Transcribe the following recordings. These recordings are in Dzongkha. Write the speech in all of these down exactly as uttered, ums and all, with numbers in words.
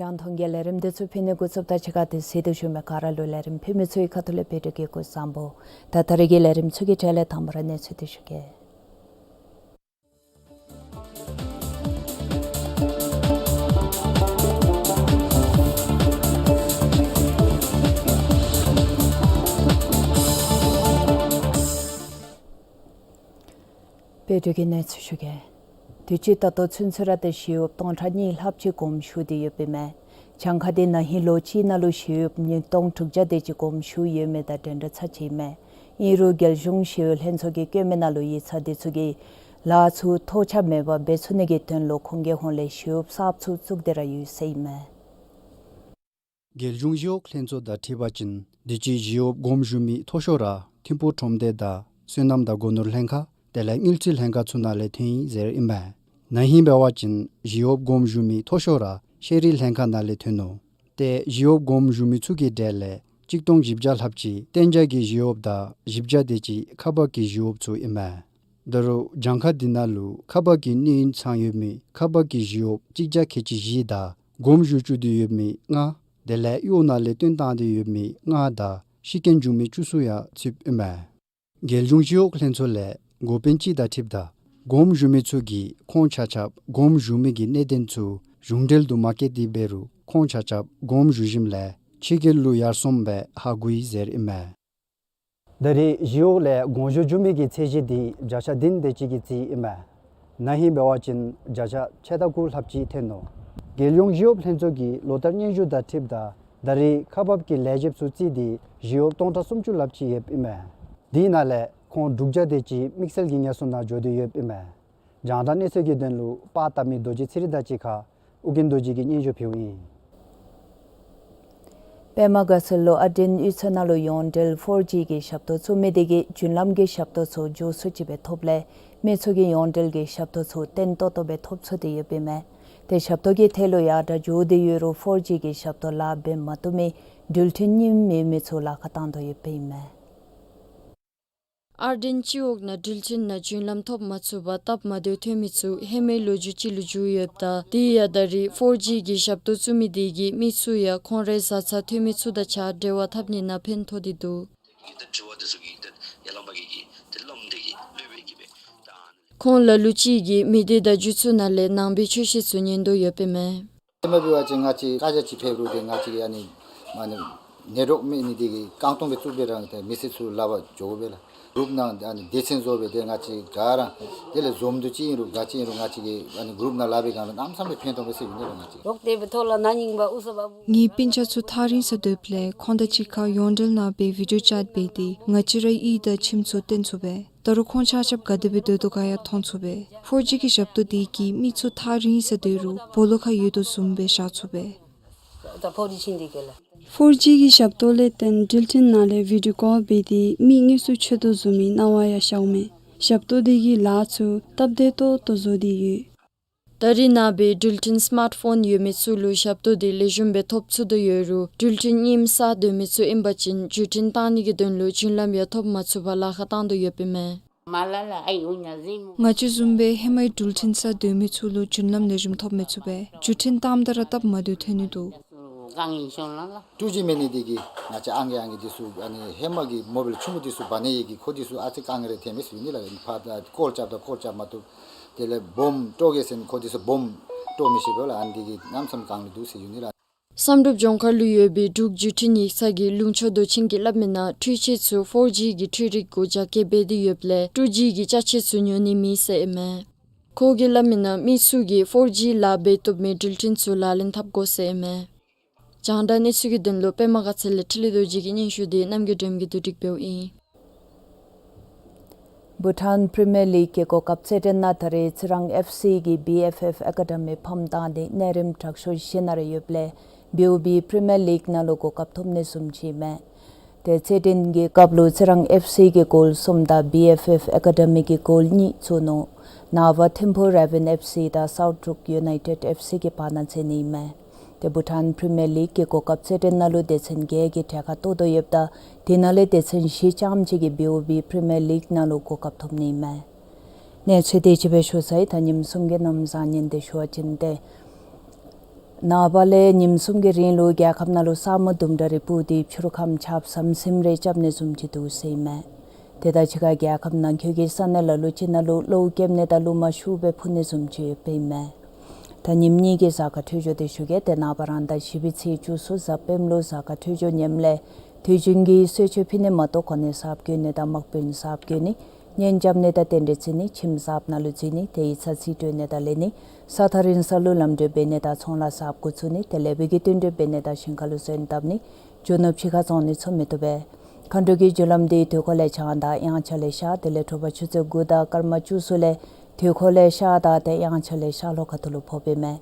ཨ་ཐོན་གྱི་ལས་རིམ་འདི་ཚུ་ཕུལ་ནི་འགོ་བཙུགསཔ་ད་ཕྱི་ཁ་ཏེ་གཟིགས་ཏེ་བཞུགས་མི་ག་ར་ལུ་ལས་རིམ་ཕུལ་མི་ཚུ་གི་ཁ་ཐུག་ལས་བོད་ཕྲུག་གི་སྐུ་གཟུགས་བཟང་པོ། ད་ད་རེས་ཀྱི་ལས་རིམ་ཚུ་གི་གྲས་ལས་དང་པ་ར་གནས་ཚུལ་འདི་ཞུ་གེ། བོད་ཕྲུག་གི་གནས་ཚུལ་ཞུ་གེ། དུས་ཅི་ད་ལྟོ་ཚུན་ཚོད་ར་ཏེ་ཞི་གཡོགཔ་སྟོང་ཕྲག་གཉིས་ལྷགཔ་ཅིག་དགོངསམ་ཞུ་སྟེ་ཡོདཔ་ཨིན་མས། གྱངས་ཁ་འདི་ན་ཧིང་ལོ་གཅིག་ནང་ལུ་ཞི་གཡོགཔ་ཉིས་སྟོང་དྲུག་བརྒྱ་དེ་ཅིག་དགོངསམ་ཞུ་ཡོད་མི་དང་འདྲན་འདྲ་ཚར་ཅིག་ཨིན་མས། ཨིན་རུང་རྒྱལ་གཞུང་ཞི་གཡོག་ལྷན་ཚོགས་ཀྱིས་བཀོད་མི་ནང་ལུ་ཡིག་ཚང་འདི་ཚུ་གིས་ལཱ་ཚུ་ཐོགས་ཆགས་མེད་པར་འབད་ཚུགས་ནི་གི་དོན་ལུ་ཁོང་གི་ཧོངས་ལས་ཞི་གཡོགཔ་གསརཔ་ཚུ་བཙུགས་ཏེ་ར་ཡོད་ཟེར་ཨིན་མས། རྒྱལ་གཞུང་ཞི་གཡོག་ལྷན་ཚོགས་དང་འཁྲིལ་བ་ཅིན་དུས་ཅི་ཞི་གཡོགཔ་དགོངསམ་ཞུ་མི་མཐོ་ཤོས་ར་ཐིམ་ཕུག་ཁྲོམ་སྡེ་དང་སོ་ནམ་དང་སྒོ་ནོར་ལྷན་ཁག་དེ་ལས་དངུལ་རྩིས་ལྷན་ཁག་ཚུ་ནང་ལས་ཐོན་ཡི་ཟེར་ཨིན་མས། ན་ཧིང་འབད་བ་ཅིན་ཞི་གཡོགཔ་དགོངསམ་ཞུ་མི་མཐོ་ཤོས་ར་ཤེས་རིག་ལྷན་ཁག་ནང་ལས་ཐོན་ནུག། ཏེ་ཞི་གཡོགཔ་དགོངསམ་ཞུ་མི་ཚུ་གི་གྲས་ལས་གཅིག་སྟོང་བཞི་བརྒྱ་ལྷགཔ་ཅིག་གཏན་འཇགས་ཀྱི་ཞི་གཡོགཔ་དང་བཞི་བརྒྱ་དེ་ཅིག་ཁག་འབག་གི་ཞི་གཡོགཔ་ཚུ་ཨིན་མས། ད་རུང་གྱངས་ཁ་འདི་ནང་ལུ་ཁག་འབག་གི་གནས་ཡུན་ཚང་ཡོད་མི་ཁག་འབག་གི་ཞི་གཡོགཔ་གཅིག་བརྒྱ་ཁལ་གཅིག་བཞི་དང་དགོངསམ་ཞུ་བཅུག་སྟེ་ཡོད་མི་ལྔ། དེ་ལས་གཡོག་ནང་ལས་བཏོན་བཏང་སྟེ་ཡོད་མི་ལྔ་དང་ཤི་རྐྱེན་བྱུང་མི་བཅུ་གསུམ་ཡང་ཚུདཔ་ཨིན་མས། རྒྱལ་གཞུང་ཞི་གཡོག་ལྷན་ཚོགས་ལས་འགོ་དཔོན་ཅིག་དང་འཁྲིལཝ་ད་དགོངསམ་ཞུ་མི་ཚུ་གིས་ཁོང་ཆ་ཁྱབ་དགོངསམ་ཞུ་མི་གི་གནད་དོན་ཚུ་གཞུང་འབྲེལ་དུ་མ་བཀོད་དེ་འབད་རུང་ཁོང་ཆ་ཁྱབ་དགོངསམ་ཞུ་ཞིནམ་ལས་ཕྱི་རྒྱལ་ལུ་ཡར་སོངམ་སྦེ་ཧ་གོ་ཡི་ཟེར་ཨིན་མས། ད་རེས་ཞི་གཡོག་ལས་དགོངས་ཞུ་བྱུང་མི་གི་ཚད་གཞི་འདི་བརྒྱ་ཆ་བདུན་དེ་ཅིག་གིས་རྩིས་ཨིན་མས། ན་ཧིང་འབད་བ་ཅིན་བརྒྱ་ཆ་ཕྱེད་དང་དགུ་ལྷགཔ་ཅིག་ཐོན་ནུག། རྒྱལ་ཡོངས་ཞི་གཡོག་ལྷན་ཚོགས་ཀྱི་ལོ་བསྟར་སྙན་ཞུ་དང་འཁྲིལཝ་ད་ད་རེས་ཁག་འབག་གི་ལས་བྱེདཔ་ཚུ་རྩིས་ཏེ་ཞི་གཡོགཔ་སྟོང་ཕྲག་སུམ་ཅུ་ལྷགཔ་ཅིག་ཡོདཔ་ཨིན་མས། དེ་ནང་ལས་ཁོང་དྲུག་བརྒྱ་དེ་ཅིག་དམིགས་བསལ་གྱི་ངལ་གསོ་ནང་འགྱོ་སྟེ་ཡོདཔ་ཨིན་མས། རྒྱང་བསྒྲགས་གནས་ཚུལ་གྱི་དོན་ལུ་པར་བཏབ་མི་རྡོ་རྗེ་ཚེ་རིང་དང་གཅིག་ཁར་ཨོ་རྒྱན་རྡོ་རྗེ་གིས་སྙན་ཞུ་ཕུལཝ་ཨིན། པདྨ་དགའ་ཚལ་ལུ་ཨར་སྒྲེང་གཡུས་ཚན་ནང་ལུ་ཡོངས་འབྲེལ་ཕོར་ཇི་གི་ཞབས་ཏོག་བཙུགས་མི་དེ་གིས་རྒྱུན་ལམ་གྱི་ཞབས་ཏོག་ཚུ་མགྱོགས་སུ་ཅིག་སྦེ་ཐོབ་ལས་མི་ཚུ་གིས་ཡོངས་འབྲེལ་གྱི་ཞབས་ཏོག་ཚུ་བརྟན་ཏོག་ཏོ་སྦེ་ཐོབ་ཚུགས་ཏེ་ཡོདཔ་ཨིན་མས། ཏེ་ཞབས་ཏོག་གི་ཐད་ལུ་ཡར་དྲག་འགྱོ་སྟེ་ཡོད་རུང་ཕོར་ཇི་གི་ཞབས་ཏོག་ལཱ་འབད་མ་བཏུབ་མི་འགྲུལ་འཕྲིན་རྙིངམ་ཡོད་མི་ཚུ་ལཱ་ཁག་བཏང་དོ་ཡོདཔ་ཨིན་མས། ཨར་སྒྲེང་སྤྱི་འོག་ནང་འགྲུལ་འཕྲིན་ནང་རྒྱུན་ལམ་ཐོབ་མ་ཚུགས་པར་སྟབས་མ་བདེཝ་ཐོན་མི་ཚུ་ཧེ་མའི་ལོ་རྒྱུས་ཅིག་ལུ་འགྱུར་ཡོདཔ་ད་དེ་ཡང་ད་རེས་ཕོར་ཇི་གི་ཞབས་ཏོག་བཙུགས་མི་དེ་གིས་མི་ཚུ་ཡང་ཁོང་རའི་བཟའ་ཚང་ཐོན་མི་ཚུ་དང་གཅིག་ཁར་འབྲེལ་བ་འཐབ་ནི་ནང་ཕན་ཐོགས་ཏེ་འདུག། ཁོང་ལ་ལུ་ཅིག་གིས་མི་སྡེ་དང་རྒྱུད་ཚུ་ནང་ལས་ནང་པའི་ཆོས་བཤད་ཚུ་ཉན་དོ་ཡོདཔ་ཨིན་མས། ཧེ་མ་འབད་བ་ཅིན་ང་བཅས་བཀའ་རྒྱ་ཅིག་ཕེབས་རུང་ཏེ་ང་བཅས་ཀྱིས་ཨ་ནི་མ་ནི་ནེཊ་ཝརཀ་མེད་ནི་དེ་གིས་རྐང་སྟོང་སྦེ་བཙུགས་སྦེ་ར་ཏེ་མི་སེར་ཚུ་ལག་པར་འགྱོ་དགོ་པས་ལགས། གུ་རུབ་ནང་ཨ་ནི་སྡེ་ཚན་བཟོ་སྦེ་ཏེ་ང་བཅས་ག་ར་དེ་ལས་འཛོམས་འདུ་ཅིག་ཨིན་རུང་ག་ཅི་ཨིན་རུང་ང་བཅས་ཀྱིས་ཨ་ནི་གུ་རུབ་ནང་ལཱ་འབད་བའི་སྒང་ལུ་གནམ་མེད་ས་མེད་ཕན་ཐོགས་པས་ཟེར་ཞུ་ནི་ལགས། ང་བཅས་རོགས་དེ་སྦེ་ཐོག་ལ་ན་ནིང་པ་ཨུ་ས་བ་བུ་ངེའི་སྤུན་ཆ་ཚུ་ཐག་རིང་སར་སྡོདཔ་ལས་ཁོང་དང་གཅིག་ཁར་ཡོངས་འབྲེལ་ནང་སྦེ་བི་ཌིའོ་ཅེཊ་འབད་དེ་ང་བཅས་རའི་གཡུས་དང་ཁྱིམ་ཚུ་སྟོན་ཚུགས་པས། ད་རུང་ཁོང་ཆ་ཁྱབ་ག་དེ་སྦེ་སྡོད་དོ་ག་ཡང་མཐོང་ཚུགས་པས། ཕོར་ཇི་གི་ཞབས་ཏོག་དེ་གིས་མི་ཚུ་ཐག་རིང་སར་སྡོད་རུང་སྦོ་ལོགས་ཁར་ཡོད་དོ་བཟུམ་སྦེ་བཞག་ཚུགས་པས། ཕོར་ཇི་གི་ཞབས་ཏོག་ལས་བརྟེན་འགྲུལ་འཕྲིན་ནང་ལས་བི་ཌིའོ་ཀོལ་འབད་དེ་མི་དངོས་སུ་འཕྱད་དོ་བཟུམ་མའི་སྣང་བ་ཡང་ཤརཝ་མས། ཞབས་ཏོག་དེ་གིས་ལཱ་ཚུ་སྟབས་བདེ་ཏོག་ཏོ་བཟོ་སྟེ་ཡོད། ད་རེས་ནངས་པའི་འགྲུལ་འཕྲིན་སི་མཱཊ་ཕོན་ཡོད་མི་ཚུ་ལུ་ཞབས་ཏོག་དེ་ལེགས་ཤོམ་སྦེ་ཐོབ་ཚུགས་དོ་ཡོད་རུང་འགྲུལ་འཕྲིན་རྙིངམ་སར་སྡོད་མི་ཚུ་ཨིན་པ་ཅིན་བརྒྱུད་འཕྲིན་བཏང་ནི་གི་དོན་ལུ་རྒྱུན་ལམ་ཡང་ཐོབ་མ་ཚུགས་པར་ལཱ་ཁག་བཏང་དོ་ཡོདཔ་ཨིན་མས། ང་བཅས་བཟུམ་སྦེ་ཧེ་མའི་འགྲུལ་འཕྲིན་སར་སྡོད་མི་ཚུ་ལུ་རྒྱུན་ལམ་ལེགས་ཤོམ་ཐོབ་མི་ཚུགས་པས། བརྒྱུད་འཕྲིན་བཏངམ་ད་ར་སྟབས་མ་བདེཝ་ཐོན་ནི་འདུག། ཀྲུ་ཇི་མེད་ནི་དེ་གིས་ང་བཅས་ཨང་ཀི་ཨང་ཀི་འདི་ཚུ་ཨ་ནི་ཧེ་མ་གི་མོ་བཱའིལ་ཆུང་ཀུ་འདི་ཚུ་འབག་ནི་ཡོད་གི་ཁོ་འདི་ཚུ་ཨ་ཙི་དཀའ་ངལ་རེ་ཐོན་མས་ཟེར་ཞུ་ནི་ལགས། ཕར་ད་ཀོལ་རྐྱབ་ད་ཀོལ་རྐྱབ་མ་བཏུབ། དེ་ལས་སྦོམ་དཀྲོག་གེ་ཟེར་ཁོ་འདི་ཚུ་སྦོམ་དཀྲོག་མི་ཤེས་པས་ལགས། ཨ་ནི་དེ་གིས་གནམ་མེད་ས་མེད་དཀའ་ངལ་འདུག་ཟེར་ཞུ་ནི་ལགས། བསམ་གྲུབ་ལྗོངས་མཁར་ལུ་ཡོད་པའི་འབྲུག་བརྒྱུད་འཕྲིན་ཡིག་ཚང་གི་ལུང་ཕྱོགས་མདོ་ཆེན་གྱིས་སླབ་མིའི་ནང་འཕྲུལ་ཆས་ཚུ་ཕོར་ཇི་གི་འཕྲུལ་རིག་གུ་རྒྱ་སྐྱེད་འབད་དེ་ཡོདཔ་ལས་ཀྲུ་ཇི་གི་ཅ་ཆས་ཚུ་ཉོ་ནི་མེད་ཟེར་ཨིན་མས། ཁོ་གིས་སླབ་མིའི་ནང་མི་ཚུ་གིས་ཕོར་ཇི་ལཱ་འབད་བཏུབ་མི་འགྲུལ་འཕྲིན་ཚུ་ལག་ལེན་འཐབ་དགོ་ཟེར་ཨིན་མས། རྒྱང་བསྒྲགས་གནས་ཚུལ་གྱི་དོན་ལུ་པདྨ་དགའ་ཚལ་ལས་འཕྲིན་ལས་རྡོ་རྗེ་གི་སྙན་ཞུ་དེ་རྣམ་རྒྱལ་སྒྲོལ་མ་གིས་བསྡུ་སྒྲིག་འབདཝ་ཨིན། བྷུ་ཊཱན་པི་རི་མི་ཡར་ལིག་གི་གོ་སྐབས་རྩེད་འགྲན་ནང་ད་རེས་རྩི་རང་ཨེཕ་སི་གིས་བི་ཨེཕ་ཨེཕ་ཨེ་ཀ་ཌི་མི་ཕམ་བཏང་སྟེ་གནས་རིམ་དྲག་ཤོས་བཞི་ནང་ར་ཡོདཔ་ལས་བི་ཨོ་བི་པི་རི་མི་ཡར་ལིག་ནང་ལུ་གོ་སྐབས་ཐོབ་ནི་བཟུམ་ཅིག་ཨིན་མས། ཏེ་རྩེད་འགྲན་གྱི་སྐབས་ལུ་རྩི་རང་ཨེཕ་སི་གིས་གོལ་གསུམ་དང་བི་ཨེཕ་ཨེཕ་ཨེ་ཀ་ཌི་མི་གིས་གོལ་གཉིས་བཙུགས་ནུག། ནངས་པ་ཐིམ་ཕུ་རེ་ཝན་ཨེཕ་སི་དང་སའུཐ་འབྲུག་ཡུ་ནའི་ཊེཌ་ཨེཕ་སི་གི་བར་ན་རྩེད་ནི་ཨིན་མས། ཏེ་བྷུ་ཊཱན་པི་རི་མི་ཡར་ལིག་གི་གོ་སྐབས་རྩེད་འགྲན་ནང་ལུ་སྡེ་ཚན་བརྒྱད་ཀྱི་གྲལ་ཁར་གཏོགས་དོ་ཡོདཔ་ད་དེ་ནང་ལས་སྡེ་ཚན་བཞི་རྐྱངམ་ཅིག་གིས་བི་ཨོ་བི་པི་རི་མི་ཡར་ལིག་ནང་ལུ་གོ་སྐབས་ཐོབ་ནི་ཨིན་མས། གནས་ཚུལ་དེ་ཅིག་སྦེ་ཞུ་ཚར་ཡི། ད་ཉིནམ་གསུམ་གྱི་གནམ་བཟང་ཉིན་དེ་ཞུ་བ་ཅིན་ཏེ་ ནངས་པ་ལས་ཉིནམ་གསུམ་གྱི་རིང་ལུ་རྒྱལ་ཁབ་ནང་ལུ་ས་སྨུག་དུམ་གྲ་རེ་སྤུབས་ཏེ་ཕྱི་རུ་ཁམས་ཆརཔ་ཟམ་ཟིམ་རེ་རྐྱབ་ནི་བཟུམ་ཅིག་འདུག་ཟེར་ཨིན་མས། དེ་དང་གཅིག་ཁར་རྒྱལ་ཁབ་ནང་འཁོད་ཀྱི་ས་གནས་ལ་ལུ་ཅིག་ནང་ལུ་གློཝ་རྐྱབ་ནི་དང་རླུང་མ་ཤུགས་སྦེ་འཕུ་ནི་བཟུམ་ཅིག་ཡོདཔ་ཨིན་མས། ད་ཉིནམ་གཉིས་ཀྱི་གཟའ་སྐར་འཕྲོད་སྦྱོར་དེ་ཞུ་གེ། ཏེ་ནངས་པ་རང་ཟླ་བཞི་པའི་ཚེས་བཅུ་གསུམ་གཟའ་སྤེནམ་ལུ་གཟའ་སྐར་འཕྲོད་སྦྱོར་ངནམ་ལས་དུས་རྒྱུན་གྱི་གསོལ་མཆོད་ཕུལ་ནི་མ་གཏོགས་གོ་གནས་གསརཔ་བསྐོ་ནི་དང་དམག་དཔོན་གསརཔ་བསྐོ་ནི་གཉེན་རྐྱབ་ནི་དང་རྟེན་འབྲེལ་བརྩི་ནི་ཁྱིམ་གསརཔ་ནང་ལུ་འཛུལ་ནི་དེ་ཡིག་ཚང་རྩིས་སྤྲོད་ནི་དང་ལེན་ནི་ས་ཐག་རིང་ས་ལུ་ལམ་འགྲུལ་འབད་ནི་དང་ཚོང་ལཱ་གསརཔ་འགོ་བཙུགས་ནི་དེ་ལས་བུ་གི་བསྟུན་གྲོས་འབད་ནི་དང་ཞིང་ཁ་ལུ་སོན་བཏབ་ནི་རྒྱུ་ནོར་ཕྱི་ཁར་བཙོང་ནི་ཚུ་མི་བཏུབ་པས། མཁའ་འགྲོ་གི་རྒྱུ་ལམ་འདི་དུས་འཁོར་ལས་བྱང་དང་དབྱངས་འཆར་ལས་ཤར་དེ་ལས་དྲོ་པ་ཆུ་ཚོད་དགུ་དང་སྐར་མ་བཅུ་གསུམ་ལས་དུས་འཁོར་ལས་ཤར་དང་དེ་དབྱངས་འཆར་ལས་ཤར་ལྷོ་ཁ་ཐུག་ལུ་ཕོགཔ་ཨིན་མས།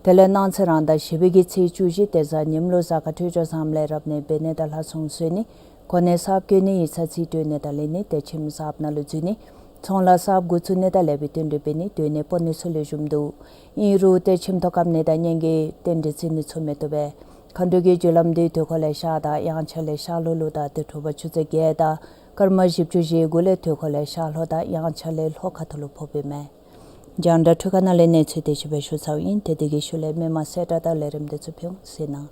དེ་ལས་གནངས་ཚེ་རང་ཟླ་བཞི་པའི་གི་ཚེས་བཅུ་བཞི་ཏེ་གཟའ་ཉིམ་ལུ་གཟའ་སྐར་འཕྲོད་སྦྱོར་བཟངམ་ལས་རབ་གནས་འབད་ནི་དང་ལྷ་སྲུང་གསོལ་ནི་གོ་གནས་གསརཔ་བསྐོ་ནི་ཡིག་ཚང་རྩིས་སྤྲོད་ནི་དང་ལེན་ནི་དེ་ཁྱིམ་གསརཔ་ནང་ལུ་འཛུལ་ནི་ཚོང་ལཱ་གསརཔ་འགོ་བཙུགས་ནི་དང་ལས་བུ་བསྟུན་གྲོས་འབད་ནི་སྡོད་གནས་སྤོ་ནི་ཚུ་ལེགས་ཤོམ་འདུག། ཨིན་རུང་ཏེ་ཁྱིམ་ཐོག་བཀབ་ནི་དང་གཉེན་གྱི་རྟེན་འབྲེལ་བརྩི་ནི་ཚུ་མི་བཏུབ་པས། མཁའ་འགྲོ་གི་རྒྱུ་ལམ་འདི་དུས་འཁོར་ལས་ཤར་དང་དབྱངས་འཆར་ལས་ཤར་ལྷོ་ལུ་དང་དེ་དྲོ་པ་ཆུ་ཚོད་བརྒྱད་དང་སྐར་མ་བཞི་བཅུ་ཞེ་དགུ་ལས་དུས་འཁོར་ལས་ཤར་ལྷོ་དང་དབྱངས་འཆར་ལས་ལྷོ་ཁ་ཐུག་ལུ་ཕོགཔ་ཨིན་མས། རྒྱང་བསྒྲགས་འཕྲུལ་ཁང་ནང་ལས་གནས་ཚུལ་དེ་ཅིག་སྦེ་ཞུ་ཚརཝ་ཨིན། ཏེ་དེ་གི་ཤུལ་ལས་མི་མང་གསལ་བསྒྲགས་དང་ལས་རིམ་དེ་ཚུ་ཕུལ་འོང་ཟེར་ན།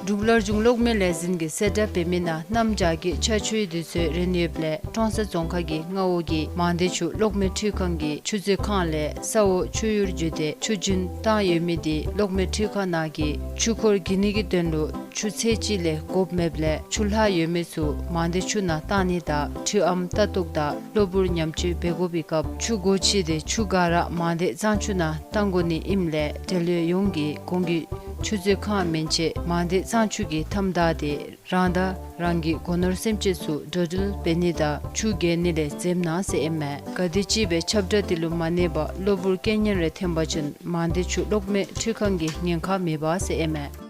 འབྲུག་སླར་འབྱུང་གློག་མེ་ལས་འཛིན་གྱིས་གསལ་བསྒྲགས་འབད་མི་ནང་གནམ་བྱཱར་གྱི་ཆར་ཆུའི་དུས་ཚོད་རན་ཡོདཔ་ལས་ཀྲོང་གསར་རྫོང་ཁག་གི་མངའ་འོག་གི་མང་སྡེ་ཆུ་གློག་མེ་འཕྲུལ་ཁང་གི་ཆུ་མཛོད་ཁང་ལས་ས་འོག་ཆུ་ཡུར་བརྒྱུད་དེ་ཆུ་རྒྱུན་བཏང་ཡོད་མི་དེ་གློག་མེ་འཕྲུལ་ཁང་ནང་གི་ཆུ་འཁོར་བརྒྱུད་ནི་གི་དོན་ལུ་ཆུ་ཚད་གཅིག་ལས་དགོཔ་མེདཔ་ལས་ཆུ་ལྷག་ཡོད་མི་ཚུ་མང་སྡེ་ཆུ་ནང་བཏང་ནི་དང་འཕྲུལ་ཨམ་ལྟ་རྟོག་དང་གློ་བུར་ཉམས་བཅོས་འབད་དགོ་པའི་སྐབས་ཆུ་སྒོ་ཕྱེ་སྟེ་ཆུ་ག་ར་མང་སྡེ་གཙང་ཆུ་ནང་བཏང་དགོ་ནི་ཨིནམ་ལས་འབྲེལ་ཡོད་ཡོངས་ཀྱིས་གོང་གི་ཆུ་མཛོད་ཁང་མན་ཆད་མང་སྡེ་གཙང་ཆུ་གིས་མཐའམ་བདའ་སྟེ་རང་དང་རང་གི་སྒོ་ནོར་སེམས་ཅན་ཚུ་འགྲོ་འགྲུལ་འབད་ནི་དང་ཆུ་བརྒལ་ནི་ལས་འཛེམ་གནང་ཟེར་ཨིན་མས། ག་དེམ་ཅིག་སྦེ་ཁྱབ་བསྒྲགས་དེ་ལུ་མ་གནས་པར་གློ་བུར་རྐྱེན་ངན་རེ་ཐོན་པ་ཅིན་མང་སྡེ་ཆུ་གློག་མེ་འཕྲུལ་ཁང་གིས་ཉེན་ཁ་མི་འབག་ཟེར་ཨིན་མས།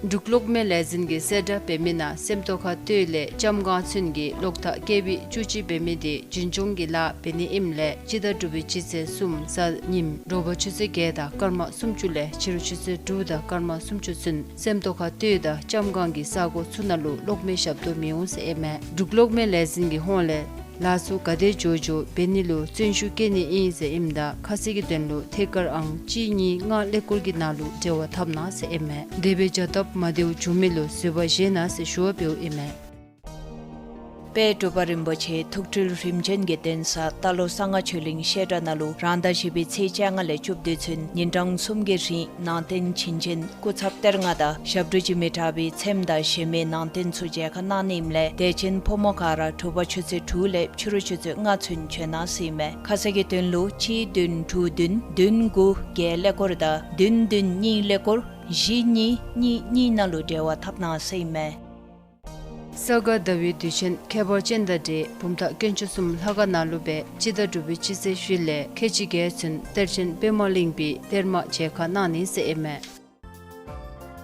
འབྲུག་གློག་མེ་ལས་འཛིན་གྱིས་གསལ་བསྒྲགས་འབད་མི་ནང་སེམས་རྟོགས་ཁ་སྟོད་ལས་ལྕམ་སྒང་ཚུན་གྱི་གློག་ཐག་ཀེ་བི་བཅུ་གཅིག་འབད་མི་དེ་རྒྱུན་སྐྱོང་གི་ལཱ་འབད་ནི་ཨིནམ་ལས་སྤྱི་ཟླ་དྲུག་པའི་སྤྱི་ཚེས་གསུམ་གཟའ་ཉིམ་དྲོ་པ་ཆུ་ཚོད་བརྒྱད་དང་སྐར་མ་སུམ་ཅུ་ལས་ཕྱི་རུ་ཆུ་ཚོད་དྲུག་དང་སྐར་མ་སུམ་ཅུ་ཚུན་སེམས་རྟོགས་ཁ་སྟོད་དང་ལྕམ་སྒང་གི་ས་གོ་ཚུ་ནང་ལུ་གློག་མེ་ཞབས་ཏོག་མི་འོང་ཟེར་ཨིན་མས། འབྲུག་གློག་མེ་ལས་འཛིན་གྱི་ཧོངས་ལས་ལཱ་ཚུ་ག་དེ་མགྱོགས་མགྱོགས་འབད་ནི་ལུ་བརྩོན་ཤུགས་བསྐྱེད་ནི་ཨིན་ཟེར་ཨིནམ་ད་ཁ་གསལ་གྱི་དོན་ལུ་ཐད་ཀར་ཨང་གཅིག་གཉིས་ལྔ་ཀླད་ཀོར་གྱི་ནང་ལུ་འབྲེལ་བ་འཐབ་གནང་ཟེར་ཨིན་མས། དེ་སྦེ་བྱ་སྟབས་མ་བདེཝ་བྱུང་མི་ལུ་བཟོད་པ་བཞེས་གནང་ཟེར་ཞུ་བ་འབདཝ་ཨིན་མས། དཔལ་འབྲུག་པ་རིན་པོ་ཆེ་ཐུགས་སྤྲུལ་རིམ་བྱོན་གྱི་གདན་ས་རྟ་ལོག་གསང་སྔགས་ཆོས་གླིང་བཤད་གྲྭ་ནང་ལུ་རང་ཟླ་བཞི་པའི་ཚེས་བཅོ་ལྔ་ལས་བཅུ་བདུན་ཚུན་ཉིན་གྲངས་གསུམ་གྱི་རིང་ནང་རྟེན་བྱིན་ཅན་སྐུ་ཚབ་གཏེར་ལྔ་དང་ཞབས་དྲུང་འཇིགས་མེད་གྲགས་པའི་ཚེམས་དང་གཞལ་མེད་ནང་རྟེན་ཚུ་མཇལ་ཁ་གནང་ནི་ཨིནམ་ལས་དད་ཅན་ཕོ་མོ་ག་ར་དྲོ་པ་ཆུ་ཚོད་དྲུག་ལས་ཕྱི་རུ་ཆུ་ཚོད་ལྔ་ཚུན་བྱོན་གནང་ཟེར་ཨིན་མས། ཁ་གསལ་གྱི་དོན་ལུ་གཅིག་བདུན་དྲུག་བདུན་བདུན་དགུ་བརྒྱད་ཀླད་ཀོར་དང་བདུན་བདུན་གཉིས་ཀླད་ཀོར་བཞི་གཉིས་གཉིས་གཉིས་ནང་ལུ་འབྲེལ་བ་འཐབ་གནང་ཟེར་ཨིན་མས། ས་ག་ཟླ་བའི་དུས་ཆེན་ཁྱད་པར་ཅན་དང་འབྲེལ་བུམ་ཐང་དཀོན་མཆོག་གསུམ་ལྷ་ཁང་ནང་ལུ་སྦེ་སྤྱི་ཟླ་དྲུག་པའི་སྤྱི་ཚེས་བཞི་ལས་ཁལ་གཅིག་བརྒྱད་ཚུན་གཏེར་ཆེན་པདྨ་གླིང་པའི་གཏེར་མ་མཇལ་ཁ་གནང་ནི་ཟེར་ཨིན་མས།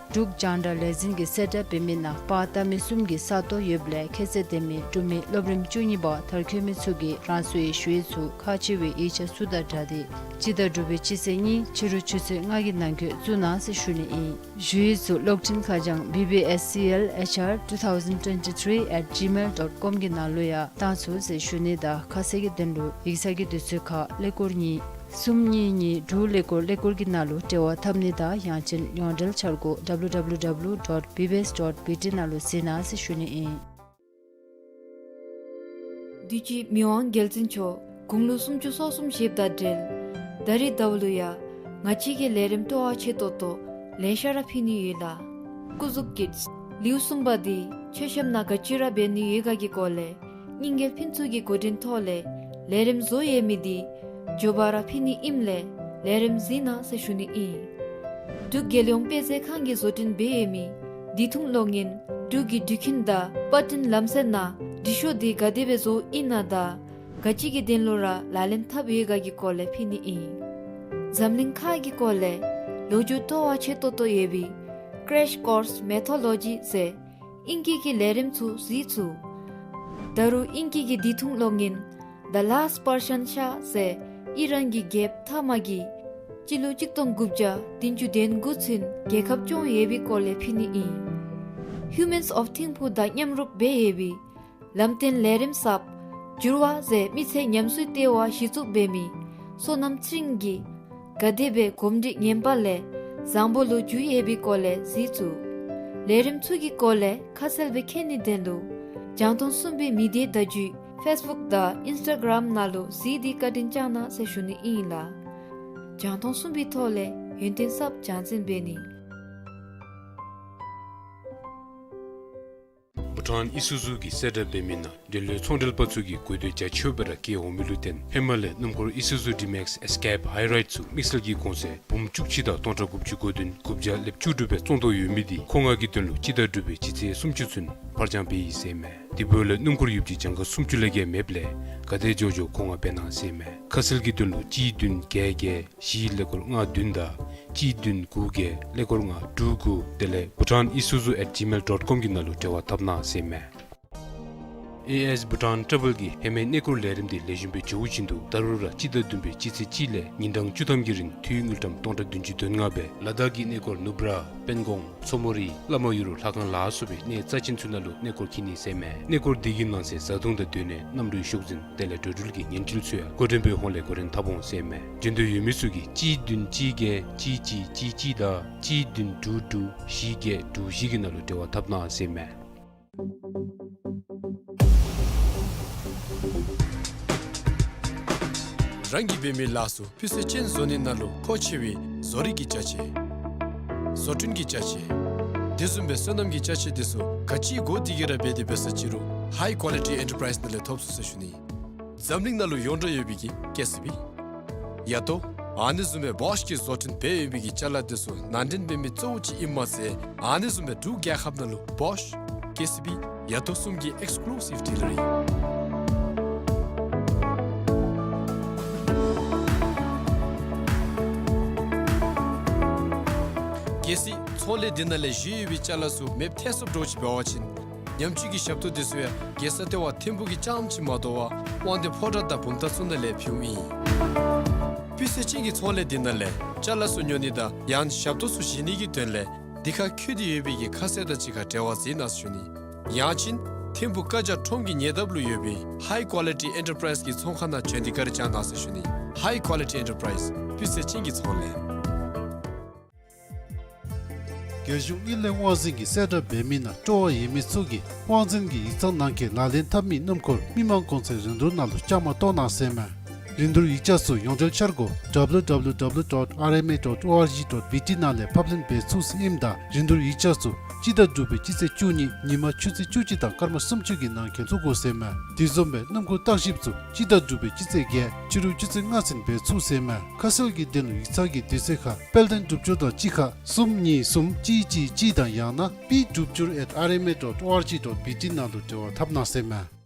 འབྲུག་རྒྱང་བསྒྲགས་ལས་འཛིན་གྱིས་གསལ་བསྒྲགས་འབད་མི་ནང་པར་བཏབ་མི་གསུམ་གྱི་ས་སྟོང་ཡོདཔ་ལས་ཁྱད་ཚད་ལྡན་མི་འབྲུག་མི་སློབ་རིམ་བཅུ་གཉིས་པ་མཐར་འཁྱོལ་མི་ཚུ་གིས་རང་སོའི་ཞུ་ཡིག་ཚུ་ཁག་ཆེ་བའི་ཡིག་ཆ་ཚུ་དང་སྦྲགས་ཏེ་སྤྱི་ཟླ་དྲུག་པའི་སྤྱི་ཚེས་གཉིས་ཕྱི་རུ་ཆུ་ཚོད་ལྔ་གི་ནང་འཁོད་བཙུགས་གནང་ཟེར་ཞུ་ནི་ཨིན། ཞུ་ཡིག་ཚུ་གློག་འཕྲིན་ཁ་བྱང་B B S C L H R two thousand twenty-three at gmail dot com གི་ནང་ལུ་ཡང་བཏང་ཚུགས་ཟེར་ཞུ་ནི་དང་ཁ་གསལ་གྱི་དོན་ལུ་ཡིག་ཚང་གི་དུས་ཚོད་ཁར་ཀླད་ཀོར་གཉིས་གསུམ་གཉིས་གཉིས་དྲུག་ཀླད་ཀོར་ཀླད་ཀོར་གྱི་ནང་ལུ་འབྲེལ་བ་འཐབ་ནི་དང་ཡང་ཅིན་ཡོངས་འབྲེལ་འཆར་སྒོ་W W W dot B B S dot B T ནང་ལུ་གཟིགས་གནང་ཟེར་ཞུ་ནི་ཨིན། དུས་ཅི་མི་དབང་རྒྱལ་བཙུན་མཆོག་དགུང་ལོ་སུམ་ཅུ་སོ་གསུམ་བཞེསཔ་དང་འབྲེལ་ད་རིས་ཟླཝ་ལུ་ཡང་ང་བཅས་ཀྱིས་ལས་རིམ་སྤྲོ་བ་ཆེ་ཏོག་ཏོ་ལེ་ཤ་ར་ཕུལ་ནི་ཡོད་ལགས། སྐུ་གཟུགས་ཀྱི་ལེའུ་གསུམ་པ་འདི་མཆོད་བཤམ་ནང་ག་ཅི་ར་འབད་ནི་ཡོད་ག་གི་སྐོར་ལས་རྙིང་རྒྱལ་ཕུན་ཚོགས་ཀྱི་འགོ་འདྲེན་ཐོག་ལས་ལས་རིམ་བཟོ་ཡོད་མི་འདི་མགྱོགས་པ་ར་ཕུལ་ནི་ཨིནམ་ལས་ལས་རིམ་གཟིགས་གནང་ཟེར་ཞུ་ནི་ཨིན། འབྲུག་རྒྱལ་ཡོངས་དཔེ་མཛོད་ཁང་གིས་བཟོ་སྐྲུན་འབད་ཡོད་མི་བདེ་ཐང་གློག་བརྙན་འབྲུག་གི་འགྲུལ་འཕྲིན་དང་པར་སྐྲུན་ལམ་སྲོལ་ནང་འབྲི་ཤོག་འདི་ག་དེ་སྦེ་བཟོཝ་ཨིན་ན་དང་ག་ཅི་གི་དོན་ལུ་ར་ལག་ལེན་འཐབ་ཡོད་ག་གི་སྐོར་ལས་ཕུལ་ནི་ཨིན། འཛམ་གླིང་ཁག་གི་སྐོར་ལས་ལོ་རྒྱུས་སྤྲོ་བ་ཆེ་ཏོག་ཏོ་ཡོད་པའི་Crash Course Mythology ཟེར་ཨིང་སྐད་ཀྱི་ལས་རིམ་ཚུ་གཟིགས་ཚུགས། ད་རུང་ཨིང་སྐད་ཀྱི་བདེ་ཐང་གློག་བརྙན་The Last Persian Shah ཟེར་ཨི་རན་གྱི་རྒྱལཔོ་ཐ་མ་གིས་སྤྱི་ལོ་གཅིག་སྟོང་དགུ་བརྒྱ་བདུན་ཅུ་དོན་དགུ་ཚུན་རྒྱལ་ཁབ་སྐྱོང་ཡོད་པའི་སྐོར་ལས་ཕུལ་ནི་ཨིན། Humans of Thimphu དང་མཉམ་རུབ་འབད་ཡོད་པའི་ལམ་སྟོན་ལས་རིམ་གསརཔ་འགྱུར་བ་ཟེར་མི་ཚེ་ཉམས་གསོའི་ལྟེ་བ་གཞི་བཙུགས་འབད་མི་ སོ་ནམ་ཚེ་རིང་གིས་ག་དེ་སྦེ་གོམས་འདྲིས་ངན་པ་ལས་བཟང་པོ་ལུ་འགྱུར་ཡོད་པའི་སྐོར་ལས་གཟིགས་ཚུགས། ལས་རིམ་ཚུ་གི་སྐོར་ལས་ཁ་གསལ་སྦེ་མཁྱེན་ནིའི་དོན་ལུ་རྒྱང་མཐོང་གསུམ་པའི་མི་སྡེ་བརྡ་བརྒྱུད་ཕེསི་བུཀ་དང་ཨིནསི་ཊ་གརམ་ནང་ལུ་གཟིགས་ཏེ་བཀའ་དྲིན་བསྐྱང་གནང་ཟེར་ཞུ་ནི་ཨིན་ལགས། རྒྱང་མཐོང་གསུམ་པའི་ཐོག་ལས་ཡོན་ཏན་གསརཔ་སྦྱང་འཛིན་འབད་ནི། བྷུ་ཊཱན་ཨི་སུ་ཛུ་གིས་གསལ་བསྒྲགས་འབད་མི་ནང་འབྲེལ་ཡོད་ཚོང་འབྲེལ་པ་ཚུ་གིས་དགོས་འདོད་རྒྱ་ཆེཝ་སྦེ་ར་བསྐྱེད་འོང་མི་ལུ་བརྟེན་ཧེ་མ་ལས་སྣུམ་འཁོར་ཨི་སུ་ཛུ་ཌི་མེགསི་ཨེསི་ཀེབ་ཧའི་རའིཌ་ཚུ་དམིགས་བསལ་གྱི་གོང་ཚད་འབུམ་བཅུ་གཅིག་དང་སྟོང་ཕྲག་དགུ་བཅུ་གོ་བདུན་དགུ་བརྒྱ་ལེབ་བཅུ་དྲུག་སྦེ་བཙོང་དོ་ཡོད་མི་འདི་མཁོ་མངགས་ཀྱི་དོན་ལུ་སྤྱི་ཟླ་དྲུག་པའི་སྤྱི་ཚེས་སུམ་ཅུ་ཚུན་ཕར་འགྱངས་འབད་ཡི་ཟེར་མས། དེ་འབདཝ་ལས་སྣུམ་འཁོར་ཡོདཔ་ཅིག་གྱངས་ཁ་སུམ་ཅུ་ལས་བརྒལ་མེདཔ་ལས་ག་དེ་མགྱོགས་མགྱོགས་མཁོ་མངགས་འབད་གནང་ཟེར་མས། ཁ་གསལ་གྱི་དོན་ལུ་གཅིག་བདུན་བརྒྱད་བརྒྱད་བཞི་ཀླད་ཀོར་ལྔ་བདུན་དང་གཅིག་བདུན་དགུ་བརྒྱད་ཀླད་ཀོར་ལྔ་དྲུག་དགུ་དེ་ལས་Bhutan Isuzu at gmail dot com གི་ནང་ལུ་འབྲེལ་བ་འཐབ་གནང་ཟེར་མས། ཨེ་ཨེསི་བྷུ་ཊཱན་ཊ་བཱལ་གྱིས་ཧེ་མའི་གནས་སྐོར་ལས་རིམ་འདི་ལེགས་ཤོམ་སྦེ་འགྱོ་བཞིན་དུ་ད་རུང་ར་སྤྱི་ཟླ་བདུན་པའི་སྤྱི་ཚེས་གཅིག་ལས་ཉིན་གྲངས་བཅུ་ཐམ་གྱི་རིང་འཐུས་དངུལ་ཀྲམ་སྟོང་ཕྲག་བདུན་ཅུ་དོན་ལྔ་སྦེ་ལ་དྭགས་ཀྱི་གནས་སྐོར་ནུབ་ར་པེན་ཀོང་མཚོ་མོ་རི་བླ་མ་ཡུལ་ལྷ་ཁང་ལ་སོགས་པའི་གནས་རྩ་ཆེན་ཚུ་ནང་ལུ་གནས་སྐོར་འཁྱིད་ནི་ཟེར་མས། གནས་སྐོར་འདི་གི་ནང་གསེས་བཟའ་འཐུང་དང་སྡོད་གནས་གནམ་གྲུའི་ཤོག་འཛིན་དེ་ལས་འགྲོ་འགྲུལ་གྱི་ཉན་སྤྲོ་ཚུ་ཡང་འགོ་འདྲེན་པའི་ཧོངས་ལས་འགོ་འདྲེན་འཐབ་འོང་ཟེར་མས། འབྱོན་འདོད་ཡོད་མི་ཚུ་གིས་གཅིག་བདུན་གཅིག་བརྒྱད་གཅིག་གཅིག་གཅིག་གཅིག་དང་གཅིག་བདུན་དྲུག་དྲུག་བཞི་བརྒྱད་དྲུག་བཞི་གི་ནང་ལུ་འབྲེལ་བ་འཐབ་གནང་ཟེར་མས། རང་གིས་འབད་མི་ལཱ་ཚུ་སྤུས་ཚད་ཅན་བཟོ་ནི་ནང་ལུ་མཁོ་ཆེ་བའི་བཟོ་རིག་གི་ཅ་ཆས། བཟོ་སྐྲུན་གྱི་ཅ་ཆས། དེ་བཟུམ་སྦེ་སོ་ནམ་གྱི་ཅ་ཆས་དེ་ཚུ་ག་ཅི་དགོ་དེ་གི་ར་འབད་དེ་འབད་ས་ཅི་རུང་High Quality Enterprise ནང་ལས་ཐོབ་ཚུགས་ཟེར་ཞུ་ནི། འཛམ་གླིང་ནང་ལུ་ཡོངས་གྲགས་ཡོད་པའི་གི་ཀེ་སི་བི། ཡ་ཏོ། ཨ་ནི་བཟུམ་སྦེ་བོཤ་གིས་བཟོ་སྐྲུན་འབད་ཡོད་པའི་གི་ཅ་ལ་དེ་ཚུ་ནང་འདྲེན་འབད་མི་གཙོ་བོ་ཅིག་ཨིནམ་མ་ཚད་ཨ་ནི་བཟུམ་སྦེ་འབྲུག་རྒྱལ་ཁབ་ནང་ལུ་བོཤ་ཀེ་སི་བི་ཡ་ཏོ་གསུམ་གྱི་ཨེགསི་ཀུ་ལུ་སིབ་ཌི་ལར་ཨིན། གལ་སྲིད་ཚོང་ལས་འདི་ནང་ལས་བཞེས་ཡོད་པའི་ཅ་ལ་ཚུ་མེདཔ་ཐལ་སོཔ་འདྲཝ་ཅིག་འབད་བ་ཅིན་ཉམས་བཅོས་ཀྱི་ཞབས་ཏོག་དེ་ཚུ་ཡང་རྒྱལ་ས་ལྟེ་བ་ཐིམ་ཕུག་གི་རྐྱངམ་ཅིག་མ་དོ་བར་དབང་འདུས་ཕོ་བྲང་དང་བུམ་ཐང་ཚུ་ནང་ལས་ཕུལཝ་ཨིན། སྤུས་ཚད་ཅན་གྱི་ཚོང་ལས་འདི་ནང་ལས་ཅ་ལ་ཚུ་ཉོ་ནི་དང་ཡང་ཞབས་ཏོག་ཚུ་བཞེས་ནི་གི་དོན་ལས་འདི་ཁར་འཁོད་དེ་ཡོད་པའི་གི་ཁ་གསལ་དང་གཅིག་ཁར་འབྲེལ་བ་འཛིན་གནང་ཟེར་ཞུ་ནི། ཡང་ཅིན་ཐིམ་ཕུག་ཀ་ཇ་ཁྲོམ་གྱི་ཉེ་འདབས་ལུ་ཡོད་པའི་High Quality Enterprise གི་ཚོང་ཁང་ནང་བྱོན་ཏེ་བཀའ་དྲིན་བསྐྱང་གནང་ཟེར་ཞུ་ནི། High Quality Enterprise སྤུས་ཚད་ཅན་གྱི་ཚོང་ལས། རྒྱལ་གཞུང་དངུལ་ལས་དབང་འཛིན་གྱིས་གསལ་བསྒྲགས་འབད་མི་ནང་སྤྲོ་བ་ཡོད་མི་ཚུ་གིས་དབང་འཛིན་གྱི་ཡིག་ཚང་ནང་འཁོད་ལག་ལེན་འཐབ་མི་སྣུམ་འཁོར་མི་མང་གོང་ཚད་རིན་བསྡུར་ནང་ལུ་བཅའ་མར་གཏོགས་གནང་ཟེར་མས། རིན་བསྡུར་ཡིག་ཆ་ཚུ་ཡོངས་འབྲེལ་འཆར་སྒོ་W W W dot R M A dot O R G dot B T ནང་ལས་ཕབ་ལེན་འབད་ཚུགས་ཟེར་ཨིནམ་ད་རིན་བསྡུར་ཡིག་ཆ་ཚུ་སྤྱི་ཟླ་དྲུག་པའི་སྤྱི་ཚེས་བཅུ་གཉིས་ཉིན་མ་ཆུ་ཚོད་བཅུ་གཅིག་དང་སྐར་མ་སུམ་ཅུ་གི་ནང་འཁོད་བཙུགས་དགོ་ཟེར་མས། དེ་བཟུམ་སྦེ་སྣུམ་འཁོར་བརྟག་ཞིབ་ཚུ་སྤྱི་ཟླ་དྲུག་པའི་སྤྱི་ཚེས་བརྒྱད་ཕྱི་རུ་ཆུ་ཚོད་ལྔ་ཚུན་འབད་ཚུགས་ཟེར་མས། ཁ་གསལ་གྱི་དོན་ལུ་ཡིག་ཚང་གི་དུས་ཚོད་ཁར་དཔལ་ལྡན་སྒྲུབ་སྦྱོར་དང་གཅིག་ཁར་གསུམ་གཉིས་གསུམ་གཅིག་གཅིག་གཅིག་དང་ཡང་ན་P Drupjur at R M A dot O R G dot B T ནང་ལུ་འབྲེལ་བ་འཐབ་གནང་ཟེར་མས།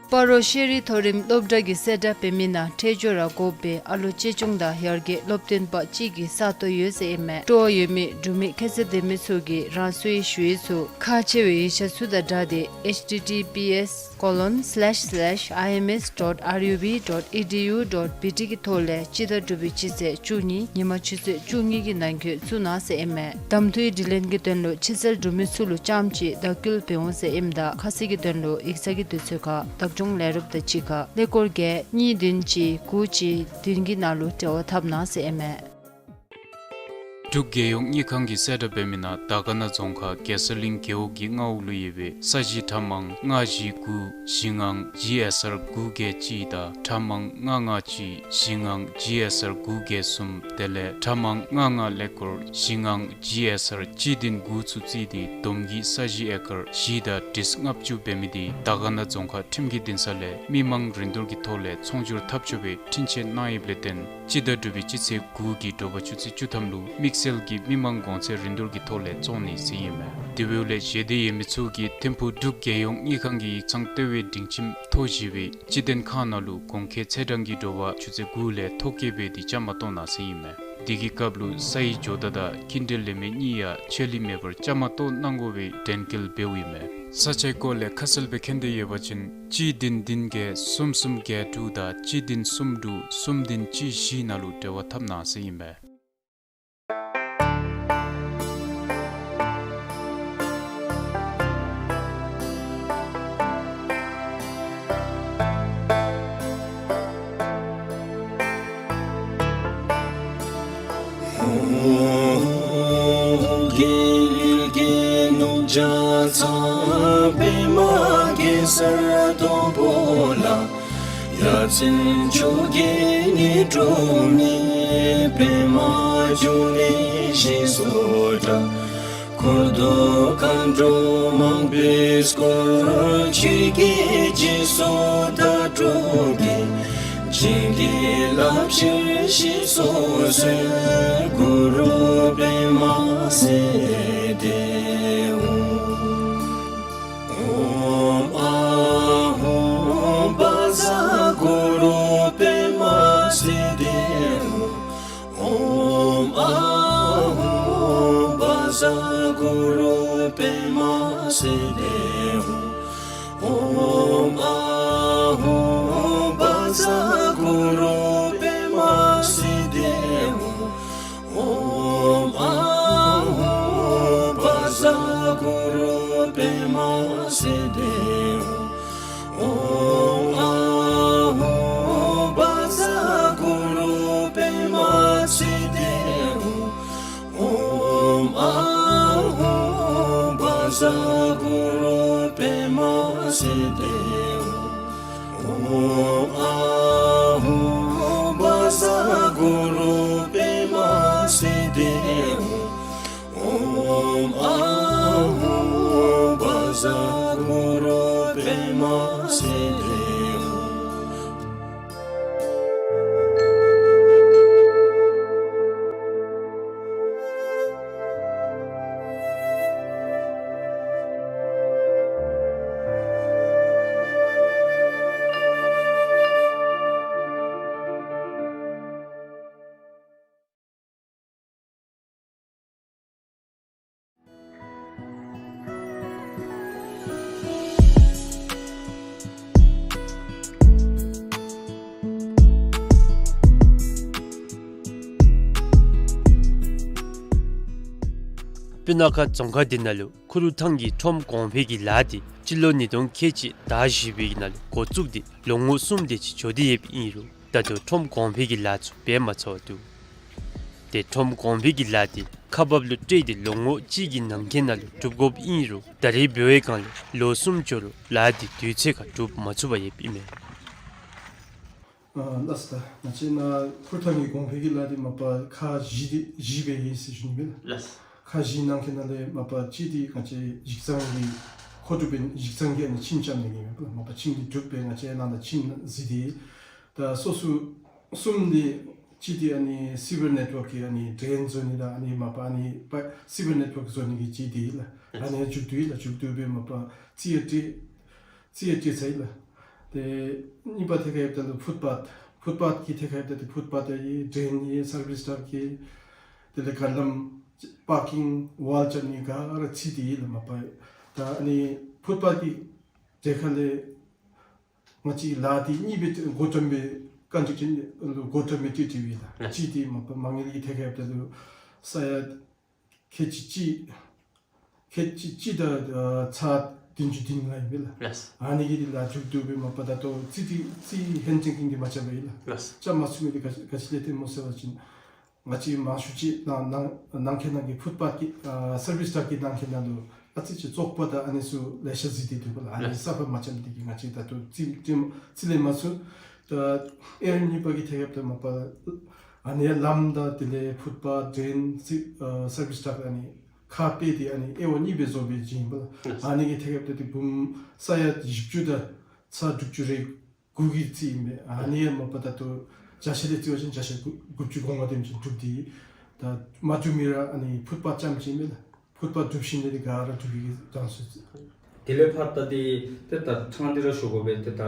སྤ་རོ་ཤེས་རིག་མཐོ་རིམ་སློབ་གྲྭ་གིས་གསལ་བསྒྲགས་འབད་མི་ནང་འཕྲལ་མགྱོགས་ར་དགོ་པའི་ཨ་ལོ་གཅེས་སྐྱོང་དང་ཡར་རྒྱས་སློབ་སྟོན་པ་གཅིག་གི་ས་སྟོང་ཡོད་ཟེར་ཨིན་མས། སྤྲོ་བ་ཡོད་མི་འབྲུག་མི་ཁྱད་ཚད་ལྡན་མི་ཚུ་གིས་རང་སོའི་ཞུ་ཡིག་ཚུ་ཁག་ཆེ་བའི་ཡིག་ཆ་ཚུ་དང་སྦྲགས་ཏེ་H T T P S colon slash slash I M S dot R U B dot E D U dot B T གི་ཐོག་ལས་སྤྱི་ཟླ་དྲུག་པའི་སྤྱི་ཚེས་བཅུ་གཉིས་ཉིན་མ་ཆུ་ཚོད་བཅུ་གཉིས་ཀྱི་ནང་འཁོད་བཙུགས་གནང་ཟེར་ཨིན་མས། གདམ་འཐུའི་དྲི་ལན་གྱི་དོན་ལུ་ཕྱི་གསལ་འབྲུག་མི་ཚུ་ལུ་རྐྱངམ་ཅིག་བརྡ་བསྐུལ་འབད་འོང་ཟེར་ཨིནམ་ད་ཁ་གསལ་གྱི་དོན་ལུ་ཡིག་ཚང་གི་དུས་ཚོད་ཁར་བདག་སྐྱོང་ལས་རོགསཔ་དང་གཅིག་ཁར་ཀླད་ཀོར་བརྒྱད་གཉིས་བདུན་གཅིག་དགུ་གཅིག་བདུན་གྱི་ནང་ལུ་འབྲེལ་བ་འཐབ་གནང་ཟེར་ཨིན་མས། འབྲུག་རྒྱལ་ཡོངས་དངུལ་ཁང་གིས་གསལ་བསྒྲགས་འབད་མི་ནང་དར་དཀར་ན་རྫོང་ཁག་རྒྱལ་ས་གླིང་རྒེད་འོག་གི་མངའ་འོག་ལུ་ཡོད་པའི་ས་གཞི་ཁྲ་མང་ལྔ་བཞི་དགུ་བཞི་ལྔ་ཇི་ཨེསི་ཨར་དགུ་བརྒྱད་གཅིག་དང་ཁྲ་མང་ལྔ་ལྔ་གཅིག་བཞི་ལྔ་ཇི་ཨེསི་ཨར་དགུ་བརྒྱད་གསུམ་དེ་ལས་ཁྲ་མང་ལྔ་ལྔ་ཀླད་ཀོར་བཞི་ལྔ་ཇི་ཨེསི་ཨར་གཅིག་བདུན་དགུ་ཚུ་བརྩིས་ཏེ་བསྡོམས་ཀྱིས་ས་གཞི་ཨེ་ཀར་བཞི་དང་ཊིས་ལྔ་བཅུ་འབད་མི་འདི་དར་དཀར་ན་རྫོང་ཁག་ཁྲིམས་ཀྱི་འདུན་ས་ལས་མི་མང་རིན་བསྡུར་གྱི་ཐོག་ལས་ཚོང་སྒྱུར་འཐབ་ཆོག་པའི་འཕྲིན་བཅད་གནང་ཡོདཔ་ལས་བརྟེན་སྤྱི་ཟླ་དྲུག་པའི་སྤྱི་ཚེས་དགུ་གི་དྲོ་པ་ཆུ་ཚོད་བཅུ་ཐམ་ལུ་དམིགས་བསལ་གྱི་མི་མང་གོང་ཚད་རིན་བསྡུར་གྱི་ཐོག་ལས་བཙོང་ནི་ཟེར་ཨིན་མས། དེ་འབདཝ་ལས་ཞལ་འདེབས་ཡོད་མི་ཚུ་གིས་ཐིམ་ཕུག་འབྲུག་རྒྱལ་ཡོངས་དངུལ་ཁང་གི་ཡིག་ཚང་ལྟེ་བའི་སྒྲིང་ཁྱིམ་ཐོག་བཞི་པའི་སྤྱི་དོན་ཁང་ནང་ལུ་གོང་འཁོད་ཚེས་གྲངས་ཀྱི་དྲོ་པ་ཆུ་ཚོད་དགུ་ལས་ཐོ་བཀོད་འབད་དེ་བཅའ་མར་གཏོགས་གནང་ཟེར་ཨིན་མས། དེ་གི་སྐབས་ལུ་ས་ཡི་ཇོ་བདག་དང་ཁྱིམ་འདྲེན་ལས་མི་གཉིས་ཡང་ཆད་ལུས་མེད་པར་བཅའ་མར་གཏོགས་གནང་དགོ་པའི་དྲན་སྐུལ་འབདཝ་ཨིན་མས། ས་ཆའི་སྐོར་ལས་ཁ་གསལ་སྦེ་མཁྱེན་འདོད་ཡོད་པ་ཅིན་གཅིག་བདུན་བདུན་བརྒྱད་གསུམ་གསུམ་བརྒྱད་དྲུག་དང་གཅིག་བདུན་གསུམ་དྲུག་གསུམ་བདུན་གཅིག་བཞི་ནང་ལུ་འབྲེལ་བ་འཐབ་གནང་ཟེར་ཨིན་མས། ལྗགས་རྩོམ་པདྨ་གེ་སར་སྡོང་པོ་ལ། ཡ་མཚན་མཆོག་གི་ཉི་སྒྲོན་མེ། པདྨ་འབྱུང་གནས་ཞེས་སུ་གྲགས། འཁོར་དང་མཁའ་འགྲོ་མང་པོས་བསྐོར། ཆོས་ཀྱི་རྗེས་སུ་བདག་སྒྲུབ་ཀྱིས། བྱིན་གྱིས་བརླབ་ཕྱིར་གཤེགས་སུ་གསོལ། གུ་རུ་པདྨ་སིདྡྷི་ཧཱུྃ། ཨོཾ་ཨཱཿཧཱུྃ་བཛྲ་གུ་རུ་པདྨ་སིདྡྷི་ཧཱུྃ། ཨོཾ་ཨཱཿཧཱུྃ་བཛྲ་གུ་རུ་པདྨ་སིདྡྷི་ཧཱུྃ། ཨོཾ་ཨཱཿཧཱུྃ་བཛྲ་གུ་རུ་པདྨ་སིདྡྷི་ཧཱུྃ། ཨོཾ་ཨཱཿཧཱུྃ་བཛྲ་གུ་རུ་པདྨ་སིདྡྷི་ཧཱུྃ། ཨོཾ་ཨཱཿཧཱུྃ་བཛྲ་གུ་རུ་པདྨ་སིདྡྷི་ཧཱུྃ། ཨོཾ་ཨཱཿཧཱུྃ་བཛྲ་གུ་རུ་པདྨ་སིདྡྷི་ཧཱུྃ། ཨོཾ་ཨཱཿཧཱུྃ་བཛྲ་གུ་རུ་པདྨ་སིདྡྷི་ཧཱུྃ། ཨོཾ་ཨཱཿཧཱུྃ་བཛྲ་གུ་རུ་པདྨ་སིདྡྷི་ཧཱུྃ། སྤུ་ན་ཁ་རྫོང་ཁག་འདི་ནང་ལུ་ཁུ་རུ་ཐང་གི་ཁྲོམ་གོང་འཕེལ་གྱི་ལཱ་འདི་སྤྱི་ལོ་ཉིས་སྟོང་ཁལ་གཅིག་དང་བཞི་པའི་ནང་ལུ་འགོ་བཙུགས་ཏེ་ལོ་ངོ་གསུམ་དེ་ཅིག་འགྱོ་སྟེ་ཡོདཔ་ཨིན་རུང་ད་ལྟོ་ཁྲོམ་གོང་འཕེལ་གྱི་ལཱ་ཚུ་འབད་མ་ཚུགས་པར་འདུག། ཏེ་ཁྲོམ་གོང་འཕེལ་གྱི་ལཱ་འདི་ཁག་འབགཔ་ལུ་སྤྲོད་དེ་ལོ་ངོ་གཅིག་གི་ནང་འཁོད་ནང་ལུ་གྲུབ་དགོཔ་ཨིན་རུང་ད་རེས་འབད་བའི་སྒང་ལས་ལོ་གསུམ་འགྱོ་རུང་ལཱ་འདི་དུས་ཚོད་ཁར་གྲུབ་མ་ཚུགས་པར་ཡོདཔ་ཨིན་མས། ཨ་ལགས་སོ། ད་ང་བཅས་ནཱ་ཁུ་རུ་ཐང་གི་གོང་འཕེལ་གྱི་ལཱ་འདི་མ་པ་ཁག་བཞི་འདི་བཞི་སྦེ་ཡོད་ཟེར་ཞུ་ནི་མས་ལགས། ལགས། ཁག་བཞིའི་ནང་འཁོད་ནང་ལས་མ་པ་གཅིག་འདི་ང་བཅས་གཞི་རྐྱང་གི་མཁོ་སྒྲུབ་འབད་གཞི་རྐྱང་གི་ཨ་ནི་ཁྱིམ་རྐྱབ་ནི་ཨིན་མས་ལགས། མ་པ་ཁྱིམ་འདི་གྲུབ་སྦེ་ང་བཅས་ནཱ་ལུ་ཁྱིམ་བཟོ་སྟེ་ད་སོ་སོ་གསུམ་འདི་གཅིག་འདི་ཨ་ནི་སི་ཝེར་ནེཊ་ཝརཀ་གི་ཨ་ནི་ཌྲེན་བཟོ་ནི་དང་ཨ་ནི་མ་པ་ཨ་ནི་པ་སི་ཝེར་ནེཊ་ཝརཀ་བཟོ་ནི་གི་གཅིག་འདི་ལགས། ཨ་ནི་མཇུག་བསྡུ་ཡི་ལགས། མཇུག་བསྡུ་སྦེ་མ་པ་རྩིས་ཡང་སྤྲོད་རྩིས་ཡང་སྤྲོད་ཚར་ཡི་ལགས། ཏེ་གཉིས་པ་ཐད་ཁར་ཡོདཔ་ད་ལུ་ཕུཊ་པཱཐ་ཕུཊ་པཱཐ་ཀྱི་ཐད་ཁར་ཡོདཔ་ད་ཏེ་ཕུཊ་པཱཐ་ཡང་ཌྲེན་ཡང་སར་བིསི་ཊཱར་གྱི་དེ་ལས་ག་ལམ་པར་ཀིང་ཝཱལ་རྐྱབ་ནི་ག་ར་རྩིས་ཏེ་ཡི་ལགས། མ་པ་ད་ཨ་ནི་ཕུཊ་པཱཐ་ཀྱི་གྲས་ཁ་ལས་ང་བཅས་ལཱ་འདི་གཉིས་སྦེ་འགོ་འདྲེན་སྦེ་བཀའ་འགྱུར་ཅན་འགོ་འདྲེན་སྦེ་སྤྲོད་སྤྲོད་ཡི་ལགས། ལགས། གཅིག་འདི་མ་པ་མ་དངུལ་གྱི་ཐད་ཁར་ཡོདཔ་ད་ལུ་ས་ཡ་ཁལ་གཅིག་གཅིག་ཁལ་གཅིག་གཅིག་དང་ཨ་ཚག་བདུན་ཅུ་དོན་ལྔ་ཨིན་པས་ལགས། ལགས། ཨ་ནི་གི་འདི་ལཱ་མཇུག་བསྡུ་སྦེ་མ་པ་ད་ལྟོ་རྩིས་འདི་རྩིས་ཧེནཌ་ཅེཀ་ཀིང་འདི་མ་རྐྱབ་པས་ལགས། ལགས། རྐྱབ་མ་ཚུགས་མི་འདི་ག་ག་ཅི་ལས་བརྟེན་སྨོ་ཟེར་བ་ཅིན་ང་བཅས་མང་ཤོས་ཅིག་ནང་ནང་ནང་འཁོད་ནང་གི་ཕུཊ་པཱཐ་ཀྱི་ཨ་སར་བིསི་ཊཱར་གྱི་ནང་འཁོད་ནང་ལུ་ཨ་ཙི་ཅིག་བཙོག་པ་དང་ཨ་ནི་ཚུ་ལེ་ཤ་གཟིགས་ཏེ་འདུག་པ་ལགས། ཨ་ནི་ལགས། གསརཔ་མ་རྐྱབ་མི་འདི་གིས་ང་བཅས་ད་ལྟོ་རྩིས་རྩིས་རྩིས་ལེན་མ་ཚུགས། ད་ཨེ་རིམ་གཉིས་པ་གི་ཐད་ཁར་ཡོདཔ་ད་མ་པ་ཨ་ནི་ལམ་དང་དེ་ལས་ཕུཊ་པཱཐ་ཌྲེན་སི་ཨ་སར་བིསི་ཊཱར་ཨ་ནི་ཁག་དཔེ་འདི་ཨ་ནི་ཨེ་ཝན་གཉིས་སྦེ་བཟོ་སྦེ་བྱིན་པ་ལགས། ལགས། ཨ་ནི་གི་ཐད་ཁར་ཡོདཔ་ད་འབུམ་ས་ཡ་བཞི་བཅུ་དང་ཚག་དྲུག་ཅུ་རེ་དགུ་གི་རྩིས་ཨིན་པས། ཨ་ནི་ཡང་མ་པ་ད་ལྟོ་བརྒྱ་ཆ་ལས་བརྩི་བ་ཅིན་བརྒྱ་ཆ་དགུ་དགུ་བཅུ་གོ་ལྔ་དེམ་ཅིག་གྲུབ་སྟེ་ད་མ་གྲུབ་མི་ར་ཨ་ནི་ཕུཊ་པཱཐ་རྐྱངམ་ཅིག་ཨིན་པས་ལགས། ཕུཊ་པཱཐ་གྲུབ་ཞིནམ་ལས་འདི་ག་ར་གྲུབ་པའི་གི་གྲངས་སུ་ཚུད། དེ་ལས་ཕར་ད་འདི་ཏེ་ད་ཕྲང་སྟེ་ར་ཞུ་དགོ་པས། ཏེ་ད་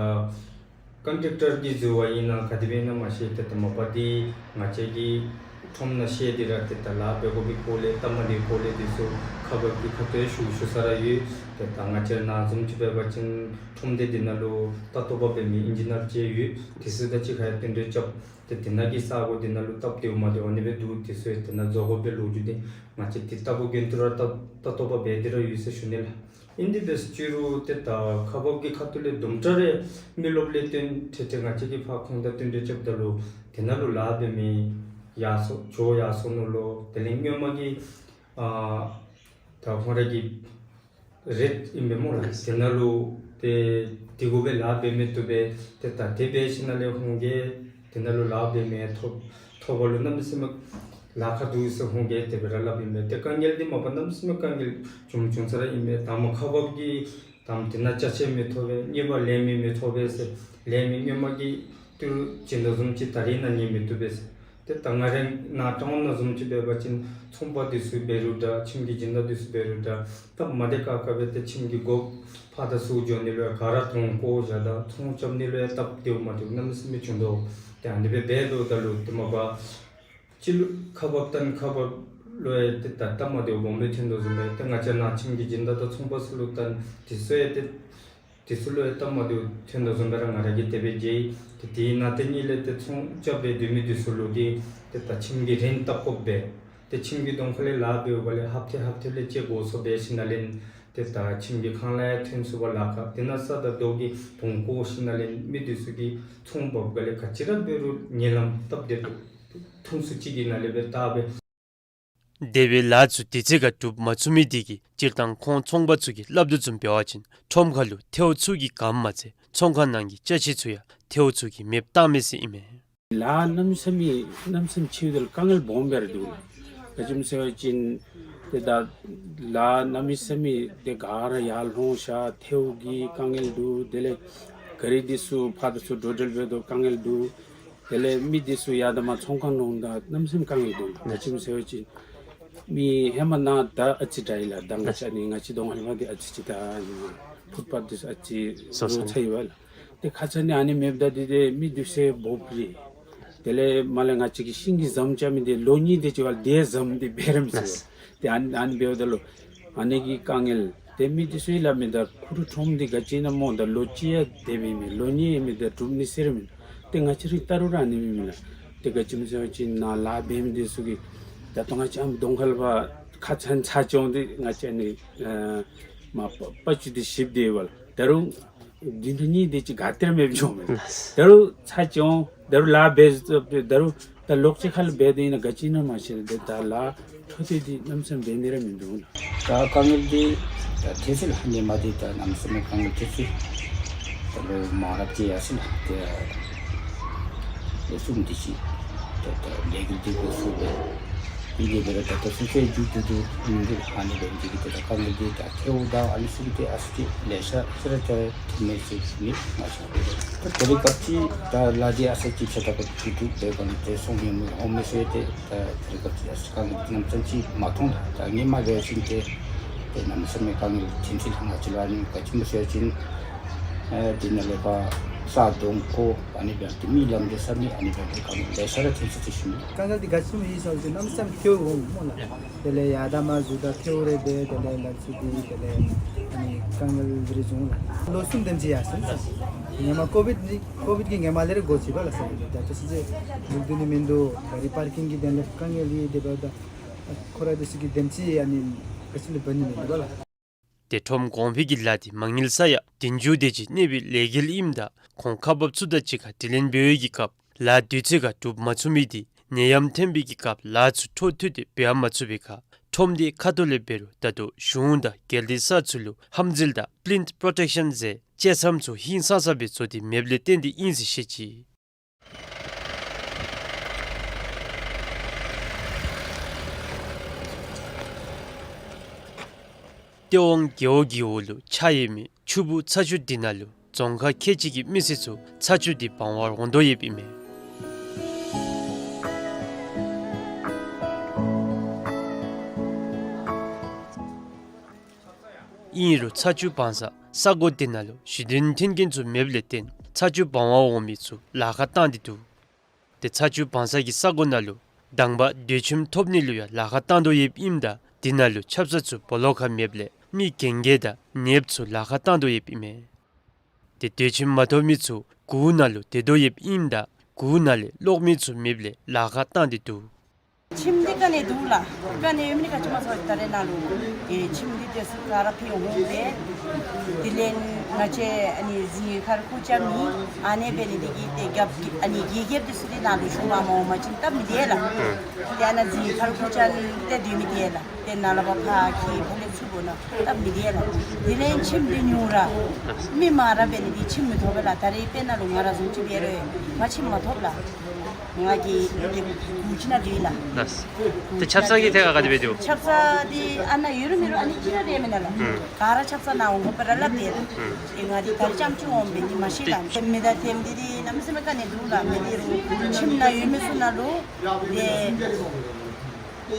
ཀོན་ཊེཀ་ཊར་གྱིས་བཟོ་བ་ཨིན་ན་ག་དེ་སྦེ་ཨིན་ན་མ་ཤེས། ཏེ་ད་མ་པ་འདི་ང་བཅས་ཀྱི་ཁྲོམ་ནང་བཤལ་ཏེ་ར་ཏེ་ད་ལཱ་འབད་དགོ་པའི་སྐོར་ལས་སྟབས་མ་བདེ་སྐོར་ལས་འདི་ཚུ་ཁག་འབགཔ་གི་ཁ་ཐུག་ཞུ་ཞུ་ས་ར་ཡོད། ཏེ་ད་ང་བཅས་ནཱ་བཟུམ་ཅིག་འབད་བ་ཅིན་ཁྲོམ་སྡེ་འདི་ནང་ལུ་ལྟ་རྟོག་པ་འབད་མི་ཨིན་ཇི་ནིར་ཅིག་ཡོད། དེ་ཚུ་དང་གཅིག་ཁར་བསྟུན་གྲོས་རྐྱབ། ཏེ་འདི་ནང་གི་ས་གོ་འདི་ནང་ལུ་སྟབས་བདེཝ་མ་བདེཝ་ཨ་ནི་སྦེ་འདུག། དེ་ཚུ་ཡང་འདི་ནང་བཟོ་དགོ་པའི་ལོ་རྒྱུས་འདི་ང་བཅས་འདི་ལྟ་བུ་དགོན་དུ་ར་ལྟ་ལྟ་རྟོག་པ་འབད་དེ་ར་ཡོད་ཟེར་ཞུ་ནི་ལགས། ཨིན་དེ་སྦེ་ཟེར་ཅི་རུང་ཏེ་ད་ཁག་འབགཔ་གི་ཁ་ཐུག་ལས་དུམ་གྲ་རེ་མི་རློབས་ལས་བརྟེན་ཏེ་ཏེ་ང་བཅས་ཀྱིས་ཕར་ཁོང་དང་བསྟུན་གྲོས་རྐྱབ་ད་ལུ་དེ་ནང་ལུ་ལཱ་འབད་མི་ཡར་སོ་འགྱོ་ཡར་སོ་ནུག་ལོ། དེ་ལས་སྔོན་མ་གི་ཨ་ད་ཁོང་ར་གི་ རེད་ཨིན་པས་སྨོ་ལགས། དེ་ནང་ལུ་ཏེ་དེ་གུ་སྦེ་ལཱ་འབད་མི་བཏུབ་པས། ཏེ་ད་དེ་འབད་ཞིནམ་ལས་ཁོང་གིས་དེ་ནང་ལུ་ལཱ་འབད་མི་ཐོབ་ཐོབ་པ་ལུ་གནམ་མེད་ས་མེད་ལཱ་ཁག་འདུག་ཟེར་ཁོང་གིས་དེ་སྦེ་ར་སླབ་ཨིན་པས། ཏེ་དཀའ་ངལ་འདི་མ་པ་གནམ་མེད་ས་མེད་དཀའ་ངལ་བྱུང་བྱུང་ས་ར་ཨིན་པས། དང་པ་ཁག་འབགཔ་གིས་དང་པ་དེ་ནང་ཅ་ཆས་མི་ཐོབ་པས། གཉིས་པ་ལས་མི་མི་ཐོབ་པས་ཟེར། ལས་མི་སྔོན་མ་གི་ཏི་རུ་བྱིན་དོ་བཟུམ་ཅིག་ད་རིས་ནཱ་ཉན་མི་བཏུབ་པས་ཟེར། ཏེ་ད་ང་རའི་ནཱ་ཊའུན་ནང་བཟུམ་ཅིག་འབད་བ་ཅིན་ཚོང་པ་འདི་ཚུ་འབད་རུང་འདྲ། ཁྱིམ་གྱི་སྦྱིན་བདག་འདི་ཚུ་འབད་རུང་འདྲ། སྟབས་མ་བདེ་ཁག་ཁ་སྦེ་ཏེ་ཁྱིམ་གྱི་སྒོ་ཕར་དང་ཚུར་འགྱོ་ནི་ལུ་ཡང་ག་ར་གདོང་བཀོག་བཞག། ད་ཚོང་རྐྱབ་ནི་ལུ་ཡང་སྟབས་བདེཝ་མ་བདེཝ་གནམ་མེད་ས་མེད་བྱུང་དོ། ཏེ་ཨ་ནི་སྦེ་འབད་དོ་ད་ལུ་ཏེ་མ་པ་སྤྱི་ལོ་ཁག་འབགཔ་དང་ཁག་འབགཔ་ལུ་ཡང་ཏེ་ད་སྟབས་མ་བདེཝ་སྦོམ་སྦེ་ཐོན་དོ་བཟུམ་སྦེ་ཏེ་ང་བཅས་ནཱ་ཁྱིམ་གྱི་སྦྱིན་བདག་དང་ཚོང་པ་ཚུ་ལུ་ད་དེ་ཚུ་ཡང་ཏེ་དེ་ཚུ་ལུ་ཡང་སྟབས་མ་བདེཝ་ཐོན་དོ་བཟུམ་སྦེ་ར་ང་ར་གིས་དེ་སྦེ་མཇལ་ཡི། ཏེ་དེ་ནང་ཏེ་གཉིས་ལས་ཏེ་ཚོང་རྐྱབ་སྦེ་སྡོད་མི་འདི་ཚུ་ལུ་གིས་ཏེ་ད་ཁྱིམ་གྱི་རིན་བཏབ་དགོ་པས། ཏེ་ཁྱིམ་གྱི་གདོང་ཁ་ལས་ལཱ་འབདཝ་ལས་ཧབ་ཏེ་ཧབ་ཏེ་ལས་ཅིག་འགོ་སོང་འབད་ཞིནམ་ལས་ཏེ་ད་ཁྱིམ་གྱི་ཁང་གླ་ཡང་ཐོན་ཚུགས་པས་ལཱ་ཁག། དེ་ནང་ས་དང་རྡོ་གི་གདོང་བཀོག་ཞིནམ་ལས་མི་འདི་ཚུ་གིས་ཚོང་འབགཔ་ག་ལས་ག་ཅི་ར་འབད་རུང་ཉེ་ལམ་སྟབས་བདེ་ཏོག་ཏོ་ཐུང་སུ་ཅིག་གི་ནང་ལས་སྦེ་བལྟ་སྦེ། དེ་སྦེ་ལཱ་ཚུ་དུས་ཚོད་ཁར་གྲུབ་མ་ཚུགས་མི་དེ་གིས་སྤྱིར་བཏང་ཁོང་ཚོང་པ་ཚུ་གིས་སླབ་དོ་བཟུམ་འབད་བ་ཅིན་ཁྲོམ་ཁ་ལུ་ཐལཝ་ཚུ་གིས་གང་མ་ཚད་ཚོང་ཁང་ནང་གི་ཅ་ཆས་ཚུ་ཡང་ཐལཝ་ཚུ་གིས་མེདཔ་བཏང་མས་ཟེར་ཨིན་མས། ལཱ་གནམ་མེད་ས་མེད་གནམ་མེད་ས་མེད་ཆེཝ་དེ་ལུ་དཀའ་ངལ་སྦོམ་སྦེ་ར་འདུག་ལགས། ག་ཅི་སྨོ་ཟེར་བ་ཅིན་ཏེ་ད་ལཱ་གནམ་མེད་ས་མེད་དེ་ག་ར་ཡར་ལྷོང་ཤར་ཐལཝ་གི་དཀའ་ངལ་འདུག། དེ་ལས་ག་རི་འདི་ཚུ་ཕར་དང་ཚུར་འགྲོ་འགྲུལ་འབད་དོ་དཀའ་ངལ་འདུག། དེ་ལས་མི་འདི་ཚུ་ཡར་དང་མར་ཚོང་ཁང་ནང་ད་གནམ་མེད་ས་མེད་དཀའ་ངལ་འདུག། ག་ཅི་སྨོ་ཟེར་བ་ཅིན་མི་ཧེ་མ་ནཱ་ད་ཨ་ཙི་དྲག་ཡི་ལགས། ད་ང་བཅས་ནི་ང་བཅས་གདོང་ཁ་ལས་མར་འདི་ཨ་ཙི་ཅིག་ད་ཨ་ནི་ཕུཊ་པཱཐ་འདི་ཚུ་ཨ་ཙི་སོ་སོ་རོ་ཚ་ཡི་བ་ལགས། ཏེ་ཁ་ཙ་ནི་ཨ་ནི་མེདཔ་ད་འདི་ཏེ་མི་འདི་ཚུ་འབོ་བུ་རེ། དེ་ལས་མར་ལས་ང་བཅས་ཀྱི་ཤིང་གི་ཟམ་རྐྱབ་མི་འདི་ལོ་གཉིས་དེ་ཅིག་བ་ལས་དེ་ཟམ་འདི་འབད་ར་མི་ཚུགས། ཏེ་ཨ་ནི་ཨ་ནི་འབདཝ་ད་ལུ་ཨ་ནི་གི་དཀའ་ངལ། ཏེ་མི་འདི་ཚུ་ཡང་སླབ་མི་ད་ཁུ་རུ་ཁྲོམ་འདི་ག་ཅི་ཨིན་ན་སྨོ་ད་ལོ་གཅིག་ཡང་དེ་སྦེ་མེད། ལོ་གཉིས་ཡང་མེད་ད་གྲུབ་ནི་ཟེར་ར་མེད། ཏེ་ང་བཅས་ར་བལྟ་རུང་ར་ཨ་ནི་མེད་མེད་ལགས། ཏེ་ག་ཅི་སྨོ་ཟེར་བ་ཅིན་ནཱ་ལཱ་འབད་མི་འདི་ཚུ་གིས་ད་ལྟོ་ང་བཅས་ཨམ་གདོང་ཁ་ལས་ཕར་ཁ་ཚང་ཚ་ཅི་འོང་འདི་ང་བཅས་ཨ་ནི་ཨ་མ་པ་པ་ཅུ་འདི་ཞིབ་སྟེ་ཡོད་པ་ལགས། ད་རུང་བདུན་ཕྲག་གཉིས་དེ་ཅིག་ག་ཏེ་ར་མེདཔ་འགྱོཝ་མས། ད་རུང་ཚ་ཅི་འོང་། ད་རུང་ལཱ་འབད་ད་རུང་ད་ལོག་སྤྱོད་ཁ་ལུ་འབད་དེ་ཨིན་ན་ག་ཅི་ཨིན་ན་མ་ཤེས། ཏེ་ད་ལཱ་འཕྲོ་མཐུད་དེ་གནམ་མེད་ས་མེད་འབད་ནི་ར་མིན་འདུག་ལགས། ད་དཀའ་ངལ་འདི་ད་ཐོན་ཅི་ལགས། ཧ་ལས་མ་འདི་ད་གནམ་མེད་ས་མེད་དཀའ་ངལ་ཐོན་ཅི། ད་ལོ་མང་རབས་ཅིག་ཡར་སོང་ལགས། ཏེ་ལོ་གསུམ་དེ་ཅིག་ད་ད་ལས་འགུལ་འདི་འགོ་བཙུགས་སྦེ་ཨིན་དེ་འབད་རུང་ད་ལྟོ་ཚུན་ཚོད་མཇུག་བསྡུ་དོ་མིན་འདུག། ཧ་ལས་འབད་མི་འདི་གིས་ད་དཀའ་ངལ་འདི་ད་ཐལཝ་དང་ཨ་ནི་ཚུ་གི་ཏེ་ཨ་ཙི་ལེ་ཤ་ཟེར་ར་ད་ཐོན་མས་ཟེར་ཞུ་ནི། ད་དེ་རིང་སྐབས་ཅིག་ད་ལཱ་འདི་ཨ་ཙི་ཅིག་ཕྱེད་དྲགས་སྦེ་འགྱོ་དོ་བཟུམ་སྦེ་ག་ནི་ཏེ་སོང་ཡང་མི་འོང་མི་ཟེར། ཏེ་ད་དེ་རིང་སྐབས་ཅིག་ཨ་ཙི་དཀའ་ངལ་གནམ་མེད་ས་མེད་ཅིག་མ་མཐོང་ལགས། ད་ཧེ་མ་འབད་བ་ཅིན་ཏེ་ཏེ་གནམ་མེད་ས་མེད་དཀའ་ངལ་ཐོན་ཅི་ལགས། ང་བཅས་ལུ་ཨ་ནི་ག་ཅི་སྨོ་ཟེར་བ་ཅིན་ཨེ་དེ་ནང་ལས་ཕར་ས་གདོང་བཀོག་ཨ་ནི་འབད་དེ་མི་ལམ་འདི་ས་མེད་ཨ་ནི་འབད་དེ་དཀའ་ངལ་ལེ་ཤ་ར་ཐོན་ཅི་ཟེར་ཞུ་ནི། དཀའ་ངལ་འདི་ག་ཅི་སྨོ་ཨིན་ཟེར་བ་ཅིན་གནམ་མེད་ས་མེད་ཐལཝ་འོང་སྨོ་ལགས། དེ་ལས་ཡར་དང་མར་འཛུལ་ད་ཐལཝ་རེ་འབད། དེ་ལས་ལག་ཚུ་འདི་དེ་ལས་ཨ་ནི་དཀའ་ངལ་རེ་བྱུང་ལགས། ལོ་གསུམ་དེམ་ཅིག་ཡར་སོང་ལགས། ཧེ་མ་ཀོ་བིཌ་ནི་ཀོ་བིཌ་ཀྱི་ཧེ་མ་ལས་ར་འགོ་བཙུགས་པས་ལགས་ཟེར། ད་ལྟོ་ཚུན་ཚོད་མཇུག་བསྡུ་ནི་མིན་འདུག། ག་རི་པར་ཀིང་གི་དོན་ལས་དཀའ་ངལ་ཡོད། དེ་འབདཝ་ད་ཁོ་ར་འདི་ཚུ་གིས་དེམ་ཅིག་ཨ་ནི་ག་ཅི་ལུ་འབད་ནི་མིན་འདུག་པ་ལགས། ཏེ་ཁྲོམ་གོང་འཕེལ་གྱི་ལཱ་འདི་མ་དངུལ་ས་ཡ་བདུན་ཅུ་དེ་ཅིག་གནས་པའི་ལས་འགུལ་ཨིནམ་ད་ཁོང་ཁག་འབགཔ་ཚུ་དང་གཅིག་ཁར་དྲི་ལན་འབད་བའི་གི་སྐབས་ལཱ་དུས་ཚོད་ཁར་གྲུབ་མ་ཚུགས་མི་འདི་ནད་ཡམས་ཐོན་པའི་གི་སྐབས་ལཱ་ཚུ་འཕྲོ་མཐུད་དེ་འབད་མ་ཚུགས་པའི་ཁར་ཁྲོམ་སྡེ་ཁ་ཐུག་ལས་འབད་རུང་ད་ལྟོ་གཞུང་དང་སྒེར་སྡེ་ས་ཚུ་ལུ་ཧམ་འཛུལ་དང་པི་ལིནཐ་པོརོ་ཊེཀ་ཤཱན་ཟེར་བཅད་མཚམས་ཚུ་ཧིང་སངས་ས་སྦེ་བཟོ་སྟེ་མེདཔ་ལས་བརྟེན་ཏེ་ཨིན་ཟེར་བཤད་ཅི། སྟོད་ཝང་རྒེད་འོག་གི་འོག་ལུ་ཆགས་ཡོད་མི་ཆུ་སྦུག་ཚ་ཆུ་འདི་ནང་ལུ་རྫོང་ཁག་ཁལ་གཅིག་གི་མི་སེར་ཚུ་ཚ་ཆུ་འདི་སྦང་བར་འོང་དོ་ཡོདཔ་ཨིན་མས། ཨིན་རུང་ཚ་ཆུ་སྦང་ས་ས་གོ་འདི་ནང་ལུ་ཞུ་དོན་མཐུན་རྐྱེན་ཚུ་མེདཔ་ལས་བརྟེན་ཚ་ཆུ་སྦང་བར་འོང་མི་ཚུ་ལཱ་ཁག་བཏང་སྟེ་འདུག། ཏེ་ཚ་ཆུ་སྦང་ས་གི་ས་གོ་ནང་ལུ་དང་པ་སྡོད་ཁྱིམ་ཐོབ་ནི་ལུ་ཡང་ལཱ་ཁག་བཏང་དོ་ཡོདཔ་ཨིནམ་ད་འདི་ནང་ལུ་ཆབ་གསང་ཚུ་སྦོ་ལོགས་ཁར་མེདཔ་ལས་མི་གན་རྐྱལ་དང་ནདཔ་ཚུ་ལཱ་ཁག་བཏང་དོ་ཡོདཔ་ཨིན་མས། ཏེ་སྡོད་ཁྱིམ་མ་ཐོབ་མི་ཚུ་གུར་ནང་ལུ་སྡོད་དོ་ཡོདཔ་ཨིནམ་ད་གུར་ནང་ལས་གློག་མེ་ཚུ་མེདཔ་ལས་ལཱ་ཁག་བཏང་སྟེ་འདུག། ཁྱིམ་འདི་ག་ནི་འདུག་ལགས། ག་ནི་ཡོད་མི་ག་ཅི་སྨོ་ཟེར་བ་ཅིན་ད་རེས་ནཱ་ལུ་ཨེ་ཁྱིམ་འདི་དེ་ཚུ་ག་ར་ཕྱེ་འོང་སྦེ་དེ་ལས་ང་བཅས་ཨ་ནི་གཟིགས་ཁར་སྐུ་བཅར་མི་ཨ་ནི་འབད་ནི་འདི་གིས་ཏེ་རྒཔོ་ཨ་ནི་རྒེད་འགོཔ་འདི་ཚུ་འདི་ནཱ་ལུ་ཞུ་མ་འོང་མ་བྱིན་སྟབས་མི་བདེ་ལགས། ཏེ་ཨ་ནཱ་གཟིགས་ཁར་སྐུ་བཅར་ཏེ་སྡོད་མི་བདེ་ལགས། ཏེ་ནཱ་ལས་ཕར་ཕར་གྱི་ཕར་ལས་ཚུར་ ཁོ་ན་སྟབས་མི་བདེ་ལགས། དེ་ལས་ཁྱིམ་འདི་ཉུང་ར་མི་མང་ར་འབད་ནི་འདི་ཁྱིམ་མི་ཐོབ་པས་ལགས། ད་རེས་དཔེར་ན་ལུ་ང་ར་བཟུམ་ཅིག་འབད་རུང་ང་ཁྱིམ་མ་ཐོབ་ལགས། ང་གིས་གུ་ཅིག་ནང་འདི་ལགས། ལགས། ཏེ་ཆབ་གསང་གི་ཐད་ཁར་ག་དེ་སྦེ་འདུག། ཆབ་གསང་འདི་ཨ་ནཱ་ཡོད་རུང་མེད་རུང་ཨ་ནི་ཅིག་ར་རེ་མེན་ན་ལགས། ཨུམ། ག་ར་ཆབ་གསང་ནང་འོང་དགོ་པས་ར་སླབ་དེས་ལགས། ཨུམ། ཏེ་ང་འདི་ད་རེས་རྐྱངམ་ཅིག་འོང་པས་འདི་མ་ཤེས་ལགས། མི་དང་ཐེམ་འདི་འདི་གནམ་མེད་ས་མེད་ག་ནི་འདུག་ལགས། མི་འདི་རུང་ཁྱིམ་ནང་ཡོད་མི་ཚུ་ནང་ལུ་ཏེ་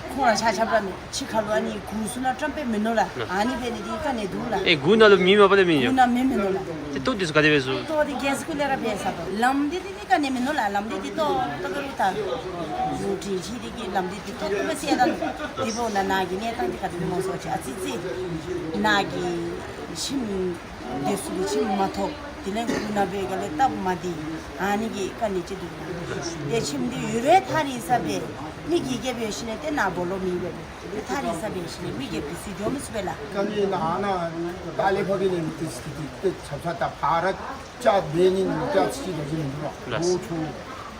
ཁོང་ར་ཆ་ཁྱབ་ར་མེད། ཕྱི་ཁ་ལུ་ཨ་ནི་གུར་ཚུ་ནང་བཀྲམ་སྦེ་མིན་ནུག་ལགས། ཨ་ནི་འབད་ནི་འདི་ག་ནི་འདུག་ལགས། ཨེ་གུར་ནང་ལུ་མེ་མ་པ་ལས་མེད་ཡོད། གུར་ནང་མེ་མིན་ནུག་ལགས། ཏེ་ལྟོ་འདི་ཚུ་ག་དེ་སྦེ་བཟོ། ལྟོ་འདི་གེ་སི་ཀུ་ལེར་ར་འབད་ས་དོ། ལམ་འདི་འདི་འདི་ག་ནི་མིན་ནུག་ལགས། ལམ་འདི་འདི་ལྟོ་ལྟོ་ག་རུང་ད་འདི་ཅིག་འདི་གི་ལམ་འདི་འདི་ལྟོ་ལྟོ་ག་ཟེར་ད་འདི་འབདཝ་ད་ནཱ་གི་གནས་སྟངས་འདི་ག་དེ་སྦེ་སྨོ་ཟེར་བ་ཅིན་ཨ་ཙི་ཙི་ནཱ་གི་ཁྱིམ་འདི་ཚུ་གི་ཁྱིམ་མ་ཐོབ། དེ་ལས་གུར་ནང་འབད་ག་ལས་སྟབས་མ་བདེ། ཨ་ནི་གི་ག་ནི་ཅིག་འདུག། ཏེ་ཁྱིམ་འདི་ཡོད་རུང་ཐག་རིང་ས་སྦེ་མི་གིས་ག་འབད་ཞིནམ་ལས་ཏེ་ནཱ་སྦོ་ལོགས་མེད་པས། ཏེ་ཐག་རིང་ས་འབད་ཞིནམ་ལས་མི་གིས་འབད་ཚུགས་འགྱོ་མི་ཚུགས་པས་ལགས། ག་ནི་ནཱ་ནཱ་ཏ་ལས་ཕ་གི་ནི་ཏེ་ཏེ་ཏེ་ཆབ་གསང་ད་ཕར་ར་བཅར་འབད་ནི་ནི་བཅར་ཅིག་འབད་ཅིག་མིན་འདུག་ལགས། ལགས། ལོ་ཆུང་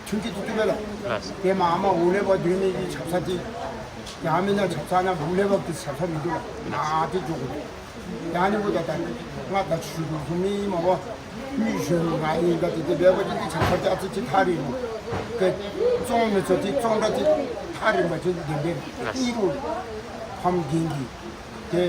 ཆུང་ཀུ་ཏོག་ཏོ་སྦེ་ལགས། ལགས། ཏེ་མ་མ་འོག་ལས་ཕར་སྡོད་མི་གི་ཆབ་གསང་འདི་ཡང་མེན་ན། ཆབ་གསང་ནང་འོག་ལས་ཕར་གྱི་ཆབ་གསང་མིན་འདུག་ལགས། ནཱ་ཏེ་འགྱོ་དགོ། ཡང་ནི་འབདཝ་ད་ད་ང་ད་ཆུང་ཀུ་ཏོག་ཏོ་མེན་མ་པ་མི་གཞོན་ནུ་ང་ཨིན་ད་ཏེ་དེ་འབད་བ་ཅིན་ཏེ་ཆབ་གསང་ཏེ་ཨ་ཙི་ཅིག་ཐག་རིང་ནུག། ཏེ་བཙོང་མི་ཚུ་ཏེ་བཙོང་ད་ཏེ་ཐག་རིང་བ་ཅིན་དེ་འབད་ཨིན་རུང་ཕམ་རྒན་གྱི་ཏེ་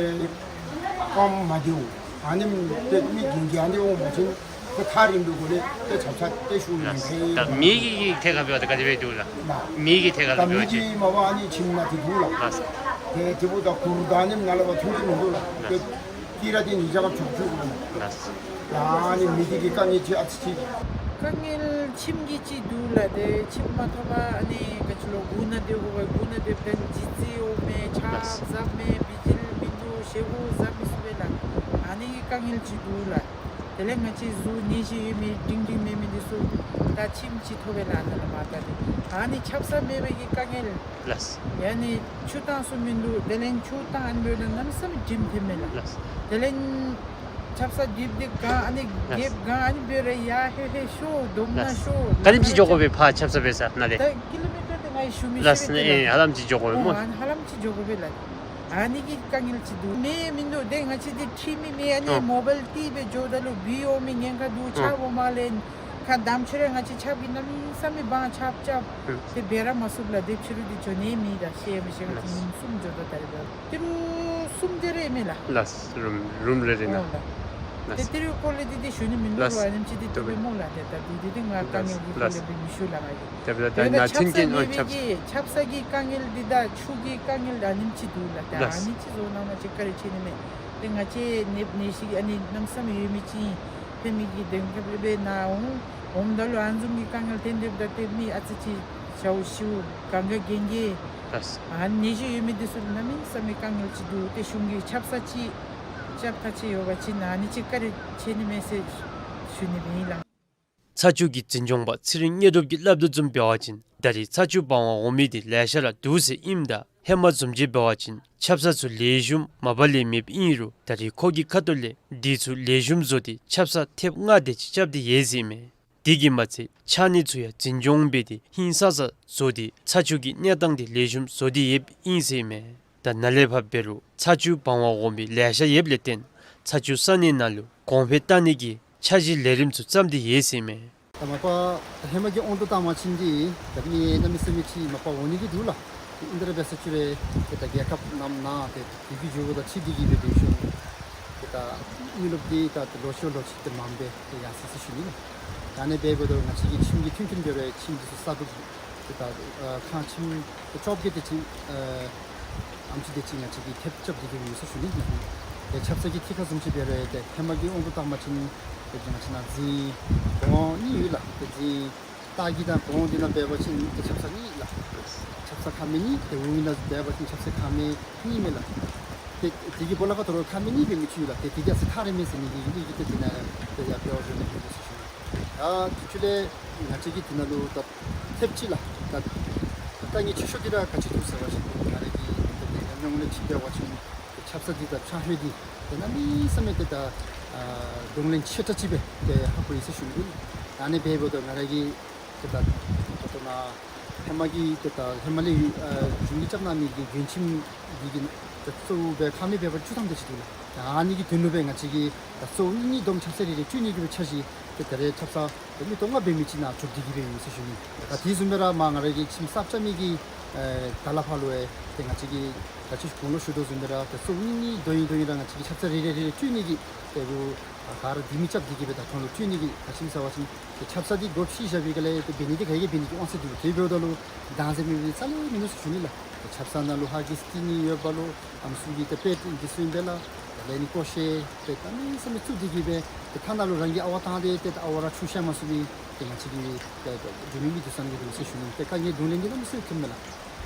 ཕམ་མ་བདེཝ་ཨ་ནེམ་ཏེ་མི་རྒན་གྱི་ཨ་ནི་འོང་བ་ཅིན་ཏེ་ཐག་རིང་པའི་སྒོ་ལས་ཏེ་ཆབ་གསང་ཏེ་ཤུལ་ལུ་ལགས། ད་མེ་གི་ཐད་ཁར་འབདཝ་ད་ག་དེ་སྦེ་འདུག་ལགས། ལགས། མེ་གི་ཐད་ཁར་ད་འབདཝ་མེ་ཅིན་གི་མ་པ་ཨ་ནི་ཁྱིམ་ནང་ཏེ་འདུག་ལགས། ལགས། ཏེ་ཏེ་འབདཝ་ད་གུར་དང་ཨ་ནེམ་ནང་ལས་ཕར་ཐོན་ཏེ་མིན་འདུག་ལགས། ལགས། ཏེ་ཏི་ར་ཏེ་ཉིས་བརྒྱ་ཁ་དྲུག་ཅུ་འོང་། ལགས། ད་ཨ་ནི་མེ་འདི་གི་དཀའ་ངལ་ཅིག་ཨ་ཙི་ཅིག། དཀའ་ངལ་ཁྱིམ་གྱི་ཅིག་འདུག་ལགས། ཏེ་ཁྱིམ་མ་ཐོབ་པར་ཨ་ནི་ག་ཅི་ལོ་གུར་ནང་སྡོད་དགོ་པས། གུར་ནང་སྡོདཔ་ད་ལྗིད་ཚད་འོང་མས། ཆརཔ་ལགས། ཟབ་མས། བི་ཇི་ལི་མིན་འདུག། བཞེས་སྒོ་ཟ་མི་ཚུགས་པས་ལགས། ཨ་ནི་གི་དཀའ་ངལ་ཅིག་འདུག་ལགས། དེ་ལས་ང་བཅས་གཟུགས་ནད་གཞི་ཡོད་མི་འབྲིང་འབྲིང་མེད་མི་འདི་ཚུ་ད་ཁྱིམ་ཅིག་ཐོབ་པས་ལགས། ནཱ་ལས་མར་ད་ཏེ་ཨ་ནི་ཆབ་གསང་མེད་པའི་གི་དཀའ་ངལ། ལགས། ཡ་ནི་ཆུ་བཏང་ས་མིན་འདུག། དེ་ལས་ཆུ་བཏང་ཨ་ནི་འབདཝ་ད་གནམ་མེད་ས་མེད་དྲིམ་ཐོན་མས་ལགས། ལགས། དེ་ལས་ཆབ་གསང་རྡིབ་སྟེ་གང་ཨ་ནི་ལགས། རྒྱབ་གང་ཨ་ནི་འབད་རུང་ཡར་ལྷོད་ལྷོད་ཤོར་དོང་ནང་ལགས། ཤོར། ག་དེམ་ཅིག་འགྱོ་དགོ་པས་ཕར་ཆབ་གསང་འབད་ས་ནཱ་ལས། ད་ཀི་ལོ་མི་ཊར་ཏེ་ང་ཡང་ཞུ་མི་ལགས། ཤེས་པས་ཨེ་ལགས། ཧ་ལམ་ཅིག་འགྱོ་དགོ་པས་སྨོ། ཨོ་ཨ་ནི་ཧ་ལམ་ཅིག་འགྱོ་དགོ་པས་ལགས། ཨ་ནི་གི་དཀའ་ངལ་ཅིག་འདུག། མེ་མིན་འདུག། ཏེ་ང་བཅས་འདི་ཁྲི་མེད་མེད་ཨ་ནི་ཨོ་མོ་བཱའིལ་ཏི་སྦེ་འགྱོཝ་ད་ལུ་བུད་འོང་མི་ཉེན་ཁ་འདུག། ཨོ་ཆརཔ་འོང་མ་ལས་ཁ་བསྡམ་ཆོག་རུང་ང་བཅས་ཆརཔ་གིས་གནམ་མེད་ས་མེད་དབང་ཆརཔ་རྐྱབ། ཨུམ། ཏེ་འབད་ར་མ་ཚུགས་ལགས། དེ་ཕྱི་རུ་འདི་འགྱོ་ནི་མེད་ད་ཤེས་མི་ཤེས་པ་ཅིན་ལགས། ཉིནམ་གསུམ་འགྱོ་དོ། ད་རེས་འབད་ཏི་རུ་གསུམ་དེ་རེ་མས་ལགས། ལགས། རུམ་རུམ་རེ་རེ་ནང་། ཨོ་ལགས། ལགས། ཏེ་ཏི་རུ་ཀོ་ལི་འདི་འདི་ཞུ་ནི་མིན་འདུག་ལགས། ར་ཨ་ནེམ་ཅིག་འདི་བཏུབ་པས་སྨོ་ལགས། ཏེ་ད་འདི་འདི་འདི་ང་དཀའ་ངལ་གྱི་ལགས། ཀོ་ལི་འདི་མི་ཞུ་ལགས་ང་གིས། ཏེ་འབདཝ་ད་ད་ཏེ་ད་ནཱ་ཆབ་གསང་ཐོན་མེད་པའི་གི་ཆབ་གསང་གི་དཀའ་ངལ་འདི་དང་ཆུ་གི་དཀའ་ངལ་ཨ་ནེམ་ཅིག་འདུག་ལགས། ཏེ་ཨ་ནི་ཅིག་བཟོ་གནང་བ་ཅིན་བཀའ་དྲིན་ཆེ་ནི་མས། ཏེ་ང་བཅས་ནད་ནད་གཞི་ཨ་ནི་གནམ་མེད་ས་མེད་ཡོད་མི་ཅིག་ཨིན། ཕན་མི་གི་དོན་སྐབས་ལས་འབད་ནཱ་འོང་འོངམ་ད་ལུ་ཨ་ནི་བཟུམ་གྱི་དཀའ་ངལ་ཐོན་སྡོདཔ་ད་ཏེ་མི་ཨ་ཙི་ཅིག་ཞཝ་ཞུ་གང་ག་གན་གེ་ལགས། ཨ་ནི་ནད་གཞི་ཡོད་མི་འདི་ཚུ་གནམ་མེད་ས་མེད་དཀའ་ངལ་ཅིག་འདུག། ཏེ་གཞུང་གིས་ཆབ་གསང་ཅིག་རྐྱབ་ཐག་ཆོད་ཡོད་པ་ཅིན་ཨ་ནི་ཅིག་བཀའ་དྲིན་ཆེ་ནི་མས་ཟེར་ཞུ་ནི་སྦེ་ཨིན་ལགས། ཚ་ཆུ་གི་འཛིན་སྐྱོང་པ་ཚེ་རིང་གཉེན་སྟོབས་ཀྱིས་སླབ་དོ་བཟུམ་འབད་བ་ཅིན་ད་རེས་ཚ་ཆུ་སྦང་བར་འོང་མི་འདི་ལེ་ཤ་ར་འདུག་ཟེར་ཨིནམ་ད་ཧེ་མ་བཟུམ་ཅིག་འབད་བ་ཅིན་ཆབ་གསང་ཚུ་ལེགས་ཤོམ་མ་པ་ལས་མེདཔ་ཨིན་རུང་ད་རེས་ཁོ་གི་ཁ་ཐུག་ལས་འདི་ཚུ་ལེགས་ཤོམ་བཟོ་སྟེ་ཆབ་གསང་ཐེབས་ལྔ་དེ་ཅིག་རྐྱབ་སྟེ་ཡོད་ཟེར་ཨིན་མས། དེ་གིས་མ་ཚད་ཕྱགས་སྙིགས་ཚུ་ཡང་འཛིན་སྐྱོང་འབད་དེ་ཧིང་སངས་ས་བཟོ་སྟེ་ཚ་ཆུ་གི་གནས་སྟངས་དེ་ལེགས་ཤོམ་བཟོ་སྟེ་ཡོདཔ་ཨིན་ཟེར་ཨིན་མས། ད་ནཱ་ལས་ཕར་འབད་རུང་ཚ་ཆུ་སྦང་བར་འོང་མི་ལེ་ཤ་ཡོདཔ་ལས་བརྟེན་ཚ་ཆུ་ས་གནས་ནང་ལུ་གོང་འཕེལ་བཏང་ནི་གི་འཆར་གཞི་ལས་རིམ་ཚུ་བརྩམས་ཏེ་ཡོད་ཟེར་ཨིན་མས། ད་མ་པ་ཧེ་མ་གི་དབང་དུ་བཏང་བ་ཅིན་འདི་ད་མི་གནམ་མེད་ས་མེད་ཅིག་མ་པ་འོང་ནི་གི་འདུག་ལགས། ཏེ་ཨིན་ཏེ་ར་འབད་ས་ཅིག་ར་ཏེ་ད་རྒྱལ་ཁབ་ནང་ན་ཏེ་དུས་ཀྱི་འགྱུར་བ་དང་འཁྲིལ་ཏེ་གིས་འབད་དེ་ཤུལ་ཏེ་ད་དངུལ་ལོག་འདི་ད་ལོ་ཅིག་ལོ་ཅིག་ཏེ་མངམ་སྦེ་ཏེ་ཡར་སོ་སོ་ཞུ་ནི་ལགས། ད་ཨ་ནི་འབདཝ་ད་ང་བཅས་ཀྱི་ཁྱིམ་གྱི་མཐུན་རྐྱེན་འབད་རུང་ཁྱིམ་འདི་ཚུ་ས་དུ་ཏེ་ད་ཨ་ཁང་ཁྱིམ་ཏེ་བཅོ་བརྒྱད་དེ་ཅིག་ཨ་ཨམ་ཅིག་དེ་ཅིག་ང་བཅས་ཀྱིས་ཐེབས་རྐྱབ་སྟེ་གིས་ཡོད་ཟེར་ཞུ་ནི་ལགས། ཏེ་ཆབ་གསང་གི་ཐད་ཁར་བཟུམ་ཅིག་འབད་རུང་ཏེ་ཧེ་མ་གི་དབང་དུ་བཏང་བ་ཅིན་ཏེ་ང་བཅས་ནང་འཛིན་གོང་གཉིས་ཡོད་ལགས། ཏེ་འཛིན་ལྟག་གི་དང་གོང་འདི་ནང་འབད་བ་ཅིན་ཏེ་ཆབ་གསང་གཉིས་ལགས། ཆབ་གསང་ཁང་མིག་གཉིས། ཏེ་འོག་གི་ནང་འབད་བ་ཅིན་ཆབ་གསང་ཁང་མིག་གཉིས་མས་ལགས། ཏེ་དེ་གི་སྦོ་ལོགས་ཁར་ད་རུང་ཁང་མིག་གཉིས་སྦེ་མི་ཅིག་ཡོད་ལགས། ཏེ་དེ་གིས་ཨ་ཙི་ཐག་རིང་མས་ཟེར་ནི་འདི་ཨིན་པས། ཏེ་དེ་ནང་ཏེ་ཡར་འབད་བ་འགྱོ་ནི་ཨིན་པས་ཟེར་ཞུ་ནི། ད་དེ་ཚུ་ལས་ང་བཅས་ཀྱིས་དེ་ནང་ལུ་ད་ཐེབས་ཅིག་ལགས། ད་ད་ངེའི་ཆེ་ཤོས་འདི་ར་ག་ཅི་འདུག་ཟེར་བ་ཅིན་ང་ར་གི་ཏེ་ཏེ་ཉམས་མྱོང་ལས་ཅིག་འབད་བ་ཅིན་ཏེ་ཆབ་གསང་འདི་དང་ཕྱགས་སྙིགས་འདི་ཏེ་གནམ་མེད་ས་མེད་ཏེ་ད་ཨ་གདོང་ལེན་ཆེ་དྲགས་ཅིག་སྦེ་ཏེ་ཧ་གོ་ཡི་ཟེར་ཞུ་ནི་ཨིན། ཨ་ནི་འབདཝ་ད་ང་ར་གི་ཏེ་ད་ད་ལྟོ་ནཱ་ཧེ་མ་གི་ཏེ་ད་ཧེ་མ་ལས་ཨ་གཞུང་གིས་རྐྱབ་གནང་མི་གི་མགྲོན་ཁྱིམ་འདི་གི་ ད་གཙོ་བོ་སྦེ་ཁ་མེད་པའི་བར་བཅུ་ཐམ་དེ་ཅིག་འདུག་ལགས། ད་ཨ་ནི་གི་དོན་ལུ་སྦེ་ང་བཅས་ཀྱིས་ད་གཙོ་བོ་གཉིས་གཉིས་བསྡོམས་ཆབ་གསང་རེ་རེ་སྤྲོད་ནི་གི་སྦེ་འཆར་གཞི་ཏེ་ད་རེས་ཆབ་གསང་ཏེ་མི་སྟོང་ལྔ་འབད་མི་ཅིག་ནཱ་གྲུབ་སྟེ་གི་སྦེ་ཡོད་ཟེར་ཞུ་ནི། ད་དེ་བཟུམ་སྦེ་ར་མར་ང་ར་གི་ཁྱིམ་གསརཔ་རྐྱབ་མི་གི་ཨེ་ད་ལས་ཕར་ལུ་ཨེ་ཏེ་ང་བཅས་ཀྱིས་ད་ཅི་གོང་ལུ་ཞུ་དོ་བཟུམ་སྦེ་ར་ཏེ་གཙོ་བོ་གཉིས་གཉིས་བསྡོམས་ཡི་བསྡོམས་ཡི་ར་ང་བཅས་ཀྱིས་ཆབ་གསང་རེ་རེ་རེ་རེ་སྤྲོད་ནི་གི་ཏེ་རུང་ཨ་ག་ར་དེ་མི་རྐྱབ་སྟེ་གི་སྦེ་ད་ཁོང་ལུ་སྤྲོད་ནི་གི་ད་ཅི་ཟེར་བ་ཅིན་ཏེ་ཆབ་གསང་འདི་སྒོ་ཕྱེ་བཞག་པའི་སྒང་ལས་ཏེ་འབད་ནི་འདི་ག་གིས་འབད་ནི་གི་དབང་ཚད་འདུག། དེ་འབདཝ་ད་ལུ་བདག་འཛིན་མེད་པའི་རྩ་ལས་མིན་ནུག་ཟེར་ཞུ་ནི་ལགས། ཏེ་ཆབ་གསང་ནང་ལུ་ཧ་གིས་སྟོན་ནི་ཡོད་པ་ལུ་ཨམ་སྲུ་གི་ཏེ་པེཌ་འདི་ཚུ་ཨིན་པས་ལགས། དེ་ལས་ནི་ཀོ་ཤེ་ཏེ་གནམ་མེད་ས་མེད་བཙུགས་ཏེ་གི་སྦེ་ཏེ་ཐ་ན་ལུ་རང་གིས་ཨ་ཝ་བཏང་སྟེ་ཏེ་ཨ་ཝ་ར་འཁྱུ་ཤ་མ་ཚུགས་པའི་ཏེ་ང་བཅས་ཀྱི་ཏེ་འགྲུལ་མི་མི་འདི་ཚུ་ནང་འདུག་ཟེར་ཞུ་ནི། ཏེ་དཀའ་ངལ་གདོང་ལེན་འདི་གནམ་མེད་ས་མེད་ཐོནམ་མས་ལགས།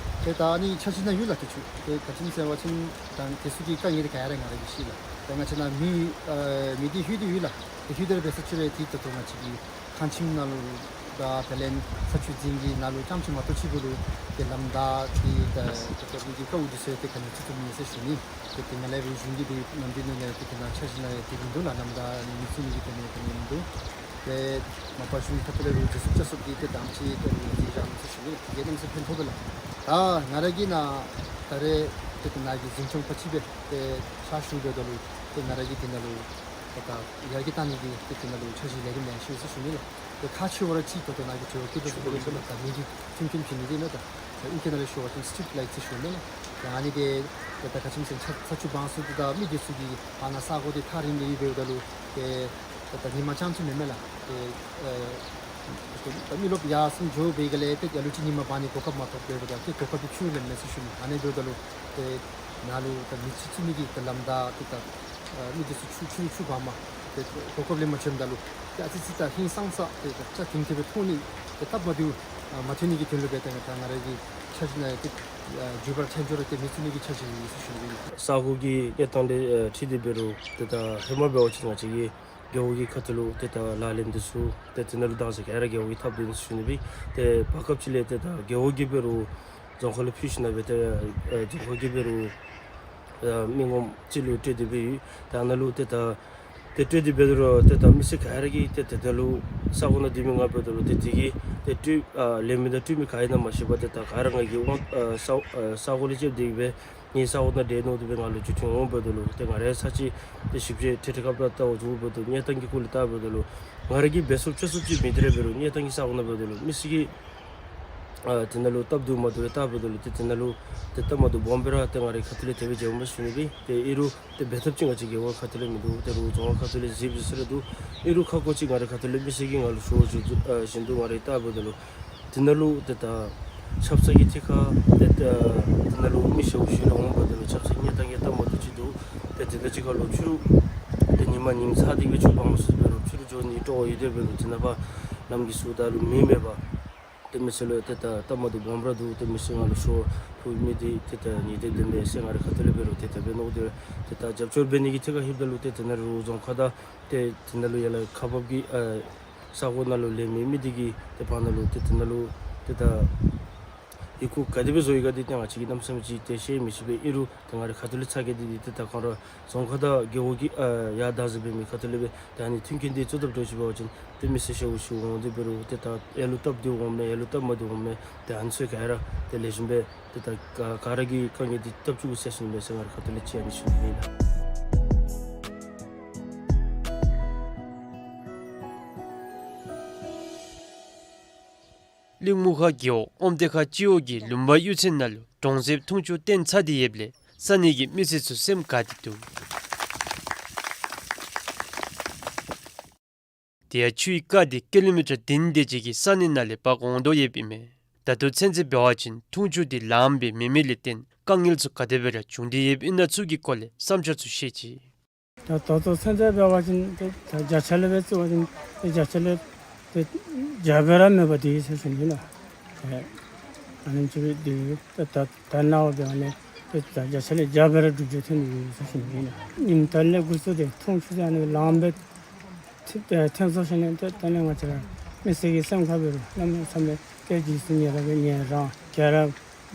ཏེ་ད་ཨ་ནི་འཆར་གཞི་ནང་ཡོད་ལགས། ཏེ་ཚུ་ཏེ་ག་ཅི་སྨོ་ཟེར་བ་ཅིན་ད་དེ་ཚུ་གི་དཀའ་ངལ་འདི་ག་ར་ང་ར་གིས་ཤེས་ལགས། ཏེ་ང་བཅས་ནཱ་མི་ཨེ་མི་སྡེ་ལྷོད་དེ་ཡོད་ལགས། ཏེ་ལྷོད་དེ་ར་འབད་ས་ཅིག་ར་ཏེ་ད་ལྟོ་ང་བཅས་ཀྱི་ཁང་ཁྱིམ་ནང་ལུ་དང་དེ་ལས་ས་ཆུ་འཛིན་གྱི་ནང་ལུ་རྐྱངམ་ཅིག་མ་གཏོགས་ཕྱི་ཁ་ལུ་ཏེ་ལམ་བདའ་སྟེ་ད་ད་ལྟོ་མི་གི་དཀའཝ་འདི་ཚུ་ཏེ་ག་ནི་ཚུད་ཚུདཔ་མེད་ཟེར་ཞུ་ནི། ཏེ་དེ་ནང་ལས་རུང་གཞུང་གིས་འདི་ནམ་འདི་ནང་ལས་ཏེ་དེ་ནང་འཆར་གཞི་ནང་ཡང་དེ་མིན་འདུག་ལགས། ལམ་བདའ་ནི་མི་ཚུད་ནི་གི་དེ་ནང་དེ་མིན་འདུག། ཏེ་མ་པ་གཞུང་ཁ་ཐུག་ལས་རུང་རྒྱལ་སྲུང་བཅའ་སྲུང་གིས་ཏེ་དམ་ཅིག་ཏེ་རུང་འདི་ར་ཟེར་ཞུ་ནི། ཏེ་གནམ་མེད་ས་མེད་ཕན་ཐོགས་པས་ལགས། ད་ང་ར་གིས་ནཱ་ད་རེས་ཏེ་དེ་ནང་གི་འཛིན་སྐྱོང་པ་ཅིག་སྦེ་ཏེ་ཕྱག་ཞུ་འབདཝ་ད་ལུ་ཏེ་ང་ར་གིས་དེ་ནང་ལུ་ཏེ་ད་ཡར་རྒྱས་བཏང་ནི་གི་ཏེ་དེ་ནང་ལུ་འཆར་གཞི་ལས་རིམ་ལེན་ཞིན་ཟེར་ཞུ་ནི་ལགས། ཏེ་ཁག་ཆེ་བ་ར་ཅིག་ད་ལྟོ་ནཱ་གི་འབྲེལ་བ་བཀོད་དོ་བཟུམ་སྦེ་ད་མེ་གི་མཐུན་རྐྱེན་བྱིན་ནི་འདི་ཨིན་མས། ད་ཨིང་སྐད་ནང་ལས་ཞུ་བ་ཅིན་སི་ཊི་རིཊ་ལའིཊ་ཟེར་ཞུཝ་མས་ལགས། ཏེ་ཨ་ནི་འདི་ཏེ་ད་ག་ཅི་སྨོ་ཟེར་ས་ས་ཆུ་སྦང་ས་འདི་དང་མི་སྡེ་ཚུ་གི་བར་ན་ས་གོ་འདི་ཐག་རིང་ལས་ཡོདཔ་འབདཝ་ད་ལུ་ཏེ་ད་ད་ཉིན་མ་རྐྱངམ་ཅིག་མེན་མས་ལགས། ཏེ་ཨེ་ད་མི་རློབས་ཡར་སེང་འགྱོ་བའི་སྒང་ལས་ཏེ་ལ་ལུ་ཅིག་ཉིན་མ་འབག་ནི་གོ་སྐབས་མ་ཐོབ་འབདཝ་ད་ཏེ་གོ་སྐབས་འདི་ཕྱི་རུ་ལེན་མས་ཟེར་ཞུ་ནི། ཨ་ནི་འབདཝ་ད་ལུ་ཏེ་ནཱ་ལུ་ད་མི་ཚུད་ཚུད་ནི་གི་ཏེ་ལམ་བདའ་ཏེ་ད་ཨ་མི་སྡེ་ཚུ་ཆུ་ཆུ་ཆུ་འབག་མ་ཏེ་གོ་སྐབས་ལེན་མ་ཚུགསཔ་ད་ལུ་ཏེ་ཨ་ཙི་ཙི་ད་ཧིང་སངས་ས་ཏེ་ད་ཆ་དེང་དེ་སྦེ་མཐོང་ནི་ཏེ་སྟབས་མ་བདེཝ་མ་ཐོན་ནི་གི་དོན་ལུ་སྦེ་ཏེ་ད་ང་ར་གི་འཆར་གཞི་ནང་ཡང་ཏེ་མགྱོགས་པར་ཆ་འཇོག་ར་ཏེ་མི་ཚུད་ནི་གི་འཆར་གཞི་ཨིན་ཟེར་ཞུ་ནི་ཨིན། ས་གོ་གི་གནས་སྟངས་ལས་ཨེ་འཁྲིལ་ཏེ་འབད་རུང་ཏེ་ད་ཧེ་མ་འབད་བ་ཅིན་ང་བཅས་ཀྱི་རྒེད་འོག་གི་ཁ་ཐུག་ལུ་ཏེ་ད་ལག་ལེན་འདི་ཚུ་ཏེ་དེ་ནང་ལུ་བདག་འཛིན་ག་ར་རྒེད་འོག་གིས་འཐབ་སྡོད་ནི་ཟེར་ཞུ་ནི་སྦེ། ཏེ་བར་སྐབས་ཅིག་ལས་ཏེ་ད་རྒེད་འོག་གིས་འབད་རུང་རྫོང་ཁག་ལུ་ཕུལ་ཞིནམ་སྦེ་ཏེ་ཨེ་རྫོང་ཁག་གིས་འབད་རུང་ཨེ་མི་ངོམ་ཅིག་ལུ་སྤྲོད་དེ་སྦེ་ཡོད། ད་ནཱ་ལུ་ཏེ་ད་ཏེ་སྤྲོད་དེ་འབད་རུང་ཏེ་ད་མི་སེར་ག་ར་གིས་ཏེ་ཏེ་ད་ལུ་ས་གོ་ནང་སྡོད་མི་ང་འབདཝ་ད་ལུ་ཏེ་དེ་གིས་ཏེ་སྤྲོད་ཨ་ལེན་མི་དང་སྤྲོད་མི་ག་ཨིན་ན་མ་ཤེས་པར་ཏེ་ད་ག་ར་ང་གིས་དབང་ཨ་ས་ཨ་ས་གོ་ལས་ཅིག་སྡོད་སྦེ་ངེའི་ས་གོ་ནང་སྡོད་ནུག་དེ་སྦེ་ང་ལུ་བརྒྱུད་འཕྲིན་འོང་འབདཝ་ད་ལུ་ཏེ་ང་རའི་ས་ཅིག་ཏེ་ཞིབ་དཔྱད་ཁྲིག་ཁྲི་ཁ་ཕར་བལྟ་བར་འགྱོ་འབདཝ་ད་གནས་སྟངས་ཀྱི་སྐོར་ལས་བལྟ་འབདཝ་ད་ལུ་ང་ར་གིས་འབད་ཚུགསཔ་ཚུགས་ཚུགསཔ་ཅིག་མེད། དེ་ར་འབད་རུང་གནས་སྟངས་ཀྱི་ས་གོ་ནང་འབདཝ་ད་ལུ་མི་སེར་གྱིས་ཨ་དེ་ནང་ལུ་སྟབས་བདེཝ་མ་བདེཝ་བལྟ་འབདཝ་ད་ལུ་ཏེ་དེ་ནང་ལུ་ཏེ་སྟབས་མ་བདེཝ་སྦོམ་སྦེ་ར་ཏེ་ང་རའི་ཁ་ཐུག་ལས་དེ་སྦེ་མཇལཝ་མས་ཟེར་ཞུ་ནི་སྦེ། ཏེ་ཨིན་རུང་ཏེ་འབད་ཐབས་ཅིག་ང་བཅས་རྒེད་འོག་ཁ་ཐུག་ལས་མིན་འདུག། ཏེ་རུང་རྫོང་ཁག་ཁ་ཐུག་ལས་གཟིགས་ཟེར་ར་འདུག། ཨིན་རུང་ཁ་སྐོང་ཅིག་ང་རའི་ཁ་ཐུག་ལས་མི་སེར་གྱིས་ང་ལུ་ཞུ་བ་བཞིན་དུ་ཨ་བཞིན་དུ་ང་ར་གིས་བལྟ་འབདཝ་ད་ལུ་དེ་ནང་ལུ་ཏེ་ད་ཆབ་གསང་གི་ཐད་ཁར་ཏེ་ད་དེ་ནང་ལུ་མི་ཞེ་པོ་ཅིག་ར་འོང་འབདཝ་ད་ལུ་ཆབ་གསང་གི་གནས་སྟངས་ཡང་སྟབས་མ་བདེཝ་ཅིག་འདུག། ཏེ་དེ་དང་གཅིག་ཁར་ལུ་ཕྱི་རུ་ཏེ་ཉིན་མ་ཉིམ་ཚ་སྟེ་གི་སྦེ་ཆུ་འབག་མ་ཚུགས་པས། རུང་ཕྱི་རུ་འགྱོ་ནི་སྤྲོ་བ་ཡོད་དེ་འབད་རུང་དེ་ནང་ཕར་ལམ་གྱི་ཟུར་དང་ལུ་མི་མེད་པར་ཏེ་མི་སེར་ལུ་ཏེ་ད་སྟབས་མ་བདེཝ་སྦོམ་ར་འདུག། ཏེ་མི་སེར་ང་ལུ་ཞུ་བ་ཕུལ་མི་འདི་ཏེ་ད་ཉིན་དེ་དེ་མས་ཟེར་ང་རའི་ཁ་ཐུག་ལས་འབད་རུང་ཏེ་ད་འབད་ནུག། ཏེ་ཏེ་ད་རྒྱབ་སྐྱོར་འབད་ནི་གི་ཐད་ཁར་ལྷོདཔ་ད་ལུ་ཏེ་དེ་ནང་རུང་རྫོང་ཁག་དང་ཏེ་དེ་ནང་ལུ་ཡར་ལས་ཁག་འབག་གི་ཨ་ས་གོ་ནང་ལུ་ལས་མི་མི་འདི་གི་ཏེ་བར་ན་ལུ་ཏེ་དེ་ནང་ལུ་ཏེ་ད་ཡི་གུ་ག་དེ་སྦེ་བཟོ་ཡི་ག་འདི་ཏེ་ང་བཅས་ཀྱིས་གནམ་མེད་ས་མེད་ཅིག་ཏེ་ཤེས་མི་ཤེས་པས། ཨིན་རུང་ཏེ་ང་རའི་ཁ་ཐུག་ལས་ཚ་གྱང་འདི་འདི་ཏེ་ད་གང་ར་རྫོང་ཁག་དང་རྒེད་འོག་གི་ཨ་ཡར་བདག་འཛིན་འབད་མི་ཁ་ཐུག་ལས་སྦེ་ཏེ་ཨ་ནི་མཐུན་རྐྱེན་འདི་བཙུགས་ཐབས་འདྲཝ་ཅིག་འབད་བ་ཅིན་ཏེ་མི་སེར་ཞེ་པོ་ཅིག་འོང་སྟེ་འབད་རུང་ཏེ་ད་ཡར་ལུ་སྟབས་བདེཝ་འོང་མས། ཡར་ལུ་སྟབས་མ་བདེཝ་འོང་མས། ཏེ་ཨ་ནི་ཚུ་ག་ར་ཏེ་ལེགས་ཤོམ་སྦེ་ཏེ་ད་ག་ག་ར་གིས་དཀའ་ངལ་འདི་སྟབས་བཅུག་ཟེར་ཞུ་ནི་མས་ཟེར་ང་རའི་ཁ་ཐུག་ལས་ཅིག་ཨ་ནི་ཞུ་ནི་ཨིན་ལགས། གླིང་མུ་ཁ་རྒེད་འོག་ཨོམ་སྡེ་ཁ་སྤྱི་འོག་གི་ལུང་པ་གཡུས་ཚན་ནང་ལུ་གྲོང་གསེབ་འཐུང་ཆུ་བཏོན་ཚར་ཏེ་ཡོདཔ་ལས་ས་གནས་ཀྱི་མི་སེར་ཚུ་སེམས་དགའ་སྟེ་འདུག། དེ་ཡང་ཆུའི་རྐ་འདི་ཀི་ལོ་མི་ཊར་བདུན་དེ་ཅིག་གིས་ས་གནས་ནང་ལས་འབག་འོང་དོ་ཡོདཔ་ཨིན་མས། ད་ལྟོ་ཚུན་ཚོད་འབད་བ་ཅིན་འཐུང་ཆུ་འདི་ལངམ་སྦེ་མེད་མི་ལས་བརྟེན་དཀའ་ངལ་ཚུ་ག་དེ་སྦེ་ར་བྱུང་སྟེ་ཡོདཔ་ཨིན་ན་ཚུ་གི་སྐོར་ལས་བསམ་འཆར་ཚུ་བཤད་ཅི། ད་ད་ལྟོ་ཚུན་ཚོད་འབད་བ་ཅིན་ཏེ་ད་བརྒྱ་ཆ་ལས་འབད་བ་ཅིན་ཏེ་བརྒྱ་ཆ་ལས་ཏེ་བརྒྱ་སྦེ་ར་མེད་པར་སྡོད་ཡི་ཟེར་ཞུ་ནི་ལགས། ཨ་ནེམ་ཅིག་སྦེ་སྡོད་ཡི། ད་ད་ད་ནངས་པ་འབད་བ་ཅིན་ཏེ་ད་བརྒྱ་ཆ་ལས་བརྒྱ་སྦེ་ར་འགྲུབ་འགྱོ་ཐོན་ཡི་ཟེར་ཞུ་ནི་ལགས། ཉིནམ་ད་ལས་འགོ་བཙུགས་ཏེ་འཐུང་ཆུ་ཟེར་ཨ་ནི་ལངམ་སྦེ་ཐོན་ཐོན་སོང་ཞིནམ་ལས་ཏེ་ད་ནི་ང་བཅས་ར་མི་སེར་གྱི་སེམས་ཁར་འབད་རུང་གནམ་མེད་ས་མེད་ཏེ་རྗེས་སུ་ཉེ་ར་སྦེ་ཉེ་རང་ག་ར་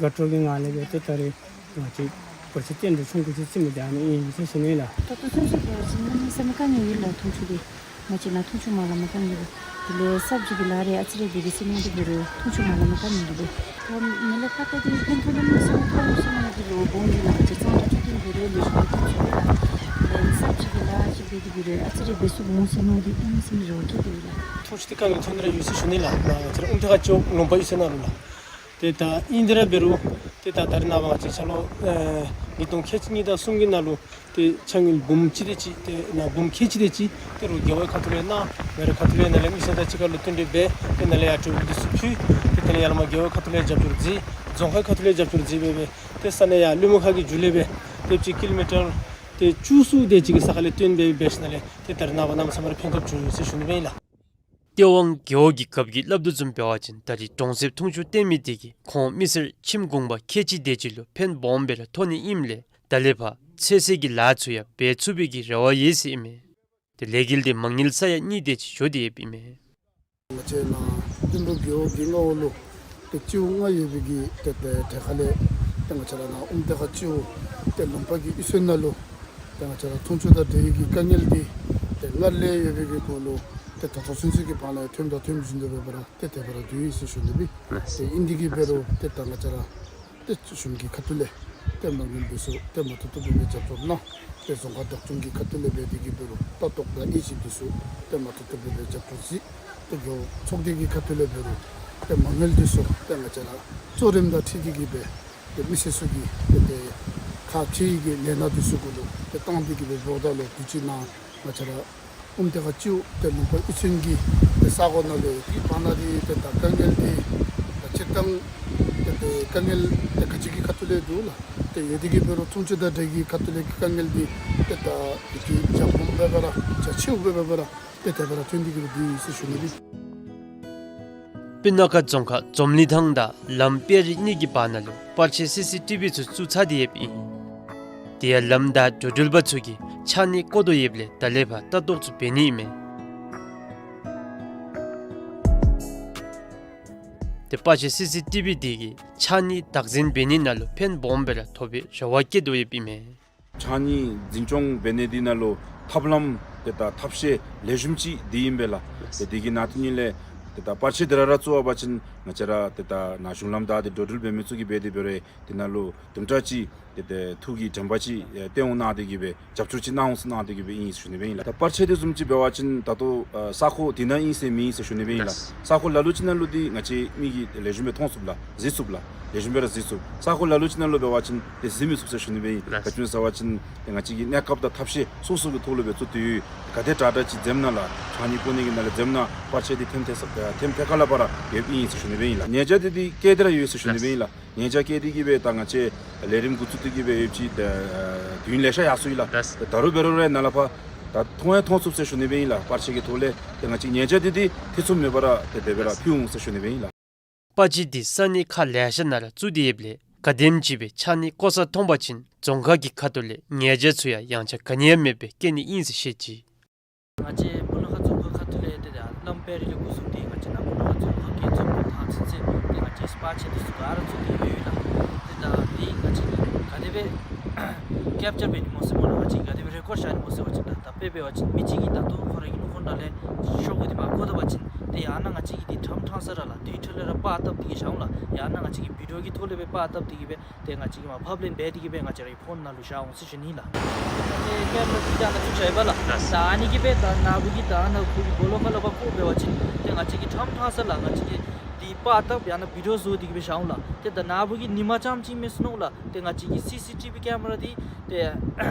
དགའ་སྤྲོ་གི་ངང་ལས་སྦེ་ཏེ་ད་རེས་ང་བཅས་སྒོ་ཕྱེ་སྟོན་འགྲོ་ཆུང་ཀུ་ཅིག་རྩིས་མི་འདི་ཨ་ནི་ཨིན་ཟེར་ཞུ་ནི་ལགས། ད་ལྟོ་ཚུན་ཚོད་འབད་བ་ཅིན་གནམ་མེད་ས་མེད་དཀའ་ངལ་ཡོད་ལགས། འཐུང་ཆུ་འདི་ང་བཅས་ནཱ་འཐུང་ཆུ་མ་ལངམ་དཀའ་ངལ་ཡོད། དེ་ལས་གསརཔ་ཅིག་གིས་ལཱ་རེ་ཨ་ཙི་རེ་འབད་དེ་ཟེར་མི་འདི་འབད་རུང་འཐུང་ཆུ་མ་ལངམ་དཀའ་ངལ་ཡོད། ད་མི་ལས་ཁ་ཏ་འདི་ཕན་ཐོགས་གནམ་མེད་ས་མེད་ཐོགས་སོང་ནི་འདི་ལུ་སྦོམ་ཡོད་ལགས། ང་བཅས་གཙང་སྦྲ་ཆུ་ འབད་རུང་ལེགས་ཤོམ་སྦེ་ཐོན་ཚུགས་པས་ལགས། ལན་གསརཔ་ཅིག་གི་ལཱ་ཅིག་འབད་དེ་འབད་རུང་ཨ་ཙི་རེ་འབད་ཚུགས་འོང་ཟེར་མནོ་སྟེ་ཨ་ནི་བཟུམ་རེ་བ་བསྐྱེད་དེ་ཡོད་ལགས། ཐོག་ཅིག་ཏེ་དཀའ་ངལ་ཐོན་ནི་ར་ཡོད་ཟེར་ཞུ་ནི་ལགས། ང་བཅས་ར་ཨུམ་ཐེ་ཁ་ཅིག་ལུང་པ་གཡུས་ཚན་ནང་ལུ་ལགས། ཏེ་ད་ཨིན་དེ་ར་འབད་རུང་ཏེ་ད་ད་རེས་ནངས་པ་ང་བཅས་ཆ་ལོ་ཨེ་ཉིས་སྟོང་ཁལ་གཅིག་གཉིས་དང་གསུམ་གྱི་ནང་ལུ་ཏེ་ཆ་དངུལ་འབུམ་གཅིག་དེ་ཅིག་ཏེ་ནཱ་འབུམ་ཁལ་གཅིག་དེ་ཅིག་ཏེ་རུང་རྒེད་འོག་ཁ་ཐུག་ལས་གནང་། མི་རེ་ཁ་ཐུག་ལས་ནཱ་ལས་མི་སེར་དང་གཅིག་ཁར་ལུ་བསྟུན་གྲོས་འབད། ཏེ་ནཱ་ལས་ཡར་འབྲུ་འབུམ་འདི་ཚུ་ཕུལ། ཏེ་དེ་ལས་ཡར་ལས་མར་རྒེད་འོག་ཁ་ཐུག་ལས་རྒྱབ་སྐྱོར་མཛད། རྫོང་ཁག་ཁ་ཐུག་ལས་རྒྱབ་སྐྱོར་མཛད་སྦེ་སྦེ་ཏེ་ས་གནས་ཡར་ཀླུ་མོ་མཁར་གྱི་རྒྱུད་ལས་སྦེ་ཏེ་ཅིག་ཀི་ལོ་མི་ཊར་ཏེ་བཅུ་གསུམ་དེ་ཅིག་གི་ས་ཁ་ལས་བཏོན་སྦེ་འབད་ཞིནམ་ལས་ཏེ་ད་རེས་ནངས་པ་གནམ་མེད་ས་མེད་ར་ཕན་ཐོགས་བྱུང་ཡི་ཟེར་ཞུ་ནི་སྦེ་ཨིན་ལགས། སྟེས་དབང་རྒེད་འོག་གི་རྒཔོ་གིས་སླབ་དོ་བཟུམ་འབད་བ་ཅིན་ད་རེས་གྲོང་གསེབ་འཐུང་ཆུ་བཏོན་མི་དེ་གིས་ཁོང་མི་སེར་ཁྱིམ་གུང་པ་ཁལ་གཅིག་དེ་ཅིག་ལུ་ཕན་སྦོམ་སྦེ་ར་ཐོགས་ནི་ཨིནམ་ལས་ད་ལས་ཕར་ཚོད་བསྲེ་གི་ལཱ་ཚུ་ཡང་འབད་ཚུགས་པའི་གི་རེ་བ་ཡོད་ཟེར་ཨིན་མས། ཏེ་ལས་འགུལ་འདི་མ་དངུལ་ས་ཡ་གཉིས་དེ་ཅིག་འགྱོ་སྟེ་ཡོདཔ་ཨིན་མས། ང་བཅས་ནཱ་ཏིང་འབྲུག་རྒེད་འོག་གི་མངའ་འོག་ལུ་ཏེ་སྤྱི་འོག་ལྔ་ཡོད་པའི་གི་ཏེ་ཏེ་གྲས་ཁ་ལས་ཏེ་ང་བཅས་ར་ནཱ་ཨུམ་ཐེ་ཁ་སྤྱི་འོག་ཏེ་ལུང་པ་གི་གཡུས་ཚན་ནང་ལུ་ཏེ་ང་བཅས་ར་འཐུང་ཆུ་དང་འབྲེལ་བའི་གི་དཀའ་ངལ་འདི་ཏེ་སྔར་ལས་ཡོད་པའི་གི་སྐོར་ལུ་ཏེ་ད་ལྟོ་ཚུན་ཚོད་ཀྱི་བར་ན་ཡང་ཐོནམ་དང་ཐོན་བཞིན་དུ་འབད་བར་ཏེ་དེ་སྦེ་ར་སྡོད་ཡི་ཟེར་ཞུ་ནི་སྦེ། ཏེ་ཨིན་དེ་གིས་འབད་རུང་ཏེ་ད་ང་བཅས་ར་ཏེ་གཞུང་གི་ཁ་ཐུག་ལས་ཏེ་མ་དངུལ་འདི་ཚུ་ཏེ་མ་ཐུབ་ཐུབ་སྦེ་རྒྱབ་སྐྱོར་གནང་། ཏེ་རྫོང་ཁག་བདག་སྐྱོང་གི་ཁ་ཐུག་ལས་འབད་དེ་གིས་འབད་རུང་ལྟ་རྟོག་དང་དབྱེ་ཞིབ་འདི་ཚུ་ཏེ་མ་ཐུབ་ཐུབ་སྦེ་རྒྱབ་སྐྱོར་མཛད། ཏེ་རྒེད་འོག་ཚོགས་སྡེ་གི་ཁ་ཐུག་ལས་འབད་རུང་ཏེ་མ་དངུལ་འདི་ཚུ་ཏེ་ང་བཅས་ར་གཙོ་རིམ་དང་འཁྲིལ་ཏེ་གིས་སྦེ་ཏེ་མི་སེར་ཚུ་གི་ཏེ་ཏེ་ཁག་ཆེ་བའི་གི་ལས་སྣ་འདི་ཚུ་གུ་ལུ་ཏེ་བཏང་སྟེ་གིས་སྦེ་འབདཝ་ད་ལུ་དུས་ཅི་ནཱ་ང་བཅས་ར་ཨུམ་ཐེ་ཁ་སྤྱི་འོག་ཏེ་ལུང་པ་གཡུས་ཚན་གྱི་ཏེ་ས་གོ་ནང་ལས་ཏེ་བར་ན་འདི་ཏེ་ད་དཀའ་ངལ་འདི་ད་སྤྱིར་བཏང་ཏེ་ཏེ་དཀའ་ངལ་ཏེ་ག་ཅི་གི་ཁ་ཐུག་ལས་འདུག་ལགས། ཏེ་ཡོད་དེ་གིས་འབད་རུང་འཐུང་ཆུ་དང་འབྲེལ་གྱི་ཁ་ཐུག་ལས་ཀྱི་དཀའ་ངལ་འདི་ཏེ་ད་ཏེ་ཅིག་རྒྱ་སྦོམ་སྦེ་འབད་ར་རྒྱ་ཆེཝ་སྦེ་འབད་ར་ཏེ་དེ་སྦེ་ར་ཐོན་ཏེ་གིས་སྦེ་འདུག་ཟེར་ཞུ་ནི་ཨིན། སྤུ་ན་ཁ་རྫོང་ཁག་འཛོམ་གླིང་ཐང་དང་ལམ་དཔལ་རི་གཉིས་ཀྱི་བར་ན་ལུ་པར་ཆས་སི་སི་ཊི་བི་ཚུ་བཙུགས་ཚར་ཏེ་ཡོདཔ་ཨིན། དེ་ཡང་ལམ་བདའ་འགྲོ་འགྲུལ་པ་ཚུ་གིས་ཕྱགས་སྙིགས་བཀོ་དོ་ཡོདཔ་ལས་ད་ལས་ཕར་ལྟ་རྟོག་ཚུ་འབད་ནི་ཨིན་མས། ཏེ་པར་ཆས་སི་སི་ཊི་བི་དེ་གིས་ཕྱགས་སྙིགས་བདག་འཛིན་འབད་ནི་ནང་ལུ་ཕན་སྦོམ་སྦེ་ར་ཐོགས་པའི་རེ་བ་བསྐྱེད་དོ་ཡོདཔ་ཨིན་མས། ཕྱགས་སྙིགས་འཛིན་སྐྱོང་འབད་ནི་འདི་ནང་ལུ་ཐབས་ལམ་ཏེ་ད་ཐབས་ཤེས་ལེགས་ཤོམ་ཅིག་འདི་ཨིན་པས་ལགས། ཏེ་འདི་གི་ནང་དོན་ཉིད་ལས་ཏེ་ད་པར་ཆས་འདི་ར་ར་བཙུགས་པ་ཅིན་ང་བཅས་ར་ཏེ་ད་ནཱ་གཞུང་ལམ་བདའ་སྟེ་འགྲོ་འགྲུལ་འབད་མི་ཚུ་གིས་འབད་དེ་འབད་རུང་འདི་ནང་ལུ་དུམ་གྲ་ཅིག་ཏེ་ཏེ་ཐུགས་ཀྱི་དྲན་པ་ཅིག་ཨེ་བསྟེན་འོང་གནང་སྟེ་གིས་སྦེ་རྒྱབ་སྐྱོར་ཅིག་གནང་འོང་ཟེར་གནང་སྟེ་གིས་སྦེ་ཨིན་ཟེར་ཞུ་ནི་སྦེ་ཨིན་ལགས། ད་པར་ཆས་འདི་བཟུམ་ཅིག་འབད་བ་ཅིན་ད་ལྟོ་ཨ་ས་ཁོངས་འདི་ནང་ཨིན་ཟེར་མེན་ཟེར་ཞུ་ནི་སྦེ་ཨིན་ལགས། ས་ཁོངས་ལ་ལུ་ཅིག་ནང་ལུ་འདི་ང་བཅས་མིག་གིས་ལེགས་ཤོམ་སྦེ་མཐོང་ཚུགས་ལགས། གཟིགས་ཚུགས་ལགས། ལེགས་ཤོམ་སྦེ་ར་གཟིགས་ཚུགས། ས་ཁོངས་ལ་ལུ་ཅིག་ནང་ལུ་འབད་བ་ཅིན་ཏེ་གཟིགས་མི་ཚུགས་ཟེར་ཞུ་ནི་སྦེ་ཨིན། ལགས། ག་ཅི་སྨོ་ཟེར་བ་ཅིན་ཏེ་ང་བཅས་ཀྱིས་གནས་སྐབས་དང་ཐབས་ཤེས་སོ་སོ་གི་ཐོག་ལུ་སྦེ་བཙུགས་ཏེ་ཡོད། ག་དེ་དྲག་དྲག་ཅིག་འཛེམ་ན་ལགས། ཕྱགས་སྙིགས་བཀོ་ནི་གི་ནང་ལས་འཛེམ་ན་པར་ཆས་འདི་ཐེམ་ཐེ་ས་ཐེམ་ཐེ་ཁ་ལས་ཕར་ར་ཡོདཔ་ཨིན་ཟེར་ཞུ་ནི་སྦེ་ཨིན་ལགས། ཉེས་བྱ་འདི་འདི་བཀལ་ཏེ་ར་ཡོད་ཟེར་ཞུ་ནི་སྦེ་ཨིན་ལགས། ཉེས་བྱ་བཀལ་ཏེ་གིས་སྦེ་ད་ང་བཅས་ལས་རིམ་འགོ་བཙུགས་ཏེ་གིས་སྦེ་ཡོད་ཅི། ད་ཨ་དུས་ལེ་ཤ་ཡར་སོང་ཡི་ལགས། ལགས། ད་རུང་འབད་རུང་ར་ནཱ་ལས་ཕར་ད་མཐོང་ཡང་མཐོང་ཚུགས་ཟེར་ཞུ་ནི་སྦེ་ཨིན་ལགས། པར་ཆས་ཀྱི་ཐོག་ལས་ཏེ་ང་བཅས་ཉེས་བྱ་འདི་འདི་ཐེ་ཚོམ་མེད་པར་ར་ཏེ་དེ་སྦེ་ར་ལགས། ཕུལ་འོང་ཟེར་ཞུ་ནི་སྦེ་ཨིན་ལགས། པར་ཆས་འདི་ས་གནས་ཁག་ལེ་ཤ་ནང་ར་བཙུགས་ཏེ་ཡོདཔ་ལས་ག་དེམ་ཅིག་སྦེ་ཕྱགས་སྙིགས་བཀོ་ས་མཐོང་པ་ཅིན་རྫོང་ཁག་གི་ཁ་ཐུག་ལས་ཉེས་བྱ་ཚུ་ཡང་ཡངས་ཆག་ག་ནི་ཡང་མེདཔ་སྦེ་བཀལ་ནི་ཨིན་ཟེར་བཤད་ཅི། ང་བཅས་སྤུ་ན་ཁ་རྫོང་ཁག་ཁ་ཐུག་ལས་ཏེ་ད་ལམ་དཔལ་རི་ལས་འགོ་བཟུང་སྟེ་ང་བཅས་ནཱ་སྤུ་ན་ཁ་རྫོང་ཁག་གི་རྫོང་ཁག་ཐང་ཚུན་ཚོད་ཏེ་ང་བཅས་པར་ཆས་འདི་ཚུ་ག་ར་བཙུགས་ཏེ་ཡོད་ཡོད་ལགས། ཏེ་ད་འདི་ང་བཅས་ཀྱིས་ག་དེ་སྦེ་ཀེཔ་ཅར་འབད་ནི་སྨོ་ཟེར་སྨོ་ལགས། ང་བཅས་ཀྱིས་ག་དེ་སྦེ་རེ་ཀོཌ་བཞག་ནི་སྨོ་ཟེར་བ་ཅིན་ད་ད་དཔེ་འབད་བ་ཅིན་མི་གཅིག་གིས་ད་ལྟོ་ཁོ་རའི་གི་ལུང་ཁོག་ནང་ལས་ཤོག་གུ་འདི་མར་བཀོ་ད་པ་ཅིན་ཏེ་ཡང་ན་ང་བཅས་ཀྱིས་འདི་ཁྲམ་ཁྲང་ས་ར་ལགས་དེ་འཕྲོ་ལས་ར་པར་བཏབ་སྟེ་གིས་བཞག་འོང་ལགས། ཡང་ན་ང་བཅས་ཀྱིས་བི་ཌི་ཡོ་གི་ཐོག་ལས་སྦེ་པར་བཏབ་སྟེ་གིས་སྦེ་ཏེ་ང་བཅས་ཀྱིས་མར་ཕབ་ལེན་འབད་དེ་གིས་སྦེ་ང་བཅས་རའི་ཕོན་ནང་ལུ་བཞག་འོང་ཟེར་ཞུ་ནི་ལགས། ཏེ་ཀེམ་ར་འདི་ད་ནཱ་བཙུགས་བཞག་ཡི་པ་ལགས། ད་ཨ་ནི་གིས་སྦེ་ད་ནཱ་བུ་གིས་ད་ནཱ་ཁོ་གི་སྦོ་ལོགས་ཁ་ལས་ཕར་བཀོ་འབད་བ་ཅིན་ཏེ་ང་བཅས་ཀྱིས་ཁྲམ་ཁྲང་ས་ལགས། ང་བཅས་ཀྱིས་འདི་པར་བཏབ་ཡང་ན་བི་ཌི་ཡོ་བཟོ་སྟེ་གིས་སྦེ་བཞག་འོང་ལགས། ཏེ་ད་ནཱ་བུ་གི་ཉི་མ་རྐྱངམ་ཅིག་མེན་ཟེར་མནོ་ལགས། ཏེ་ང་བཅས་ཀྱི་སི་སི་ཊི་བི་ཀེམ་ར་འདི་ཏེ་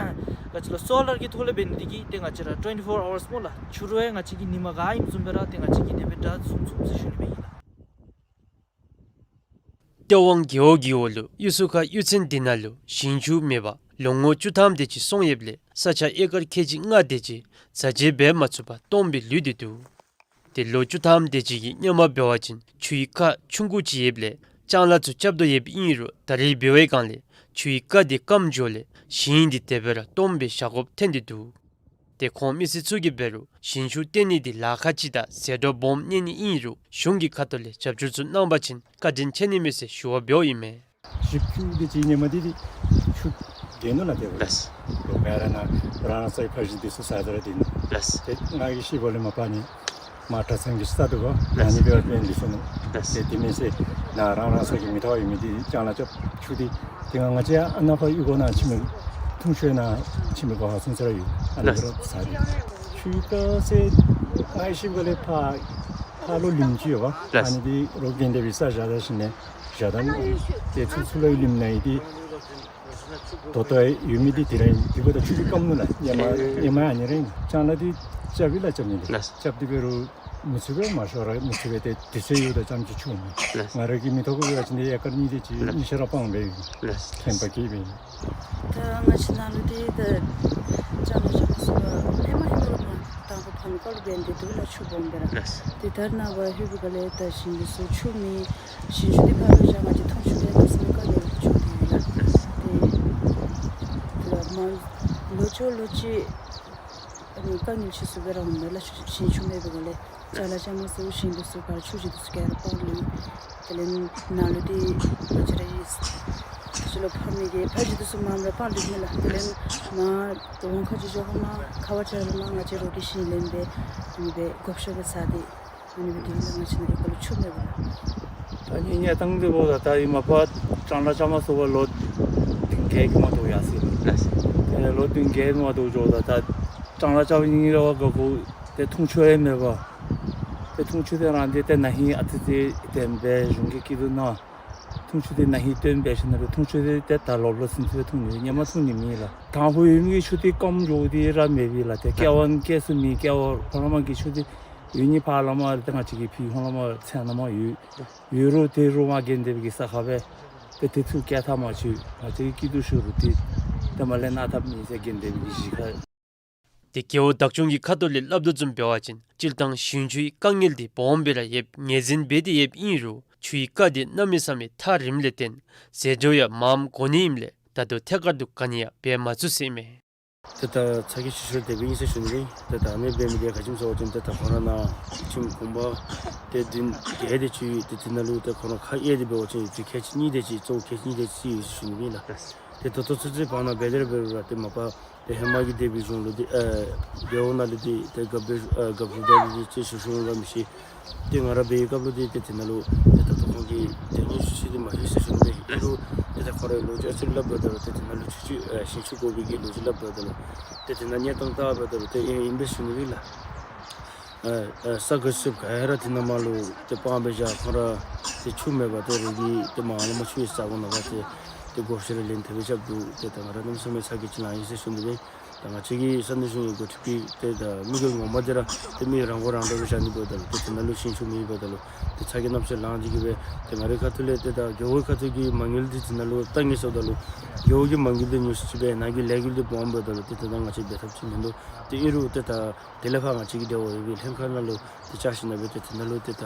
ག་ཅི་ལོ་སོ་ལར་གྱི་ཐོག་ལས་འབད་ནི་དེ་གིས་ཏེ་ང་བཅས་ར་ཊུ་ཝེན་ཊི་ཕོར་ཨ་ཝརསི་སྨོ་ལགས། ཕྱི་རུ་ཡང་ང་བཅས་ཀྱིས་ཉི་མ་ག་ཨིནམ་བཟུམ་སྦེ་ར་ཏེ་ང་བཅས་ཀྱིས་དེ་སྦེ་དྲག་བཟུང་ཚུགས་ཟེར་ཞུ་ནི་སྦེ་ཨིན་ལགས། སྟེས་དབང་རྒེད་འོག་གི་འོག་ལུ་གཡུ་སུ་ཁ་གཡུས་ཚན་འདི་ནང་ལུ་ཞིང་ཆུ་མེད་པར་ལོ་ངོ་བཅུ་ཐམ་དེ་ཅིག་སོང་ཡོདཔ་ལས་ས་ཆ་ཨེ་ཀར་ཁལ་གཅིག་ལྔ་དེ་ཅིག་བཟའ་བཅའ་འབད་མ་ཚུགས་པར་སྟོངམ་སྦེ་ལུས་ཏེ་འདུག། ཏེ་ལོ་བཅུ་ཐམ་དེ་ཅིག་གི་སྔོན་མ་འབད་བ་ཅིན་ཆུའི་རྐ་ཆུང་ཀུ་ཅིག་ཡོདཔ་ལས་ལྕང་ལཱ་ཚུ་རྐྱབ་དོ་ཡོདཔ་ཨིན་རུང་ད་རེས་འབད་བའི་སྒང་ལས་ཆུའི་རྐ་དེ་སྐམ་འགྱོཝ་ལས་ཞིང་འདི་དེ་སྦེ་ར་སྟོངམ་སྦེ་བཞག་དགོཔ་ཐོན་ཏེ་འདུག། ཏེ་ཁོང་མི་སེར་ཚུ་གིས་འབད་རུང་ཞིང་ཆུ་བཏོན་ནི་འདི་ལཱ་ཁག་ཅིག་དང་ཟད་འགྲོ་སྦོམ་གནས་ནི་ཨིན་རུང་གཞུང་གི་ཁ་ཐུག་ལས་རྒྱབ་སྐྱོར་ཚུ་གནང་པ་ཅིན་བཀའ་དྲིན་ཆེ་ནི་མས་ཟེར་ཞུ་བ་འབདཝ་ཨིན་མས། ཞིབ་ཆུ་འདི་ཅིག་ཉིན་མ་འདི་འདི་ཆུ་བདེ་ནུག་ལགས། དེ་ལགས། ལོ་ཁ་ར་ནཱ་རང་རང་སོའི་ཕ་གཞིས་འདི་ཚུ་ཟ་ད་ར་བདེ་ནུག། ལགས། ཏེ་ང་གིས་ཤེས་པ་ལས་མ་པ་ནི་མར་གྲྭ་ཚང་གི་ས་འདུག་གོ། ལགས། ཨ་ནི་འབད་བ་ཅིན་འདི་ཚུ་ནུག། ལགས། ཏེ་དེ་མེན་ཟེར་ནཱ་རང་རང་སོ་གི་མི་ཐོག་ཡོད་མི་འདི་ལྕང་ལཱ་རྐྱབ་ཆུ་འདི་ཏེ་ང་ང་བཅས་ཨ་ནཱ་ཕར་གཡུས་སྒོ་ནང་ཕྱི་མི་ ཐུང་ཆོས་ནང་ཁྱིམ་གྱི་སྒོ་ཁར་སོང་ཚར་ཡོད། ཨ་ནི་ལགས། རོགས་ཟ་རེད། ཆུའི་རྐ་ཟེར་ང་ཤི་བ་ལས་ཕར་ཕར་ལོག་ལིམ་ཅིག་ཡོད་པ། ལགས། ཨ་ནི་དེ་རོགས་རྒན་དེ་བི་ས་བཞག་ད་ཞིག་ནས་བཞག་ད་ནི་དེ་ཚུར་ཚུར་ལོག་ལིམ་ནང་ཡིན་དེ། ད་ལྟོ་ཡོད་མི་དེ་དེ་ར་ཡིན། དེ་བོ་ད་ཆུ་དེ་སྐམ་ནུག་ལགས། ཉི་མ་ཉི་མ་ཨ་ནི་ར་ཡིན། ལྕང་ལ་དེ་རྐྱབ་ཡི་ལགས། རྐྱབ་མི་དེ། ལགས། རྐྱབ་དེ་འབད་རུང་མི་ཚུགས་པས། མ་ཤོར་ར་མི་ཚུགས་པས། དེ་དུས་ཚོད་ཡོད་ད་རྐྱངམ་ཅིག་ཆུ་མེད། ལགས། ང་ར་གིས་མི་ཐོག་གི་འབད་བ་ཅིན་དེ་ཨེ་ཀར་གཉིས་དེ་ཅིག། ལགས། གཉིས་ཤར་ར་སྤང་སྦེ་ཡོད། ལགས། ཐེམ་པ་གིས་སྦེ་ཡོད། ད་ང་བཅས་ནཱ་ལུ་དེ་ད་ལྕང་ལ་ལྕང་མ་སོང་བ་ཧེ་མ་ཧེ་མ་ར་དང་ཕུ་ཕམ་ཀར་བན་དེ་དུག་ལ་ཆུ་སྦོམ་སྦེ་ར། ལགས། དེ་ད་ནཱ་བ་ཧུ་བུ་ག་ལས་ད་ཞིང་གི་སུ་ཆུ་མེད། ཞིང་ཆུ་དེ་ཕར་ལུ་བཞག་ང་བཅས་ཐུང་ཆུ་དེ་ད་སེམས་དཀའ་ལས་ཆུ་དེ་ཡོད་ལགས། དེ་ད་མ་ལོ་ཅོག་ལོ་ཅིག་ཨ་ནི་དཀའ་ངལ་ཆེ་སུ་སྦེ་ར་འོང་མས་ལགས། ཞིང་ཆུ་མེད་པའི་སྒོ་ལས། ལྕང་ལ་ལྕང་མ་སོང་ཞིང་དེ་ཚུ་ག་ར་ཆུ་ཞིང་དེ་ཚུ་ག་ར་སྤང་ལུས། དེ་ལས་ནཱ་ལུ་དེ་ང་བཅས་ར་ཡི་ཆུ་ལུ་ཕམ་མི་གི་ཕ་ཞིང་དེ་ཚུ་མངམ་ར་སྤང་ལུས་མས་ལགས། དེ་ལས་མ་དོ་དགོང་ཁ་ཅིག་འགྱོ་ཁ་མ་ཁ་བ་ཆ་རུ་མ་ང་བཅས་རོགས་ཀྱི་ཞིང་ལེན་སྦེ་ཨ་ནི་སྦེ་བགོ་བཤའ་སྦེ་ཟ་སྟེ། ཨ་ནི་སྦེ་དེ་ལས་ང་བཅས་ནཱ་ཨེ་ཀར་ལུ་ཆུ་མེད་པ་ལགས། ད་ནི་གནས་སྟངས་དེ་འབདཝ་ད་ད་ཨིན་མ་པ་ལྕང་ལ་ལྕང་མ་སོང་བ་ལོ་བདུན་བརྒྱད་ཀྱི་མ་གཏོགས་ཡར་སོ་ཡི། ལགས། དེ་ལོ་བདུན་བརྒྱད་མ་གཏོགས་འགྱོཝ་ད་ད་ལྕང་ལ་ལྕང་མ་ཨིན་ར་བ་ག་གོ་དེ་ཐུང་ཆུ་ཡང་མེད་པ། དེ་ཐུང་ཆུ་དེ་རང་དེ་དེ་ན་ཧིང་ཨ་ཙི་ཙི་དེ་སྦེ་གཞུང་གི་སྐྱིད་སྡུག་ནང་ཐུང་ཆུ་དེ་ན་ཧིང་བཏོན་སྦེ་ཞིནམ་ལས་ཐུང་ཆུ་དེ་དེ་ད་ལོག་ལོག་ཚུན་ཚོད་འཐུང་ནི་ཧེ་མ་འཐུང་ནི་མེད་ལགས། དང་ཕུ་ཡུལ་གྱི་ཆུ་དེ་སྐམ་འགྱོ་དེ་ར་མེད་པས་ལགས། དེ་ཀེ་ཝན་ཀེ་སུ་མེད། ཀེ་ཝན་ཕར་ལས་མར་གྱི་ཆུ་དེ་ཡུལ་གྱི་ཕར་ལས་མར་དེ་ང་བཅས་ཀྱི་ཕི་ཧོང་ལས་མར་ཚན་ནང་མར་ཡོད། ཡོད་རུང་དེ་རུང་མར་རྒྱལ་ལྡན་གྱི་ས་ཁར་སྦེ་དེ་དེ་ཚུ་བསྐྱལ་ཐབས་མ་ཆོད། ང་བཅས་ཀྱིས་སྐྱིད་སྡུག་ཞུ་རུང་དེ་དེ་མར་ལས་གནང་ཐབས་མེད་ཟེར་རྒྱལ་ལྡན་གྱི་གཞིས་ཁར། དེ་རྒེད་འོག་བདག་སྐྱོང་གི་ཁ་ཐུག་ལས་སླབ་དོ་བཟུམ་འབད་བ་ཅིན་སྤྱིར་བཏང་ཞིང་ཆུའི་དཀའ་ངལ་དེ་སྦོམ་སྦེ་ར་ཡོདཔ་ངོས་འཛིན་འབད་དེ་ཡོདཔ་ཨིན་རུང་ཆུའི་རྐ་དེ་གནམ་མེད་ས་མེད་ཐག་རིངམ་ལས་བརྟེན་ཟད་འགྲོ་ཡང་མངམ་འགོ་ནི་ཨིནམ་ལས་ད་ལྟོ་ཐད་ཀར་དུ་ག་ནི་ཡང་འབད་མ་ཚུགས་ཟེར་ཨིན་མས། ཏེ་ད་ཚ་གྱང་ཆེ་ཤོས་དེ་སྦེ་ཨིན་ཟེར་ཞུ་ནི་ཨིན། ཏེ་ད་ཨ་ནི་འབད་མི་དེ་ག་ཅི་སྨོ་ཟེར་བ་ཅིན་ཏེ་ད་ཁོང་ར་ནཱ་ཁྱིམ་གུང་པ་ཏེ་བདུན་བརྒྱད་དེ་ཅིག་ཡོད། ཏེ་དེ་ནང་ལུ་ཏེ་ཁོང་ར་ཁ་གཡར་ཏེ་འབད་བ་ཅིན་ཏེ་ཁལ་གཅིག་གཉིས་དེ་ཅིག་གཙོ་བོ་ཁལ་གཅིག་གཉིས་དེ་ཅིག་ཡོད་ཟེར་ཞུ་ནི་ཨིན་ལགས། ཏེ་ད་ལྟོ་ཚུན་ཚོད་བར་ན་འབད་དེ་ར་འབད་རུང་ར་ཏེ་མ་པ་ཏེ་ཧེ་མ་གི་སྡེ་པའི་གཞུང་ལུ་ཏེ་ཨེ་རྒེད་འོག་ནང་ལུ་ཏེ་ཏེ་རྒཔོ་སྦེ་ཨེ་རྒཔོ་ཟུར་པ་ལུ་ཏེ་ཅིག་ཞུ་ཞུཝ་འོང་ག་མི་ཤེས། ཏེ་ང་ར་འབད་བའི་སྐབས་ལུ་ཏེ་ཏེ་དེ་ནང་ལུ་ཏེ་ད་ལྟོ་ཁོང་གིས་ཏེ་སྙན་ཞུ་ཅིག་ཏེ་མ་ལྷོད་ཟེར་ཞུ་ནི་ཨིན། ཨིན་རུང་ཏེ་ད་ཁོང་རའི་ལོ་རྒྱུས་ཨ་ཙི་སླབ་འབདཝ་ད་ལུ་ཏེ་དེ་ནང་ལུ་ཆུ་ཆུ་ཨེ་ཞིང་ཆུ་དགོ་པའི་གི་ལོ་རྒྱུས་སླབ་འབདཝ་ད་ལུ་ཏེ་དེ་ནང་གནས་སྟངས་བལྟ་འབདཝ་ད་ལུ་ཏེ་ཨིན་ཨིན་པས་ཞུ་ནི་ཨིན་ལགས། ཨེ་ཨེ་ས་ག་ཟེར་ག་ཡ་ར་དེ་ནང་མར་ལུ་ཏེ་སྤང་སྦེ་བཞག། ཁོང་ར་ཏེ་ཆུ་མེད་པར་ཏེ་རོགས་ཀྱིས་ཏེ་མར་ལས་མར་ཆུ་ཡི་ས་གོ་ནང་ཕར་ཏེ་ཏེ་བགོ་བཤའ་ར་ལེན་ཐབས་རྐྱབ་འདུག། ཏེ་ད་ང་ར་གནམ་མེད་ས་མེད་ཚ་གྱང་ཅིག་ལང་ཡི་ཟེར་ཞུ་ནི་ཨིན། ད་ང་བཅས་ཀྱི་ས་གནས་གཞུང་གི་འགོ་ཁྲིདཔ་གིས་ཏེ་ད་དམིགས་ཡུལ་ངོ་མ་འདི་ར་ཏེ་མི་རང་མགོ་རང་འདྲོངས་སྦེ་བཞག་ནི་འབདཝ་ད་ལུ་ཏེ་དེ་ནང་ལུ་ཞིང་ཆུ་མེད་འབདཝ་ད་ལུ་ཏེ་ཚ་གྱང་གནམ་མེད་ས་མེད་ལང་སྟེ་གིས་སྦེ་ཏེ་ང་རའི་ཁ་ཐུག་ལས་ཏེ་ད་རྒེད་འོག་ཁ་ཐུག་གི་མ་དངུལ་འདི་དེ་ནང་ལུ་བཏང་ཡི་ཟེརཝ་ད་ལུ་རྒེད་འོག་གི་མ་དངུལ་འདི་ཉུང་སུ་ཅིག་སྦེ་ནཱ་གི་ལས་འགུལ་འདི་སྦོམ་འབདཝ་ད་ལུ་ཏེ་དེ་ནང་ང་བཅས་འབད་ཐབས་ཅིག་མིན་འདུག། ཏེ་ཨིན་རུང་ཏེ་ད་དེ་ལས་ཕར་ང་བཅས་ཀྱི་འབྲེལ་བ་ཡོད་པའི་ལྷན་ཁག་ནང་ལུ་ཏེ་བཅར་ཞིནམ་ལས་ཏེ་དེ་ནང་ལུ་ཏེ་ད་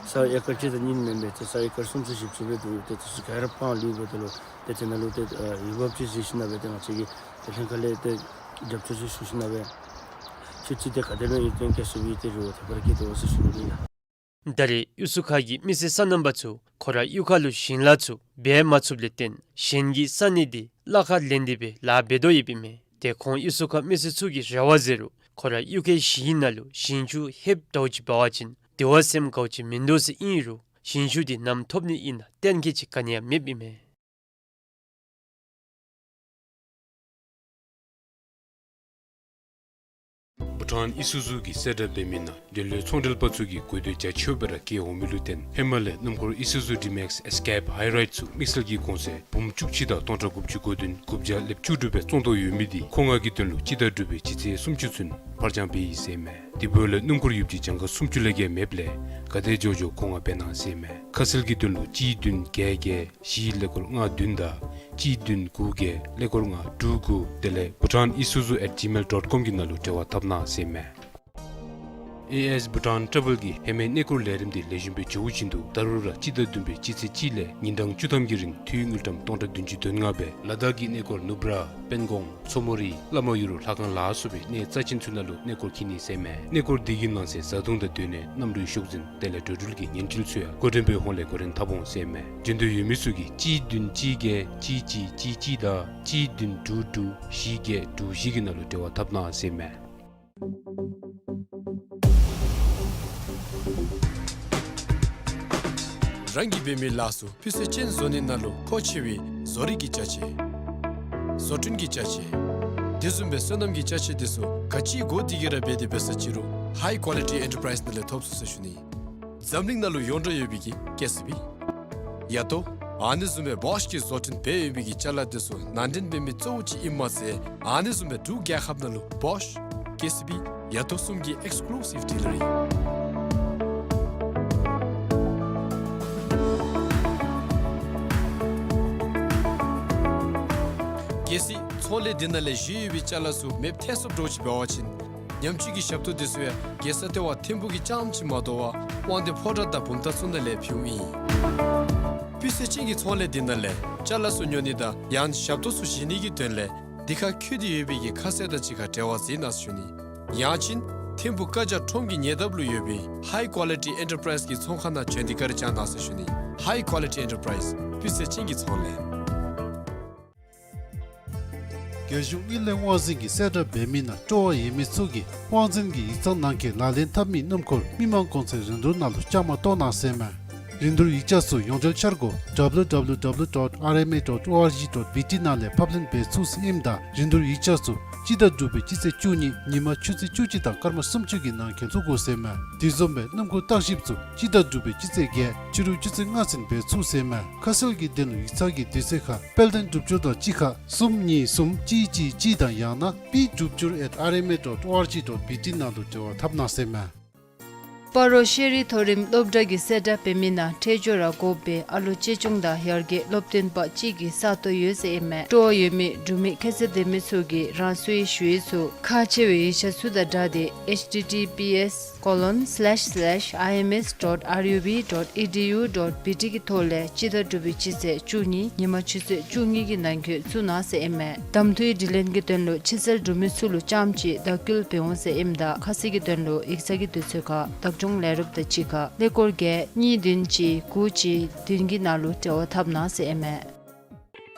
ས་ཨེ་ཀར་གཅིག་དང་གཉིས་མེན་པར་ཏེ་ས་ཨེ་ཀར་སུམ་ཅུ་བཞི་བཅུ་སྦེ་འདུག། ཏེ་དེ་ཚུ་ག་ར་སྤང་ལུས་འབདཝ་ད་ལུ་ཏེ་དེ་ནང་ལུ་ཏེ་ཨེ་འོས་འབབ་ཅིག་གཟིགས་ཞིནམ་ལས་ཏེ་ང་བཅས་ཀྱིས་ཏེ་ལྷན་ཁག་ལས་ཏེ་རྒྱབ་སྐྱོར་ཅིག་ཞུ་ཞིནམ་ལས་ཆུ་ཚུ་ཏེ་ག་དེ་སྦེ་ཨིན་ཏེ་ག་ཟེར་བའི་ཏེ་རེ་བ་ཏེ་བར་བསྐྱེད་དོ་ཟེར་ཞུ་ནི་ཨིན་ལགས། ད་རེས་གཡུ་སུ་ཁ་གི་མི་སེར་སོ་ནམ་པ་ཚུ་ཁོང་ར་གཡུས་ཁ་ལུ་ཞིང་ལཱ་ཚུ་འབད་མ་ཚུགསཔ་ལས་བརྟེན་གཞན་གྱི་ས་གནས་འདི་གླ་ཁར་ལེན་ཏེ་སྦེ་ལཱ་འབད་དོ་ཡོདཔ་ཨིན་མས། ཏེ་ཁོང་གཡུ་སུ་ཁ་མི་སེར་ཚུ་གི་རེ་བ་ཟེར་རུང་ཁོང་ར་གཡུས་ཁའི་ཞིང་ནང་ལུ་ཞིང་ཆུ་ལྷོདཔ་ལྟཝ་ཅིག་འབད་བ་ཅིན་དེ་བ་སེམས་དགའཝ་ཅིག་མིན་འདུག་ཟེར་ཨིན་རུང་ཞིང་ཆུ་འདི་ནམ་ཐོབ་ནི་ཨིན་ན་གཏན་འཁེལ་ཅིག་ག་ནི་ཡང་མེདཔ་ཨིན་མས། བྷུ་ཊཱན་ཨི་སུ་ཛུ་གིས་གསལ་བསྒྲགས་འབད་མི་ནང་འབྲེལ་ཡོད་ཚོང་འབྲེལ་པ་ཚུ་གིས་དགོས་འདོད་རྒྱ་ཆེཝ་སྦེ་ར་བསྐྱེད་འོང་མི་ལུ་བརྟེན་ཧེ་མ་ལས་སྣུམ་འཁོར་ཨི་སུ་ཛུ་ཌི་མེགསི་ཨེསི་ཀེབ་ཧའི་རའིཌ་ཚུ་དམིགས་བསལ་གྱི་གོང་ཚད་འབུམ་བཅུ་གཅིག་དང་སྟོང་ཕྲག་དགུ་བཅུ་གོ་བདུན་དགུ་བརྒྱ་ལེབ་བཅུ་དྲུག་སྦེ་བཙོང་དོ་ཡོད་མི་འདི་མཁོ་མངགས་ཀྱི་དོན་ལུ་སྤྱི་ཟླ་དྲུག་པའི་སྤྱི་ཚེས་སུམ་ཅུ་ཚུན་ཕར་འགྱངས་འབད་ཡི་ཟེར་མས། དེ་འབདཝ་ལས་སྣུམ་འཁོར་ཡོདཔ་ཅིག་གྱངས་ཁ་སུམ་ཅུ་ལས་བརྒལ་མེདཔ་ལས་ག་དེ་མགྱོགས་མགྱོགས་མཁོ་མངགས་འབད་གནང་ཟེར་མས། ཁ་གསལ་གྱི་དོན་ལུ་གཅིག་བདུན་བརྒྱད་བརྒྱད་བཞི་ཀླད་ཀོར་ལྔ་བདུན་དང་གཅིག་བདུན་དགུ་བརྒྱད་ཀླད་ཀོར་ལྔ་དྲུག་དགུ་དེ་ལས་bhutanisuzu at gmail dot com གི་ནང་ལུ་འབྲེལ་བ་འཐབ་གནང་ཟེར་མས། ཨེ་ཨེསི་Bhutan Travel གྱིས་ཧེ་མའི་གནས་སྐོར་ལས་རིམ་འདི་ལེགས་ཤོམ་སྦེ་འགྱོཝ་བཞིན་དུ་ད་རུང་ར་སྤྱི་ཟླ་བདུན་པའི་སྤྱི་ཚེས་གཅིག་ལས་ཉིན་གྲངས་བཅུ་ཐམ་གྱི་རིང་འཐུས་དངུལ་ཀྲམ་སྟོང་ཕྲག་བདུན་ཅུ་དོན་ལྔ་སྦེ་ལ་དྭགས་ཀྱི་གནས་སྐོར་ནུབ་ར་པེན་ཀོང་མཚོ་མོ་རི་བླ་མ་ཡུལ་ལྷ་ཁང་ལ་སོགས་པའི་གནས་རྩ་ཆེན་ཚུ་ནང་ལུ་གནས་སྐོར་འཁྱིད་ནི་ཟེར་མས། གནས་སྐོར་འདི་གི་ནང་གསེས་བཟའ་འཐུང་དང་སྡོད་གནས་གནམ་གྲུའི་ཤོག་འཛིན་དེ་ལས་འགྲོ་འགྲུལ་གྱི་ཉེན་སྐྱིལ་ཚུ་ཡང་འགོ་འདྲེན་པའི་ཧོངས་ལས་འགོ་འདྲེན་འཐབ་འོང་ཟེར་མས། འབྱོན་འདོད་ཡོད་མི་ཚུ་གིས་གཅིག་བདུན་གཅིག་བརྒྱད་གཅིག་གཅིག་གཅིག་གཅིག་དང་གཅིག་བདུན་དྲུག་དྲུག་བཞི་བརྒྱད་དྲུག་བཞི་གི་ནང་ལུ་འབྲེལ་བ་འཐབ་གནང་ཟེར་མས། རང་གིས་འབད་མི་ལཱ་ཚུ་སྤུས་ཚད་ཅན་བཟོ་ནི་ནང་ལུ་མཁོ་ཆེ་བའི་བཟོ་རིག་གི་ཅ་ཆས། བཟོ་སྐྲུན་གྱི་ཅ་ཆས། དེ་བཟུམ་སྦེ་སོ་ནམ་གྱི་ཅ་ཆས་དེ་ཚུ་ག་ཅི་དགོ་དེ་གི་ར་འབད་དེ་འབད་ས་ཅི་རུང་High Quality Enterprise ནང་ལས་ཐོབ་ཚུགས་ཟེར་ཞུ་ནི། འཛམ་གླིང་ནང་ལུ་ཡོངས་གྲགས་ཡོད་པའི་གི་ཀེ་སི་བི། ཡ་ཏོ། ཨ་ནི་བཟུམ་སྦེ་བོཤ་གི་བཟོ་སྐྲུན་འབད་ཡོད་པའི་གི་ཅ་ལ་དེ་ཚུ་ནང་འདྲེན་འབད་མི་གཙོ་བོ་ཅིག་ཨིནམ་མ་ཚད་ཨ་ནི་བཟུམ་སྦེ་འབྲུག་རྒྱལ་ཁབ་ནང་ལུ་བོཤ་ཀེ་སི་བི་ཡ་ཏོ་གསུམ་གྱི་ཨེགསི་ཀུ་ལུ་སིབ་ཌི་ལར་ཨིན། གལ་སྲིད་ཚོང་ལས་འདི་ནང་ལས་བཞེས་ཡོད་པའི་ཅ་ལ་ཚུ་མེདཔ་ཐལ་སོངམ་འདྲཝ་ཅིག་འབད་བ་ཅིན་ཉམས་བཅོས་ཀྱི་ཞབས་ཏོག་དེ་ཚུ་ཡང་རྒྱལ་ས་ལྟེ་བ་ཐིམ་ཕུག་གི་རྐྱངམ་ཅིག་མ་དོ་བར་དབང་འདུས་ཕོ་བྲང་དང་བུམ་ཐང་ཚུ་ནང་ལས་ཕུལཝ་ཨིན། སྤུས་ཚད་ཅན་གྱི་ཚོང་ལས་འདི་ནང་ལས་ཅ་ལ་ཚུ་ཉོ་ནི་དང་ཡང་ཞབས་ཏོག་ཚུ་བཞེས་ནི་གི་དོན་ལས་འདི་ཁར་བཀོད་དེ་ཡོད་པའི་གི་ཁ་གསལ་དང་གཅིག་ཁར་འབྲེལ་བ་འཛིན་གནང་ཟེར་ཞུ་ནི། ཡང་ཅིན་ཐིམ་ཕུག་ཀ་ཇ་ཁྲོམ་གྱི་ཉེ་འདབས་ལུ་ཡོད་པའི་High Quality Enterprise གི་ཚོང་ཁང་ནང་བྱོན་ཏེ་བཀའ་དྲིན་བསྐྱང་གནང་ཟེར་ཞུ་ནི། High Quality Enterprise སྤུས་ཚད་ཅན་གྱི་ཚོང་ལས། རྒྱལ་གཞུང་དངུལ་ལས་དབང་འཛིན་གྱིས་གསལ་བསྒྲགས་འབད་མི་ནང་སྤྲོ་བ་ཡོད་མི་ཚུ་གིས་དབང་འཛིན་གྱི་ཡིག་ཚང་ནང་འཁོད་ལག་ལེན་འཐབ་མི་སྣུམ་འཁོར་མི་མང་གོང་ཚད་རིན་བསྡུར་ནང་ལུ་བཅའ་མར་གཏོགས་གནང་ཟེར་མས། རིན་བསྡུར་ཡིག་ཆ་ཚུ་ཡོངས་འབྲེལ་འཆར་སྒོ་W W W dot R M A dot O R G dot B T ནང་ལས་ཕབ་ལེན་འབད་ཚུགས་ཟེར་ཨིནམ་ད་རིན་བསྡུར་ཡིག་ཆ་ཚུ་སྤྱི་ཟླ་དྲུག་པའི་སྤྱི་ཚེས་བཅུ་གཉིས་ཉིན་མ་ཆུ་ཚོད་བཅུ་གཅིག་དང་སྐར་མ་སུམ་ཅུ་གི་ནང་འཁོད་བཙུགས་དགོ་ཟེར་མས། དེ་བཟུམ་སྦེ་སྣུམ་འཁོར་བརྟག་ཞིབ་ཚུ་སྤྱི་ཟླ་དྲུག་པའི་སྤྱི་ཚེས་བརྒྱད་ཕྱི་རུ་ཆུ་ཚོད་ལྔ་ཚུན་འབད་ཚུགས་ཟེར་མས། ཁ་གསལ་གྱི་དོན་ལུ་ཡིག་ཚང་གི་དུས་ཚོད་ཁར་དཔལ་ལྡན་སྒྲུབ་སྦྱོར་དང་གཅིག་ཁར་གསུམ་གཉིས་གསུམ་གཅིག་གཅིག་གཅིག་དང་ཡང་ན་པི་སྒྲུབ་སྦྱོར་at R M A dot O R G dot B T ནང་ལུ་འབྲེལ་བ་འཐབ་གནང་ཟེར་མས། སྤ་རོ་ཤེས་རིག་མཐོ་རིམ་སློབ་གྲྭ་གིས་གསལ་བསྒྲགས་འབད་མི་ནང་འཕྲལ་སྦྱོར་ར་དགོ་པའི་ཨ་ལོ་གཅེས་སྐྱོང་དང་ཡར་རྒྱས་སློབ་སྟོན་པ་གཅིག་གི་ས་སྟོང་ཡོད་ཟེར་ཨིན་མས། སྤྲོ་བ་ཡོད་མི་འབྲུག་མི་ཁྱད་ཚད་ལྡན་མི་ཚུ་གིས་རང་སོའི་ཞུ་ཡིག་ཚུ་ཁག་ཆེ་བའི་ཡིག་ཆ་ཚུ་དང་སྦྲགས་ཏེ་H T T P S colon slash slash I M S dot R U B dot E D U dot B T གི་ཐོག་ལས་སྤྱི་ཟླ་དྲུག་པའི་སྤྱི་ཚེས་བཅུ་གཉིས་ཉིན་མ་ཆུ་ཚོད་བཅུ་གཉིས་ཀྱི་ནང་འཁོད་བཙུགས་གནང་ཟེར་ཨིན་མས། གདམ་འཐུའི་དྲི་ལན་གྱི་དོན་ལུ་ཕྱི་གསལ་འབྲུག་མི་ཚུ་ལུ་རྐྱངམ་ཅིག་བརྡ་བསྐུལ་འབད་འོང་ཟེར་ཨིནམ་ད་ཁ་གསལ་གྱི་དོན་ལུ་ཡིག་ཚང་གི་དུས་ཚོད་ཁར་བདག་སྐྱོང་ལས་རོགསཔ་དང་གཅིག་ཁར་ཀླད་ཀོར་བརྒྱད་གཉིས་བདུན་གཅིག་དགུ་གཅིག་བདུན་གྱི་ནང་ལུ་འབྲེལ་བ་འཐབ་གནང་ཟེར་ཨིན་མས།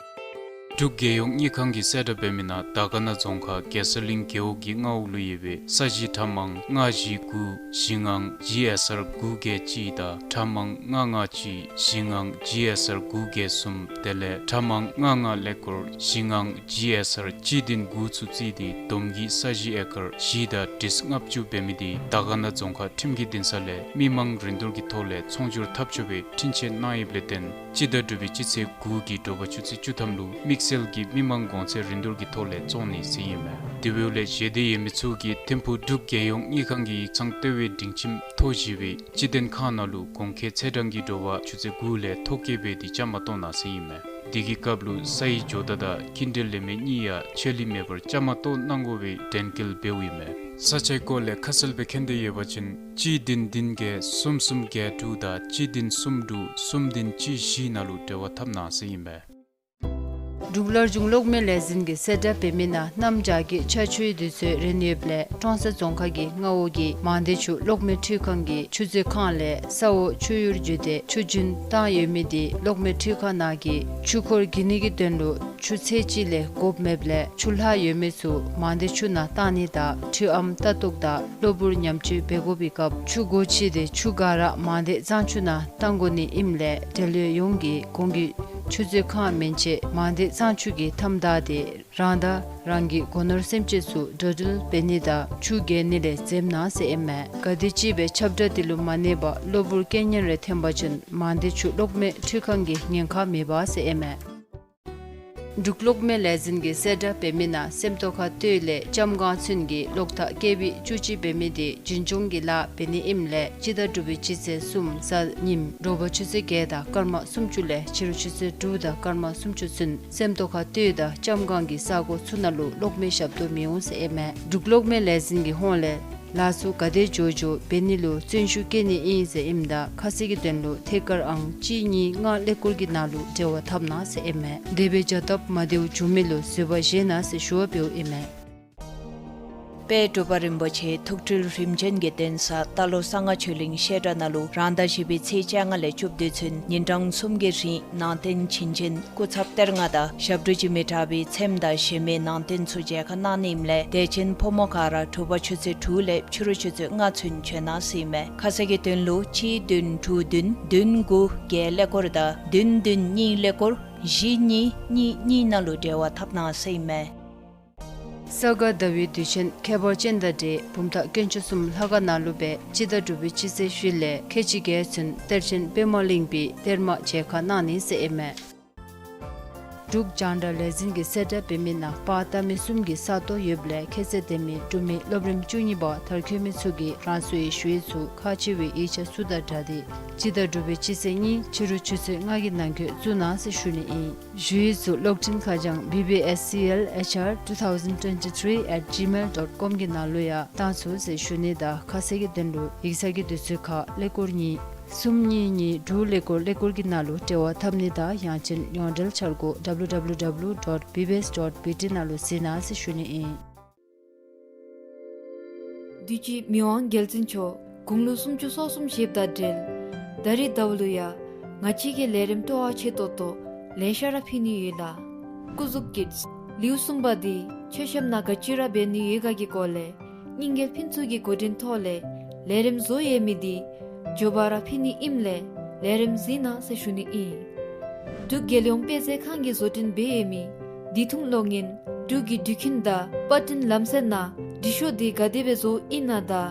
འབྲུག་རྒྱལ་ཡོངས་དངུལ་ཁང་གིས་གསལ་བསྒྲགས་འབད་མི་ནང་དར་དཀར་ན་རྫོང་ཁག་རྒྱལ་ས་གླིང་རྒེད་འོག་གི་མངའ་འོག་ལུ་ཡོད་པའི་ས་གཞི་ཁྲ་མང་ལྔ་བཞི་དགུ་བཞི་ལྔ་ཇི་ཨེསི་ཨར་དགུ་བརྒྱད་གཅིག་དང་ཁྲ་མང་ལྔ་ལྔ་གཅིག་བཞི་ལྔ་ཇི་ཨེསི་ཨར་དགུ་བརྒྱད་གསུམ་དེ་ལས་ཁྲ་མང་ལྔ་ལྔ་ཀླད་ཀོར་བཞི་ལྔ་ཇི་ཨེསི་ཨར་གཅིག་བདུན་དགུ་ཚུ་བརྩིས་ཏེ་བསྡོམས་ཀྱིས་ས་གཞི་ཨེ་ཀར་བཞི་དང་ཁྲི་ལྔ་བཅུ་འབད་མི་དེ་དར་དཀར་ན་རྫོང་ཁག་ཁྲིམས་ཀྱི་འདུན་ས་ལས་མི་མང་རིན་བསྡུར་གྱི་ཐོག་ལས་ཚོང་སྒྱུར་འཐབ་ཆོག་པའི་འཕྲིན་བཅད་གནང་ཡོདཔ་ལས་བརྟེན་སྤྱི་ཟླ་དྲུག་པའི་སྤྱི་ཚེས་དགུ་གི་དྲོ་པ་ཆུ་ཚོད་བཅུ་ཐམ་ལུ་དམིགས་བསལ་གྱི་མི་མང་གོང་ཚད་རིན་བསྡུར་གྱི་ཐོག་ལས་བཙོང་ནི་ཟེར་ཨིན་མས། དེ་འབདཝ་ལས་བཞེས་འདོད་ཡོད་མི་ཚུ་གིས་ཐིམ་ཕུག་འབྲུག་རྒྱལ་ཡོངས་དངུལ་ཁང་གི་ཡིག་ཚང་ལྟེ་བའི་སྒྲིང་ཁྱིམ་ཐོག་བཞི་པའི་སྤྱི་དོན་ཁང་ནང་ལུ་གོང་འཁོད་ཚེས་གྲངས་ཀྱི་དྲོ་པ་ཆུ་ཚོད་དགུ་ལས་ཐོ་བཀོད་འབད་དེ་བཅའ་མར་གཏོགས་གནང་ཟེར་ཨིན་མས། དེ་གི་སྐབས་ལུ་ས་ཡི་ཇོ་བདག་དང་ཁྱིམ་འབྲེལ་ལས་མི་གཉིས་ཡང་ཆད་ལུས་མེད་པར་བཅའ་མར་གཏོགས་གནང་དགོ་པའི་དྲན་སྐུལ་འབདཝ་ཨིན་མས། ས་ཆའི་སྐོར་ལས་ཁ་གསལ་སྦེ་མཁྱེན་འདོད་ཡོད་པ་ཅིན་གཅིག་བདུན་བདུན་བརྒྱད་གསུམ་གསུམ་བརྒྱད་དྲུག་དང་གཅིག་བདུན་གསུམ་དྲུག་གསུམ་བདུན་གཅིག་བཞི་ནང་ལུ་འབྲེལ་བ་འཐབ་གནང་ཟེར་ཨིན་མས། འབྲུག་སླར་འབྱུང་གློག་མེ་ལས་འཛིན་གྱིས་གསལ་བསྒྲགས་འབད་མི་ནང་གནམ་བྱཱར་གྱི་ཆར་ཆུའི་དུས་ཚོད་རན་ཡོདཔ་ལས་ཀྲོང་གསར་རྫོང་ཁག་གི་མངའ་འོག་གི་མང་སྡེ་ཆུ་གློག་མེ་འཕྲུལ་ཁང་གི་ཆུ་མཛོད་ཁང་ལས་ས་འོག་ཆུ་ཡུར་བརྒྱུད་དེ་ཆུ་རྒྱུན་བཏང་ཡོད་མི་དེ་གློག་མེ་འཕྲུལ་ཁང་ནང་གི་ཆུ་འཁོར་བརྒྱུད་ནི་གི་དོན་ལུ་ཆུ་ཚད་གཅིག་ལས་དགོཔ་མེདཔ་ལས་ཆུ་ལྷག་ཡོད་མི་ཚུ་མང་སྡེ་ཆུ་ནང་བཏང་ནི་དང་འཕྲུལ་ཨམ་ལྟ་རྟོག་དང་གློ་བུར་ཉམས་བཅོས་འབད་དགོ་པའི་སྐབས་ཆུ་སྒོ་ཕྱེ་སྟེ་ཆུ་ག་ར་མང་སྡེ་གཙང་ཆུ་ནང་བཏང་དགོ་ནི་ཨིནམ་ལས་འབྲེལ་ཡོད་ཡོངས་ཀྱིས་གོང་གི་ཆུ་མཛོད་ཁང་མན་ཆད་མང་སྡེ་གཙང་ཆུ་གི་མཐའམ་བདའ་སྟེ་རང་དང་རང་གི་སྒོ་ནོར་སེམས་ཅན་ཚུ་འགྲོ་འགྲུལ་འབད་ནི་དང་ཆུ་བརྒལ་ནི་ལས་འཛེམ་གནང་ཟེར་ཨིན་མས། ག་དེམ་ཅིག་སྦེ་ཁྱབ་བསྒྲགས་དེ་ལུ་མ་གནས་པར་གློ་བུར་རྐྱེན་ངན་རེ་ཐོན་པ་ཅིན་མང་སྡེ་ཆུ་གློག་མེ་འཕྲུལ་ཁང་གིས་ཉེན་ཁ་མེད་པ་ཟེར་ཨིན་མས། འབྲུག་གློག་མེ་ལས་འཛིན་གྱིས་གསལ་བསྒྲགས་འབད་མི་ནང་སེམས་རྟོགས་ཁ་སྟོད་ལས་ལྕམ་སྒང་ཚུན་གྱི་གློག་ཐག་ཀེ་བི་བཅུ་གཅིག་འབད་མི་དེ་རྒྱུན་སྐྱོང་གི་ལཱ་འབད་ནི་ཨིནམ་ལས་སྤྱི་ཟླ་དྲུག་པའི་སྤྱི་ཚེས་གསུམ་གཟའ་ཉིམ་དྲོ་པ་ཆུ་ཚོད་བརྒྱད་དང་སྐར་མ་སུམ་ཅུ་ལས་ཕྱི་རུ་ཆུ་ཚོད་དྲུག་དང་སྐར་མ་སུམ་ཅུ་ཚུན་སེམས་རྟོགས་ཁ་སྟོད་དང་ལྕམ་སྒང་གི་ས་གོ་ཚུ་ནང་ལུ་གློག་མེ་ཞབས་ཏོག་མི་འོང་ཟེར་ཨིན་མས། འབྲུག་གློག་མེ་ལས་འཛིན་གྱི་ཧོངས་ལས་ལཱ་ཚུ་ག་དེ་མགྱོགས་མགྱོགས་འབད་ནི་ལུ་བརྩོན་ཤུགས་བསྐྱེད་ནི་ཨིན་ཟེར་ཨིནམ་ད་ཁ་གསལ་གྱི་དོན་ལུ་ཐད་ཀར་ཨང་གཅིག་གཉིས་ལྔ་ཀླད་ཀོར་གྱི་ནང་ལུ་འབྲེལ་བ་འཐབ་གནང་ཟེར་ཨིན་མས། དེ་སྦེ་བྱ་སྟབས་མ་བདེཝ་བྱུང་མི་ལུ་བཟོད་པ་བཞེས་གནང་ཟེར་ཞུ་བ་འབདཝ་ཨིན་མས། དཔལ་འབྲུག་པ་རིན་པོ་ཆེ་ཐུགས་སྤྲུལ་རིམ་བྱོན་གྱི་གདན་ས་རྟ་ལོག་གསང་སྔགས་ཆོས་གླིང་བཤད་གྲྭ་ནང་ལུ་རང་ཟླ་བཞི་པའི་ཚེས་བཅོ་ལྔ་ལས་བཅུ་བདུན་ཚུན་ཉིན་གྲངས་གསུམ་གྱི་རིང་ནང་རྟེན་བྱིན་ཅན་སྐུ་ཚབ་གཏེར་ལྔ་དང་ཞབས་དྲུང་གིས་མི་དྲག་པའི་ཚེམས་དང་གཞལ་མེད་ནང་རྟེན་ཚུ་མཇལ་ཁ་གནང་ནི་ཨིནམ་ལས་དད་ཅན་ཕོ་མོ་ག་ར་དྲོ་པ་ཆུ་ཚོད་དྲུག་ལས་ཕྱི་རུ་ཆུ་ཚོད་ལྔ་ཚུན་བྱོན་གནང་ཟེར་ཨིན་མས། ཁ་གསལ་གྱི་དོན་ལུ་གཅིག་བདུན་དྲུག་བདུན་བདུན་དགུ་བརྒྱད་ཀླད་ཀོར་དང་བདུན་བདུན་གཉིས་ཀླད་ཀོར་ བཞི་གཉིས་གཉིས་གཉིས་ནང་ལུ་འབྲེལ་བ་འཐབ་གནང་ཟེར་ཨིན་མས། ས་ག་ཟླ་བའི་དུས་ཆེན་ཁྱད་པར་ཅན་དང་འབྲེལ་བུམ་ཐང་དཀོན་མཆོག་གསུམ་ལྷ་ཁང་ནང་ལུ་སྦེ་སྤྱི་ཟླ་དྲུག་པའི་སྤྱི་ཚེས་བཞི་ལས་ཁལ་གཅིག་བརྒྱད་ཚུན་གཏེར་ཆེན་པདྨ་གླིང་པའི་གཏེར་མ་མཇལ་ཁ་གནང་ནི་ཟེར་ཨིན་མས། འབྲུག་རྒྱང་བསྒྲགས་ལས་འཛིན་གྱིས་གསལ་བསྒྲགས་འབད་མི་ནང་པར་བཏབ་མི་གསུམ་གྱི་ས་སྟོང་ཡོདཔ་ལས་ཁྱད་ཚད་ལྡན་མི་འབྲུག་མི་སློབ་རིམ་བཅུ་གཉིས་པ་མཐར་འཁྱོལ་མི་ཚུ་གིས་རང་སོའི་ཞུ་ཡིག་ཚུ་ཁག་ཆེ་བའི་ཡིག་ཆ་ཚུ་དང་སྦྲགས་ཏེ་སྤྱི་ཟླ་དྲུག་པའི་སྤྱི་ཚེས་གཉིས་ཕྱི་རུ་ཆུ་ཚོད་ལྔ་གི་ནང་འཁོད་བཙུགས་གནང་ཟེར་ཞུ་ནི་ཨིན། ཞུ་ཡིག་ཚུ་གློག་འཕྲིན་ཁ་བྱང་B B S C L H R two thousand twenty-three at gmail dot com གི་ནང་ལུ་ཡང་བཏང་ཚུགས་ཟེར་ཞུ་ནི་དང་ཁ་གསལ་གྱི་དོན་ལུ་ཡིག་ཚང་གི་དུས་ཚོད་ཁར་ཀླད་ཀོར་གཉིས་གསུམ་གཉིས་གཉིས་དྲུག་ཀླད་ཀོར་ཀླད་ཀོར་གྱི་ནང་ལུ་འབྲེལ་བ་འཐབ་ནི་དང་ཡང་ཅིན་ཡོངས་འབྲེལ་འཆར་སྒོ་W W W dot B B S dot B T ནང་ལུ་གཟིགས་གནང་ཟེར་ཞུ་ནི་ཨིན། དུས་ཅི་མི་དབང་རྒྱལ་བཙུན་མཆོག་དགུང་ལོ་སུམ་ཅུ་སོ་གསུམ་བཞེསཔ་དང་འབྲེལ་ད་རིས་ཟླཝ་ལུ་ཡང་ང་བཅས་ཀྱི་ལས་རིམ་སྤྲོ་བ་ཆེ་ཏོག་ཏོ་ལེ་ཤ་ར་ཕུལ་ནི་ཡོད་ལགས། སྐུ་གཟུགས་ཀྱི་ལེའུ་གསུམ་པ་འདི་མཆོད་བཤམ་ནང་ག་ཅི་ར་འབད་ནི་ཡོད་ག་གི་སྐོར་ལས་རྙིང་རྒྱལ་ཕུན་ཚོགས་ཀྱི་འགོ་འདྲེན་ཐོག་ལས་ལས་རིམ་བཟོ་ཡོད་མི་འདི་མགྱོགས་པ་ར་ཕུལ་ནི་ཨིནམ་ལས་ལས་རིམ་གཟིགས་གནང་ཟེར་ཞུ་ནི་ཨིན། འབྲུག་རྒྱལ་ཡོངས་དཔེ་མཛོད་ཁང་གིས་བཟོ་སྐྲུན་འབད་ཡོད་མི་བདེ་ཐང་གློག་བརྙན་འབྲུག་གི་འགྲུལ་འཕྲིན་དང་པར་སྐྲུན་ལམ་སྲོལ་ནང་འབྲི་ཤོག་འདི་ག་དེ་སྦེ་བཟོཝ་ཨིན་ན་དང་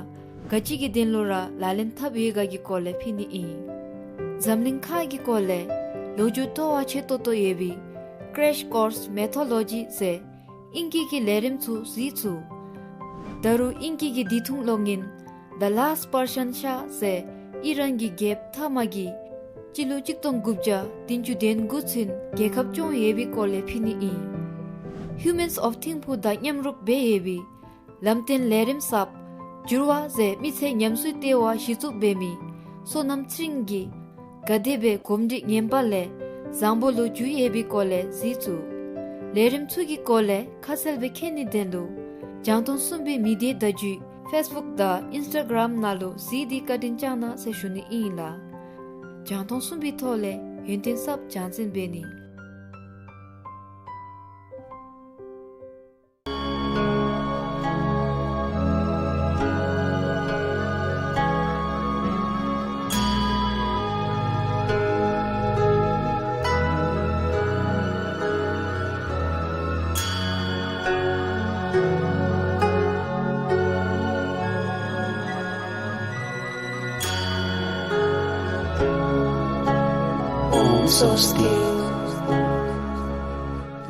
ག་ཅི་གི་དོན་ལུ་ར་ལག་ལེན་འཐབ་ཡོད་ག་གི་སྐོར་ལས་ཕུལ་ནི་ཨིན། འཛམ་གླིང་ཁག་གི་སྐོར་ལས་ལོ་རྒྱུས་སྤྲོ་བ་ཆེ་ཏོག་ཏོ་ཡོད་པའི་Crash Course Mythology ཟེར་ཨིང་སྐད་ཀྱི་ལས་རིམ་ཚུ་གཟིགས་ཚུགས། ད་རུང་ཨིང་སྐད་ཀྱི་བདེ་ཐང་གློག་བརྙན་The Last Persian Shah ཟེར་ཨི་རན་གྱི་རྒྱལཔོ་ཐ་མ་གིས་སྤྱི་ལོ་གཅིག་སྟོང་དགུ་བརྒྱ་བདུན་ཅུ་དོན་དགུ་ཚུན་རྒྱལ་ཁབ་སྐྱོང་ཡོད་པའི་སྐོར་ལས་ཕུལ་ནི་ཨིན། Humans of Thimphu དང་མཉམ་རུབ་འབད་ཡོད་པའི་ལམ་སྟོན་ལས་རིམ་གསརཔ་འགྱུར་བ་ཟེར་མི་ཚེ་ཉམས་གསོའི་ལྟེ་བ་གཞི་བཙུགས་འབད་མི་བསོད་ནམས་ཚེ་རིང་གིས་ག་དེ་སྦེ་གོམས་འདྲིས་ངན་པ་ལས་བཟང་པོ་ལུ་འགྱུར་ཡོད་པའི་སྐོར་ལས་གཟིགས་ཚུགས། ལས་རིམ་ཚུ་གི་སྐོར་ལས་ཁ་གསལ་སྦེ་མཁྱེན་ནིའི་དོན་ལུ་རྒྱང་མཐོང་གསུམ་པའི་མི་སྡེ་བརྡ་བརྒྱུད་Facebook དང་Instagram ནང་ལུ་གཟིགས་ཏེ་བཀའ་དྲིན་བསྐྱང་གནང་ཟེར་ཞུ་ནི་ཨིན་ལགས། རྒྱང་མཐོང་གསུམ་པའི་ཐོག་ལས་ཡོན་ཏན་གསརཔ་སྦྱང་འཛིན་འབད་ནི། ཨོཾ་སྭ་སྟི།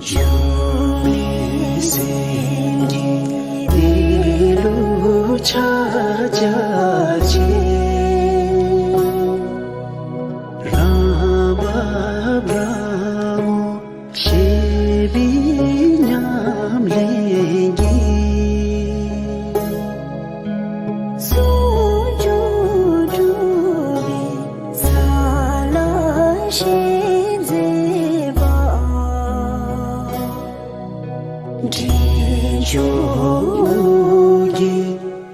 འབྱུང་གནས་སེམས་ཀྱི་གནས་ལུགས་ཕྱག་རྒྱ་ཆེ། རང་བབས་རང་ངོ་ཤེས་པའི་ཉམས་ལེན་གྱིས། ཟུང་འཇུག་སྒྲུབ་པའི་ས་ལ་ཞེན་མཛད་པ། འདྲེན་མཆོག་གི་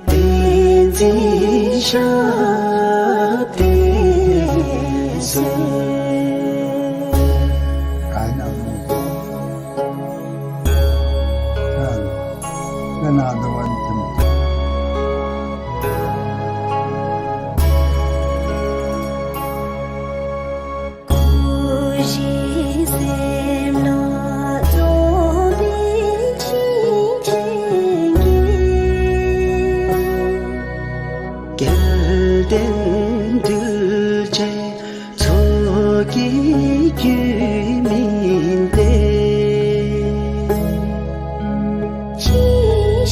བསྟན་འཛིན་ཞབས་བརྟན་མཛོད། སྐུ་བཞི་སེམས་ལ་རྫོགས་པའི་བྱིན་ཅན་གྱིས། སྐལ་ལྡན་གདུལ་བྱའི་ཚོགས་ཀྱི་རྒྱུད་སྨིན་ཏེ། ཅི་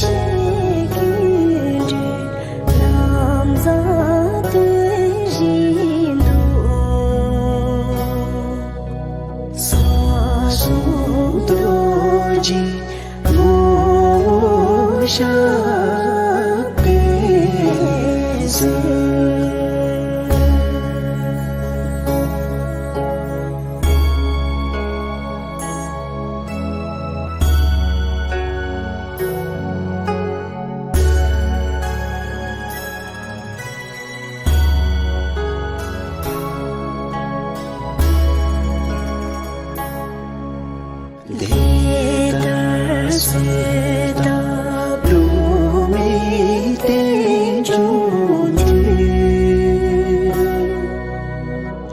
ཞིག་ཀུན་འདུས་ལམ་བཟང་སྟོན་བཞིན་དུ། ས་གསུམ་རྡོ་རྗེ་ངོ་བོ་ཞབས་པད་མཛོད། དེ་ལྟར་གསོལ་བཏབ་བློ་མིག་རྟེན་འབྱུང་འདུས།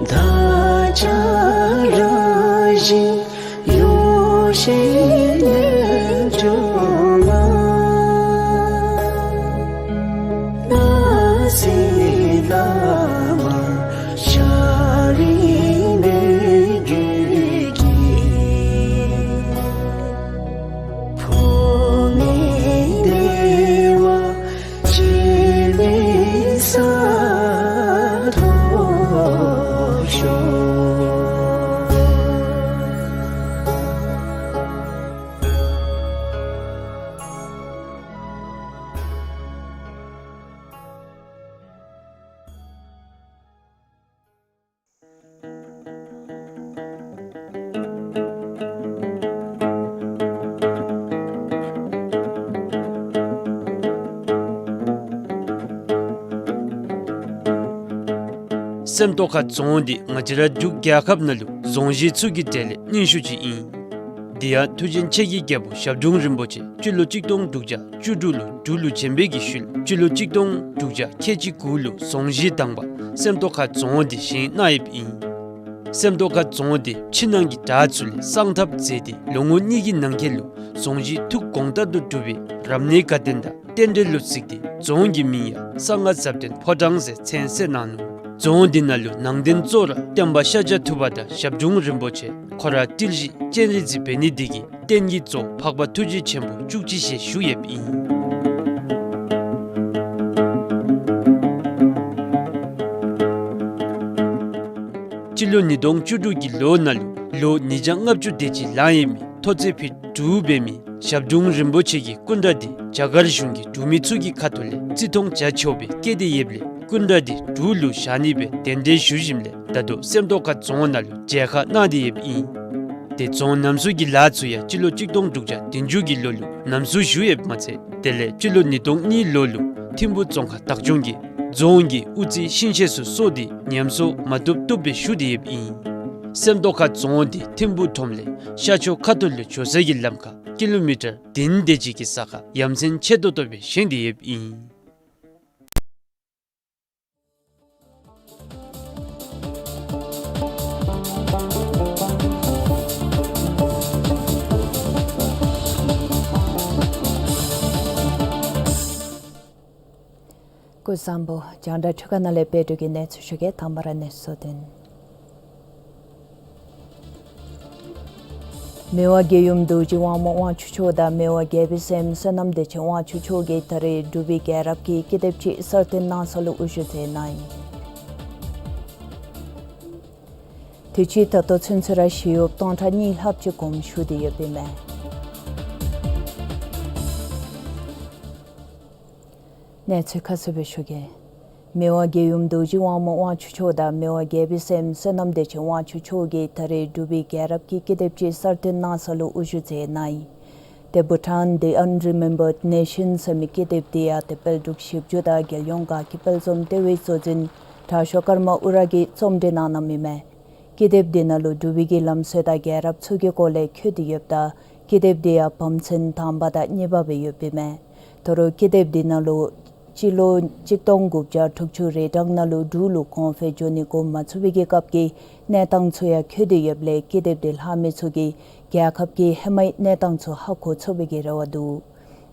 བདག་ཅག་རང་བཞིན་ སེམས་རྟོགས་ཁ་རྫོང་འདི་ང་བཅས་ར་འབྲུག་རྒྱལ་ཁབ་ནང་ལུ་རྫོང་གཞི་ཚུ་གི་གྲས་ལས་རྙིང་ཤོས་ཅིག་ཨིན། དེ་ཡང་མཐུ་ཆེན་ཆེ་གི་རྒྱལ་པོ་ཞབས་དྲུང་རིན་པོ་ཆེ་སྤྱི་ལོ་གཅིག་སྟོང་དྲུག་བརྒྱ་བཅུ་དྲུག་ལུ་འབྲུག་ལུ་བྱོན་པའི་གི་ཤུལ་སྤྱི་ལོ་གཅིག་སྟོང་དྲུག་བརྒྱ་ཁལ་གཅིག་དགུ་ལུ་རྫོང་གཞི་དང་པ་སེམས་རྟོགས་ཁ་རྫོང་འདི་བཞེངས་གནང་ཡོདཔ་ཨིན། སེམས་རྟོགས་ཁ་རྫོང་འདི་ཕྱི་ནང་གི་བྲག་ཚུ་ལས་བསང་ཐབ་མཛད་དེ་ལོ་ངོ་གཉིས་ཀྱི་ནང་འཁོད་ལུ་རྫོང་གཞི་ཐུགས་དགོངས་ལྟར་དུ་གྲུབ་པའི་རབ་གནས་དགའ་སྟོན་དང་རྟེན་འབྲེལ་ལུ་གཟིགས་ཏེ་རྫོང་གི་མིང་ཡང་གསང་སྔགས་ཟབ་དོན་ཕོ་བྲང་ཟེར་མཚན་གསོལ་གནང་ནུག། རྫོང་འདི་ནང་ལུ་ནང་རྟེན་གཙོ་བོ་ར་སྟོན་པ་ཤཱཀྱ་ཐུབ་པ་དང་ཞབས་དྲུང་རིན་པོ་ཆེ་ཁོ་ར་ཏིལ་བཞི་སྤྱན་རས་གཟིགས་འབད་ནི་འདི་གིས་རྟེན་གྱི་གཙོ་འཕགས་པ་ཐུགས་རྗེ་ཆེན་པོ་བཅུ་གཅིག་ཞལ་བཞུགས་ཡོདཔ་ཨིན། སྤྱི་ལོ་ཉིས་སྟོང་བཅུ་དྲུག་གི་ལོ་ནང་ལུ་ལོ་ཉིས་བརྒྱ་ལྔ་བཅུ་དེ་ཅིག་ལང་ཡོད་མི་མཐོ་ཚད་ཕིཊ་དྲུག་འབད་མི་ཞབས་དྲུང་རིན་པོ་ཆེ་གི་སྐུ་འདྲ་འདི་རྒྱ་གར་གཞུང་གིས་འབྲུག་མི་ཚུ་གི་ཁ་ཐུག་ལས་བརྩི་མཐོང་བྱ་ཆོག་པའི་བཀོད་དེ་ཡོདཔ་ལས་སྐུ་འདྲ་འདི་འབྲུག་ལུ་བཞག་ནི་སྦེ་གདན་འདྲེན་ཞུ་ཞིནམ་ལས་ད་ལྟོ་སེམས་རྟོགས་ཁ་རྫོང་ནང་ལུ་མཇལ་ཁ་གནང་སྟེ་ཡོདཔ་ཨིན། ཏེ་རྫོང་ནམ་གསུམ་གྱི་ལཱ་ཚུ་ཡང་སྤྱི་ལོ་གཅིག་སྟོང་དྲུག་བརྒྱ་བདུན་ཅུ་གི་ལོ་ལུ་ནམ་གསུམ་ཞུ་ཡོདཔ་མ་ཚད་དེ་ལས་སྤྱི་ལོ་ཉིས་སྟོང་གཉིས་ལོ་ལུ་ཐིམ་ཕུ་རྫོང་ཁག་བདག་སྐྱོང་གིས་རྫོང་གི་དབུ་རྩེ་ཤིང་ཤེད་ཚུ་གསོ་སྟེ་ཉམས་གསོ་མ་བཏུབ་བཏུབ་སྦེ་ཞུ་སྟེ་ཡོདཔ་ཨིན། སེམས་རྟོགས་ཁ་རྫོང་འདི་ཐིམ་ཕུ་ཁྲོམ་ལས་ཤར་ཕྱོགས་ཁ་ཐུག་ལུ་འགྱོ་ས་གི་ལམ་ཁར་ཀི་ལོ་མི་ཊར་བདུན་དེ་ཅིག་གི་ས་ཁར་ཡ་མཚན་ཆེ་ཏོག་ཏོ་སྦེ་བཞེངས་ཏེ་ཡོདཔ་ཨིན། སྐུ་གཟུགས་བཟང་པོ། རྒྱང་བསྒྲགས་འཕྲུལ་ཁང་ནང་ལས་དཔལ་སྒྲོན་གྱིས་གནས་ཚུལ་ཞུ་གེ། དང་པ་ར་གནས་ཚུལ་དོན། མི་དབང་རྒྱལ་ཡུམ་རྡོ་རྗེ་དབང་མོ་དབང་ཕྱུག་མཆོག་དང་མི་དབང་རྒྱལ་པོའི་སྲསམོ་བསོད་ནམས་བདེ་ཆེན་དབང་ཕྱུག་མཆོག་གིས་ད་རེས་འབྲུག་པའི་རྒྱལ་རབས་ཀྱི་ཀི་དེབ་ཅིག་གསར་བཏོན་གནང་ས་ལུ་དབུ་བཞུགས་མཛད་གནང་ཡི། དུས་ཅི་ད་ལྟོ་ཚུན་ཚོད་ར་ཞི་གཡོགཔ་སྟོང་ཕྲག་གཉིས་ལྷགཔ་ཅིག་དགོངསམ་ཞུ་སྟེ་ཡོདཔ་ཨིན་མས། གནས་ཚུལ་ཁ་གསལ་སྦེ་ཞུ་གེ། མི་དབང་རྒྱལ་ཡུམ་རྡོ་རྗེ་དབང་མོ་དབང་ཕྱུག་མཆོག་དང་མི་དབང་རྒྱལ་པོའི་སྲསམོ་བསོད་ནམས་བདེ་ཆེན་དབང་ཕྱུག་མཆོག་གིས་ད་རེས་འབྲུག་པའི་རྒྱལ་རབས་ཀྱི་ཀི་དེབ་ཅིག་གསར་བཏོན་གནང་ས་ལུ་དབུ་བཞུགས་མཛད་གནང་ཡི། ཏེ་Bhutan The Unremembered Nation ཟེར་མི་ཀི་དེབ་འདི་ཡང་ཏེ་དཔལ་འབྲུག་ཞིབ་འཇུག་དང་རྒྱལ་ཡོངས་དགའ་སྐྱིད་དཔལ་འཛོམས་ལྟེ་བའི་གཙོ་འཛིན་དྲག་ཤོས་ཀརྨ་ཨུ་ར་གིས་རྩོམ་འབྲི་གནང་གནངམ་ཨིན་མས། ཀི་དེབ་འདི་ནང་ལུ་འབྲུག་པའི་གི་ལམ་སྲོལ་དང་རྒྱལ་རབས་ཚུ་གི་སྐོར་ལས་འཁོད་དེ་ཡོདཔ་ད་ཀི་དེབ་འདི་ཡང་བམ་ཚན་དང་པ་དང་གཉིས་པ་སྦེ་ཡོདཔ་ཨིན་མས། ད་རུང་ཀི་དེབ་འདི་ནང་ལུ་སྤྱི་ལོ་གཅིག་སྟོང་དགུ་བརྒྱ་དྲུག་ཅུ་རེ་གྲངས་ནང་ལུ་འབྲུག་ལུ་གོང་འཕེལ་འགྱོ་ནི་འགོ་མ་བཙུགས་པའི་གི་སྐབས་ཀྱི་གནས་སྟངས་ཚུ་ཡང་འཁོད་དེ་ཡོདཔ་ལས་ཀི་དེབ་འདི་ལྷག་མི་ཚུ་གིས་རྒྱལ་ཁབ་ཀྱི་ཧེ་མའི་གནས་སྟངས་ཚུ་ཧ་གོ་ཚུགས་པའི་གི་རེ་བ་འདུག།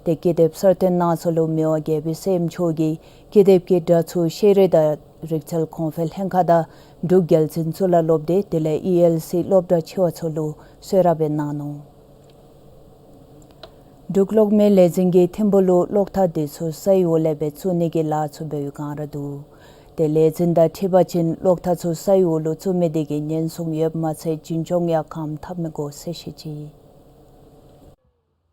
ཏེ་ཀི་དེབ་གསར་བཏོན་གནང་ས་ལུ་མི་དབང་རྒྱལ་པོའི་སྲསམོ་མཆོག་གིས་ཀི་དེབ་ཀྱི་དྲ་ཚུ་ཤེས་རིག་དང་རིག་རྩལ་གོང་འཕེལ་ལྷན་ཁག་དང་འབྲུག་རྒྱལ་བཙུན་གཙུག་ལག་སློབ་སྡེ་དེ་ལས་ཨི་ཨེལ་སི་སློབ་གྲྭ་ཆེ་བ་ཚུ་ལུ་གསོལ་རས་སྦེ་གནང་ནུག། འབྲུག་གློག་མེ་ལས་འཛིན་གྱིས་ཐིམ་ཕུ་ལུ་གློག་ཐག་འདི་ཚུ་སའི་འོག་ལས་སྦེ་བཙུགས་ནི་གི་ལཱ་ཚུ་འབད་བའི་བསྒང་ར་འདུག། ཏེ་ལས་འཛིན་དང་འཁྲིལ་བ་ཅིན་གློག་ཐག་ཚུ་སའི་འོག་ལུ་བཙུགས་མི་དེ་གིས་ཉེན་སྲུང་ཡོདཔ་མ་ཚད་འཛིན་སྐྱོང་ཡང་གནམ་མེད་ས་མེད་དགོ་ཟེར་བཤད་ཅི།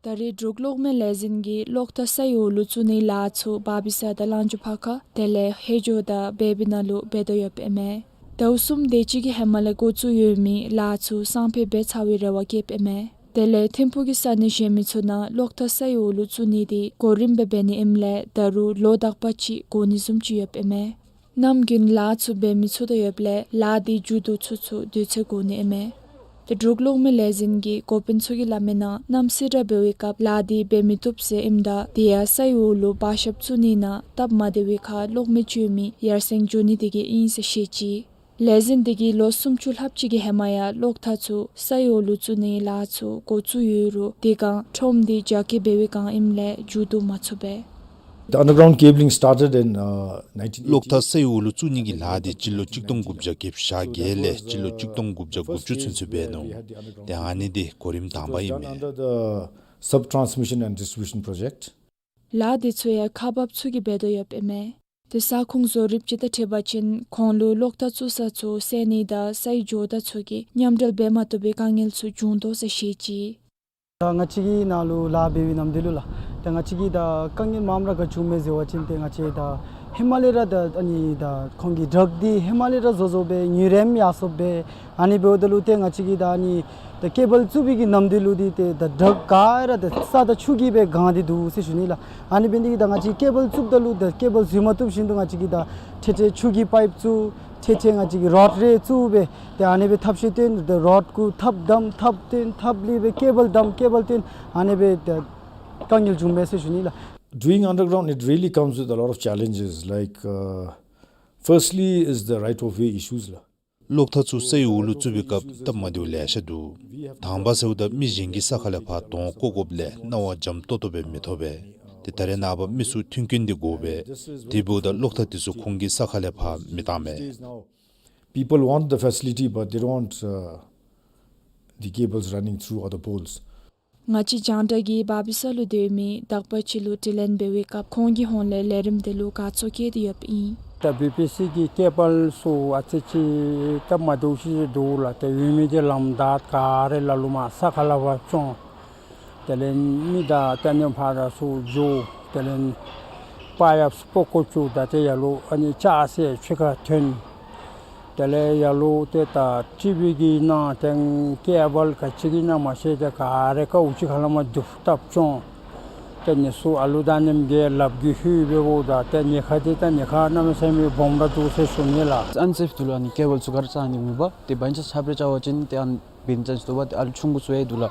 ད་རེས་འབྲུག་གློག་མེ་ལས་འཛིན་གྱིས་གློག་ཐག་སའི་འོག་ལུ་བཙུགས་ནིའི་ལཱ་ཚུ་བར་བི་སེ་དང་གླང་ཆུ་ཕར་ཁ་དེ་ལས་ཧེ་ཇོ་དང་བེ་བི་ནང་ལུ་འབད་དོ་ཡོདཔ་ཨིན་མས། ཟླཝ་གསུམ་དེ་ཅིག་གི་ཧེ་མ་ལས་འགོ་བཙུགས་ཡོད་མི་ལཱ་ཚུ་སང་ཕོད་འབད་ཚར་བའི་རེ་བ་བསྐྱེདཔ་ཨིན་མས། དེ་ལས་ཐིམ་ཕུ་གི་ས་གནས་གཞན་མི་ཚུ་ནང་གློག་ཐག་སའི་འོག་ལུ་བཙུགས་ནི་དེ་གོ་རིམ་སྦེ་འབད་ནི་ཨིནམ་ལས་ད་རུང་ལོ་དག་པ་ཅིག་འགོར་ནི་བཟུམ་ཅིག་ཡོདཔ་ཨིན་མས། གནམ་དགུན་ལཱ་ཚུ་འབད་མི་ཚུགས་དོ་ཡོདཔ་ལས་ལཱ་དེ་མཇུག་བསྡུ་ཚུགས་ཚུགས་དུས་ཚོད་འགོར་ནི་ཨིན་མས། ཏེ་འབྲུག་གློག་མེ་ལས་འཛིན་གྱི་འགོ་དཔོན་ཚུ་གིས་སླབ་མིའི་ནང་གནམ་སེར་དྲག་འབད་བའི་སྐབས་ལཱ་དེ་འབད་མི་བཏུབ་ཟེར་ཨིནམ་ད་དེ་ཡང་སའི་འོག་ལུ་བར་ཞབས་བཙུགས་ནི་ནང་སྟབས་མ་བདེ་བའི་ཁར་གློག་མེ་སྤྱོད་མི་ཡར་སེང་འགྱོ་ནི་དེ་གིས་ཨིན་ཟེར་བཤད་ཅི། ལས་འཛིན་དེ་གིས་ལོ་སུམ་ཅུ་ལྷགཔ་ཅིག་གི་ཧེ་མ་ཡང་གློག་ཐག་ཚུ་སའི་འོག་ལུ་བཙུགས་ནིའི་ལཱ་ཚུ་འགོ་བཙུགས་ཡོད་རུང་དེ་སྒང་ཁྲོམ་དེ་རྒྱ་སྐྱེད་འབད་བའི་བསྒང་ཨིནམ་ལས་མཇུག་བསྡུ་མ་ཚུགས་པས། The underground cabling started in, uh, nineteen eighty. གློག་ཐག་སའི་འོག་ལུ་བཙུགས་ནི་གི་ལཱ་དེ་སྤྱི་ལོ་གཅིག་སྟོང་དགུ་བརྒྱ་བརྒྱད་ཅུ་གྱ་བརྒྱད་ལས་སྤྱི་ལོ་གཅིག་སྟོང་དགུ་བརྒྱ་དགུ་བཅུ་ཚུན་ཚོད་འབད་ནུག། ཏེ་ཨ་ནི་དེ་གོ་རིམ་དང་པ་ཨིན་མས། Under the Sub Transmission and Distribution Project. ལཱ་དེ་ཚུ་ཡང་ཁག་འབགཔ་ཚུ་གིས་འབད་དོ་ཡོདཔ་ཨིན་མས། ཏེ་ས་ཁོངས་བཟོ་རིགཔ་ཅིག་དང་འཁྲིལ་བ་ཅིན་ཁོང་ལུ་གློག་ཐག་བཙུགས་ས་ཚུ་སེལ་ནི་དང་སའི་ཇོ་བདག་ཚུ་གིས་མཉམ་འབྲེལ་འབད་མ་བཏུབ་པའི་དཀའ་ངལ་ཚུ་བྱུང་དོ་ཟེར་བཤད་ཅི། ད་ང་བཅས་ཀྱི་ནང་ལུ་ལཱ་འབད་བའི་ནམ་དུས་ལུ་ལགས། ད་ང་བཅས་ཀྱིས་ད་དཀའ་ངལ་མངམ་ར་ག་བྱུངམ་མས་ཟེར་བ་ཅིན་ཏེ་ང་བཅས་ད་ཧེ་མ་ལས་ར་ད་ཨ་ནི་ད་ཁོང་གི་བྲག་འདི་ཧེ་མ་ལས་ར་བཟོ་བཟོཝ་སྦེ་ཉུ་རེམ་ཡར་སོངམ་སྦེ་ཨ་ནི་འབདཝ་ད་ལུ་ཏེ་ང་བཅས་ཀྱིས་ད་ཨ་ནི་ད་ཀེ་བཱལ་བཙུགས་པའི་གི་ནམ་དུས་ལུ་འདི་ཏེ་ད་བྲག་ག་ར་ད་ས་དང་ཆུ་གིས་སྦེ་གང་སྟེ་འདུག་ཟེར་ཞུ་ནི་ལགས། ཨ་ནི་འབད་ནི་དེ་གིས་ད་ང་བཅས་ཀེ་བཱལ་བཙུགསཔ་ད་ལུ་ད་ཀེ་བཱལ་འཛུལ་མ་བཏུབ་བཞིན་དུ་ང་བཅས་ཀྱིས་ད་འཕྲལ་འཕྲལ་ཆུ་གི་པའིཔ་བཙུགས་ ཐེངས་ཐེངས་ང་བཅས་ཀྱིས་རོཌ་རེ་བཙུགས་སྦེ་ཏེ་ཨ་ནི་སྦེ་ཐབས་ཤེས་བཏོན་ཏེ་རོཌ་གུ་ཐགཔ་བསྡམ་ཐགཔ་བཏོན་ཐགཔ་ལས་སྦེ་ཀེ་བཱལ་བསྡམ་ཀེ་བཱལ་བཏོན་ཨ་ནི་སྦེ་ཏེ་དཀའ་ངལ་བྱུང་མས་ཟེར་ཞུ་ནི་ལགས། Doing underground, it really comes with a lot of challenges. Like, uh, firstly is the right of way issues, la. གློག་ཐག་ཚུ་ས་ཡི་འོག་ལུ་བཙུགས་པའི་སྐབས་སྟབས་མ་བདེཝ་ལེ་ཤ་འདུག། དང་པ་ཟེརཝ་ད་མི་གཞན་གྱིས་ས་ཁ་ལས་ཕར་དོང་བརྐོ་དགོཔ་ལས་གནང་བ་འཇམ་ཏོག་ཏོ་སྦེ་མི་ཐོབ་པས། ཏེ་ད་རེས་ནངས་པ་མི་ཚུ་མཐུན་རྐྱེན་འདི་དགོ་པས། དེ་འབདཝ་ད་གློག་ཐག་དེ་ཚུ་ཁོང་གིས་ས་ཁ་ལས་ཕར་མི་བཏང་མས། People want the facility, but they don't want, uh, the cables running through other poles. ང་བཅས་རྒྱང་བསྒྲགས་ཀྱིས་བར་སྦིས་ས་ལུ་སྡོད་མི་དག་པ་ཅིག་ལུ་དྲི་ལན་འབད་བའི་སྐབས་ཁོང་གི་ཧོངས་ལས་ལས་རིམ་དེ་ལུ་དགའ་ཚོར་བསྐྱེད་དེ་ཡོདཔ་ཨིན། ད་བི་པི་སི་གི་ཀེ་བཱལ་ཚུ་ཨ་ཙི་ཅིག་སྟབས་མ་བདེཝ་ཅིག་འདུག་ལགས། ཏེ་ཡོད་མི་འདི་ལམ་བདའ་ག་ར་ལ་ལུ་མར་ས་ཁ་ལས་ཕར་བཙོང་། དེ་ལས་མི་དང་ཏེ་ཨ་ནི་ཕར་དང་ཚུར་འགྱོ། དེ་ལས་པ་ཡབ་སྤོ་བརྐོ་བཅུག། ད་ཏེ་ཡར་ལུ་ཨ་ནི་ལྕགས་སྲེག་ཕྱི་ཁར་ཐོན། དེ་ལས་ཡར་ལུ་ཏེ་ད་ཊི་བི་གི་ནང་ཏེ་ཀེ་བཱལ་ག་ཅི་གི་ནང་མ་ཤེས། ཏེ་ག་ར་ཀཝ་ཅིག་ཁ་ལས་མར་བརྡུབ་བཏབ་བཙོང་། ཏེ་ཨ་ནི་ཚུ་ཨ་ལུ་དང་ཨ་ནེམ་གྱིས་ལགཔ་གིས་ལྷོད་སྦེ་འབདཝ་ད་ཏེ་ཉེན་ཁ་འདི་ད་ཉེན་ཁ་གནམ་མེད་ས་མེད་སྦོམ་ར་འདུག་ཟེར་ཞུ་ནི་ལགས། ཨན་སེཕ་འདུག་ལགས། ཨ་ནི་ཀེ་བཱལ་ཚུ་ག་ར་རྩ་ནི་མེད་པས། ཏེ་བན་ཆ་ཆ་སྦེ་རྐྱབ་པ་ཅིན་ཏེ་ཨ་ནི་བན་ཆ་ཚུ་འདུག་པ། ཏེ་ཨ་ལུ་ཆུང་ཀུ་ཚུ་ཡང་འདུག་ལགས།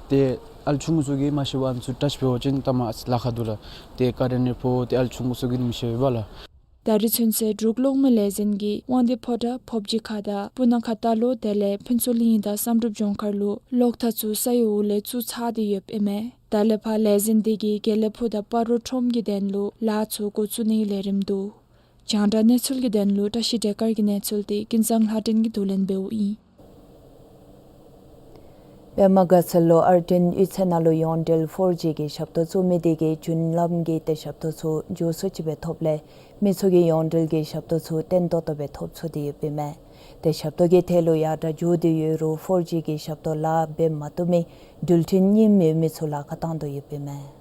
ཏེ་ཨ་ལུ་ཆུང་ཀུ་ཚུ་གིས་མ་ཤེས་པར་ཨ་ནི་ཚུ་ཊཆ་འབད་བ་ཅིན་ད་མར་ལཱ་ཁག་འདུག་ལགས། ཏེ་ཀ་རེནཊ་ཕོག། ཏེ་ཨ་ལུ་ཆུང་ཀུ་ཚུ་གིས་མི་ཤེས་པས་ལགས། ད་རིས་ཚུན་ཚོད་འབྲུག་གློག་མེ་ལས་འཛིན་གྱིས་དབང་འདུས་ཕོ་བྲང་ཕོབ་སྦྱིས་ཁ་དང་སྤུ་ན་ཁ་རྟ་ལོག་དེ་ལས་ཕུན་ཚོགས་གླིང་དང་བསམ་གྲུབ་ལྗོངས་མཁར་ལུ་གློག་ཐག་ཚུ་ས་ཡི་འོག་ལས་བཙུགས་ཚར་ཏེ་ཡོདཔ་ཨིན་མས། ད་ལས་ཕར་ལས་འཛིན་འདི་གིས་དགེ་ལེགས་ཕུག་དང་སྤ་རོ་ཁྲོམ་གྱི་དོན་ལུ་ལཱ་ཚུ་འགོ་བཙུགས་ནིའི་ལས་རིམ་འདུག། རྒྱང་བསྒྲགས་གནས་ཚུལ་གྱི་དོན་ལུ་བཀྲ་ཤིས་བདེ་དཀར་གྱི་གནས་ཚུལ་འདི་ཀུན་བཟང་ལྷ་སྒྲོན་གྱིས་བསྡུ་ལེན་འབདཝ་ཨིན། པདྨ་དགའ་ཚལ་ལུ་ཨར་ཌེནཊ་གཡུས་ཚན་ནང་ལུ་ཡོངས་འབྲེལ་ཕོར་ཇི་གི་ཞབས་ཏོག་བཙུགས་མི་དེ་གིས་རྒྱུན་ལམ་གྱི་ཏེ་ཞབས་ཏོག་ཚུ་མགྱོགས་སུ་ཅིག་སྦེ་ཐོབ་ལས་མི་ཚུ་གིས་ཡོངས་འབྲེལ་གྱི་ཞབས་ཏོག་ཚུ་བརྟན་ཏོག་ཏོ་སྦེ་ཐོབ་ཚུགས་ཏེ་ཡོདཔ་ཨིན་མས། ཏེ་ཞབས་ཏོག་གི་ཐད་ལུ་ཡར་དྲག་འགྱོ་སྟེ་ཡོད་རུང་ཕོར་ཇི་གི་ཞབས་ཏོག་ལཱ་འབད་མ་བཏུབ་མི་འགྲུལ་འཕྲིན་རྙིངམ་ཡོད་མི་ཚུ་ལཱ་ཁག་བཏང་དོ་ཡོདཔ་ཨིན་མས།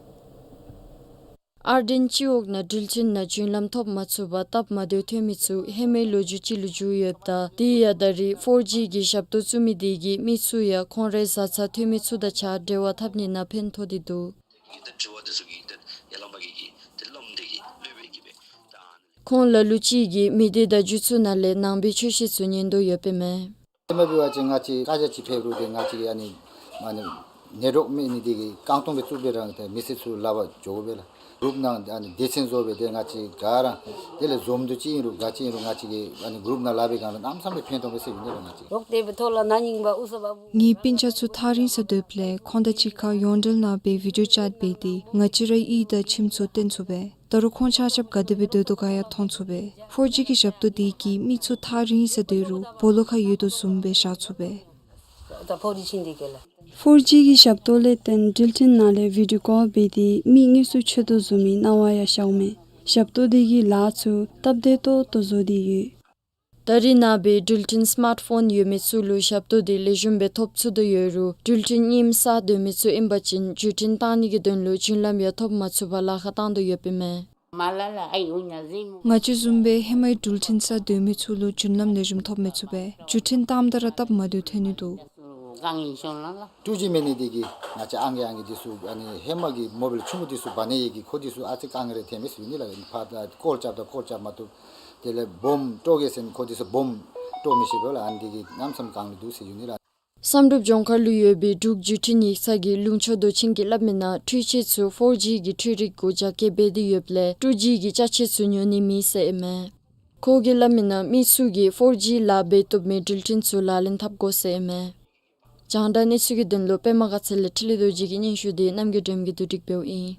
ཨར་ཌེནཊ་སྤྱི་འོག་ནང་འགྲུལ་འཕྲིན་ནང་རྒྱུན་ལམ་ཐོབ་མ་ཚུགས་པར་སྟབས་མ་བདེཝ་ཐོན་མི་ཚུ་ཧེ་མའི་ལོ་རྒྱུས་ཅིག་ལུ་འགྱུར་ཡོདཔ་ད་དེ་ཡང་ད་རིས་ཕོར་ཇི་གི་ཞབས་ཏོག་བཙུགས་མི་དེ་གིས་མི་ཚུ་ཡང་ཁོང་རའི་བཟའ་ཚང་འཐོན་མི་ཚུ་དང་གཅིག་ཁར་འབྲེལ་བ་འཐབ་ནི་ནང་ཕན་ཐོགས་ཏེ་འདུག། ཁོང་ལ་ལུ་ཅིག་གིས་མི་སྡེ་དང་རྒྱུད་ཚུ་ནང་ལས་ནང་པའི་ཆོས་བཤད་ཚུ་ཉན་དོ་ཡོདཔ་ཨིན་མས། ཧེ་མ་འབད་བ་ཅིན་ང་བཅས་བཀའ་རྒྱ་ཅིག་ཕེབས་རུང་ཏེ་ང་བཅས་ཀྱིས་ཨ་ནི་ཨ་ནི་ནེཊ་ཝརཀ་མེད་ནི་དེ་གིས་རྐང་སྟོང་སྦེ་བཙུགས་སྦེ་ར་ཏེ་མི་སེར་ཚུ་ལཱ་འབད་འགྱོ་དགོ་པས་ལགས། གུ་རུབ་ནང་ཨ་ནི་སྡེ་ཚན་བཟོ་སྦེ་ཏེ་ང་བཅས་ག་ར་དེ་ལས་འཛོམས་འདུ་ཅིག་ཨིན་རུང་ག་ཅི་ཨིན་རུང་ང་བཅས་ཀྱིས་ཨ་ནི་གུ་རུབ་ནང་ལཱ་འབད་བའི་སྒང་ལུ་གནམ་མེད་ས་མེད་ཕན་ཐོགས་པས་ཟེར་ཞུ་ནི་ལགས། ང་བཅས་ངེའི་སྤུན་ཆ་ཚུ་ཐག་རིང་སར་སྡོདཔ་ལས་ཁོང་དང་གཅིག་ཁར་ཡོངས་འབྲེལ་ནང་སྦེ་བི་ཌིའོ་ཅེཊ་འབད་དེ་ང་བཅས་རའི་གཡུས་དང་ཁྱིམ་ཚུ་སྟོན་ཚུགས་པས། ད་རུང་ཁོང་ཆ་ཁྱབ་ག་དེ་སྦེ་སྡོད་དོ་ག་ཡང་མཐོང་ཚུགས་པས། ཕོར་ཇི་གི་ཞབས་ཏོག་དེ་གིས་མི་ཚུ་ཐག་རིང་སར་སྡོད་རུང་སྦོ་ལོགས་ཁར་ཡོད་དོ་བཟུམ་སྦེ་བཞག་ཚུགས་པས། ཕོར་ཇི་གི་ཞབས་ཏོག་ལས་བརྟེན་འགྲུལ་འཕྲིན་ནང་ལས་བི་ཌིའོ་ཀོལ་འབད་དེ་མི་དངོས་སུ་འཕྱད་དོ་བཟུམ་མའི་སྣང་བ་ཡང་ཤརཝ་མས། ཞབས་ཏོག་དེ་གིས་ལཱ་ཚུ་སྟབས་བདེ་ཏོག་ཏོ་བཟོ་སྟེ་ཡོད། ད་རེས་ནངས་པའི་འགྲུལ་འཕྲིན་སི་མཱཊ་ཕོན་ཡོད་མི་ཚུ་ལུ་ཞབས་ཏོག་དེ་ལེགས་ཤོམ་སྦེ་ཐོབ་ཚུགས་དོ་ཡོད་རུང་འགྲུལ་འཕྲིན་རྙིངམ་སར་སྡོད་མི་ཚུ་ཨིན་པ་ཅིན་བརྒྱུད་འཕྲིན་བཏང་ནི་གི་དོན་ལུ་རྒྱུན་ལམ་ཡང་ཐོབ་མ་ཚུགས་པར་ལཱ་ཁག་བཏང་དོ་ཡོདཔ་ཨིན་མས། ང་བཅས་བཟུམ་སྦེ་ཧེ་མའི་འགྲུལ་འཕྲིན་སར་སྡོད་མི་ཚུ་ལུ་རྒྱུན་ལམ་ལེགས་ཤོམ་ཐོབ་མི་ཚུགས་པས། བརྒྱུད་འཕྲིན་བཏངམ་ད་ར་སྟབས་མ་བདེཝ་ཐོན་ནི་འདུག། ཊུ་ཇི་མེད་ནི་དེ་གིས་ང་བཅས་ཨང་རྒས་ཨང་རྒས་འདི་ཚུ་ཨ་ནི་ཧེ་མ་གི་མོ་བཱའིལ་ཆུང་ཀུ་འདི་ཚུ་འབག་ནི་ཡོད་གི་ཁོ་འདི་ཚུ་ཨ་ཙི་དཀའ་ངལ་རེ་ཐོན་མས་ཟེར་ཞུ་ནི་ལགས། ཕར་ཀོལ་རྐྱབ་ད་ཀོལ་རྐྱབ་མ་བཏུབ། དེ་ལས་སྦོམ་དཀྲོག་གེ་ཟེར་ཁོ་འདི་ཚུ་སྦོམ་དཀྲོག་མི་ཤེས་པས་ལགས། ཨ་ནི་དེ་གིས་གནམ་མེད་ས་མེད་དཀའ་ངལ་འདུག་ཟེར་ཞུ་ནི་ལགས། བསམ་གྲུབ་ལྗོངས་མཁར་ལུ་ཡོད་པའི་འབྲུག་བརྒྱུད་འཕྲིན་ཡིག་ཚང་གི་ལུང་ཕྱོགས་མདོ་ཆེན་གྱིས་སླབ་མིའི་ནང་འཕྲུལ་ཆས་ཚུ་ཕོར་ཇི་གི་འཕྲུལ་རིག་གུ་རྒྱ་སྐྱེད་འབད་དེ་ཡོདཔ་ལས་ཊུ་ཇི་གི་ཅ་ཆས་ཚུ་ཉོ་ནི་མེད་ཟེར་ཨིན་མས། ཁོ་གིས་སླབ་མིའི་ནང་མི་ཚུ་གིས་ཕོར་ཇི་ལཱ་འབད་བཏུབ་མི་འགྲུལ་འཕྲིན་ཚུ་ལག་ལེན་འཐབ་དགོ་ཟེར་ཨིན་མས། རྒྱང་བསྒྲགས་གནས་ཚུལ་གྱི་དོན་ལུ་པདྨ་དགའ་ཚལ་ལས་འཕྲིན་ལས་རྡོ་རྗེ་གི་སྙན་ཞུ་དེ་རྣམ་རྒྱལ་སྒྲོལམ་གྱིས་བསྡུ་སྒྲིག་འབདཝ་ཨིན།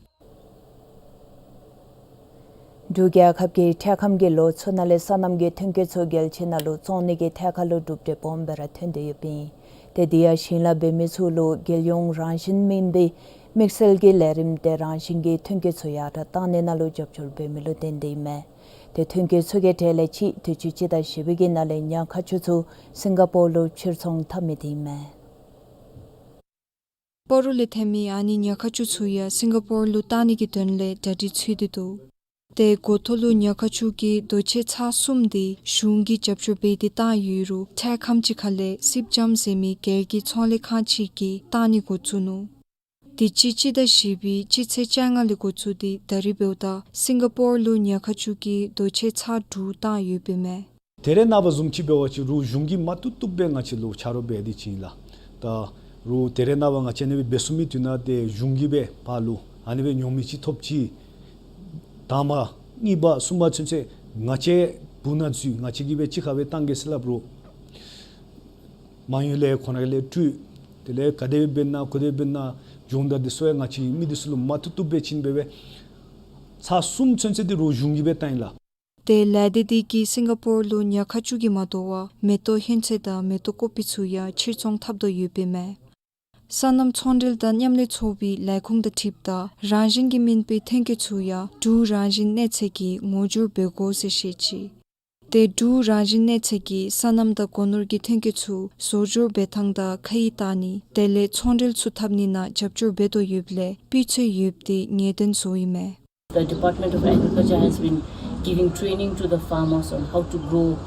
འབྲུག་རྒྱལ་ཁབ་ཀྱིས་འཕྲལ་ཁམས་ཀྱི་ལོ་ཚུ་ནང་ལས་སོ་ནམ་གྱི་ཐོན་སྐྱེད་ཚུ་རྒྱལ་སྤྱི་ནང་ལུ་བཙོང་ནི་གི་ཐད་ཁར་ལུ་གྲུབ་འབྲས་སྦོམ་སྦེ་ར་ཐོན་ཏེ་ཡོདཔ་ཨིན། ཏེ་དེ་ཡང་ཞིང་ལཱ་འབད་མི་ཚུ་ལུ་རྒྱལ་ཡོངས་རང་བཞིན་མེན་པའི་དམིགས་བསལ་གྱི་ལས་རིམ་ཏེ་རང་བཞིན་གྱི་ཐོན་སྐྱེད་ཚུ་ཡར་དྲག་བཏང་ནི་ནང་ལུ་རྒྱབ་སྐྱོར་འབད་མི་ལུ་བརྟེན་ཏེ་ཨིན་མས། ཏེ་ཐོན་སྐྱེད་ཚུ་གི་གྲས་ལས་ཅིག་དུས་ཅི་སྤྱི་ཟླ་བཞི་པའི་ནང་ལས་ཉ་ཁ་ཆུ་ཚུ་སིང་ག་པོར་ལུ་ཕྱིར་ཚོང་འཐབ་མི་དེ་ཨིན་མས། སྤ་རོ་ལས་ཐོན་མི་ཨ་ནི་ཉ་ཁ་ཆུ་ཚུ་ཡང་སིང་ག་པོར་ལུ་བཏང་ནི་གི་དོན་ལས་གྲ་སྒྲིག་ཚུད་དེ་འདུག། ཏེ་འགོ་ཐོག་ལུ་ཉ་ཁ་ཆུ་གི་རྡོ་ཆས་ཚར་གསུམ་དེ་གཞུང་གིས་རྒྱབ་སྐྱོར་འབད་དེ་བཏང་ཡོད་རུང་འཕྲལ་ཁམས་ཅིག་ཁར་ལས་སིབ་ཇམ་ཟེར་མི་སྒེར་གྱི་ཚོང་ལས་ཁང་ཅིག་གིས་བཏང་ནི་འགོ་བཙུགས་ནུག། དུས་ཅི་སྤྱི་ཟླ་བཞི་པའི་སྤྱི་ཚེས་བཅོ་ལྔ་ལས་འགོ་བཙུགས་ཏེ་ད་རིས་འབདཝ་ད་སིང་ག་པོར་ལུ་ཉ་ཁ་ཆུ་གི་རྡོ་ཆས་ཚར་དྲུག་བཏང་ཡོདཔ་ཨིན་མས། ད་རེས་ནངས་པ་བཟུམ་ཅིག་འབད་བ་ཅིན་རོགས་གཞུང་གིས་མ་བཏུབ་བཏུབ་སྦེ་ང་བཅས་ལུ་ཆ་རོགས་འབད་དེ་ཅིག་ལགས། ད་རོགས་ད་རེས་ནངས་པ་ང་བཅས་ཨ་ནི་སྦེ་འབད་ཚུགས་མི་འདི་ནང་ཏེ་གཞུང་གིས་སྦེ་ཕར་ལུ་ཨ་ནི་སྦེ་ཉོ་མི་ཅིག་ཐོབ་ཅི། དང་པ་གཉིས་པ་གསུམ་པ་ཚུན་ཚོད་ང་བཅས་སྦུག་ན་འཛུལ། ང་བཅས་ཀྱིས་སྦེ་གཅིག་ཁར་སྦེ་བཏང་གེ་ཟེར་སླབ་རུང་མ་ཡུལ་ལས་ཁོང་ར་ལས་སྤྲོད། དེ་ལས་ག་དེ་སྦེ་འབད་ན་ག་དེ་སྦེ་འབད་ན་སྦྱོང་བརྡར་འདི་ཚུ་ཡང་ང་བཅས་མི་འདི་ཚུ་ལུ་མ་བཏུབ་བཏུབ་སྦེ་བྱིན་སྦེ་སྦེ་ཚར་གསུམ་ཚུན་ཚོད་འདི་རོགས་གཞུང་གིས་སྦེ་བཏང་ཡི་ལགས། ཏེ་ལས་སྡེ་འདི་གིས་སིང་ག་པོར་ལུ་ཉ་ཁ་ཆུ་གིས་མ་དོ་བར་མེ་ཏོག་ཧིང་ཚད་དང་མེ་ཏོག་ཀོ་པི་ཚུ་ཡང་ཕྱིར་ཚོང་འཐབ་དོ་ཡོདཔ་ཨིན་མས། སོ་ནམ་ཚོང་འབྲེལ་དང་མཉམ་ལས་ཚོགས་པའི་ལས་ཁུངས་དང་འཁྲིལཝ་ད་རང་བཞིན་གྱིས་སྨིན་པའི་ཐོན་སྐྱེད་ཚུ་ཡང་འབྲུག་རང་བཞིན་གནས་ཚད་ཀྱིས་ངོ་སྒྱུར་འབད་དགོ་ཟེར་བཤད་ཅི། ཏེ་འབྲུག་རང་བཞིན་གནས་ཚད་ཀྱིས་སོ་ནམ་དང་སྒོ་ནོར་གྱི་ཐོན་སྐྱེད་ཚུ་བཟོ་སྦྱོར་འབད་ཐངས་དང་ཁ་དབྱེ་བལྟ་ནི་དེ་ལས་ཚོང་འབྲེལ་ཚུ་འཐབ་ནི་ནང་རྒྱབ་སྐྱོར་འབད་དོ་ཡོདཔ་ལས་སྤུས་ཚད་ཡོདཔ་འདི་ངེས་གཏན་བཟོ་ཡི་མས། The Department of Agriculture has been giving training to the farmers on how to grow,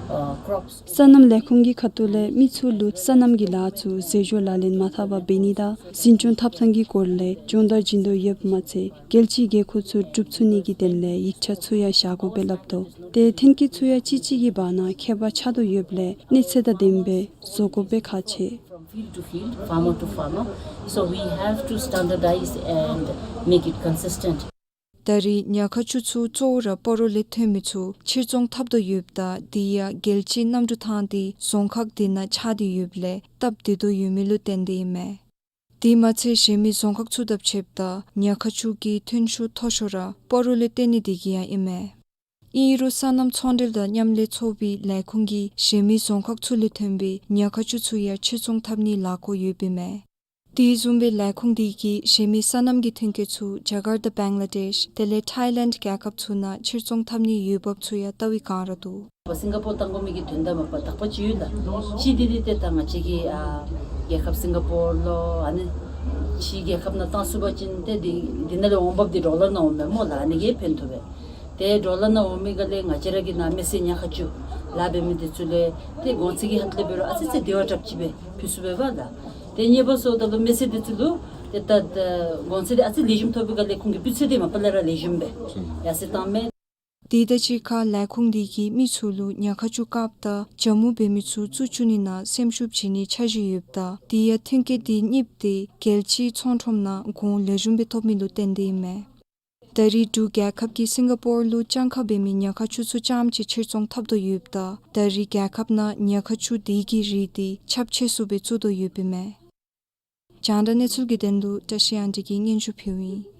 uh, crops. སོ་ནམ་ལས་ཁུངས་ཀྱི་ཁ་ཐུག་ལས་མི་ཚུ་ལུ་སོ་ནམ་གྱི་ལཱ་ཚུ་རྩེད་འཇོ་ལག་ལེན་མ་འཐབ་པར་འབད་ནི་དང་འཛིན་སྐྱོང་འཐབ་ཐངས་ཀྱི་སྐོར་ལས་སྦྱོང་བརྡར་བྱིན་དོ་ཡོདཔ་མ་ཚད་རྒྱལ་སྤྱིའི་དགོས་མཁོ་ཚུ་སྒྲུབ་ཚུགས་ནི་གི་དོན་ལས་ཡིག་ཆ་ཚུ་ཡང་བཞག་དགོ་པས་སླབ་དོ། ཏེ་ཐོན་སྐྱེད་ཚུ་ཡང་གཅིག་གཅིག་གི་བར་ན་ཁྱད་པར་ཆགས་དོ་ཡོདཔ་ལས་གནས་ཚད་དང་ལྡནམ་སྦེ་བཟོ་དགོ་པའི་ཁག་ཆེ། From field to field, farmer to farmer. So we have to standardize and make it consistent. ད་རེས་ཉ་ཁ་ཆུ་ཚུ་གཙོ་བོ་ར་སྤ་རོ་ལས་ཐོན་མི་ཚུ་ཕྱིར་ཚོང་འཐབ་དོ་ཡོདཔ་ད་དེ་ཡང་རྒྱལ་སྤྱིའི་གནམ་གྲུ་ཐང་འདི་རྫོང་ཁག་འདི་ནང་ཆགས་ཏེ་ཡོདཔ་ལས་སྟབས་བདེ་དོ་ཡོད་མི་ལུ་བརྟེན་ཏེ་ཨིན་མས། དེ་མ་ཚད་གཞན་མི་རྫོང་ཁག་ཚུ་དང་ཕྱདཔ་ད་ཉ་ཁ་ཆུ་གི་ཐོན་ཤུགས་མཐོ་ཤོས་ར་སྤ་རོ་ལས་བཏོན་ནི་དེ་གིས་ཡང་ཨིན་མས། ཨིན་རུང་སོ་ནམ་ཚོང་འབྲེལ་དང་མཉམ་ལས་ཚོགས་པའི་ལས་ཁུངས་ཀྱིས་གཞན་མི་རྫོང་ཁག་ཚུ་ལས་ཐོན་པའི་ཉ་ཁ་ཆུ་ཚུ་ཡང་ཕྱིར་ཚོང་འཐབ་ནིའི་ལས་འགུལ་ཡོདཔ་ཨིན་མས། དེ་བཟུམ་སྦེ་ལས་ཁུངས་དེ་གིས་གཞན་མི་སོ་ནམ་གྱི་ཐོན་སྐྱེད་ཚུ་རྒྱ་གར་དང་བང་ལ་དེཤ་དེ་ལས་ཐའི་ལེནཌ་རྒྱལ་ཁབ་ཚུ་ནང་ཕྱིར་ཚོང་འཐབ་ནིའི་འོས་འབབ་ཚུ་ཡང་བལྟ་བའི་བསྒང་ར་འདུག། སིང་ག་པོར་བཏང་དགོ་མི་གི་དོན་དག་མ་པ་དག་པ་ཅིག་ཡོད་ལགས། གཅིག་འདི་འདི་ཏེ་ད་ང་བཅས་ཀྱི་ཨ་རྒྱལ་ཁབ་སིང་ག་པོར་ལུ་ཨ་ནི་ཕྱི་རྒྱལ་ཁབ་ནང་བཏང་ཚུགས་པ་ཅིན་ཏེ་འདི་འདི་ནང་ལས་འོང་འབབ་འདི་ཌོ་ལར་ནང་འོང་མས་སྨོ་ལགས། ཨ་ནི་གིས་ཕན་ཐོགས་པས། ཏེ་ཌོ་ལར་ནང་འོང་མི་ག་ལས་ང་བཅས་ར་གི་ནཱ་མེ་སེ་ཉ་ཁ་ཆུ་ལཱ་འབད་མི་འདི་ཚུ་ལས་ཏེ་གོང་ཚད་ཀྱི་ཧན་ལས་འབད་རུང་ཨ་ཙི་ཙི་བདེ་བ་དྲགཔ་ཅིག་སྦེ་ཕུལ་ཚུགས་པས་པ་ལགས། ཏེ་གཉིས་པ་སོངམ་ད་ལུ་མེ་སེ་འདི་ཚུ་ལུ་ཏེ་ད་གོང་ཚད་འདི་ཨ་ཙི་ལེགས་ཤོམ་ཐོབ་པའི་ག་ལས་ཁོང་གི་སྤུས་ཚད་འདི་མ་པ་ལས་ར་ལེགས་ཤོམ་སྦེ་ཡར་སེང་བཏང་མས། དེ་དང་གཅིག་ཁར་ལས་ཁུངས་དེ་གིས་མི་ཚུ་ལུ་ཉ་ཁ་ཆུ་བཀགཔ་ད་ཇ་མུ་འབད་མི་ཚུ་བཙུགས་བཅུག་ནི་ནང་སེམས་ཤུགས་བྱིན་ནིའི་འཆར་གཞི་ཡོདཔ་ད་དེ་ཡང་ཐོན་སྐྱེད་དེ་གཉིསཔ་དེ་རྒྱལ་སྤྱིའི་ཚོང་ཁྲོམ་ནང་གོང་ལེགས་ཤོམ་སྦེ་ཐོབ་མི་ལུ་བརྟེན་ཏེ་ཨིན་མས། ད་རེས་འབྲུག་རྒྱལ་ཁབ་ཀྱིས་སིང་ག་པོར་ལུ་སྤྱང་ཁ་འབད་མི་ཉ་ཁ་ཆུ་ཚུ་རྐྱངམ་ཅིག་ཕྱིར་ཚོང་འཐབ་དོ་ཡོདཔ་ད་ད་རེས་རྒྱལ་ཁབ་ནང་ཉ་ཁ་ཆུ་དེ་གི་རིགས་དེ་ཁྱབ་ཆེ་སུ་སྦེ་བཙུགས་དོ་ཡོདཔ་ཨིན་མས། རྒྱང་བསྒྲགས་གནས་ཚུལ་གྱི་དོན་ལུ་བཀྲ་ཤིས་དབང་འདུས་ཀྱིས་སྙན་ཞུ་ཕུལཝ་ཨིན།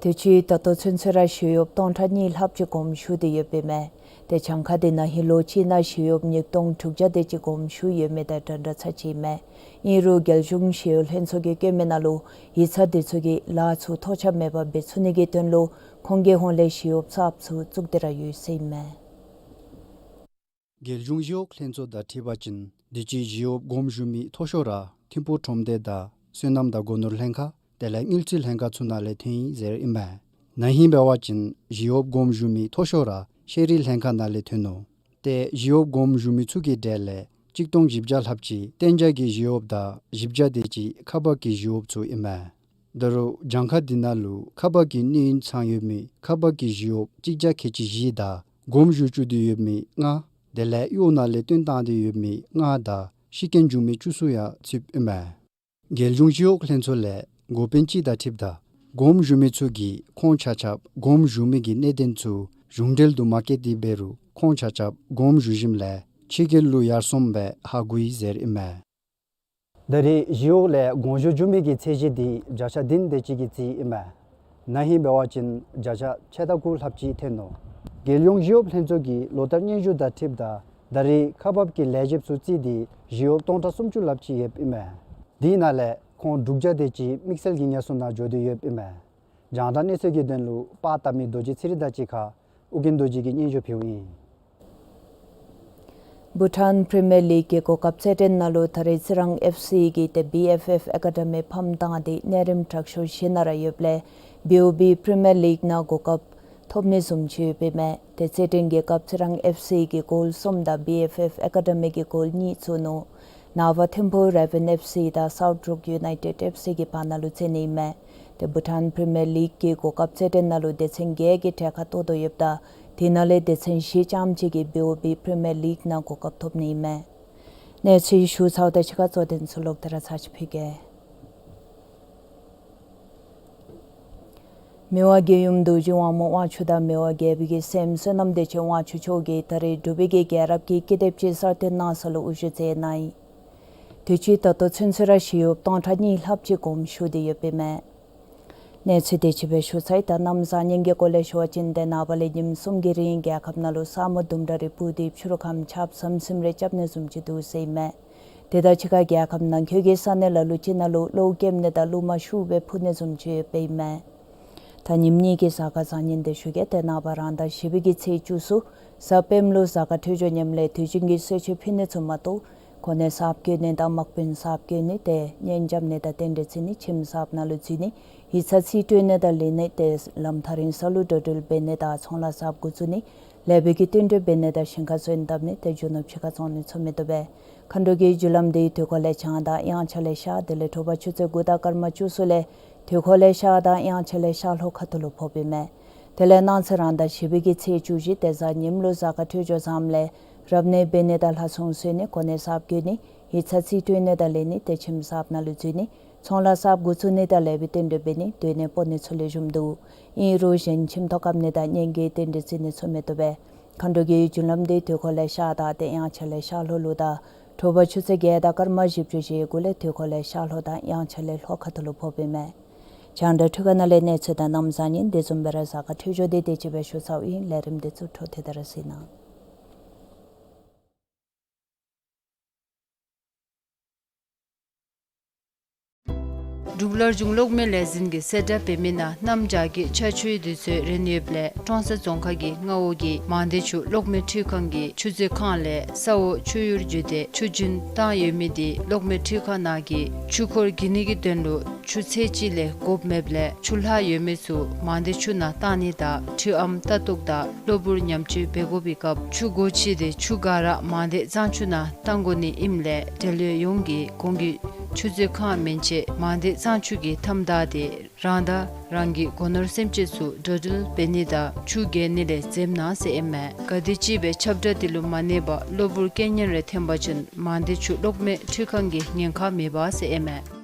དུས་ཅི་ད་ལྟོ་ཚུན་ཚོད་ར་ཞི་གཡོགཔ་སྟོང་ཕྲག་གཉིས་ལྷགཔ་ཅིག་དགོངསམ་ཞུ་སྟེ་ཡོདཔ་ཨིན་མས། ཏེ་གྱངས་ཁ་དེ་ནང་ཧིན་ལོ་གཅིག་ནང་ཞི་གཡོགཔ་ཉིས་སྟོང་དྲུག་བརྒྱ་དེ་ཅིག་དགོངསམ་ཞུ་ཡོད་མི་དང་འདྲན་འདྲ་ཚར་ཅིག་ཨིན་མས། ཨིན་རུང་རྒྱལ་གཞུང་ཞི་གཡོག་ལྷན་ཚོགས་ཀྱིས་བཀོད་མི་ནང་ལུ་ཡིག་ཚང་དེ་ཚུ་གིས་ལཱ་ཚུ་ཐོགས་ཆགས་མེད་པར་འབད་ཚུགས་ནི་གི་དོན་ལུ་ཁོང་གི་ཧོངས་ལས་ཞི་གཡོགཔ་གསརཔ་ཚུ་བཙུགས་ཏེ་ར་ཡོད་ཟེར་ཨིན་མས། རྒྱལ་གཞུང་ཞི་གཡོག་ལྷན་ཚོགས་དང་འཁྲིལ་བ་ཅིན་དུས་ཅི་ཞི་གཡོགཔ་དགོངསམ་ཞུ་མི་མཐོ་ཤོས་ར་ཐིམ་ཕུག་ཁྲོམ་སྡེ་དང་སོ་ནམ་དང་སྒོ་ནོར་ལྷན་ཁག་དེ་ལས་དངུལ་རྩིས་ལྷན་ཁག་ཚུ་ནང་ལས་ཐོན་ཡི་ཟེར་ཨིན་མས། ན་ཧིང་འབད་བ་ཅིན་ཞི་གཡོགཔ་དགོངསམ་ཞུ་མི་མཐོ་ཤོས་ར་ཤེས་རིག་ལྷན་ཁག་ནང་ལས་ཐོན་ནུག། ཏེ་ཞི་གཡོགཔ་དགོངསམ་ཞུ་མི་ཚུ་གི་གྲས་ལས་གཅིག་སྟོང་བཞི་བརྒྱ་ལྷགཔ་ཅིག་གཏན་འཇགས་ཀྱི་ཞི་གཡོགཔ་དང་བཞི་བརྒྱ་དེ་ཅིག་ཁ་པར་གྱི་ཞི་གཡོགཔ་ཚུ་ཨིན་མས། ད་རུང་གྱངས་ཁ་འདི་ནང་ལུ་ཁ་པར་གྱི་གནས་ཡུན་ཚང་ཡོད་མི་ཁ་པར་གྱི་ཞི་གཡོགཔ་གཅིག་བརྒྱ་ཁལ་གཅིག་བཞི་དང་དགོངསམ་ཞུ་བཅུག་སྟེ་ཡོད་མི་ལྔ་དེ་ལས་གཡོག་ནང་ལས་བཏོན་བཏང་སྟེ་ཡོད་མི་ལྔ་དང་ཤི་རྐྱེན་བྱུང་མི་བཅུ་གསུམ་ཡང་ཚུདཔ་ཨིན་མས། རྒྱལ་གཞུང་ཞི་གཡོག་ལྷན་ཚོགས་ལས་འགོ་དཔོན་ཅིག་དང་འཁྲིལཝ་ད་དགོངསམ་ཞུ་མི་ཚུ་གིས་ཁོང་ཆ་ཁྱབ་དགོངསམ་ཞུ་མི་གི་གནད་དོན་ཚུ་གཞུང་འབྲེལ་དུ་མ་བཀོད་དེ་འབད་རུང་ཁོང་ཆ་ཁྱབ་དགོངསམ་ཞུ་ཞིནམ་ལས་ཕྱི་རྒྱལ་ལུ་ཡར་སོངམ་སྦེ་ཧ་གོ་ཡི་ཟེར་ཨིན་མས། ད་རེས་ཞི་གཡོག་ལས་དགོངས་ཞུ་བྱུང་མི་གི་ཚད་གཞི་འདི་བརྒྱ་ཆ་བདུན་དེ་ཅིག་གིས་རྩིས་ཨིན་མས། ན་ཧིང་འབད་བ་ཅིན་བརྒྱ་ཆ་ཕྱེད་དང་དགུ་ལྷགཔ་ཅིག་ཐོན་ནུག། རྒྱལ་ཡོངས་ཞི་གཡོགཔ་ལྷན་ཚོགས་ཀྱི་ལོ་བསྟར་སྙན་ཞུ་དང་འཁྲིལཝ་ད་ད་རེས་ཁ་འབབ་ཀྱི་ལས་བྱེདཔ་ཚུ་རྩིས་ཏེ་ཞི་གཡོགཔ་སྟོང་ཕྲག་སུམ་ཅུ་ལྷགཔ་ཅིག་ཡོདཔ་ཨིན་མས། དེ་ནང་ལས་ཁོང་དྲུག་བརྒྱ་དེ་ཅིག་དམིགས་བསལ་གྱི་ངལ་གསོ་ནང་འགྱོ་སྟེ་ཡོདཔ་ཨིན་མས། རྒྱང་བསྒྲགས་གནས་ཚུལ་གྱི་དོན་ལུ་པར་བཏབ་མི་རྡོ་རྗེ་ཚེ་རིང་དང་གཅིག་ཁར་ཨོ་རྒྱན་རྡོ་རྗེ་གིས་སྙན་ཞུ་ཕུལཝ་ཨིན། བྷུ་ཊཱན་པི་རི་མི་ཡར་ལིག་གི་གོ་སྐབས་རྩེད་འགྲན་ནང་ལུ་ད་རེས་ཚེ་རིང་ཨེཕ་སི་གིས་ཏེ་བི་ཨེཕ་ཨེཕ་ཨེ་ཀ་ཌ་མི་ཕམ་བཏང་སྟེ་གནས་རིམ་དྲག་ཤོས་བཞི་ནང་ར་ཡོདཔ་ལས་བི་ཨོ་བི་པི་རི་མི་ཡར་ལིག་ནང་གོ་སྐབས་ཐོབ་མི་བཟུམ་ཅིག་ཡོདཔ་ཨིན་མས། ཏེ་རྩེད་འགྲན་གྱི་སྐབས་ཚེ་རིང་ཨེཕ་སི་གིས་གོལ་གསུམ་དང་བི་ཨེཕ་ཨེཕ་ཨེ་ཀ་ཌ་མི་གིས་གོལ་གཉིས་བཙུགས་ནུག། ནངས་པ་ཐིམ་ཕུག་རེ་ཝན་ཨེཕ་སི་དང་སའུཐ་རོག་ཡུ་ནའི་ཊེཌ་ཨེཕ་སི་གི་བར་ན་ལུ་རྩེད་ནི་ཨིན་མས། ཏེ་བྷུ་ཊཱན་པི་རི་མི་ཡར་ལིག་གི་གོ་སྐབས་རྩེད་འགྲན་ནང་ལུ་སྡེ་ཚན་བརྒྱད་ཀྱིས་གྲལ་ཁར་གཏོགས་དོ་ཡོདཔ་ད་དེ་ནང་ལས་སྡེ་ཚན་བཞི་ཙམ་ཅིག་གིས་བི་ཨོ་བི་པི་རི་མི་ཡར་ལིག་ནང་གོ་སྐབས་ཐོབ་ནི་ཨིན་མས། གནས་ཚུལ་ཞུ་ཚརཝ་ད་ཕྱི་ཁ་གཙོ་དོན་ཚུ་ལོག་སྟེ་ར་ཚར་ཅིག་ཕུལ་གེ། མི་དབང་རྒྱལ་ཡུམ་རྡོ་རྗེ་དབང་མོ་དབང་ཕྱུག་དང་མི་དབང་རྒྱལ་པོའི་གི་སྲསམོ་བསོད་ནམས་བདེ་ཆེན་དབང་ཕྱུག་མཆོག་གིས་ད་རེས་འབྲུག་པའི་གི་རྒྱལ་རབས་ཀྱི་ཀི་དེབ་ཅིག་གསར་བཏོན་གནང་ས་ལུ་དབུ་བཞུགས་མཛད་གནང་ཡི། དུས་ཅི་ད་ལྟོ་ཚུན་ཚོད་ར་ཞི་གཡོགཔ་སྟོང་ཕྲག་གཉིས་ལྷགཔ་ཅིག་དགོངསམ་ཞུ་སྟེ་ཡོདཔ་ཨིན་མས། གནས་ཚུལ་དེ་ཅིག་སྦེ་ཞུ་ཚར་ཡི། ད་གནམ་བཟང་ངན་གྱི་སྐོར་ལས་ཞུ་བ་ཅིན་ཏེ་ནངས་པ་ལས་ཉིནམ་གསུམ་གྱི་རིང་རྒྱལ་ཁབ་ནང་ལུ་ས་སྨུག་དུམ་གྲ་རེ་སྤུབས་ཏེ་ཕྱི་རུ་ཁམས་ཆརཔ་ཟམ་ཟིམ་རེ་རྐྱབ་ནི་བཟུམ་ཅིག་འདུག་ཟེར་ཨིན་མས། དེ་དང་གཅིག་ཁར་རྒྱལ་ཁབ་ནང་འཁོད་ཀྱི་ས་གནས་ལ་ལུ་ཅིག་ནང་ལུ་གློག་ཀེམ་ནི་དང་རླུང་མ་ཤུགས་སྦེ་འཕུ་ནི་བཟུམ་ཅིག་ཡོདཔ་ཨིན་མས། ད་ཉིནམ་གཉིས་ཀྱི་གཟའ་སྐར་བཟང་ངན་དེ་ཞུ་གེ། ཏེ་ནངས་པ་རང་ཟླ་བཞི་པའི་གི་ཚེས་བཅུ་གསུམ་གཟའ་སྤེནམ་ལུ་གཟའ་སྐར་འཕྲོད་སྦྱོར་ཉམས་ལས་དུས་རྒྱུན་གྱི་གསོལ་མཆོད་ཕུལ་ནི་ཚུ་མ་གཏོགས་གོ་གནས་གསརཔ་བསྐོ་ནི་དང་དམག་དཔོན་གསརཔ་བསྐོ་ནི་ཏེ་གཉེན་རྐྱབ་ནི་དང་རྟེན་འབྲེལ་བརྩི་ནི་ཁྱིམ་གསརཔ་ནང་ལུ་འཛུལ་ནི་ཡིག་ཚང་རྩིས་སྤྲོད་ནི་དང་ལེན་ནི་ཏེ་ལམ་ཐག་རིང་ས་ལུ་འགྲོ་འགྲུལ་འབད་ནི་དང་ཚོང་ལཱ་གསརཔ་འགོ་བཙུགས་ནི་ལེགས་པའི་གི་བསྟུན་གྲོས་འབད་ནི་དང་ཞིང་ཁ་བཟོ་ནི་བཏབ་ནི་ཏེ་རྒྱུ་ནོར་ཕྱི་ཁར་བཙོང་ནི་ཚུ་མི་བཏུབ་པས། མཁའ་འགྲོ་གི་རྒྱུ་ལམ་འདི་དུས་འཁོར་ལས་བྱང་དང་དབྱངས་འཆར་ལས་ཤར་དེ་ལས་དྲོ་པ་ཆུ་ཚོད་དགུ་དང་སྐར་མ་བཅུ་གསུམ་ལས་དུས་འཁོར་ལས་ཤར་དང་དབྱངས་འཆར་ལས་ཤར་ལྷོ་ཁ་ཐུག་ལུ་ཕོགཔ་ཨིན་མས། དེ་ལས་གནངས་ཚེ་རང་ཟླ་བཞི་པའི་གི་ཚེས་བཅུ་བཞི་ཏེ་གཟའ་ཉིམ་ལུ་གཟའ་སྐར་འཕྲོད་སྦྱོར་བཟངམ་ལས་རབ་གནས་འབད་ནི་དང་ལྷ་སྲུང་གསོལ་ནི་གོ་གནས་གསརཔ་བསྐོ་ནི་ཡིག་ཚང་རྩིས་སྤྲོད་ནི་དང་ལེན་ནི་ཏེ་ཁྱིམ་གསརཔ་ནང་ལུ་འཛུལ་ནི་ཚོང་ལཱ་གསརཔ་འགོ་བཙུགས་ནི་དང་ལེགས་པའི་རྟེན་འབྲེལ་འབད་ནི་སྡོད་གནས་སྤོ་ནི་ཚུ་ལེགས་ཤོམ་འདུག། ཨིན་རུང་གཞན་ཁྱིམ་ཐོག་བཀབ་ནི་དང་གཉེན་གྱི་རྟེན་འབྲེལ་བརྩི་ནི་ཚུ་མི་བཏུབ་པས། མཁའ་འགྲོ་གི་རྒྱུ་ལམ་འདི་དུས་འཁོར་ལས་ཤར་དང་ཏེ་དབྱངས་འཆར་ལས་ཤར་ལྷོ་ལུ་དང་དྲོ་པ་ཆུ་ཚོད་བརྒྱད་དང་སྐར་མ་བཞི་བཅུ་ཞེ་དགུ་ལས་དུས་འཁོར་ལས་ཤར་ལྷོ་དང་དབྱངས་འཆར་ལས་ལྷོ་ཁ་ཐུག་ལུ་ཕོགཔ་ཨིན་མས། རྒྱང་བསྒྲགས་འཕྲུལ་ཁང་ནང་ལས་གནས་ཚུལ་དང་གནམ་བཟང་ངན་དེ་བཟུམ་སྦེ་ར་གཟའ་སྐར་འཕྲོད་སྦྱོར་འདི་དེ་ཅིག་སྦེ་ཞུ་ཚརཝ་ཨིན། ལས་རིམ་འདི་ཚུ་འཕྲོ་མཐུད་དེ་ར་གཟིགས་གནང་། འབྲུག་སླར་འབྱུང་གློག་མེ་ལས་འཛིན་གྱིས་གསལ་བསྒྲགས་འབད་མི་ནང་གནམ་བྱཱར་གྱི་ཆར་ཆུའི་དུས་ཚོད་རན་ཡོདཔ་ལས་ཀྲོང་གསར་རྫོང་ཁག་གི་མངའ་འོག་གི་མང་སྡེ་ཆུ་གློག་མེ་འཕྲུལ་ཁང་གི་ཆུ་མཛོད་ཁང་ལས་ས་འོག་ཆུ་ཡུར་བརྒྱུད་དེ་ཆུ་རྒྱུན་བཏང་ཡོད་མི་དེ་གློག་མེ་འཕྲུལ་ཁང་ནང་གི་ཆུ་འཁོར་བརྒྱུད་ནི་གི་དོན་ལུ་ཆུ་ཚད་ཅིག་ལས་དགོཔ་མེདཔ་ལས་ཆུ་ལྷག་ཡོད་མི་ཚུ་མང་སྡེ་ཆུ་ནང་བཏང་ནི་དང་འཕྲུལ་ཨམ་ལྟ་རྟོག་དང་གློ་བུར་ཉམས་བཅོས་འབད་དགོ་པའི་སྐབས་ཆུ་སྒོ་ཕྱེ་སྟེ་ཆུ་ག་ར་མང་སྡེ་གཙང་ཆུ་ནང་བཏང་དགོ་ནི་ཨིནམ་ལས་འབྲེལ་ཡོད་ཡོངས་ཀྱིས་གོང་གི་ཆུ་མཛོད་ཁང་མན་ཆད་མང་སྡེ་གཙང་ཆུ་གི་མཐའམ་བདའ་སྟེ་རང་དང་རང་གི་སྒོ་ནོར་སེམས་ཅན་ཚུ་འགྲོ་འགྲུལ་འབད་ནི་དང་ཆུ་བརྒལ་ནི་ལས་འཛེམ་གནང་ཟེར་ཨིན་མས། ག་དེམ་ཅིག་སྦེ་ཁྱབ་བསྒྲགས་དེ་ལུ་མ་གནས་པར་གློ་བུར་རྐྱེན་ངན་རེ་ཐོན་པ་ཅིན་མང་སྡེ་ཆུ་གློག་མེ་འཕྲུལ་ཁང་གིས་ཉེན་ཁ་མེད་པ་ཟེར་ཨིན་མས།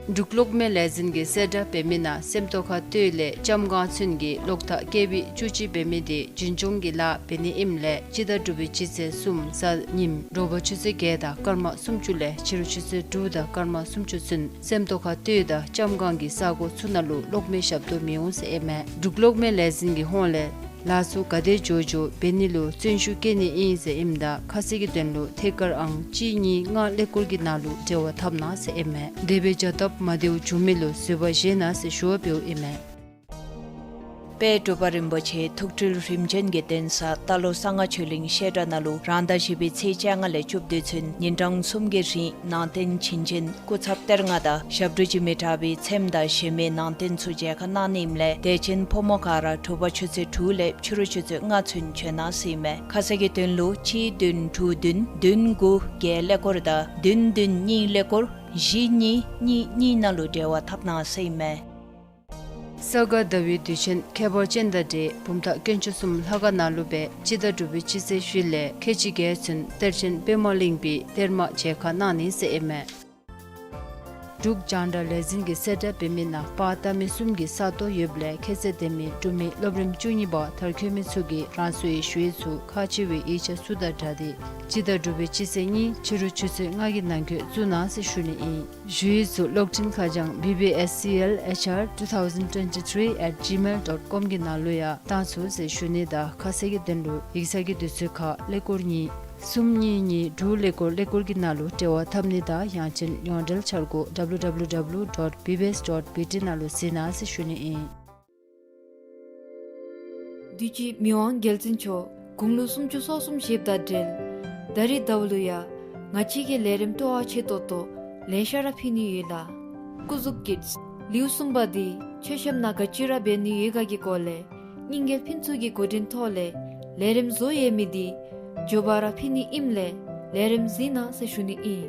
འབྲུག་གློག་མེ་ལས་འཛིན་གྱིས་གསལ་བསྒྲགས་འབད་མི་ནང་སེམས་རྟོགས་ཁ་སྟོད་ལས་ལྕམ་སྒང་ཚུན་གྱི་གློག་ཐག་ཀེ་བི་བཅུ་གཅིག་འབད་མི་དེ་རྒྱུན་སྐྱོང་གི་ལཱ་འབད་ནི་ཨིནམ་ལས་སྤྱི་ཟླ་དྲུག་པའི་སྤྱི་ཚེས་གསུམ་གཟའ་ཉིམ་དྲོ་པ་ཆུ་ཚོད་བརྒྱད་དང་སྐར་མ་སུམ་ཅུ་ལས་ཕྱི་རུ་ཆུ་ཚོད་དྲུག་དང་སྐར་མ་སུམ་ཅུ་ཚུན་སེམས་རྟོགས་ཁ་སྟོད་དང་ལྕམ་སྒང་གི་ས་གོ་ཚུ་ནང་ལུ་གློག་མེ་ཞབས་ཏོག་མི་འོང་ཟེར་ཨིན་མས། འབྲུག་གློག་མེ་ལས་འཛིན་གྱི་ཧོངས་ལས་ལཱ་ཚུ་ག་དེ་མགྱོགས་མགྱོགས་འབད་ནི་ལུ་བརྩོན་ཤུགས་བསྐྱེད་ནི་ཨིན་ཟེར་ཨིནམ་ད་ཁ་གསལ་གྱི་དོན་ལུ་ཐད་ཀར་ཨང་གཅིག་གཉིས་ལྔ་ཀླད་ཀོར་གྱི་ནང་ལུ་འབྲེལ་བ་འཐབ་གནང་ཟེར་ཨིན་མས། དེ་སྦེ་བྱ་སྟབས་མ་བདེཝ་བྱུང་མི་ལུ་བཟོད་པ་བཞེས་གནང་ཟེར་ཞུ་བ་འབདཝ་ཨིན་མས། དཔལ་འབྲུག་པ་རིན་པོ་ཆེ་ཐུགས་སྤྲུལ་རིམ་བྱོན་གྱི་གདན་ས་རྟ་ལོག་གསང་སྔགས་ཆོས་གླིང་བཤད་གྲྭ་ནང་ལུ་རང་ཟླ་བཞི་པའི་ཚེས་བཅོ་ལྔ་ལས་བཅུ་བདུན་ཚུན་ཉིན་གྲངས་གསུམ་གྱི་རིང་ནང་རྟེན་བྱིན་ཅན་སྐུ་ཚབ་གཏེར་ལྔ་དང་ཞབས་དྲུང་གིས་མི་དྲག་པའི་ཚེམ་དང་གཞན་མི་ནང་རྟེན་ཚུ་མཇལ་ཁ་གནང་ནི་ཨིནམ་ལས་དད་ཅན་ཕོ་མོ་ག་ར་དྲོ་པ་ཆུ་ཚོད་དྲུག་ལས་ཕྱི་རུ་ཆུ་ཚོད་ལྔ་ཚུན་བྱོན་གནང་ཟེར་ཨིན་མས། ཁ་གསལ་གྱི་དོན་ལུ་གཅིག་བདུན་དྲུག་བདུན་བདུན་དགུ་བརྒྱད་ཀླད་ཀོར་དང་བདུན་བདུན་གཉིས་ཀླད་ཀོར་བཞི་གཉིས་གཉིས་གཉིས་ནང་ལུ་འབྲེལ་བ་འཐབ་གནང་ཟེར་ཨིན་མས། ས་ག་ཟླ་བའི་དུས་ཆེན་ཁྱད་པར་ཅན་དང་འབྲེལ་བུམ་ཐང་དཀོན་མཆོག་གསུམ་ལྷ་ཁང་ནང་ལུ་སྦེ་སྤྱི་ཟླ་དྲུག་པའི་སྤྱི་ཚེས་བཞི་ལས་ཁལ་གཅིག་བརྒྱད་ཚུན་གཏེར་ཆེན་པདྨ་གླིང་པའི་གཏེར་མ་མཇལ་ཁ་གནང་ནི་ཟེར་ཨིན་མས། འབྲུག་རྒྱང་བསྒྲགས་ལས་འཛིན་གྱིས་གསལ་བསྒྲགས་འབད་མི་ནང་པར་བཏབ་མི་གསུམ་གྱི་ས་སྟོང་ཡོདཔ་ལས་ཁྱད་ཚད་ལྡན་མི་འབྲུག་མི་སློབ་རིམ་བཅུ་གཉིས་པ་མཐར་འཁྱོལ་མི་ཚུ་གིས་རང་སོའི་ཞུ་ཡིག་ཚུ་ཁག་ཆེ་བའི་ཡིག་ཆ་ཚུ་དང་སྦྲགས་ཏེ་སྤྱི་ཟླ་དྲུག་པའི་སྤྱི་ཚེས་གཉིས་ཕྱི་རུ་ཆུ་ཚོད་ལྔ་གི་ནང་འཁོད་བཙུགས་གནང་ཟེར་ཞུ་ནི་ཨིན། ཞུ་ཡིག་ཚུ་གློག་འཕྲིན་ཁ་བྱང་B B S C L H R two thousand twenty-three at gmail dot com གི་ནང་ལུ་ཡང་བཏང་ཚུགས་ཟེར་ཞུ་ནི་དང་ཁ་གསལ་གྱི་དོན་ལུ་ཡིག་ཚང་གི་དུས་ཚོད་ཁར་ཀླད་ཀོར་གཉིས་གསུམ་གཉིས་གཉིས་དྲུག་ཀླད་ཀོར་ཀླད་ཀོར་གྱི་ནང་ལུ་འབྲེལ་བ་འཐབ་ནི་དང་ཡང་ཅིན་ཡོངས་འབྲེལ་འཆར་སྒོ་W W W dot B B S dot B T ནང་ལུ་གཟིགས་གནང་ཟེར་ཞུ་ནི་ཨིན། དུས་ཅི་མི་དབང་རྒྱལ་བཙུན་མཆོག་དགུང་ལོ་སུམ་ཅུ་སོ་གསུམ་བཞེསཔ་དང་འབྲེལ་ད་རིས་ཟླཝ་ལུ་ཡང་ང་བཅས་ཀྱི་ལས་རིམ་སྤྲོ་བ་ཆེ་ཏོག་ཏོ་ལེ་ཤ་ར་ཕུལ་ནི་ཡོད་ལགས། སྐུ་གཟུགས་ཀྱི་ལེའུ་གསུམ་པ་འདི་མཆོད་བཤམ་ནང་ག་ཅི་ར་འབད་ནི་ཡོད་ག་གི་སྐོར་ལས་རྙིང་རྒྱལ་ཕུན་ཚོགས་ཀྱི་འགོ་འདྲེན་ཐོག་ལས་ལས་རིམ་བཟོ་ཡོད་མི་འདི་མགྱོགས་པ་ར་ཕུལ་ནི་ཨིནམ་ལས་ལས་རིམ་གཟིགས་གནང་ཟེར་ཞུ་ནི་ཨིན།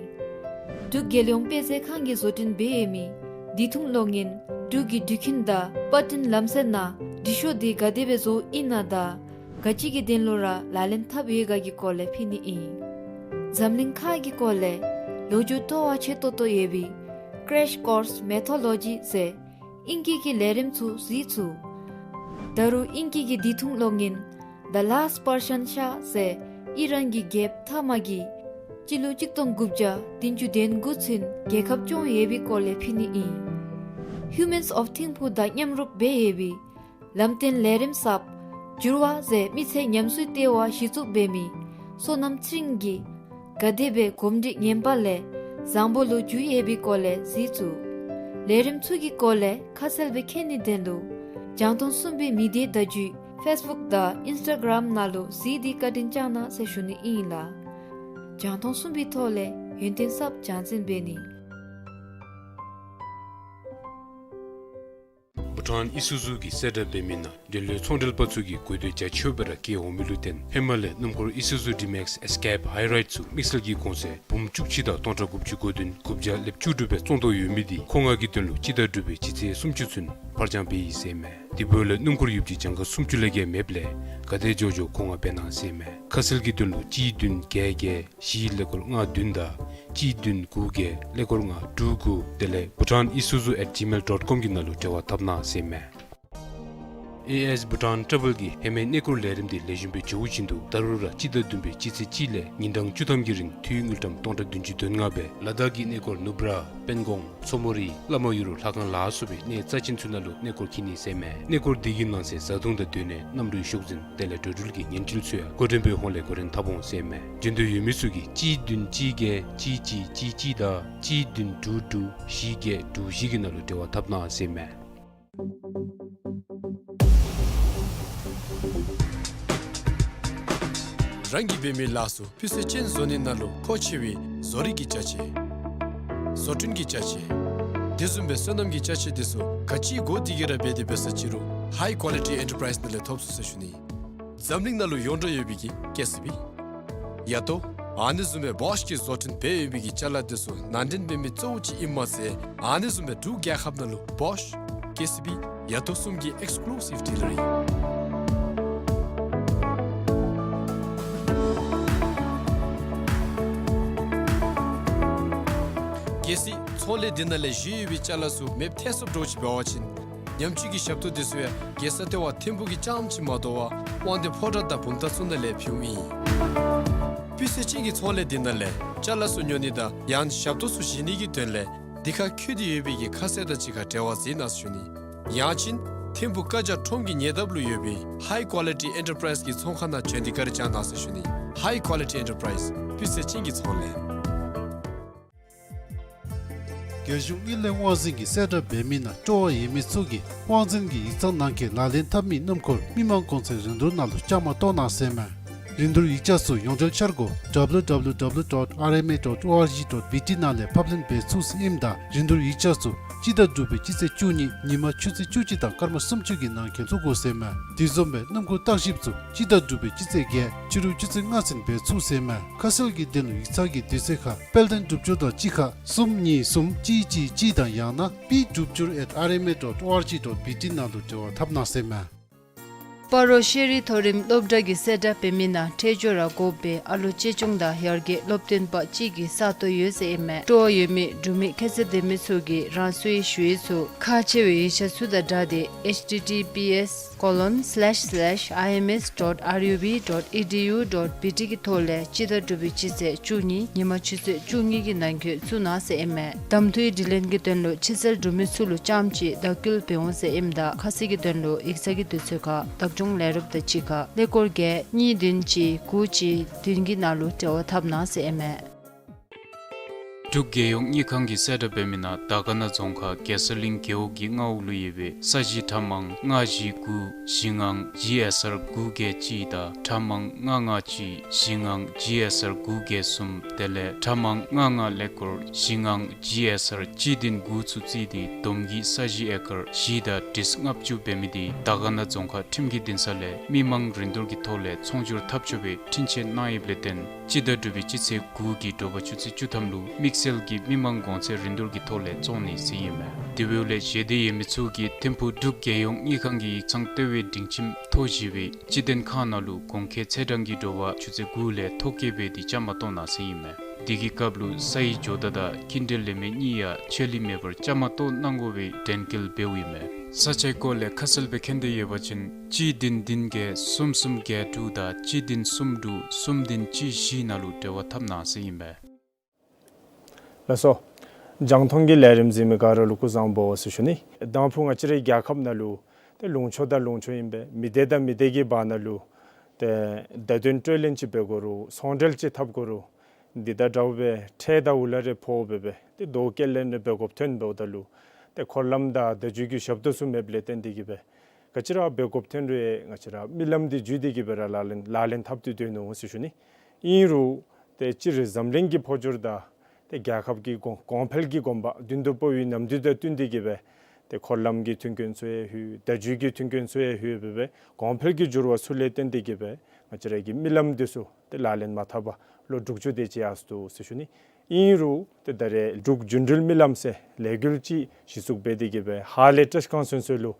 འབྲུག་རྒྱལ་ཡོངས་དཔེ་མཛོད་ཁང་གིས་བཟོ་སྐྲུན་འབད་ཡོད་མི་D འདི་ཐུང་གློག་བརྙན་འབྲུག་གི་འགྲུལ་འཕྲིན་དང་པར་སྐྲུན་ལམ་སྲོལ་ནང་འགྲུལ་བཞུད་འདི་ག་དེ་སྦེ་བཟོཝ་ཨིན་ན་དང་ག་ཅི་གི་དོན་ལུ་ར་ལག་ལེན་འཐབ་ཡོད་ག་གི་སྐོར་ལས་ཕུལ་ནི་ཨིན། འཛམ་གླིང་ཁག་གི་སྐོར་ལས་ལོ་རྒྱུས་སྤྲོ་བ་ཆེ་ཏོག་ཏོ་ཡོད་པའི་Crash Course Mythology ཟེར་ཨིང་སྐད་ཀྱི་ལས་རིམ་ཚུ་གཟིགས་ཚུགས། ད་རུང་ཨིང་སྐད་ཀྱི་འདི་ཐུང་གློག་བརྙན་The Last Persian Shah ཟེར་ཨི་རན་གྱི་རྒྱལཔོ་ཐ་མ་གིས་སྤྱི་ལོ་གཅིག་སྟོང་དགུ་བརྒྱ་བདུན་ཅུ་དོན་དགུ་ཚུན་རྒྱལ་ཁབ་སྐྱོང་ཡོད་པའི་སྐོར་ལས་ཕུལ་ནི་ཨིན། Humans of ཐིམ་ཕུག་དང་མཉམ་རུབ་འབད་ཡོད་པའི་ལམ་སྟོན་ལས་རིམ་གསརཔ་འགྱུར་བ་ཟེར་མི་ཚེ་ཉམས་གསོའི་ལྟེ་བ་གཞི་བཙུགས་འབད་མི་བསོད་ནམས་ཚེ་རིང་གིས་ག་དེ་སྦེ་གོམས་འདྲིས་ངན་པ་ལས་བཟང་པོ་ལུ་འགྱུར་ཡོད་པའི་སྐོར་ལས་གཟིགས་ཚུགས། ལས་རིམ་ཚུ་གི་སྐོར་ལས་ཁ་གསལ་སྦེ་མཁྱེན་ནིའི་དོན་ལུ་རྒྱང་མཐོང་གསུམ་པའི་མི་སྡེ་བརྡ་བརྒྱུད་Facebook དང་Instagram ནང་ལུ་གཟིགས་ཏེ་བཀའ་དྲིན་བསྐྱང་གནང་ཟེར་ཞུ་ནི་ཨིན་ལགས། རྒྱང་མཐོང་གསུམ་པའི་ཐོག་ལས་ཡོན་ཏན་གསརཔ་སྦྱང་བརྩོན་འབད་ནི། བྷུ་ཊཱན་ཨི་སུ་ཛུ་གིས་གསལ་བསྒྲགས་འབད་མི་ནང་འབྲེལ་ཡོད་ཚོང་འབྲེལ་པ་ཚུ་གིས་དགོས་འདོད་རྒྱ་ཆེཝ་སྦེ་ར་བསྐྱེད་འོང་མི་ལུ་བརྟེན་ཧེ་མ་ལས་སྣུམ་འཁོར་ཨི་སུ་ཛུ་ཌི་མེགསི་ཨེསི་ཀེབ་ཧའི་རའིཌ་ཚུ་དམིགས་བསལ་གྱི་གོང་ཚད་འབུམ་བཅུ་གཅིག་དང་སྟོང་ཕྲག་དགུ་བཅུ་གོ་བདུན་དགུ་བརྒྱ་ལེབ་བཅུ་དྲུག་སྦེ་བཙོང་དོ་ཡོད་མི་འདི་མཁོ་མངགས་ཀྱི་དོན་ལུ་སྤྱི་ཟླ་དྲུག་པའི་སྤྱི་ཚེས་སུམ་ཅུ་ཚུན་ཕར་འགྱངས་འབད་ཡི་ཟེར་ཨིན་མས། དེ་འབདཝ་ལས་སྣུམ་འཁོར་ཡོདཔ་ཅིག་གྱངས་ཁ་སུམ་ཅུ་ལས་བརྒལ་མེདཔ་ལས་ག་དེ་མགྱོགས་མགྱོགས་མཁོ་མངགས་འབད་གནང་ཟེར་ཨིན་མས། ཁ་གསལ་གྱི་དོན་ལུ་གཅིག་བདུན་བརྒྱད་བརྒྱད་བཞི་ཀླད་ཀོར་ལྔ་བདུན་དང་གཅིག་བདུན་དགུ་བརྒྱད་ཀླད་ཀོར་ལྔ་དྲུག་དགུ་དེ་ལས་Bhutan Isuzu at gmail dot com གི་ནང་ལུ་འབྲེལ་བ་འཐབ་གནང་ཟེར་ཨིན་མས། ཨེ་ཨེསི་བྷུ་ཊཱན་ཊ་རེ་བཱལ་གྱིས་ཧེ་མའི་གནས་སྐོར་ལས་རིམ་འདི་ལེགས་ཤོམ་སྦེ་འགྱོ་བ་བཞིན་དུ་ད་རུང་ར་སྤྱི་ཟླ་བདུན་པའི་སྤྱི་ཚེས་གཅིག་ལས་ཉིན་གྲངས་བཅུ་ཐམ་གྱི་རིང་འཐུས་དངུལ་ཀྲམ་སྟོང་ཕྲག་བདུན་ཅུ་དོན་ལྔ་སྦེ་ལ་དྭགས་ཀྱི་གནས་སྐོར་ནུབ་ར་པན་གོང་མཚོ་མོ་རི་བླ་མ་ཡུལ་ལྷ་ཁང་ལ་སོགས་པའི་གནས་རྩ་ཆེན་ཚུ་ནང་ལུ་གནས་སྐོར་འཁྱིད་ནི་ཟེར་ཨིན་མས། གནས་སྐོར་འདི་གི་ནང་གསེས་བཟའ་འཐུང་དང་སྡོད་གནས་གནམ་གྲུའི་ཤོག་འཛིན་དེ་ལས་འགྲོ་འགྲུལ་གྱི་ཉན་སྤྲོ་ཚུ་ཡང་འགོ་འདྲེན་པའི་ཧོངས་ལས་འགོ་འདྲེན་འཐབ་འོང་ཟེར་ཨིན་མས། འབྱོན་འདོད་ཡོད་མི་ཚུ་གིས་གཅིག་བདུན་གཅིག་བརྒྱད་གཅིག་གཅིག་གཅིག་གཅིག་དང་གཅིག་བདུན་དྲུག་དྲུག་བཞི་བརྒྱད་དྲུག་བཞི་གི་ནང་ལུ་འབྲེལ་བ་འཐབ་གནང་ཟེར་ཨིན་མས། རང་གིས་འབད་མི་ལཱ་ཚུ་སྤུས་ཚད་ཅན་བཟོ་ནི་ནང་ལུ་མཁོ་ཆེ་བའི་བཟོ་རིག་གི་ཅ་ཆས་བཟོ་སྐྲུན་གྱི་ཅ་ཆས་དེ་བཟུམ་སྦེ་སོ་ནམ་གྱི་ཅ་ཆས་དེ་ཚུ་ག་ཅི་དགོ་དེ་གིས་ར་འབད་དེ་འབད་ས་ཅི་རུང་High Quality Enterprise ནང་ལས་ཐོབ་ཚུགས་ཟེར་ཞུ་ནི། འཛམ་གླིང་ནང་ལུ་ཡོངས་གྲགས་ཡོད་པའི་གི་ཀེ་སི་བི་ཡ་ཏོ་ཨ་ནི་བཟུམ་སྦེ་བོཤ་གིས་བཟོ་སྐྲུན་འབད་ཡོད་པའི་གི་ཅ་ལ་དེ་ཚུ་ནང་འདྲེན་འབད་མི་གཙོ་བོ་ཅིག་ཨིནམ་མ་ཚད་ཨ་ནི་བཟུམ་སྦེ་འབྲུག་རྒྱལ་ཁབ་ནང་ལུ་བོཤ་ཀེ་སི་བི་ཡ་ཏོ་གསུམ་གྱི་ཨེགསི་ཀུ་ལུ་སིབ་ཌི་ལར་ཨིན། གལ་སྲིད་ཚོང་ལས་འདི་ནང་ལས་བཞེས་ཡོད་པའི་ཅ་ལ་ཚུ་མེདཔ་ཐལ་སོངམ་འདྲཝ་ཅིག་འབད་བ་ཅིན་ཉམས་བཅོས་ཀྱི་ཞབས་ཏོག་དེ་ཚུ་ཡང་རྒྱལ་ས་ལྟེ་བ་ཐིམ་ཕུག་གི་རྐྱངམ་ཅིག་མ་དོ་བར་དབང་འདུས་ཕོ་བྲང་དང་བུམ་ཐང་ཚུ་ནང་ལས་ཕུལཝ་ཨིན། སྤུས་ཚད་ཅན་གྱི་ཚོང་ལས་འདི་ནང་ལས་ཅ་ལ་ཚུ་ཉོ་ནི་དང་ཡང་ཞབས་ཏོག་ཚུ་བཞེས་ནི་གི་དོན་ལས་འདི་ཁར་བཀོད་དེ་ཡོད་པའི་གི་ཁ་གསལ་དང་གཅིག་ཁར་འབྲེལ་བ་མཛད་གནང་ཟེར་ཞུ་ནི། ཡང་ཅིན་ཐིམ་ཕུག་བཀའ་རྒྱ་ཁྲོམ་གྱི་ཉེ་འདབས་ལུ་ཡོད་པའི་High Quality Enterprise གི་ཚོང་ཁང་ནང་བྱོན་ཏེ་བཀའ་དྲིན་བསྐྱང་གནང་ཟེར་ཞུ་ནི། High Quality Enterprise སྤུས་ཚད་ཅན་གྱི་ཚོང་ལས། རྒྱལ་གཞུང་དངུལ་ལས་དབང་འཛིན་གྱིས་གསལ་བསྒྲགས་འབད་མི་ནང་སྤྲོ་བ་ཡོད་མི་ཚུ་གིས་དབང་འཛིན་གྱི་ཡིག་ཚང་ནང་འཁོད་ལག་ལེན་འཐབ་མི་སྣུམ་འཁོར་མི་དམངས་གོང་ཚད་རིན་བསྡུར་ནང་ལུ་བཅའ་མར་གཏོགས་གནང་ཟེར་ཨིན་མས། རིན་བསྡུར་ཡིག་ཆ་ཚུ་ཡོངས་འབྲེལ་འཆར་སྒོ་W W W dot R M A dot O R G dot B T ནང་ལས་ཕབ་ལེན་འབད་ཚུགས་ཟེར་ཨིནམ་ད་རིན་བསྡུར་ཡིག་ཆ་ཚུ་སྤྱི་ཟླ་དྲུག་པའི་སྤྱི་ཚེས་བཅུ་གཉིས་ཉིན་མ་ཆུ་ཚོད་བཅུ་གཅིག་དང་སྐར་མ་སུམ་ཅུ་གི་ནང་འཁོད་བཙུགས་དགོ་ཟེར་ཨིན་མས། དེ་བཟུམ་སྦེ་སྣུམ་འཁོར་བརྟག་ཞིབ་ཚུ་སྤྱི་ཟླ་དྲུག་པའི་སྤྱི་ཚེས་བརྒྱད་ཕྱི་རུ་ཆུ་ཚོད་ལྔ་ཚུན་འབད་ཚུགས་ཟེར་ཨིན་མས། ཁ་གསལ་གྱི་དོན་ལུ་ཡིག་ཚང་གི་དུས་ཚོད་ཁར་དཔལ་ལྡན་སྒྲུབ་སྦྱོར་དང་གཅིག་ཁར་གསུམ་གཉིས་གསུམ་གཅིག་གཅིག་གཅིག་དང་ཡང་ན་P Drupjur at R M A dot O R G dot B T ནང་ལུ་འབྲེལ་བ་འཐབ་གནང་ཟེར་ཨིན་མས། སྤ་རོ་ཤེས་རིག་མཐོ་རིམ་སློབ་གྲྭ་གིས་གསལ་བསྒྲགས་འབད་མི་ནང་འཕྲལ་མགྱོགས་ར་དགོ་པའི་ཨ་ལོ་གཅེས་སྐྱོང་དང་ཡར་རྒྱས་སློབ་སྟོན་པ་གཅིག་གི་ས་སྟོང་ཡོད་ཟེར་ཨིན་མས། སྤྲོ་བ་ཡོད་མི་འབྲུག་མི་ཁྱད་ཚད་ལྡན་མི་ཚུ་གིས་རང་སོའི་ཞུ་ཡིག་ཚུ་ཁག་ཆེ་བའི་ཡིག་ཆ་ཚུ་དང་སྦྲགས་ཏེ H T T P S colon slash slash I M S dot R U B dot E D U dot B T གི་ཐོག་ལས་སྤྱི་ཟླ་དྲུག་པའི་སྤྱི་ཚེས་བཅུ་གཉིས་ཉིན་མ་ཆུ་ཚོད་བཅུ་གཉིས་ཀྱི་ནང་འཁོད་བཙུགས་གནང་ཟེར་ཨིན་མས། གདམ་འཐུའི་དྲི་ལན་གྱི་དོན་ལུ་ཕྱི་སེལ་འབྲུག་མི་ཚུ་ལུ་རྐྱངམ་ཅིག་དྭགས་སྐུལ་འབད་འོང་ཟེར་ཨིནམ་ད་ཁ་གསལ་གྱི་དོན་ལུ་ཡིག་ཚང་གི་དུས་ཚོད་ཁར་བདག་སྐྱོང་ལས་རོགསཔ་དང་གཅིག་ཁར་ཀླད་ཀོར་བརྒྱད་གཉིས་བདུན་གཅིག་དགུ་གཅིག་བདུན་གྱི་ནང་ལུ་འབྲེལ་བ་འཐབ་གནང་ཟེར་ཨིན་མས། འབྲུག་རྒྱལ་ཡོངས་དངུལ་ཁང་གིས་གསལ་བསྒྲགས་འབད་མི་ནང་དར་དཀར་ན་རྫོང་ཁག་རྒྱལ་ས་གླིང་རྒེད་འོག་གི་མངའ་འོག་ལུ་ཡོད་པའི་ས་གཞི་ཁྲ་མང་ལྔ་བཞི་དགུ་བཞི་ལྔ་G S R དགུ་བརྒྱད་གཅིག་དང་ཁྲ་མང་ལྔ་ལྔ་གཅིག་བཞི་ལྔ་G S R དགུ་བརྒྱད་གསུམ་དེ་ལས་ཁྲ་མང་ལྔ་ལྔ་ཀླད་ཀོར་བཞི་ལྔ་G S R གཅིག་བདུན་དགུ་ཚུ་བརྩིས་ཏེ་བསྡོམས་ཀྱིས་ས་གཞི་ཨེ་ཀར་བཞི་དང་ཏིས་ལྔ་བཅུ་འབད་མི་འདི་དར་དཀར་ན་རྫོང་ཁག་ཁྲིམས་ཀྱི་འདུན་ས་ལས་མི་མང་རིན་བསྡུར་གྱི་ཐོག་ལས་ཚོང་སྒྱུར་འཐབ་ཆོག་པའི་འཕྲིན་བཅས་གནང་ཡོདཔ་ལས་བརྟེན་ སྤྱི་ཟླ་དྲུག་པའི་སྤྱི་ཚེས་དགུ་གི་དྲོ་པ་ཆུ་ཚོད་བཅུ་ཐམ་ལུ་དམིགས་བསལ་གྱི་མི་མང་གོང་ཚད་རིན་བསྡུར་གྱི་ཐོག་ལས་བཙོང་ནི་ཟེར་ཨིན་མས། དེ་འབདཝ་ལས་ཞི་བདེ་ཡོད་མི་ཚུ་གིས་ཐིམ་ཕུག་འབྲུག་རྒྱལ་ཡོངས་དངུལ་ཁང་གི་ཡིག་ཚང་ལྟེ་བའི་སྒྲིང་ཁྱིམ་ཐོག་བཞི་པའི་སྤྱི་དོན་ཁང་ནང་ལུ་གོང་འཁོད་ཚེས་གྲངས་ཀྱི་དྲོ་པ་ཆུ་ཚོད་དགུ་ལས་ཐོ་བཀོད་འབད་དེ་བཅའ་མར་གཏོགས་གནང་ཟེར་ཨིན་མས། དེ་གི་སྐབས་ལུ་སའི་ཇོ་བདག་དང་ཁྱིམ་སྡེ་ལས་མི་གཉིས་ཡང་ཆད་ལུས་མེད་པར་བཅའ་མར་གཏོགས་གནང་དགོ་པའི་དྲན་སྐུལ་འབདཝ་ཨིན་མས། ས་ཆའི་སྐོར་ལས་ཁ་གསལ་སྦེ་མཁྱེན་འདོད་ཡོད་པ་ཅིན་གཅིག་བདུན་བདུན་བརྒྱད་གསུམ་གསུམ་བརྒྱད་དྲུག་དང་གཅིག་བདུན་གསུམ་དྲུག་གསུམ་བདུན་གཅིག་བཞི་ནང་ལུ་འབྲེལ་བ་འཐབ་གནང་ཟེར་ཨིན་མས། ལགས་སོ། རྒྱང་མཐོང་གི་ལས་རིམ་གཟིགས་མི་ག་ར་ལུ་སྐུ་གཟུགས་བཟང་པོ་ཟེར་ཞུ་ནི། དང་ཕུ་ང་བཅས་རའི་རྒྱལ་ཁབ་ནང་ལུ་ཏེ་ལུང་ཕྱོགས་དང་ལུང་ཕྱོགས་ཨིན་པས། མི་སྡེ་དང་མི་སྡེ་གི་བར་ན་ལུ་ཏེ་བརྡ་དོན་སྤྲོད་ལེན་ཅིག་འབད་དགོ་རུང་ཚོང་འབྲེལ་ཅིག་འཐབ་དགོ་རུང་འདི་དང་འདྲཝ་སྦེ་ཁྲལ་དང་འུ་ལག་རེ་ཕོག་འབད་སྦེ་ཏེ་དོ་བཀལ་ལེན་རེ་འབད་དགོཔ་ཐོན་འབདཝ་ད་ལུ་ཏེ་འཁོར་ལམ་དང་བརྡ་བརྒྱུད་ཀྱི་ཞབས་ཏོག་ཚུ་མེདཔ་ལས་བརྟེན་ཏེ་གིས་སྦེ་ག་ཅི་ར་འབད་དགོཔ་ཐོན་རུང་ང་བཅས་ར་མི་ལམ་འདི་བརྒྱུད་དེ་གིས་སྦེ་ར་ལག་ལེན་ལག་ལེན་འཐབ་སྟེ་སྡོད་ནུག་ཟེར་ཞུ་ནི། ཨིན་རུང་ཏེ་སྤྱིར་འཛམ་གླིང་གི་འཕོ་འགྱུར་དང་ཏེ་རྒྱལ་ཁབ་ཀྱི་གོང་གོང་འཕེལ་གྱི་གོམ་པ་མདུན་དུ་སྤོ་བའི་ནམ་དུས་དང་བསྟུན་ཏེ་གིས་སྦེ་ཏེ་འཁོར་ལམ་གྱི་མཐུན་རྐྱེན་ཚུ་ཡང་ལྷོད། བརྡ་བརྒྱུད་ཀྱི་མཐུན་རྐྱེན་ཚུ་ཡང་ལྷོད་འབད་སྦེ་གོང་འཕེལ་གྱི་འགྱུར་བ་ཚུ་ལས་བརྟེན་ཏེ་གིས་སྦེ་ང་བཅས་ར་གི་མི་ལམ་འདི་ཚུ་ཏེ་ལག་ལེན་མ་འཐབ་པར་ལོ་དྲུག་ཅུ་དེ་ཅིག་ཡར་སོ་ནུག་ཟེར་ཞུ་ནི། ཨིན་རུང་ཏེ་ད་རེས་འབྲུག་རྒྱུན་འགྲུལ་མི་ལམ་ཟེར་ལས་འགུལ་ཅིག་གཞི་བཙུགས་འབད་དེ་གིས་སྦེ་ཧཱ་ལས་བཀྲིས་སྒང་ཚུན་ཚོད་ལུ་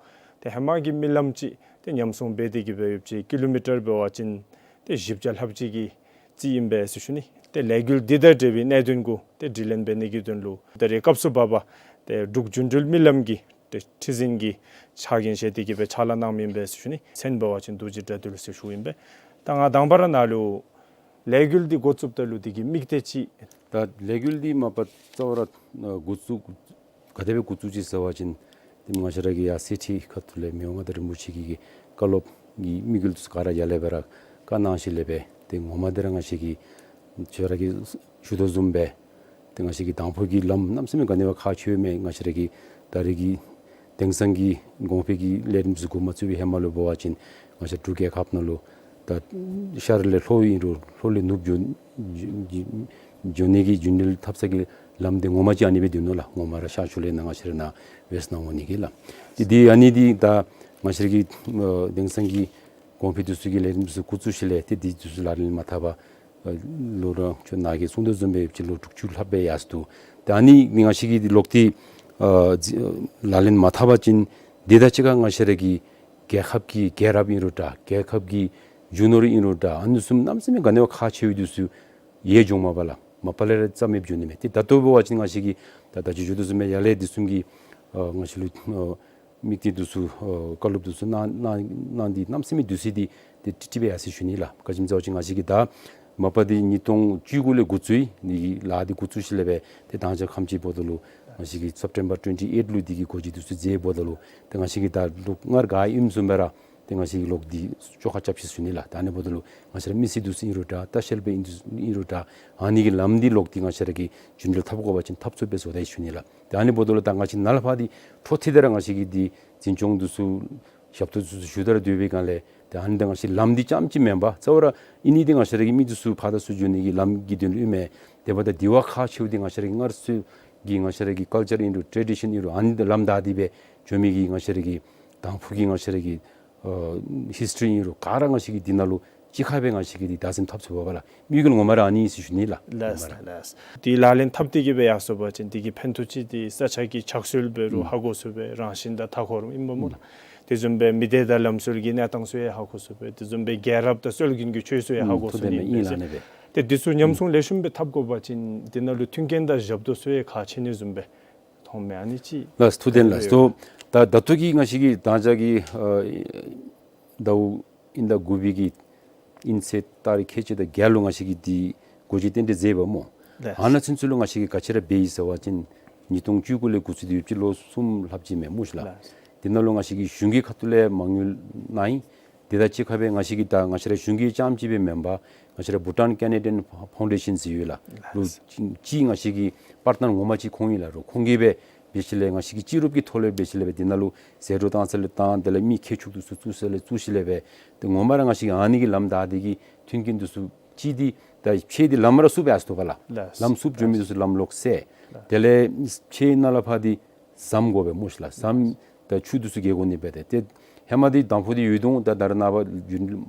ཏེ་ཧེ་མ་གི་མི་ལམ་ཅིག་ཏེ་ཉམས་སྲུང་འབད་དེ་གིས་སྦེ་ཡོདཔ་ཅིག་ཀི་ལོ་མི་ཊར་འབད་བ་ཅིན་ཏེ་བཞི་བརྒྱ་ལྷགཔ་ཅིག་གི་རྩིས་ཨིན་པས་ཟེར་ཞུ་ནི། ཏེ་ལས་འགུལ་འདི་དང་འབྲེལ་བའི་གནད་དོན་གུ་ཏེ་དྲི་ལན་འབད་ནི་གི་དོན་ལུ་ད་རེས་སྐབས་སུ་བབ་པ་ཏེ་འབྲུག་རྒྱུན་འགྲུལ་མི་ལམ་གྱི་ཏེ་ཁྲི་འཛིན་གྱི་ཕྱག་འགན་བཞེས་ཏེ་གིས་སྦེ་ཕྱག་ལཱ་གནངམ་ཨིན་པས་ཟེར་ཞུ་ནི། མཚན་འབད་བ་ཅིན་རྡོ་རྗེ་དགྲ་འདུལ་ཟེར་ཞུཝ་ཨིན་པས། ད་ང་དང་པ་ར་ནཱ་ལུ་ལས་འགུལ་འདི་འགོ་བཙུགསཔ་ད་ལུ་འདི་གི་དམིགས་གཏད་ཅིག། ད་ལས་འགུལ་འདི་མ་པ་རྩ་བ་ར་འགོ་བཙུགས་ག་དེ་སྦེ་འགོ་བཙུགས་ཅི་ཟེར་བ་ཅིན་ཏེ་ང་བཅས་ར་གི་ཡར་གསེར་ཁྲི་ཁ་ཐུག་ལས་མི་དབང་མངའ་བདག་རིན་པོ་ཆེ་གི་གི་བཀའ་སློབ་ཀྱི་དམིགས་ཡུལ་ཚུ་ག་ར་ཡར་ལས་སྦེ་ར་བཀའ་གནང་ཞིནམ་ལས་སྦེ་ཏེ་ངོ་མ་འདི་ར་ང་བཅས་ཀྱིས་ཁྱོད་ར་གིས་ཞུ་དོ་བཟུམ་སྦེ་ཏེ་ང་བཅས་ཀྱི་དང་ཕུ་གི་ལམ་གནམ་མེད་ས་མེད་ག་ནི་བ་ཁག་ཆེཝ་མས། ང་བཅས་ར་གི་ད་རེས་ཀྱི་དེང་སང་གི་གོང་འཕེལ་གྱི་ལས་རིམ་ཚུ་འགོ་མ་བཙུགས་པའི་ཧེ་མ་ལུ་འབད་བ་ཅིན་ང་བཅས་འབྲུག་རྒྱལ་ཁབ་ནང་ལུ་ད་ཤར་ལས་ལྷོ་ཨིན་རུང་ལྷོ་ལས་ནུབ་འགྱོ་འགྱོ་ནི་གི་རྒྱུན་ལས་འཐབ་ས་གི་ལམ་འདི་ངོ་མ་ཅིག་ཨ་ནི་སྦེ་འདུག་ནོ་ལགས། ངོ་མ་ར་ཤར་ཕྱོགས་ལས་ནཱ་ང་བཅས་ར་ནཱ་ཝེསཊ་ནང་འོང་ནི་གི་ལགས། ཏེ་འདི་ཨ་ནི་འདི་ད་ང་བཅས་ར་གི་ཨ་དེང་སང་གི་གོང་འཕེལ་འདི་ཚུ་གི་ལས་རིམ་འདི་ཚུ་འགོ་བཙུགས་ཞིནམ་ལས་ཏེ་འདི་འདི་ཚུ་ལག་ལེན་མ་འཐབ་པར་ཨ་ལོ་ར་ཁྱོད་ནཱ་གིས་གསུངས་དོ་བཟུམ་སྦེ་ཡོདཔ་ཅིག་ལོ་དྲུག་ཅུ་ལྷགཔ་སྦེ་ཡར་སོ་ནུག། ཏེ་ཨ་ནི་ང་བཅས་ཀྱིས་འདི་ལོག་སྟེ་ཨ་ལག་ལེན་མ་འཐབ་པ་ཅིན་འདི་དང་གཅིག་ཁར་ང་བཅས་ར་གི་རྒྱལ་ཁབ་ཀྱི་རྒྱལ་རབས་ཨིན་རུང་འདྲ་རྒྱལ་ཁབ་ཀྱི་རྒྱུ་ནོར་ཨིན་རུང་འདྲ་ཨ་ནི་ཚུ་གནམ་མེད་ས་མེད་ག་ནི་བ་ཁག་ཆེཝ་འདི་ཚུ་ཡལ་འགྱོཝ་མས་པ་ལགས། མ་པ་ལས་ར་རྩ་མེདཔ་འགྱོ་ནི་མས། ཏེ་ད་ལྟོ་འབད་བ་ཅིན་ང་བཅས་ཀྱིས་ད་ད་ཅི་ཞུ་དོ་བཟུམ་སྦེ་ཡར་ལས་འདི་བཟུམ་གྱི་ཨ་ང་བཅས་ལུ་ཨ་དམིགས་གཏད་འདི་ཚུ་ཨ་བཀའ་སློབ་འདི་ཚུ་གནང་གནང་གནང་སྟེ་གནམ་མེད་ས་མེད་དུས་ཚོད་འདི་ཏེ་ཀྲིག་ཀྲི་སྦེ་ཡར་སོ་ཡི་ཟེར་ཞུ་ནི་ལགས། ག་ཅི་སྨོ་ཟེར་བ་ཅིན་ང་བཅས་ཀྱིས་ད་མ་པ་འདི་ཉིས་སྟོང་བཅུ་དགུ་ལས་འགོ་བཙུགས་ཡི། འདི་གི་ལཱ་འདི་འགོ་བཙུགས་ཞིནམ་ལས་སྦེ་ཏེ་དང་ཅ་ཁམས་ཅིག་འབདཝ་ད་ལུ་ང་བཅས་ཀྱིས་སེབ་ཊེམ་བར་ཊུ་ཝེན་ཊི་ཨེཊ་ལུ་འདི་གི་སྒོ་འབྱེད་འདི་ཚུ་མཛད་འབདཝ་ད་ལུ་ཏེ་ང་བཅས་ཀྱིས་ད་ལོག་སྔར་ག་ཨིནམ་བཟུམ་སྦེ་ར་ཏེ་ང་བཅས་ཀྱིས་ལོག་འདི་བཅོ་ཁ་རྐྱབ་ཅི་ཟེར་ཞུ་ནི་ལགས། ད་ཨ་ནི་འབདཝ་ད་ལུ་ང་བཅས་ར་མི་སེར་འདི་ཚུ་ཨིན་རུང་འདྲ་ལྟ་བཤལ་པ་ཨིན་འདི་ཚུ་ཨིན་རུང་འདྲ་ཨ་ནི་གི་ལམ་འདི་ལོག་འདི་ང་བཅས་ར་གིས་རྒྱུན་འགྲུལ་འཐབ་དགོ་པ་ཅིན་འཐབ་ཚུགསཔ་སྦེ་བཟོ་ད་ཡི་ཟེར་ཞུ་ནི་ལགས། ཏེ་ཨ་ནི་འབདཝ་ད་ལུ་ད་ང་བཅས་ནཱ་ལས་ཕར་འདི་འཕྲོ་མཐུད་དེ་ར་ང་བཅས་ཀྱིས་འདི་འཛིན་སྐྱོང་འདི་ཚུ་ཞབས་ཏོག་འདི་ཚུ་ཞུ་སྟེ་ར་སྡོད་པའི་སྒང་ལས་ཏེ་ཨ་ནི་ད་ང་བཅས་ལམ་འདི་རྐྱངམ་ཅིག་མེན་པར་རྩ་བ་ར་ཨ་ནི་འདི་ང་བཅས་ར་གི་མི་འདི་ཚུ་ཕར་དང་ཚུར་འགྱོ་ནི་གི་ལམ་གྱི་དོན་ལུ་ཨིན་མས། དེ་འབདཝ་ད་འདི་བ་ཁག་ཆེཝ་འདི་ང་བཅས་ར་གི་སྔར་སྲོལ་གྱི་ང་བཅས་ར་གི་ཀཱལ་ཅར་ཨིན་རུང་ཊེ་རེ་ཌི་ཤཱན་ཨིན་རུང་ཨ་ནི་ད་ལམ་བདའ་སྟེ་སྦེ་འགྱོ་མི་གི་ང་བཅས་ར་གི་དང་ཕུ་གི་ང་བཅས་ར་གི་ཨ་ཧིསི་ཊོ་རི་ཨིན་རུང་ག་ར་ང་བཅས་ཀྱིས་འདི་ནང་ལུ་གཅིག་ཁར་སྦེ་ང་བཅས་ཀྱིས་འདི་བདག་འཛིན་འཐབ་ཚུགས་པས་ལགས། དམིགས་ཡུལ་ངོ་མ་ར་ཨ་ནི་ཨིན་ཟེར་ཞུ་ནི་ལགས། ལགས་ངོ་མ་ར་ལགས། འདི་ལག་ལེན་འཐབ་སྟེ་གིས་སྦེ་ཡར་སོ་བ་ཅིན་འདི་གི་ཕན་ཐོགས་ཅིག་འདི་ས་ཆ་གི་ཆགས་སྲོལ་འབད་རུང་ཧ་གོ་ཚུགས་པས། རང་བཞིན་དང་མཐའ་འཁོར་ཨིན་པས་སྨོ་ལགས། དེ་བཟུམ་སྦེ་མི་སྡེ་དང་ལམ་སྲོལ་གྱི་གནས་སྟངས་ཚུ་ཡང་ཧ་གོ་ཚུགས་པས། དེ་བཟུམ་སྦེ་རྒྱལ་རབས་དང་སྲོལ་རྒྱུན་གྱི་ཆོས་ཚུ་ཡང་ཧ་གོ་ཚུགས་ནི་ཨིན་པས་ཟེར། ཏེ་འདི་ཚུ་ཉམས་སྲུང་ལེགས་ཤོམ་སྦེ་འཐབ་དགོ་པ་ཅིན་འདི་ནང་ལུ་མཐུན་རྐྱེན་དང་ཞབས་ཏོག་ཚུ་ཡང་ཁག་ཆེ་ནི་བཟུམ་སྦེ་མཐོངམ་མས། ཨ་ནི་ཅིག་ལགས་ཐུགས་བདེན་ལགས། ད་ད་ལྟོ་གི་ང་བཅས་ཀྱི་དང་ཅ་གི་ཨ་ཟླཝ་དབྱིན་ཟླ་དགུ་པའི་གི་དབྱིན་ཚེས་ཏ་རིག་ཁལ་གཅིག་དང་བརྒྱད་ལུ་ང་བཅས་ཀྱིས་འདི་སྒོ་འབྱེད་རྟེན་འབྲེལ་མཛད་པས་སྨོ། ལགས། ཨ་ནཱ་ཚུན་ཚོད་ལུ་ང་བཅས་ཀྱིས་ག་ཅི་ར་འབད་ཡི་ཟེར་བ་ཅིན་ཉིས་སྟོང་བཅུ་དགུ་ལས་འགོ་བཙུགས་ཏེ་ཡོདཔ་ཅིག་ལོ་གསུམ་ལྷགཔ་ཅིག་མས་སྨོ་ཤིག་ལགས། ལགས། འདི་ནང་ལུ་ང་བཅས་ཀྱིས་གཞུང་གི་ཁ་ཐུག་ལས་མ་དངུལ་གནང་ཡི། དེ་དང་གཅིག་ཁར་སྦེ་ང་བཅས་ཀྱིས་ད་ང་བཅས་ར་གཞུང་གི་རྐྱངམ་ཅིག་སྦེ་མེན་པར་ང་བཅས་ར་བྷུ་ཊཱན་ཀེ་ནེ་ཌི་ཡཱན་ཕའུན་ཌེ་ཤཱན་ཟེར་ཡོད་ལགས། ལུ་ཅིག་ང་བཅས་ཀྱི་པར་ཊ་ནར་ངོ་མ་ཅིག་ཁོང་ཨིན་ལགས། རོགས་ཁོང་གིས་སྦེ་འབད་ཞིནམ་ལས་ང་བཅས་ཀྱིས་སྤྱི་རུབ་ཀྱི་ཐོག་ལས་འབད་ཞིནམ་ལས་སྦེ་འདི་ནང་ལུ་ཟད་འགྲོ་བཏང་ས་ལས་བཏང་དེ་ལས་མི་མཁས་མཆོག་འདི་ཚུ་བཙུགས་ས་ལས་བཙུགས་ཞིནམ་ལས་སྦེ་ཏེ་ངོ་མ་ར་ང་བཅས་ཀྱིས་ཨ་ནི་གི་ལམ་བདའ་སྟེ་གིས་མཐུན་རྐྱེན་འདི་ཚུ་ཅིག་འདི་ད་ཕྱེད་འདི་ལམ་ར་བསུབ་ཡར་སོ་བ་ལགས། ལགས། ལམ་བསུབ་འགྱོ་མི་འདི་ཚུ་ལམ་ལོག་བསལ། ལགས། དེ་ལས་ཕྱེད་ནཱ་ལས་ཕར་འདི་ཟམ་དགོ་པས་སྨོ་ཤིག་ལགས། ཟམ་དང་ཆུ་འདི་ཚུ་བརྒལ་དགོ་ནི་སྦེ་ཏེ་ཏེ་ ཧེ་མ་འདི་དང་ཕུ་འདི་ཡོད་དོ་ད་ད་རེས་ནངས་པ་རྒྱུན་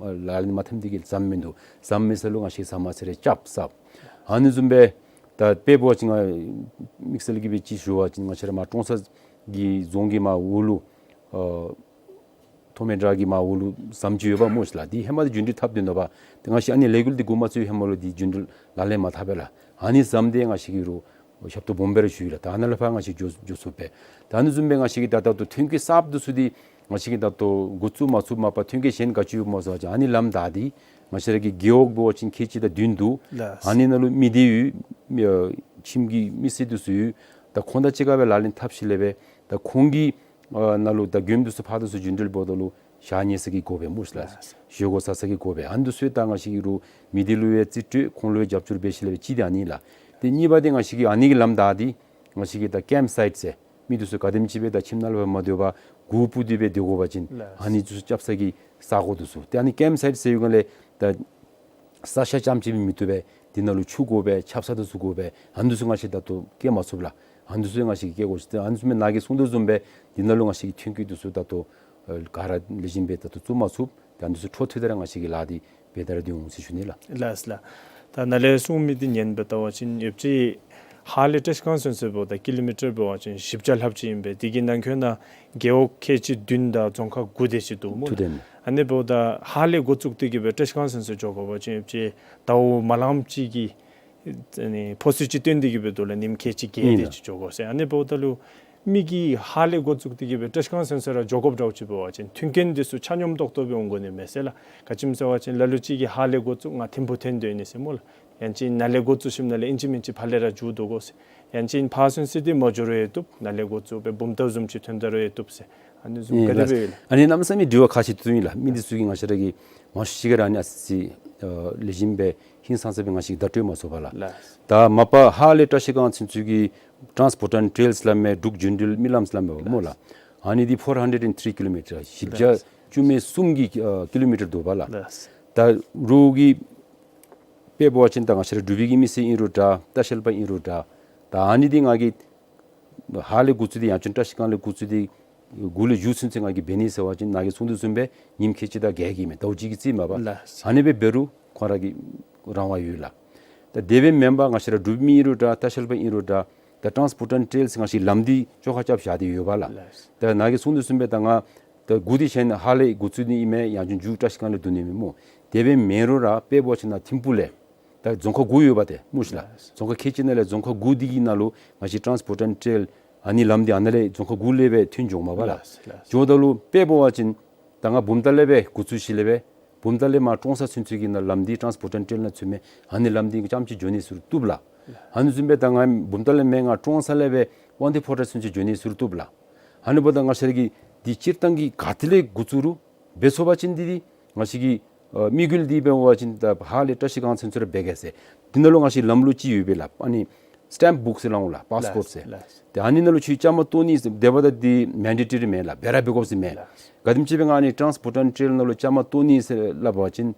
ལ་ལུ་མ་ཐེམ་འདི་གིས་ཟམ་མིན་འདུག། ཟམ་མེད་ས་ལུ་ང་བཅས་ཟམ་མ་ཚེ་རེ་རྐྱབ་ཟབ། ཨ་ནི་བཟུམ་སྦེ་ད་དཔེ་འབད་བ་ཅིན་ང་དམིགས་བསལ་གྱི་སྦེ་ཅིག་ཞུ་བ་ཅིན་ང་བཅས་ར་མར་ཀྲོང་གསར་གྱི་རྫོང་གི་མར་འོག་ལུ་ཨ་ཐོགས་མེད་བྲག་གི་མར་འོག་ལུ་ཟམ་ཅིག་ཡོདཔ་སྨོ་ཤིག་ལགས། འདི་ཧེ་མ་འདི་རྒྱུན་འགྲུལ་འཐབ་སྡོད་ནུག་པ། ཏེ་ང་བཅས་ཨ་ནི་ལས་འགུལ་འདི་འགོ་མ་བཙུགས་པའི་ཧེ་མ་ལུ་འདི་རྒྱུན་འགྲུལ་ལག་ལེན་མ་འཐབ་པས་ལགས། ཨ་ནི་ཟམ་འདི་ང་བཅས་ཀྱིས་རུང་ཞབས་ཏོག་སྦོམ་སྦེ་ར་ཞུ་ཡི་ལགས། ད་ཨ་ནཱ་ལས་ཕར་ང་བཅས་འགྱོ་འགྱོ་ཚུགས་པས། ད་ཨ་ནི་བཟུམ་སྦེ་ང་བཅས་ཀྱི་ད་ད་ལྟོ་ཐོན་སྐྱེད་གསརཔ་འདི་ཚུ་འདི་ང་བཅས་ཀྱིས་ད་ལྟོ་འགོ་བཙུགས་མ་ཚུགསཔ་མ་པ་ཐོན་སྐྱེད་གཞན་ག་ཅི་ཡོདཔ་སྨོ་ཟེར་བ་ཅིན་ཨ་ནི་ལམ་བདའ་སྟེ་ང་བཅས་ར་གི་རྒེད་འོག་འབད་བ་ཅིན་ཁལ་གཅིག་དང་བདུན་འདུག། ལགས། ཨ་ནི་ནང་ལུ་མི་སྡེ་ཡོད། ཨ་ཁྱིམ་གྱི་མི་སེར་འདི་ཚུ་ཡོད། ད་ཁོང་དང་གཅིག་ཁར་སྦེ་ལག་ལེན་འཐབ་ཞིནམ་ལས་སྦེ་ད་ཁོང་གི་ཨ་ནང་ལུ་ད་མགྱོནམ་འདི་ཚུ་ཕར་འདི་ཚུ་རྒྱུན་འགྲུལ་འབདཝ་ད་ལུ་ཞག་ཉལ་ས་གི་དགོ་པས་སྨོ་ཤིག་ལགས། ལགས། བཞེས་སྒོ་ཟ་ས་གི་དགོ་པས། ཨ་ནི་འདི་ཚུ་ད་ང་བཅས་ཀྱིས་རུང་མི་སྡེ་ལུ་ཡང་རྩིས་སྤྲོད་ཁོང་ལུ་ཡང་རྒྱབ་སྐྱོར་འབད་ཞིནམ་ལས་སྦེ་ཅིག་འདི་ཨ་ནི་ལགས། ཏེ་གཉིས་པ་འདི་ང་བཅས་ཀྱིས་ཨ་ནི་གི་ལམ་བདའ་སྟེ་ང་བཅས་ཀྱིས་ད་ཀེམཔ་སའིཊ་ཟེར་མི་འདི་ཚུ་ག་དེམ་ཅིག་སྦེ་ད་ཁྱིམ་ནང་ལུ་སྦེ་མ་སྡོད་པར་སྒུག་སྤུ་འདི་སྦེ་སྡོད་དགོ་པ་ཅིན་ལགས། ཨ་ནི་འདི་ཚུ་རྐྱབ་ས་གི་ས་གོ་འདི་ཚུ་ཏེ་ཨ་ནི་ཀེམཔ་སའིཊ་ཟེར་ཡོད་ག་ལས་ད་ས་ཤ་རྐྱངམ་ཅིག་སྦེ་མི་བཏུབ་པས། འདི་ནང་ལུ་ཆུ་དགོ་པས། ཆབ་གསང་འདི་ཚུ་དགོ་པས། ཨ་ནི་འདི་ཚུ་ང་བཅས་ད་ལྟོ་བཀལ་མ་ཚུགས་ལགས། ཨ་ནི་འདི་ཚུ་ང་བཅས་ཀྱིས་བཀལ་དགོ་ཟེར། ཨ་ནི་འདི་ཚུ་མེན་ན་གིས་གསུངས་དོ་བཟུམ་སྦེ་འདི་ནང་ལུ་ང་བཅས་ཀྱིས་ཐོན་སྐྱེད་འདི་ཚུ་ད་ལྟོ་ཨ་ག་ར་ལེགས་ཤོམ་སྦེ་ད་ལྟོ་བཙུགས་མ་ཚུགས། ད་ཨ་ནི་འདི་ཚུ་འཕྲོ་མཐུད་དེ་ར་ང་བཅས་ཀྱིས་ལཱ་འདི་འབད་དེ་ར་སྡོད་འོང་ཟེར་ཞུ་ནི་ལགས། ལགས་ལགས། ད་ནཱ་ལས་གསུངས་མི་འདི་ཉན་སྦེ་བལྟ་བ་ཅིན་ཡོད་ཅིག་ཧཱ་ལས་བཀྲིས་སྒང་ཚུན་ཚོད་འབདཝ་ད་ཀི་ལོ་མི་ཊར་འབད་བ་ཅིན་བཞི་བརྒྱ་ལྷགཔ་ཅིག་ཨིན་པས། དེ་གི་ནང་འཁོད་ནང་རྒེད་འོག་ཁལ་གཅིག་བདུན་དང་རྫོང་ཁག་དགུ་དེ་ཅིག་འདུག་སྨོ་ལགས། ཨ་ནི་འབདཝ་ད་ཧཱ་ལས་འགོ་བཙུགས་ཏེ་གི་སྦེ་བཀྲིས་སྒང་ཚུན་ཚོད་འགྱོ་དགོ་པ་ཅིན་ཡོད་ཅིག་ཟླཝ་མ་ལངམ་ཅིག་གི་ཨ་ནི་ཕོ་སི་ཅིག་བཏོན་ཏེ་གི་སྦེ་འདུག་ལགས། ཉིནམ་ཁལ་གཅིག་བརྒྱད་དེ་ཅིག་འགྱོ་དགོ་ཟེར། ཨ་ནི་འབདཝ་ད་ལུ་མི་གིས་ཧཱ་ལས་འགོ་བཙུགས་ཏེ་གི་སྦེ་བཀྲིས་སྒང་ཚུན་ཚོད་ར་འགྱོ་དགོཔ་འདྲཝ་ཅིག་འབད་བ་ཅིན་མཐུན་རྐྱེན་འདི་ཚུ་ཆ་སྙོམས་ཏོག་ཏོ་སྦེ་འོང་དགོ་ནི་མས་ཟེར་ལགས། ག་ཅི་སྨོ་ཟེར་བ་ཅིན་ལ་ལུ་ཅིག་གིས་ཧཱ་ལས་འགོ་བཙུགས་ང་ཐིམ་ཕུག་ཐོན་སྡོད་ནི་ཟེར་སྨོ་ལགས། ཡང་ཅིན་ནཱ་ལས་འགོ་བཙུགས་ཞིནམ་ལས་ཨིན་ཅི་མིན་ཅི་ཕར་ལས་ར་འགྱོ་དོ་གོ་ཟེར། ཡང་ཅིན་ཕར་ཚུན་ཚོད་འདི་མ་འགྱོ་རུང་ཡང་བཏུབ། ནཱ་ལས་འགོ་བཙུགས་སྦེ་བུམ་ཐང་བཟུམ་ཅིག་ཐོན་ད་རུང་ཡང་བཏུབ་ཟེར། ཨ་ནི་བཟུམ་ཨིན་ག་དེ་ལགས། སྦེ་ཡོད་ལགས། ཨ་ནི་གནམ་མེད་ས་མེད་དྲི་བ་ཁག་ཆེ་ཏོག་ཏོ་ཨིན་ལགས། མི་འདི་ཚུ་གིས་ང་བཅས་ར་གི་མང་ཤོས་ཅིག་གིས་ར་ཨ་ནི་ཨ་ཙི་ཨ་ལེགས་ཤོམ་སྦེ་ཧིང་སངས་ས་སྦེ་ང་བཅས་ཀྱིས་བརྡ་སྤྲོད་མ་ཚུགས་པས་ལགས། ལགས། ད་མ་པ་ཧཱ་ལས་བཀྲིས་སྒང་ཚུན་ཚོད་ཀྱི་ཊཱནསི་པོརཊ་ཊེལ་ལམ་མེན་འབྲུག་རྒྱུན་འགྲུལ་མི་ལམ་ལམ་མེན་སྨོ་ལགས། ཨ་ནི་འདི་ཕོར་ཧན་ཌེཌ་ཨེན་ཌི་ཐི་རི་ཀི་ལོ་མི་ཊར་བཞི་བརྒྱ་ལགས། བཅུ་མེད་གསུམ་གྱི་ཨ་ཀི་ལོ་མི་ཊར་འདུག་པ་ལགས། ལགས། ད་རོགས་ཀྱིས་དཔེ་འབད་བ་ཅིན་ད་ང་བཅས་ར་འབྲུག་པའི་གི་མི་སེར་ཨིན་རུང་འདྲ་ལྟ་བཤལ་པ་ཨིན་རུང་འདྲ། ད་ཨ་ནི་འདི་ང་གིས་ཧཱ་ལས་འགོ་བཙུགས་ཏེ་ཡང་ཅིན་བཀྲིས་སྒང་ལས་འགོ་བཙུགས་ཏེ་དགུ་ལས་བཞི་ཚུན་ཚོད་ང་གིས་འབད་ནི་ཟེར་བ་ཅིན་ནཱ་གིས་གསུངས་དོ་བཟུམ་སྦེ་ཉིནམ་ཁལ་གཅིག་དང་བརྒྱད་ཀྱི་མེན་ཟླཝ་གཅིག་གི་རྩིས་མས་པ། ལགས། ཨ་ནི་སྦེ་འབད་རུང་ཁོང་ར་གི་རང་དབང་ཡོད་ལགས། ད་དེ་སྦེ་མེན་པར་ང་བཅས་ར་འབྲུག་མི་ཨིན་རུང་འདྲ་ལྟ་བཤལ་པ་ཨིན་རུང་འདྲ་ད་ཊཱནསི་པོརཊ་ཊེལ་ང་བཅས་ལམ་འདི་བཅོ་ཁ་རྐྱབ་བཞག་སྟེ་ཡོད་པ་ལགས། ལགས། ད་ནཱ་གིས་གསུངས་དོ་བཟུམ་སྦེ་ད་ང་ད་འགོ་འདི་གཞན་ཧཱ་ལས་འགོ་བཙུགས་ནི་ཨིན་མས། ཡང་ཅིན་མཇུག་བཀྲིས་སྒང་ལས་བསྡུ་ནི་ཨིན་མས་སྨོ། དེ་སྦེ་མེན་རུང་ར་དཔེ་འབད་བ་ཅིན་ནཱ་ཐིམ་ཕུག་ལས་ད་རྫོང་ཁག་དགུ་ཡོད་པ་ཏེ་སྨོ་ཤིག་ལགས། ལགས། རྫོང་ཁག་ཁལ་གཅིག་ནང་ལས་རྫོང་ཁག་དགུ་འདི་གི་ནང་ལུ་ང་བཅས་ཊཱནསི་པོརཊ་ཊེལ་ཨ་ནི་ལམ་འདི་ཨ་ནཱ་ལས་རྫོང་ཁག་དགུ་ལས་སྦེ་ཐོན་འགྱོཝ་མས་པ་ལགས། ལགས། ལགས། འགྱོཝ་ད་ལུ་དཔེ་འབད་བ་ཅིན་ད་ང་བུམ་ཐང་ལས་སྦེ་འགོ་བཙུགས་ཞིནམ་ལས་སྦེ་བུམ་ཐང་ལས་མར་ཀྲོང་གསར་ཚུན་ཚོད་ཀྱི་ནང་ལམ་འདི་ཊཱནསི་པོརཊ་ཊེལ་ནང་ཚུད་མི་ཨ་ནི་ལམ་འདི་རྐྱངམ་ཅིག་འགྱོ་ནི་ཟེར་རུང་བཏུབ་ལགས། ལགས། ཨ་ནི་བཟུམ་སྦེ་ད་ང་བུམ་ཐང་ལས་མེན་ང་ཀྲོང་གསར་ལས་སྦེ་དབང་འདུས་ཕོ་བྲང་ཚུན་ཚོད་འགྱོ་ནི་ཟེར་རུང་བཏུབ་ལགས། ཨ་ནི་འབདཝ་ད་ང་བཅས་ར་གིས་འདི་སྤྱིར་བཏང་གི་ག་ཏེ་ལས་འགོ་བཙུགས་རུང་འབད་ཚུགས་པ་ཅིན་འདི་འདི་ང་བཅས་ཀྱི་ཨ་དམིགས་ཡུལ་འདི་འབད་བ་ཅིན་ད་ཧཱ་ལས་བཀྲིས་སྒང་ཚུན་ཚོད་ར་འབད་གེ་ཟེར། འདི་ནང་ལུ་ང་བཅས་ལམ་ལུགས་ཅིག་ཡོད་པས་ལགས། ཨ་ནི་སི་ཊེམཔ་བུཀ་ཟེར་སླབ་འོང་ལགས། པཱསི་པོརཊ་ཟེར། ལགས། ལགས། ཏེ་ཨ་ནི་ནང་ལུ་ཁྱོད་བཅའ་མར་གཏོགས་ནི་ཟེར་དེ་འབདཝ་ད་འདི་མེན་ཌེ་ཊོ་རི་མེན་ལགས། འབད་ར་འབད་དགོཔ་ཟེར་མེན། ལགས། ག་དེམ་ཅིག་སྦེ་ང་ཨ་ནི་ཊཱནསི་པོརཊ་ཊེལ་ནང་ལུ་བཅའ་མར་གཏོགས་ནི་ཟེར་སླབ་པ་ཅིན་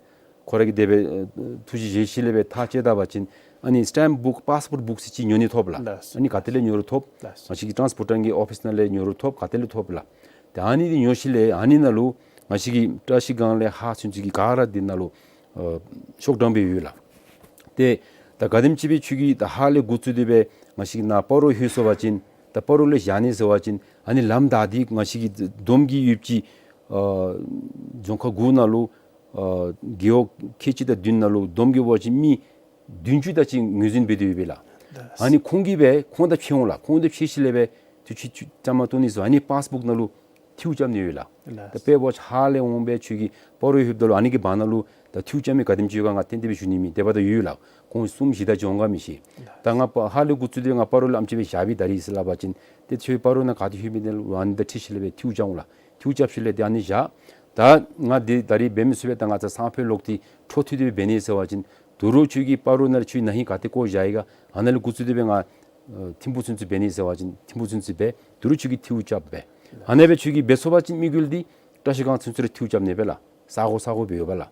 ཁོ་ར་གིས་དེ་སྦེ་ཨ་ཐུགས་བཞེད་བཞེས་ཞིནམ་ལས་སྦེ་ཐག་བཅད་ད་པ་ཅིན་ཨ་ནི་སི་ཊེམཔ་བུཀ་པཱསི་པོརཊ་བུཀ་ཟེར་ཅིག་ཉོ་ནི་ཐོབ་ལགས། ལགས། ཨ་ནི་ག་ཏེ་ལས་ཉོ་རུང་ཐོབ། ལགས། ང་བཅས་ཀྱི་ཊཱནསི་པོརཊ་གི་ཨོ་ཕིསི་ནང་ལས་ཉོ་རུང་ཐོབ། ག་ཏེ་ལས་ཐོབ་ལགས། ཏེ་ཨ་ནི་འདི་ཉོ་ཞིནམ་ལས་ཨ་ནི་ནང་ལུ་ང་བཅས་ཀྱི་བཀྲིས་སྒང་ལས་ཧཱ་ཚུན་ཚོད་ཀྱི་ག་ར་འདི་ནང་ལུ་ཨ་ཤོག་གྲངས་སྦེ་ཡོད་ལགས། ཏེ་ད་ག་དེམ་ཅིག་སྦེ་ཁྱོད་ཀྱིས་ད་ཧཱ་ལས་འགོ་བཙུགས་ཏེ་སྦེ་ང་བཅས་ཀྱི་ནཱ་སྤ་རོ་ལྷོད་སོང་པ་ཅིན་ད་སྤ་རོ་ལས་བཞག་ནི་ཟེར་བ་ཅིན་ཨ་ནི་ལམ་བདའ་སྟེ་ང་བཅས་ཀྱི་བསྡོམས་ཀྱི་ཡོད་ཅིག་ཨ་རྫོང་ཁག་དགུ་ནང་ལུ་ཨ་རྒེད་འོག་ཁལ་གཅིག་དང་བདུན་ནང་ལུ་བསྡོམས་ཀྱི་འབད་བ་ཅིན་མི་བདུན་ཅུ་དེ་ཅིག་ངོས་འཛིན་འབད་དེ་ཡོད་པས་ལགས། ལགས། ཨ་ནི་ཁོང་གིས་སྦེ་ཁོང་དང་ཕྱད་འོང་ལགས། ཁོང་དང་ཕྱད་ཞིནམ་ལས་སྦེ་ཏེ་ཁྱོད་ཁྱོད་བཅའ་མར་གཏོགས་ནི་ཟེར་ཨ་ནི་པཱསི་བུཀ་ནང་ལུ་འཐུས་རྐྱབ་ནི་ཡོད་ལགས། ལགས། ད་དཔེ་འབད་བ་ཅིན་ཧཱ་ལས་འོང་སྦེ་ཁྱོད་ཀྱིས་སྤ་རོ་ལྷོདཔ་ད་ལུ་ཨ་ནི་གི་བར་ན་ལུ་ད་འཐུས་རྐྱབ་མི་ག་དེམ་ཅིག་ཡོད་ག་ང་གཏན་གཏན་སྦེ་ཞུ་ནི་མེད། དེ་འབདཝ་ད་ཡོད་ལགས། ཁོང་གསུམ་བཞི་དེ་ཅིག་འོང་ག་མི་ཤེས། ད་ང་པ་ཧཱ་ལས་འགོ་བཙུགས་ཏེ་ང་སྤ་རོ་ལུ་ཨེམ་ཅིག་སྦེ་བཞག་པའི་ད་རིས་ཟེར་སླབ་པ་ཅིན་ཏེ་ཁྱོད་སྤ་རོ་ནང་ག་ཏེ་ལྷོད་མི་འདི་ལུ་ཨ་ནི་དང་འཁྲིལ་ཞིནམ་ལས་སྦེ་འཐུས་རྐྱབ་འོང་ལགས། འཐུས་རྐྱབ་ཞིནམ་ལས་ཏེ་ཨ་ནི་བཞག། ད་ང་འདི་ད་རིས་འབད་མི་ཚུགས་པས། ད་ང་ཚ་སང་ཕོད་ལོག་སྟེ་འཕྲོ་མཐུད་དེ་སྦེ་འབད་ནི་ཟེར་བ་ཅིན་དོ་རུང་ཁྱོད་ཀྱིས་སྤ་རོ་ནང་ལས་ཁྱོད་ན་ཧིང་ག་ཏེ་བཀོ་བཞག་ཡི་ག་ཨ་ནཱ་ལས་འགོ་བཙུགས་ཏེ་སྦེ་ང་ཨ་ཐིམ་ཕུག་ཚུན་ཚོད་འབད་ནི་ཟེར་བ་ཅིན་ཐིམ་ཕུག་ཚུན་ཚོད་འབད། དོ་རུང་ཁྱོད་ཀྱིས་འཐུས་རྐྱབ་སྦེ། ཨ་ནཱ་སྦེ་ཁྱོད་ཀྱིས་འབད་ཚུགས་པ་ཅིན་དམིགས་ཡུལ་འདི་བཀྲིས་སྒང་ཚུན་ཚོད་ར་འཐུས་རྐྱབ་ནི་སྦེ་ལགས། ས་གོ་ས་གོ་སྦེ་ཡོད་པས་ལགས།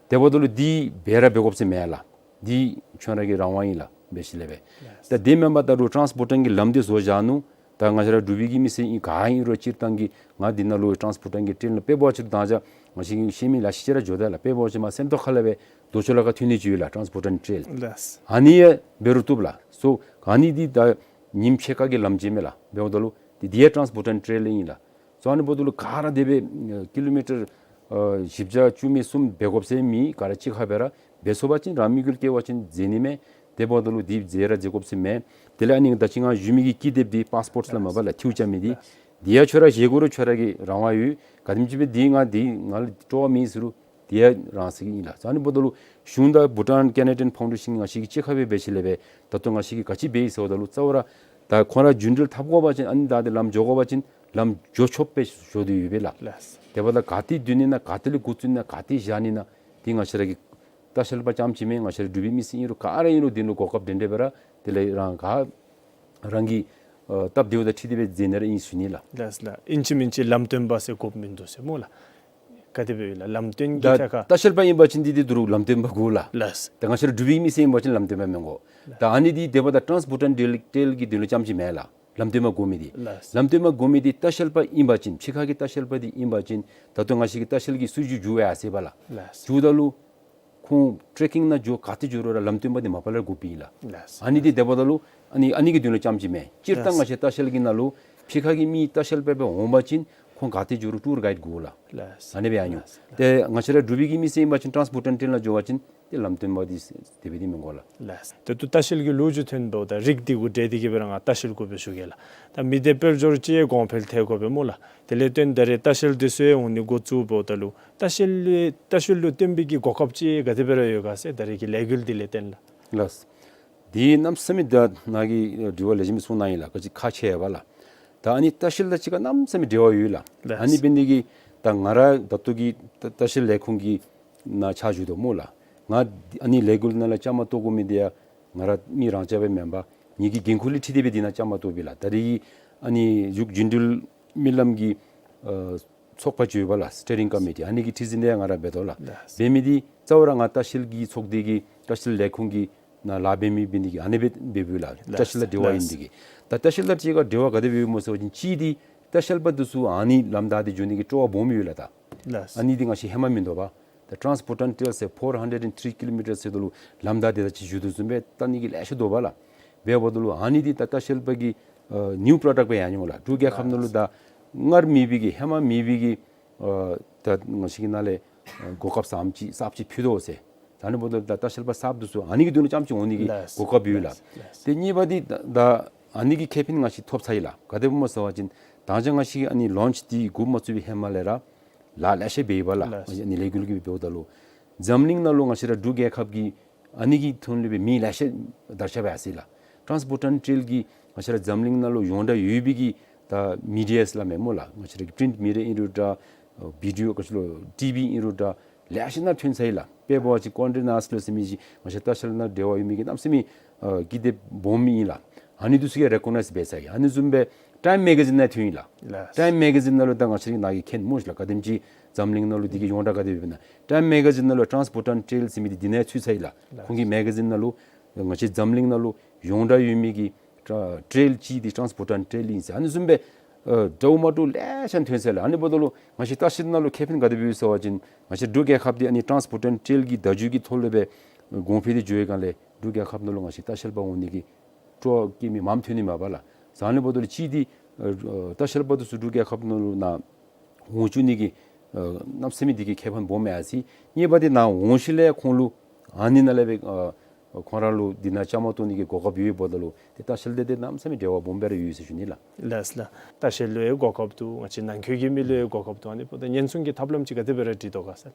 དེ་འབདཝ་ད་ལུ་འདི་འབད་ར་འབད་དགོཔ་ཟེར་མེད་ལགས། འདི་ཁྱོད་ར་གི་རང་དབང་ཨིན་ལགས། འབད་ཞིནམ་ལས་སྦེ། ད་དེ་མེན་པར་ད་རུང་ཊཱནསི་པོརཊ་གི་ལམ་འདི་བཟོ་བཞག་ནུག། ད་ང་བཅས་ར་འབྲུག་པའི་གི་མི་སེར་ཨིན་ག་ཨིན་རུང་སྤྱིར་བཏང་གི་ང་འདི་ནང་ལུ་ཊཱནསི་པོརཊ་ཊར་གྱི་ཊེལ་ནང་དཔེ་འབད་བ་ཅིན་ད་ང་བཅས་ང་བཅས་ཀྱིས་ཤེས་མི་ལེ་ཤ་ཅིག་ར་འགྱོ་དོ་ལགས། དཔེ་འབད་བ་ཅིན་མར་སེམས་རྟོགས་ཁ་ལས་སྦེ་རྡོ་ཆོས་གླིང་ཁ་ཐོན་ནི་ཅིག་ཡོད་ལགས་ཊཱནསི་པོརཊ་ཊར་ཊེལ། ལགས། ཨ་ནི་ཡང་འབད་རུང་བཏུབ་ལགས། སོ་ཨ་ནི་འདི་ད་ཉིནམ་ཕྱེད་ཀ་གི་ལམ་ཅིག་མས་ལགས། འབདཝ་ད་ལུ་འདི་འདི་ཡང་ཊཱནསི་པོརཊ་ཊར་ཊེལ་ཨིན་ལགས། སོ་ཨ་ནི་འབདཝ་ད་ལུ་ག་ར་དེ་སྦེ་ཀི་ལོ་མི་ཊར་ཨ་བཞི་བརྒྱ་བཅུ་མེད་གསུམ་འབད་དགོཔ་ཟེར་མེད། ག་ར་གཅིག་ཁར་སྦེ་ར་འབད་ཚུགས་པ་ཅིན་རང་མི་འགུལ་བཀལ་བ་ཅིན་འཛེགས་ནི་མས། དེ་འབདཝ་ད་ལུ་འདི་འཛེགས་ར་འཛེགས་དགོཔ་ཟེར་མེད། དེ་ལས་ཨ་ནི་ད་ཅི་ང་ཞུ་མི་གི་ཀི་དེབ་འདི་པཱསི་པོརཊ་ལགས་མས་པ་ལགས། ཐིའུ་རྐྱབ་མི་འདི། འདི་ཡང་ཁྱོད་ར་བཞེས་དགོ་རུང་ཁྱོད་ར་གི་རང་དབང་ཡོད། ག་དེམ་ཅིག་སྦེ་འདི་ང་འདི་ང་ལུ་སྤྲོ་བ་མེད་ཟེར་རུང་འདི་ཡང་རང་བཞེས་ཀྱི་ཨིན་ལགས། ཨ་ནི་འབདཝ་ད་ལུ་གཞུང་དང་བྷུ་ཊཱན་ཀེ་ན་ཌི་ཡཱན་ཕའུན་ཌེ་ཤཱན་ང་བཅས་ཀྱིས་གཅིག་ཁར་སྦེ་འབད་ཞིནམ་ལས་སྦེ་ད་ལྟོ་ང་བཅས་ཀྱིས་ག་ཅི་འབད་ཡི་ཟེརཝ་ད་ལུ་རྩ་བ་ར་ད་ཁོང་ར་རྒྱུན་འགྲུལ་འཐབ་དགོ་པ་ཅིན་ཨ་ནི་ད་འདི་ལམ་འགྱོ་དགོ་པ་ཅིན་ལམ་འགྱོ་ཆོགཔ་སྦེ་བཟོ་སྟེ་ཡོད་པས་ལགས། ལགས། དེ་འབདཝ་ད་ག་ཏེ་སྡོད་ནི་ན་ག་ཏེ་ལས་འགོ་བཙུགས་ནི་ན་ག་ཏེ་བཞག་ནི་ན་འདི་ང་བཅས་ར་གི་ལྟ་བཤལ་པ་རྐྱངམ་ཅིག་མེན། ང་བཅས་ར་འབྲུག་པའི་མི་སེར་ཨིན་རུང་ག་ར་ཨིན་རུང་འདི་ལུ་གོ་སྐབས་འདྲན་འདྲ་སྦེ་ར་དེ་ལས་རང་ག་རང་གི་ཨ་སྟབས་བདེཝ་དང་འཁྲིལ་ཏེ་སྦེ་འཛེགས་ནི་ར་ཨིན་ཞུ་ནི་ལགས། ལགས་ལགས། ཨིན་ཅི་མིན་ཅི་ལམ་སྟོན་པ་ཟེར་དགོཔ་མིན་འདུག་ཟེར་སྨོ་ལགས། ག་དེ་སྦེ་ཡོད་ལགས་ལམ་སྟོན་གྱི་ད་ཐད་ཁར། ལྟ་བཤལ་པ་ཨིན་པ་ཅིན་འདི་འདི་འདི་རུ་ལམ་སྟོན་པ་དགོ་ལགས། ལགས། ད་ང་བཅས་ར་འབྲུག་པའི་མི་སེར་ཨིན་པ་ཅིན་ལམ་སྟོན་པ་མི་དགོ། ད་ཨ་ནི་འདི་དེ་འབདཝ་ད་ཊཱནསི་པོརཊ་ཊར་ཊེལ་གྱི་དོན་ལུ་རྐྱངམ་ཅིག་མེན་ལགས། ལམ་སྟོན་པ་དགོ་མི་འདི། ལགས། ལམ་སྟོན་པ་དགོ་མི་འདི་ལྟ་བཤལ་པ་ཨིན་པ་ཅིན་ཕྱི་ཁ་གི་ལྟ་བཤལ་པ་འདི་ཨིན་པ་ཅིན་ད་ལྟོ་ང་བཅས་ཀྱི་ལྟ་བཤལ་གྱི་སྲིད་བྱུས་འགྱུར་བ་ཡར་སོང་ཡི་པ་ལགས། ལགས། འགྱུརཝ་ད་ལུ་ཁོང་ཊེ་ཀིང་ནང་འགྱོ་ག་ཏེ་འགྱོ་རུང་ར་ལམ་སྟོན་པ་འདི་མ་པ་ལས་དགོཔ་ཨིན་ལགས། ལགས། ཨ་ནི་འདི་དེ་འབདཝ་ད་ལུ་ཨ་ནི་ཨ་ནི་གི་དོན་ལུ་རྐྱངམ་ཅིག་མེན། སྤྱིར་བཏང་ང་བཅས་ལྟ་བཤལ་གྱི་ནང་ལུ་ཕྱི་ཁ་གི་མི་ལྟ་བཤལ་པ་སྦེ་འོང་པ་ཅིན་ཁོང་ག་ཏེ་འགྱོ་རུང་ཊུར་གའིཌ་དགོ་ལགས། ལགས། ཨ་ནི་སྦེ་ཨ་ནི། ལགས། ཏེ་ང་བཅས་ར་འབྲུག་པའི་གི་མི་སེར་ཨིན་པ་ཅིན་ཊཱནསི་པོརཊ་ཊར་ཊེལ་ནང་འགྱོ་བ་ཅིན་ཏེ་ལམ་སྟོན་པ་འདི་དེ་སྦེ་འདི་མི་དགོ་ལགས། ལགས། ད་ལྟོ་ལྟ་བཤལ་གྱི་ལོ་རྒྱུས་ཐོན་འབདཝ་ད་རིགས་འདི་གུ་འབྲེལ་ཏེ་གི་སྦེ་ར་ང་ལྟ་བཤལ་གུ་སྦེ་ཞུ་གེ་ལགས། ད་མི་སྡེ་དཔལ་འབྱོར་ཅིག་གོང་འཕེལ་ཐལ་དགོ་པས་སྨོ་ལགས། དེ་ལས་བརྟེན་ད་རེས་ལྟ་བཤལ་འདི་ཚུ་ཡང་འོང་ནི་འགོ་བཙུགས་འབདཝ་ད་ལུ་ལྟ་བཤལ་ལུ་ལྟ་བཤལ་ལུ་བརྟེན་པའི་གི་གོ་སྐབས་ཅིག་ག་དེ་སྦེ་ར་ཡོད་ག་ཟེར་ད་རེས་ཀྱི་ལས་འགུལ་འདི་ལས་བརྟེན་ལགས། ལགས། འདི་གནམ་མེད་ས་མེད་ད་ནཱ་གིས་དྲི་བ་ལེགས་ཤོམ་གསུངས་གནང་ཡི་ལགས། ག་ཅི་ཁག་ཆེ་བས་ལགས། ད་ཨ་ནི་ལྟ་བཤལ་དང་གཅིག་ཁར་གནམ་མེད་ས་མེད་འབྲེལ་བ་ཡོད་ལགས། ལགས། ཨ་ནི་འབད་ནི་དེ་གིས་ད་ང་ར་ད་ལྟོ་གི་ལྟ་ལྟ་བཤལ་ལས་ཁུངས་ཀྱི་ནང་ཕྱག་ཞུ་དོ་སྨོ་ལགས། ང་ཨ་ནི་ལས་འགུལ་ནང་ལུ་བཅའ་མར་གཏོགས་དགོ་མི་འདི་ཡང་ང་ར་མི་རང་རྐྱང་སྦེ་མེན་པར་ངེ་གི་འགན་ཁུར་ལུ་འཁྲིལ་ཏེ་སྦེ་འདི་ནང་བཅའ་མར་གཏོགས་པས་ལགས། ད་རེས་ཀྱི་ཨ་ནི་བཞུགས་རྒྱུན་འགྲུལ་མི་ལམ་གྱི་ཨ་ཚོགས་པ་ཅིག་ཡོད་པ་ལགས། སི་ཊི་ཡ་རིང་ཀོ་མི་ཊི་ཨ་ནི་གི་ཁྲི་འཛིན་འདི་ཡང་ང་ར་འབད་དོ་ལགས། ལགས། འབད་མི་འདི་རྩ་བ་ར་ང་ལྟ་བཤལ་གྱི་ཚོགས་སྡེ་གི་ལྟ་བཤལ་ལས་ཁུངས་ཀྱི་ནང་ལཱ་འབད་མི་འབད་ནི་དེ་གིས་ཨ་ནི་སྦེ་འབདཝ་ལགས། ལགས། ལྟ་བཤལ་དང་འབྲེལ་བ་ཡོད་ནི་དེ་གིས། ད་ལྟ་བཤལ་དང་གཅིག་ཁར་འབྲེལ་བ་ག་དེ་སྦེ་ཡོདཔ་སྨོ་ཟེར་བ་ཅིན་གཅིག་འདི་ལྟ་བཤལ་པ་འདི་ཚུ་ཨ་ནི་ལམ་བདའ་སྟེ་འགྱོ་ནི་གི་སྤྲོ་བ་སྦོམ་ཡོད་ལགས། ད་ལགས། ཨ་ནི་འདི་ང་བཅས་ཧེ་མ་མིན་འདུག་པ། ད་ཊཱནསི་པོརཊ་ཊར་ཊེལ་ཟེར་ཕོར་ཧན་ཌེཌ་ཨེན་ཌི་ཐི་རི་ཀི་ལོ་མི་ཊར་ཟེརཝ་ད་ལུ་ལམ་བདའ་སྟེ་ད་ཅི་ཞུ་དོ་བཟུམ་སྦེ་བལྟ་ནི་གི་ལེ་ཤ་འདུག་པ་ལགས། འབདཝ་ད་ལུ་ཨ་ནི་འདི་ད་ལྟ་བཤལ་པ་གི་ཨ་ནིའུ་པོརོ་ཌགཊ་སྦེ་ཡར་འགྱོ་འོང་ལགས། འབྲུག་རྒྱལ་ཁབ་ནང་ལུ་ད་སྔར་མེད་པའི་གི་ཧེ་མ་མེད་པའི་གི་ཨ་ད་ང་བཅས་ཀྱི་ནང་ལས་ཨ་གོ་སྐབས་གསརཔ་ཅིག་གསརཔ་ཅིག་ཕུལ་དོ་ཟེར། ད་ཨ་ནི་འབདཝ་ད་ད་ལྟ་བཤལ་པ་གསརཔ་འདི་ཚུ་ཨ་ནི་གི་དོན་ལུ་རྐྱངམ་ཅིག་འོང་ནི་གི་ལགས། གོ་སྐབས་ཡོད་ལགས། ལགས། ལགས། ཏེ་གཉིས་པ་འདི་ད་ད་ཨ་ནི་གི་ཁེ་ཕན་ང་བཅས་ཐོབ་ཚར་ཡི་ལགས། ག་དེ་སྦེ་སྨོ་ཟེར་བ་ཅིན་ད་ཅི་ང་བཅས་ཀྱིས་ཨ་ནི་ལོན་ཆི་འདི་འགོ་མ་བཙུགས་པའི་ཧེ་མ་ལས་ར་ལཱ་ལེ་ཤ་འབད་ཡི་པ་ལགས། ལགས། ཨ་ནི་ལས་འགུལ་གྱི་འབདཝ་ད་ལུ་འཛམ་གླིང་ནང་ལུ་ང་བཅས་ར་འབྲུག་རྒྱལ་ཁབ་ཀྱིས་ཨ་ནི་གི་དོན་ལུ་སྦེ་མི་ལེ་ཤ་དར་ཁྱབ་འབད་ཡར་སོ་ཡི་ལགས། ཊཱནསི་པོརཊ་ཊར་ཊེལ་གྱིས་ང་བཅས་ར་འཛམ་གླིང་ནང་ལུ་ཡོངས་གྲགས་ཡོད་པའི་གི་ད་མི་ཌི་ཡཱ་ཟེར་སླབ་མས་སྨོ་ལགས། ང་བཅས་ར་གི་པིརིནཊ་མི་ཌི་ཡཱ་ཨིན་རུང་འདྲ་ཨ་བི་ཌི་ཨོ་ག་ཅི་ལོ་ཊི་བི་ཨིན་རུང་འདྲ་ལེ་ཤ་ནང་ཐོན་ཚར་ཡི་ལགས། དཔེ་འབད་བ་ཅིན་ཀོན་ཌེ་ནཱསི་ལོ་ཟེར་མི་ཅིག་ང་བཅས་ལྟ་བཤལ་ནང་འབྲེལ་བ་ཡོད་མི་གི་གནམ་མེད་ས་མེད་ཨ་ཀི་དེབ་སྦོམ་ཨིན་ལགས། ཨ་ནི་འདི་ཚུ་གིས་རེ་ཀོ་ནའིཛ་འབད་ཚར་ཡི། ཨ་ནི་བཟུམ་སྦེ་ཊའིམ་མེ་ག་ཛིན་ནང་ཐོན་ཡི་ལགས། ལགས། ཊའིམ་མེ་ག་ཛིན་ནང་ལུ་ད་ང་བཅས་ར་ནཱ་གིས་མཁྱེན་སྨོ་ལགས། ག་དེམ་ཅིག་འཛམ་གླིང་ནང་ལུ་འདི་གིས་ཡོངས་གྲགས་ག་དེ་སྦེ་ཡོདཔ་ཨིན་ན། ཊའིམ་མེ་ག་ཛིན་ནང་ལུ་ཊཱནསི་པོརཊ་ཊར་ཊེལ་ཟེར་མི་འདི་འདི་ནང་ཚུད་ཚར་ཡི་ལགས། ལགས། ཁོང་གི་མེ་ག་ཛིན་ནང་ལུ་ང་བཅས་འཛམ་གླིང་ནང་ལུ་ཡོངས་གྲགས་ཡོད་མི་གི་ཊ་ཊེལ་གཅིག་འདི་ཊཱནསི་པོརཊ་ཊར་ཊེལ་ཨིན་ཟེར། ཨ་ནི་བཟུམ་སྦེ་ཨ་འདྲཝ་མ་འདྲཝ་ལེ་ཤ་ཐོན་ཚར་ཡི་ལགས། ཨ་ནི་འབདཝ་ད་ལུ་ང་བཅས་ལྟ་བཤལ་ནང་ལུ་ཁེ་ཕན་ག་དེ་སྦེ་ཡོད་ཟེར་བ་ཅིན་ང་བཅས་འབྲུག་རྒྱལ་ཁབ་འདི་ཨ་ནི་ཊཱནསི་པོརཊ་ཊར་ཊེལ་གྱི་བརྡ་བརྒྱུད་ཀྱི་ཐོག་ལས་སྦེ་གོང་འཕེལ་ཏེ་འགྱོ་བའི་སྒང་ལས་འབྲུག་རྒྱལ་ཁབ་ནང་ལུ་ང་བཅས་ལྟ་བཤལ་པ་འོང་ནི་གི་སྤྲོ་བ་བསྐྱེད་མི་མངམ་ཐོན་ནི་མས་པ་ལགས། ཟེར་ཨ་ནི་འབདཝ་ད་ལུ་གཅིག་འདི་ཨ་ལྟ་བཤལ་པ་འདི་ཚུ་འབྲུག་རྒྱལ་ཁབ་ནང་ལུ་ནཱ་འོང་བཅུག་ནི་གི་ཨ་གནམ་མེད་ས་མེད་འདི་གིས་ཁེ་ཕན་སྦོམ་ཡར་སོ་ཡི། གཉིས་པ་འདི་ནཱ་འོང་ཞིནམ་ལས་ཁོང་ལུ་ཨ་ནི་ནང་ལས་སྦེ་ཨ་ཁོང་ར་ལུ་འདི་ནང་བཅའ་མར་གཏོགས་ནི་གི་གོ་སྐབས་ཡོདཔ་འབདཝ་ད་ལུ་ཏེ་ལྟ་བཤལ་འདི་ཏེ་གནམ་མེད་ས་མེད་འབྲེལ་བ་སྦོམ་སྦེ་ར་ཡོད་ཟེར་ཞུ་ནི་ལགས། ལགས་ལགས། ལྟ་བཤལ་ལུ་ཡང་གོ་སྐབས་འདུག། ང་བཅས་ནང་འཁོད་ཀྱི་མི་ལུ་ཡང་གོ་སྐབས་འདུག། ཨ་ནི་འབདཝ་ད་ཉེན་སྲུང་གི་ཐབས་ལམ་ཅིག་ག་དེ་སྦེ་ར་སྒྲིག་དོ་ག་ཟེར།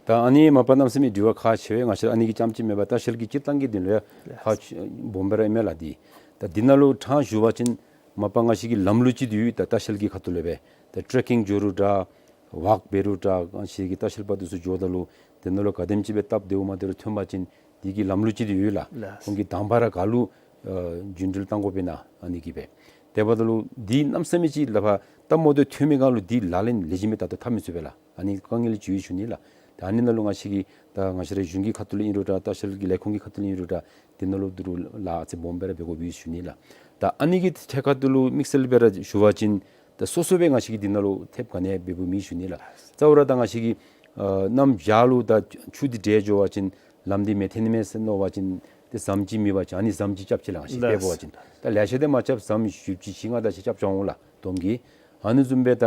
ད་ཨ་ནི་མ་པ་གནམ་མེད་ས་མེད་དྲི་བ་ཁག་ཆེ་བས། ང་བཅས་ཨ་ནི་གི་རྐྱངམ་ཅིག་མེན་པར་ལྟ་བཤལ་གྱི་སྤྱིར་བཏང་གི་དོན་ལུ་ཡང་ཁག་ཆེ་སྦོམ་སྦེ་ར་ཨིན་མས་ལགས། འདི་ད་འདི་ནང་ལུ་ཕྲང་ཞུ་བ་ཅིན་མ་པ་ང་བཅས་ཀྱི་ལམ་ལུགས་ཅིག་འདི་ཡོད། ད་ལྟ་བཤལ་གྱི་ཁ་ཐུག་ལས་སྦེ་ད་ཊེ་རེ་ཀིང་འགྱོ་རུང་འདྲ་ཝཱཀ་འབད་རུང་འདྲ་ང་བཅས་ཀྱི་ལྟ་བཤལ་པ་འདི་ཚུ་འགྱོཝ་ད་ལུ་དེ་ནང་ལུ་ག་དེམ་ཅིག་སྦེ་སྟབས་བདེཝ་མ་བདེཝ་ཐོན་པ་ཅིན་འདི་གི་ལམ་ལུགས་ཅིག་འདི་ཡོད་ལགས། ལགས། ཁོང་གིས་དང་པ་ར་ག་ལུ་ཨ་རྒྱུན་འགྲུལ་གཏང་དགོཔ་ཨིན་ན་ཨ་ནི་གི་སྦེ། དེ་འབདཝ་ད་ལུ་འདི་གནམ་མེད་ས་མེད་ཅིག་ལགས་པ་སྟབས་མ་བདེཝ་ཐོན་མི་སྒང་ལུ་འདི་ལག་ལེན་ལེགས་ཤོམ་སྦེ་ད་ལྟོ་འཐབ་མི་ཚུགས་པས་ལགས། ཨ་ནི་དཀའ་ངལ་ཅིག་ཡོད་ཞུ་ནི་ལགས། ད་ཨ་ནི་ནང་ལུ་ང་བཅས་ཀྱིས་ད་ང་བཅས་རའི་གཞུང་གི་ཁ་ཐུག་ལས་ཨིན་རུང་འདྲ་ལྟ་བཤལ་གྱི་ལས་ཁུངས་ཀྱི་ཁ་ཐུག་ལས་ཨིན་རུང་འདྲ་དེ་ནང་ལུ་འདི་རུ་ལཱ་ཨ་ཙི་སྦོམ་སྦེ་ར་འབད་དགོཔ་ཡོད་ཞུ་ནི་ལགས། ད་ཨ་ནི་གི་ཐད་ཁར་ལུ་དམིགས་བསལ་སྦེ་ར་ཞུ་བ་ཅིན་ད་སོ་སོ་སྦེ་ང་བཅས་ཀྱིས་འདི་ནང་ལུ་ཐེབས་ག་ནི་འབད་འབདཝ་མེད་ཞུ་ནི་ལགས། རྩ་བ་ར་ད་ང་བཅས་ཀྱིས་ཨ་གནམ་བྱཱར་ལུ་ད་ཆུ་འདི་འདྲེས་འགྱོ་བ་ཅིན་ལམ་འདི་མི་འཐོན་ནི་མས་ཟེར་མནོ་བ་ཅིན་ཏེ་ཟམ་ཅིག་མེད་པ་ཅིན་ཨ་ནི་ཟམ་ཅིག་རྐྱབ་ཅི་ལགས། ང་བཅས་དཔེ་འབད་བ་ཅིན་ད་ལེ་ཤ་འདི་མ་རྐྱབ། ཟམ་བཞི་བཅུ་ཞེ་ལྔ་དེ་ཅིག་རྐྱབ་བྱུང་ལགས་བསྡོམས་ཀྱིས། ཨ་ནི་བཟུམ་སྦེ་ད་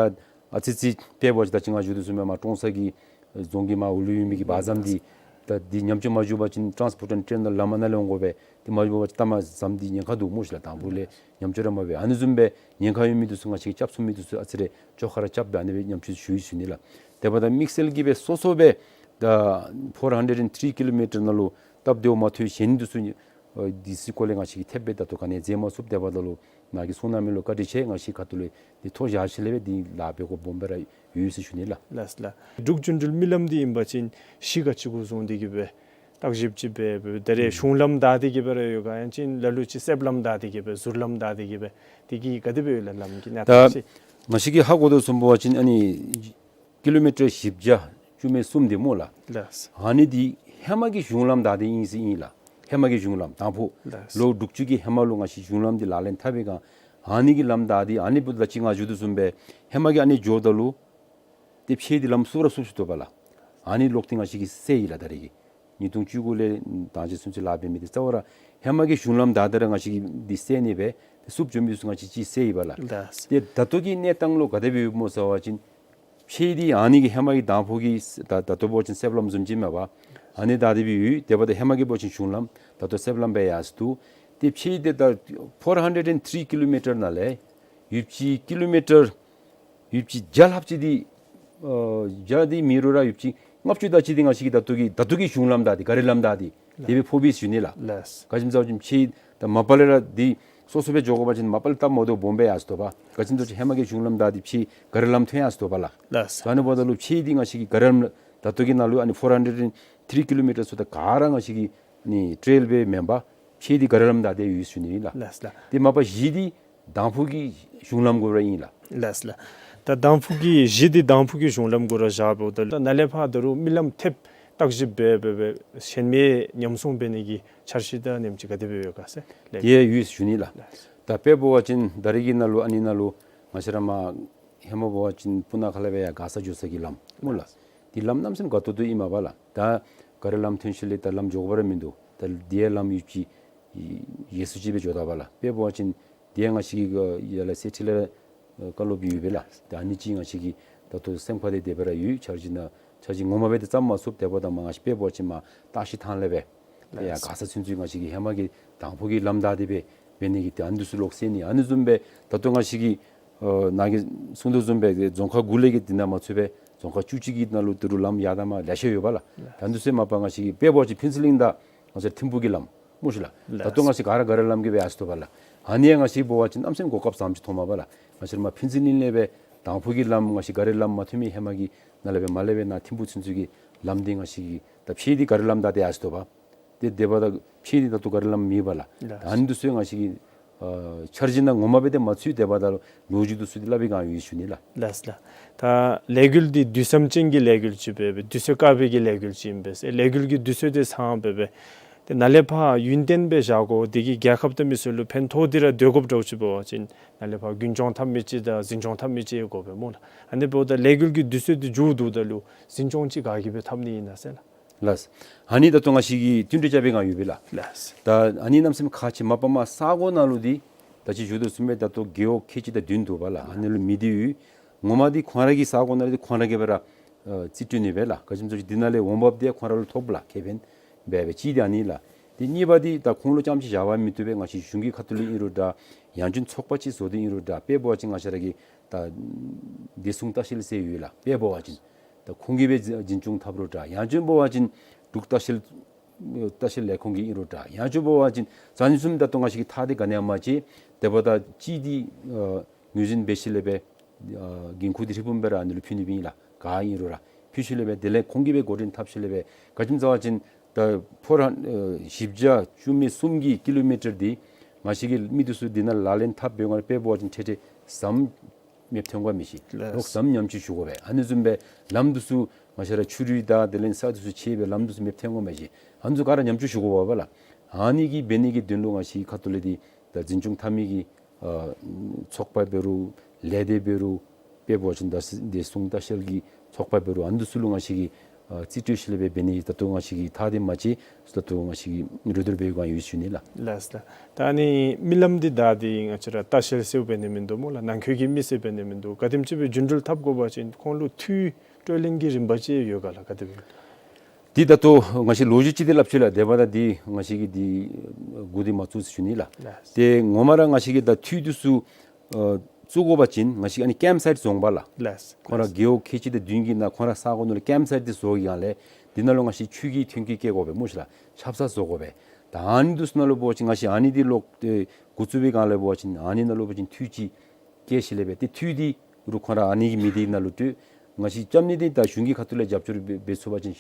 ཨ་ཙི་ཅིག་དཔེ་འབད་བ་ཅིན་ད་ཅི་ང་ཞུ་དོ་བཟུམ་སྦེ་མར་ཀྲོང་གསར་གྱི་རྫོང་གི་མར་འོག་ལུ་ཡོད་མི་གི་བ་ཟམ་འདི་ད་འདི་ཉམས་བཅོས་མ་འགྱོ་བ་ཅིན་ཊཱནསི་པོརཊ་ཨེནཌ་ཊེ་རེན་ལམ་ཨ་ནཱ་ལས་འོང་དགོ་པས། ཏེ་མ་འགྱོ་བ་ཅིན་ལྟ་མ་ཟམ་འདི་ཉེན་ཁ་འདུག་སྨོ་ཤིག་ལགས། དང་ཕུ་ལས་ཉམས་བཅོས་ར་མ་འབད། ཨ་ནི་བཟུམ་སྦེ་ཉེན་ཁ་ཡོད་མི་འདི་ཚུ་ང་བཅས་ཀྱིས་རྐྱབ་ཚུགས་མི་འདི་ཚུ་ཨ་ཙི་རེ་བཅོ་ཁ་ར་རྐྱབ་སྦེ་ཨ་ནི་སྦེ་ཉམས་བཅོས་ཞུ་ཡི་ཞུ་ནི་ལགས། དེ་འབདཝ་ད་དམིགས་བསལ་གྱིས་སྦེ་སོ་སོ་སྦེ་ད་ཕོར་ཧན་ཌེཌ་ཨེནཌ་ཐི་རི་ཀི་ལོ་མི་ཊར་ནང་ལུ་སྟབས་བདེཝ་མ་ཐོན་གཞན་འདི་ཚུ་ཨ་འདི་ཚུ་སྐོར་ལས་ང་བཅས་ཀྱིས་ཐེབས་སྦེ་ད་ལྟོ་ག་ནི་མཛད་མ་ཚུགས། དེ་འབདཝ་ད་ལུ་ནཱ་གིས་གསུང་གནང་མི་ལུ་བཀའ་དྲིན་ཆེ། ང་བཅས་ཁ་ཐུག་ལས་འདི་ཐོ་བཞག་ཞིནམ་ལས་སྦེ་འདི་ལཱ་འབད་དགོཔ་སྦོམ་སྦེ་ར་ཡོད་ཟེར་ཞུ་ནི་ལགས། ལགས་ལགས། འབྲུག་རྒྱུན་འགྲུལ་མི་ལམ་འདི་ཨིན་པ་ཅིན་གཞི་ག་ཅི་གུ་བཟུང་སྟེ་གི་སྦེ་བརྟག་ཞིབ་ཅིག་འབད་འབད་ད་རེས་གཞུང་ལམ་བདའ་སྟེ་གི་སྦེ་ར་ཡོད་ག། ཡང་ཅིན་ལ་ལུ་ཅིག་གསེབ་ལམ་བདའ་སྟེ་གི་སྦེ་ཟུར་ལམ་བདའ་སྟེ་གི་སྦེ་དེ་གི་ག་དེ་སྦེ་ཡོད་ལགས་ལམ་གྱི་གནས་ད་སྟངས་ཅིག། ང་བཅས་ཀྱིས་ཧ་གོ་དོ་བཟུམ་འབད་བ་ཅིན་ཨ་ནི་ཀི་ལོ་མི་ཊར་བཞི་བརྒྱ་བཅུ་མེད་གསུམ་འདི་སྨོ་ལགས། ལགས། ཨ་ནི་འདི་ཧེ་མ་གི་གཞུང་ལམ་བདའ་སྟེ་ཨིན་ཟེར་ཨིན་ལགས། ཧེ་མ་གི་གཞུང་ལམ་དང་ཕུ་ལགས། ལོ་དྲུག་ཅུ་གི་ཧེ་མ་ལུ་ང་བཅས་གཞུང་ལམ་འདི་ལག་ལེན་འཐབ་པའི་སྒང་ཨ་ནི་གི་ལམ་བདའ་སྟེ་ཨ་ནི་འབདཝ་ད་ཅི་ང་ཞུ་དོ་བཟུམ་སྦེ་ཧེ་མ་གི་ཨ་ནི་འགྱོཝ་ད་ལུ་ཏེ་ཕྱེད་འདི་ལམ་བསུབ་ར་བསུབ་ཚུགས་དོ་པ་ལགས། ཨ་ནི་ལོག་སྟེ་ང་བཅས་ཀྱིས་སེལ་ཡི་ལགས། ད་རེས་ཀྱི་ཉིས་སྟོང་བཅུ་དགུ་ལས་ད་ཅི་ཚུན་ཚོད་ལཱ་འབད་མི་འདི་རྩ་བ་ར་ཧེ་མ་གི་གཞུང་ལམ་བདའ་སྟེ་ར་ང་བཅས་ཀྱིས་འདི་སེལ་ནི་སྦེ་ཏེ་བསུབ་འགྱོ་མི་ཚུ་ང་བཅས་ཅིག་སེལ་ཡི་པ་ལགས། ལགས། ཏེ་ད་ལྟོ་གི་གནས་སྟངས་ལུ་ག་དེ་སྦེ་ཡོདཔ་སྨོ་ཟེར་བ་ཅིན་ཕྱེད་འདི་ཨ་ནི་གི་ཧེ་མ་གི་དང་ཕུ་གི་ད་ད་ལྟོ་འབད་བ་ཅིན་གསེབ་ལམ་བཟུམ་ཅིག་མས་པ། ཨ་ནི་བདའ་སྟེ་སྦེ་ཡོད། དེ་འབདཝ་ད་ཧེ་མ་གི་འབད་བ་ཅིན་གཞུང་ལམ་ད་ལྟོ་གསེབ་ལམ་སྦེ་ཡར་སོང་འདུག། ཏེ་ཕྱེད་འདི་ད་ཕོར་ཧན་ཌེཌ་ཨེནཌ་ཐི་རི་ཀི་ལོ་མི་ཊར་ནང་ལས་ཡོདཔ་ཅིག་ཀི་ལོ་མི་ཊར་ཡོདཔ་ཅིག་བརྒྱ་ལྷགཔ་ཅིག་འདི་ཨ་བརྒྱ་འདི་མེད་རུང་ར་ཡོདཔ་ཅིག་ལྔ་བཅུ་དེ་ཅིག་འདི་ང་བཅས་ཀྱིས་ད་ལྟོ་གི་ད་ལྟོ་གི་གཞུང་ལམ་བདའ་སྟེ་ག་རི་ལམ་བདའ་སྟེ་དེ་སྦེ་ཕོགཔ་ཨིན་ཟེར་ཞུ་ནི་ལགས། ལགས། ག་ཅི་སྨོ་ཟེར་བ་ཅིན་ཕྱེད་ད་མ་པ་ལས་ར་འདི་སོ་སོ་སྦེ་འགྱོ་དགོ་པ་ཅིན་མ་པ་ལས་སྟབས་མ་བདེཝ་སྦོམ་སྦེ་ཡར་སོང་དོ་པ། ག་ཅི་སྨོ་ཟེར་བ་ཅིན་ཧེ་མ་གི་གཞུང་ལམ་བདའ་སྟེ་ཕྱེད་ག་རི་ལམ་ཐོན་ཡར་སོང་དོ་པ་ལགས། ལགས། ད་ཨ་ནི་འབདཝ་ད་ལུ་ཕྱེད་འདི་ང་བཅས་ཀྱིས་ག་རི་ལམ་ད་ལྟོ་གི་ནང་ལུ་ཨ་ནི་ཕོར་ཧན་ཌེཌ་ཨེནཌ་ཐི་རི་ཀི་ལོ་མི་ཊར་ཚུ་ད་ག་ར་ང་བཅས་ཀྱི་ཨ་ནི་ཊེལ་སྦེ་མེན་པར་ཕྱེད་འདི་ག་རི་ལམ་བདའ་སྟེ་ཡོད་ཟེར་ཞུ་ནི་ལགས། ལགས་ལགས། ཏེ་མ་པ་བཞི་འདི་དང་ཕུ་གི་གཞུང་ལམ་གུ་ར་ཨིན་ལགས། ལགས་ལགས། ད་དང་ཕུ་གི་གཞི་འདི་དང་ཕུ་གི་གཞུང་ལམ་གུ་ར་བཞག་འབདཝ་ད་ལུ་ད་ནཱ་ལས་ཕར་ད་རུང་མི་ལམ་ཐེབས་བརྟག་ཞིབ་འབད་འབད་འབད་ཞིནམ་ལས་ཉམས་སྲུང་འབད་ནི་གི་འཆར་གཞི་དང་ཨ་ནེམ་ཅིག་ག་དེ་སྦེ་ཡོད་ག་ཟེར་ལགས། ཏེ་ཡོད་ཟེར་ཞུ་ནི་ལགས། ལགས། ད་དཔེ་འབད་བ་ཅིན་ད་རེས་ཀྱི་ནང་ལུ་ཨ་ནི་ནང་ལུ་ང་བཅས་ར་མར་ཧེ་མ་འབད་བ་ཅིན་སྤུ་ན་ཁ་ལས་སྦེ་ཡར་མགར་ས་འགྱོ་ས་གི་ལམ་སྨོ་ལགས། འདི་ལམ་གནམ་མེད་ས་མེད་དགའ་ཏོག་ཏོ་ཨིན་མས་པ་ལགས། ད་ག་རི་ལམ་ཐོན་ཞིནམ་ལས་ད་ལམ་འགྱོ་དགོཔ་ར་མིན་འདུག། ད་འདི་ཡང་ལམ་ཡོདཔ་ཅིག་ཡོད་ཚུལ་ཅིག་སྦེ་འགྱོ་དོ་པ་ལགས། དཔེ་འབད་བ་ཅིན་འདི་ཡང་ང་བཅས་ཀྱིས་ཡར་ལས་སེ་ཁྲི་ལས་ར་བཀའ་སློབ་ཡོད་པས་ལགས། ད་ཨ་ནི་ཅིག་ང་བཅས་ཀྱིས་ད་ལྟོ་སེམས་ཁར་ཏེ་དེ་སྦེ་ར་ཡོད། འཆར་གཞི་ནང་འཆར་གཞི་ངོ་མ་སྦེ་ཏེ་བརྩམ་མ་ཚུགས། དེ་འབདཝ་ད་མར་ང་བཅས་དཔེ་འབད་བ་ཅིན་མར་སྟག་ཤི་ཐང་ལས་སྦེ་ཡར་ལགས། མགར་ས་ཚུན་ཚོད་ང་བཅས་ཀྱིས་ཧེ་མ་གི་དང་ཕུ་གི་ལམ་བདའ་སྟེ་སྦེ་འབད་ནི་གི་ཏེ་ཨ་ནི་ཚུ་ལོག་སེལ་ནི། ཨ་ནི་བཟུམ་སྦེ་ད་ལྟོ་ང་བཅས་ཀྱིས་ཨ་ནཱ་གིས་གསུང་དོ་བཟུམ་སྦེ་རྫོང་ཁག་དགུ་ལས་ཀྱི་འདི་ནང་མ་ཚུད་པའི་རྫོང་ཁག་བཅུ་གཅིག་གི་ནང་ལུ་ད་རུང་ལམ་ཡར་དང་མར་ལེ་ཤ་ཡོད་པ་ལགས། ད་འདི་ཚུ་མ་པ་ང་བཅས་ཀྱིས་དཔེ་འབད་བ་ཅིན་ཕུན་ཚོགས་གླིང་དང་ང་བཅས་ཐིམ་ཕུག་གི་ལམ་སྨོ་ཤིག་ལགས། ལགས། ད་ལྟོ་ང་བཅས་ག་ར་ག་རི་ལམ་གྱི་སྦེ་ཡར་སོང་དོ་པ་ལགས། ཨ་ནི་ཡང་ང་བཅས་འབད་བ་ཅིན་གནམ་མེད་ས་མེད་གོ་སྐབས་བཟང་པོ་ཅིག་མཐོངམ་མས་པ་ལགས། ང་བཅས་ར་མར་ཕུན་ཚོགས་གླིང་ལས་སྦེ་དང་ཕུ་གི་ལམ་ང་བཅས་ག་རི་ལམ་མ་ཐོན་མི་ཧེ་མ་གི་ནང་ལས་སྦེ་མར་ལས་སྦེ་ནཱ་ཐིམ་ཕུག་ཚུན་ཚོད་ཀྱི་ལམ་འདི་ང་བཅས་ཀྱིས་ད་ཕྱེད་འདི་ག་རི་ལམ་བདའ་སྟེ་ཡར་སོང་དོ་པ། ཏེ་དེ་འབདཝ་ད་ཕྱེད་འདི་ད་ལྟོ་ག་རི་ལམ་མེད་པ་ལགས། ལགས། ད་ཨ་ནི་འདི་ཚུ་ང་བཅས་ཀྱིས་ཨ་འཆར་གཞི་ནང་ངོ་མ་སྦེ་ཏེ་མ་ཚུད། དེ་འབདཝ་ད་ལོ་རྒྱུས་འདི་ཚུ་འདི་སླབ་པའི་སྒང་ཡོད་ཟེར་ཞུ་ནི་ལགས། ལགས་ལགས། ད་ལས་འགུལ་འདི་དུས་བཟང་ཅན་གྱི་ལས་འགུལ་ཅིག་སྦེ་སྦེ་དུས་ཚོད་དཀའ་བའི་གི་ལས་འགུལ་ཅིག་ཨིན་པས། ལས་འགུལ་གྱི་དུས་ཚོད་འདི་ཚང་སྦེ་སྦེ་ཏེ་ནཱ་ལས་ཕར་ཡུན་བརྟན་སྦེ་བཞག་དགོ། དེ་གིས་རྒྱལ་ཁབ་དང་མི་སེར་ལུ་ཕན་ཐོགས་འདི་ར་འདོད་དགོཔ་འདྲཝ་ཅིག་འབད་བ་ཅིན་ནཱ་ལས་ཕར་རྒྱུན་སྐྱོང་འཐབ་མི་ཅིག་དང་འཛིན་སྐྱོང་འཐབ་མི་ཅིག་དགོ་པས་སྨོ་ལགས། ཨ་ནི་འབདཝ་ད་ལས་འགུལ་གྱི་དུས་ཚོད་འདི་མཇུག་བསྡུཝ་ད་ལུ་འཛིན་སྐྱོང་ཅིག་ག་གིས་སྦེ་འཐབ་ནི་ཨིན་ན་ཟེར་ལགས། ལགས། ཨ་ནི་ད་ལྟོ་ང་བཅས་ཀྱིས་བསྟུན་གྲོས་རྐྱབ་པའི་སྒང་ཡོད་པས་ལགས། ལགས། ད་ཨ་ནི་གནམ་མེད་ས་མེད་ཁག་ཆེ། མ་པ་མར་ས་གོ་ནང་ལུ་འདི་ད་ཅི་ཞུ་དོ་བཟུམ་སྦེ་ད་ལྟོ་རྒེད་འོག་ཁལ་གཅིག་དང་བདུན་འདུག་པ་ལགས། ཨ་ནི་ལུ་མི་འདི་ཡོད། ངོ་མ་འདི་ཁོང་ར་གི་ས་གོ་ནང་ལུ་འདི་ཁོང་ར་གིས་སྦེ་ར་ཨ་རྩིས་སྤྲོད་ནི་སྦེ་ལགས། ག་ཅི་སྨོ་ཟེར་བ་ཅིན་འདི་ནང་ལས་འོང་འབབ་འདི་ཁོང་ར་ལུ་ཐོབ་ལགས། ཁེ་ཕན་འབད་འབད་ཅིག་འདི་ཨ་ནི་ལགས། ཏེ་གཉིས་པ་འདི་ད་ཁོང་ལུ་རྐྱངམ་ཅིག་བཞག་པ་མི་བཏུབ་པས། ང་བཅས་གཞུང་གི་ཁ་ཐུག་ལས་ཨིན་རུང་འདྲ། ཡང་ཅིན་ཚོགས་པ་ཅིག་བཟོ་སྟེ་ཨིན་རུང་འདྲ། དཔེ་འབད་བ་ཅིན་ང་བཅས་ར་གི་ད་བདེ་སྲུང་ལྟ་བཤལ་ཟེར་ཡོད་ལགས། དཔེ་འབད་བ་ཅིན་ད་ཁོང་གིས་སྦེ་འཛིན་འཛིན་སྐྱོང་འཐབ་རུང་འདྲ། ཡང་ཅིན་འབད་བ་ཅིན་འབྲུག་ལྟ་བཤལ་ལྟ་བཤལ་ལས་ཁུངས་ཀྱིས་ཨིན་རུང་འདྲ། ཡང་ཅིན་འབད་བ་ཅིན་ཟེར་ཨ་ནི་བཟུམ་ད་ལྟོ་ང་བཅས་ཀྱིས་ཐག་འདི་ག་ནི་ཡང་མ་བྱས། དེ་འབདཝ་ད་ཅིག་འདི་ཨ་ངོས་འཛིན་འབད་ཞིནམ་ལས་སྦེ་ཨ་འགན་ཁུར་འདི་ཧྲིལ་བུམ་སྦེ་ར་ཨ་ནི་ལུ་ཕུལ་ནི་སྦེ་ཨིན་ལགས། ག་ཨིན་རུང་ར་ཕུལ་ཞིནམ་ལས་སྦེ་དེ་ལས་ཁོང་གིས་སྦེ་འགོ་འདྲེན་འཐབ་ཞིནམ་ལས་སྦེ་ག་ཅི་སྨོ་ཟེར་བ་ཅིན་ད་ཕོར་ཧན་ཨ་བཞི་བརྒྱ་བཅུ་མེད་གསུམ་གྱི་ཀི་ལོ་མི་ཊར་འདི་ང་བཅས་ཀྱི་མི་འདི་ཚུ་འདི་ནང་ལག་ལེན་འཐབ་པའི་སྒང་ལས་དཔེ་འབད་བ་ཅིན་ཁྲེ་ཁྲེ་ཟམ་མེདཔ་ཐོན་དགོཔ་མས་ཤིག། ལགས། ལོག་ཟམ་ཉམས་བཅོས་ཞུ་དགོ་པས། ཨ་ནི་བཟུམ་སྦེ་ལམ་འདི་ཚུ་ང་བཅས་ར་ཆུ་རུད་དང་དེ་ལས་ས་འདི་ཚུ་ཆད་སྦེ་ལམ་འདི་ཚུ་མེདཔ་ཐོན་དགོཔ་མས་ཤིག། ཨ་ནི་ཚུ་ག་ར་ཉམས་བཅོས་ཞུ་དགོ་པས་ལགས། ཨ་ནི་གི་འབད་ནི་གི་དོན་ལུ་ང་བཅས་ཁ་ཐུག་ལས་འདི་ ད་འཛིན་སྐྱོང་འཐབ་མི་གི་ཨ་ཚོགས་པ་འབད་རུང་ལས་སྡེ་འབད་རུང་དཔེ་འབད་བ་ཅིན་ད་བདེ་སྲུང་ལྟ་བཤལ་གྱི་ཚོགས་པ་འབད་རུང་ཨ་ནི་འདི་ཚུ་ལུ་ང་བཅས་ཀྱིས་ཨ་རྩིས་སྤྲོད་ཞིནམ་ལས་འབད་འབད་ནི་ད་ལྟོ་ང་བཅས་ཀྱིས་ད་དེ་མ་ཚད་ད་ལྟོ་ང་བཅས་ཀྱིས་རོགས་སྐྱོར་འབད་བའི་སྒང་ཡོད་ཟེར་ཞུ་ནི་ལགས། ལགས་ལགས། ད་ཨ་ནི་མི་ལམ་འདི་ད་འདི་ང་བཅས་ར་ལྟ་བཤལ་ཟེར་འབད་ནི་མིན་འདུག་སྨོ་ལགས། ནང་འཁོད་ཀྱི་མི་ཟེར་འབད་ནི་མིན་འདུག། ག་དེམ་ཅིག་སྦེ་རྒྱུན་འགྲུལ་འཐབ་དགོ་པ་ཅིན་ཁོང་ལུ་འཐུས་སྤྲོད་ལེན་གྱི་རིམ་པ་ཅིག་ཡོད་ག་ལགས། ག་དེ་སྦེ། འདི་ད་ལྟོ་ང་བཅས་ལོ་རྒྱུས་ཅིག་འདི་སླབ་ཅི་ལགས། དེ་འབདཝ་ད་འདི་ང་བཅས་ཀྱིས་འདི་འགོ་འདི་མ་བཙུགས་ཟེར་ཞུ་ནི་ལགས། ལགས། ཏེ་ངོ་མ་ར་ང་བཅས་ཀྱིས་ད་འཐུས་འདི་ཚུ་ཨ་བཙུགས་དགོ་པ་ཅིན་ང་བཅས་ཨ་ནི་ཀེམ་སའིཊ་བཟོ་འོང་པ་ལགས། ལགས། ཁོང་ར་རྒེད་འོག་ཁལ་གཅིག་དང་བདུན་གྱི་ནང་ཁོང་ར་ས་གོ་ནང་ལུ་ཀེམ་སའིཊ་འདི་བཟོ་བའི་སྒང་ལས་འདི་ནང་ལུ་ང་བཅས་ཆུ་གི་ཐོན་སྐྱེད་བསྐྱལ་དགོ་པས་སྨོ་ཤི་ལགས། ཆབ་གསང་བཟོ་དགོ་པས། ད་ཨ་ནི་འདི་ཚུ་ནང་ལུ་འབད་བ་ཅིན་ང་བཅས་ཨ་ནི་འདི་ལོག་ཏེ་འགོ་བཙུགས་པའི་སྒང་ལས་འབད་བ་ཅིན་ཨ་ནི་ནང་ལུ་འབད་བ་ཅིན་འཐུས་ཅིག་བསྐྱལ་ཞིནམ་ལས་འབད་ཏེ་འཐུས་འདི་རུང་ཁོང་ར་ཨ་ནི་གི་མི་སྡེ་ནང་ལུ་སྤྲོད། ང་བཅས་རྐྱབ་ནི་འདི་ད་གཞུང་གི་ཁ་ཐུག་ལས་རྒྱབ་སྐྱོར་འབད་འབད་ཚུགས་པ་ཅིན་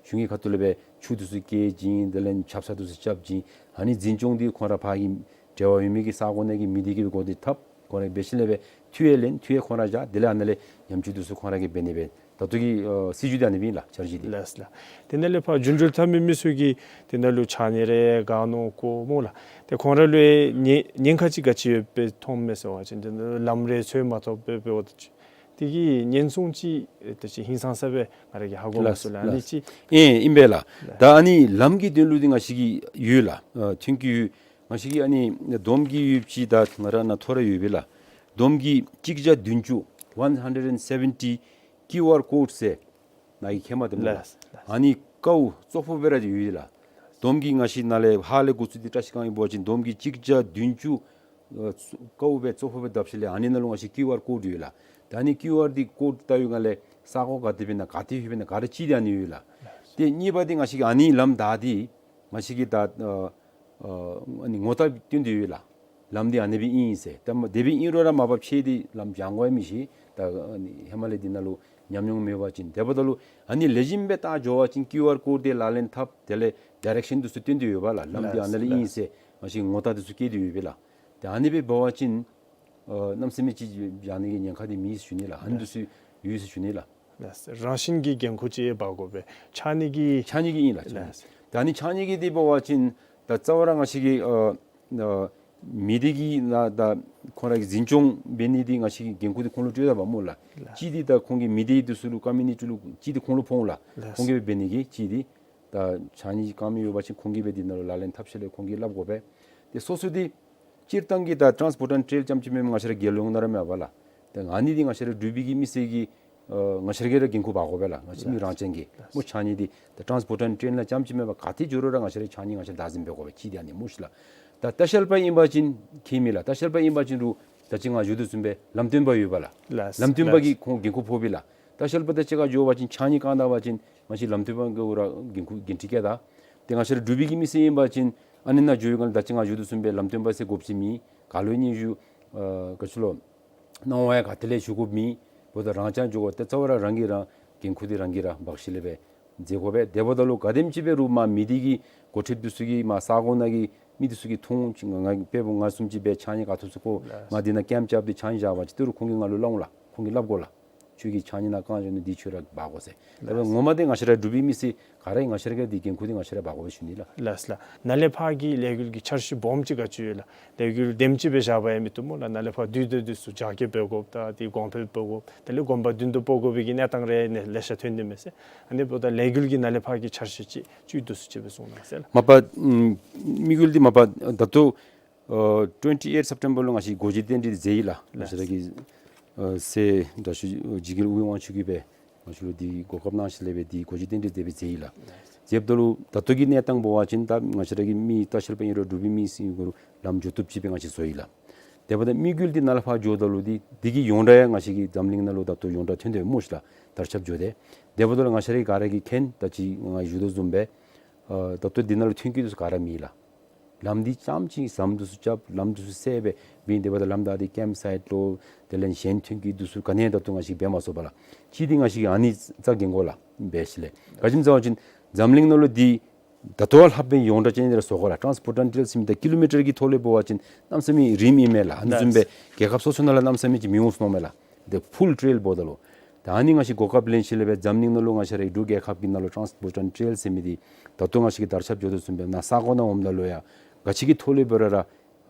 གཞུང་གི་ཁ་ཐུག་ལས་སྦེ་ཆུ་འདི་ཚུ་བསྐྱལ་བྱིན་དེ་ལས་ཆབ་གསང་འདི་ཚུ་རྐྱབ་བྱིན་ཨ་ནི་འཛིན་སྐྱོང་འདི་ཁོང་ར་ཕར་གྱི་འབྲེལ་བ་ཡོད་མི་གི་ས་གོ་ནང་གི་མི་སྡེ་གིས་སྦེ་འགོ་འདི་འཐབ། ཁོང་ར་འབད་ཞིནམ་ལས་འབད་འཐུས་ཡང་ལེན། འཐུས་ཡང་ཁོང་ར་བཞག། དེ་ལས་ཨ་ནཱ་ལས་ཉམས་བཅོས་འདི་ཚུ་ཁོང་ར་གིས་འབད་ནི་སྦེ་ད་ལྟོ་གི་ཨ་སྲིད་བྱུས་འདི་ཨ་ནི་སྦེ་ཨིན་ལགས། འཆར་གཞི་འདི། ལགས་ལགས། དེ་ནང་ལས་ཕར་རྒྱུན་འགྲུལ་འཐབ་མི་མི་ཚུ་གིས་དེ་ནང་ལུ་ཕྱགས་སྙིགས་རེ་ག་ནོར་བཀོ་སྨོ་ལགས། ཏེ་ཁོང་ར་ལུ་ཉེན་ཉེན་ཁ་ཅིག་ག་ཅི་ཡོདཔ་སྦེ་མཐོངམ་མས་ཟེར་བ་ཅིན་དེ་ནང་ལམ་རེ་འཚོལ་མ་ཐོབ་པར་འབདཝ་ད་ཅིག་དེ་གིས་ཉེན་སྲུང་ཅིག་ད་ཅི་ཧིང་སངས་ས་སྦེ་ང་ར་གིས་ཧ་གོ་མ་ཚུགས་ལགས། ཨ་ནི་ཅིག། ཨེ་ཨིན་པས་ལགས། ད་ཨ་ནི་ལམ་གྱི་དོན་ལུ་འདི་ང་བཅས་ཀྱིས་ཡོད་ལགས། ཨ་ཐོན་སྐྱེད་ཡོད། ང་བཅས་ཀྱིས་ཨ་ནི་བསྡོམས་ཀྱིས་ཡོདཔ་ཅིག་ད་ང་ར་ནཱ་ཐོ་རེ་ཡོད་པས་ལགས། བསྡོམས་ཀྱིས་གཅིག་བརྒྱ་བདུན་ཅུ་one hundred and seventy QR code ཟེར་ནཱ་གིས་མཁྱེནམ་འདི་སྨོ་ལགས། ལགས་ལགས། ཨ་ནི་ཀཝ་གཙོ་བོ་སྦེ་ར་ཡོད་ལགས། བསྡོམས་ཀྱིས་ང་བཅས་ནཱ་ལས་ཧཱ་ལས་འགོ་བཙུགས་ཏེ་བཀྲ་ཤིས་སྒང་ཡང་འབད་བ་ཅིན་བསྡོམས་ཀྱིས་གཅིག་བརྒྱ་བདུན་ཅུ་ཨ་ཀཝ་སྦེ་གཙོ་བོ་སྦེ་བརྡབ་ཞིནམ་ལས་ཨ་ནི་ནང་ལུ་ང་བཅས་QR code ཡོད་ལགས། ད་ཨ་ནི་QR འདི་ཀོཌ་བལྟ་བའི་སྒང་ལས་ས་གོ་ག་ཏེ་འབད་ན་ག་ཏེ་ལྷོད་པས་ན་ག་ར་གཅིག་འདི་ཨ་ནི་ཡོད་ལགས། ཏེ་གཉིས་པ་འདི་ང་བཅས་ཀྱིས་ཨ་ནི་ལམ་བདའ་སྟེ་ང་བཅས་ཀྱིས་ད་ཨ་ཨ་ཨ་ནི་ངོ་རྟགས་སྟོན་ཏེ་ཡོད་ལགས། ལམ་འདི་ཨ་ནི་སྦེ་ཨིན་ཟེར། ད་དེ་སྦེ་ཨིན་རུང་ར་མ་པ་ཕྱེད་དེ་ལམ་བྱང་དགོ་ཡང་མི་ཤེས། ད་ཨ་ནི་ཧེ་མ་ལས་འདི་ནང་ལུ་ཉམས་མྱོང་མེད་པ་ཅིན། དེ་འབདཝ་ད་ལུ་ཨ་ནི་ལེགས་ཤོམ་སྦེ་བལྟ་འགྱོ་བ་ཅིན་QR ཀོཌ་འདི་ལག་ལེན་འཐབ། དེ་ལས་ཌའི་རེཀ་ཤཱན་འདི་ཚུ་སྟོན་ཏེ་ཡོད་པས་ལགས། ལམ་འདི་ཨ་ནཱ་ལས་ཨིན་ཟེར་ང་བཅས་ངོ་རྟགས་འདི་ཚུ་བཀལ་ཏེ་ཡོད་པས་ལགས། ཏེ་ཨ་ནི་སྦེ་འབད་བ་ཅིན་ཨ་གནམ་མེད་ས་མེད་ཅིག་བྱང་ནི་གི་ཉེན་ཁ་འདི་མེད་ཟེར་ཞུ་ནི་ལགས། ཨ་ནི་འདི་ཚུ་ཡོད་ཟེར་ཞུ་ནི་ལགས། ལགས། རང་བཞིན་གྱི་འགན་ཁུར་ཅིག་འབག་དགོ་པས། ཕྱགས་སྙིགས་ཀྱི། ཕྱགས་སྙིགས་ཀྱི་ཨིན་ལགས། ཕྱགས་སྙིགས། ལགས། ད་ཨ་ནི་ཕྱགས་སྙིགས་ཀྱི་འདི་འབད་བ་ཅིན་ད་རྩ་བ་ར་ང་བཅས་ཀྱི་ཨ་ཨ་མི་སྡེ་གི་ནང་ད་ཁོང་ར་གི་འཛིན་སྐྱོང་འབད་ནི་འདི་ང་བཅས་ཀྱི་འགན་ཁུར་འདི་ཁོང་ལུ་སྤྲོད་ད་པས་སྨོ་ལགས། ལགས། གཅིག་འདི་ད་ཁོང་གི་མི་སྡེ་འདི་ཚུ་ལུ་ཀོ་མིའུ་ནི་ཊི་ལུ་གཅིག་འདི་ཁོང་ལུ་ཕོག་འོང་ལགས། ལགས། ཁོང་གིས་འབད་ནི་གི་གཅིག་འདི་ད་ཕྱགས་སྙིགས་རྐྱངམ་ཡོད་པ་ཅིན་ཁོང་གིས་སྦེ་འདི་ནང་ལུ་ལག་ལེན་འཐབ་ཞིནམ་ལས་ཁོང་གིས་སླབ་དགོ་པས། ཏེ་སོ་སོ་འདི་སྤྱིར་བཏང་གི་ད་ཊཱནསི་པོརཊ་ཨེནཌ་ཊེ་རེལ་རྐྱངམ་ཅིག་མེན་པར་ང་བཅས་ར་རྒྱལ་ཡོངས་ནང་ར་མེད་པས་ལགས། ཏེ་ཨ་ནི་འདི་ང་བཅས་ར་འབྲུག་པའི་གི་མི་སེར་གྱིས་ཨ་ང་བཅས་ར་གིས་ར་འགན་ཁུར་འབག་དགོ་པས་ལགས། ང་བཅས་མི་རང་རྐྱང་གིས་སྨོ། ཕྱགས་སྙིགས་འདི་ད་ཊཱནསི་པོརཊ་ཨེནཌ་ཊེ་རེལ་ནང་རྐྱངམ་ཅིག་མེན་པར་ག་ཏེ་འགྱོ་རུང་ར་ང་བཅས་ར་ཕྱགས་སྙིགས་ང་བཅས་ར་བདག་འཛིན་འབད་དགོ་པས། གཅིག་འདི་ཨ་ནི་སྨོ་ཤི་ལགས། ད་ལྟ་བཤལ་པ་ཨིན་པ་ཅིན་ཁྱད་མེད་ལགས། ལྟ་བཤལ་པ་ཨིན་པ་ཅིན་རུང་ད་ཅི་ང་ཞུ་དོ་བཟུམ་སྦེ་ལམ་སྟོན་པ་ཡོད་པས་ལགས། ལགས། ལམ་སྟོན་པ་གིས་ལགས། ཁོང་འགན་ཁུར་ཕོག་པས་ལགས། ལྟ་བཤལ་པ་དང་གཅིག་ཁར་འགྱོ་བ་ཅིན་ཕྱགས་སྙིགས་བཀང་ད་པ་ཅིན་ང་བཅས་ལམ་སྟོན་པ་གིས་ར་འགན་ཁུར་འགན་འཁྲི་བཀལ་ད། ཏེ་ང་བཅས་ར་འབྲུག་པའི་གི་མི་སེར་ཨིན་པ་ཅིན་ཨ་ནི་ནང་འགྱོ་བའི་སྒང་ལས་ད་ཅི་ང་ཞུ་དོ་བཟུམ་སྦེ་ལམ་སྟོན་པ་ཟེར་དགོཔ་ཅིག་མེད། ག་ལུ་སྙན་ཞུ་ཨ་ག་ཅི་ལོ་གནང་བ་ཡང་ག་ཏེ་ལས་ཞུ་དགོཔ་མེད། འབདཝ་ད་རང་རྐྱང་འགྱོ་དགོ། ཏེ་རྩ་བ་ར་རང་གིས་རང་འགན་ཁུར་འདི་རང་གིས་ར་འབག་ཞིནམ་ལས་སྦེ་མཛད་དགོ་པས། དེ་འབདཝ་ད་ལུ་ག་དེམ་ཅིག་སྦེ་རུང་མ་མི་སྡེ་གི་འགོ་ཁྲིདཔ་འདི་ཚུ་གིས་མ་ས་གོ་ནང་གི་མི་འདི་ཚུ་གིས་མཐོང་ཅི། ང་ང་དཔེ་འབད་ང་བཟུམ་ཅིག་སྦེ་ཕྱགས་སྙིགས་ག་ཐོབ་ཚུགས་གོ། ལགས། ང་འདི་ནང་ཀེམ་རྐྱབ་སྟེ་ཕྱགས་སྙིགས་བཞག་པ་ཅིན་ཏེ་རུང་ཁོང་གིས་ང་ལུ་སླབ་འོང་ལགས། ཁོང་གིས་སླབ་དགོ་ལགས། ཁྱོད་ཀྱིས་ཕྱགས་སྙིགས་ནཱ་བཀང་བཞག་ནུག། འདི་ཁྱོད་ར་འབག་དགོ་ཟེར། ལགས། ད་ངོ་མ་འདི་ང་བཅས་ར་འབྲུག་པའི་མི་སེར་ག་ར་ང་བཅས་ར་གིས་འདི་འགན་ཁུར་འདི་ང་བཅས་ར་འབག་དགོ་པས་ཞུ་ནི་ལགས། ལགས་ལགས། ནཱ་ལས་ཕར་གྱི་ལས་འགུལ་གྱི་འཆར་གཞི་སྦོམ་ཅིག་ག་ཅི་ཡོད་ལགས། ལས་འགུལ་དེམ་ཅིག་སྦེ་བཞག་པ་ཡང་མི་བཏུབ་སྨོ་ལགས། ནཱ་ལས་ཕར་དུས་དང་དུས་སུ་རྒྱ་སྐྱེད་འབད་དགོཔ་དང་དེ་གོང་འཕེལ་འབད་དགོཔ་དེ་ལས་གོམ་པ་མདུན་དུ་སྤོ་དགོ་པའི་གི་གནས་སྟངས་རེ་ནི་ལེ་ཤ་ཐོན་ནི་མས་ཟེར། ཨ་ནི་འབདཝ་ད་ལས་འགུལ་གྱི་ནཱ་ལས་ཕར་གྱི་འཆར་གཞི་ཅིག་བཅུད་བསྡུ་སུ་ཅིག་སྦེ་གསུང་གནང་ཟེར་ལགས། མ་པ་ཨམ་དམིགས་ཡུལ་འདི་མ་པ་ད་ལྟོ་ཨ་twenty eight September ལུ་ང་བཅས་སྒོ་འབྱེད་རྟེན་འབྲེལ་མཛད་ཡི་ལགས། ང་བཅས་ར་གི་ཨ་སྲས་དྲག་ཤོས་འཇིགས་རྒྱལ་དབུས་དབང་ཕྱུག་གིས་སྦེ་ང་བཅས་ལུ་འདི་གོ་སྐབས་གནང་ཞིནམ་ལས་སྦེ་འདི་སྒོ་འབྱེད་རྟེན་འབྲེལ་དེ་སྦེ་མཛད་ཡི་ལགས། མཛདཔ་ད་ལུ་ད་ལྟོ་གི་གནས་སྟངས་འབད་བ་ཅིན་ད་ང་བཅས་ར་གི་མི་ལྟ་བཤལ་པ་ཨིན་རུང་འབྲུག་པའི་མི་སེར་ཨིན་རུང་ལམ་འགྱོ་བཏུབ་ཅིག་སྦེ་ང་བཅས་བཟོ་ཡི་ལགས། དེ་འབདཝ་ད་དམིགས་ཡུལ་འདི་ནཱ་ལས་ཕར་འགྱོཝ་ད་ལུ་འདི་འདི་གི་ཡོངས་གྲགས་ཡང་ང་བཅས་ཀྱི་འཛམ་གླིང་ནང་ལུ་ད་ལྟོ་ཡོངས་གྲགས་ཐོན་དོ་སྨོ་ཤི་ལགས། དར་ཁྱབ་འགྱོ་སྟེ། དེ་འབདཝ་ད་ལུ་ང་བཅས་ར་ག་ར་གིས་མཁྱེན། ད་ཅི་ང་ཞུ་དོ་བཟུམ་སྦེ་ཨ་ད་ལྟོ་འདི་ནང་ལུ་ཐོན་སྐྱེད་འདི་ཚུ་ག་ར་མེད་ལགས། ལམ་འདི་རྐྱངམ་ཅིག་ཟམ་འདི་ཚུ་རྐྱབ་ལམ་འདི་ཚུ་བསལ་སྦེ་འབད་ནི། དེ་འབདཝ་ད་ལམ་བདའ་སྟེ་ཀེམ་སའིཊ་ལོ་དེ་ལས་གཞན་ཐོན་སྐྱེད་འདི་ཚུ་ག་ནི་ཡང་ད་ལྟོ་ང་བཅས་འབད་མ་ཚུགས་པས་ལགས། གཅིག་འདི་ང་བཅས་ཀྱིས་ཨ་ནི་རྩ་འགེངས་དགོ་ལགས། འབད་ཞིནམ་ལས་ག་ཅི་སྨོ་ཟེར་བ་ཅིན་འཛམ་གླིང་ནང་ལུ་འདི་ད་ལྟོ་བ་ལྷགཔ་སྦེ་ཡོངས་གྲགས་ཅན་འདི་ར་བཟོ་དགོ་ལགས། ཊཱནསི་པོརཊ་ཨེནཌ་ཊེ་རེལ་ཟེར་མི་འདི་ཀི་ལོ་མི་ཊར་གྱི་ཐོག་ལས་འབད་བ་ཅིན་གནམ་མེད་ས་མེད་རིངམ་ཨིན་མས་ལགས། ཨ་ནི་བཟུམ་སྦེ་རྒྱལ་ཁབ་སོ་སོ་ནང་ལུ་གནམ་མེད་ས་མེད་ཅིག་མི་འོང་ཟེར་མནོཝ་མས་ལགས། འདི་ཕུལ་ཊེ་རེལ་འབདཝ་ད་ལུ། ད་ཨ་ནི་ང་བཅས་གོ་སྐབས་ལེན་ཞིནམ་ལས་སྦེ་འཛམ་གླིང་ནང་ལུ་ང་བཅས་རའི་འབྲུག་རྒྱལ་ཁབ་ཀྱི་ནང་ལུ་ཊཱནསི་པོརཊ་ཨེནཌ་ཊེ་རེལ་ཟེར་མི་འདི་ད་ལྟོ་ང་བཅས་ཀྱིས་དར་ཁྱབ་འགྱོ་དོ་བཟུམ་སྦེ་ནཱ་ས་གོ་ནང་འོངམ་ད་ལུ་ཡང་ག་ཅི་གི་ཐོག་ལས་འབད་རུང་ར་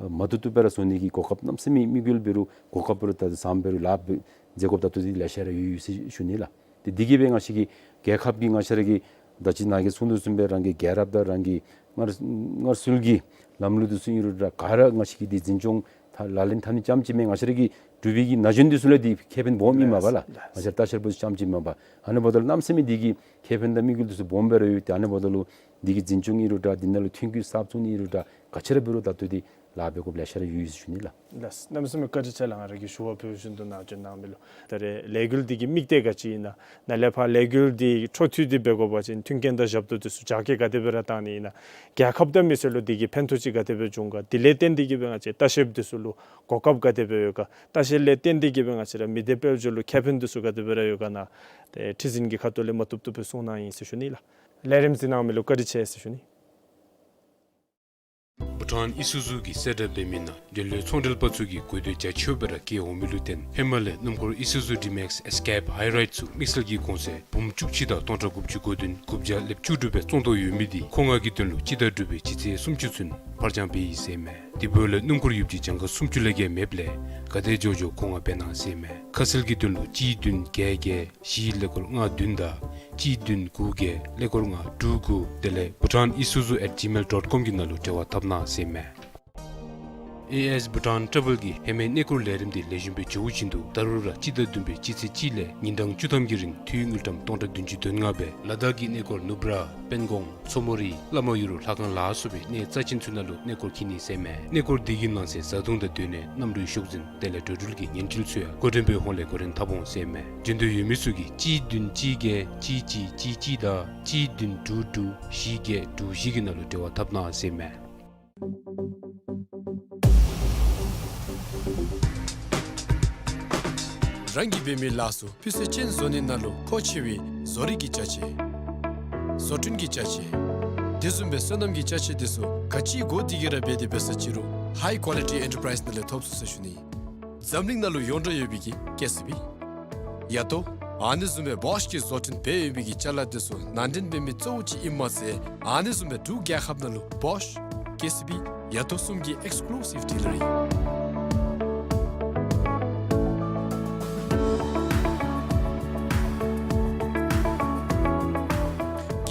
མ་བཏུབ་བཏུབ་སྦེ་ར་བཟོ་ནི་གི་གོ་སྐབས་གནམ་མེད་ས་མེད་དམིགས་ཡུལ་འབད་རུང་གོ་སྐབས་འབད་རུང་ད་བཟང་པོ་འབད་རུང་ལཱ་འབད་མཛད་དགོཔ་ད་ལྟོ་འདི་ལེ་ཤ་ར་ཡོད་ཡོད་ཟེར་ཞུ་ནི་ལགས། ཏེ་འདི་གིས་སྦེ་ང་བཅས་ཀྱི་རྒྱལ་ཁབ་ཀྱི་ང་བཅས་ར་གི་ད་ཅི་ནཱ་གིས་གསུང་དོ་བཟུམ་སྦེ་རང་གི་རྒྱལ་རབས་དང་རང་གི་སྔར་སྔར་སྲོལ་གྱི་ལམ་ལུགས་འདི་ཚུ་ཨིན་རུང་ར་ག་ར་ང་བཅས་ཀྱིས་འདི་འཛིན་སྐྱོང་ད་ལག་ལེན་འཐབ་ནི་རྐྱངམ་ཅིག་མེན། ང་བཅས་ར་གི་འབྲུག་པའི་གི་ན་གཞོན་འདི་ཚུ་ལུ་འདི་ཁེ་ཕན་སྦོམ་ཨིན་མས་པ་ལགས། ལགས། ང་བཅས་ར་ལྟ་བཤལ་པ་ཚུ་རྐྱངམ་ཅིག་མེན་པར། ཨ་ནི་འབདཝ་ད་ལུ་གནམ་མེད་ས་མེད་འདི་གིས་ཁེ་ཕན་དང་དམིགས་ཡུལ་འདི་ཚུ་སྦོམ་སྦེ་ར་ཡོད། ཏེ་ཨ་ནི་འབདཝ་ད་ལུ་འདི་གི་འཛིན་སྐྱོང་ཨིན་རུང་ར་འདི་ནང་ལུ་ཐོན་སྐྱེད་གསརཔ་བཙུགས་ནི་ཨིན་རུང་ར་ག་ཅི་ར་འབད་རུང་ད་ལྟོ་འདི་ལཱ་འབད་དགོཔ་ལེ་ཤ་ར་ཡོད་ཡོད་ཟེར་ཞུ་ནི་ལགས། ལགས། གནམ་མེད་ས་མེད་བཀའ་དྲིན་ཆེ་ལགས། ང་ར་གིས་ཞུ་བ་ཕུལ་བཞིན་དུ་ནཱ་བྱོན་གནང་མི་ལུ། ད་རེས་ལས་འགུལ་འདི་གི་དམིགས་གཏད་ག་ཅི་ཨིན་ན། ནཱ་ལས་ཕར་ལས་འགུལ་འདི་འཕྲོ་མཐུད་དེ་འབད་དགོ་པ་ཅིན་མཐུན་རྐྱེན་དང་ཞབས་ཏོག་འདི་ཚུ་རྒྱ་སྐྱེད་ག་དེ་སྦེ་ར་བཏང་ནི་ཨིན་ན། རྒྱལ་ཁབ་དང་མི་སེར་ལུ་འདི་གིས་ཕན་ཐོགས་ཅིག་ག་དེ་སྦེ་འབྱུང་ག། དེ་ལས་བརྟེན་ཏེ་གིས་སྦེ་ང་བཅས་ལྟ་བཤལཔ་འདི་ཚུ་ལུ་གོ་སྐབས་ག་དེ་སྦེ་ཡོད་ག། ལྟ་བཤལ་ལས་བརྟེན་ཏེ་གིས་སྦེ་ང་བཅས་ར་མི་སྡེ་དཔལ་འབྱོར་ལུ་ཁེ་ཕན་འདི་ཚུ་ག་དེ་སྦེ་ར་ཡོད་ག་ནཱ་ཏེ་ཁྲི་འཛིན་གྱི་ཁ་ཐུག་ལས་མ་བཏུབ་བཏུབ་སྦེ་གསུང་གནང་ཡི་ཟེར་ཞུ་ནི་ལགས། ལས་རིམ་གཟིགས་གནང་མི་ལུ་བཀའ་དྲིན་ཆེ་ཟེར་ཞུ་ནི། བྷུ་ཊཱན་ཨི་སུ་ཛུ་གི་གསལ་བསྒྲགས་འབད་མི་ནང་འབྲེལ་ཡོད་ཚོང་འབྲེལ་པ་ཚུ་གིས་དགོས་འདོད་རྒྱ་ཆེཝ་སྦེ་ར་བསྐྱེད་འོང་མི་ལུ་བརྟེན་ཧེ་མ་ལས་སྣུམ་འཁོར་ཨི་སུ་ཛུ་ཌི་མེགསི་ཨེས་ཀེབ་ཧའི་རའིཌ་ཚུ་དམིགས་བསལ་གྱི་གོང་ཚད་འབུམ་བཅུ་གཅིག་དང་སྟོང་ཕྲག་དགུ་བཅུ་གོ་བདུན་དགུ་བརྒྱ་ལེབ་བཅུ་དྲུག་སྦེ་བཙོང་དོ་ཡོད་མི་འདི་མཁོ་མངགས་ཀྱི་དོན་ལུ་སྤྱི་ཟླ་དྲུག་པའི་སྤྱི་ཚེས་སུམ་ཅུ་ཚུན་ཕར་འགྱངས་འབད་ཡི་ཟེར་མས། དེ་འབདཝ་ལས་སྣུམ་འཁོར་ཡོདཔ་ཅིག་གྱངས་ཁ་སུམ་ཅུ་ལས་བརྒལ་མེདཔ་ལས་ག་དེ་མགྱོགས་མགྱོགས་མཁོ་མངགས་འབད་གནང་ཟེར་མས། ཁ་གསལ་གྱི་དོན་ལུ་གཅིག་བདུན་བརྒྱད་བརྒྱད་བཞི་ཀླད་ཀོར་ལྔ་བདུན་དང་གཅིག་བདུན་དགུ་བརྒྱད་ཀླད་ཀོར་ལྔ་དྲུག་དགུ་དེ་ལས་bhutanisuzu at gmail dot com གི་ནང་ལུ་འབྲེལ་བ་འཐབ་གནང་ཟེར་མས། ཨེ་ཨེས་བྷུ་ཊཱན་ཊྲ་བཱལ་གྱིས་ཧེ་མའི་གནས་སྐོར་ལས་རིམ་འདི་ལེགས་ཤོམ་སྦེ་འགྱོ་བཞིན་དུ་ད་རུང་ར་སྤྱི་ཟླ་བདུན་པའི་སྤྱི་ཚེས་གཅིག་ལས་ཉིན་གྲངས་བཅུ་ཐམ་གྱི་རིང་འཐུས་དངུལ་ཀྲམ་སྟོང་ཕྲག་བདུན་ཅུ་དོན་ལྔ་སྦེ་ལ་དྭགས་ཀྱི་གནས་སྐོར་ནུབ་ར་པེན་ཀོང་མཚོ་མོ་རི་བླ་མ་ཡུལ་ལྷ་ཁང་ལ་སོགས་པའི་གནས་རྩ་ཆེན་ཚུ་ནང་ལུ་གནས་སྐོར་འཁྱིད་ནི་ཟེར་མས། གནས་སྐོར་འདི་གི་ནང་གསེས་བཟའ་འཐུང་དང་སྡོད་གནས་གནམ་གྲུའི་ཤོག་འཛིན་དེ་ལས་འགྲོ་འགྲུལ་གྱི་ཉེན་སྒྲིག་ཚུ་ཡང་འགོ་འདྲེན་པའི་ཧོངས་ལས་འགོ་འདྲེན་འཐབ་འོང་ཟེར་མས། འབྱོན་འདོད་ཡོད་མི་ཚུ་གིས་གཅིག་བདུན་གཅིག་བརྒྱད་གཅིག་གཅིག་གཅིག་གཅིག་དང་གཅིག་བདུན་དྲུག་དྲུག་བཞི་བརྒྱད་དྲུག་བཞི་གི་ནང་ལུ་འབྲེལ་བ་འཐབ་གནང་ཟེར་མས། རང་གིས་འབད་མི་ལཱ་ཚུ་སྤུས་ཚད་ཅན་བཟོ་ནི་ནང་ལུ་མཁོ་ཆེ་བའི་བཟོ་རིག་གི་ཅ་ཆས། བཟོ་སྐྲུན་གྱི་ཅ་ཆས། དེ་བཟུམ་སྦེ་སོ་ནམ་གྱི་ཅ་ཆས་དེ་ཚུ་ག་ཅི་དགོ་དེ་གིས་ར་འབད་དེ་འབད་ས་ཅི་རུང་High Quality Enterprise ནང་ལས་ཐོབ་ཚུགས་ཟེར་ཞུ་ནི། འཛམ་གླིང་ནང་ལུ་ཡོངས་གྲགས་ཡོད་པའི་གི་ཀེ་སི་བི། ཡ་ཏོ། ཨ་ནི་བཟུམ་སྦེ་བོཤ་གིས་བཟོ་སྐྲུན་འབད་ཡོད་པའི་གི་ཅ་ལ་དེ་ཚུ་ནང་འདྲེན་འབད་མི་གཙོ་བོ་ཅིག་ཨིནམ་མ་ཚད་ཨ་ནི་བཟུམ་སྦེ་འབྲུག་རྒྱལ་ཁབ་ནང་ལུ་བོཤ་ཀེ་སི་བི་ཡ་ཏོ་གསུམ་གྱི་ཨེགསི་ཀུ་ལུ་སིབ་ཌི་ལར་ཨིན།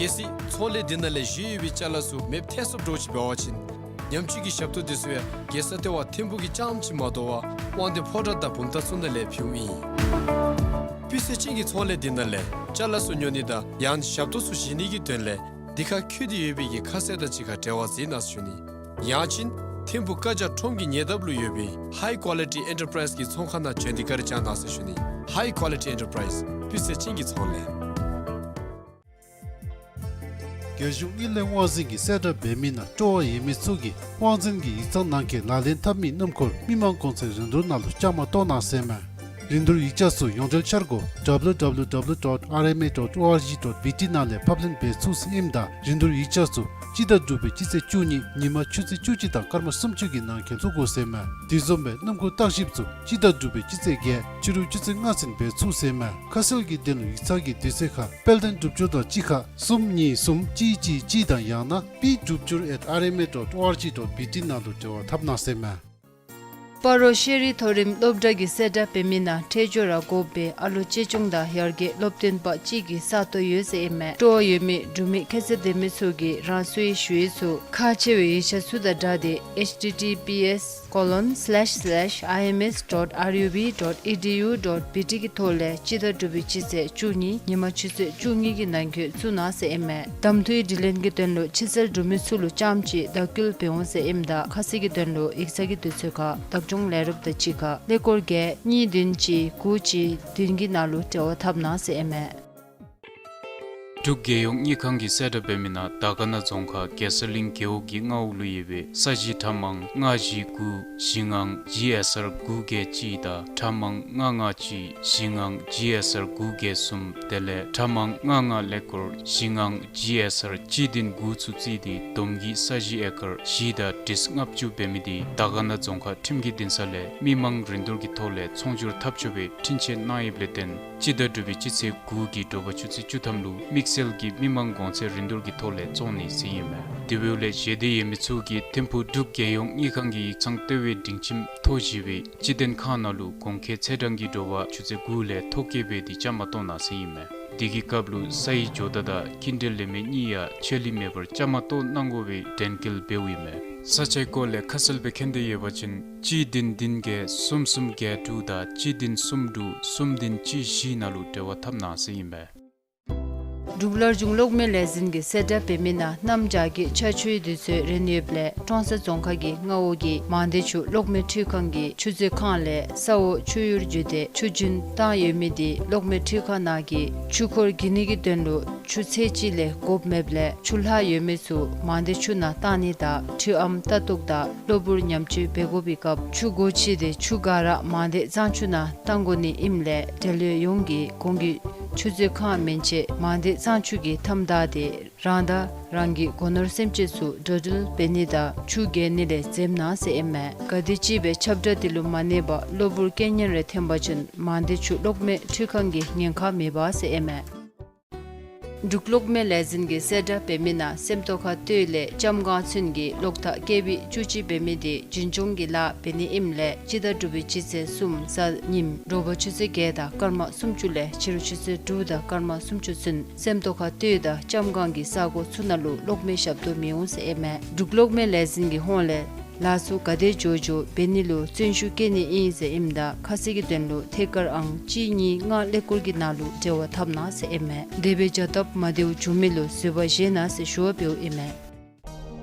གལ་སྲིད་ཚོང་ལས་འདི་ནང་ལས་བཞེས་ཡོད་པའི་ཅ་ལ་ཚུ་མེདཔ་ཐལ་སོངམ་འདྲཝ་ཅིག་འབད་བ་ཅིན་ཉམས་བཅོས་ཀྱི་ཞབས་ཏོག་འདི་ཚུ་ཡང་རྒྱལ་ས་ལྟེ་བ་ཐིམ་ཕུག་གི་རྐྱངམ་ཅིག་མ་དོ་བར་དབང་འདུས་ཕོ་བྲང་དང་བུམ་ཐང་ཚུ་ནང་ལས་ཕུལཝ་ཨིན། སྤུས་ཚད་ཅན་གྱི་ཚོང་ལས་འདི་ནང་ལས་ཅ་ལ་ཚུ་ཉོ་ནི་དང་ཡང་ཞབས་ཏོག་ཚུ་བཞེས་ནི་གི་དོན་ལས་འདི་ཁར་བཀོད་དེ་ཡོད་པའི་གི་ཁ་གསལ་དང་གཅིག་ཁར་འབྲེལ་བ་འཛིན་གནང་ཟེར་ཞུ་ནི། ཡང་ཅིན་ཐིམ་ཕུག་ཀ་ཇ་ཁྲོམ་གྱི་ཉེ་འདབས་ལུ་ཡོད་པའི་High Quality Enterprise གི་ཚོང་ཁང་ནང་བྱོན་ཏེ་བཀའ་དྲིན་བསྐྱང་གནང་ཟེར་ཞུ་ནི། High Quality Enterprise སྤུས་ཚད་ཅན་གྱི་ཚོང་ལས། རྒྱལ་གཞུང་དངུལ་ལས་དབང་འཛིན་གྱིས་གསལ་བསྒྲགས་འབད་མི་ནང་སྤྲོ་བ་ཡོད་མི་ཚུ་གིས་དབང་འཛིན་གྱི་ཡིག་ཚང་ནང་འཁོད་ལག་ལེན་འཐབ་མི་སྣུམ་འཁོར་མི་མང་གོང་ཚད་རིན་བསྡུར་ནང་ལུ་བཅའ་མར་གཏོགས་གནང་ཟེར་མས། རིན་བསྡུར་ཡིག་ཆ་ཚུ་ཡོངས་འབྲེལ་འཆར་སྒོ་W W W dot R M A dot O R G dot B T ནང་ལས་ཕབ་ལེན་འབད་ཚུགས་ཟེར་ཨིནམ་ད་རིན་བསྡུར་ཡིག་ཆ་ཚུ་སྤྱི་ཟླ་དྲུག་པའི་སྤྱི་ཚེས་བཅུ་གཉིས་ཉིན་མ་ཆུ་ཚོད་བཅུ་གཅིག་དང་སྐར་མ་སུམ་ཅུ་གི་ནང་འཁོད་ལྷོད་དགོ་ཟེར་མས། དེ་བཟུམ་སྦེ་སྣུམ་འཁོར་བརྟག་ཞིབ་ཚུ་སྤྱི་ཟླ་དྲུག་པའི་སྤྱི་ཚེས་བརྒྱད་ཕྱི་རུ་ཆུ་ཚོད་ལྔ་ཚུན་འབད་ཚུགས་ཟེར་མས། ཁ་གསལ་གྱི་དོན་ལུ་ཡིག་ཚང་གི་དུས་ཚོད་ཁར་དཔལ་ལྡན་སྒྲུབ་སྦྱོར་དང་གཅིག་ཁར་གསུམ་གཉིས་གསུམ་གཅིག་གཅིག་གཅིག་དང་ཡང་ན་པི་སྒྲུབ་སྦྱོར་at R M A dot O R G dot B T ནང་ལུ་འབྲེལ་བ་འཐབ་གནང་ཟེར་མས། སྤ་རོ་ཤེས་རིག་མཐོ་རིམ་སློབ་གྲྭ་གིས་གསལ་བསྒྲགས་འབད་མི་ནང་འཕྲལ་མགྱོགས་ར་དགོ་པའི་ཨ་ལོ་གཅེས་སྐྱོང་དང་ཡར་རྒྱས་སློབ་སྟོན་པ་གཅིག་གི་ས་སྟོང་ཡོད་ཟེར་ཨིན་མས། སྤྲོ་བ་ཡོད་མི་འབྲུག་མི་ཁྱད་ཚད་ལྡན་མི་ཚུ་གིས་རང་སོའི་ཞུ་ཡིག་ཚུ་ཁག་ཆེ་བའི་ཡིག་ཆ་ཚུ་དང་སྦྲགས་ཏེ་H T T P S colon slash slash I M S dot R U B dot E D U dot B T གི་ཐོག་ལས་སྤྱི་ཟླ་དྲུག་པའི་སྤྱི་ཚེས་བཅུ་གཉིས་ཉིན་མ་ཆུ་ཚོད་བཅུ་གཉིས་ཀྱི་ནང་འཁོད་བཙུགས་གནང་ཟེར་ཨིན་མས། གདམ་འཐུའི་དྲི་ལན་གྱི་དོན་ལུ་ཕྱི་གསལ་འབྲུག་མི་ཚུ་ལུ་རྐྱངམ་གཅིག་བརྡ་བསྐུལ་འབད་འོང་ཟེར་ཨིནམ་ད་ཁ་གསལ་གྱི་དོན་ལུ་ཡིག་ཚང་གི་དུས་ཚོད་ཁར་བདག་སྐྱོང་ལས་རོགསཔ་དང་གཅིག་ཁར་ཀླད་ཀོར་བརྒྱད་གཉིས་བདུན་གཅིག་དགུ་གཅིག་བདུན་གྱི་ནང་ལུ་འབྲེལ་བ་འཐབ་གནང་ཟེར་ཨིན་མས། འབྲུག་རྒྱལ་ཡོངས་དངུལ་ཁང་གིས་གསལ་བསྒྲགས་འབད་མི་ནང་དར་དཀར་ན་རྫོང་ཁག་རྒྱལ་ས་གླིང་རྒེད་འོག་གི་མངའ་འོག་ལུ་ཡོད་པའི་ས་གཞི་ཁྲ་མང་ལྔ་བཞི་དགུ་བཞི་ལྔ་G S R དགུ་བརྒྱད་གཅིག་དང་ཁྲ་མང་ལྔ་ལྔ་གཅིག་བཞི་ལྔ་G S R དགུ་བརྒྱད་གསུམ་དེ་ལས་ཁྲ་མང་ལྔ་ལྔ་ཀླད་ཀོར་བཞི་ལྔ་G S R གཅིག་བདུན་དགུ་ཚུ་བརྩིས་ཏེ་བསྡོམས་ཀྱིས་ས་གཞི་ཨེ་ཀར་བཞི་དང་ཏིས་ལྔ་བཅུ་འབད་མི་འདི་དར་དཀར་ན་རྫོང་ཁག་ཁྲིམས་ཀྱི་འདུན་ས་ལས་མི་མང་རིན་བསྡུར་གྱི་ཐོག་ལས་ཚོང་སྒྱུར་འཐབ་ཆོག་པའི་འཕྲིན་བཅད་གནང་ཡོདཔ་ལས་བརྟེན་སྤྱི་ཟླ་དྲུག་པའི་སྤྱི་ཚེས་དགུ་གི་དྲོ་པ་ཆུ་ཚོད་བཅུ་ཐམ་ལུ་དམིགས་ སེལ་གྱི་མི་མང་གོང་ཚད་རིན་བསྡུར་གྱི་ཐོག་ལས་བཙོང་ནི་ཟེར་ཨིན་མས། དེ་འབདཝ་ལས་ཞལ་འདེབས་ཡོད་མི་ཚུ་གིས་ཐིམ་ཕུག་འབྲུག་རྒྱལ་ཡོངས་དངུལ་ཁང་གི་ཡིག་ཚང་ལྟེ་བའི་སྒྲིང་ཁྱིམ་མཐོ་ཞི་བའི་སྤྱི་བདེ་ཁང་ནང་ལུ་གོང་འཁོད་ཚེས་གྲངས་ཀྱི་དྲོ་པ་ཆུ་ཚོད་དགུ་ལས་ཐོ་བཀོད་འབད་དེ་བཅའ་མར་གཏོགས་གནང་ཟེར་ཨིན་མས། དེ་གི་སྐབས་ལུ་ས་ཡི་ཇོ་བདག་དང་ཁྱིམ་སྡེ་ལས་མི་གཉིས་ཡང་ཆད་ལུས་མེད་པར་བཅའ་མར་གཏོགས་གནང་དགོ་པའི་དྲན་སྐུལ་འབདཝ་ཨིན་མས། ས་ཆའི་སྐོར་ལས་ཁ་གསལ་སྦེ་མཁྱེན་འདོད་ཡོད་པ་ཅིན་གཅིག་བདུན་བདུན་བརྒྱད་གསུམ་གསུམ་བརྒྱད་དྲུག་དང་གཅིག་བདུན་གསུམ་དྲུག་གསུམ་བདུན་གཅིག་བཞི་ནང་ལུ་འབྲེལ་བ་འཐབ་གནང་ཟེར་ཨིན་མས། འབྲུག་སླར་འབྱུང་གློག་མེ་ལས་འཛིན་གྱིས་གསལ་བསྒྲགས་འབད་མི་ནང་གནམ་བྱཱར་གྱི་ཆར་ཆུའི་དུས་ཚོད་རན་ཡོདཔ་ལས་ཀྲོང་གསར་རྫོང་ཁག་གི་མངའ་འོག་གི་མང་སྡེ་ཆུ་གློག་མེ་འཕྲུལ་ཁང་གི་ཆུ་མཛོད་ཁང་ལས་ས་འོག་ཆུ་ཡུར་བརྒྱུད་དེ་ཆུ་རྒྱུན་བཏང་ཡོད་མི་དེ་གློག་མེ་འཕྲུལ་ཁང་ནང་གི་ཆུ་འཁོར་བརྒྱུད་ནི་གི་དོན་ལུ་ཆུ་ཚད་གཅིག་ལས་དགོཔ་མེདཔ་ལས་ཆུ་ལྷག་ཡོད་མི་ཚུ་མང་སྡེ་ཆུ་ནང་བཏང་ནི་དང་འཕྲུལ་ཨམ་ལྟ་རྟོག་དང་གློ་བུར་ཉམས་བཅོས་འབད་དགོ་པའི་སྐབས་ཆུ་སྒོ་ཕྱེ་སྟེ་ཆུ་ག་ར་མང་སྡེ་གཙང་ཆུ་ནང་བཏང་དགོ་ནི་ཨིནམ་ལས་འབྲེལ་ཡོད་ཡོངས་ཀྱིས་གོང་གི་ཆུ་མཛོད་ཁང་མན་ཆད་མང་སྡེ་གཙང་ཆུ་གི་མཐའམ་བདའ་སྟེ་རང་དང་རང་གི་སྒོ་ནོར་སེམས་ཅན་ཚུ་འགྲོ་འགྲུལ་འབད་ནི་དང་ཆུ་བརྒལ་ནི་ལས་འཛེམ་གནང་ཟེར་ཨིན་མས། ག་དེམ་ཅིག་སྦེ་ཁྱབ་བསྒྲགས་དེ་ལུ་མ་གནས་པར་གློ་བུར་རྐྱེན་ངན་རེ་ཐོན་པ་ཅིན་མང་སྡེ་ཆུ་གློག་མེ་འཕྲུལ་ཁང་གིས་ཉེན་ཁ་མེད་པ་ཟེར་ཨིན་མས། འབྲུག་གློག་མེ་ལས་འཛིན་གྱིས་གསལ་བསྒྲགས་འབད་མི་ནང་སེམས་རྟོགས་ཁ་སྟོད་ལས་ལྕམ་སྒང་ཚུན་གྱི་གློག་ཐག་ཀེ་བི་བཅུ་གཅིག་འབད་མི་དེ་རྒྱུན་སྐྱོང་གི་ལཱ་འབད་ནི་ཨིནམ་ལས་སྤྱི་ཟླ་དྲུག་པའི་སྤྱི་ཚེས་གསུམ་གཟའ་ཉིམ་དྲོ་པ་ཆུ་ཚོད་བརྒྱད་དང་སྐར་མ་སུམ་ཅུ་ལས་ཕྱི་རུ་ཆུ་ཚོད་དྲུག་དང་སྐར་མ་སུམ་ཅུ་ཚུན་སེམས་རྟོགས་ཁ་སྟོད་དང་ལྕམ་སྒང་གི་ས་གོ་ཚུ་ནང་ལུ་གློག་མེ་ཞབས་ཏོག་མི་འོང་ཟེར་ཨིན་མས། འབྲུག་གློག་མེ་ལས་འཛིན་གྱི་ཧོངས་ལས་ལཱ་ཚུ་ག་དེ་མགྱོགས་མགྱོགས་འབད་ནི་ལུ་བརྩོན་ཤུགས་བསྐྱེད་ནི་ཨིན་ཟེར་ཨིནམ་ད་ཁ་གསལ་གྱི་དོན་ལུ་ཐད་ཀར་ཨང་གཅིག་གཉིས་ལྔ་ཀླད་ཀོར་གྱི་ནང་ལུ་འབྲེལ་བ་འཐབ་གནང་ཟེར་ཨིན་མས། དེ་སྦེ་བྱ་སྟབས་མ་བདེཝ་བྱུང་མི་ལུ་བཟོད་པ་བཞེས་གནང་ཟེར་ཞུ་བ་འབདཝ་ཨིན་མས།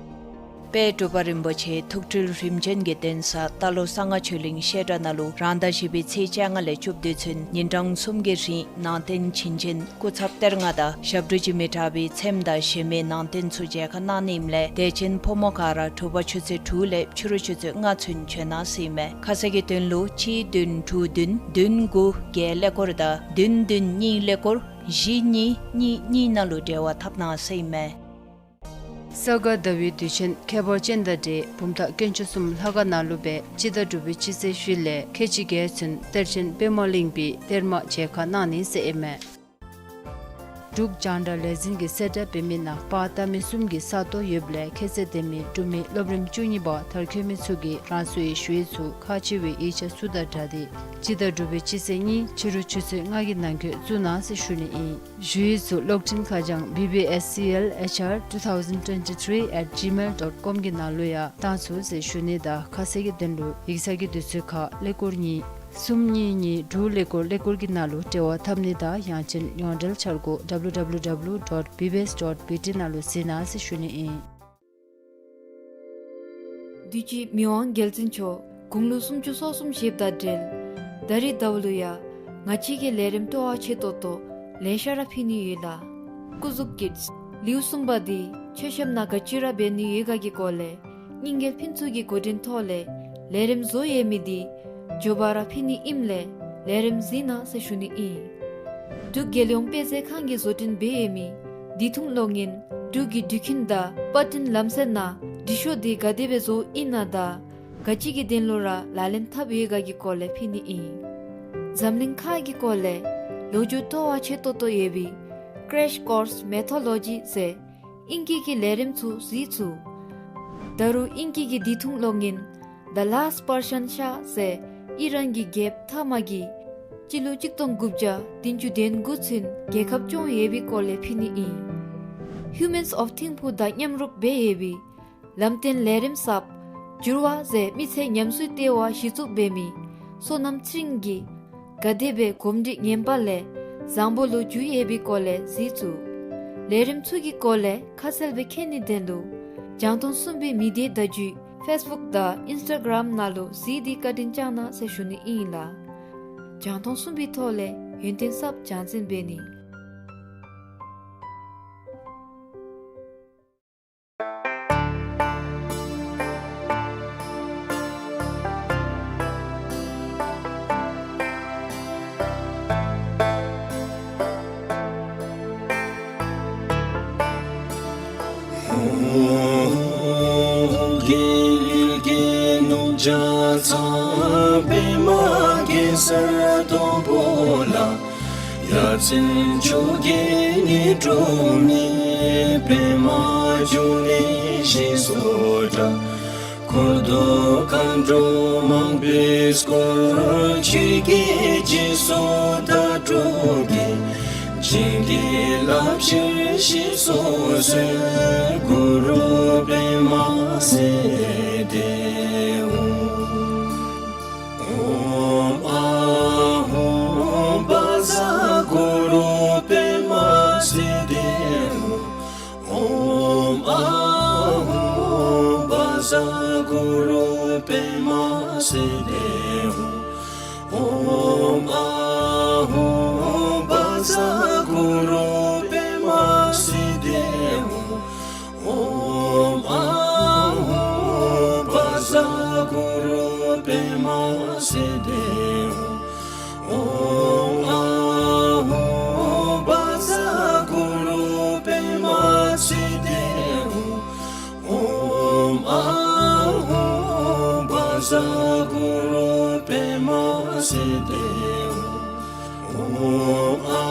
དཔལ་འབྲུག་པ་རིན་པོ་ཆེ་ཐུགས་སྤྲུལ་རིམ་བྱོན་གྱི་གདན་ས་རྟ་ལོག་གསང་སྔགས་ཆོས་གླིང་བཤད་གྲྭ་ནང་ལུ་རང་ཟླ་བཞི་པའི་ཚེས་བཅོ་ལྔ་ལས་བཅུ་བདུན་ཚུན་ཉིན་གྲངས་གསུམ་གྱི་རིང་ནང་རྟེན་བྱིན་ཅན་སྐུ་ཚབ་གཏེར་ལྔ་དང་ཞབས་དྲུང་གི་མི་དྲག་པའི་ཚེམ་དང་གཞན་མི་ནང་རྟེན་ཚུ་མཇལ་ཁ་གནང་ནི་ཨིནམ་ལས་དད་ཅན་ཕོ་མོ་ག་ར་དྲོ་པ་ཆུ་ཚོད་དྲུག་ལས་ཕྱི་རུ་ཆུ་ཚོད་ལྔ་ཚུན་བྱོན་གནང་ཟེར་ཨིན་མས། ཁ་གསལ་གྱི་དོན་ལུ་གཅིག་བདུན་དྲུག་བདུན་བདུན་དགུ་བརྒྱད་ཀླད་ཀོར་དང་བདུན་བདུན་གཉིས་ཀླད་ཀོར་བཞི་གཉིས་གཉིས་གཉིས་ནང་ལུ་འབྲེལ་བ་འཐབ་གནང་ཟེར་ཨིན་མས། ས་ག་ཟླ་བའི་དུས་ཆེན་ཁྱད་པར་ཅན་དང་འབྲེལ་བུམ་ཐང་དཀོན་མཆོག་གསུམ་ལྷ་ཁང་ནང་ལུ་སྦེ་སྤྱི་ཟླ་དྲུག་པའི་སྤྱི་ཚེས་བཞི་ལས་ཁལ་གཅིག་བརྒྱད་ཚུན་གཏེར་ཆེན་པདྨ་གླིང་པའི་གཏེར་མ་མཇལ་ཁ་གནང་ནི་ཟེར་ཨིན་མས། འབྲུག་རྒྱང་བསྒྲགས་ལས་འཛིན་གྱིས་གསལ་བསྒྲགས་འབད་མི་ནང་པར་བཏབ་མི་གསུམ་གྱི་ས་སྟོང་ཡོདཔ་ལས་ཁྱད་ཚད་ལྡན་མི་འབྲུག་མི་སློབ་རིམ་བཅུ་གཉིས་པ་མཐར་འཁྱོལ་མི་ཚུ་གིས་རང་སོའི་ཞུ་ཡིག་ཚུ་ཁག་ཆེ་བའི་ཡིག་ཆ་ཚུ་དང་སྦྲགས་ཏེ་སྤྱི་ཟླ་དྲུག་པའི་སྤྱི་ཚེས་གཉིས་ཕྱི་རུ་ཆུ་ཚོད་ལྔ་གི་ནང་འཁོད་བཙུགས་གནང་ཟེར་ཞུ་ནི་ཨིན། ཞུ་ཡིག་ཚུ་གློག་འཕྲིན་ཁ་བྱང་B B S C L H R two thousand twenty-three at gmail dot com གི་ནང་ལུ་ཡང་བཏང་ཚུགས་ཟེར་ཞུ་ནི་དང་ཁ་གསལ་གྱི་དོན་ལུ་ཡིག་ཚང་གི་དུས་ཚོད་ཁར་ཀླད་ཀོར་གཉིས་གསུམ་གཉིས་གཉིས་དྲུག་ཀླད་ཀོར་ཀླད་ཀོར་གྱི་ནང་ལུ་འབྲེལ་བ་འཐབ་ནི་དང་ཡང་ཅིན་ཡོངས་འབྲེལ་འཆར་སྒོ W W W dot B B S dot B T ནང་ལུ་གཟིགས་གནང་ཟེར་ཞུ་ནི་ཨིན། དུས་ཅི་མི་དབང་རྒྱལ་བཙུན་མཆོག་དགུང་ལོ་སུམ་ཅུ་སོ་གསུམ་བཞེསཔ་དང་འབྲེལ་ད་རིས་ཟླཝ་ལུ་ཡང་ང་བཅས་ཀྱིས་ལས་རིམ་སྤྲོ་བ་ཆེ་ཏོག་ཏོ་ལེ་ཤ་ར་ཕུལ་ནི་ཡོད་ལགས། སྐུ་གཟུགས་ཀྱི་ལེའུ་གསུམ་པ་འདི་མཆོད་བཤམ་ནང་ག་ཅི་ར་འབད་ནི་ཡོད་ག་གི་སྐོར་ལས་སྙིང་རྗེ་ཕུན་ཚོགས་ཀྱི་འགོ་འདྲེན་ཐོག་ལས་ལས་རིམ་བཟོ་ཡོད་མི་འདི་མགྱོགས་པ་ར་ཕུལ་ནི་ཨིནམ་ལས་ལས་རིམ་གཟིགས་གནང་ཟེར་ཞུ་ནི་ཨིན། འབྲུག་རྒྱལ་ཡོངས་དཔེ་མཛོད་ཁང་གིས་བཟོ་སྐྲུན་འབད་ཡོད་མི་བདེ་ཐང་གློག་བརྙན་འབྲུག་གི་འགྲུལ་འཕྲིན་དང་པར་སྐྲུན་ལམ་སྲོལ་ནང་འབྲི་ཤོག་འདི་ག་དེ་སྦེ་བཟོཝ་ཨིན་ན་དང་ག་ཅི་གི་དོན་ལུ་ར་ལག་ལེན་འཐབ་ཡོད་ག་གི་སྐོར་ལས་ཕུལ་ནི་ཨིན། འཛམ་གླིང་ཁག་གི་སྐོར་ལས་ལོ་རྒྱུས་སྤྲོ་བ་ཆེ་ཏོག་ཏོ་ཡོད་པའི་Crash Course Mythology ཟེར་ཨིང་སྐད་ཀྱི་ལས་རིམ་ཚུ་གཟིགས་ཚུགས། ད་རུང་ཨིང་སྐད་ཀྱི་བདེ་ཐང་གློག་བརྙན་The Last Persian Shah ཟེར་ཨི་རན་གྱི་རྒྱལཔོ་ཐ་མ་གིས་སྤྱི་ལོ་གཅིག་སྟོང་དགུ་བརྒྱ་བདུན་ཅུ་དོན་དགུ་ཚུན་རྒྱལ་ཁབ་སྐྱོང་ཡོད་པའི་སྐོར་ལས་ཕུལ་ནི་ཨིན། Humans of Thimphu དང་མཉམ་རུབ་འབད་ཡོད་པའི་ལམ་སྟོན་ལས་རིམ་གསརཔ་འགྱུར་བ་ཟེར་མི་ཚེ་ཉམས་གསོའི་ལྟེ་བ་གཞི་བཙུགས་འབད་མི་བསོད་ནམས་ཚེ་རིང་གིས་ག་དེ་སྦེ་གོམས་འདྲིས་ངན་པ་ལས་བཟང་པོ་ལུ་འགྱུར་ཡོད་པའི་སྐོར་ལས་གཟིགས་ཚུགས། ལས་རིམ་ཚུ་གི་སྐོར་ལས་ཁ་གསལ་སྦེ་མཁྱེན་ནིའི་དོན་ལུ་རྒྱང་མཐོང་གསུམ་པའི་མི་སྡེ་བརྡ་བརྒྱུད་Facebook དང་Instagram ནང་ལུ་གཟིགས་ཏེ་བཀའ་དྲིན་བསྐྱང་གནང་ཟེར་ཞུ་ནི་ཨིན་ལགས། རྒྱང་མཐོང་གསུམ་པའི་ཐོག་ལས་ཡོན་ཏན་གསརཔ་སྦྱང་འཛིན་འབད་ནི། འགྲོ་མི་པདྨ་འབྱུང་གནས་ཞེས་སུ་གྲགས། འཁོར་དུ་མཁའ་འགྲོ་མང་པོས་བསྐོར། ཆོས་ཀྱི་རྗེས་སུ་བདག་སྒྲུབ་ཀྱིས། བྱིན་གྱིས་བརླབ་ཕྱིར་གཤེགས་སུ་གསོལ། གུ་རུ་པདྨ་སིདྡྷི་ཧཱུྃ། ཨོཾ་ཨཱཿཧཱུྃ་བཛྲ་གུ་རུ་པདྨ་སིདྡྷི་ཧཱུྃ། ཨོཾ་ཨཱཿཧཱུྃ་བཛྲ་གུ་རུ་པདྨ་སིདྡྷི་ཧཱུྃ། ཨོཾ་ཨཱཿཧཱུྃ་བཛྲ་གུ་རུ་པདྨ་སིདྡྷི་ཧཱུྃ། ཨོཾ་ཨཱཿཧཱུྃ་བཛྲ་གུ་རུ་པདྨ་སིདྡྷི་ཧཱུྃ། ཨོཾ་ཨཱཿཧཱུྃ་བཛྲ་གུ་རུ་པདྨ་སིདྡྷི་ཧཱུྃ། ཨོཾ་ཨཱཿཧཱུྃ་བཛྲ་གུ་རུ་པདྨ་སིདྡྷི་ཧཱུྃ། ཨོཾ་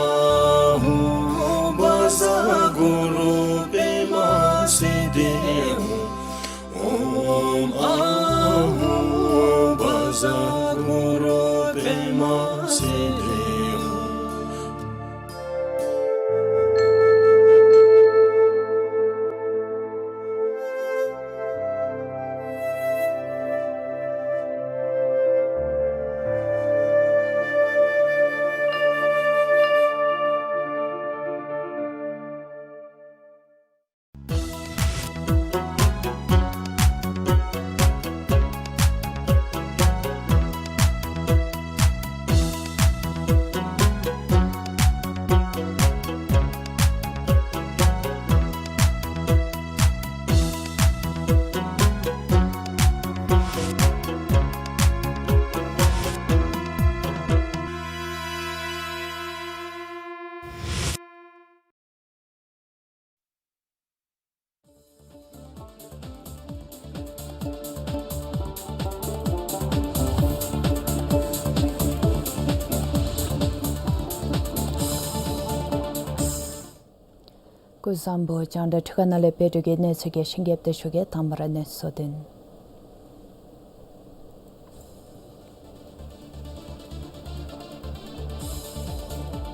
ཨཱཿཧཱུྃ་བཛྲ་གུ་རུ་པདྨ་སིདྡྷི་ཧཱུྃ། ཨོཾ་ཨཱཿཧཱུྃ་བཛྲ་གུ་རུ་པདྨ་སིདྡྷི་ཧཱུྃ། སྐུ་གཟུགས་བཟང་པོ། རྒྱང་བསྒྲགས་འཕྲུལ་ཁང་ནང་ལས་དཔལ་སྒྲོལ་གྱིས་གནས་ཚུལ་རྒྱས་ཤིང་རྒྱས་པ་ཞུ་གེ། དང་པ་ར་གནས་ཚུལ་དོན།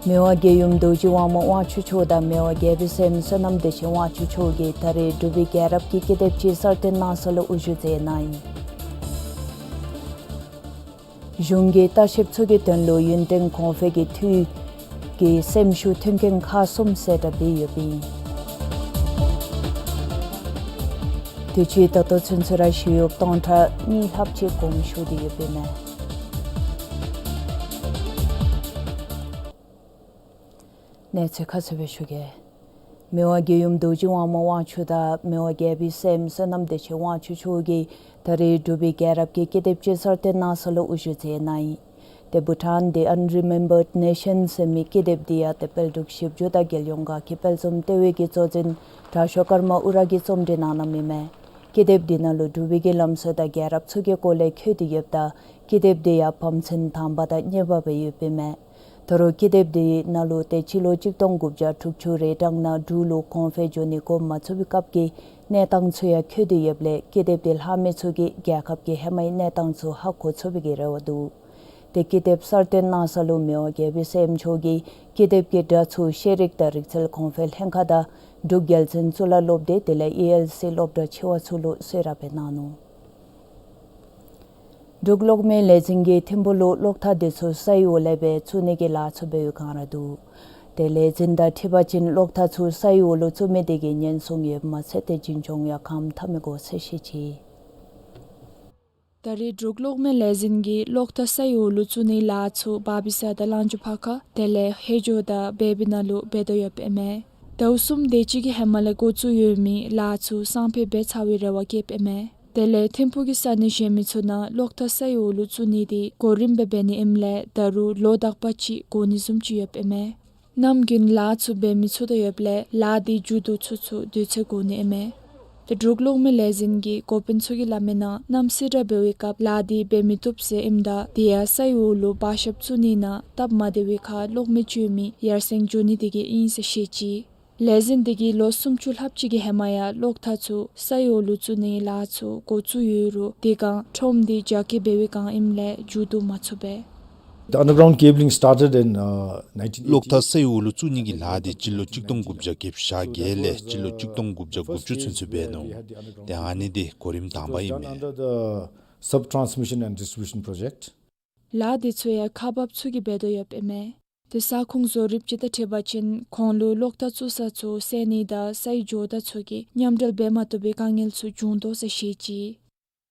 མི་དབང་རྒྱལ་ཡུམ་རྡོ་རྗེ་དབང་མོ་དབང་ཕྱུག་མཆོག་དང་མི་དབང་རྒྱལ་པོའི་སྲསམོ་བསོད་ནམས་བདེ་ཆེན་དབང་ཕྱུག་མཆོག་གིས་ད་རེས་འབྲུག་པའི་རྒྱལ་རབས་ཀྱི་ཀི་དེབ་ཅིག་གསར་བཏོན་གནང་ས་ལུ་དབུ་བཞུགས་མཛད་གནང་ཡི། གཞུང་གི་ལྟ་བཤལཔ་ཚུ་གི་དོན་ལུ་ཡུན་བརྟན་གོང་འཕེལ་གྱི་འཐུས་ཀྱི་སེམས་ཤུགས་མཐུན་རྐྱེན་ཁག་གསུམ་གསལ་བསྒྲགས་འབད་ཡོདཔ་ཨིན། དུས་ཅི་ད་ལྟོ་ཚུན་ཚོད་ར་ཞི་གཡོགཔ་སྟོང་ཕྲག་གཉིས་ལྷགཔ་ཅིག་དགོངསམ་ཞུ་སྟེ་ཡོདཔ་ཨིན་མས། གནས་ཚུལ་ཁ་གསལ་སྦེ་ཞུ་གེ། མི་དབང་རྒྱལ་ཡུམ་རྡོ་རྗེ་དབང་མོ་དབང་ཕྱུག་དང་མི་དབང་རྒྱལ་པོའི་སྲསམོ་བསོད་ནམས་བདེ་ཆེན་དབང་ཕྱུག་མཆོག་གིས་ད་རེས་འབྲུག་པའི་རྒྱལ་རབས་ཀྱི་ཀི་དེབ་ཅིག་གསར་བཏོན་གནང་ས་ལུ་དབུ་བཞུགས་མཛད་གནང་ཡི། ཏེ་Bhutan The Unremembered Nation ཟེར་མི་ཀི་དེབ་འདི་ཡང་ཏེ་དཔལ་འབྲུག་ཞིབ་འཇུག་དང་རྒྱལ་ཡོངས་དགའ་སྐྱིད་དཔལ་འཛོམས་ལྟེ་བའི་གི་གཙོ་འཛིན་དྲག་ཤོས་ཀརྨ་ཨུ་ར་གིས་རྩོམ་སྒྲིག་གནང་གནངམ་ཨིན་མས། ཀི་དེབ་འདི་ནང་ལུ་འབྲུག་པའི་གི་ལམ་སྲོལ་དང་རྒྱལ་རབས་ཚུ་གི་སྐོར་ལས་འཁོད་དེ་ཡོདཔ་ད་ཀི་དེབ་འདི་ཡང་ཕམ་ཚན་དང་པ་དང་གཉིས་པ་སྦེ་ཡོདཔ་ཨིན་མས། ད་རུང་ཀི་དེབ་འདི་ནང་ལུ་ཏེ་སྤྱི་ལོ་གཅིག་སྟོང་དགུ་བརྒྱ་དྲུག་ཅུ་རེ་གྲངས་ནང་འབྲུག་ལུ་གོང་འཕེལ་འགྱོ་ནི་འགོ་མ་བཙུགས་པའི་སྐབས་ཀྱི་གནས་སྟངས་ཚུ་ཡང་འཁོད་དེ་ཡོདཔ་ལས་ཀི་དེབ་འདི་ལྷག་མི་ཚུ་གིས་རྒྱལ་ཁབ་ཀྱི་ཧེ་མའི་གནས་སྟངས་ཚུ་ཧ་གོ་ཚུགས་པའི་གི་རེ་བ་འདུག། ཏེ་ཀི་དེབ་གསར་བཏོན་གནང་ས་ལུ་མི་དབང་རྒྱལ་པོའི་སྲསམོ་མཆོག་གིས་ཀི་དེབ་ཀྱི་སྒྲ་ཚུ་ཤེས་རིག་དང་རིག་རྩལ་གོང་འཕེལ་ལྷན་ཁག་དང་འབྲུག་རྒྱལ་བཙུན་གཙུག་ལག་སློབ་སྡེ་དེ་ལས་ཨེ་ཨེལ་སི་སློབ་གྲྭ་ཆེ་བ་ཚུ་ལུ་གསོལ་རས་སྦེ་གནང་ནུག། འབྲུག་གློག་མེ་ལས་འཛིན་གྱིས་ཐིམ་ཕུག་ལུ་གློག་ཐག་དེ་ཚུ་སའི་འོག་ལས་སྦེ་བཙུགས་ནི་གི་ལཱ་ཚུ་འབད་བའི་བསྒང་ར་འདུག། ཏེ་ལས་འཛིན་དང་འཁྲིལ་བ་ཅིན་གློག་ཐག་ཚུ་སའི་འོག་ལུ་བཙུགས་མི་དེ་གིས་ཉེན་སྲུང་ཡོདཔ་མ་ཚད་ཏེ་འཛིན་སྐྱོང་ཡང་གནམ་མཐའ་མི་དགོ་ཟེར་བཤད་ཅི། ད་རེས་འབྲུག་གློག་མེ་ལས་འཛིན་གྱིས་གློག་ཐག་སའི་འོག་ལུ་བཙུགས་ནིའི་ལཱ་ཚུ་བར་བི་ས་དང་གླང་ཆུ་ཕར་ཁ་དེ་ལས་ཧེ་ཇོ་དང་བེ་བི་ནང་ལུ་འབད་དོ་ཡོདཔ་ཨིན་མས། ཟླཝ་གསུམ་དེ་ཅིག་གི་ཧེ་མ་ལས་འགོ་བཙུགས་ཡོད་མི་ལཱ་ཚུ་སང་ཕོད་འབད་ཚར་བའི་རེ་བ་བསྐྱེདཔ་ཨིན་མས། དེ་ལས་ཐིམ་ཕུག་གི་ས་གནས་གཞན་མི་ཚུ་ནང་གློག་ཐག་སའི་འོག་ལུ་བཙུགས་ནི་དེ་གོ་རིམ་སྦེ་འབད་ནི་ཨིནམ་ལས་ད་རུང་ལོ་དག་པ་ཅིག་འགོར་ནི་བཟུམ་ཅིག་ཡོདཔ་ཨིན་མས། ནམ་རྒྱུན་ལཱ་ཚུ་འབད་མི་ཚུགས་དོ་ཡོདཔ་ལས་ལཱ་དེ་མཇུག་བསྡུ་ཚུན་ཚོད་དུས་ཚོད་འགོར་ནི་ཨིན་མས། ཏེ་འབྲུག་གློག་མེ་ལས་འཛིན་གྱི་འགོ་དཔོན་ཚུ་གིས་སླབ་མི་ནང་གནམ་སེར་དྲག་འབད་བའི་སྐབས་ལཱ་དེ་འབད་མི་བཏུབ་ཟེར་ཨིནམ་ད་དེ་ཡང་སའི་འོག་ལུ་བར་ཞབས་བཙུགས་ནི་ནང་སྟབས་མ་བདེ་བའི་ཁར་གློག་མེ་བཙུགས་མི་ཡར་སེང་འགྱོ་ནི་དེ་གིས་ཨིན་ཟེར་བཤད་ཅི། ལས་འཛིན་དེ་གིས་ལོ་སུམ་ཅུ་ལྷགཔ་ཅིག་གི་ཧེ་མ་ཡང་གློག་ཐག་ཚུ་སའི་འོག་ལུ་བཙུགས་ནིའི་ལཱ་ཚུ་འགོ་བཙུགས་ཡོད་རུང་དེ་སྒང་ཁྲོམ་དེ་རྒྱ་སྐྱེད་འབད་བའི་སྒང་ཨིནམ་ལས་མཇུག་བསྡུ་མ་ཚུགས་པས། The underground cabling started in, uh, nineteen eighty. གློག་ཐག་སའི་འོག་ལུ་བཙུགས་ནི་གི་ལཱ་དེ་སྤྱི་ལོ་གཅིག་སྟོང་དགུ་བརྒྱ་བརྒྱད་ཅུ་གྱ་བརྒྱད་ལས་སྤྱི་ལོ་གཅིག་སྟོང་དགུ་བརྒྱ་དགུ་བཅུ་ཚུན་ཚོད་འབད་ནུག། ཏེ་ཨ་ནི་དེ་གོ་རིམ་དང་པ་ཨིན་མས། Under the sub transmission and distribution project. ལཱ་དེ་ཚུ་ཡང་ཁག་འབགཔ་ཚུ་གིས་འབད་དོ་ཡོདཔ་ཨིན་མས། ཏེ་ས་ཁོངས་བཟོ་རིགཔ་ཅིག་དང་འཁྲིལ་བ་ཅིན་ཁོང་ལུ་གློག་ཐག་བཙུགས་ས་ཚུ་སེལ་ནི་དང་སའི་ཇོ་བདག་ཚུ་གིས་མཉམ་འབྲེལ་འབད་མ་བཏུབ་པའི་དཀའ་ངལ་ཚུ་བྱུང་དོ་ཟེར་བཤད་ཅི།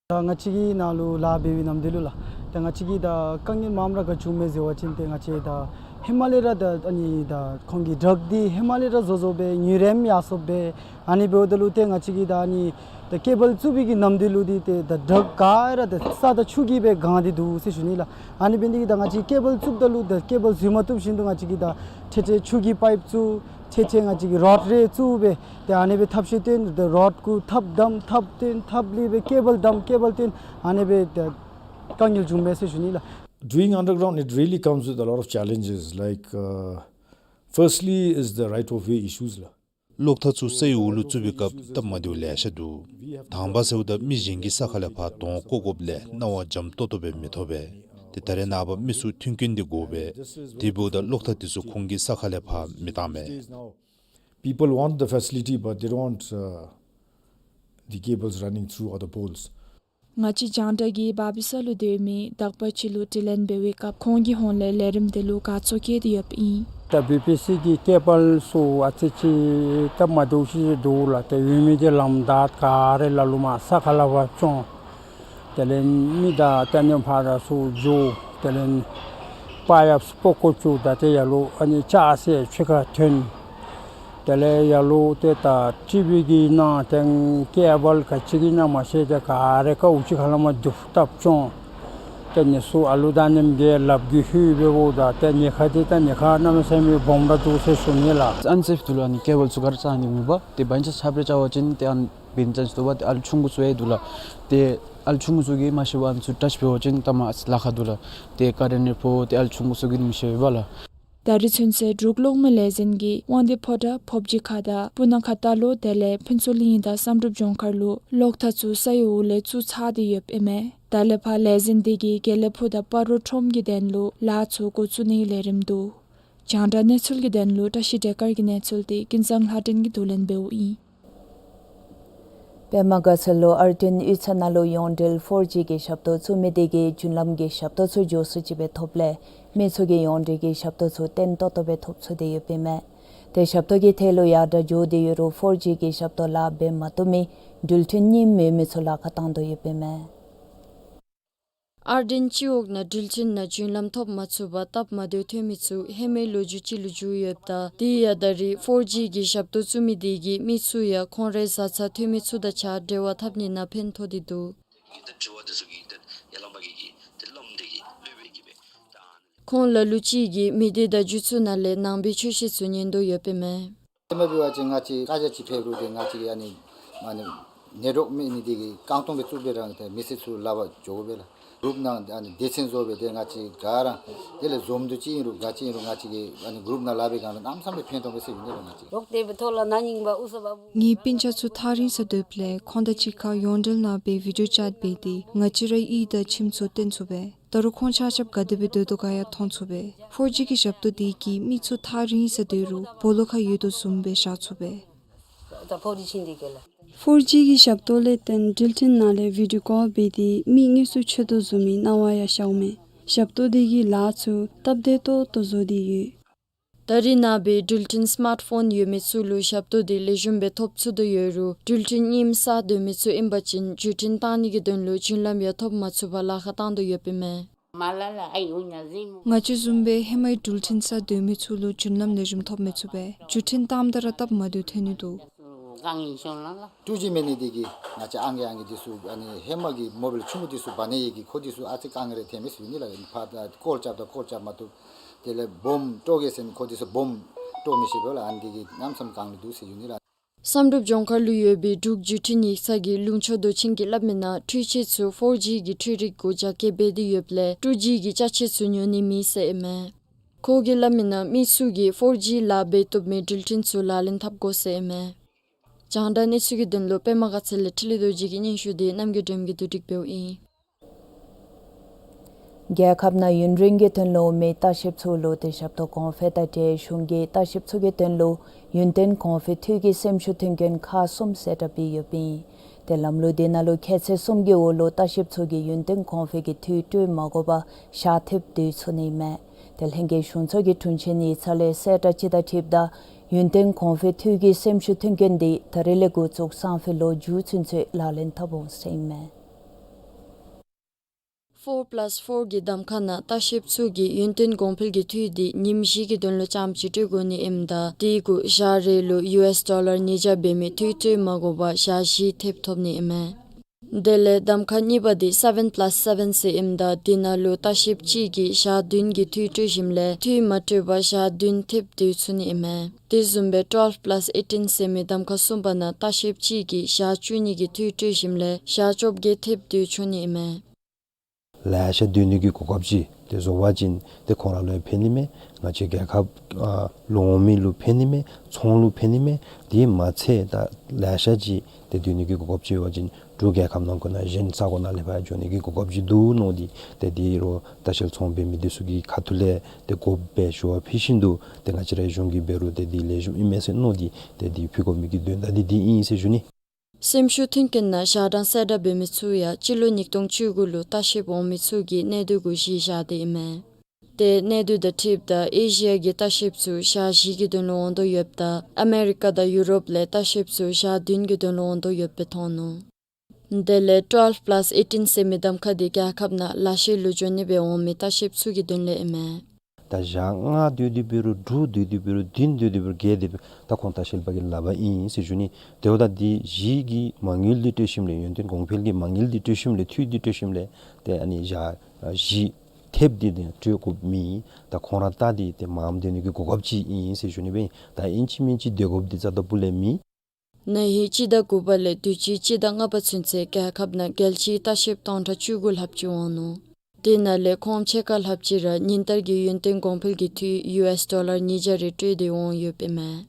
ད་ང་བཅས་ཀྱི་ནང་ལུ་ལཱ་འབད་བའི་ནམ་དུས་ལུ་ལགས། ད་ང་བཅས་ཀྱིས་ད་དཀའ་ངལ་མངམ་ར་ག་བྱུངམ་མས་ཟེར་བ་ཅིན་ཏེ་ང་བཅས་ད་ཧེ་མ་ལས་ར་ད་ཨ་ནི་ད་ཁོང་གི་བྲག་འདི་ཧེ་མ་ལས་ར་བཟོ་བཟོཝ་སྦེ་ཉུ་རེམ་ཡར་སོངམ་སྦེ་ཨ་ནི་འབདཝ་ད་ལུ་ཏེ་ང་བཅས་ཀྱིས་ད་ཨ་ནི་ད་ཀེ་བཱལ་བཙུགས་པའི་གི་ནམ་དུས་ལུ་འདི་ཏེ་ད་བྲག་ག་ར་ད་ས་དང་ཆུ་གིས་སྦེ་གང་སྟེ་འདུག་ཟེར་ཞུ་ནི་ལགས། ཨ་ནི་འབད་ནི་དེ་གིས་ད་ང་བཅས་ཀེ་བཱལ་བཙུགསཔ་ད་ལུ་ད་ཀེ་བཱལ་འཛུལ་མ་བཏུབ་བཞིན་དུ་ང་བཅས་ཀྱིས་ད་ཐེངས་ཐེངས་ཆུ་གི་པའིཔ་བཙུགས། ཐེངས་ཐེངས་ང་བཅས་ཀྱིས་རོཌ་རེ་བཙུགས་སྦེ་ཏེ་ཨ་ནི་སྦེ་ཐབས་ཤེས་བཏོན། ད་རོཌ་གུ་ཐགཔ་བསྡམ། ཐགཔ་བཏོན། ཐགཔ་ལས་སྦེ་ཀེ་བཱལ་བསྡམ། ཀེ་བཱལ་བཏོན། ཨ་ནི་སྦེ་ད་དཀའ་ངལ་བྱུངམ་མས་ཟེར་ཞུ་ནི་ལགས། Doing underground, it really comes with a lot of challenges. Like, uh, firstly is the right of way issues, la. གློག་ཐག་ཚུ་སའི་འོག་ལུ་བཙུགས་པའི་སྐབས་སྟབས་མ་བདེཝ་ལེ་ཤ་འདུག། དང་པ་ཟེརཝ་ད་མི་གཞན་གྱི་ས་ཁ་ལས་ཕར་དོང་བརྐོ་དགོཔ་ལས་གནང་བ་འཇམ་ཏོག་ཏོ་སྦེ་མི་ཐོབ་པས། ཏེ་ད་རེས་ནངས་པ་མི་ཚུ་མཐུན་རྐྱེན་འདི་དགོ་པས། དེ་འབདཝ་ད་གློག་ཐག་དེ་ཚུ་ཁོང་གི་ས་ཁ་ལས་ཕར་མི་བཏང་མས། People want the facility, but they don't want, uh, the cables running through other poles. ང་བཅས་རྒྱང་བསྒྲགས་ཀྱིས་བར་བི་ས་ལུ་སྡོད་མི་དག་པ་ཅིག་ལུ་དྲི་ལན་འབད་བའི་སྐབས་ཁོང་གིས་ཧོངས་ལས་ལས་རིམ་དེ་ལུ་དགའ་ཚོར་བསྐྱེད་དེ་ཡོདཔ་ཨིན། ད་བི་པི་སི་གི་ཀེ་བཱལ་ཚུ་ཨ་ཙི་ཅིག་སྟབས་མ་བདེཝ་ཅིག་འདུག་ལགས། ཏེ་ཡོད་མི་དེ་ལམ་བདའ་ག་ར་ལ་ལུ་མར་ས་ཁ་ལས་ཕར་བཙོང་། དེ་ལས་མི་དང་ཏེ་ནི་ཕར་ཚུར་འགྱོ། དེ་ལས་པ་ཡབས་སྤོ་བཀོ་བཅུག། ད་ཏེ་ཡར་ལུ་ཨ་ནི་ལྕགས་སྲེག་ཕྱི་ཁར་ཐོན། དེ་ལས་ཡར་ལུ་ཏེ་ད་ཊི་བི་གི་ནང་ཏེ་ཀེ་བཱལ་ག་ཅི་གི་ནང་མ་ཤེས། ཏེ་ག་ར་ཁ་འུ་ཅིག་ཁ་ལས་མར་རྡུབ་བཏབ་བཅུག། ཏེ་ཨ་ནི་ཚུ་ཨ་ལུ་དང་ཨ་ནེམ་གིས་ལགཔ་གིས་ལྷོད་འབདཝ་ད་ཏེ་ཨ་ནི་ཁར་ཏེ་ད་ཨ་ནི་ཁར་གནམ་མེད་ས་མེད་སྦོམ་ར་འདུག་ཟེར་ཞུ་ནི་ལགས། ཨན་སེཕ་འདུག་ལགས། ཨ་ནི་ཀེ་བཱལ་ཚུ་ག་ར་རྩ་ནི་མེད་པར་ཏེ་བན་ཆ་ཆ་པེ་ར་རྐྱབ་པ་ཅིན་ཏེ་ཨ་ནི་བན་ཆ་ཚུ་འདུག་པ་ཏེ་ཨ་ལུ་ཆུང་ཀུ་ཚུ་ཡང་འདུག་ལགས། ཏེ་ཨ་ལུ་ཆུང་ཀུ་ཚུ་གིས་མ་ཤེས་པར་ཨ་ནི་ཚུ་ཊཆ་འབད་བ་ཅིན་ད་མར་ལཱ་ཁག་འདུག་ལགས། ཏེ་ཀ་རེནཊ་རེ་ཕོག། ཏེ་ཨ་ལུ་ཆུང་ཀུ་ཚུ་གིས་མི་ཤེས་པས་ལགས། ད་རིས་ཚུན་ཚོད་འབྲུག་གློག་མེ་ལས་འཛིན་གྱིས་དབང་འདུས་ཕོ་བྲང་ཕོབ་སྦྱིས་ཁ་དང་སྤུ་ན་ཁ་རྟ་ལོག་དེ་ལས་ཕུན་ཚོགས་གླིང་དང་བསམ་གྲུབ་ལྗོངས་མཁར་ལུ་གློག་ཐག་ཚུ་སའི་འོག་ལས་བཙུགས་ཚར་ཏེ་ཡོདཔ་ཨིན་མས། ད་ལས་ཕར་ལས་འཛིན་དེ་གིས་དགེ་ལེགས་ཕུག་དང་སྤ་རོ་ཁྲོམ་གྱི་དོན་ལུ་ལཱ་ཚུ་འགོ་བཙུགས་ནིའི་ལས་རིམ་འདུག། རྒྱང་བསྒྲགས་གནས་ཚུལ་གྱི་དོན་ལུ་བཀྲ་ཤིས་བདེ་དཀར་གྱི་གནས་ཚུལ་དེ་ཀུན་བཟང་ལྷ་སྒྲོན་གྱིས་བསྡུ་ལེན་འབདཝ་ཨིན། པདྨ་དགའ་ཚལ་ལུ་ཨར་སྒྲོན་གཡུས་ཚན་ནང་ལུ་ཡོངས་འབྲེལ་ཕོར་ཇི་གི་ཞབས་ཏོག་བཙུགས་མི་དེ་གིས་རྒྱུན་ལམ་གྱི་ཞབས་ཏོག་ཚུ་མགྱོགས་སུ་ཅིག་སྦེ་ཐོབ་ལས་མི་ཚུ་གིས་ཡོངས་འབྲེལ་གྱི་ཞབས་ཏོག་ཚུ་བརྟན་ཏོག་ཏོ་སྦེ་ཐོབ་ཚུགས་ཏེ་ཡོདཔ་ཨིན་མས། ཏེ་ཞབས་ཏོག་གི་ཐད་ལུ་ཡར་དྲག་འགྱོ་སྟེ་ཡོད་རུང་ཕོར་ཇི་གི་ཞབས་ཏོག་ལཱ་འབད་མ་བཏུབ་མི་འགྲུལ་འཕྲིན་རྙིངམ་ཡོད་མི་ཚུ་ལཱ་ཁག་བཏང་དོ་ཡོདཔ་ཨིན་མས། ཨར་སྒྲོན་སྤྱི་འོག་ནང་འགྲུལ་འཕྲིན་ནང་རྒྱུན་ལམ་ཐོབ་མ་ཚུགས་པར་སྟབས་མ་བདེཝ་ཐོན་མི་ཚུ་ཧེ་མའི་ལོ་རྒྱུས་ཅིག་ལུ་འགྱུར་ཡོདཔ་ད་དེ་ཡང་ད་རིས་ཕོར་ཇི་གི་ཞབས་ཏོག་བཙུགས་མི་དེ་གིས་མི་ཚུ་ཡང་ཁོང་རའི་བཟའ་ཚང་ཐོན་མི་ཚུ་དང་གཅིག་ཁར་འབྲེལ་བ་འཐབ་ནི་ནང་ཕན་ཐོགས་ཏེ་འདུག། ཁོང་ལ་ལུ་ཅིག་གིས་མི་སྡེ་བརྡ་བརྒྱུད་ཚུ་ནང་ལས་ནང་པའི་ཆོས་བཤད་ཚུ་ཉན་དོ་ཡོདཔ་ཨིན་མས། ཧེ་མ་འབད་བ་ཅིན་ང་བཅས་བཀའ་རྒྱ་ཅིག་ཕེབས་རུང་ཏེ་ང་བཅས་ཨ་ནི་ཨ་ནི་ནེཊ་ཝརཀ་མེད་ནི་དེ་གིས་རྐང་སྟོང་སྦེ་བཙུགས་སྦེ་ར་ཏེ་མི་སེར་ཚུ་ལག་པར་འགྱོ་དགོ་པས་ལགས། གུ་རུབ་ནང་ཨ་ནི་སྡེ་ཚན་བཟོ་སྦེ་ཏེ་ང་བཅས་ག་ར་དེ་ལས་འཛོམས་འདུ་ཅིག་ཨིན་རུང་ག་ཅི་ཨིན་རུང་ང་བཅས་ཀྱིས་ཨ་ནི་གུ་རུབ་ནང་ལཱ་འབད་བའི་སྒང་ལུ་གནམ་མེད་ས་མེད་ཕན་ཐོགས་པས་ཟེར་ཞུ་ནི་ལགས། ང་བཅས་ངེའི་སྤུན་ཆ་ཚུ་ཐག་རིང་སར་སྡོདཔ་ལས་ཁོང་དང་གཅིག་ཁར་ཡོངས་འབྲེལ་ནང་སྦེ་བི་ཌིའོ་ཅེཊ་འབད་དེ་ང་བཅས་རའི་གཡུས་དང་ཁྱིམ་ཚུ་སྟོན་ཚུགས་པས། ད་རུང་ཁོང་ཆ་ཁྱབ་ག་དེ་སྦེ་སྡོད་དོ་ག་ཡང་མཐོང་ཚུགས་པས། ཕོར་ཇི་གི་ཞབས་ཏོག་དེ་གིས་མི་ཚུ་ཐག་རིང་སར་སྡོད་རུང་སྦོ་ལོགས་ཁར་ཡོད་དོ་བཟུམ་སྦེ་བཞག་ཚུགས་པས། ཕོར་ཇི་གི་ཞབས་ཏོག་ལས་བརྟེན་འགྲུལ་འཕྲིན་ནང་ལས་བི་ཌིའོ་ཀོལ་འབད་དེ་མི་དངོས་སུ་འཕྱད་དོ་བཟུམ་མའི་སྣང་བ་ཡང་ཤརཝ་མས། ཞབས་ཏོག་དེ་གིས་ལཱ་ཚུ་སྟབས་བདེ་ཏོག་ཏོ་བཟོ་སྟེ་ཡོད། ད་རེས་ནངས་པའི་འགྲུལ་འཕྲིན་སི་མཱཊ་ཕོན་ཡོད་མི་ཚུ་ལུ་ཞབས་ཏོག་དེ་ལེགས་ཤོམ་སྦེ་ཐོབ་ཚུགས་དོ་ཡོད་རུང་འགྲུལ་འཕྲིན་རྙིངམ་སར་སྡོད་མི་ཚུ་ཨིན་པ་ཅིན་བརྒྱུད་འཕྲིན་བཏང་ནི་གི་དོན་ལུ་རྒྱུན་ལམ་ཡང་ཐོབ་མ་ཚུགས་པར་ལཱ་ཁག་བཏང་དོ་ཡོདཔ་ཨིན་མས། ང་བཅས་བཟུམ་སྦེ་ཧེ་མའི་འགྲུལ་འཕྲིན་སར་སྡོད་མི་ཚུ་ལུ་རྒྱུན་ལམ་ལེགས་ཤོམ་ཐོབ་མི་ཚུགས་པས། བརྒྱུད་འཕྲིན་བཏངམ་ད་ར་སྟབས་མ་བདེཝ་ཐོན་ནི་འདུག། ཀྲུ་ཇི་མེད་ནི་དེ་གིས་ང་བཅས་ཨང་རྒས་ཨང་རྒས་འདི་ཚུ་ཨ་ནི་ཧེ་མ་གི་མོ་བཱའིལ་ཆུང་ཀུ་འདི་ཚུ་འབག་ནི་ཡོད་གི་ཁོང་འདི་ཚུ་ཨ་ཙི་དཀའ་ངལ་རེ་ཐོན་མས་ཟེར་ཞུ་ནི་ལགས། ཕར་ཀོལ་རྐྱབ་ད་ཀོལ་རྐྱབ་མ་བཏུབ། དེ་ལས་སྦོམ་དཀྲོག་གེ་ཟེར་ན་ཁོང་འདི་ཚུ་སྦོམ་དཀྲོག་མི་ཤེས་པས་ལགས། ཨ་ནི་དེ་གིས་གནམ་མེད་ས་མེད་དཀའ་ངལ་འདུག་ཟེར་ཞུ་ནི་ལགས། བསམ་གྲུབ་ལྗོངས་མཁར་ལུ་ཡོད་པའི་འབྲུག་བརྒྱུད་འཕྲིན་ཡིག་ཚང་གི་ལུང་ཕྱོགས་མདོ་ཆེན་གྱིས་སླབ་མིའི་ནང་འཕྲུལ་ཆས་ཚུ་ཕོར་ཇི་གི་འཕྲུལ་རིག་གུ་རྒྱ་སྐྱེད་འབད་དེ་ཡོདཔ་ལས་ཀྲུ་ཇི་གི་ཅ་ཆས་ཚུ་ཉོ་ནི་མེད་ཟེར་ཨིན་མས། ཁོ་གིས་སླབ་མིའི་ནང་མི་ཚུ་གིས་ཕོར་ཇི་ལཱ་འབད་བཏུབ་མི་འགྲུལ་འཕྲིན་ཚུ་ལག་ལེན་འཐབ་དགོ་ཟེར་ཨིན་མས། རྒྱང་བསྒྲགས་གནས་ཚུལ་གྱི་དོན་ལུ་པདྨ་དགའ་ཚལ་ལས་འཕྲིན་ལས་རྡོ་རྗེ་གི་སྙན་ཞུ་འདི་རྣམ་རྒྱལ་སྒྲོལ་མ་གིས་བསྡུ་སྒྲིག་འབདཝ་ཨིན། རྒྱལ་ཁབ་ནང་ཡུན་རིང་གི་དོན་ལུ་མི་ལྟ་བཤལཔ་ཚུ་ལུ་ཏེ་ཞབས་ཏོག་གོང་འཕེལ་དང་འབྲེལ་གཞུང་གིས་ལྟ་བཤལཔ་ཚུ་གི་དོན་ལུ་ཡུན་བརྟན་གོང་འཕེལ་འཐུས་ཀྱི་སེམས་ཤུགས་མཐུན་རྐྱེན་ཁག་གསུམ་གསལ་བསྒྲགས་འབད་ཡོདཔ་ཨིན། ཏེ་ལམ་ལུགས་འདི་ནང་ལུ་ཁྱད་ཚད་གསུམ་གྱི་འོག་ལུ་ལྟ་བཤལཔ་ཚུ་གིས་ཡུན་བརྟན་གོང་འཕེལ་གྱི་འཐུས་སྤྲོད་མ་དགོ་པར་ཞག་ཐེབས་སྡོད་ཚུགས་ནི་ཨིན་མས། ཏེ་ལྷན་རྒྱས་གཞུང་ཚོགས་ཀྱི་དྲུང་ཆེན་ཡིག་ཚང་ལས་གསལ་བསྒྲགས་ཅིག་དང་འཁྲིལཝ་ད་ཡུན་བརྟན་གོང་འཕེལ་འཐུས་ཀྱི་སེམས་ཤུགས་མཐུན་རྐྱེན་འདི་ད་རིས་ལས་འགོ་བཙུགས་སང་ཕོད་ལོ་མཇུག་ཚུན་ཚོད་ལག་ལེན་འཐབ་འོང་ཟེར་ཨིན་མས། ཕོར་པ་ལཱས་ཕོར་གྱི་གདམ་ཁ་ནང་ལྟ་བཤལཔ་ཚུ་གིས་ཡུན་བརྟན་གོང་འཕེལ་གྱི་འཐུས་འདི་ཉིནམ་བཞི་གི་དོན་ལུ་རྐྱངམ་ཅིག་སྤྲོད་དགོ་ནི་ཨིནམ་ད་དེ་གུ་ཞག་རེ་ལུ་ཡུ་ཨེསི་ཌོ་ལར་ཉིས་བརྒྱ་འབད་མི་འཐུས་སྤྲོད་མ་དགོ་པར་ཞག་བཞི་ཐེབས་ཐོབ་ནི་ཨིན་མས། དེ་ལས་གདམ་ཁ་གཉིས་པ་འདི་སེ་བེན་པ་ལཱས་སེ་བེན་ཟེར་ཨིནམ་ད་དེ་ནང་ལུ་ལྟ་བཤལཔ་གཅིག་གིས་ཞག་བདུན་གྱི་འཐུས་སྤྲོད་ཞིནམ་ལས་འཐུས་མ་སྤྲོད་པར་ཞག་བདུན་ཐེབས་སྡོད་ཚུགས་ནི་ཨིན་མས། དེ་བཟུམ་སྦེ་ཊུ་ཝེལབ་པ་ལཱས་ཨེ་ཊིན་ཟེར་མི་གདམ་ཁ་གསུམ་པ་ནང་ལྟ་བཤལཔ་གཅིག་གིས་ཞག་བཅུ་གཉིས་ཀྱི་འཐུས་སྤྲོད་ཞིནམ་ལས་ཞག་བཅོ་བརྒྱད་ཐེབས་སྡོད་ཆོག་ནི་ཨིན་མས། ལེ་ཤ་སྡོད་ནི་གི་གོ་སྐབས་ཅིག་དེ་བཟོ་བ་ཅིན་དེ་ཁོང་ར་ལུ་ཡང་ཕན་ནི་མས། ང་བཅས་རྒྱལ་ཁབ་ཨ་ལུ་འོང་མི་ལུ་ཕན་ནི་མས། ཚོང་ལུ་ཕན་ནི་མས། དེ་མ་ཚད་ད་ལེ་ཤ་ཅིག་དེ་སྡོད་ནི་གི་གོ་སྐབས་ཅིག་འབད་བ་ཅིན་འབྲུག་རྒྱལ་ཁབ་ནང་འགོ་ནང་གཞན་ས་གོ་ནང་ལས་ཕར་འགྱོ་ནི་གི་གོ་སྐབས་ཅིག་འདུག་མནོ་སྟེ་དེ་དེ་རུ་ལྟ་བཤལ་ཚོང་འབད་མི་དེ་ཚུ་གི་ཁ་ཐུག་ལས་དེ་དགོཔ་སྦེ་ཞུ་བ་ཕུལ་བཞིན་དུ་དེ་ང་བཅས་རའི་གཞུང་གིས་འབད་རུང་དེ་དེ་ལེགས་ཤོམ་ཨིན་མས་ཟེར་མནོ་སྟེ་དེ་དེ་ཕུལ་དགོ་མི་གི་དོན་དག་འདི་འདི་ཨིན་ཟེར་ཞུ་ནི། སེམས་ཤུགས་མཐུན་རྐྱེན་ནང་ཞག་གྲངས་གསལ་བསྒྲགས་འབད་མི་ཚུ་ཡང་སྤྱི་ལོ་ཉིས་སྟོང་བཅུ་དགུ་ལུ་ལྟ་བཤལཔ་འོང་མི་ཚུ་གི་གནས་སྡུད་གུ་གཞི་བཞག་སྟེ་ཨིན་མས། དེ་གནས་སྡུད་དང་འཁྲིལཝ་ད་ཨེ་ཤི་ཡ་གི་ལྟ་བཤལཔ་ཚུ་ཞག་བཞི་གི་དོན་ལུ་འོང་དོ་ཡོདཔ་ད་ཨ་མེ་རི་ཀ་དང་ཡུ་རོབ་ལས་ལྟ་བཤལཔ་ཚུ་ཞག་བདུན་གྱི་དོན་ལུ་འོང་དོ་ཡོདཔ་སྦེ་མཐོང་ནུག། དེ་ལས་ཊུ་ཝེལབ་པ་ལཱས་ཨེ་ཊིན་ཟེར་མི་གདམ་ཁ་འདི་རྒྱལ་ཁབ་ནང་ལཱ་གཤེད་ལུ་འགྱོ་ནི་སྦེ་འོང་མི་ལྟ་བཤལཔ་ཚུ་གི་དོན་ལས་ཨིན་མས། ད་ཞག་ལྔ་སྡོད་དེ་འབད་རུང་དྲུག་སྡོད་དེ་འབད་རུང་བདུན་སྡོད་དེ་འབད་རུང་བརྒྱད་སྡོད་དེ་འབད་རུང་ད་ཁོང་ལྟ་བཤལ་པ་གི་ལག་པར་ཨིན་ཟེར་ཞུ་ནི། དེ་འབདཝ་ད་དེ་བཞི་གི་མ་དངུལ་འདི་སྤྲོད་ཞིནམ་ལས་ཡུན་བརྟན་གོང་འཕེལ་གྱི་མ་དངུལ་འདི་སྤྲོད་ཞིནམ་ལས་འཐུས་འདི་སྤྲོད་ཞིནམ་ལས་དེ་ཨ་ནི་ཞག་བཞི་ཐེབས་འདི་དེ་སྤྲོད་དགོཔ་མེད། ད་ཁོང་ར་ལྟ་སྟེ་དེ་མངམ་སྡོད་ནི་གི་གོ་སྐབས་ཅིག་ཨིན་ཟེར་ཞུ་ནི་སྦེ། ད་ཨིན་ཅི་མིན་ཅི་སྡོད་དགོཔ་འདི་རྩ་ལྟ་བུ་ལས་མེད། ན་ཧིང་སྤྱི་ཟླ་དགུ་པ་ལས་དུས་ཅི་སྤྱི་ཟླ་ལྔ་པ་ཚུན་ཚོད་རྒྱལ་ཁབ་ནང་རྒྱལ་སྤྱིའི་ལྟ་བཤལཔ་སྟོང་ཕྲག་བཅུ་དགུ་ལྷགཔ་ཅིག་འོང་ནུག། དེ་ནང་ལས་ཁོང་ཕྱེད་ཀ་ལྷགཔ་ཅིག་ར་ཉིན་ལྟར་གྱི་ཡུན་བརྟན་གོང་འཕེལ་གྱི་འཐུས་ཡུ་ཨེསི་ཌོ་ལར་ཉིས་བརྒྱ་རེ་སྤྲོད་དེ་འོང་ཡོདཔ་ཨིན་མས།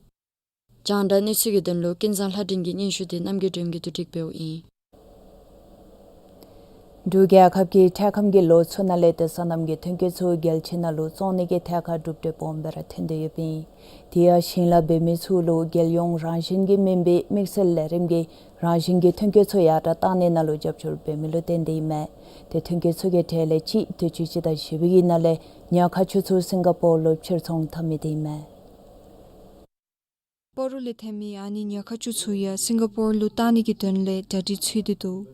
རྒྱང་བསྒྲགས་གནས་ཚུལ་གྱི་དོན་ལུ་ཀུན་བཟང་ལྷ་སྒྲོན་གྱི་སྙན་ཞུ་འདི་རྣམ་རྒྱལ་སྒྲོལ་མ་གིས་བསྡུ་སྒྲིག་འབདཝ་ཨིན། འབྲུག་རྒྱལ་ཁབ་ཀྱིས་འཕྲལ་ཁམས་ཀྱི་ལོ་ཚུ་ནང་ལས་ཏེ་སོ་ནམ་གྱི་ཐོན་སྐྱེད་ཚུ་རྒྱལ་སྤྱི་ནང་ལུ་བཙོང་ནི་གི་ཐད་ཁར་གྲུབ་འབྲས་སྦོམ་སྦེ་ར་ཐོན་ཏེ་ཡོདཔ་ཨིན། དེ་ཡང་ཞིང་ལཱ་འབད་མི་ཚུ་ལུ་རྒྱལ་ཡོངས་རང་བཞིན་གྱི་མེན་པའི་དམིགས་བསལ་ལས་རིམ་གྱིས་རང་བཞིན་གྱི་ཐོན་སྐྱེད་ཚུ་ཡར་དྲགས་གཏང་ནི་ནང་ལུ་རྒྱབ་སྐྱོར་འབད་མི་ལུ་བརྟེན་ཏེ་ཨིན་མས། ཏེ་ཐོན་སྐྱེད་ཚུ་གི་གྲས་ལས་གཅིག་དུས་ཅི་སྤྱི་ཟླ་བཞི་པའི་ནང་ལས་ཉ་ཁ་ཆུ་ཚུ་སིང་ག་པོར་ལུ་ཕྱིར་ཚོང་འཐབ་མི་འདི་ཨིན་མས། སྤ་རོ་ལས་ཐོན་མི་ཨ་ནི་ཉ་ཁ་ཆུ་ཚུ་ཡང་སིང་ག་པོར་ལུ་གཏང་ནི་གི་དོན་ལས་གྲ་སྒྲིག་ཚུད་དེ་འདུག།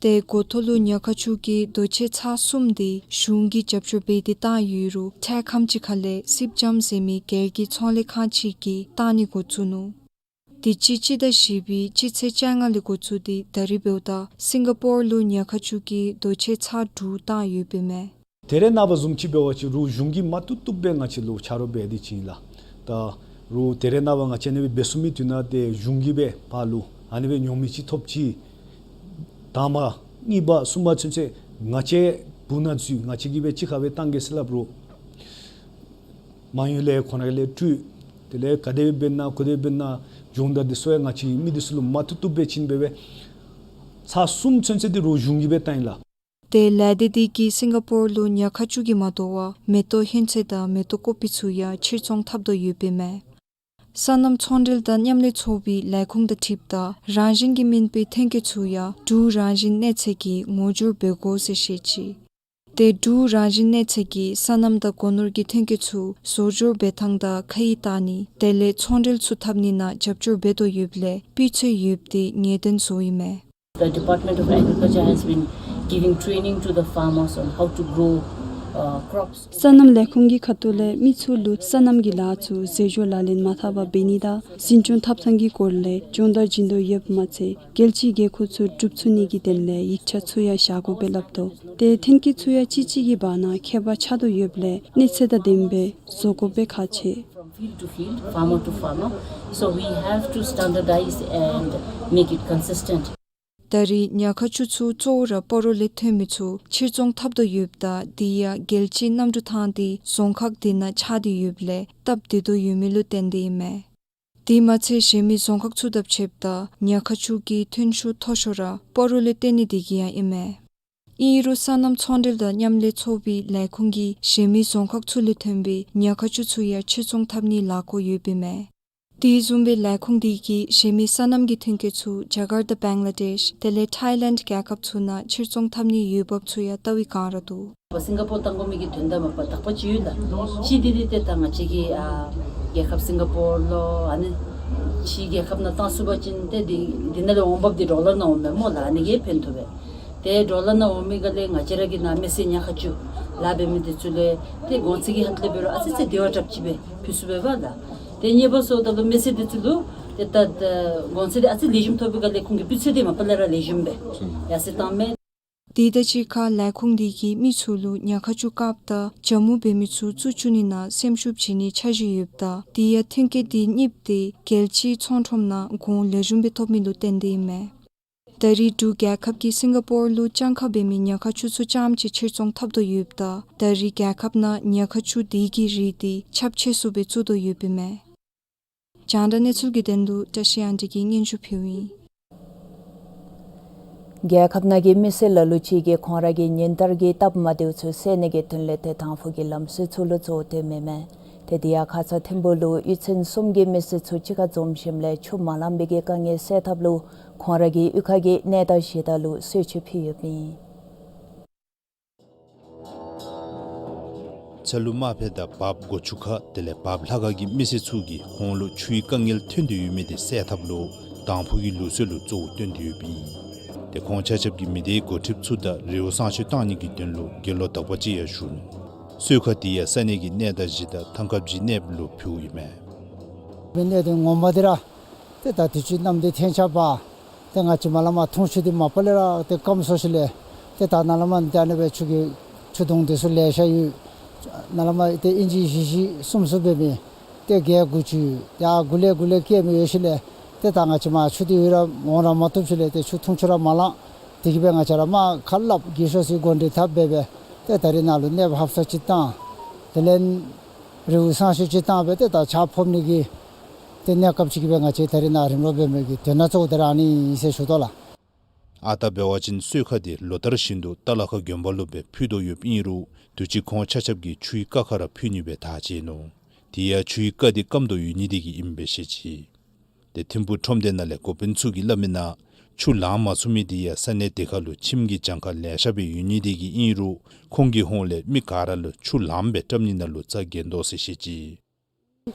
ཏེ་འགོ་ཐོག་ལུ་ཉ་ཁ་ཆུ་གི་རྡོ་ཆས་ཚར་གསུམ་འདི་གཞུང་གིས་རྒྱབ་སྐྱོར་འབད་དེ་གཏང་ཡོད་རུང་འཕྲལ་ཁམས་ཅིག་ཁ་ལས་སིབ་ཇམ་ཟེར་མི་སྒེར་གྱི་ཚོང་ལས་ཁང་ཅིག་གིས་གཏང་ནི་འགོ་བཙུགས་ནུག། དུས་ཅི་སྤྱི་ཟླ་བཞི་པའི་སྤྱི་ཚེས་བཅོ་ལྔ་ལས་འགོ་བཙུགས་ཏེ་ད་རིས་འབདཝ་ད་སིང་ག་པོར་ལུ་ཉ་ཁ་ཆུ་གི་རྡོ་ཆས་ཚར་དྲུག་གཏང་ཡོདཔ་ཨིན་མས། དེ་རེ་ནངས་པ་བཟུམ་ཅིག་འབད་བ་ཅིན་རུང་གཞུང་གིས་མ་བཏུབ་བཏུབ་སྦེ་ང་བཅས་ལུ་ཆ་རོགས་འབད་དེ་བྱིན་ལགས། ད་རུང་དེ་རེ་ནངས་པ་ང་བཅས་ཨ་ནི་སྦེ་འབད་ཚུགས་མི་འདི་ནང་ཏེ་གཞུང་གིས་སྦེ་ཕར་ལུ་ཨ་ནི་སྦེ་ཉོ་མི་ཅིག་ཐོབ་ཅི། དང་པ་གཉིས་པ་གསུམ་པ་ཚུན་ཚོད་ང་བཅས་སྦུག་ན་འཛུལ། ང་བཅས་ཀྱིས་སྦེ་གཅིག་ཁར་སྦེ་གཏང་གེ་ཟེར་སླབ་རུང་མ་ཡོང་ལས་ཁོང་ར་གི་ལས་སྤྲོད། དེ་ལས་ག་དེ་སྦེ་འབད་ན་ག་དེ་སྦེ་འབད་ན་སྦྱོང་བརྡར་འདི་ཚུ་ཡང་ང་བཅས་མི་འདི་ཚུ་ལུ་མ་བཏུབ་བཏུབ་སྦེ་བྱིན་སྦེ་སྦེ་ཚར་གསུམ་ཚུན་ཚོད་འདི་རུང་གཞུང་གིས་སྦེ་གཏང་ཡི་ལགས། ཏེ་ལས་སྡེ་འདི་གིས་སིང་ག་པོར་ལུ་ཉ་ཁ་ཆུ་གིས་མ་དོ་བར་མེ་ཏོག་ཧོན་ཚོད་དང་མེ་ཏོག་ཀོ་པི་ཚུ་ཡང་ཕྱིར་ཚོང་འཐབ་དོ་ཡོདཔ་ཨིན་མས། སོ་ནམ་ཚོང་འབྲེལ་དང་མཉམ་ལས་ཚོགས་པའི་ལས་ཁུངས་དང་འཁྲིལཝ་ད་རང་བཞིན་གྱི་མེན་པའི་ཐོན་སྐྱེད་ཚུ་ཡང་འབྲུག་རང་བཞིན་གནས་ཚད་ཀྱིས་ངོ་སྦྱོར་འབད་དགོ་ཟེར་བཤད་ཅི། ཏེ་འབྲུག་རང་བཞིན་གནས་ཚད་ཀྱིས་སོ་ནམ་དང་སྒོ་ནོར་གྱི་ཐོན་སྐྱེད་ཚུ་བཟོ་སྦྱོར་འབད་ཐངས་དང་ཁ་ཡིག་བལྟ་ནི་དེ་ལས་ཚོང་འབྲེལ་ཚུ་འཐབ་ནི་ནང་རྒྱབ་སྐྱོར་འབད་དོ་ཡོདཔ་ལས་སྤུས་ཚད་ཡོདཔ་འདི་ངེས་གཏན་བཟོཝ་ཨིན་མས། The Department of Agriculture has been giving training to the farmers on how to grow, uh, crops. སོ་ནམ་ལས་ཁུངས་ཀྱི་ཁ་ཐུག་ལས་མི་ཚུ་ལུ་སོ་ནམ་གྱི་ལཱ་ཚུ་རྩེད་འཇོ་ལག་ལེན་མ་འཐབ་པར་འབད་ནི་དང་འཛིན་སྐྱོང་འཐབ་ཐངས་ཀྱི་སྐོར་ལས་སྦྱོང་བརྡར་བྱིན་དོ་ཡོདཔ་མ་ཚད་རྒྱལ་སྤྱིའི་དགོས་མཁོ་ཚུ་སྒྲུབ་ཚུགས་ནི་གི་དོན་ལས་ཡིག་ཆ་ཚུ་ཡང་བཞག་དགོ་པས་སླབ་དོ། ཏེ་ཐོན་སྐྱེད་ཚུ་ཡང་གཅིག་གཅིག་གི་བར་ན་ཁྱད་པར་ཆགས་དོ་ཡོདཔ་ལས་གནས་ཚད་དང་ལྡནམ་སྦེ་བཟོ་དགོ་པའི་ཁག་ཆེ། From field to field, farmer to farmer. So we have to standardize and make it consistent. ད་རེས་ཉ་ཁ་ཆུ་ཚུ་གཙོ་བོ་ར་སྤ་རོ་ལས་ཐོན་མི་ཚུ་ཕྱིར་ཚོང་འཐབ་དོ་ཡོདཔ་ད་དེ་ཡང་རྒྱལ་སྤྱིའི་གནམ་གྲུ་ཐང་དེ་རྫོང་ཁག་དེ་ནང་ཆགས་ཏེ་ཡོདཔ་ལས་སྟབས་བདེ་དོ་ཡོད་མི་ལུ་བརྟེན་ཏེ་ཨིན་མས། དེ་མ་ཚད་གཞན་མི་རྫོང་ཁག་ཚུ་དང་ཕྱདཔ་ད་ཉ་ཁ་ཆུ་གི་ཐོན་ཤུགས་མཐོ་ཤོས་ར་སྤ་རོ་ལས་བཏོན་ནི་དེ་གིས་ཡང་ཨིན་མས། ཨིན་རུང་སོ་ནམ་ཚོང་འབྲེལ་དང་མཉམ་ལས་ཚོགས་པའི་ལས་ཁུངས་ཀྱིས་གཞན་མི་རྫོང་ཁག་ཚུ་ལས་ཐོན་པའི་ཉ་ཁ་ཆུ་ཚུ་ཡང་ཕྱིར་ཚོང་འཐབ་ནིའི་ལས་འགུལ་ཡོདཔ་ཨིན་མས། དེ་བཟུམ་སྦེ་ལས་ཁུངས་དེ་གིས་གཞན་མི་སོ་ནམ་གྱི་ཐོན་སྐྱེད་ཚུ་རྒྱ་གར་དང་བེང་ལ་དེཤ་དེ་ལས་ཐཱའི་ལེནཌ་རྒྱལ་ཁབ་ཚུ་ནང་ཕྱིར་ཚོང་འཐབ་ནིའི་འོས་འབབ་ཚུ་ཡང་ལྟ་བའི་བསྒང་ར་འདུག། སིང་ག་པོར་བཏང་དགོ་མི་གི་དོན་དག་མ་པ་དག་པ་ཅིག་ཡོད་ལགས། གཅིག་འདི་འདི་ཏེ་ད་ང་བཅས་ཀྱི་ཨ་རྒྱལ་ཁབ་སིང་ག་པོར་ལུ་ཨ་ནི་ཕྱི་རྒྱལ་ཁབ་ནང་བཏང་ཚུགས་པ་ཅིན་ཏེ་འདི་འདི་ནང་ལས་འོང་འབབ་འདི་ཌོ་ལར་ནང་འོང་མས་སྨོ་ལགས། ཨ་ནི་གིས་ཕན་ཐོགས་པས། ཏེ་ཌོ་ལར་ནང་འོང་མི་ག་ལས་ང་བཅས་ར་གི་ནཱ་མི་སེར་ཉ་ཁ་ཆུ་ལཱ་འབད་མི་འདི་ཚུ་ལས་ཏེ་གོང་ཚད་ཀྱི་ཧ་ལས་འབད་རུང་ཨ་ཙི་ཙི་བདེ་བ་དྲགཔ་ཅིག་སྦེ་ཕུལ་ཚུགས་པས་ལགས། ཏེ་གཉིས་པ་སོངམ་ད་ལུ་མི་སེར་འདི་ཚུ་ལུ་ཏེ་ད་གོང་ཚད་འདི་ཨ་ཙི་ལེགས་ཤོམ་ཐོབ་པའི་ག་ལས་ཁོང་གི་སྤུས་ཚད་འདི་མ་པ་ལས་ར་ལེགས་ཤོམ་སྦེ་ཡར་སེང་བཏང་མས། དེ་དང་གཅིག་ཁར་ལས་ཁུངས་དེ་གིས་མི་ཚུ་ལུ་ཉ་ཁ་ཆུ་བཀགཔ་ད་ཇ་མུ་འབད་མི་ཚུ་བཙུགས་བཅུག་ནི་ནང་སེམས་ཤུགས་བྱིན་ནིའི་འཆར་གཞི་ཡོདཔ་ད་དེ་ཡང་ཐོན་སྐྱེད་དེ་རྙིངམ་དེ་རྒྱལ་སྤྱིའི་ཚོང་ཁྲོམ་ནང་གོང་ལེགས་ཤོམ་སྦེ་ཐོབ་མི་ལུ་བརྟེན་ཏེ་ཨིན་མས། ད་རེས་འབྲུག་རྒྱལ་ཁབ་ཀྱིས་སིང་ག་པོར་ལུ་སྤྱང་ཁ་འབད་མི་ཉ་ཁ་ཆུ་ཚུ་རྐྱངམ་ཅིག་ཕྱིར་ཚོང་འཐབ་དོ་ཡོདཔ་ད་ད་རེས་རྒྱལ་ཁབ་ནང་ཉ་ཁ་ཆུ་དེ་གི་རིགས་དེ་ཁྱབ་ཆེ་སུ་སྦེ་བཙུགས་དོ་ཡོདཔ་ཨིན་མས། རྒྱང་བསྒྲགས་གནས་ཚུལ་གྱི་དོན་ལུ་བཀྲ་ཤིས་དབང་འདུས་ཀྱིས་སྙན་ཞུ་ཕུལཝ་ཨིན། རྒྱལ་ཁབ་ནང་གི་མི་སེར་ལ་ལུ་ཅིག་གིས་ཁོང་ར་གི་ཉིན་ལྟར་གྱི་སྟབས་མ་བདེཝ་ཚུ་སེལ་ནི་གི་དོན་ལས་ཏེ་དང་ཕུ་གི་ལམ་སྲོལ་ཚུ་ལུ་གཙོ་བོ་བཏོནམ་ཨིན་མས། ཏེ་དེ་ཡང་ཁ་ཙ་ཐིམ་ཕུག་ལུ་གཡུས་ཚན་གསུམ་གྱི་མི་སེར་ཚུ་གཅིག་ཁར་འཛོམས་ཞིནམ་ལས་ཆུ་མ་ལང་པའི་གི་དཀའ་ངལ་སེལ་ཐབས་ལུ་ཁོང་ར་གི་གཡུས་ཁ་གི་གནས་བདག་གཞི་བདག་ལུ་གསོལ་མཆོད་ཕུལ་ཡོདཔ་ཨིན། ཚ་ལུ་མ་ཕེད་ད་བརཔ་སྒོ་ཆུ་ཁ་དེ་ལས་བརཔ་ལྷ་ཁ་གི་མི་སེར་ཚུ་གིས་ཁོང་ལུ་ཆུའི་དཀའ་ངལ་ཐོན་ཏེ་ཡོད་མི་དེ་སེལ་ཐབས་ལུ་དང་ཕུ་གི་ལུགས་སྲོལ་ལུ་གཙོ་བོ་བཏོན་ཏེ་ཡོདཔ་ཨིན། ཏེ་ཁོང་ཆ་ཁྱབ་ཀྱིས་མི་སྡེའི་འགོ་ཁྲིདཔ་ཚུ་དང་རི་བོ་བསང་མཆོད་བཏང་ནི་གི་དོན་ལུ་དགེ་སློང་དག་པ་ཅིག་ཡང་བཞུགས་ནུག། གསོལ་ཁ་དེ་ཡང་ས་གནས་ཀྱི་གནས་བདག་གཞི་བདག་ཐང་ཁ་བྱི་གནསཔ་ལུ་ཕུལཝ་ཨིན་མས། སྦེ་གནས་དེ་ངོ་མ་དེ་ར་ཏེ་ད་དུས་ཅི་གནམ་དེ་ཐལ་ཆ་བ་ཏེ་ང་བཅས་མ་ལ་མ་འཐུང་ཆུ་དེ་མ་པ་ལས་ར་ཏེ་སྐམ་སོང་ཞིནམ་ལས་ཏེ་ད་ནཱ་ལས་མར་ཏེ་ཨ་ནི་སྦེ་ཆུ་གི་ཆུ་དུང་དེ་ཚུ་ལེ་ཤ་ཡོད། ནཱ་ལས་མར་ཏེ་ཨིན་ཅི་བཞི་བཞི་གསུམ་གསུམ་འབད་མི་ཏེ་བརྒྱད་དགུ་བཅུ་ཡར་དགུ་ལས་དགུ་ལས་བཀལ་མི་ཡོད་ཞིནམ་ལས་ཏེ་ད་ང་བཅས་མ་ཆུ་དེ་ཡོད་ར་འོང་ར་མ་བཏུབ་ཞིནམ་ལས་ཏེ་ཆུ་འཐུང་ཆུ་ར་མ་ལང་། དེ་གིས་སྦེ་ང་བཅས་ར་མར་ཁ་སླབ་དགེ་སློང་ཚུ་གིས་འགོ་འདྲེན་འཐབ་སྦེ་སྦེ་ཏེ་ད་རིས་ནཱ་ལུ་གནས་ཕབ་ས་ཅིག་བཏང་། དེ་ལས་རི་བོ་བསང་མཆོད་ཅིག་བཏང་སྦེ་ཏེ་ད་ཆརཔ་ཕབ་ནི་གི་ཏེ་གནས་སྐབས་ཅིག་གི་སྦེ་ང་བཅས་ད་རིས་ནཱ་རིམ་གྲོ་འབད་མི་གི་དོན་དག་གཙོ་བོ་དེ་ར་ཨ་ནི་ཨིན་ཟེར་ཞུ་དོ་ལགས། ཨ་རྟག་འབད་བ་ཅིན་གསོལ་ཁ་དེ་ལོ་ལྟར་བཞིན་དུ་རྟ་ལ་ཁ་དགོན་པ་ལུ་སྦེ་ཕུལ་དོ་ཡོདཔ་ཨིན་རུང་དུས་ཅི་ཁོང་ཆ་ཁྱབ་ཀྱིས་ཆུའི་རྐ་ཁར་ར་ཕུལ་ནི་སྦེ་ཐག་བཅད་ནུག། དེ་ཡང་ཆུའི་རྐ་དེ་སྐམ་དོ་ཡོད་ནི་དེ་གིས་ཨིནམ་སྦེ་བཤད་ཅི། ཏེ་ཐིམ་ཕུག་ཁྲོམ་སྡེ་ནང་ལས་འགོ་དཔོན་ཚུ་གིས་སླབ་མིའི་ནང་ཆུ་ལང་མ་ཚུགས་མི་དེ་ཡང་ས་གནས་དེ་ཁར་ལུ་ཁྱིམ་གྱི་གྱངས་ཁ་ལེ་ཤ་སྦེ་ཡོད་ནི་དེ་གིས་ཨིན་རུང་ཁོང་གི་ཧོངས་ལས་མི་ག་ར་ལུ་ཆུ་ལངམ་སྦེ་བཀྲམ་ནི་ནང་ལུ་རྩ་འགེངས་དོ་ཟེར་བཤད་ཅི།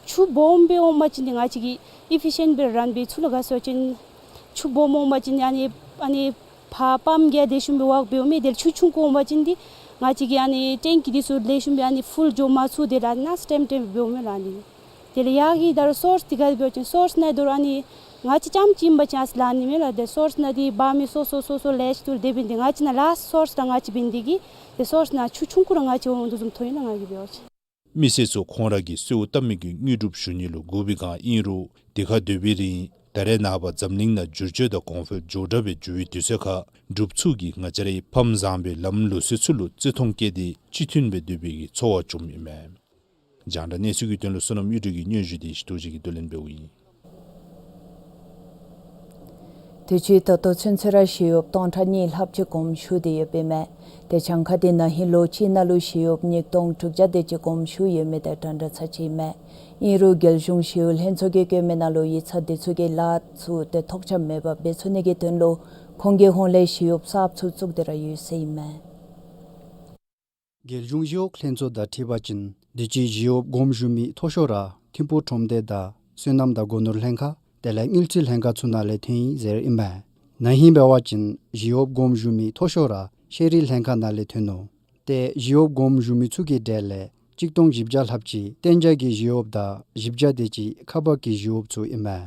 ཆུ་སྦོམ་སྦེ་འོང་པ་ཅིན་ཏེ་ང་བཅས་ཀྱིས་ཨི་ཕི་ཤཱན་སྦེ་རན་པའི་ཚུ་ལུ་ག་ཟེར་བ་ཅིན་ཆུ་སྦོམ་འོང་པ་ཅིན་ཨ་ནི་ཨ་ནི་ཕར་པམཔ་གིས་ལེགས་ཤོམ་སྦེ་ཝརཀ་འབདཝ་མས། དེ་ལས་ཆུ་ཆུང་ཀུ་འོང་པ་ཅིན་ཏེ་ང་བཅས་ཀྱིས་ཨ་ནི་ཊེང་ཀི་འདི་ཚུ་ལེགས་ཤོམ་སྦེ་ཨ་ནི་ཕུལ་འགྱོ་མ་ཚུགས། དེ་ལས་ཨ་ནི་ནཱ་སི་ཊེམ་ཊེམ་འབདཝ་མས་ལགས་ཨ་ནི། དེ་ལས་ཡར་གྱི་ད་རུང་སོརསི་འདི་ག་འབད་བ་ཅིན་སོརསི་ནང་ད་རུང་ཨ་ནི་ང་བཅས་རྐྱངམ་ཅིག་ཨིན་པ་ཅིན་ཨ་ཙི་ལང་ནི་མས་ལགས། ཏེ་སོརསི་ནང་འདི་འབག་མི་སོ་སོ་སོ་སོ་ལེ་ཤ་ཏེ་དེ་འབད་ནི་དེ་ང་བཅས་ནཱ་ལཱསི་སོརསི་ར་ང་བཅས་འབད་ནི་དེ་གིས་ཏེ་སོརསི་ནང་ཆུ་ཆུང་ཀུ་ར་ང་བཅས་འོང་དོ་བཟུམ་མཐོང་ཡི་ལགས་ང་གིས་འབད་བ་ཅིན། མི་སེར་ཚུ་ཁོང་ར་གིས་གསོལཝ་བཏབ་མི་གི་དངོས་གྲུབ་ཞུ་ནི་ལུ་བསྒུག་པའི་བསྒང་ཨིན་རུང་དེ་ཁར་སྡོད་པའི་རིང་ད་རེས་ནངས་པ་འཛམ་གླིང་ནང་འགྱུར་བཅོས་དང་གོང་འཕེལ་མགྱོགས་དྲགས་སྦེ་འགྱོ་བའི་དུས་ཚོད་ཁར་འབྲུགཔ་ཚུ་གིས་ང་བཅས་རའི་ཕམ་བཟང་པོའི་ལམ་ལུགས་སྲོལ་ཚུ་ལུ་བརྩི་མཐོང་བསྐྱེད་དེ་གཅིག་མཐུན་སྦེ་སྡོད་པའི་གི་ཚོར་བ་བྱུངམ་ཨིན་མས། རྒྱང་བསྒྲགས་གནས་ཚུལ་གྱི་དོན་ལུ་བསོད་ནམས་གཡུ་སྒྲོན་གྱི་སྙན་ཞུ་དེ་ཞི་ཏོག་ཅན་གྱིས་བསྡུ་ལེན་འབདཝ་ཨིན། དུས་ཅི་ད་ལྟོ་ཚུན་ཚོད་ར་ཞི་གཡོགཔ་སྟོང་ཕྲག་གཉིས་ལྷགཔ་ཅིག་དགོངསམ་ཞུ་སྟེ་ཡོདཔ་ཨིན་མས། ཏེ་གྱངས་ཁ་དེ་ན་ཧིང་ལོ་གཅིག་ནང་ལུ་ཞི་གཡོགཔ་ཉིས་སྟོང་དྲུག་བརྒྱ་དེ་ཅིག་དགོངསམ་ཞུ་ཡོད་མི་དང་འདྲན་འདྲ་ཚར་ཅིག་ཨིན་མས། ཨིན་རུང་རྒྱལ་གཞུང་ཞི་གཡོག་ལྷན་ཚོགས་ཀྱིས་བཀོད་མིའི་ནང་ལུ་ཡིག་ཚང་དེ་ཚུ་གི་ལཱ་ཚུ་ཏེ་ཐོགས་ཆགས་མེད་པར་འབད་ཚུགས་ནི་གི་དོན་ལུ་ཁོང་གི་ཧོངས་ལས་ཞི་གཡོགཔ་གསརཔ་ཚུ་བཙུགས་ཏེ་ར་ཡོད་ཟེར་ཨིན་མས། རྒྱལ་གཞུང་ཞི་གཡོག་ལྷན་ཚོགས་དང་འཁྲིལ་བ་ཅིན་དུས་ཅི་ཞི་གཡོགཔ་དགོངསམ་ཞུ་མི་མཐོ་ཤོས་ར་ཐིམ་ཕུག་ཁྲོམ་སྡེ་དང་སོ་ནམ་དང་སྒོ་ནོར་ལྷན་ཁག་དེ་ལས་དངུལ་རྩིས་ལྷན་ཁག་ཚུ་ནང་ལས་ཐོན་ཡི་ཟེར་ཨིན་མས། ན་ཧིང་འབད་བ་ཅིན་ཞི་གཡོགཔ་དགོངསམ་ཞུ་མི་མཐོ་ཤོས་ར་ཤེས་རིག་ལྷན་ཁག་ནང་ལས་ཐོན་ནུག། ཏེ་ཞི་གཡོགཔ་དགོངསམ་ཞུ་མི་ཚུ་གི་གྲས་ལས་གཅིག་སྟོང་བཞི་བརྒྱ་ལྷགཔ་ཅིག་གཏན་འཇགས་ཀྱི་ཞི་གཡོགཔ་དང་བཞི་བརྒྱ་དེ་ཅིག་ཁ་པར་གྱི་ཞི་གཡོགཔ་ཚུ་ཨིན་མས།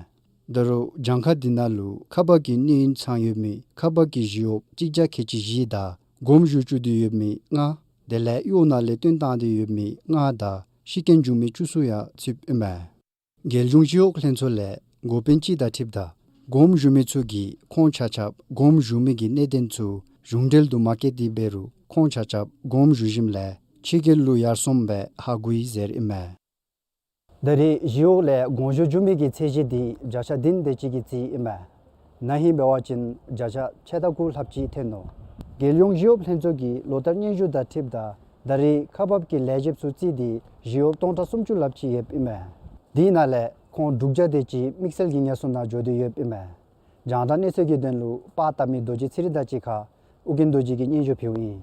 ད་རུང་གྱངས་ཁ་དེ་ནང་ལུ་ཁ་པར་གྱི་གནས་ཡུན་ཚང་ཡོད་མི་ཁ་པར་གྱི་ཞི་གཡོགཔ་གཅིག་བརྒྱ་ཁལ་གཅིག་བཞི་དང་དགོངསམ་ཞུ་བཅུག་སྟེ་ཡོད་མི་ལྔ། དེ་ལས་གཡོག་ནང་ལས་བཏོན་བཏང་སྟེ་ཡོད་མི་ལྔ་དང་ཤི་རྐྱེན་བྱུང་མི་བཅུ་གསུམ་ཡང་ཚུདཔ་ཨིན་མས། རྒྱལ་གཞུང་ཞི་གཡོག་ལྷན་ཚོགས་ལས་འགོ་དཔོན་ཅིག་དང་འཁྲིལཝ་ད་ དགོངསམ་ཞུ་མི་ཚུ་གིས་ཁོང་ཆ་ཁྱབ་དགོངསམ་ཞུ་མི་གི་གནད་དོན་ཚུ་གཞུང་འབྲེལ་དུ་མ་བཀོད་དེ་འབད་རུང་ཁོང་ཆ་ཁྱབ་དགོངསམ་ཞུ་ཞིནམ་ལས་ཕྱི་རྒྱལ་ལུ་ཡར་སོངམ་སྦེ་ཧ་གོ་ཡི་ཟེར་ཨིན་མས། ད་རེས་ཞི་གཡོག་ལས་དགོངས་ཞུ་ཞུ་མི་གི་ཚད་གཞི་འདི་བརྒྱ་ཆ་བདུན་དེ་ཅིག་གིས་རྩིས་ཨིན་མས། ན་ཧིང་འབད་བ་ཅིན་བརྒྱ་ཆ་ཕྱེད་དང་དགུ་ལྷགཔ་ཅིག་ཐོན་ནུག། རྒྱལ་ཡོངས་ཞི་གཡོགཔ་ལྷན་ཚོགས་ཀྱི་ལོ་བསྟར་སྙན་ཞུ་དང་འཁྲིལཝ་ད་ད་རེས་ཁག་འབག་གི་ལས་བྱེདཔ་ཚུ་རྩིས་ཏེ་ཞི་གཡོགཔ་སྟོང་ཕྲག་སུམ་ཅུ་ལྷགཔ་ཅིག་ཡོདཔ་ཨིན་མས། དེ་ནང་ལས་ཁོང་དྲུག་བརྒྱ་དེ་ཅིག་དམིགས་བསལ་གྱི་ངལ་གསོ་ནང་འགྱོ་སྟེ་ཡོདཔ་ཨིན་མས། རྒྱང་བསྒྲགས་གནས་ཚུལ་གྱི་དོན་ལུ་པར་བཏབ་མི་རྡོ་རྗེ་ཚེ་རིང་དང་གཅིག་ཁར་ཨོ་རྒྱན་རྡོ་རྗེ་གིས་སྙན་ཞུ་ཕུལཝ་ཨིན།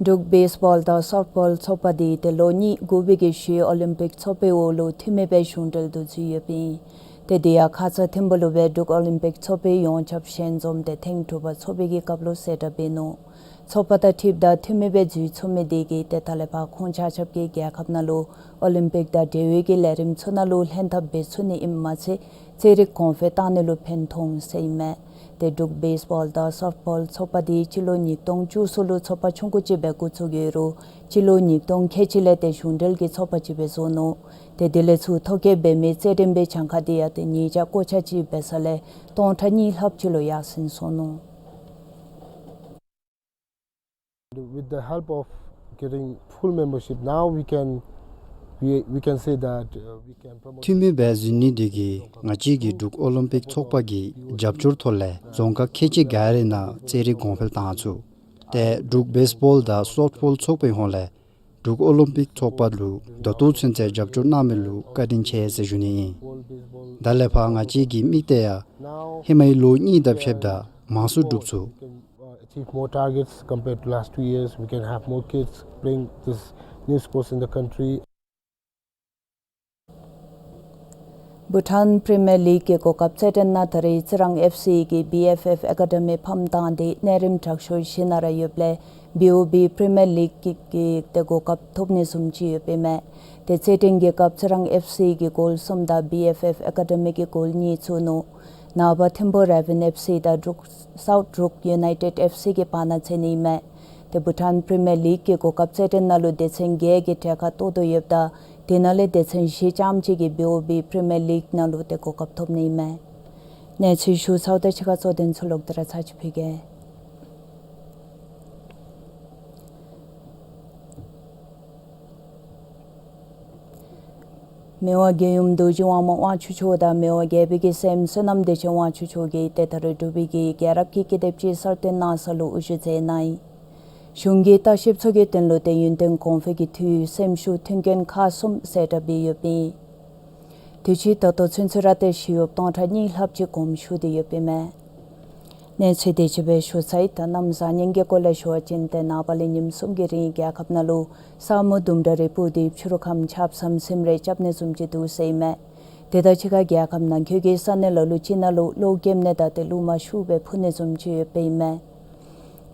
འབྲུག་བེསི་བཱོལ་དང་སོཕཊ་བཱོལ་ཚོགས་པ་འདི་ཏེ་ལོ་གཉིས་དགུ་པའི་གི་ཞི་ཨོ་ལིམ་པིག་ཚོགས་པའི་འོག་ལུ་འཐུས་མི་སྦེ་གཞུང་འབྲེལ་དུ་འཛུལ་ཡོདཔ་ཨིན། ཏེ་དེ་ཡང་ཁ་ཙ་ཐིམ་ཕུག་ལུ་སྦེ་འབྲུག་ཨོ་ལིམ་པིག་ཚོགས་པའི་ཡོངས་ཁྱབ་ཞལ་འཛོམས་ཏེ་ཐེངས་དྲུག་པ་ཚོགས་པའི་གི་སྐབས་ལུ་གསལ་བསྒྲགས་འབད་ནུག། ཚོགས་པ་དང་འཁྲིལཝ་ད་འཐུས་མི་སྦེ་འཛུལ་ཚུགས་མི་དེ་གིས་ཏེ་ད་ལས་ཕར་ཁོང་ཆ་ཁྱབ་ཀྱིས་རྒྱལ་ཁབ་ནང་ལུ་ཨོ་ལིམ་པིག་དང་འབྲེལ་བའི་གི་ལས་རིམ་ཚུ་ནང་ལུ་ལྷན་ཐབས་འབད་ཚུགས་ནི་ཨིནམ་མ་ཚད་རྩེད་རིགས་གོང་འཕེལ་བཏང་ནི་ལུ་ཕན་ཐོགས་ཟེར་ཨིན་མས། ཏེ་འབྲུག་བེསི་བཱོལ་དང་སོཕཊ་བཱོལ་ཚོགས་པ་འདི་སྤྱི་ལོ་ཉིས་སྟོང་བཅུ་གསུམ་ལུ་ཚོགས་པ་ཆུང་ཀུ་ཅིག་སྦེ་འགོ་བཙུགས་ཡོད་རུང་སྤྱི་ལོ་ཉིས་སྟོང་ཁལ་གཅིག་ལས་ཏེ་གཞུང་འབྲེལ་གྱི་ཚོགས་པ་ཅིག་སྦེ་བཟོ་ནུག། ཏེ་དེ་ལས་ཚུར་ཐོ་བཀོད་འབད་མི་རྩེད་འགྲན་པའི་གྱངས་ཁ་དེ་ཡང་ཏེ་ཉིས་བརྒྱ་གོ་ཆ་གཅིག་འབད་ས་ལས་སྟོང་ཕྲག་གཉིས་ལྷགཔ་ཅིག་ལུ་ཡར་སེང་སོང་ནུག། With the help of getting full membership, now we can, we, we can say that, uh, we can promote འཐུས་མི་སྦེ་འཛུལ་ནི་དེ་གིས་ང་བཅས་ཀྱིས་འབྲུག་ཨོ་ལིམ་པིག་ཚོགས་པ་གི་རྒྱབ་སྐྱོར་ཐོག་ལས་རྫོང་ཁག་ཁལ་གཅིག་ག་རའི་ནང་རྩེད་རིགས་གོང་འཕེལ་བཏང་ཚུགས། ཏེ་འབྲུག་བེསི་བཱོལ་དང་སོཕཊ་བཱོལ་ཚོགས་པའི་ཧོངས་ལས་འབྲུག་ཨོ་ལིམ་པིག་ཚོགས་པ་ལུ་ད་ལྟོ་ཚུན་ཚོད་རྒྱབ་སྐྱོར་གནང་མི་ལུ་བཀའ་དྲིན་ཆེ་ཟེར་ཞུ་ནི་ཨིན། ད་ལས་ཕར་ང་བཅས་ཀྱི་དམིགས་གཏད་ཡང་ཧེ་མའི་ལོ་གཉིས་དང་ཕྱདཔ་ད་མང་སུ་སྒྲུབ་ཚུགས། Uh, achieve more targets compared to last two years. We can have more kids playing this new sports in the country. བྷུ་ཊཱན་པི་རི་མི་ཡར་ལིག་གི་གོ་སྐབས་རྩེད་འགྲན་ནང་ད་རེས་རྩི་རང་ཨེཕ་སི་གིས་བི་ཨེཕ་ཨེཕ་ཨེ་ཀ་ཌི་མི་ཕམ་བཏང་སྟེ་གནས་རིམ་དྲག་ཤོས་བཞི་ནང་ར་ཡོདཔ་ལས་བི་ཨོ་བི་པི་རི་མི་ཡར་ལིག་གི་གི་ཏེ་གོ་སྐབས་ཐོབ་ནི་བཟུམ་ཅིག་ཡོདཔ་ཨིན་མས། ཏེ་རྩེད་འགྲན་གྱི་སྐབས་རྩི་རང་ཨེཕ་སི་གིས་གོལ་གསུམ་དང་བི་ཨེཕ་ཨེཕ་ཨེ་ཀ་ཌི་མི་གིས་གོལ་གཉིས་བཙུགས་ནུག། ནངས་པ་ཐིམ་ཕུག་རེ་ཝན་ཨེཕ་སི་དང་འབྲུག་སའུཐ་འབྲུག་ཡུ་ནའི་ཊེཌ་ཨེཕ་སི་གི་བར་ན་འཚོགས་ནི་ཨིན་མས། ཏེ་བྷུ་ཊཱན་པི་རི་མི་ཡར་ལིག་གི་གོ་སྐབས་རྩེད་འགྲན་ནང་ལུ་སྡེ་ཚན་བརྒྱད་ཀྱི་གྲལ་ཁར་གཏོགས་དོ་ཡོདཔ་ད་དེ་ནང་ལས་སྡེ་ཚན་བཞི་ཙམ་ཅིག་གིས་བི་ཨོ་བི་པི་རི་མི་ཡར་ལིག་ནང་ལུ་ཏེ་གོ་སྐབས་ཐོབ་ནི་ཨིན་མས། གནས་ཚུལ་ཞུ་ཚརཝ་དང་གཅིག་ཁར་གཙོ་དོན་ཚུ་ལོག་སྟེ་ར་ཚར་ཅིག་ཕུལ་གེ། མི་དབང་རྒྱལ་ཡུམ་རྡོ་རྗེ་དབང་མོ་དབང་ཕྱུག་མཆོག་དང་མི་དབང་རྒྱལ་པོ་གི་སྲསམོ་བསོད་ནམས་བདེ་ཆེན་དབང་ཕྱུག་མཆོག་གིས་ཏེ་ད་རེས་འབྲུག་པའི་གི་རྒྱལ་རབས་ཀྱི་ཀི་དེབ་ཅིག་གསར་བཏོན་གནང་ས་ལུ་དབུ་བཞུགས་མཛད་གནང་ཡི། གཞུང་གི་ལྟ་བཤལཔ་ཚུ་གི་དོན་ལུ་ཏེ་ཡུན་བརྟན་གོང་འཕེལ་གྱི་འཐུས་སེམས་ཤུགས་མཐུན་རྐྱེན་ཁག་གསུམ་གསལ་བསྒྲགས་འབད་ཡོདཔ་ཨིན། དུས་ཅི་ད་ལྟོ་ཚུན་ཚོད་ར་ཏེ་ཞི་གཡོགཔ་སྟོང་ཕྲག་གཉིས་ལྷགཔ་ཅིག་དགོངསམ་ཞུ་སྟེ་ཡོདཔ་ཨིན་མས། གནས་ཚུལ་དེ་ཅིག་སྦེ་ཞུ་ཚར་ཡི། ད་གནམ་བཟང་ངན་གྱི་སྐོར་ལས་ཞུ་བ་ཅིན་ཏེ་ནངས་པ་ལས་ཉིནམ་གསུམ་གྱི་རིང་རྒྱལ་ཁབ་ནང་ལུ་ས་སྨུག་ལྡུམ་ར་རེ་སྤུབས་ཏེ་ཕྱི་རུ་ཁམས་ཆརཔ་ཟམ་ཟིམ་རེ་རྐྱབ་ནི་བཟུམ་ཅིག་འདུག་ཟེར་ཨིན་མས། དེ་དང་གཅིག་ཁར་རྒྱལ་ཁབ་ནང་འཁོད་ཀྱི་ས་གནས་ལ་ལུ་ཅིག་ནང་ལུ་གློག་རྒྱབ་ནི་དང་ཏེ་རླུང་མ་ཤུགས་སྦེ་འཕུ་ནི་བཟུམ་ཅིག་ཡོདཔ་ཨིན་མས།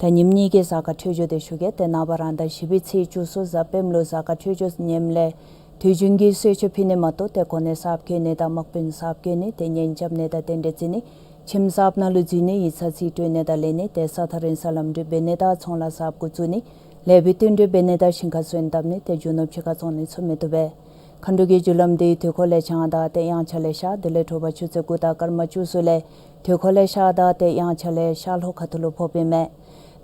ད་ཉིནམ་གཉིས་ཀྱི་གཟའ་སྐར་འཕྲོད་སྦྱོར་དེ་ཞུ་གེ། ཏེ་ནངས་པ་རང་ཟླ་བཞི་པའི་ཚེས་བཅུ་གསུམ་གཟའ་སྤེནམ་ལུ་གཟའ་སྐར་འཕྲོད་སྦྱོར་ངནམ་ལས་དུས་རྒྱུན་གྱི་གསོལ་མཆོད་ཕུལ་ནི་མ་གཏོགས་ཏེ་གོ་གནས་གསརཔ་བཀོད་ནི་དང་དམག་དཔོན་གསརཔ་བཀོད་ནི་ཏེ་གཉེན་རྐྱབ་ནི་དང་རྟེན་འབྲེལ་བརྩི་ནི་ཁྱིམ་གསརཔ་ནང་ལུ་འཛུལ་ནི་ཡིག་ཚང་རྩིས་སྤྲོད་ནི་དང་ལེན་ནི་ཏེ་ས་ཐག་རིང་ས་ལམ་འགྲུལ་འབད་ནི་དང་ཚོང་ལཱ་གསརཔ་འགོ་བཙུགས་ནི་ལེགས་པའི་བསྟུན་གྲོས་འབད་ནི་དང་ཞིང་ཁ་སོན་བཏབ་ནི་ཏེ་རྒྱུ་ནོར་ཕྱི་ཁར་བཙོང་ནི་ཚུ་མི་བཏུབ་པས། མཁའ་འགྲོ་གི་རྒྱུ་ལམ་འདི་དུས་འཁོར་ལས་བྱང་དང་ཏེ་དབྱངས་འཆར་ལས་ཤར་དེ་ལས་དྲོ་པ་ཆུ་ཚོད་དགུ་དང་སྐར་མ་བཅུ་གསུམ་ལས་དུས་འཁོར་ལས་ཤར་དང་ཏེ་དབྱངས་འཆར་ལས་ཤར་ལྷོ་ཁ་ཐུག་ལུ་ཕོགཔ་ཨིན་མས།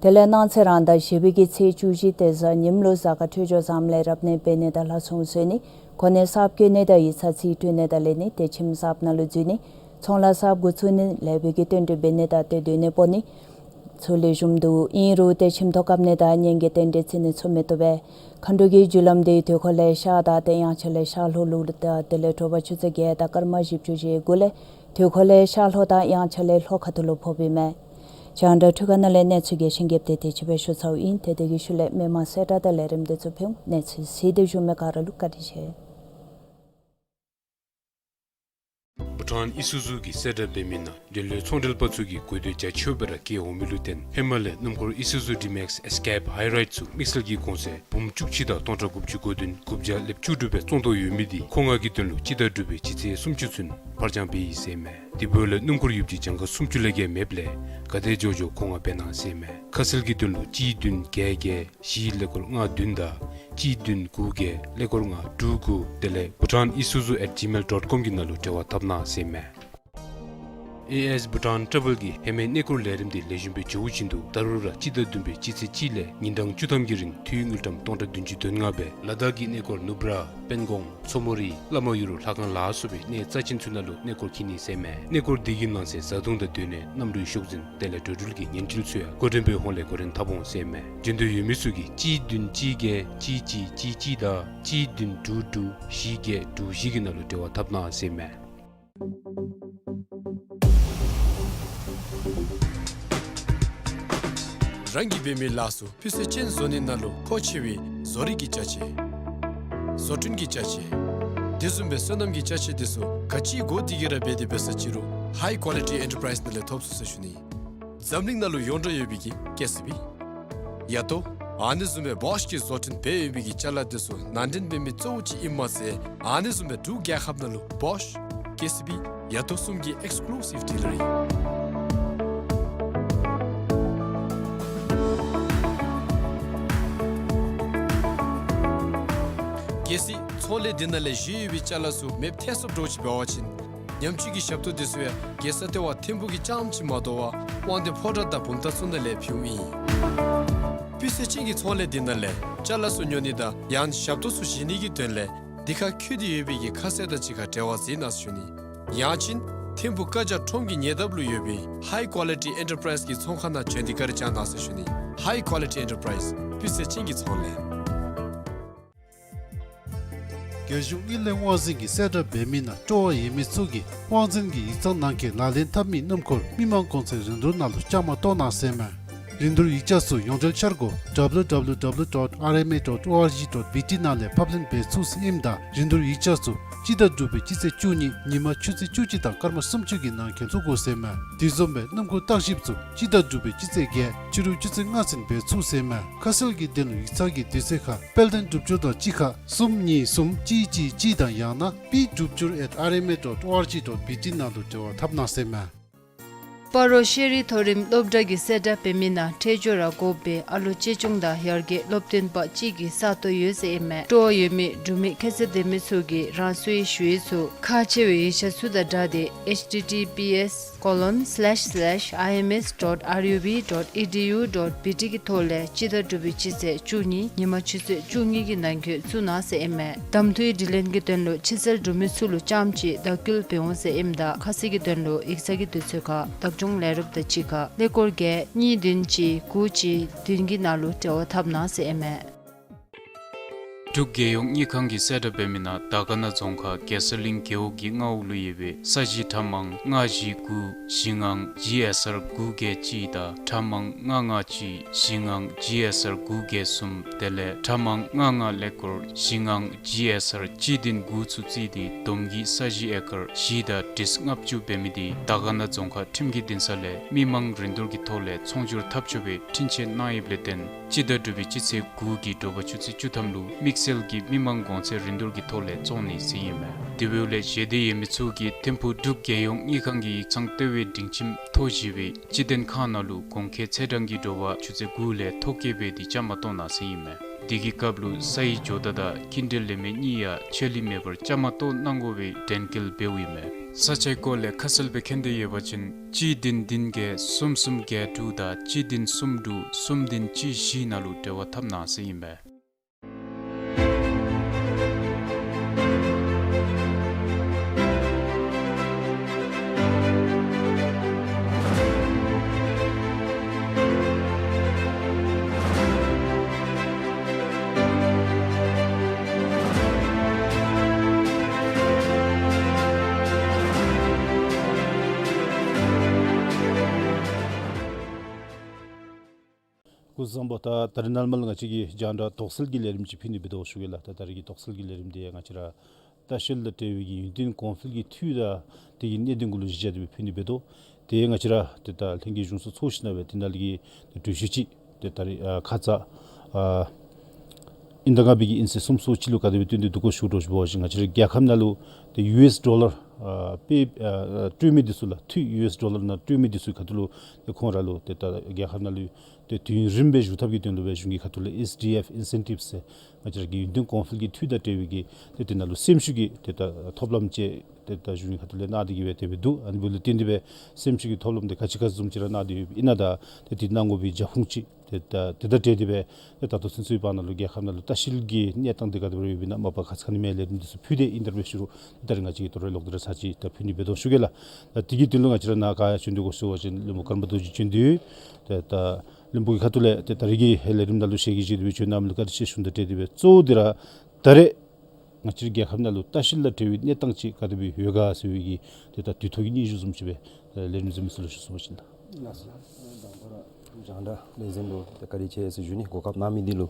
དེ་ལས་གནངས་ཚེ་རང་ཟླ་བཞི་པའི་གི་ཚེས་བཅུ་བཞི་ཏེ་གཟའ་ཉིམ་ལུ་གཟའ་སྐར་འཕྲོད་སྦྱོར་བཟངམ་ལས་རབ་གནས་འབད་ནི་དང་ལྷ་སྲུང་གསོལ་ནི་གོ་གནས་གསརཔ་བཀོད་ནི་དང་ཡིག་ཚང་རྩིས་སྤྲོད་ནི་དང་ལེན་ནི་ཏེ་ཁྱིམ་གསརཔ་ནང་ལུ་འཛུལ་ནི་ཚོང་ལཱ་གསརཔ་འགོ་བཙུགས་ནི་ལེགས་པའི་གི་བསྟུན་གྲོས་འབད་ནི་དང་ཏེ་སྡོད་གནས་སྤོ་ནི་ཚུ་ལེགས་ཤོམ་འདུག། ཨིན་རུང་ཏེ་ཁྱིམ་ཐོག་བཀབ་ནི་དང་གཉེན་གྱི་རྟེན་འབྲེལ་བརྩི་ནི་ཚུ་མི་བཏུབ་པས། མཁའ་འགྲོ་གི་རྒྱུ་ལམ་འདི་དུས་འཁོར་ལས་ཤར་དང་ཏེ་དབྱངས་འཆར་ལས་ཤར་ལྷོ་ལུ་དང་དེ་ལས་དྲོ་པ་ཆུ་ཚོད་བརྒྱད་དང་སྐར་མ་བཞི་བཅུ་ཞེ་དགུ་ལས་དུས་འཁོར་ལས་ཤར་ལྷོ་དང་དབྱངས་འཆར་ལས་ལྷོ་ཁ་ཐུག་ལུ་ཕོགཔ་ཨིན་མས། རྒྱང་བསྒྲགས་འཕྲུལ་ཁང་ནང་ལས་གནས་ཚུལ་རྒྱས་ཤིང་རྒྱསཔ་དེ་དེ་ཅིག་སྦེ་ཞུ་ཚརཝ་ཨིན། ཏེ་དེ་གི་ཤུལ་ལས་མི་མང་གསལ་བསྒྲགས་དང་ལས་རིམ་དེ་ཚུ་ཕུལ་འོང་། གནས་ཚུལ་གཟིགས་ཏེ་བཞུགས་མི་ག་ར་ལུ་བཀའ་དྲིན་ཆེ། བྷུ་ཊཱན་ཨི་སུ་ཛུ་གིས་གསལ་བསྒྲགས་འབད་མི་ནང་འབྲེལ་ཡོད་ཚོང་འབྲེལ་པ་ཚུ་གིས་དགོས་འདོད་རྒྱ་ཆེཝ་སྦེ་ར་བསྐྱེད་འོང་མི་ལུ་བརྟེན་ཧེ་མ་ལས་སྣུམ་འཁོར་ཨི་སུ་ཛུ་ཌི་མེགསི་ཨེསི་ཀེབ་ཧའི་རའིཌ་ཚུ་དམིགས་བསལ་གྱི་གོང་ཚད་འབུམ་བཅུ་གཅིག་དང་སྟོང་ཕྲག་དགུ་བཅུ་གོ་བདུན་དགུ་བརྒྱ་ལེབ་བཅུ་དྲུག་སྦེ་བཙོང་དོ་ཡོད་མི་འདི་ཁོ་ང་གི་དོན་ལུ་སྤྱི་ཟླ་དྲུག་པའི་སྤྱི་ཚེས་སུམ་ཅུ་ཚུན་ཕར་འགྱངས་འབད་ཡི་ཟེར་མས། དེ་འབདཝ་ལས་སྣུམ་འཁོར་ཡོདཔ་ཅིག་གྱངས་ཁ་སུམ་ཅུ་ལས་བརྒལ་མེདཔ་ལས་ག་དེ་མགྱོགས་མགྱོགས་ཁོ་ང་འབད་གནང་ཟེར་མས། ཁ་གསལ་གྱི་དོན་ལུ་གཅིག་བདུན་བརྒྱད་བརྒྱད་བཞི་ཀླད་ཀོར་ལྔ་བདུན་དང་ གཅིག་བདུན་དགུ་བརྒྱད་ཀླད་ཀོར་ལྔ་དྲུག་དགུ། དེ་ལས་Bhutan Isuzu at gmail dot com གི་ནང་ལུ་འབྲེལ་བ་འཐབ་གནང་ཟེར་མས། ཨེ་ཨེསི་Bhutan Travel གིས་ཧེ་མའི་གནས་སྐོར་ལས་རིམ་དེ་ལེགས་ཤོམ་སྦེ་འགྱོ་བའི་བཞིན་དུ་ད་རུང་ར་སྤྱི་ཟླ་བདུན་པའི་སྤྱི་ཚེས་གཅིག་ལས་ཉིན་གྲངས་བཅུ་ཐམ་གྱི་རིང་འཐུས་དངུལ་ཀྲམ་སྟོང་ཕྲག་བདུན་ཅུ་དོན་ལྔ་སྦེ་ལ་དྭགས་ཀྱི་གནས་སྐོར་ནུབ་ར་པན་ཀོང་མཚོ་མོ་རི་བླ་མ་གཡུ་རུ་ལྷ་ཁང་ལ་སོགས་པའི་གནས་རྩ་ཆེན་ཚུ་ནང་ལུ་གནས་སྐོར་འཁྱིད་ནི་ཟེར་མས། གནས་སྐོར་དེ་གི་ནང་གསེས་བཟའ་འཐུང་དང་སྡོད་གནས་གནམ་གྲུའི་ཤོག་འཛིན་དེ་ལས་འགྲོ་འགྲུལ་གྱི་ཉན་སྤྲོ་ཚུ་ཡང་འགོ་འདྲེན་པའི་ཧོངས་ལས་འགོ་འདྲེན་འཐབ་འོང་ཟེར་མས། འབྱོན་འདོད་ཡོད་མི་ཚུ་གིས་གཅིག་བདུན་གཅིག་བརྒྱད་གཅིག་གཅིག་གཅིག་གཅིག་དང་གཅིག་བདུན་དྲུག་དྲུག་བཞི་བརྒྱད་དྲུག་བཞི་གི་ནང་ལུ་འབྲེལ་བ་འཐབ་གནང་ཟེར་མས། རང་གིས་འབད་མི་ལཱ་ཚུ་སྤུས་ཚད་ཅན་བཟོ་ནི་ནང་ལུ་མཁོ་ཆེ་བའི་བཟོ་རིག་གི་ཅ་ཆས། བཟོ་སྐྲུན་གྱི་ཅ་ཆས། དེ་བཟུམ་སྦེ་སོ་ནམ་གྱི་ཅ་ཆས་དེ་ཚུ་ག་ཅི་དགོ་དེ་གི་ར་འབད་དེ་འབད་ས་ཅི་རུང་High Quality Enterprise ནང་ལས་ཐོབ་ཚུགས་ཟེར་ཞུ་ནི། འཛམ་གླིང་ནང་ལུ་ཡོངས་གྲགས་ཡོད་པའི་གི་ཀེ་སི་བི། ཡ་ཏོ། ཨ་ནི་བཟུམ་སྦེ་བོཤ་གིས་བཟོ་སྐྲུན་འབད་ཡོད་པའི་གི་ཅ་ལ་དེ་ཚུ་ནང་འདྲེན་འབད་མི་གཙོ་བོ་ཅིག་ཨིནམ་མ་ཚད་ཨ་ནི་བཟུམ་སྦེ་འབྲུག་རྒྱལ་ཁབ་ནང་ལུ་བོཤ་ཀེ་སི་བི་ཡ་ཏོ་གསུམ་གྱི་ཨེགསི་ཀུ་ལུ་སིབ་ཌི་ལར་ཨིན། གལ་སྲིད་ཚོང་ལས་འདི་ནང་ལས་བཞེས་ཡོད་པའི་ཅ་ལ་ཚུ་མེདཔ་ཐལ་སོཔ་འདྲཝ་ཅིག་འབད་བ་ཅིན་ཉམས་བཅོས་ཀྱི་ཞབས་ཏོག་དེ་ཚུ་ཡང་རྒྱལ་ས་ལྟེ་བ་ཐིམ་ཕུག་གི་རྐྱངམ་ཅིག་མ་དོ་བར་དབང་འདུས་ཕོ་བྲང་དང་བུམ་ཐང་ཚུ་ནང་ལས་ཕུལཝ་ཨིན། སྤུས་ཚད་ཅན་གྱི་ཚོང་ལས་འདི་ནང་ལས་ཅ་ལ་ཚུ་ཉོ་ནི་དང་ཡང་ཞབས་ཏོག་ཚུ་བཞེས་ནི་གི་དོན་ལས་འདི་ཁར་འཁོད་དེ་ཡོད་པའི་གི་ཁ་གསལ་དང་གཅིག་ཁར་འབྲེལ་བ་མཛད་གནང་ཟེར་ཞུ་ནི། ཡང་ཅིན་ཐིམ་ཕུག་ཀ་ཇ་ཁྲོམ་གྱི་ཉེ་འདབས་ལུ་ཡོད་པའི་High Quality Enterprise གི་ཚོང་ཁང་ནང་བྱོན་ཏེ་བཀའ་དྲིན་བསྐྱང་གནང་ཟེར་ཞུ་ནི། High Quality Enterprise སྤུས་ཚད་ཅན་གྱི་ཚོང་ལས། རྒྱལ་གཞུང་དངུལ་ལས་དབང་འཛིན་གྱིས་གསལ་བསྒྲགས་འབད་མི་ནང་སྤྲོ་བ་ཡོད་མི་ཚུ་གིས་དབང་འཛིན་གྱི་ཡིག་ཚང་ནང་འཁོད་ལག་ལེན་འཐབ་མི་སྣུམ་འཁོར་མི་མང་གོང་ཚད་རིན་བསྡུར་ནང་ལུ་བཅའ་མར་གཏོགས་གནང་ཟེར་མས། རིན་བསྡུར་ཡིག་ཆ་ཚུ་ཡོངས་འབྲེལ་འཆར་སྒོ་W W W dot R M A dot O R G dot B T ནང་ལས་ཕབ་ལེན་འབད་ཚུགས་ཟེར་ཨིནམ་ད་རིན་བསྡུར་ཡིག་ཆ་ཚུ་སྤྱི་ཟླ་དྲུག་པའི་སྤྱི་ཚེས་བཅུ་གཉིས་ཉིན་མ་ཆུ་ཚོད་བཅུ་གཅིག་དང་སྐར་མ་སུམ་ཅུ་གི་ནང་འཁོད་བཙུགས་དགོ་ཟེར་མས། དེ་བཟུམ་སྦེ་སྣུམ་འཁོར་བརྟག་ཞིབ་ཚུ་སྤྱི་ཟླ་དྲུག་པའི་སྤྱི་ཚེས་བརྒྱད་ཕྱི་རུ་ཆུ་ཚོད་ལྔ་ཚུན་འབད་ཚུགས་ཟེར་མས། ཁ་གསལ་གྱི་དོན་ལུ་ཡིག་ཚང་གི་དུས་ཚོད་ཁར་དཔལ་ལྡན་སྒྲུབ་སྦྱོར་དང་གཅིག་ཁར་གསུམ་གཉིས་གསུམ་གཅིག་གཅིག་གཅིག་དང་ཡང་ན་P Drupjur at R M A dot O R G dot B T ནང་དུ་འབྲེལ་བ་འཐབ་གནང་ཟེར་མས། སྤ་རོ་ཤེས་རིག་མཐོ་རིམ་སློབ་གྲྭ་གིས་གསལ་བསྒྲགས་འབད་མི་ནང་འཕྲལ་མགྱོགས་ར་དགོ་པའི་ཨ་ལོ་གཅེས་སྐྱོང་དང་ཡར་རྒྱས་སློབ་སྟོན་པ་གཅིག་གི་ས་སྟོང་ཡོད་ཟེར་ཨིན་མས། སྤྲོ་བ་ཡོད་མི་འབྲུག་མི་ཁྱད་ཚད་ལྡན་མི་ཚུ་གིས་རང་སོའི་ཞུ་ཡིག་ཚུ་ཁག་ཆེ་བའི་ཡིག་ཆ་ཚུ་དང་སྦྲགས་ཏེ་H T T P S colon slash slash I M S dot R U B dot E D U dot B T གི་ཐོག་ལས་སྤྱི་ཟླ་དྲུག་པའི་སྤྱི་ཚེས་བཅུ་གཉིས་ཉིན་མ་ཆུ་ཚོད་བཅུ་གཉིས་ཀྱི་ནང་འཁོད་བཙུགས་གནང་ཟེར་ཨིན་མས། གདམ་འཐུའི་དྲི་ལན་གྱི་དོན་ལུ་ཕྱི་གསལ་འབྲུག་མི་ཚུ་ལུ་རྐྱངམ་གཅིག་བརྡ་བསྐུལ་འབད་འོང་ཟེར་ཨིནམ་ད་ཁ་གསལ་གྱི་དོན་ལུ་ཡིག་ཚང་གི་དུས་ཚོད་ཁར་བདག་སྐྱོང་ལས་རོགསཔ་དང་གཅིག་ཁར་ཀླད་ཀོར་བརྒྱད་གཉིས་བདུན་གཅིག་དགུ་གཅིག་བདུན་གྱི་ནང་ལུ་འབྲེལ་བ་འཐབ་གནང་ཟེར་ཨིན་མས། འབྲུག་རྒྱལ་ཡོངས་དངུལ་ཁང་གིས་གསལ་བསྒྲགས་འབད་མི་ནང་དར་དཀར་ན་རྫོང་ཁག་རྒྱལ་ས་གླིང་རྒེད་འོག་གི་མངའ་འོག་ལུ་ཡོད་པའི་ས་གཞི་ཁྲ་མང་ལྔ་བཞི་དགུ་བཞི་ལྔ་G S R དགུ་བརྒྱད་གཅིག་དང་ཁྲ་མང་ལྔ་ལྔ་གཅིག་བཞི་ལྔ་G S R དགུ་བརྒྱད་གསུམ་དེ་ལས་ཁྲ་མང་ལྔ་ལྔ་ཀླད་ཀོར་བཞི་ལྔ་G S R གཅིག་བདུན་དགུ་ཚུ་བརྩིས་ཏེ་བསྡོམས་ཀྱིས་ས་གཞི་ཨེ་ཀར་བཞི་དང་ཁྲི་ལྔ་བཅུ་འབད་མི་དེ་དར་དཀར་ན་རྫོང་ཁག་ཁྲིམས་ཀྱི་འདུན་ས་ལས་མི་མང་རིན་བསྡུར་གྱི་ཐོག་ལས་ཚོང་སྒྱུར་འཐབ་ཆོག་པའི་འཕྲིན་བཅས་གནང་ཡོདཔ་ལས་བརྟེན་སྤྱི་ཟླ་དྲུག་པའི་སྤྱི་ཚེས་དགུ་གི་དྲོ་པ་ཆུ་ཚོད་བཅུ་ཐམ་ལུ་དམིགས་བསལ་གྱི་མི་མང་གོང་ཚད་རིན་བསྡུར་གྱི་ཐོག་ལས་བཙོང་ནི་ཟེར་ཨིན་མས། དེ་འབདཝ་ལས་ཞལ་འདེབས་ཡོད་མི་ཚུ་གིས་ཐིམ་ཕུག་འབྲུག་རྒྱལ་ཡོངས་དངུལ་ཁང་གི་ཡིག་ཚང་ལྟེ་བའི་སྒྲིང་ཁྱིམ་མཐོ་ཞི་བའི་སྤྱི་མཐུན་ཁང་ནང་ལུ་གོང་འཁོད་ཚེས་གྲངས་ཀྱི་དྲོ་པ་ཆུ་ཚོད་དགུ་ལས་ཐོ་བཀོད་འབད་དེ་བཅའ་མར་གཏོགས་གནང་ཟེར་ཨིན་མས། དེ་གི་སྐབས་ལུ་ས་ཡི་ཇོ་བདག་དང་ཀིན་ཌེ་ལེན་མི་གཉིས་ཡང་ཆད་ལུས་མེད་པར་བཅའ་མར་གཏོགས་གནང་དགོ་པའི་དྲན་སྐུལ་འབདཝ་ཨིན་མས། ས་ཆའི་སྐོར་ལས་ཁ་གསལ་སྦེ་མཁྱེན་འདོད་ཡོད་པ་ཅིན་གཅིག་བདུན་བདུན་བརྒྱད་གསུམ་གསུམ་བརྒྱད་དྲུག་དང་གཅིག་བདུན་གསུམ་དྲུག་གསུམ་བདུན་གཅིག་བཞི་ནང་ལུ་འབྲེལ་བ་འཐབ་གནང་ཟེར་ཨིན་མས། སྐུ་གཟུགས་བཟང་པོ། ད་ད་རིས་ནངས་པ་ལུ་ང་བཅས་ཀྱིས་རྒྱང་བསྒྲགས་དོགས་སེལ་གྱི་ལས་རིམ་ཅིག་ཕུལ་ནི་འབད་དོ་ཞུ་གེ་ལགས། ད་ད་རིས་ཀྱི་དོགས་སེལ་གྱི་ལས་རིམ་དེ་ང་བཅས་ར་ལྟ་བཤལ་དང་འབྲེལ་བའི་གི་ཡུན་བརྟན་གོང་འཕེལ་གྱི་འཐུས་དང་དེ་གི་གནད་དོན་གུ་ལུ་གཞི་བཞག་སྟེ་སྦེ་ཕུལ་ནི་འབད་དོ། དེ་ང་བཅས་ར་ཏེ་ད་ལྷན་རྒྱས་གཞུང་ཚོགས་ཚོགས་ཞིནམ་ལས་དེ་ནང་ལས་ཀྱི་གྲོས་ཆོད་ཅིག་ཏེ་ད་རིས་ཨ་ཁ་ཙ་ཨ་དབྱིན་ཟླ་ལྔ་པའི་གི་དབྱིན་ཚེས་སུམ་ཅུ་སོ་གཅིག་ལུ་ག་དེ་སྦེ་བཏོན་ཏེ་འདུག་གོ་ཞུ་དོ་ཞུ་བ་ཅིན་ང་བཅས་ར་རྒྱལ་ཁབ་ནང་ལུ་ཏེ་ཡུ་ཨེསི་ཌོ་ལར་ ཨ་པེ་ཨ་སྤྲོད་མི་འདི་ཚུ་ལགས། འཐུས་ཡུ་ཨེསི་ཌོ་ལར་ནང་སྤྲོད་མི་འདི་ཚུ་ཁ་ཐུག་ལུ་ཏེ་ཁོང་ར་ལུ་ཏེ་ད་རྒྱལ་ཁབ་ནང་ལུ་ཏེ་དུས་ཡུན་རིངམོ་སྦེ་བཞུགས་ཐབས་ཀྱི་དོན་ལུ་སྦེ་གཞུང་གི་ཁ་ཐུག་ལས་ཨེསི་ཌི་ཨེཕ་ཨིན་སེན་ཊིབ་ཟེར་ང་བཅས་ར་གི་ཡུན་བརྟན་གོང་འཕེལ་གྱི་འཐུས་དང་འབྲེལ་བའི་གི་ཏེ་དེ་ནང་ལུ་སེམས་ཤུགས་ཀྱི་ཏེ་ད་ཐོབ་ལམ་ཅིག་ཏེ་ད་གཞུང་གི་ཁ་ཐུག་ལས་གནང་སྟེ་གི་སྦེ་དེ་སྦེ་འདུག། ཨ་ནི་འབདཝ་ལས་བརྟེན་ཏེ་སྦེ་སེམས་ཤུགས་ཀྱི་ཐོབ་ལམ་འདི་ག་ཅི་ག་ཙམ་ཅིག་ར་གནང་སྟེ་ཡོད་ཨིན་ན། ད་ཏེ་འདི་གནང་དགོ་པའི་རྒྱབ་ཁུངས་ཅིག་ཏེ་ད་དེ་དང་འབྲེལ་ཏེ་སྦེ་ཏེ་ད་ལྟོ་ཚུན་ཚོད་བར་ན་ལུ་རྒྱལ་ཁབ་ནང་ལུ་ལྟ་བཤལ་གྱི་གནས་སྟངས་འདི་ག་དེ་སྦེ་ཡོདཔ་ཨིན་ན། མ་པ་ག་ཙ་ཁ་ནི་མེད་ལས་རིམ་འདི་ཚུ་ཕུལ་ཏེ་ཨིན་ད་ར་སྦེ་ཞུ་རུང་ད་རེས་ང་བཅས་ཀྱི་དོ་རུང་ལོག་སྟེ་ར་ཚར་གཅིག་ད་ཕུལ་ནི་འབད་དོ་ཞུ་གེ་ལགས། ད་དེ་གི་དོན་ལུ་ང་བཅས་ར་ནཱ་ག་བྱོན་ཏེ་གོ་ཟེར་བ་ཅིན་བློན་པོ་ཀརྨ་རྡོ་རྗེ་བྱོན་ཏེ་ཡོད། ཏེ་ད་བློན་པོ་གི་ཁ་ཐུག་ལས་ཏེ་ད་རེས་ཀྱི་ལས་རིམ་ནང་ལུ་ཞལ་གྱིས་བཞེས་ཏེ་སྦེ་བྱོན་གནངམ་ལུ་བཀའ་དྲིན་ཆེ་ཞུ་དང་འབྲེལ་ཏེ་སྦེ་གཙོ་བོ་འདི་ར་ད་རེས་ང་བཅས་རྒྱལ་ཁབ་ནང་ལུ་ལྟ་བཤལ་དང་འབྲེལ་བའི་གནས་སྟངས་ཅིག་ག་དེ་སྦེ་ཡོད་ག་ཟེར་བའི་གི་ཏེ་ད་དུས་ཐོག་གི་སྙན་ཞུ་བཟུམ་ཅིག་སྦེ་ལས་རིམ་གཟིགས་མི་ཚུ་ལུ་ཞུ་ཚུགས་པ་ཅིན་ལགས། ལགས་སོ། དང་པ་ར་རྒྱང་བསྒྲགས་ལས་འཛིན་ལུ་ཏེ་བཀའ་དྲིན་ཆེ་ཟེར་ཞུ་ནི། གོ་སྐབས་གནང་མི་འདི་ལུ།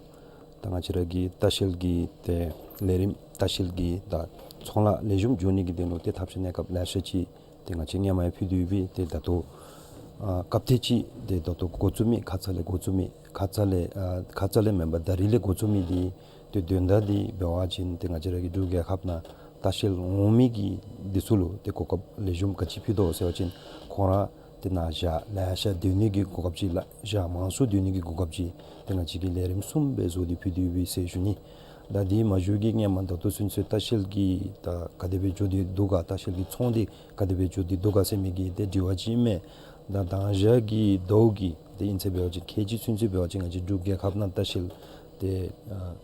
ད་ང་བཅས་ར་གི་ལྟ་བཤལ་གྱི་ཏེ་ལས་རིམ་ལྟ་བཤལ་གྱི་ད་ཚོང་ལཱ་ལེགས་ཤོམ་འགྱོ་ནི་གི་དོན་ལུ་ཏེ་ཐབས་ཤེས་གནས་སྐབས་ལེ་ཤ་ཅིག་ཏེ་ང་བཅས་སྔོན་མ་ཡང་ཕུལ་ཏེ་ཡོད་པས། ཏེ་ད་ལྟོ་ཨ་སྐབས་ཐེངས་ཅིག་ཏེ་ད་ལྟོ་འགོ་བཙུགས་མི་ཁ་ཙ་ལས་འགོ་བཙུགས་མི་ཁ་ཙ་ལས་ཨ་ཁ་ཙ་ལས་མེན་པར་ད་རིས་ལས་འགོ་བཙུགས་མི་འདི་ཏེ་དོན་དག་འདི་འབད་བ་ཅིན་ཏེ་ང་བཅས་ར་གི་འབྲུག་རྒྱལ་ཁབ་ནང་ལྟ་བཤལ་འོང་མི་གི་འདི་ཚུ་ལུ་ཏེ་གོ་སྐབས་ལེགས་ཤོམ་ག་ཅི་ཕུལ་དོ་ཟེར་བ་ཅིན་ཁོང་ར་ཏེ་ནཱ་བཞག་ལེ་ཤ་སྡོད་ནི་གི་གོ་སྐབས་ཅིག་ལགས། བཞག་མང་སུ་སྡོད་ནི་གི་གོ་སྐབས་ཅིག་ཏེ་ང་བཅས་ཀྱིས་ལས་རིམ་གསུམ་སྦེ་བཟོ་སྟེ་ཕུལ་ཏེ་ཡོད་པས་ཟེར་ཞུ་ནི། ད་འདི་མ་ཞུ་གི་སྔོན་མ་ད་ལྟོ་ཚུན་ཚོད་ལྟ་བཤལ་གྱི་ད་ག་དེ་སྦེ་འགྱོ་སྟེ་འདུག་ག་ལྟ་བཤལ་གྱི་ཚོང་འདི་ག་དེ་སྦེ་འགྱོ་སྟེ་འདུག་ག་ཟེར་མི་གི་ཏེ་དྲི་བ་ཅིག་ཨིན་མས། ད་དང་ཞག་གི་ཟླཝ་གི་ཏེ་ཨིན་ཚེ་འབད་བ་ཅིན་ཁལ་གཅིག་ཚུན་ཚོད་འབད་བ་ཅིན་ང་བཅས་འབྲུག་རྒྱལ་ཁབ་ནང་ལྟ་བཤལ་ཏེ་ཨ་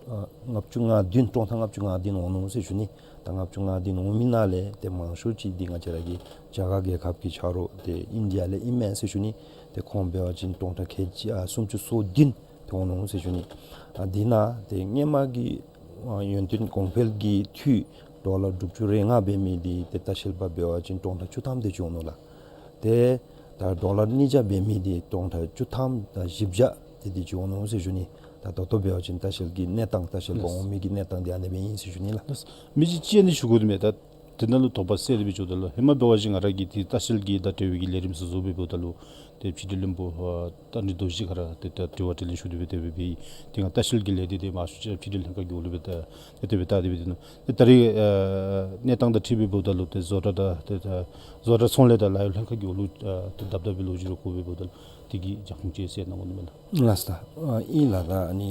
ཨ་ལྔ་བཅུ་ང་བདུན་སྟོང་ཕྲག་ལྔ་བཅུ་ང་བདུན་འོང་ནུག་ཟེར་ཞུ་ནི། ད་ལྔ་བཅུ་ང་བདུན་འོང་མི་ནང་ལས་ཏེ་མང་ཤོས་ཅིག་འདི་ང་བཅས་ར་གི་རྒྱ་གར་རྒྱལ་ཁབ་ཀྱི་ཆ་རོགས་ཏེ་ཨིན་ཌི་ཡ་ལས་ཨིན་མས་ཟེར་ཞུ་ནི། ཏེ་ཁོང་འབད་བ་ཅིན་སྟོང་ཕྲག་ཁལ་གཅིག་ཨ་སུམ་ཅུ་སོ་བདུན་ཏེ་འོང་ནུག་ཟེར་ཞུ་ནི། ཨ་འདི་ནང་ཏེ་སྔོན་མ་གི་ཨ་ཡུན་བརྟན་གོང་འཕེལ་གྱི་འཐུས་ཌོ་ལར་དྲུག་ཅུ་རེ་ལྔ་འབད་མི་འདི་ཏེ་ལྟ་བཤལ་པ་འབད་བ་ཅིན་སྟོང་ཕྲག་བཅུ་ཐམ་དེ་ཅིག་འོང་ནུག་ལགས། ཏེ་ད་ཌོ་ལར་ཉིས་བརྒྱ་འབད་མི་འདི་སྟོང་ཕྲག་བཅུ་ཐམ་དང་བཞི་བརྒྱ་དེ་དེ་ཅིག་འོང་ནུག་ཟེར་ཞུ་ནི། ད་ད་ལྟོ་འབད་བ་ཅིན་ལྟ་བཤལ་གྱི་གནས་སྟངས་ལྟ་བཤལ་པ་ལགས། འོང་མི་གི་གནས་སྟངས་འདི་ཨ་ནེ་སྦེ་ཨིན་ཟེར་ཞུ་ནི་ལགས། ལགས། མི་ཅིག་ཅིག་ཨ་ནི་ཞུ་དགོ་དོ་མས། ད་དེ་ནང་ལུ་དོགས་པ་སེལ་ཏེ་སྦེ་འགྱོཝ་ད་ལུ་ཧེ་མ་འབད་བ་ཅིན་ང་ར་གིས་ཏེ་ལྟ་བཤལ་གྱི་ད་འབྲེལ་བའི་གི་ལས་རིམ་ཚུ་བཟོ་སྦེ་འབདཝ་ད་ལུ་ཏེ་ཕྱི་འབྲེལ་བློན་པོ་ཨ་རྟ་མགྲིན་རྡོ་རྗེ་ཁ་ར་ཏེ་ད་དྲི་བ་དྲིས་ལན་ཞུ་སྟེ་སྦེ་དེ་སྦེ་འབད་ཡི། ཏེ་ང་ལྟ་བཤལ་གྱི་ལས་སྡེ་འདི་མང་ཤོས་ཅིག་ཕྱི་འབྲེལ་ལྷན་ཁག་གི་འོག་ལུ་སྦེ་ད་ཏེ་དེ་སྦེ་ད་དེ་སྦེ་འདུག་ནོ། ཏེ་ད་རེས་ཨ་གནས་སྟངས་དང་འཁྲིལ་སྦེ་འབདཝ་ད་ལུ་ཏེ་བཟོ་གྲྭ་དང་ཏེ་ད་བཟོ་གྲྭ་ཚོང་ལས་དང་ལཱ་གཡོག་ལྷན་ཁག་གི་འོག་ལུ་ཨ་ཏེ་བརྡབ་བརྡབ་པའི་ལོ་རྒྱུས་རེ་གོ་སྦེ་འབདཝ་ད་ལུ་དེ་གི་རྒྱབ་ཁུངས་ཅིག་གསལ་གནང་དགོ་ནི་མས་ན། ལགས་སོ། ཨ་ཨིན་ལགས། ད་ཨ་ནི་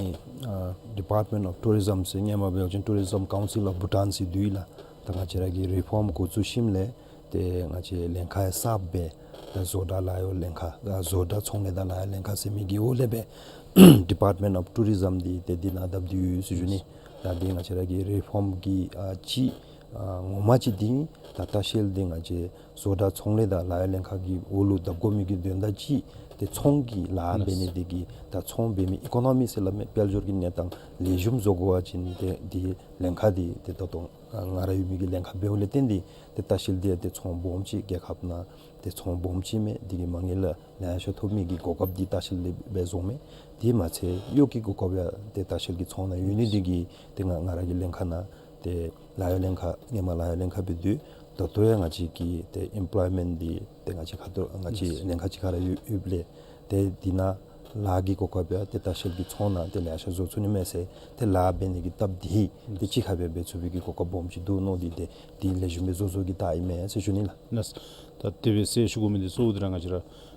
ཨ་Department of Tourism ཟེར་སྔོན་མ་འབད་བ་ཅིན་Tourism Council of Bhutan ཟེར་འདུག་ལགས། ད་ང་བཅས་ར་གི་རི་ཕོམ་འགོ་བཙུགས་ཞིནམ་ལས་ཏེ་ང་བཅས་ལྷན་ཁག་གསརཔ་སྦེ་ད་བཟོ་གྲྭ་ལཱ་གཡོག་ལྷན་ཁག་ཨ་བཟོ་གྲྭ་ཚོང་ལས་དང་ལཱ་གཡོག་ལྷན་ཁག་ཟེར་མི་གི་འོག་ལས་སྦེ་Department of Tourism འདི་ཏེ་འདི་ནང་བརྡབ་སྟེ་ཡོད་ཟེར་ཞུ་ནི། ད་འདི་ང་བཅས་ར་གི་རི་ཕོམ་གྱི་ཨ་ཅིག་ཨ་ངོ་མ་ཅིག་འདི་ད་ལྟ་བཤལ་འདི་ང་བཅས་བཟོ་གྲྭ་ཚོང་ལས་དང་ལཱ་གཡོག་ལྷན་ཁག་གི་འོག་ལུ་བརྡབ་དགོ་མི་གི་དོན་དག་ཅིག་ཏེ་ཚོང་གི་ལཱ་འབད་ནི་འདི་གིས་ད་ཚོང་འབད་མི་ཨི་ཀོ་ནོ་མི་ཟེར་སླབ་མི་དཔལ་འབྱོར་གྱི་གནས་སྟངས་ལེགས་ཤོམ་བཟོ་དགོ་པ་ཅིན་ཏེ་འདི་ལྷན་ཁག་འདི་ཏེ་ད་ལྟོ་ང་ར་ཡོད་མི་གི་ལྷན་ཁག་འབདཝ་ལས་བརྟེན་ཏེ་ཏེ་ལྟ་བཤལ་འདི་ཏེ་ཚོང་སྦོམ་ཅིག་རྒྱལ་ཁབ་ནང་ཏེ་ཚོང་སྦོམ་ཅིག་མས། འདི་གིས་མ་དངུལ་ལེ་ཤ་ཐོབ་མི་གི་གོ་སྐབས་འདི་ལྟ་བཤལ་ལས་སྦེ་བཟོཝ་མས། དེ་མ་ཚད་གཡོག་གི་གོ་སྐབས་ཡང་ཏེ་ལྟ་བཤལ་གྱི་ཚོང་ནང་ཡོད་ནི་འདི་གིས་ཏེ་ང་ང་ར་གི་ལྷན་ཁག་ནང་ཏེ་ལཱ་གཡོག་ལྷན་ཁག་སྔོན་མ་ལཱ་གཡོག་ལྷན་ཁག་འབད་དེ་ད་ལྟོ་ཡང་ང་བཅས་ཀྱི་ཏེ་ཨེམ་པོལོའི་མེནཊ་འདི་ཏེ་ང་བཅས་ཁ་ཐུག་ང་བཅས་ལྷན་ཁག་ཅིག་ཁར་ཡོད་ཡོདཔ་ལས་ཏེ་འདི་ནང་ལཱ་གི་གོ་སྐབས་ཡང་ཏེ་ལྟ་བཤལ་གྱི་ཚོང་ནང་ཏེ་ལེ་ཤ་བཟོ་ཚུགས་ནི་མས་ཟེར་ཏེ་ལཱ་འབད་ནི་གི་སྟབས་བདེ་ཏེ་གཅིག་ཁར་སྦེ་འབད་ཚུགས་པའི་གི་གོ་སྐབས་སྦོམ་ཅིག་འདུག་མནོ་སྟེ་ཏེ་འདི་ལེགས་ཤོམ་སྦེ་བཟོ་བཟོ་གི་ད་ཨིན་མས་ཟེར་ཞུ་ནི་ལགས། ལགས། ད་དེ་སྦེ་ཟེར་ཞུ་དགོ་མི་འདི་གཙོ་བོ་འདི་ར་ང་བཅས་ར་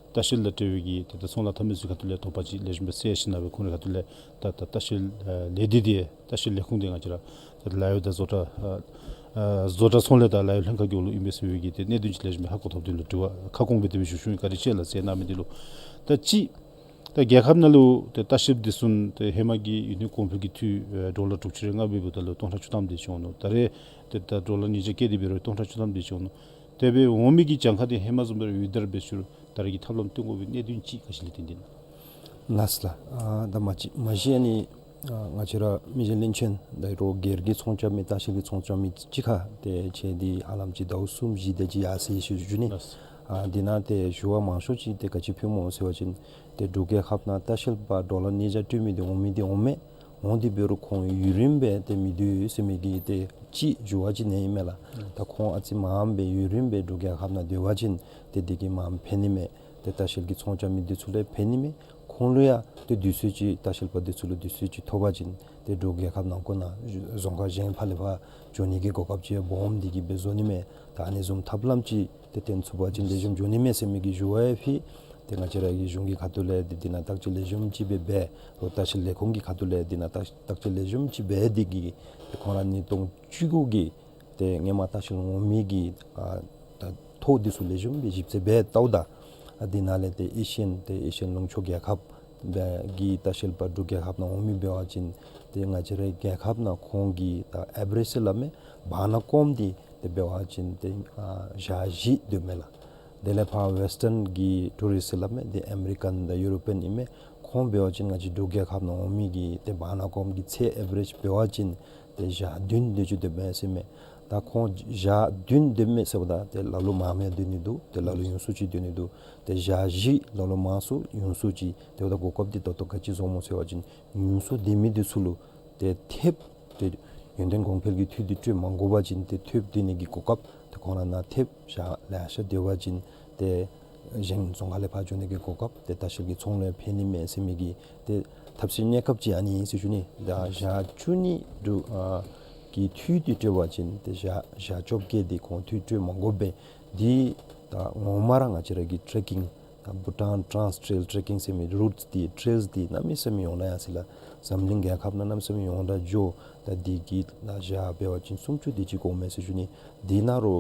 ལྟ་བཤལ་དང་འབྲེལ་བའི་གི་ཏེ་ད་ཚོང་ལཱ་འཐབ་མི་ཚུ་ཁ་ཐུག་ལས་དོགས་པ་ཅིག་ལེགས་ཤོམ་སྦེ་སེལ་ཞིནམ་ལས་ཁོང་རའི་ཁ་ཐུག་ལས་ད་ད་ལྟ་བཤལ་ཨ་ལས་སྡེ་འདི་ལྟ་བཤལ་ལས་ཁུངས་འདི་ང་བཅས་ར་ད་ལཱ་གཡོག་དང་བཟོ་གྲྭ་ཨ་ཨ་བཟོ་གྲྭ་ཚོང་ལས་དང་ལཱ་གཡོག་ལྷན་ཁག་གི་འོག་ལུ་ཨིན་པས་ཟེར་བའི་གི་ཏེ་གནད་དོན་ཅིག་ལེགས་ཤོམ་སྦེ་ཧ་གོ་ཐོབ་དོ་ལུ་དྲི་བ་ཁ་སྐོང་སྦེ་དེ་སྦེ་ཞུ་ཞུཝ་ཨིན། བཀའ་དྲིན་ཆེ་ལགས་ཟེར་གནང་མི་འདི་ལུ། ད་ཅི་ད་རྒྱལ་ཁབ་ནང་ལུ་ཏེ་ལྟ་བཤལཔ་འདི་ཚུ་ཏེ་ཧེ་མ་གི་ཡུན་བརྟན་གོང་འཕེལ་གྱི་འཐུས་ཨེ་ཌོ་ལར་དྲུག་ཅུ་རེ་ལྔ་འབདཝ་ད་ལུ་སྟོང་ཕྲག་བཅུ་ཐམ་དེ་ཅིག་འོང་ནུག། ད་རེས་ཏེ་ད་ཌོ་ལར་ཉིས་བརྒྱ་བཀལ་ཏེ་འབད་རུང་སྟོང་ཕྲག་བཅུ་ཐམ་དེ་ཅིག་འོང་ནུག། དེ་སྦེ་འོང་མི་གི་གྱངས་ཁ་འདི་ཧེ་མ་བཟུམ་སྦེ་ར་ཡོད་དེ་ར་འབད་ཞུ་རུང་ད་རེས་ཀྱི་ཐབས་ལམ་སྟོན་དགོ་པའི་གནད་དོན་ཅིག་ག་ཅི་ལས་བརྟེན་ཏེ་ཨིན་ན། ལགས་ལགས། ཨ་ད་མ་གཞི་མ་གཞི་ཨ་ནི་ཨ་ང་བཅས་ར་མི་རྗེ་བློན་ཆེན་ད་རུང་སྒེར་གྱི་ཚོང་རྐྱབ་མི་ལྟ་བཤལ་གྱི་ཚོང་རྐྱབ་མི་གཅིག་ཁར་ཏེ་ཕྱད་དེ་ཧ་ལམ་ཅིག་ཟླཝ་གསུམ་བཞི་དེ་ཅིག་ཡར་སོ་ཡི་ཟེར་ཞུ་ནི། ལགས། ཨ་འདི་ནང་ཏེ་ཞུ་བ་མང་ཤོས་ཅིག་ཏེ་ག་ཅི་ཕུལ་མོ་ཟེར་བ་ཅིན་ཏེ་འབྲུག་རྒྱལ་ཁབ་ནང་ལྟ་བཤལ་པ་ཌོ་ལར་ཉིས་བརྒྱ་སྤྲོད་མི་འདི་འོང་མི་འདི་འོང་མས། འོང་སྟེ་འབད་རུང་ཁོང་ཡུན་རིངམོ་སྦེ་ཏེ་མི་སྡོད་ཟེར་མི་གི་ཏེ་ཅིག་འགྱུར་བ་ཅིག་ཨིན་མས་ལགས། ད་ཁོང་ཨ་ཙི་མངམ་སྦེ་ཡུན་རིངམོ་སྦེ་འབྲུག་རྒྱལ་ཁབ་ནང་སྡོད་པ་ཅིན་ཏེ་འདི་གིས་མངམ་ཕན་ནི་མས། ཏེ་ལྟ་བཤལ་གྱི་ཚོང་རྐྱབ་མི་འདི་ཚུ་ལུ་ཕན་ནི་མས། ཁོང་ལུ་ཡང་ཏེ་དུས་ཚོད་ཅིག་ལྟ་བཤལ་པ་འདི་ཚུ་ལུ་དུས་ཚོད་ཅིག་ཐོབ་པ་ཅིན་ཏེ་འབྲུག་རྒྱལ་ཁབ་ནང་འཁོད་ནང་རྫོང་ཁག་གཞན་ཕར་ལས་ཕར་འགྱོ་ནི་གི་གོ་སྐབས་ཅིག་སྦོམ་འདི་གིས་སྦེ་བཟོ་ནི་མས། ད་ཨ་ནི་བཟུམ་ཐབས་ལམ་ཅིག་ཏེ་སྟོན་ཚུགས་པ་ཅིན་ལེགས་ཤོམ་འགྱོ་ནི་མས་ཟེར་མི་གི་ཞུ་བ་ཡང་ཕུལ། ཏེ་ང་བཅས་ར་གི་གཞུང་གི་ཁ་ཐུག་ལས་འདི་འདི་ནང་བརྟག་དཔྱད་ལེགས་ཤོམ་ཅིག་སྦེ་འབད་རུང་ལྟ་བཤལ་ལས་ཁུངས་ཀྱི་ཁ་ཐུག་ལས་འདི་ནང་བརྟག་བརྟག་དཔྱད་ལེགས་ཤོམ་ཅིག་འབད་དེ་གིས་ཏེ་ཁོང་ར་ཉིས་སྟོང་བཅུ་དགུ་གི་ཏེ་སྔོན་མ་ལྟ་བཤལ་འོང་མི་གི་ཨ་ད་ཐོ་འདི་ཚུ་ལེགས་ཤོམ་སྦེ་ཞིབ་དཔྱད་འབད་བལྟཝ་ད་ཨ་འདི་ནང་ལས་ཏེ་ཨེ་ཤི་ཡན་ཏེ་ཨེ་ཤི་ཡན་ལུང་ཕྱོགས་རྒྱལ་ཁབ་འབད་གི་ལྟ་བཤལ་པ་འབྲུག་རྒྱལ་ཁབ་ནང་འོང་མི་འབད་བ་ཅིན་ཏེ་ང་བཅས་རའི་རྒྱལ་ཁབ་ནང་ཁོང་གི་ད་ཨེ་བ་རེཇ་ཟེར་སླབ་མས། བར་ན་སྐོརམ་འདི་ཏེ་འབད་བ་ཅིན་ཏེ་ཨ་ཞག་བཞི་སྡོདཔ་མས་ལགས། དེ་ལས་ཕར་ཝེསི་ཊན་གྱི་ཊུ་རིསཊ་ཟེར་སླབ་མས། ཏེ་ཨ་མི་རི་ཀན་དང་ཡུ་རོ་པི་ཡན་ཨིན་མས། ཁོང་འབད་བ་ཅིན་ང་བཅས་འབྲུག་རྒྱལ་ཁབ་ནང་འོང་མི་གི་ཏེ་བར་ན་སྐོརམ་གི་ཚད་ཨེ་བ་རེཇ་འབད་བ་ཅིན་ཏེ་ཞག་བདུན་དེ་ཅིག་སྡོདཔ་མས་ཟེར་མས། ད་ཁོང་ཞག་བདུན་སྡོདཔ་མས་ཟེརཝ་ད་ཏེ་ལ་ལུ་མངམ་ཡང་སྡོད་ནི་འདུག། ཏེ་ལ་ལུ་ཡུན་སུ་ཅིག་སྡོད་ནི་འདུག། ཏེ་ཞག་བཞི་ལ་ལུ་མང་སུ་ཡུན་སུ་ཅིག། ཏེ་འབདཝ་ད་གོ་སྐབས་འདི་ད་ལྟོ་ག་ཅི་བཟོཝ་སྨོ་ཟེར་བ་ཅིན་ཡུན་སུ་སྡོད་མི་འདི་ཚུ་ལུ་ཏེ་ཐེབས་ཏེ་ཡོན་ཏན་གོང་འཕེལ་གྱི་འཐུས་འདི་སྤྲོད་མ་དགོ་པ་ཅིན་ཏེ་ཐེབས་སྡོད་ནི་གི་གོ་སྐབས་ཏེ་ཁོང་ར་ནང་ཐེབས་ཞག་ལེ་ཤ་སྡོད་པ་ཅིན་ཏེ་གཞན་རྫོང་ཁག་ལས་ཕར་འགྱོ་ནི་གི་གོ་སྐབས་ཏེ་ལྟ་བཤལ་གྱི་ཚོང་ལུ་ཡང་ཕན་ནི་མས་ཟེར་མི་གི་ཏེ་ཐབས་ཤེས་གནས་སྐབས་ཅིག་ཨ་ནི་ཨིན་ཟེར་ཞུ་ནི། ད་ཞག་བཅུ་གཉིས་འབྲུག་ཨ་གི་འཐུས་འདི་སྤྲོད་པ་ཅིན་ཏེ་ཞག་ཞག་བཅོ་བརྒྱད་འདི་ཁོང་འཐུས་སྤྲོད་མ་དགོ་པས། འདི་ད་ངོ་མ་ར་ང་བཅས་ར་གི་ཊེག་ཀིང་ད་བྷུ་ཊཱན་ཊཱནསི་ཊེལ་ཊེག་ཀིང་ཟེར་མི་རུཊསི་འདི་ཊེལསི་འདི་གནམ་མེད་ས་མེད་ཡོངས་གྲགས་ཡར་སོང་ཡི་ལགས། འཛམ་གླིང་རྒྱལ་ཁབ་ནང་གནམ་མེད་ས་མེད་ཡོངས་གྲགས་འགྱོ། ད་འདི་གི་ད་ཞག་འབད་བ་ཅིན་སུམ་ཅུ་དེ་ཅིག་འགོརཝ་མས་ཟེར་ཞུ་ནི། འདི་ནང་ལུ་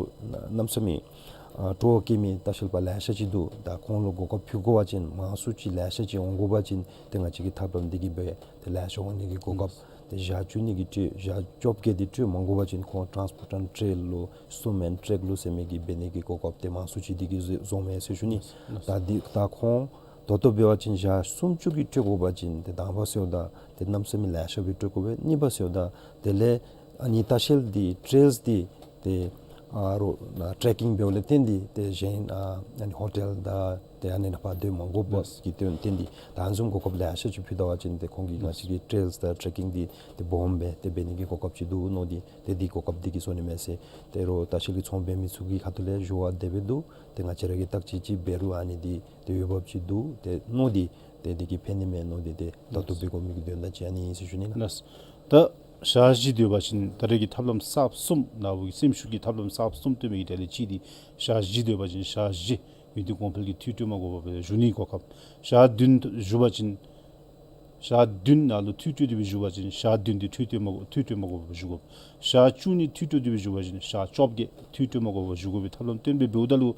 གནམ་མེད་ས་མེད་ཨ་སྤྲོ་བ་བསྐྱེད་མི་ལྟ་བཤལ་པ་ལེ་ཤ་ཅིག་འདུག། ད་ཁོང་ལུ་གོ་སྐབས་ཕུལ་དགོ་པ་ཅིན་མང་སུ་ཅིག་ལེ་ཤ་ཅིག་འོང་དགོ་པ་ཅིན་ཏེ་ང་བཅས་ཀྱི་ཐབས་ལམ་འདི་གིས་འབད་ཏེ་ལེ་ཤ་འོང་ནི་གི་གོ་སྐབས་ཏེ་ཞག་བཅུ་གཉིས་ཀྱི་སྤྲོད་ཞག་བཅོ་བརྒྱད་འདི་སྤྲོད་མ་དགོ་པ་ཅིན་ཁོང་ཊཱནསི་བྷུ་ཊཱན་ཊེལ་ལུ་སུམ་ཨེན་ཊེག་ལུ་ཟེར་མི་གི་འབད་ནི་གི་གོ་སྐབས་ཏེ་མང་སུ་ཅིག་འདི་གིས་བཟོ་བཟོཝ་མས་ཟེར་ཞུ་ནི། ད་འདི་ད་ཁོང་ད་ལྟོ་འབད་བ་ཅིན་ཞག་སུམ་ཅུ་གི་སྤྲོད་དགོ་པ་ཅིན་ཏེ་དང་པ་ཟེརཝ་ད་ཏེ་གནམ་མེད་ས་མེད་ལེ་ཤ་སྦེ་སྤྲོད་དགོ་པས། གཉིས་པ་ཟེརཝ་ད་དེ་ལས་ཨ་ནི་ལྟ་བཤལ་འདི་ཊེལསི་འདི་ཏེ་ཨ་རོགས་ན་ཊེག་ཀིང་འབདཝ་ལས་བརྟེན་ཏེ་ཏེ་གཞན་ཨ་ཨ་ནི་ཧོ་ཊེལ་དང་ཏེ་ཨ་ནི་ནང་ཕར་སྡོད་མ་དགོ་པ་གི་དོན་བརྟེན་ཏེ་ད་ཨ་ནི་བཟུམ་གོ་སྐབས་ལེ་ཤ་ཅིག་ཕུལ་ད་པ་ཅིན་ཏེ་ཁོང་གིས་ང་བཅས་ཀྱི་ཊེལསི་དང་ཊེག་ཀིང་འདི་ཏེ་སྦོམ་སྦེ་ཏེ་འབད་ནི་གི་གོ་སྐབས་ཅིག་འདུག་མནོ་སྟེ་ཏེ་འདི་གོ་སྐབས་འདི་གིས་བཟོ་ནི་མས་ཟེར་ཏེ་རོགས་ལྟ་བཤལ་གྱི་ཚོང་འབད་མི་ཚུ་གི་ཁ་ཐུག་ལས་ཞུ་བ་དེ་སྦེ་འདུག། ཏེ་ང་བཅས་ར་གིས་བརྟག་དཔྱད་ཅིག་འབད་རུང་ཨ་ནི་འདི་ཏེ་འོས་འབབ་ཅིག་འདུག་ཏེ་མནོ་སྟེ་ཏེ་འདི་གིས་ཕན་ནི་མས་མནོ་སྟེ་ཏེ་ད་ལྟོ་འབད་དགོ་མི་གི་དོན་དག་ཅིག་ཨ་ནི་ཨིན་ཟེར་ཞུ་ནི་ལགས། ལགས། ད་ཞག་བཞི་སྡོད་པ་ཅིན་ད་རེས་ཀྱི་ཐབས་ལམ་གསརཔ་གསུམ་ནཱ་བུ་གི་སེམས་ཤུགས་ཀྱི་ཐབས་ལམ་གསརཔ་གསུམ་སྟོན་མི་གི་གྲས་ལས་གཅིག་འདི་ཞག་བཞི་སྡོད་པ་ཅིན་ཞག་བཞི་ཡོན་ཏན་གོང་འཕེལ་གྱི་འཐུས་སྤྲོད་མ་དགོ་པར་བཞུགས་ནི་གོ་སྐབས། ཞག་བདུན་བཞུགས་པ་ཅིན་ཞག་བདུན་ནང་ལུ་འཐུས་སྤྲོད་དེ་སྦེ་བཞུགས་པ་ཅིན་ཞག་བདུན་འདི་འཐུས་སྤྲོད་མ་དགོ་འཐུས་སྤྲོད་མ་དགོ་པར་བཞུགས་དགོ། ཞག་བཅུ་གཉིས་འཐུས་སྤྲོད་དེ་སྦེ་བཞུགས་པ་ཅིན་ཞག་བཅོ་བརྒྱད་འཐུས་སྤྲོད་མ་དགོ་པར་བཞུགས་དགོ་པའི་ཐབས་ལམ་སྟོན་སྦེ་འབདཝ་ད་ལུ་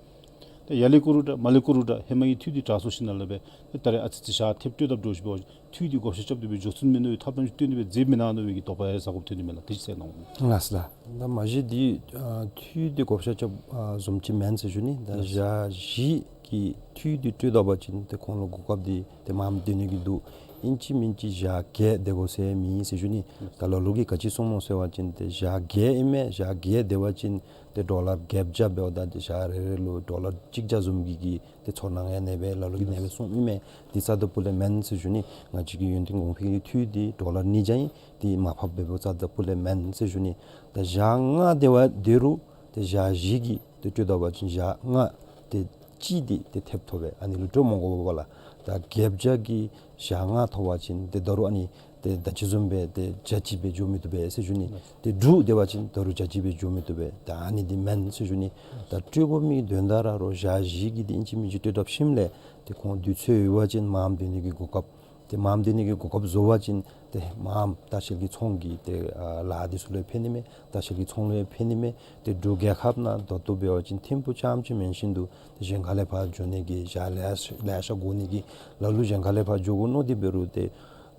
ད་ཡར་ལས་བཀོད་རུང་འདྲ་མར་ལས་བཀོད་རུང་འདྲ་ཧེ་མ་གི་འཐུས་འདི་དྲག་སོང་ཞིནམ་ལས་སྦེ་ད་རེས་ཨ་ཙི་ཙི་ཞག་ཐེབས་སྤྲོད་དཔ་འདྲཝ་ཅིག་འབད་བ་ཅིན་འཐུས་འདི་བགོ་བཤའ་རྐྱབ་སྟེ་སྦེ་འགྱོ་ཚུགས་མས་མནོ་བའི་ཐབས་ལམ་ཅིག་སྟོན་ཏེ་སྦེ་མཛདཔ་མེན་ན་མནོ་བའི་གི་དོགས་པ་ཡང་ཟ་དགོཔ་ཐོན་ནི་མས་ལགས། དེ་ཅིག་གསལ་གནང་། ལགས་ལགས། ད་མ་གཞི་འདི་ཨ་འཐུས་འདི་བགོ་བཤའ་རྐྱབ་ཨ་བཟུམ་ཅིག་མེན་ཟེར་ཞུ་ནི། ད་ཞག་བཞི་གི་འཐུས་འདི་སྤྲོད་ད་པ་ཅིན་ཏེ་ཁོང་ལུ་གོ་སྐབས་འདི་ཏེ་མངམ་སྡོད་ནི་གི་འདུག། ཨིན་ཅི་མིན་ཅི་ཞག་བརྒྱད་སྡོད་དགོ་ཟེར་མེད་ཟེར་ཞུ་ནི། ད་ལ་ལུ་གིས་ག་ཅི་གསུངས་ནུག་ཟེར་བ་ཅིན་ཏེ་ཞག་བརྒྱད་ཨིན་མས། ཞག་བརྒྱད་སྡོད་པ་ཅིན་ཏེ་ཌོ་ལར་བརྒྱད་བརྒྱ་འབདཝ་ད་ཏེ་ཞག་རེ་རེ་ལུ་ཌོ་ལར་གཅིག་བརྒྱ་བཟུམ་གྱི་གི་ཏེ་ཚོར་སྣང་ཡང་ཨ་ནེ་སྦེ་ལ་ལུ་གིས་ཨ་ནེ་སྦེ་གསུངམ་ཨིན་མས། འདི་རྩ་དང་ཕུ་ལས་མེན་ཟེར་ཞུ་ནི། ང་བཅས་ཀྱི་ཡོན་ཏན་གོང་འཕེལ་གྱི་འཐུས་འདི་ཌོ་ལར་ཉིས་བརྒྱ་ཨིན། འདི་མར་ཕབ་འབདཝ་རྩ་དང་ཕུ་ལས་མེན་ཟེར་ཞུ་ནི། ད་ཞག་ལྔ་སྡོད་པ་སྡོད་རུང་ཏེ་ཞག་བཞི་གི་ཏེ་སྤྲོད་ད་པ་ཅིན་ཞག་ལྔ་ཏེ་གཅིག་འདི་ཏེ་ཐེབས་ཐོབ་པས། ཨ་ནི་ལུ་སྤྲོད་མ་དགོ་པས་ལགས། ད་བརྒྱད་བརྒྱ་གི་ཞག་ལྔ་ཐོབ་པ་ཅིན་ཏེ་ད་རུང་ཨ་ནི་ཏེ་ད་ཅི་བཟུམ་སྦེ་ཏེ་བརྒྱ་གཅིག་སྦེ་འགྱོ་མི་བཏུབ་པས་ཟེར་ཞུ་ནི། ཏེ་དྲུག་སྡོད་པ་ཅིན་ད་རུང་བརྒྱ་གཅིག་སྦེ་འགྱོ་མི་བཏུབ་པས། ད་ཨ་ནི་འདི་མེན་ཟེར་ཞུ་ནི། ད་སྤྲོད་དགོ་མི་དོན་དག་ར་རོགས་ཞག་བཞི་གི་འདི་ཨིན་ཅི་མིན་ཅི་སྤྲོད་དཔ་ཞིནམ་ལས་ཏེ་ཁོང་དུས་ཚོད་ཡོད་པ་ཅིན་མངམ་སྡོད་ནི་གི་གོ་སྐབས། ཏེ་མངམ་སྡོད་ནི་གི་གོ་སྐབས་བཟོ་བ་ཅིན་ཏེ་མངམ་ལྟ་བཤལ་གྱི་ཚོང་གི་ཏེ་ཨ་ལཱ་འདི་ཚུ་ལུ་ཡང་ཕན་ནི་མས། ལྟ་བཤལ་གྱི་ཚོང་ལུ་ཡང་ཕན་ནི་མས། ཏེ་འབྲུག་རྒྱལ་ཁབ་ནང་ད་ལྟོ་འབད་བ་ཅིན་ཐིམ་ཕུག་རྐྱངམ་ཅིག་མེན་ཞིན་དུ་ཏེ་གཞན་ཁ་ལས་ཕར་འགྱོ་ནི་གི་ཞག་ལེ་ཤ་ལེ་ཤ་འགོར་ནི་གི་ལ་ལུ་གཞན་ཁ་ལས་ཕར་འགྱོ་དགོ་མནོ་སྟེ་འབད་རུང་ཏེ་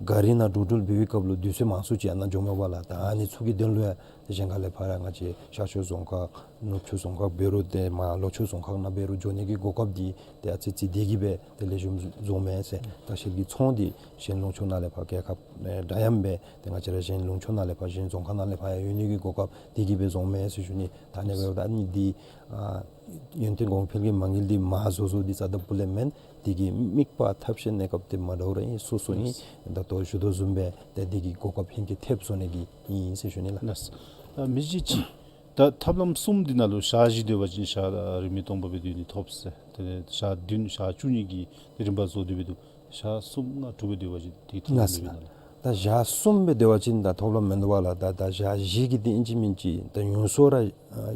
ག་རི་ནང་འགྲོ་འགྲུལ་འབད་བའི་སྐབས་ལུ་དུས་ཚོད་མང་སུ་ཅིག་ཨ་ནཱ་འགྱོཝ་མས་པ་ལགས། ད་ཨ་ནི་ཚུ་གི་དོན་ལུ་ཡང་ཏེ་གཞན་ཁ་ལས་ཕར་ཡང་ང་བཅས་ཤར་ཕྱོགས་རྫོང་ཁག་ནུབ་ཕྱོགས་རྫོང་ཁག་འབད་རུང་ཏེ་མར་ལྷོ་ཕྱོགས་རྫོང་ཁག་ནང་འབད་རུང་འགྱོ་ནི་གི་གོ་སྐབས་འདི་ཏེ་ཨ་ཙི་ཙི་འདི་གིས་སྦེ་ཏེ་ལེགས་ཤོམ་བཟོཝ་མས་ཟེར་ལྟ་བཤལ་གྱི་ཚོང་འདི་གཞན་ལུང་ཕྱོགས་ནང་ལས་ཕར་རྒྱལ་ཁབ་ཨེ་འདྲ་མཉམ་སྦེ་ཏེ་ང་བཅས་ར་གཞན་ལུང་ཕྱོགས་ནང་ལས་ཕར་གཞན་རྫོང་ཁག་ནང་ལས་ཕར་ཡང་ཡོད་ནི་གི་གོ་སྐབས་འདི་གིས་སྦེ་བཟོཝ་མས་ཟེར་ཞུ་ནི། ད་ཨ་ནི་འབདཝ་ད་ཨ་ནི་འདི་ཨ་ཡོན་ཏན་གོང་འཕེལ་གྱི་མ་དངུལ་འདི་མར་བཟོ་བཟོཝ་འདི་རྩ་དང་ཕུ་ལས་མེན། འདི་གི་དམིགས་པ་ཐབས་ཤེས་གནས་སྐབས་འདི་མ་འདྲཝ་ར་ཨིན། སོ་སོ་ཨིན། ད་ལྟོ་ཞུ་དོ་བཟུམ་སྦེ་ཏེ་འདི་གི་གོ་སྐབས་ཧེང་སྐལ་ཐེབས་བཟོ་ནི་གི་ཨིན་ཟེར་ཞུ་ནི་ལགས། ལགས། ཨ་མི་གཞི་ཅིག་ད་ཐབས་ལམ་གསུམ་འདི་ནང་ལུ་ཞག་བཞི་སྡོད་པ་ཅིན་ཞག་རིང་མིན་སྟོང་པ་སྦེ་སྡོད་ནི་ཐོབ་ཟེར། ཏེ་ཞག་བདུན་ཞག་བཅུ་གཉིས་ཀྱི་ཏེ་རིམ་པ་བཟོ་སྟེ་སྦེ་འདུག། ཞག་གསུམ་ལྔ་དྲུག་སྦེ་སྡོད་པ་ཅིན་དེ་ཐོབ་ལམ་ལུ་ལགས་སོ། ད་ཞག་གསུམ་སྦེ་སྡོད་པ་ཅིན་ད་ཐོབ་ལམ་མིན་འདུག་པ་ལགས། ད་ད་ཞག་བཞི་གི་འདི་ཨིན་ཅི་མིན་ཅི་ད་ཡོངས་སུ་ར་ཨ་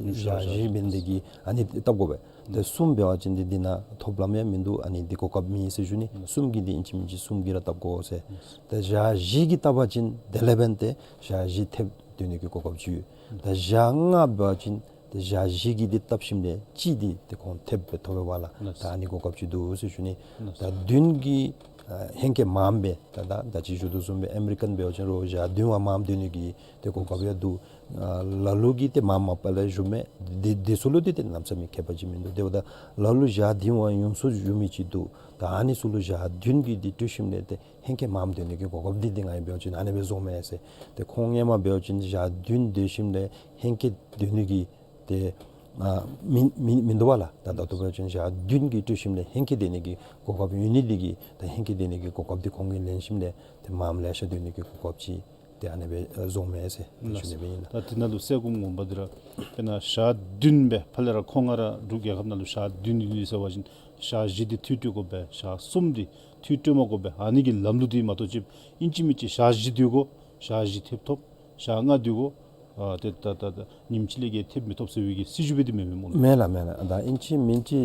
ཡོངས་སུ་ར་ཞག་བཞི་འབད་ནི་དེ་གིས་ཨ་ནི་བཏབ་དགོ་པས། ད་གསུམ་འབད་བ་ཅིན་འདི་འདི་ནང་ཐོབ་ལམ་ཡང་མིན་འདུག། ཨ་ནི་འདི་གོ་སྐབས་མེད་ཟེར་ཞུ་ནི། གསུམ་གྱི་འདི་ཨིན་ཅི་མིན་ཅི་གསུམ་གྱི་ར་བཏབ་དགོ་ཟེར། ད་ཞག་བཞི་གི་བཏབ་པ་ཅིན་དེ་ལས་འབདན་ཏེ་ཞག་བཞི་ཐེབས་སྡོད་ནི་གི་གོ་སྐབས་ཅིག་ཡོད། ད་ཞག་ལྔ་འབད་བ་ཅིན་ཏེ་ཞག་བཞི་གི་འདི་བཏབ་ཞིནམ་ལས་གཅིག་འདི་ཏེ་ཁོང་ཐེབས་སྦེ་ཐོབ་པས་པ་ལགས། ལགས་སོ། ད་ཨ་ནི་གོ་སྐབས་ཅིག་འདུག་ཟེར་ཞུ་ནི། ལགས་སོ། ད་བདུན་གྱི་ཨ་ཧེང་སྐལ་མངམ་སྦེ་ད་ད་ད་ཅི་ཞུ་དོ་བཟུམ་སྦེ་ཨ་མི་རི་ཀན་འབད་བ་ཅིན་རོགས་ཞག་བདུན་བ་མངམ་སྡོད་ནི་གི་ཏེ་གོ་སྐབས་ཡང་འདུག། ཨ་ལ་ལུ་གིས་ཏེ་མངམ་མ་པ་ལས་ཞུ་མས། དེ་དེ་ཚུ་ལུ་ཏེ་ཏེ་གནམ་མེད་ས་མེད་ཁྱད་པར་ཅིག་མིན་འདུག། དེ་འབདཝ་ད་ལ་ལུ་ཞག་བདུན་བ་ཡོངས་སུ་ཞུ་མི་ཅིག་འདུག། ད་ཨ་ནི་ཚུ་ལུ་ཞག་བདུན་གྱི་འདི་སྤྲོད་ཞིནམ་ལས་ཏེ་ཧེང་སྐལ་མངམ་སྡོད་ནི་གི་གོ་སྐབས་འདི་འདི་ང་གིས་འབད་བ་ཅིན་ཨ་ནི་སྦེ་བཟོཝ་མས་ཟེར། ཏེ་ཁོང་སྔོན་མ་འབད་བ་ཅིན་ཞག་བདུན་སྡོད་ཞིནམ་ལས་ཧེང་སྐལ་སྡོད་ནི་གི་ཏེ་ཨ་མིན་མིན་མིན་འདུག་པ་ལགས། ད་ད་ལྟོ་འབད་བ་ཅིན་ཞག་བདུན་གྱི་སྤྲོད་ཞིནམ་ལས་ཧེང་སྐལ་སྡོད་ནི་གི་གོ་སྐབས་ཡོད་ནི་འདི་གིས་ད་ཧེང་སྐལ་སྡོད་ནི་གི་གོ་སྐབས་འདི་ཁོང་གིས་ལེན་ཞིནམ་ལས་ཏེ་མངམ་ལེ་ཤ་སྡོད་ནི་གི་གོ་སྐབས་ཅིག་ཏེ་ཨ་ནི་སྦེ་ཨ་བཟོཝ་མས་ཟེར་ཞུ་ནི་སྦེ་ཨིན་ལགས། ད་དེ་ནང་ལུ་སེལ་སྒོམ་ངོ་མ་འདི་ར་དཔེར་ན་ཞག་བདུན་སྦེ་ཕར་ལས་ར་ཁོང་ང་ར་འབྲུག་རྒྱལ་ཁབ་ནང་ལུ་ཞག་བདུན་ཡོད་ཟེར་བ་ཅིན་ཞག་བཞི་འདི་འཐུས་སྤྲོད་དགོ་པས། ཞག་གསུམ་འདི་འཐུས་སྤྲོད་མ་དགོ་པས། ཨ་ནི་གི་ལམ་ལུགས་འདི་མ་གཏོགས་ཅིག་ཨིན་ཅི་མིན་ཅི་ཞག་བཞི་སྡོད་དགོ། ཞག་བཞི་ཐེབས་ཐོབ། ཞག་ལྔ་སྡོད་དགོ། ཨ་ཏེ་ད་ད་ད་ཉིནམ་གཅིག་ལས་བརྒལ་ཐེབས་མི་ཐོབ་ཟེར་བའི་གི་སྲིད་བྱུས་སྦེ་འདི་མེན་མས་སྨོ་ལགས། མེན་ལགས་མེན་ལགས། ད་ཨིན་ཅི་མིན་ཅི་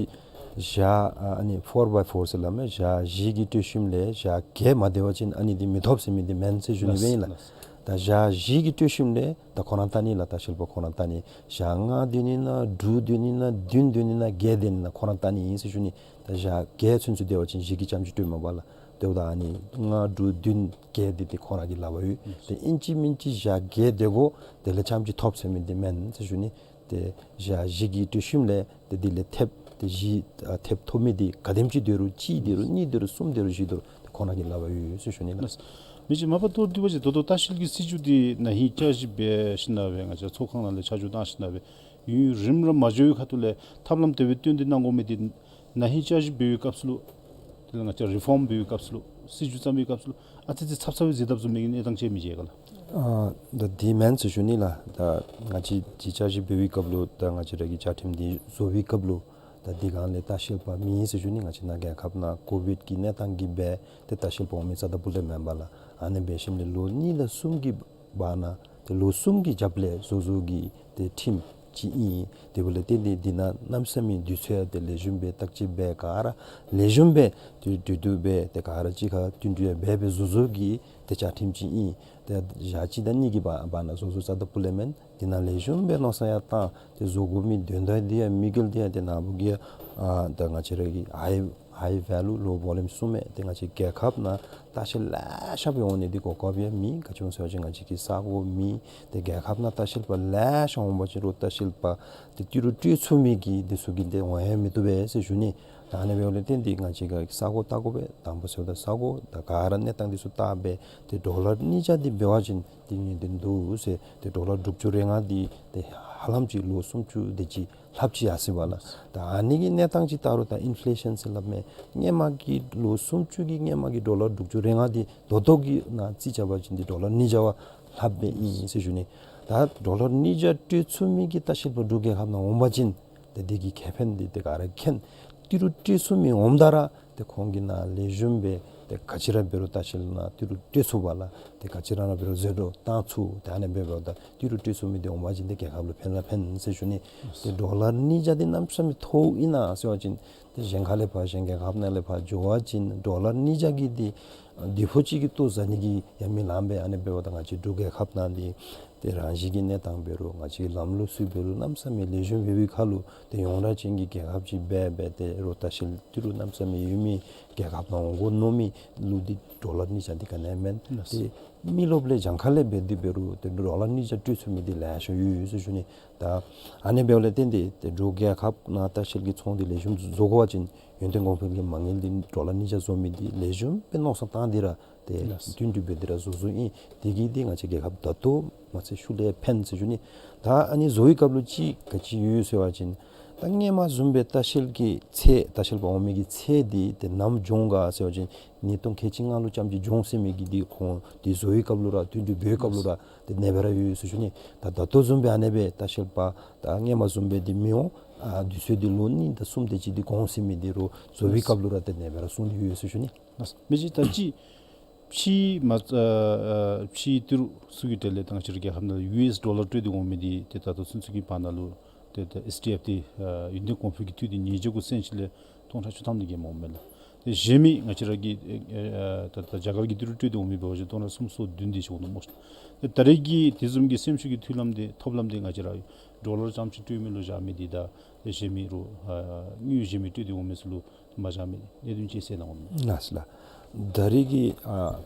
ཞག་ཨ་ཨ་ནི་ཕོར་བའི་ཕོར་ཟེར་སླབ་མས། ཞག་བཞི་གི་སྤྲོད་ཞིནམ་ལས་ཞག་བརྒྱད་མ་སྡོད་པ་ཅིན་ཨ་ནི་འདི་མི་ཐོབ་ཟེར་མི་འདི་མེན་ཟེར་ཞུ་ནི་སྦེ་ཨིན་ལགས། ལགས། ད་ཞག་བཞི་གི་སྤྲོད་ཞིནམ་ལས་ད་ཁོ་ར་བལྟ་ནི་ལགས། ལྟ་བཤལ་པ་ཁོ་ར་བལྟ་ནི། ཞག་ལྔ་སྡོད་ནི་ན་དྲུག་སྡོད་ནི་ན་བདུན་སྡོད་ནི་ན་བརྒྱད་སྡོད་ནི་ན་ཁོ་ར་བལྟ་ནི་ཨིན་ཟེར་ཞུ་ནི། ད་ཞག་བརྒྱད་ཚུན་ཚོད་སྡོད་པ་ཅིན་བཞི་གིས་ཙམ་ཅིག་སྤྲོད་མས་པ་ལགས། དེ་འབདཝ་ད་ཨ་ནི་ལྔ་དྲུག་བདུན་བརྒྱད་འདི་ཏེ་ཁོ་ར་གི་ལག་པར་ཡོད། ཏེ་ཨིན་ཅི་མིན་ཅི་ཞག་བརྒྱད་སྡོད་དགོ། དེ་ལས་ཙམ་ཅིག་ཐོབ་ཟེར་མི་འདི་མེན་ཟེར་ཞུ་ནི། ཏེ་ཞག་བཞི་གི་སྤྲོད་ཞིནམ་ལས་ཏེ་དེ་ལས་ཐེབས་ཏེ་བཞི་ཨ་ཐེབས་ཐོབ་མི་འདི་ག་དེམ་ཅིག་སྡོད་རུང་གཅིག་སྡོད་རུང་གཉིས་སྡོད་རུང་གསུམ་སྡོད་རུང་བཞི་སྡོད་རུང་ཏེ་ཁོ་ར་གི་ལག་པར་ཡོད་ཟེར་ཞུ་ནི་ལགས། མི་ཅིག་མ་པ་ཏོ་འདི་བ་ཅིན་ད་ལྟོ་ལྟ་བཤལ་གྱི་སྲིད་བྱུས་འདི་ན་ཧིང་བསྐྱར་ཞིབ་འབད་ཞིནམ་ལས་ང་བཅས་ཚོགས་ཁང་ནང་ལས་ཆ་འཇོག་བཏང་ཞིནམ་ལས་ཡུན་རིངམོ་ར་མ་འགྱོ་བའི་ཁ་ཐུག་ལས་ཐབས་ལམ་དེ་སྦེ་སྟོན་ཏེ་གནང་དགོ་མི་འདི་ན་ཧིང་བསྐྱར་ཞིབ་འབད་བའི་སྐབས་སུ་ལུ་དེ་ལས་ང་བཅས་རི་ཕོམ་འབད་བའི་སྐབས་སུ་ལུ་སྲིད་བྱུས་བརྩམ་པའི་སྐབས་སུ་ལུ་ཨ་ཙི་ཙི་ཚབ་ཚབ་སྦེ་མཛད་དཔ་བཟུམ་མའི་གནས་སྟངས་ཅིག་མི་མཇལ་ག་ལགས། ཨ་ད་འདི་མེན་ཟེར་ཞུ་ནི་ལགས། ད་ང་བཅས་ཀྱིས་བསྐྱར་ཞིབ་འབད་བའི་སྐབས་ལུ་ད་ང་བཅས་ར་གི་བཅའ་ཁྲིམས་འདི་བཟོ་བའི་སྐབས་ལུ་ད་འདི་སྒང་ལས་ལྟ་བཤལ་པ་མེད་ཟེར་ཞུ་ནི། ང་བཅས་ནཱ་རྒྱལ་ཁབ་ནང་ཀོ་བིཌ་ཀྱི་གནས་སྟངས་ཀྱིས་འབད་ཏེ་ལྟ་བཤལ་པ་འོང་མི་རྩ་དང་སྤུ་ལས་མེན་པ་ལགས། ཨ་ནི་འབད་ཞིནམ་ལས་ལོ་གཉིས་དང་གསུམ་གྱི་བར་ན་ཏེ་ལོ་གསུམ་གྱི་རྒྱབ་ལས་བཟོ་བཟོ་གི་ཏེ་ཁྲིམས་ཅིག་ཨིན། དེ་འབདཝ་ལས་བརྟེན་ཏེ་འདི་ནང་གནམ་མེད་ས་མེད་དུས་ཚོད་ཡང་ཏེ་ལེགས་ཤོམ་སྦེ་བརྟག་དཔྱད་འབད་ག་ར་ལེགས་ཤོམ་སྦེ་ཏེ་གྲོས་བསྡུར་འབད་ཏེ་ག་ར་གཅིག་ཁར་བསྟུན་གྲོས་འབད་སྦེ་བཟོ་བཟོ་གི་ཏེ་བཅའ་ཁྲིམས་ཅིག་ཨིན། ཏེ་ཞག་གཅིག་དང་གཉིས་ཀྱི་བར་བར་ན་བཟོ་བཟོ་རྩ་དང་སྤུ་ལས་མེན། འདི་ནང་ལེགས་ཤོམ་སྦེ་མནོ་བསམ་ཡང་བཏང་ཏེ་བཟོ་དགོ་མི་དོན་དག་འདི་ཡང་དམིགས་ཡུལ་འདི་ཡང་ཏེ་ནཱ་བུ་གིས་ཨ་ད་ང་བཅས་ར་གི་ཧའི་ཧའི་ཝེ་ལུ་ལོ་བོ་ལུམ་གསུངས་མས། ཏེ་ང་བཅས་རྒྱལ་ཁབ་ནང་ལྟ་བཤལ་ལེ་ཤ་སྦེ་འོང་ནི་འདི་གོ་སྐབས་ཡང་མེད། ག་ཅི་སྨོ་ཟེར་བ་ཅིན་ང་བཅས་ཀྱི་ས་གོ་མེད། ཏེ་རྒྱལ་ཁབ་ནང་ལྟ་བཤལ་པ་ལེ་ཤ་འོང་བ་ཅིན་རོགས་ལྟ་བཤལ་པ་ཏེ་ཏི་རུ་སྤྲོད་ཚུགས་མི་གི་འདི་ཚུ་གིས་ཏེ་འོང་ཡང་མི་བཏུབ་པས་ཟེར་ཞུ་ནི། ད་ཨ་ནི་འབདཝ་ལས་བརྟེན་ཏེ་ང་བཅས་ཀྱིས་ས་གོ་བལྟ་དགོ་པས། དང་པ་ཟེརཝ་ད་ས་གོ་ད་ག་ར་གནས་སྟངས་འདི་ཚུ་བལྟ་སྦེ་ཏེ་ཌོ་ལར་གཉིས་བརྒྱ་འདི་འབད་བ་ཅིན་ཏེ་ངེས་བདེན་འདུག་ཟེར། ཏེ་ཌོ་ལར་དྲུག་ཅུ་རེ་ལྔ་འདི་ཏེ་ཧ་ལམ་ཅིག་ལོ་སུམ་ཅུ་དེ་ཅིག་ལྷགཔ་ཅིག་ཡར་སོ་ཡི་པ་ལགས། ད་ཨ་ནི་གི་གནས་སྟངས་ཅིག་བལྟ་རུང་ད་ཨིན་ཕི་ལེ་ཤཱན་ཟེར་སླབ་མས། སྔོན་མ་གི་ལོ་སུམ་ཅུ་གི་སྔོན་མ་གི་ཌོ་ལར་དྲུག་ཅུ་རེ་ལྔ་འདི་ད་ལྟོ་གི་ནང་རྩིས་རྐྱབ་པ་ཅིན་འདི་ཌོ་ལར་གཉིས་བརྒྱ་བ་ལྷགཔ་སྦེ་ཨིན་ཟེར་ཞུ་ནི། ད་ཌོ་ལར་གཉིས་བརྒྱ་སྤྲོད་ཚུགས་མི་གི་ལྟ་བཤལ་པ་འབྲུག་རྒྱལ་ཁབ་ནང་འོང་བ་ཅིན་ཏེ་འདི་གི་ཁེ་ཕན་འདི་ཏེ་ག་ར་མཁྱེན། ཏི་རུ་སྤྲོད་ཚུགས་མི་འོངམ་ད་ར་ཏེ་ཁོང་གིས་ནཱ་ལེགས་ཤོམ་སྦེ་ཏེ་ག་ཅི་ར་འབད་རུང་ལྟ་བཤལ་ནང་ཏི་རུ་སྤྲོད་ཚུགས་པ་ལགས། ཏེ་ག་ཅི་ར་ནང་འབད་རུང་ཟད་འགྲོ་བཏང་ཚུགས། ཏེ་ཨ་ནི་འབདཝ་ད་ཏི་རུ་སྤྲོད་ཚུགས་མི་འདི་འོང་བ་ཅིན་ཏེ་རྒྱལ་ཁབ་ལུ་ཕན་ར་ཕན་ཟེར་ཞུ་ནི། ཏེ་ཌོ་ལར་གཉིས་བརྒྱ་འདི་གནམ་མེད་ས་མེད་མཐོཝ་ཨིན་ན་ཟེར་བ་ཅིན་ཏེ་གཞན་ཁ་ལས་ཕར་གཞན་རྒྱལ་ཁབ་ནང་ལས་ཕར་འགྱོ་བ་ཅིན་ཌོ་ལར་གཉིས་བརྒྱ་གི་འདི་ཨ་བདེ་ཕོ་ཅིག་གི་ལྟོ་བཟའ་ནི་གི་ཡང་མི་ལང་པས། ཨ་ནི་འབདཝ་ད་ང་བཅས་འབྲུག་རྒྱལ་ཁབ་ནང་འདི་ཏེ་རང་བཞིན་གྱི་གནས་སྟངས་འབད་རུང་ང་བཅས་ཀྱི་ལམ་ལུགས་ཚུ་འབད་རུང་གནམ་མེད་ས་མེད་ལེགས་ཤོམ་འབད་བའི་ཁར་ལུ་ཏེ་ཡོངས་གྲགས་ཅན་གྱི་རྒྱལ་ཁབ་ཅིག་འབད་འབད་དེ་རོགས་ལྟ་བཤལ་ཏི་རུ་གནམ་མེད་ས་མེད་ཡོད་མི་རྒྱལ་ཁབ་ནང་འོང་དགོ་མནོ་མི་ལུ་འདི་ཌོ་ལར་གཉིས་བརྒྱ་འདི་ག་ནི་ཡང་མེན། ལགས་སོ། ཏེ་མི་རློབས་ལས་གྱངས་ཁ་ལས་འབད་དེ་འབད་རུང་ཏེ་ཌོ་ལར་གཉིས་བརྒྱ་སྤྲོད་ཚུགས་མི་འདི་ལེ་ཤ་ཡོད་ཟེར་ཞུ་ནི། ད་ཨ་ནི་འབདཝ་ལས་བརྟེན་ཏེ་ཏེ་འབྲུག་རྒྱལ་ཁབ་ནང་ལྟ་བཤལ་གྱི་ཚོང་འདི་ལེགས་ཤོམ་བཟོ་དགོ་པ་ཅིན་ཡོན་ཏན་གོང་འཕེལ་གྱི་མ་དངུལ་འདི་ཌོ་ལར་གཉིས་བརྒྱ་བཟོ་མི་འདི་ལེགས་ཤོམ་སྦེ་མནོ་བསམ་བཏང་སྟེ་ར་ཏེ་ལགས་སོ། བསྟུན་གྲོས་འབད་དེ་ར་བཟོ་བཟོཝ་ཨིན། དེ་གིས་འདི་ང་བཅས་རྒྱལ་ཁབ་ད་ལྟོ་མ་ཚད་ཤུལ་ལས་ཕན་ཟེར་ཞུ་ནི། ད་ཨ་ནི་བཟོ་བའི་སྐབས་ལུ་ཅིག་ག་ཅི་ཡོད་ཟེར་བ་ཅིན་ད་སྔོན་མ་བཟུམ་སྦེ་ལྟ་བཤལ་གྱི་ཚད་ལྟ་བཤལ་པ་འོང་མི་གི་ཚད་འདི་ཏེ་ནམ་འབྱུང་ག་ཟེར་བ་ཅིན་ཉིས་སྟོང་ཁལ་གཅིག་ལྔ་ལུ་ཙམ་ཅིག་འབྱུང་ཟེར་མི་གི་འདི་ཁོང་འདི་བཟོ་བའི་སྐབས་ལུ་ར་བསྟུན་གྲོས་འབད་བའི་སྐབས་ལུ་ར་ཏེ་ཨ་ནེ་སྦེ་ར་ཡོད་ཟེར་ཞུ་ནི། ད་ད་ལྟོ་བཟུམ་སྦེ་ཨ་ནེ་སྦེ་ལྟ་བཤལ་པ་ད་སྔོན་མ་བཟུམ་སྦེ་འདི་མི་འོང་ ཨ་དུས་ཚོད་འདི་ལོ་གཉིས་དང་གསུམ་དེ་ཅིག་འདི་གོང་ཟིན་མི་འདི་རུང་བཟོ་བའི་སྐབས་ལུ་ར་ཏེ་ཨ་ནེ་སྦེ་ར་གསུངས་ཏེ་ཡོད་ཟེར་ཞུ་ནི། མི་ཅིག་ད་ཅི་ཕྱི་མ་ཨ་ཨ་ཕྱི་ཏི་རུ་ཚུ་གི་གྲས་ལས་ད་ང་བཅས་ར་རྒྱལ་ཁབ་ནང་ལུ་ཡུ་ཨེསི་ཌོ་ལར་སྤྲོད་དེ་འོང་མི་འདི་ཏེ་ད་ལྟོ་ཚུན་ཚོད་ཀྱི་བར་ན་ལུ་ཏེ་ད་ཨེསི་ཌི་ཨེཕ་ཏེ་ཨ་ཡུན་བརྟན་གོང་འཕེལ་གྱི་འཐུས་འདི་ཉིས་བརྒྱ་དགུ་སེན་ཅིག་ལས་སྟོང་ཕྲག་བཅུ་ཐམ་ལས་བརྒལ་མ་འོང་མས་ལགས། ཏེ་གཞན་མི་ང་བཅས་ར་གི་ཨེ་ཨེ་ད་ད་རྒྱ་གར་གྱི་ཏི་རུ་སྤྲོད་དེ་འོང་མི་འབད་བ་ཅིན་སྟོང་ཕྲག་སུམ་ཅུ་སོ་བདུན་དེ་ཅིག་འོང་ནུག་སྨོ་ཤིག། ཏེ་ད་རེས་ཀྱི་དེ་བཟུམ་གྱི་སེམས་ཤུགས་ཀྱི་མཐུན་ལམ་འདི་ཐོབ་ལམ་འདི་ང་བཅས་ར་ཌོ་ལར་རྐྱངམ་ཅིག་སྤྲོད་མི་ལུ་བཞག་མི་འདི་དང་ཏེ་གཞན་མི་རུང་ཨ་དངུལ་གཞན་མི་སྤྲོད་དེ་འོང་མི་ཚུ་ལུ་མ་བཞག་མི་གནད་དོན་ཅིག་གསལ་གནང་དགོ་མས། ལགས་སོ་ལགས། ད་རེས་ཀྱི་ཨ་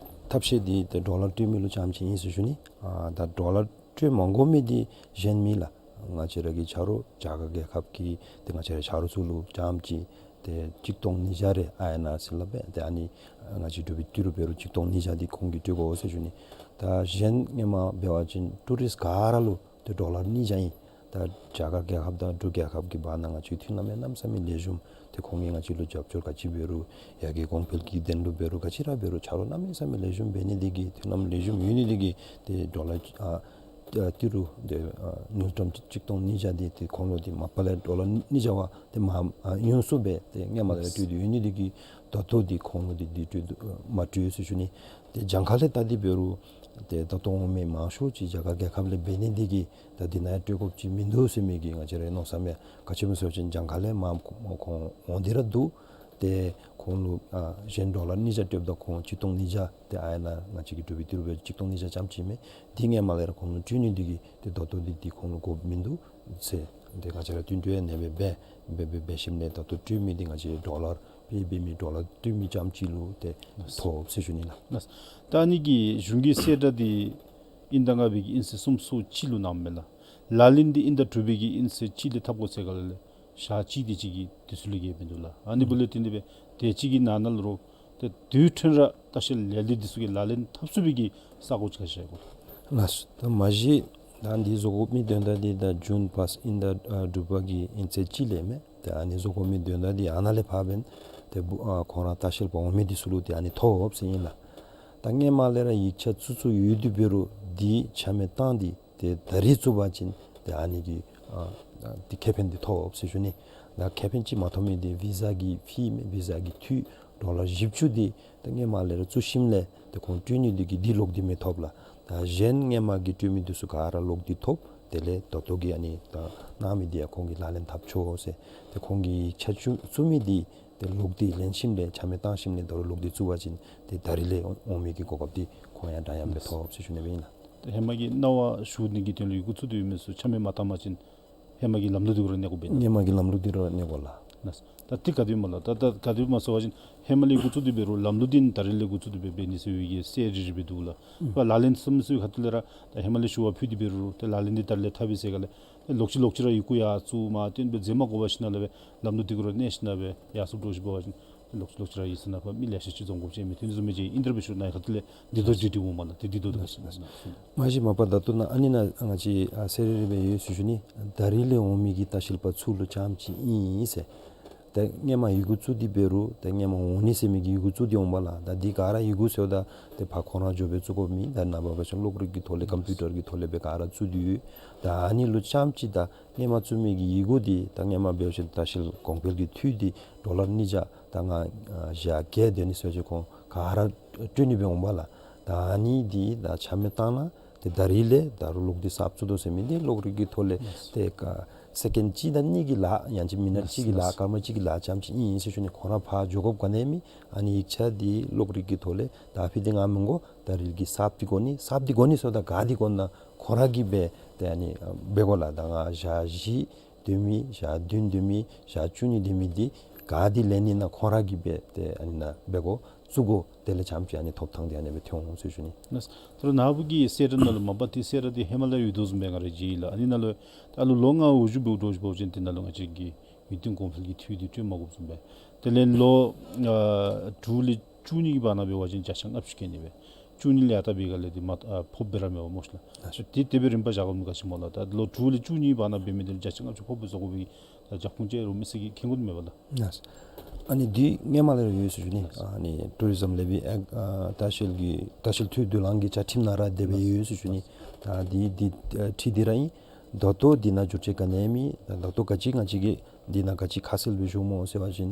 ཐབས་ཤེས་འདི་ཏེ་ཌོ་ལར་སྤྲོད་མི་ལུ་རྐྱངམ་ཅིག་ཨིན་ཟེར་ཞུ་ནི། ཨ་ད་ཌོ་ལར་སྤྲོད་མ་དགོ་མི་འདི་གཞན་མི་ལགས། ང་བཅས་ར་གི་ཆ་རོགས་རྒྱ་གར་རྒྱལ་ཁབ་ཀྱི་ཏེ་ང་བཅས་ར་ཆ་རོགས་ཚུ་ལུ་རྐྱངམ་ཅིག་ཏེ་གཅིག་སྟོང་ཉིས་བརྒྱ་རེ་ཨའི་ཨེན་ཨར་ཟེར་སླབ་པས། ཏེ་ཨ་ནི་ང་བཅས་འབྲུག་པའི་ཏི་རུ་འབད་རུང་གཅིག་སྟོང་ཉིས་བརྒྱ་འདི་ཁོང་གིས་སྤྲོད་དགོ་ཟེར་ཞུ་ནི། ད་གཞན་སྔོན་མ་འབད་བ་ཅིན་ཊུ་རིསཊ་ག་ར་ལུ་ཏེ་ཌོ་ལར་ཉིས་བརྒྱ་ཨིན། ད་རྒྱ་གར་རྒྱལ་ཁབ་དང་འབྲུག་རྒྱལ་ཁབ་ཀྱི་བར་ན་ང་བཅས་མཐུན་ལམ་ཡང་གནམ་མེད་ས་མེད་ལེགས་ཤོམ། ཏེ་ཁོང་གིས་ང་བཅས་ལུ་རྒྱབ་སྐྱོར་ག་ཅི་འབད་རུང་ཡར་རྒྱས་གོང་འཕེལ་གྱི་དོན་ལུ་འབད་རུང་ག་ཅི་ར་འབད་རུང་ཆ་རོགས་གནམ་མེད་ས་མེད་ལེགས་ཤོམ་འབད་ནི་འདི་གིས་མཐུན་ལམ་ལེགས་ཤོམ་ཡོད་ནི་འདི་གིས་ཏེ་ཌོ་ལར་ཨ་ཏི་རུ་ཏེ་ཨ་དངུལ་ཀྲམ་གཅིག་སྟོང་ཉིས་བརྒྱ་འདི་ཏེ་ཁོང་ལུ་འདི་མ་པ་ལས་ཌོ་ལར་ཉིས་བརྒྱ་བ་ཏེ་མ་ཨ་ཡོངས་སུ་སྦེ་ཏེ་སྔོན་མ་ལས་སྤྲོད་དེ་ཡོད་ནི་འདི་གིས་ད་ལྟོ་འདི་ཁོང་ལུ་འདི་འདི་སྤྲོད་དོ་མ་སྤྲོད་ཟེར་ཞུ་ནི། ཏེ་གྱངས་ཁ་ལས་བལྟ་སྟེ་འབད་རུང་ཏེ་ད་ལྟོ་འོང་མི་མང་ཤོས་ཅིག་རྒྱ་གར་རྒྱལ་ཁབ་ལས་འབད་ནི་འདི་གིས་ད་འདི་ནང་ཡང་སྤྲོད་དགོཔ་ཅིག་མིན་འདུག་ཟེར་མི་གི་ང་བཅས་ར་མནོ་བསམ་ཡང་ག་ཅི་སྨོ་ཟེར་བ་ཅིན་གྱངས་ཁ་ལས་མར་ཁོང་འོང་སྟེ་ར་འདུག། ཏེ་ཁོང་ལུ་ཨ་གཞན་ཌོ་ལར་ཉིས་བརྒྱ་སྤྲོདཔ་ད་ཁོང་གཅིག་སྟོང་ཉིས་བརྒྱ་ཏེ་ཨའི་ཨེན་ཨར་ང་བཅས་ཀྱི་འབྲུག་པའི་ཏི་རུ་འབད་གཅིག་སྟོང་ཉིས་བརྒྱ་རྐྱངམ་ཅིག་མས། འདི་སྔོན་མ་ལས་ར་ཁོང་ལུ་སྤྲོད་ནི་འདི་གིས་ཏེ་ད་ལྟོ་འདི་འདི་ཁོང་ལུ་དགོཔ་མིན་འདུག་ཟེར། ཏེ་ང་བཅས་ར་བསྟུན་གྲོས་ཨ་ནེ་སྦེ་འབད་འབད་འབད་འབད་ཞིནམ་ལས་ད་ལྟོ་སྤྲོད་མི་འདི་ང་བཅས་ཌོ་ལར་དཔེ་འབད་མི་ཌོ་ལར་སྤྲོད་མི་རྐྱངམ་ཅིག་ལུ་ཏེ་ཐོབ་ཟེར་ཞུ་ནི་ལགས། ལགས། ད་ཨ་ནི་གི་གཞུང་གི་གསལ་བསྒྲགས་འདི་དབྱིན་ཟླ་ལྔ་པའི་གི་དབྱིན་ཚེས་སུམ་ཅུ་སོ་གཅིག་ལུ་གནངམ་མས་ལགས། ལག་ལེན་འདི་དབྱིན་ཟླ་དྲུག་པའི་གི་དབྱིན་ཚེས་གཅིག་ལས་འཐབ་དགོ་ཟེར་ག་ལས་ཞག་གཅིག་དེ་ཅིག་གི་དུས་ཚོད་ལས་བརྒལ་མིན་འདུག་ལགས། ཨ་ནི་འབདཝ་ལས་བརྟེན་ཏེ་སྦེ་དེ་ཅིག་གི་ནང་ན་ལུ་རོགས་ཏེ་དུས་ཐུང་ར་ལྟ་བཤལ་ལས་སྡེ་འདི་ཚུ་གིས་ལག་ལེན་འཐབ་ཚུགས་པའི་གི་ས་གོ་ཅིག་ག་ཅི་ཡོད་གོ། ལགས་སོ། ད་མ་གཞི་ད་འདི་བཟོ་དགོ་མི་དོན་དག་འདི་ད་ཇུན་ཕརསཊ་དབྱིན་ཟླ་ཨ་དྲུག་པ་གི་དབྱིན་ཚེས་གཅིག་ལས་མས། ད་ཨ་ནི་བཟོ་དགོ་མི་དོན་དག་འདི་ཨ་ནཱ་ལས་ཕར་འབདན་ཏེ་བུ་ཨ་ཁོང་ར་ལྟ་བཤལ་པ་འོང་མི་འདི་ཚུ་ལུ་ཏེ་ཨ་ནི་ཐོབ་ཟེར་ཨིན་ལགས། ད་སྔོན་མ་ལས་ར་ཡིག་ཆ་བཙུགས་བཙུགས་ཡོད་དེ་འབད་རུང་འདི་ཆ་མེད་བཏང་སྟེ་ཏེ་ད་རིས་བཙུགས་པ་ཅིན་ཏེ་ཨ་ནི་གི་ཨ་ཨ་ཏེ་ཁེ་ཕན་འདི་ཐོབ་ཟེར་ཞུ་ནི། ད་ཁེ་ཕན་ཅིག་མ་ཐོབ་མི་འདི་བི་ཟ་གི་ཕི་མས། བི་ཟ་གི་འཐུས་ཌོ་ལར་བཞི་བཅུ་འདི་ད་སྔོན་མ་ལས་ར་བཙུགས་ཞིནམ་ལས་ཏེ་ཁོང་སྤྲོད་ནི་འདི་གིས་འདི་ལོག་སྟེ་མི་ཐོབ་ལགས། ད་གཞན་སྔོན་མ་གི་སྤྲོད་མི་འདི་ཚུ་ག་ར་ལོག་སྟེ་ཐོབ། དེ་ལས་ད་ལྟོ་གི་ཨ་ནི་ད་གནང་མི་འདི་ཡང་ཁོང་གིས་ལག་ལེན་འཐབ་ཆོག་ཟེར། ཏེ་ཁོང་གིས་ཡིག་ཆ་བཙུགས་བཙུགས་མི་འདི་ཏེ་ལོག་སྟེ་ལེན་ཞིནམ་ལས་ཆ་མེད་བཏང་ཞིནམ་ལས་ད་རུང་ལོག་སྟེ་བཙུགས་པ་ཅིན་ཏེ་ད་རིས་ལས་འོང་འོང་མི་གི་གོ་སྐབས་འདི་ཁོང་ཡང་འདྲ་མཉམ་སྦེ་ཐོབ་ཟེར་ཞུ་ནི་སྦེ་ཨིན་ལགས། ཏེ་ཧེ་མ་གི་གནང་བ་ཞུ་ནི་གི་དོན་ལུ་ཡི་གུ་བཙུགས་ཏེ་ཡོད་མི་ཚུ་ཆ་མེད་མ་བཏང་པ་ཅིན་ཧེ་མ་གི་ལམ་ལུགས་འདི་གུ་ར་གནས་དགོ་པས་ན། ཧེ་མ་གི་ལམ་ལུགས་འདི་ར་གནས་དགོ་ལགས། ལགས། ད་འདི་ག་དེ་སྦེ་སྨོ་ལགས། ད་ད་ག་དེ་སྦེ་སྨོ་ཟེར་བ་ཅིན་ཧེ་མ་ལས་འགོ་བཙུགས་ཏེ་འབད་རུང་ལམ་ལུགས་འདི་ད་རིས་ལས་འགོ་བཙུགས་ཏེ་སྦེ་འབད་ནི་ཟེར་བའི་གི་གསལ་རི་རི་སྦེ་འདུག་ལགས། ཨུམ། ད་ལག་ལེན་འཐབ་མི་ཚུ་གི་ཁ་ཐུག་ལས་ར་ད་ཧེ་མ་ལས་ཞུ་བ་ཕུལ་ཏེ་འབད་རུང་ད་ལག་ལེན་འདི་ད་རིས་ལས་འཐབ་པས་ཟེར་ག་ལས་ད་ལོག་ཅི་ལོག་ཅི་ར་ཡི་གུ་ཡར་བཙུགས་མར་བཏོན་སྦེ་མཛད་མ་དགོ་པར་ཞིནམ་ལས་སྦེ་ལམ་ལུགས་འདི་གུ་ར་གནས་ཞིནམ་ལས་སྦེ་ཡར་སོང་འགྱོ་ཞིནམ་འབད་བ་ཅིན་ལོག་ཅི་ལོག་ཅི་ར་ཡིག་ཚང་ནང་ཕར་མི་ལེ་ཤ་ཅིག་འཛོམས་དགོཔ་ཅིག་མི་ཐོན་བཟུམ་མི་ཅིག་ཨིན། དེ་འབད་ཞུ་ནཱ་ཁ་ཐུག་ལས་འདི་ད་ཅི་འདི་འོང་མས་ལགས། ཏེ་འདི་ད་ད་ལགས། མ་གཞི་མ་པ་ད་ལྟོ་ནཱ་ཨ་ནི་ནཱ་ང་བཅས་ཨ་གསལ་རི་རི་སྦེ་ཡོད་ཟེར་ཞུ་ནི། ད་རིས་ལས་འོང་མི་གི་ལྟ་བཤལ་པ་ཚུ་ལུ་རྐྱངམ་ཅིག་ཨིན་ཟེར། ད་སྔོན་མ་ཡི་གུ་བཙུགས་ཏེ་འབད་རུང་ད་སྔོན་མ་འོང་ནི་ཟེར་མི་གི་ཡི་གུ་བཙུགས་ཏེ་འོང་པ་ལགས། ད་འདི་ག་ར་ཡི་གུ་ཟེརཝ་ད་ཏེ་ཕར་ཁོང་ར་འགྱོ་སྦེ་བཙུགས་དགོཔ་མེད། ད་ནངས་པ་འབད་བ་ཅིན་གློག་རིག་གི་ཐོག་ལས་ཀམ་པིའུ་ཊར་གྱི་ཐོག་ལས་སྦེ་ག་ར་བཙུགས་ཏེ་ཡོད། ད་ཨ་ནི་ལུ་རྐྱངམ་ཅིག་ད་སྔོན་མ་བཙུགས་མི་གི་ཡི་གུ་འདི་ད་སྔོན་མ་འབད་བ་ཅིན་ལྟ་བཤལ་གོང་འཕེལ་གྱི་འཐུས་འདི་ཌོ་ལར་ཉིས་བརྒྱ་ད་ང་ཨ་བཞག་གེ་དེ་ནི་ཟེར་བ་ཅིན་ཁོང་ག་ར་སྤྲོད་ནི་སྦེ་འོང་པ་ལགས། ད་ཨ་ནི་འདི་ད་ཆ་མེད་བཏང་ན་ཏེ་ད་རིས་ལས་ད་རུང་ལོག་སྟེ་གསརཔ་བཙུགས་དོ་ཟེར་མི་འདི་གློག་རིག་གི་ཐོག་ལས་ལགས། ཏེ་ཀ་སེ་ཀེནཌ་གཅིག་དང་གཉིས་ཀྱི་ལཱ་ཡང་ཅིན་མི་ནཊ་གཅིག་གི་ལཱ་ལགས། སྐར་མ་གཅིག་གི་ལཱ་རྐྱངམ་ཅིག་ཨིན་ཟེར་ཞུ་ནི། ཁོང་ར་ཕར་འགྱོ་དགོཔ་ག་ནི་མེད། ཨ་ནི་ཡིག་ཆ་འདི་གློག་རིག་གི་ཐོག་ལས་ད་ཕུལ་ཏེ་ང་མི་དགོ། ད་རིས་ཀྱི་གསརཔ་འདི་དགོ་ནི་གསརཔ་འདི་དགོ་ནི་ཟེརཝ་ད་ག་འདི་དགོ་ན་ཁོང་ར་གིས་སྦེ་ཏེ་ཨ་ནི་འབད་དགོ་ལགས། ད་ང་ཞག་བཞི་སྡོད་མི་ཞག་བདུན་སྡོད་མི་ཞག་བཅུ་གཉིས་སྡོད་མི་འདི་ག་འདི་ལེན་ནི་ན་ཁོང་ར་གིས་སྦེ་ཏེ་ཨ་ནི་ནཱ་འབད་དགོ་བཙུགས་དགོ། དེ་ལས་རྐྱངམ་ཅིག་ཨ་ནི་ཐོབ་ཐང་འདི་ཨ་ནི་སྦེ་ཐོན་འོང་ཟེར་ཞུ་ནི། ལགས། ད་རུང་ནཱ་བུ་གི་གསལ་བསྒྲགས་ནང་ལུ་མ་པ་ཏེ་གསལ་བསྒྲགས་འདི་ཧེ་མ་ལས་ཡོད་དོ་བཟུམ་སྦེ་ང་ར་མཇལ་ཡི་ལགས། ཨ་ནི་ནང་ལུ་ད་ལོ་ལོ་ལྔ་འོག་འཇུག་འབདཝ་འདྲཝ་ཅིག་འབད་བ་ཅིན་དེ་ནང་ལུ་ང་བཅས་ཀྱི་ཡུན་བརྟན་གོང་འཕེལ་གྱི་འཐུས་འདི་སྤྲོད་མ་དགོཔ་བཟུམ་སྦེ། དེ་ལས་ལོ་ཨ་དྲུག་ལས་བཅུ་གཉིས་ཀྱི་བར་ན་འབད་བ་ཅིན་བརྒྱ་ཆ་ལྔ་བཅུ་བཀལ་ནི་སྦེ། བཅུ་གཉིས་ལས་ཡར་ལྟ་འབད་ག་ལས་འདི་མ་ཨ་ཕོགཔ་སྦེ་ར་མེད་པ་སྨོ་ཤིག་ལགས། ལགས། དེ་དེ་སྦེ་རིམ་པ་བཞག་དགོ་མི་ག་ཅི་སྨོ་ལགས། ད་ལོ་དྲུག་ལས་བཅུ་གཉིས་བར་ན་འབད་མི་འདི་ལུ་བརྒྱ་ཆ་ལྔ་བཅུ་ཕོགཔ་སྦེ་བཟོ་དགོ་པའི་ད་རྒྱབ་ཁུངས་ཅིག་རུང་མི་སེར་གྱིས་མཁྱེན་དགོ་ནི་མས་པ་ལགས། ལགས། ཨ་ནི་འདི་སྔོན་མ་ལས་ར་ཡོད་ཟེར་ཞུ་ནི། ལགས། ཨ་ནི་ཊུ་རི་ཛིམ་ལེ་བི་ཨེཀཊ་ཨ་ལྟ་བཤལ་གྱི་ལྟ་བཤལ་འཐུས་བསྡུ་ལེན་གྱི་བཅའ་ཁྲིམས་ནང་ར་དེ་སྦེ་ཡོད་ཟེར་ཞུ་ནི། ད་འདི་འདི་ཨ་ཁྲིམས་འདི་ར་ཨིན། ད་ལྟོ་འདི་ནང་འགྱུར་བཅོས་ག་ནི་ཡང་མེད། ད་ལྟོ་ག་ཅི་ང་བཅས་ཀྱིས་འདི་ནང་ག་ཅི་ཁ་གསལ་སྦེ་ཞུཝ་སྨོ་ཟེར་བ་ཅིན་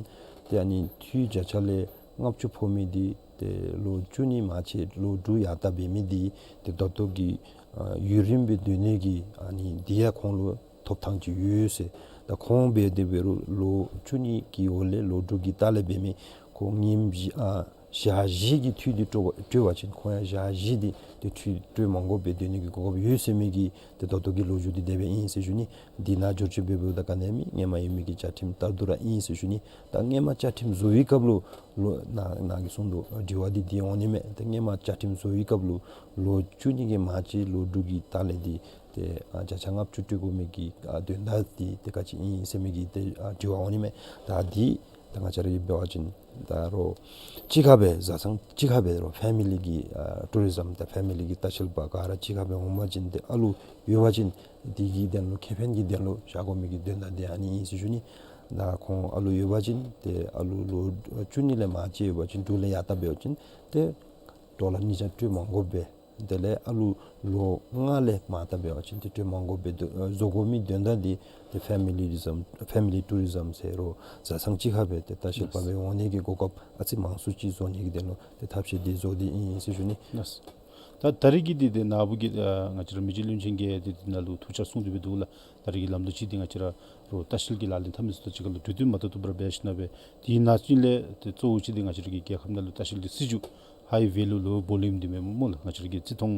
ཏེ་ཨ་ནི་འཐུས་བརྒྱ་ཆ་ལས་ལྔ་བཅུ་ཕོག་མི་འདི་ཏེ་ལོ་བཅུ་གཉིས་མ་ཚད་ལོ་དྲུག་ཡར་ལྟ་འབད་མི་འདི་ཏེ་ད་ལྟོ་གི་ཨ་ཡུན་རིངམོ་སྦེ་སྡོད་ནི་གི་ཨ་ནི་འདི་ཡང་ཁོང་ལུ་ཐོབ་ཐང་ཅིག་ཡོད་ཟེར། ད་ཁོང་འབད་དེ་འབད་རུང་ལོ་བཅུ་གཉིས་ཀྱི་འོག་ལས་ལོ་དྲུག་གི་ལྟག་ལས་འབད་མི་ཁོང་ཉིནམ་བཞི་ཨ་ཞག་བཞི་གི་འཐུས་འདི་སྤྲོད་པ་སྤྲོད་པ་ཅིན་ཁོང་ཡང་ཞག་བཞི་འདི་ཏེ་འཐུས་སྤྲོད་མ་དགོཔ་སྦེ་སྡོད་ནི་གི་གོ་སྐབས་ཡོད་ཟེར་མི་གི་ཏེ་ད་ལྟོ་གི་ལོ་རྒྱུས་འདི་དེ་སྦེ་ཨིན་ཟེར་ཞུ་ནི། འདི་ནང་འགྱུར་བཅོས་འབད་འབདཝ་ད་ག་ནི་ཡང་མེད། སྔོན་མ་ཡོད་མི་གི་བཅའ་ཁྲིམས་ལྟར་དུ་ར་ཨིན་ཟེར་ཞུ་ནི། ད་སྔོན་མ་བཅའ་ཁྲིམས་བཟོ་བའི་སྐབས་ལུ་ལོ་ནཱ་ནཱ་གིས་གསུངས་དོ་བསྒྲིགས་པ་འདི་འདི་འོང་ནི་མས། ད་སྔོན་མ་བཅའ་ཁྲིམས་བཟོ་བའི་སྐབས་ལུ་ལོ་བཅུ་གཉིས་ཀྱི་མ་གཅིག་ལོ་དྲུག་གི་ལྟག་ལས་འདི་ཏེ་ཨ་བརྒྱ་ཆ་ལྔ་བཅུ་སྤྲོད་དགོ་མི་གི་ཨ་དོན་དག་འདི་ཏེ་ག་ཅི་ཨིན་ཟེར་མི་གི་ཏེ་ཨ་དྲི་བ་འོང་ནི་མས། ད་འདི་ད་ང་བཅས་ར་གིས་འབད་བ་ཅིན་ད་རོགས་གཅིག་ཁར་སྦེ་བཟའ་ཚང་གཅིག་ཁར་སྦེ་རོགས་ཕེ་མི་ལི་གི་ཨ་ཊུ་རི་ཛམ་དང་ཕེ་མི་ལི་གི་ལྟ་བཤལ་པ་ག་ར་གཅིག་ཁར་སྦེ་འོང་པ་ཅིན་ཏེ་ཨ་ལུ་ཡོད་པ་ཅིན་འདི་གི་དོན་ལུ་ཁེ་ཕན་གྱི་དོན་ལུ་བཞག་དགོ་མི་གི་དོན་དག་འདི་ཨ་ནི་ཨིན་ཟེར་ཞུ་ནི། ད་ཁོང་ཨ་ལུ་ཡོད་པ་ཅིན་ཏེ་ཨ་ལུ་ལོ་བཅུ་གཉིས་ལས་མ་གཅིག་ཡོད་པ་ཅིན་དྲུག་ལས་ཡར་ལྟ་འབད་བ་ཅིན་ཏེ་ཌོ་ལར་ཉིས་བརྒྱ་སྤྲོད་མ་དགོཔ་སྦེ། དེ་ལས་ཨ་ལུ་ལོ་ལྔ་ལས་མར་ལྟ་འབད་བ་ཅིན་ཏེ་སྤྲོད་མ་དགོཔ་སྦེ་བཟོ་དགོ་མི་དོན་དག་འདི་ཏེ་ཕེ་མི་ལི་ཊུ་རི་ཛམ་ཕེ་མི་ལི་ཊུ་རི་ཛམ་ཟེར་རོགས་བཟའ་ཚང་གཅིག་ཁར་སྦེ་ཏེ་ལྟ་བཤལ་པ་སྦེ་འོང་ནི་གི་གོ་སྐབས་ཨ་ཙི་མང་སུ་ཅིག་བཟོ་ནི་གི་དོན་ལུ་ཏེ་ཐབས་ཤེས་འདི་བཟོ་སྟེ་ཨིན་ཟེར་ཞུ་ནི། ལགས། ད་ད་རེས་ཀྱི་འདི་ཏེ་ནཱ་བུ་གིས་ཨ་ང་བཅས་ར་མི་རྗེ་བློན་ཆེན་གྱིས་ཏེ་འདི་ནང་ལུ་ཐུགས་འཆར་གསུངས་ཏེ་སྦེ་འདུག་ལགས། ད་རེས་ཀྱི་ལམ་ལུགས་ཅིག་འདི་ང་བཅས་ར་རོགས་ལྟ་བཤལ་གྱི་ལག་ལེན་འཐབ་མི་ཚུ་དང་གཅིག་ཁར་ལུ་འབྲེལ་མཐུད་མ་ཏོག་ཏོ་སྦེ་ར་འབད་ཞིནམ་ལས་འདི་ནང་ཚུན་ལས་ཏེ་གཙོ་བོ་ཅིག་འདི་ང་བཅས་ར་གི་རྒྱལ་ཁབ་ནང་ལུ་ལྟ་བཤལ་གྱི་སྲིད་བྱུས་high value low volume འདི་མས་སྨོ་ལགས། ང་བཅས་ར་གི་རྩིས་མཐོང་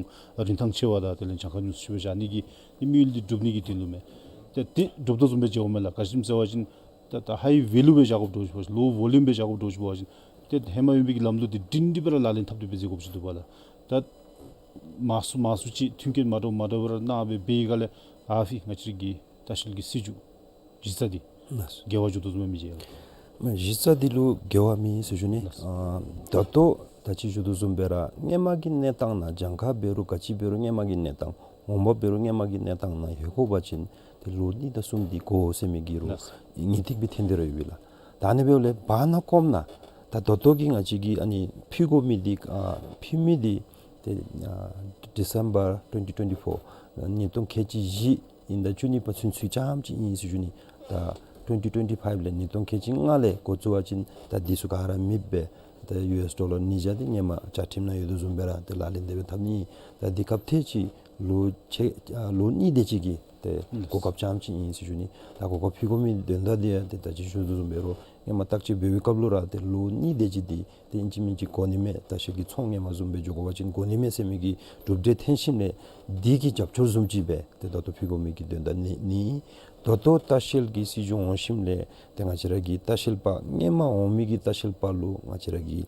རིན་ཐང་ཆེ་བ་དང་དེ་ལས་གྱངས་ཁ་ཉུང་སུ་ཅིག་སྦེ་བཞག་ནི་གི་འདི་དམིགས་ཡུལ་འདི་སྒྲུབ་ནི་གི་དོན་ལུ་མས། ཏེ་འདི་སྒྲུབ་དོ་བཟུམ་སྦེ་མཇལཝ་མས་ལགས། ག་ཅི་སྨོ་ཟེར་བ་ཅིན་ད་ད་high value སྦེ་བཞག་དགོཔ་འདྲཝ་ཅིག་འབད་བ་ཅིན་low volume སྦེ་བཞག་དགོཔ་འདྲཝ་ཅིག་འབད་བ་ཅིན་ཏེ་ཧེ་མ་ཡོད་པའི་གི་ལམ་ལུགས་འདི་སྒྲིང་སྒྲི་སྦེ་ར་ལག་ལེན་འཐབ་སྟེ་སྦེ་མཛད་དགོཔ་ཅིག་འདུག་པ་ལགས། ད་མང་སུ་མང་སུ་ཅིག་མཐུན་རྐྱེན་མ་འདྲཝ་མ་འདྲཝ་ར་གནང་སྦེ་འབད་བའི་སྒང་ལས་ཨ་ཕི་ང་བཅས་ར་གི་ལྟ་བཤལ་གྱི་སྲིད་བྱུས་གཞི་རྩ་འདི་ལགས། འགལ་བ་འགྱོ་དོ་བཟུམ་མི་མཇལ་ལགས། མ་གཞི་རྩ་འདི་ལུ་འགལ་བ་མེད་ཟེར་ཞུ་ནི། ལགས། ཨ་ད་ལྟོ་ད་ཅི་ཞུ་དོ་བཟུམ་སྦེ་ར་སྔོན་མ་གི་གནས་སྟངས་ནང་གྱངས་ཁ་འབད་རུང་ག་ཅི་འབད་རུང་སྔོན་མ་གི་གནས་སྟངས་འོང་འབབ་འབད་རུང་སྔོན་མ་གི་གནས་སྟངས་ནང་ལྷོད་དགོ་པ་ཅིན་ཏེ་ལོ་གཉིས་དང་གསུམ་འདི་འགོར་ཟེར་མི་གི་རོགས་ལགས། ངེས་ཏིག་སྦེ་ཐོན་ཏེ་ར་ཡོད་པས་ལགས། ད་ཨ་ནི་འབདཝ་ལས་བར་ན་ཀོམ་ནང་ད་ད་ལྟོ་གི་ང་བཅས་ཀྱིས་ཨ་ནི་ཕུལ་དགོ་མི་འདི་ཨ་ཕུལ་མི་འདི་ཏེ་ཨ་December twenty twenty-four ཉིས་སྟོང་ཁལ་གཅིག་བཞི་ཨིན་ཟླ་བཅུ་གཉིས་པ་ཚུན་ཚོད་རྐྱངམ་ཅིག་ཨིན་ཟེར་ཞུ་ནི། ད་twenty twenty-five ལས་ཉིས་སྟོང་ཁལ་གཅིག་ལྔ་ལས་འགོ་བཙུགས་པ་ཅིན་ད་འདི་ཚུ་ག་ར་མེདཔ་སྦེ་ད་ཡུ་ཨེསི་ཌོ་ལར་ཉིས་བརྒྱ་འདི་སྔོན་མ་བཅའ་ཁྲིམས་ནང་ཡོད་དོ་བཟུམ་སྦེ་ར་ཏེ་ལག་ལེན་དེ་སྦེ་འཐབ་ནི། ད་འདི་སྐབས་ཐད་ཅིག་ལོ་ཕྱེད་ཨ་ལོ་གཉིས་དེ་ཅིག་གི་ཏེ་ཨིན། གོ་སྐབས་རྐྱངམ་ཅིག་ཨིན་ཟེར་ཞུ་ནི། ད་གོ་སྐབས་ཕུལ་དགོ་མི་དོན་དག་འདི་ཡང་ཏེ་ད་ཅི་ཞུ་དོ་བཟུམ་འབད་རུང་སྔོན་མ་བརྟག་དཔྱད་འབད་བའི་སྐབས་ལུ་ར་ཏེ་ལོ་གཉིས་དེ་ཅིག་འདི་ཏེ་ཨིན་ཅི་མིན་ཅི་འགོར་ནི་མས། ལྟ་བཤལ་གྱི་ཚོང་སྔོན་མ་བཟུམ་སྦེ་འགྱོ་དགོ་པ་ཅིན་འགོར་ནི་མས་ཟེར་མི་གི་གྲུབ་འབྲས་ཐོན་ཞིནམ་ལས་འདི་གི་རྒྱབ་སྐྱོར་བཟུམ་ཅིག་སྦེ་ཏེ་ད་ལྟོ་ཕུལ་དགོ་མི་གི་དོན་དག་ནི་ནི་ད་ལྟོ་ལྟ་བཤལ་གྱི་སྲིད་བྱུས་འོང་ཞིནམ་ལས་ཏེ་ང་བཅས་ར་གི་ལྟ་བཤལ་པ་སྔོན་མ་འོང་མི་གི་ལྟ་བཤལ་པ་ལུ་ང་བཅས་ར་གི་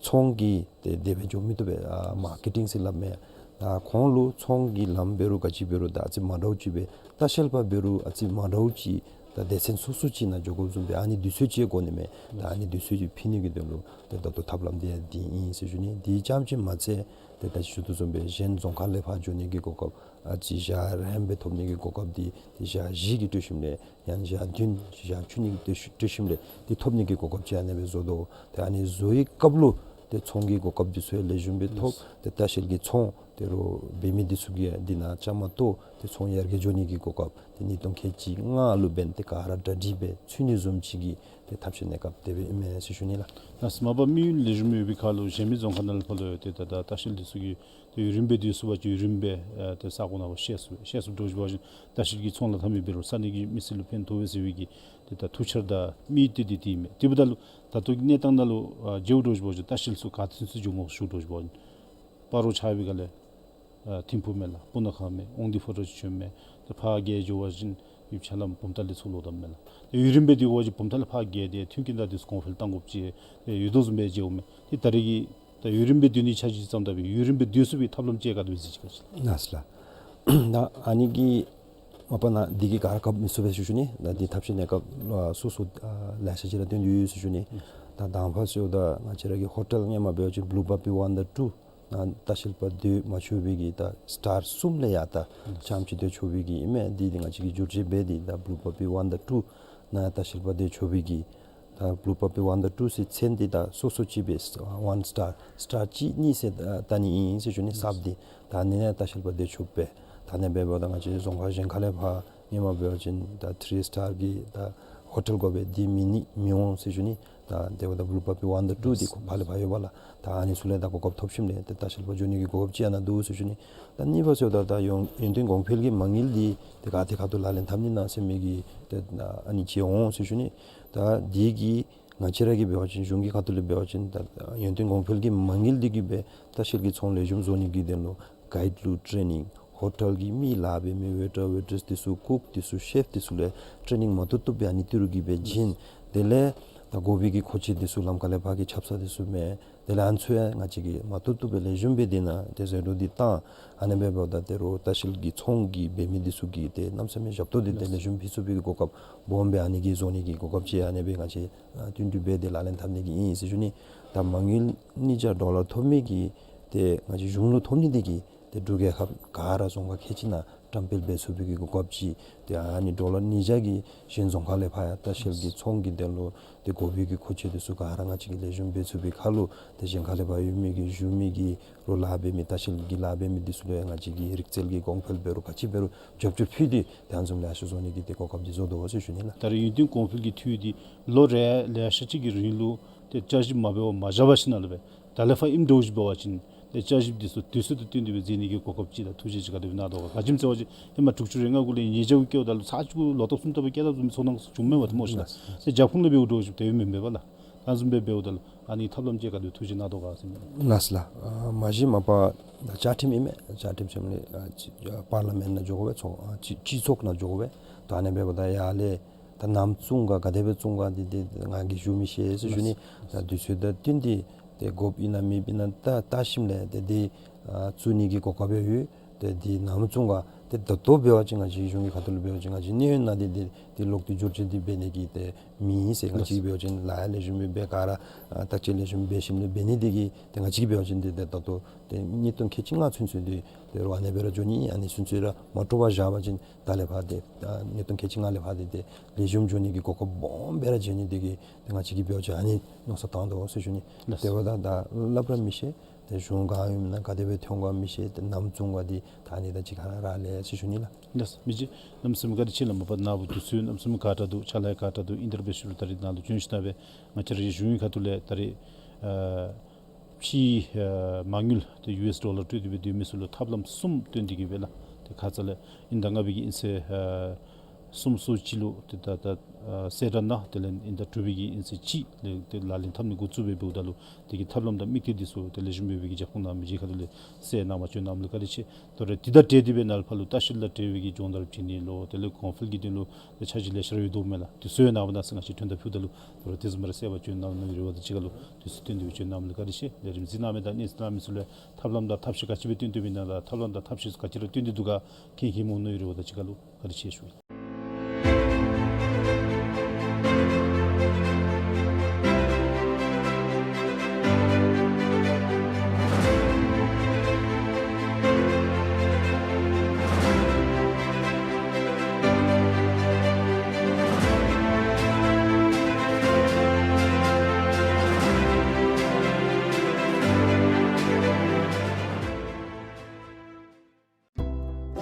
ཚོང་གི་ཏེ་དེ་སྦེ་འགྱོ་མི་བཏུབ་པས། ཨ་མར་ཀེ་ཊིང་ཟེར་སླབ་མས། ད་ཁོང་ལུ་ཚོང་གི་ལམ་འབད་རུང་ག་ཅི་འབད་རུང་ད་ཨ་ཙི་མ་འདྲཝ་ཅིག་སྦེ་ལྟ་བཤལ་པ་འབད་རུང་ཨ་ཙི་མ་འདྲཝ་ཅིག་ད་སྡེ་ཚན་སོ་སོ་ཅིག་ནང་འགྱོ་དགོཔ་བཟུམ་སྦེ་ཨ་ནི་དུས་ཚོད་ཅིག་འགོར་ནི་མས། ད་ཨ་ནི་དུས་ཚོད་ཅིག་ཕུལ་ནི་གི་དོན་ལུ་ཏེ་ད་ལྟོ་ཐབས་ལམ་འདི་འདི་ཨིན་ཟེར་ཞུ་ནི། འདི་རྐྱངམ་ཅིག་མ་ཚད་ཏེ་ད་ཅི་ཞུ་དོ་བཟུམ་སྦེ་གཞན་རྫོང་ཁག་ལས་ཕར་འགྱོ་ནི་གི་གོ་སྐབས་ཨ་ཙི་ཞག་རན་སྦེ་ཐོབ་ནི་གི་གོ་སྐབས་འདི་ཏེ་ཞག་བཞི་གི་སྤྲོད་ཞིནམ་ལས་ཡང་ཞག་བདུན་ཞག་བཅུ་གཉིས་ཀྱི་སྤྲོད་ཞིནམ་ལས་འདི་ཐོབ་ནི་གི་གོ་སྐབས་ཅིག་ཨ་ནི་སྦེ་བཟོ་དོ། ཏེ་ཨ་ནི་བཟོ་བའི་སྐབས་ལུ་ཏེ་ཚོང་གི་གོ་སྐབས་འདི་ཚུ་ཡང་ལེགས་ཤོམ་སྦེ་ཐོབ། ལགས། ཏེ་ལྟ་བཤལ་གྱི་ཚོང་ཏེ་རོགས་འབད་མི་འདི་ཚུ་གིས་འདི་ནང་བཅའ་མར་གཏོགས་ཏེ་ཚོང་ཡར་རྒྱས་འགྱོ་ནི་གི་གོ་སྐབས་ཏེ་ཉིས་སྟོང་ཁལ་གཅིག་ལྔ་ལུ་འབདན་ཏེ་ག་ར་གྲ་སྒྲིག་སྦེ་ཚུད་ནི་བཟུམ་ཅིག་གི་ཏེ་ཐབས་ཤེས་གནས་སྐབས་དེ་སྦེ་ཨིན་མས་ཟེར་ཞུ་ནི་ལགས། ལགས་སོ། མ་པ་དམིགས་ཡུལ་ལེགས་ཤོམ་ཡོད་པའི་ཁར་ལུ་གཞན་མི་རྫོང་ཁག་ནང་ལུ་ཕར་ལུ་ཡང་ཏེ་ད་ད་ལྟ་བཤལ་འདི་ཚུ་གིས་ཏེ་ཡུན་རིངམོ་སྦེ་སྡོད་ཚུགས་པ་ཅིན་ཡུན་རིངམོ་སྦེ་ཨ་ཏེ་ས་གོ་ནང་ཕར་བཤལ་ཚུགས་བཤལ་ཚུགསཔ་འདྲཝ་ཅིག་འབད་བ་ཅིན་ལྟ་བཤལ་གྱི་ཚོང་ལུ་འཐབ་མི་འབད་རུང་ས་གནས་ཀྱི་མི་སེར་ལུ་ཕན་ཐོགས་པས་ཟེར་བའི་གི་ཏེ་ད་ཐུགས་འཆར་དང་དམིགས་གཏད་འདི་འདི་ཨིན་མས། དེ་འབདཝ་ད་ལུ་ད་ལྟོ་གི་གནས་སྟངས་ནང་ལུ་ཨ་མཇལཝ་འདྲཝ་ཅིག་འབད་བ་ཅིན་ལྟ་བཤལ་ཚུ་ག་ཏེ་ཚུན་ཚོད་འགྱོ་སྨོ་ཞུཝ་འདྲཝ་ཅིག་འབད་བ་ཅིན་སྤ་རོ་ཆགས་པའི་སྒང་ལས་ཨ་ཐིམ་ཕུག་མས་ལགས། སྤུ་ན་ཁ་མས། དབང་འདུས་ཕོ་བྲང་ཆོས་འཁོར་མས། ཏེ་ཕར་བརྒལ་འགྱོ་བ་ཅིན་ཡུདཔ་ཆ་ལམ་བུམ་ཐང་ལས་ཚུར་ལོག་དོ་མས་ལགས། ཏེ་ཡུན་རིངམོ་སྦེ་སྡོད་པ་ཅིན་བུམ་ཐང་ལས་ཕར་བརྒལ་ཏེ་མཐུན་རྐྱེན་དང་འདི་ཚུ་གོང་འཕེལ་གཏང་དགོཔ་ཅིག་ཏེ་ཡོད་དོ་བཟུམ་སྦེ་མཇལཝ་མས། ཏེ་ད་རེས་ཀྱི་ད་ཡུན་རིངམོ་སྦེ་སྡོད་ནི་འཆར་གཞི་བརྩམ་ད་སྦེ་ཡུན་རིངམོ་སྦེ་སྡོད་ཚུགས་པའི་ཐབས་ལམ་ཅིག་ག་དེ་སྦེ་གཟིགས་ཅི་ག་ཅི། ལགས་སོ་ལགས། ད་ཨ་ནི་གི་མ་པ་ནཱ་འདི་གིས་ག་ར་སྐབས་མི་ཚུགས་པས་ཟེར་ཞུ་ནི། ད་འདི་ཐབས་ཤེས་གནས་སྐབས་ཨ་སོ་སོ་ཨ་ལེ་ཤ་ཅིག་ར་སྟོན་ཏེ་ཡོད་ཟེར་ཞུ་ནི། ད་དང་ཕུ་ཟེརཝ་ད་ང་བཅས་ར་གི་ཧོ་ཊེལ་སྔོན་མ་འབད་བ་ཅིན་བླུ་པ་པི་ཝན་དང་ཊུ་ནང་ལྟ་བཤལ་པ་སྡོད་མ་ཆོག་པའི་གི་ད་སི་ཊར་གསུམ་ལས་ཡར་ད་རྐྱངམ་ཅིག་སྡོད་ཆོག་པའི་གི་ཨིན་མས། འདི་འདི་ང་བཅས་ཀྱིས་བསྒྱུར་བཅོས་འབད་དེ་ད་བླུ་པ་པི་ཝན་དང་ཊུ་ནང་ལྟ་བཤལ་པ་སྡོད་ཆོག་པའི་གི་ད་བླུ་པ་པི་ཝན་དང་ཊུ་ཟེར་མཚན་འདི་ད་སོ་སོ་ཅིག་སྦེ་ཝན་སི་ཊར་སི་ཊར་གཅིག་གཉིས་ཟེར་ད་ནི་ཨིན་ཟེར་ཞུ་ནི། གསརཔ་འདི་ད་ཨ་ནི་ནང་ལྟ་བཤལ་པ་སྡོད་ཆོག་པས། ད་ཨ་ནི་སྦེ་འབདཝ་ད་ང་བཅས་རྫོང་ཁག་གཞན་ཁ་ལས་ཕར་ཧེ་མ་འབད་བ་ཅིན་ད་ཐི་རི་སི་ཊར་གྱི་ད་ཧོ་ཊེལ་དགོ་པས། འདི་མེད་ནི་མི་འོང་ཟེར་ཞུ་ནི། ད་དེ་འབདཝ་ད་བུ་ལུ་པ་པི་ཝཱན་དང་ཊུ་འདི་ཁོ་ཕར་ལས་ཕར་ཡོད་པས་ལགས། ད་ཨ་ནི་ཚུ་ལས་ད་གོ་སྐབས་ཐོབ་ཞིནམ་ལས་ཏེ་ལྟ་བཤལ་པ་འགྱོ་ནི་གི་གོ་སྐབས་ཅིག་ཨ་ནཱ་འདུག་ཟེར་ཞུ་ནི། ད་གཉིས་པ་ཟེརཝ་ད་ད་ཡོན་ཡོན་ཏན་གོང་འཕེལ་གྱི་མ་དངུལ་འདི་ཏེ་ག་ཏེ་ཁ་ཐུག་ལག་ལེན་འཐབ་ནི་ཨིན་ན་ཟེར་མི་གི་ཏེ་ཨ་ནི་ཅིག་འོང་ཟེར་ཞུ་ནི། ད་འདི་གིས་ང་བཅས་ར་གིས་འབད་བ་ཅིན་གཞུང་གི་ཁ་ཐུག་ལས་འབད་བ་ཅིན་ད་ཡོན་ཏན་གོང་འཕེལ་གྱི་མ་དངུལ་འདི་གིས་སྦེ་ལྟ་བཤལ་གྱི་ཚོང་ལེགས་ཤོམ་བཟོ་ནི་གི་དོན་ལུ་གའིཌ་ལུ་ཊེ་ནིང་ཧོ་ཊེལ་གྱི་མི་ལཱ་འབད་མི་ཝེ་ཊར་ཝེ་ཊེ་རེསི་འདི་ཚུ་ཀུག་འདི་ཚུ་ཤེཕ་འདི་ཚུ་ལུ་ཊེ་ནིང་མ་བཏུབ་བཏུབ་སྦེ་ཨ་ནི་ཏི་རུ་གིས་སྦེ་བྱིན། དེ་ལས་ད་དགོ་པའི་གི་མཁོ་ཆས་འདི་ཚུ་ལམ་ཁ་ལས་ཕར་གྱི་ཆབ་གསང་འདི་ཚུ་མས། དེ་ལས་ཨ་ནི་ཚུ་ཡང་ང་བཅས་ཀྱིས་མ་བཏུབ་བཏུབ་སྦེ་ལེགས་ཤོམ་སྦེ་དེ་ནང་ཏེ་ཟད་འགྲོ་འདི་བཏང་། ཨ་ནི་སྦེ་འབདཝ་ད་ད་རུང་ལྟ་བཤལ་གྱི་ཚོང་གི་འབད་མི་འདི་ཚུ་གིས་ཏེ་གནམ་མེད་ས་མེད་ཞབས་ཏོག་འདི་ཏེ་ལེགས་ཤོམ་ཕུལ་ཚུགས་པའི་གི་གོ་སྐབས་སྦོམ་སྦེ་ཨ་ནི་གིས་བཟོ་ནི་གི་གོ་སྐབས་ཅིག་ཨ་ནི་སྦེ་ང་བཅས་ཨ་བསྟུན་གྲོས་འབད་དེ་ལག་ལེན་འཐབ་ནི་གི་ཨིན་ཟེར་ཞུ་ནི། ད་མ་དངུལ་ཉིས་བརྒྱ་ཌོ་ལར་ཐོབ་མི་གི་ཏེ་ང་བཅས་གཞུང་ལུ་ཐོབ་ནི་འདི་གིས་ཏེ་འབྲུག་རྒྱལ་ཁབ་ག་ར་རྫོང་ཁག་ཁལ་གཅིག་ནང་བཀྲམ་སྤེལ་འབད་ཚུགས་པའི་གི་གོ་སྐབས་ཅིག། ཏེ་ཨ་ནི་ཌོ་ལར་ཉིས་བརྒྱ་གིས་གཞན་རྫོང་ཁག་ལས་ཕར་ཡང་ལྟ་བཤལ་གྱི་ཚོང་གི་དོན་ལུ་ཏེ་དགོ་པའི་གི་མཁོ་ཆས་འདི་ཚུ་ག་ར་ང་བཅས་ཀྱིས་ལེགས་ཤོམ་འབད་ཚུགས་པའི་ཁར་ལུ་ཏེ་གཞན་ཁ་ལས་ཕར་ཡོད་མི་གི་བཞུགས་མི་གི་རོགས་ལཱ་འབད་མི་ལྟ་བཤལ་གྱི་ལཱ་འབད་མི་འདི་ཚུ་ལུ་ཡང་ང་བཅས་ཀྱིས་རིག་རྩལ་གྱི་གོང་འཕེལ་འབད་རུང་ག་ཅི་འབད་རུང་རྒྱབ་སྐྱོར་ཕུལ་ཏེ་ཏེ་ཨ་ནི་བཟུམ་ལེགས་ཤོམ་བཟོ་ནི་གི་ཏེ་གོ་སྐབས་འདི་བཟོ་དོ་ཟེར་ཞུ་ནི་ལགས། ད་རེས་ཡོན་ཏན་གོང་འཕེལ་གྱི་འཐུས་འདི་ལོ་རེ་ལེ་ཤ་ཅིག་གི་རིང་ལུ་ཏེ་བསྐྱར་ཞིབ་མ་འབད་བར་མ་བཞག་པར་ཞིནམ་ལས་སྦེ་ད་ལས་ཕར་ཨིནམ་འདྲཝ་ཅིག་འབད་བ་ཅིན་ཏེ་བསྐྱར་ཞིབ་འདི་ཚུ་དུས་ཚོད་དང་བསྟུན་ཏེ་སྦེ་མཛད་ནི་གི་གོ་སྐབས་ཅིག་དང་ཐུགས་བཞེད་ཅིག་ག་དེ་སྦེ་གནང་དོ་ག། ག་ཅི་སྨོ་ཟེར་བ་ཅིན་ཧེ་མ་དྲུག་ཅུ་རེ་ལྔ་གུ་ལས་ཉིས་བརྒྱ་གུ་བསྐྱལཝ་ད་ལུ་ཚར་གཅིག་གུ་ལོ་ཏོག་གསུམ་ལྟ་བུ་བསྐྱལ་ད་བཟུམ་ཚོར་སྣང་བྱུངམ་མས་པ་ཏེ་སྨོ་ཤིག་ལགས། ཏེ་རྒྱབ་ཁུངས་ལས་འབདཝ་འདྲཝ་ཅིག་དེ་སྦེ་མེན་པས་པ་ལགས། ད་བཟུམ་སྦེ་འབདཝ་ད་ལུ་ཨ་ནི་ཐབས་ལམ་ཅིག་ག་དེ་སྦེ་ཐུགས་བཞེད་གནང་དོ་ག་ཟེར་ཨིན་ལགས། ལགས་སོ་ལགས། ཨ་མ་གཞི་མ་པ་བཅའ་ཁྲིམས་ཨིན་མས། བཅའ་ཁྲིམས་ཟེར་མི་ཨ་ཅི་ཨ་པར་ལི་མེནཊ་ནང་འགྱོ་དགོ་པས། ཚོགས་ཨ་སྤྱི་སྤྱི་ཚོགས་ནང་འགྱོ་དགོ་པས། ད་ཨ་ནི་འབདཝ་ད་ཡར་ལས་ད་ནམ་བཙུགས་ག་ག་དེ་སྦེ་བཙུགས་ག་འདི་ཏེ་ང་གིས་ཞུ་མི་ཤེས་ཟེར་ཞུ་ནི། ད་དུས་ཚོད་དང་བསྟུན་ཏེ་ཏེ་དགོཔ་ཨིན་ན་མེདཔ་ཨིན་ན་ད་ལྟ་ཞིནམ་ལས་ཏེ་འདི་ཨ་བཙུགས་ནི་གི་གོ་སྐབས་ཡང་ཡོད། ཏེ་འདི་ནམ་བཙུགས་ག་ཏེ་ད་ལྟོ་འབད་བ་ཅིན་ང་བཅས་གཞུང་གི་ཁ་ཐུག་ལུ་འབད་བ་ཅིན་ང་བཅས་གནས་ཡུན་ནང་འདི་འདི་འདི་ལོག་སྟེ་འགྱུར་བཅོས་འདི་འབད་ནི་གི་ཏེ་མེད་ཟེར། ང་བཅས་ཀྱིས་འབད་བ་ཅིན་ལཱ་ཡང་ལེགས་ཤོམ་སྦེ་འབད་ག་ར་ཨ་བརྟག་དཔྱད་ལེགས་ཤོམ་འབད་ཞིནམ་ལས་འབད་ནི་འདི་གིས་ཏེ་ང་བཅས་ཀྱིས་འབད་བ་ཅིན་འདི་ཏེ་ད་ལྟོ་ཏེ་གནས་སྟངས་ཁལ་གཅིག་ལྔ་ཚུན་ཚོད་འདི་ཏེ་རོགས་ཨ་ནི་སྦེ་ར་འགྱོ་ནི། ཨ་ནི་ཚུན་ཚོད་ར་མ་འདྲོག་པར་བཞག་པ་ཅིན་ད་ལས་ཕར་ཏེ་ཨ་གནས་སྟངས་ཁལ་གཅིག་ལྔ་ལས་ཕར་འདི་ཏེ་ལེགས་ཤོམ་འགྱོ་ནི་གི་གོ་སྐབས་སྦོམ་སྦེ་ར་བྱིན་ནི་འདི་གིས་ཏེ་ང་བཅས་ཀྱིས་འབད་བ་ཅིན་ཨ་ནི་མནོ་བསམ་བཏང་དོ་ཟེར་ཞུ་ནི། ལགས། དེ་འབདཝ་ད་ད་སླབ་ར་མི་ཤེས། ཏེ་གཞུང་ག་ཨིནམ་ན་ག་དེ་སྦེ་ཐོན་ག་མི་ཤེས། ཏེ་ནམ་བཙུགས་ག་འདི་ད་ཨ་ནི་ད་ཅིག་ཁ་ར་ལས་ཟེར་ཞུ་ནི་ལགས། ལགས། མི་རྗེ་གནམ་མེད་ས་མེད་བཀའ་དྲིན་ཆེ་ལགས། མ་པ་ནཱ་བུ་དུས་ཚོད་གནམ་མེད་ས་མེད་ཁག་དྲགས་འདུག། ཕྱག་ལཱ་ཁག་དྲགས་འདུག། ཨིན་ཏེ་ར་འབད་ཞུ་རུང་ད་རེས་ནཱ་ལུ་བྱོན་ཞིནམ་ལས་སྦེ་ང་བཅས་རའི་གཞུང་གི་ཁ་ཐུག་ལས་ད་རེས་ཨ་ཕྱིའི་ཨ་མ་དངུལ་ཏེ་ཡུ་ཨེསི་ཌོ་ལར་སྤྲོད་དེ་སྦེ་སྡོད་མི་ཚུ་ལུ་ཐབས་ལམ་གསུམ་སྟོན་ཏེ་གིས་སྦེ་ལགས། ཏེ་ཁ་ཙ་ལས་ཨིན་ཟླ་ལྔ་པའི་གི་དབྱིན་ཚེས་ཨ་གསུམ་སོ་གཅིག་ལུ་ཏེ་ད་ད་ཨ་གསལ་བསྒྲགས་གནང་། དེ་ལས་ཨིན་ཟླ་དྲུག་པའི་གི་དབྱིན་ཚེས་གཅིག་ལས་ཏེ་ལག་ལེན་འཐབ་ནི་འགོ་བཙུགས་སྦེ་འབདཝ་ད་ལུ་དེ་གི་ཐབས་ལམ་དང་དམིགས་གཏད་འདི་ཚུ་ཏེ་ལེགས་ཤོམ་སྦེ་འབད་བའི་གི་རྒྱབ་ཁུངས་གནང་མི་རྗེ་ཁ་ཐུག་ལས་གསལ་གནང་བར་བྱོན་གནངམ་ལུ་བཀའ་དྲིན་ཆེ། དོ་རུང་དེ་དང་འབྲེལ་ཏེ་སྦེ་ནཱ་ལས་ཕར་ལུ་ལྟ་བཤལ་དང་འབྲེལ་བའི་གི་སྦྱོང་བརྡར་བྱིན་ནི་ལོ་དེ་ལས་གོང་འཕེལ་གྱི་དོན་ལུ་ཏེ་འཆར་གཞི་ལེ་ཤ་ར་ཡོད་དོ་མས་ལགས། དེ་ཚུ་ཡང་ནངས་པ་གནངས་ཚེ་ང་བཅས་ཁྲོན་ཐང་ཕུ་ད་ལུ་དོ་རུང་དེ་བཟུམ་ར་གསལ་བར་བྱོན་གནང་ནི་རེ་བ་དང་གཅིག་ཁར་ལུ་དུས་ཚོད་བཏོན་ཏེ་སྦེ་བྱོན་གནངམ་ལུ་བཀའ་དྲིན་ཆེ། ལས་རིམ་གཟིགས་གནང་མི་དང་གནས་གཟིགས་གནང་མི་ཚུ་ལུ་ཡང་ཐབས་ལམ་དང་ཐབས་ཤེས་ག་ཅི་སྦེ་སྟོན་ཏེ་འབད་ནི་དང་ཐབས་ལམ་དང་ཐབས་ཤེས་ཚུ་ག་ཅི་ར་སྟོན་ཏེ་འདུག་ག་མཁྱེན་མཁྱེནམ་འོང་ནི་རེ་བ་དང་གཅིག་ཁར་ལུ་བཀའ་དྲིན་ཆེ་ཞུ།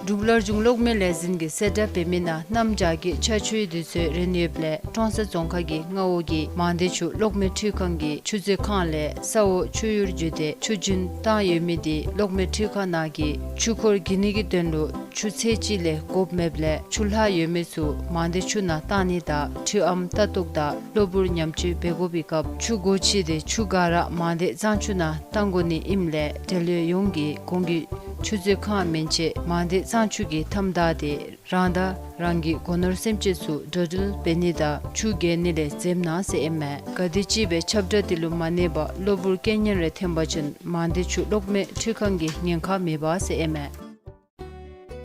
འབྲུག་སླར་འབྱུང་གློག་མེ་ལས་འཛིན་གྱིས་གསལ་བསྒྲགས་འབད་མི་ནང་གནམ་བྱཱར་གྱི་ཆར་ཆུའི་དུས་ཚོད་རན་ཡོདཔ་ལས་ཀྲོང་གསར་རྫོང་ཁག་གི་མངའ་འོག་གི་མང་སྡེ་ཆུ་གློག་མེ་འཕྲུལ་ཁང་གི་ཆུ་མཛོད་ཁང་ལས་ས་འོག་ཆུ་ཡུར་བརྒྱུད་དེ་ཆུ་རྒྱུན་བཏང་ཡོད་མི་དེ་གློག་མེ་འཕྲུལ་ཁང་ནང་གི་ཆུ་འཁོར་བརྒྱུད་ནི་གི་དོན་ལུ་ཆུ་ཚད་ཅིག་ལས་དགོཔ་མེདཔ་ལས་ཆུ་ལྷག་ཡོད་མི་ཚུ་མང་སྡེ་ཆུ་ནང་བཏང་ནི་དང་འཕྲུལ་ཨམ་ལྟ་རྟོག་དང་གློ་བུར་ཉམས་བཅོས་འབད་དགོ་པའི་སྐབས་ཆུ་སྒོ་ཕྱེ་སྟེ་ཆུ་ག་ར་མང་སྡེ་གཙང་ཆུ་ནང་བཏང་དགོ་ནི་ཨིནམ་ལས་འབྲེལ་ཡོད་ཡོངས་ཀྱིས་གོང་གི་ཆུ་མཛོད་ཁང་མན་ཆད་མང་སྡེ་གཙང་ཆུ་གི་མཐའམ་བདའ་སྟེ་རང་དང་རང་གི་སྒོ་ནོར་སེམས་ཅན་ཚུ་འགྲོ་འགྲུལ་འབད་ནི་དང་ཆུ་བརྒལ་ནི་ལས་འཛེམ་གནང་ཟེར་ཨིན་མས། ག་དེམ་ཅིག་སྦེ་ཁྱབ་བསྒྲགས་དེ་ལུ་མ་གནས་པར་གློ་བུར་རྐྱེན་ངན་རེ་ཐོན་པ་ཅིན་མང་སྡེ་ཆུ་གློག་མེ་འཕྲུལ་ཁང་གིས་ཉེན་ཁ་མེད་པ་ཟེར་ཨིན་མས།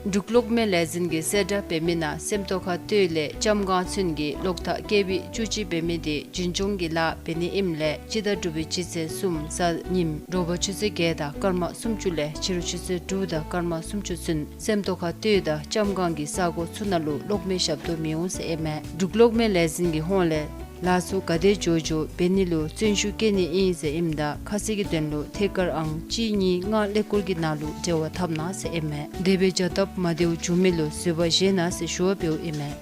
འབྲུག་གློག་མེ་ལས་འཛིན་གྱིས་གསལ་བསྒྲགས་འབད་མི་ནང་སེམས་རྟོགས་ཁ་སྟོད་ལས་ལྕམ་སྒང་ཚུན་གྱི་གློག་ཐག་ཀེ་བི་བཅུ་གཅིག་འབད་མི་དེ་རྒྱུན་སྐྱོང་གི་ལཱ་འབད་ནི་ཨིནམ་ལས་སྤྱི་ཟླ་དྲུག་པའི་སྤྱི་ཚེས་གསུམ་གཟའ་ཉིམ་དྲོ་པ་ཆུ་ཚོད་བརྒྱད་དང་སྐར་མ་སུམ་ཅུ་ལས་ཕྱི་རུ་ཆུ་ཚོད་དྲུག་དང་སྐར་མ་སུམ་ཅུ་ཚུན་སེམས་རྟོགས་ཁ་སྟོད་དང་ལྕམ་སྒང་གི་ས་གོ་ཚུ་ནང་ལུ་གློག་མེ་ཞབས་ཏོག་མི་འོང་ཟེར་ཨིན་མས། འབྲུག་གློག་མེ་ལས་འཛིན་གྱི་ཧོངས་ལས་ ལཱ་ཚུ་ག་དེ་མགྱོགས་མགྱོགས་འབད་ནི་ལུ་བརྩོན་ཤུགས་བསྐྱེད་ནི་ཨིན་ཟེར་ཨིནམ་ད་ཁ་གསལ་གྱི་དོན་ལུ་ཐད་ཀར་ཨང་གཅིག་གཉིས་ལྔ་ཀླད་ཀོར་གྱི་ནང་ལུ་འབྲེལ་བ་འཐབ་གནང་ཟེར་ཨིན་མས། དེ་སྦེ་བྱ་སྟབས་མ་བདེཝ་བྱུང་མི་ལུ་བཟོད་པ་བཞེས་གནང་ཟེར་ཞུ་བ་འབདཝ་ཨིན་མས།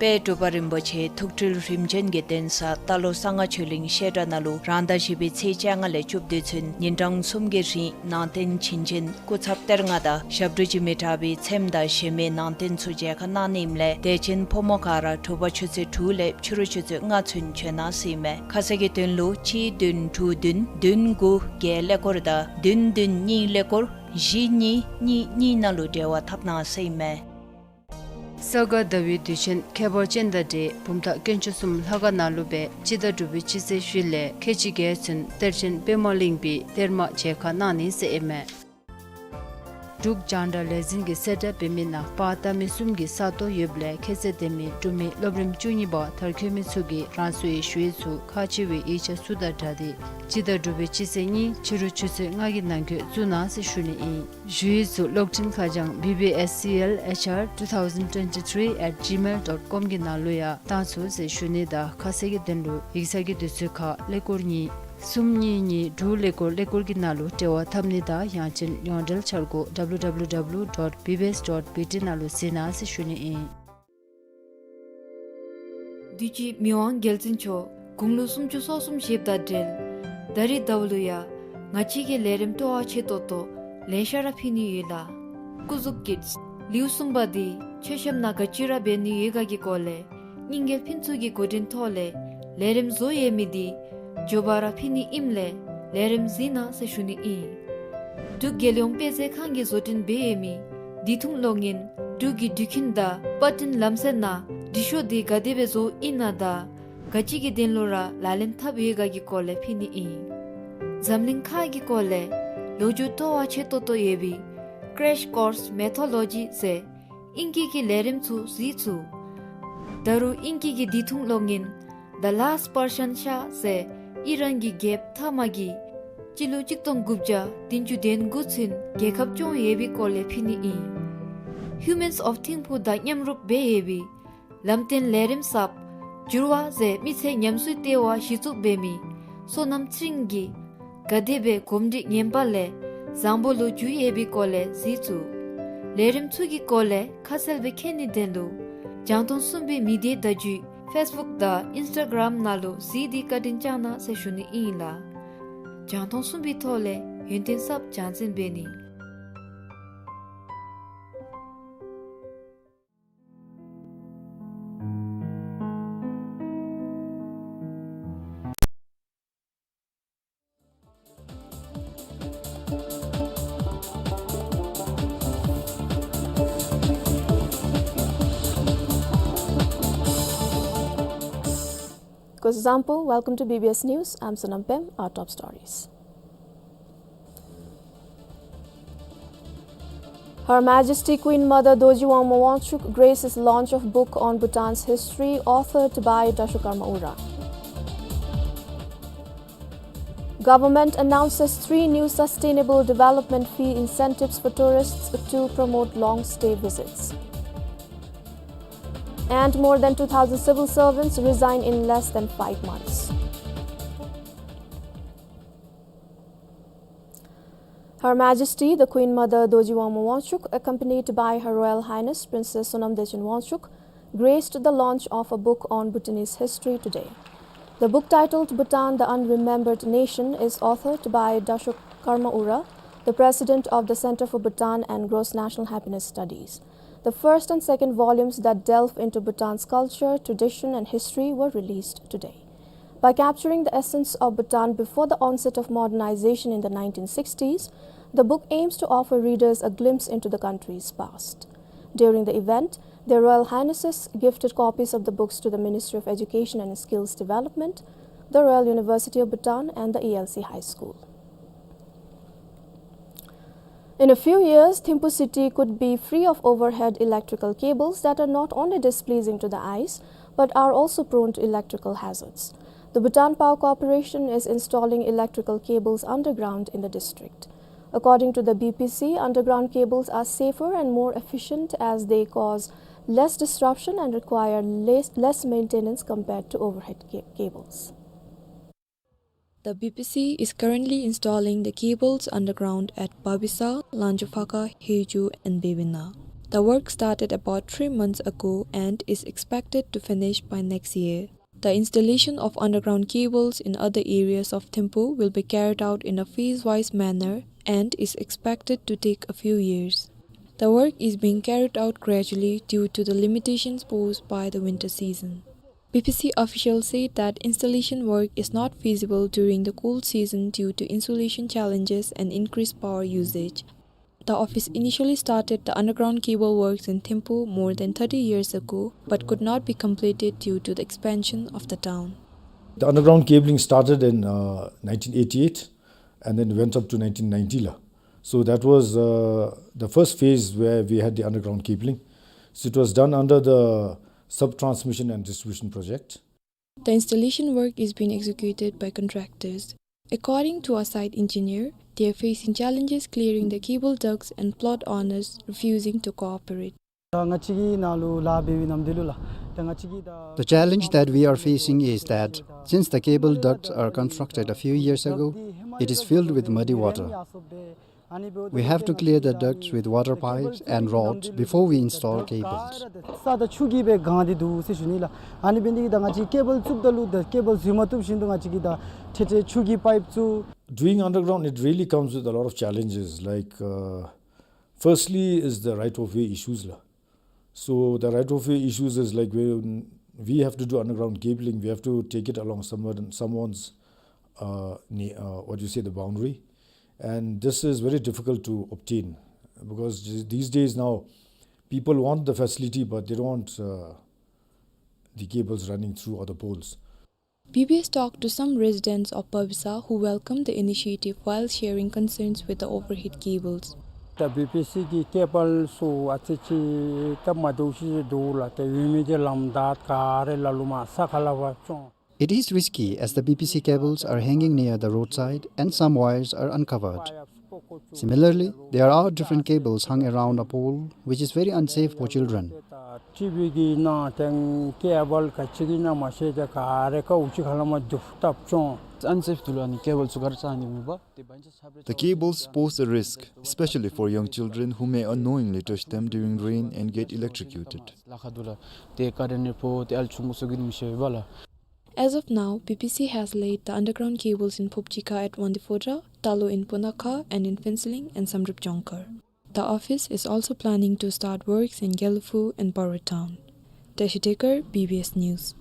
དཔལ་འབྲུག་པ་རིན་པོ་ཆེ་ཐུགས་སྤྲུལ་རིམ་བྱོན་གྱི་གདན་ས་རྟ་ལོག་གསང་སྔགས་ཆོས་གླིང་བཤད་གྲྭ་ནང་ལུ་རང་ཟླ་བཞི་པའི་ཚེས་བཅོ་ལྔ་ལས་བཅུ་བདུན་ཚུན་ཉིན་གྲངས་གསུམ་གྱི་རིང་ནང་རྟེན་བྱིན་ཅན་སྐུ་ཚབ་གཏེར་ལྔ་དང་ཞབས་དྲུང་འཇིགས་མེད་གྲགས་པའི་ཚེམས་དང་གཞན་མི་ནང་རྟེན་ཚུ་མཇལ་ཁ་གནང་ནི་ཨིནམ་ལས་དད་ཅན་ཕོ་མོ་ག་ར་དྲོ་པ་ཆུ་ཚོད་དྲུག་ལས་ཕྱི་རུ་ཆུ་ཚོད་ལྔ་ཚུན་བྱོན་གནང་ཟེར་ཨིན་མས། ཁ་གསལ་གྱི་དོན་ལུ་གཅིག་བདུན་དྲུག་བདུན་བདུན་དགུ་བརྒྱད་ཀླད་ཀོར་དང་བདུན་བདུན་གཉིས་ཀླད་ཀོར་བཞི་གཉིས་གཉིས་གཉིས་ནང་ལུ་འབྲེལ་བ་འཐབ་གནང་ཟེར་ཨིན་མས། ས་ག་ཟླ་བའི་དུས་ཆེན་ཁྱད་པར་ཅན་དང་འབྲེལ་བུམ་ཐང་དཀོན་མཆོག་གསུམ་ལྷ་ཁང་ནང་ལུ་སྦེ་སྤྱི་ཟླ་དྲུག་པའི་སྤྱི་ཚེས་བཞི་ལས་ཁལ་གཅིག་བརྒྱད་ཚུན་གཏེར་ཆེན་པདྨ་གླིང་པའི་གཏེར་མ་མཇལ་ཁ་གནང་ནི་ཟེར་ཨིན་མས། འབྲུག་རྒྱང་བསྒྲགས་ལས་འཛིན་གྱིས་གསལ་བསྒྲགས་འབད་མི་ནང་པར་བཏབ་མི་གསུམ་གྱི་ས་སྟོང་ཡོདཔ་ལས་ཁྱད་ཚད་ལྡན་མི་འབྲུག་མི་སློབ་རིམ་བཅུ་གཉིས་པ་མཐར་འཁྱོལ་མི་ཚུ་གིས་རང་སོའི་ཞུ་ཡིག་ཚུ་ཁག་ཆེ་བའི་ཡིག་ཆ་ཚུ་དང་སྦྲགས་ཏེ་སྤྱི་ཟླ་དྲུག་པའི་སྤྱི་ཚེས་གཉིས་ཕྱི་རུ་ཆུ་ཚོད་ལྔ་གི་ནང་འཁོད་བཙུགས་གནང་ཟེར་ཞུ་ནི་ཨིན། ཞུ་ཡིག་ཚུ་གློག་འཕྲིན་ཁ་བྱང་B B S C L H R two thousand twenty-three at gmail dot com གི་ནང་ལུ་ཡང་བཏང་ཚུགས་ཟེར་ཞུ་ནི་དང་ཁ་གསལ་གྱི་དོན་ལུ་ཡིག་ཚང་གི་དུས་ཚོད་ཁར་ཀླད་ཀོར་གཉིས་གསུམ་གཉིས་གཉིས་དྲུག་ཀླད་ཀོར་ཀླད་ཀོར་གྱི་ནང་ལུ་འབྲེལ་བ་འཐབ་ནི་དང་ཡང་ཅིན་ཡོངས་འབྲེལ་འཆར་སྒོ་W W W dot B B S dot B T ནང་ལུ་གཟིགས་གནང་ཟེར་ཞུ་ནི་ཨིན། དུས་ཅི་མི་དབང་རྒྱལ་བཙུན་མཆོག་དགུང་ལོ་སུམ་ཅུ་སོ་གསུམ་བཞེསཔ་དང་འབྲེལ་ད་རིས་ཟླཝ་ལུ་ཡང་ང་བཅས་ཀྱི་ལས་རིམ་སྤྲོ་བ་ཆེ་ཏོག་ཏོ་ལེ་ཤ་ར་ཕུལ་ནི་ཡོད་ལགས། སྐུ་གཟུགས་ཀྱི་ལེའུ་གསུམ་པ་འདི་མཆོད་བཤམ་ནང་ག་ཅི་ར་འབད་ནི་ཡོད་ག་གི་སྐོར་ལས་རྙིང་རྒྱལ་ཕུན་ཚོགས་ཀྱིས་འགོ་འདྲེན་ཐོག་ལས་ལས་རིམ་བཟོ་ཡོད་མི་འདི་མགྱོགས་པ་ར་ཕུལ་ནི་ཨིནམ་ལས་ལས་རིམ་གཟིགས་གནང་ཟེར་ཞུ་ནི་ཨིན། འབྲུག་རྒྱལ་ཡོངས་དཔེ་མཛོད་ཁང་གིས་བཟོ་སྐྲུན་འབད་ཡོད་མི་འདི་ཐུང་གློག་བརྙན་འབྲུག་གི་འགྲུལ་འཕྲིན་དང་པར་སྐྲུན་ལམ་སྲོལ་ནང་འབྲི་ཤོག་འདི་ག་དེ་སྦེ་བཟོཝ་ཨིན་ན་དང་ག་ཅི་གི་དོན་ལུ་ར་ལག་ལེན་འཐབ་ཡོད་ག་གི་སྐོར་ལས་ཕུལ་ནི་ཨིན། འཛམ་གླིང་ཁ་གི་སྐོར་ལས་ལོ་རྒྱུས་སྤྲོ་བ་ཆེ་ཏོག་ཏོ་ཡོད་པའི་Crash Course Mythology ཟེར་ཨིང་སྐད་ཀྱི་ལས་རིམ་ཚུ་གཟིགས་ཚུགས། ད་རུང་ཨིང་སྐད་ཀྱི་འདི་ཐུང་གློག་བརྙན་The Last Persian Shah ཟེར་ཨི་རན་གྱི་རྒྱལཔོ་ཐ་མ་གིས་སྤྱི་ལོ་གཅིག་སྟོང་དགུ་བརྒྱ་བདུན་ཅུ་དོན་དགུ་ཚུན་རྒྱལ་ཁབ་སྐྱོང་ཡོད་པའི་སྐོར་ལས་ཕུལ་ནི་ཨིན། Humans of Thimphu དང་མཉམ་རུབ་འབད་ཡོད་པའི་ལམ་སྟོན་ལས་རིམ་གསརཔ་འགྱུར་བ་ཟེར་མི་ཚེ་ཉམས་གསོའི་ལྟེ་བ་གཞི་བཙུགས་འབད་མི་བསོད་ནམས་ཚེ་རིང་གིས་ག་དེ་སྦེ་གོམས་འདྲིས་ངན་པ་ལས་བཟང་པོ་ལུ་འགྱུར་ཡོད་པའི་སྐོར་ལས་གཟིགས་ཚུགས། ལས་རིམ་ཚུ་གི་སྐོར་ལས་ཁ་གསལ་སྦེ་མཁྱེན་ནིའི་དོན་ལུ་རྒྱང་མཐོང་གསུམ་པའི་མི་སྡེ་བརྡ་བརྒྱུད་Facebook དང་Instagram ནང་ལུ་གཟིགས་ཏེ་བཀའ་དྲིན་བསྐྱང་གནང་ཟེར་ཞུ་ནི་ཨིན་ལགས། རྒྱང་མཐོང་གསུམ་པའི་ཐོག་ལས་ཡོན་ཏན་གསརཔ་སྦྱང་འཛིན་འབད་ནི། Ko Suzanpo, welcome to B B S News. I'm Sonam Pem. Our top stories. Her Majesty Queen Mother Dorji Wangma Wangchuck graces launch of book on Bhutan's history, authored by Dashok Karma Ura. Government announces three new sustainable development fee incentives for tourists to promote long stay visits. And more than two thousand civil servants resign in less than five months. Her Majesty the Queen Mother Dorji Wangma Wangchuck, accompanied by Her Royal Highness Princess Sonam Dechen Wangchuck, graced the launch of a book on Bhutanese history today. The book, titled Bhutan, the Unremembered Nation, is authored by Dashok Karma Ura, the president of the Center for Bhutan and Gross National Happiness Studies. The first and second volumes that delve into Bhutan's culture, tradition, and history were released today. By capturing the essence of Bhutan before the onset of modernization in the nineteen sixties, the book aims to offer readers a glimpse into the country's past. During the event, Their Royal Highnesses gifted copies of the books to the Ministry of Education and Skills Development, the Royal University of Bhutan, and the E L C High School. In a few years, Thimphu city could be free of overhead electrical cables that are not only displeasing to the eyes, but are also prone to electrical hazards. The Bhutan Power Corporation is installing electrical cables underground in the district. According to the B P C, underground cables are safer and more efficient as they cause less disruption and require less, less maintenance compared to overhead ca-, cables. The B P C is currently installing the cables underground at Babisa, Lanchophaga, Heju, and Bebinna. The work started about three months ago and is expected to finish by next year. The installation of underground cables in other areas of Thimphu will be carried out in a phase-wise manner and is expected to take a few years. The work is being carried out gradually due to the limitations posed by the winter season. B P C officials said that installation work is not feasible during the cold season due to insulation challenges and increased power usage. The office initially started the underground cable works in Thimphu more than thirty years ago, but could not be completed due to the expansion of the town. The underground cabling started in, uh, nineteen eighty-eight and then went up to nineteen ninety la. So that was, uh, the first phase where we had the underground cabling. So it was done under the Sub Transmission and Distribution Project. The installation work is being executed by contractors. According to our site engineer, they are facing challenges clearing the cable ducts and plot owners refusing to cooperate. ད་ང་བཅས་ཀྱི་ནཱ་ལུ་ལཱ་འབད་བའི་ནམ་དུས་ལུ་ལགས། ད་ང་བཅས་ཀྱི་ད། The challenge that we are facing is that since the cable ducts are constructed a few years ago, it is filled with muddy water. We have to clear the ducts with water pipes and rods before we install cables. ས་ད་ཆུ་གིས་སྦེ་གང་སྟེ་འདུག་ཟེར་ཞུ་ནི་ལགས། ཨ་ནི་འབད་ནི་འདི་གིས་ད་ང་བཅས་ཀེ་བཱལ་བཙུགསཔ་ད་ལུ་ད་ཀེ་བཱལ་འཛུལ་མ་བཏུབ་བཞིན་དུ་ང་བཅས་ཀྱིས་ད་ཏེ་ཏེ་ཆུ་གིས་པའིཔ་བཙུགས། Doing underground, it really comes with a lot of challenges. Like, uh, firstly is the right of way issues la. So the right of way issues is like when we have to do underground cabling, we have to take it along someone, someone's, uh, ne-, uh, what do you say, the boundary. And this is very difficult to obtain because these days now, people want the facility, but they don't want, uh, the cables running through or the poles. B B S talked to some residents of Babisa who welcomed the initiative while sharing concerns with the overhead cables. ད་བི་པི་སི་གི་ཀེ་བཱལ་ཚུ་ཨ་ཙི་ཅིག་སྟབས་མ་བདེཝ་ཅིག་འདུག་ལགས། ཏེ་ཡོད་མི་འདི་ལམ་བདའ་ག་ར་ལ་ལུ་མར་ས་ཁ་ལས་ཕར་བཙོང་། It is risky as the B P C cables are hanging near the roadside and some wires are uncovered. Similarly, there are different cables hung around a pole, which is very unsafe for children. ཊི་བི་གི་ནང་ཏེ་ཀེ་བཱལ་ག་ཅི་གི་ནང་མ་ཤེས། ཏེ་ག་ར་ཀ་འུ་ཅིག་ཁ་ལས་མར་བརྡུབ་བཏབ་བཙོང་། It's unsafe to learn cable to cut. The cables pose a risk, especially for young children who may unknowingly touch them during rain and get electrocuted. ལ་ཁ་འདུག་ལགས། ཏེ་ཀ་རེན་ནི་ཕོག་སྟེ་ཨལ་ཆུང་ཀུ་ཚུ་གིས་མི་ཤེས་པས་ལགས། As of now, B P C has laid the underground cables in Phobjikha at Wangdue Phodrang, Talu in Punakha, and in Phuentsholing and Samdrup Jongkhar. The office is also planning to start works in Gelephu and Paro town. Teshi Tekar, B B S News.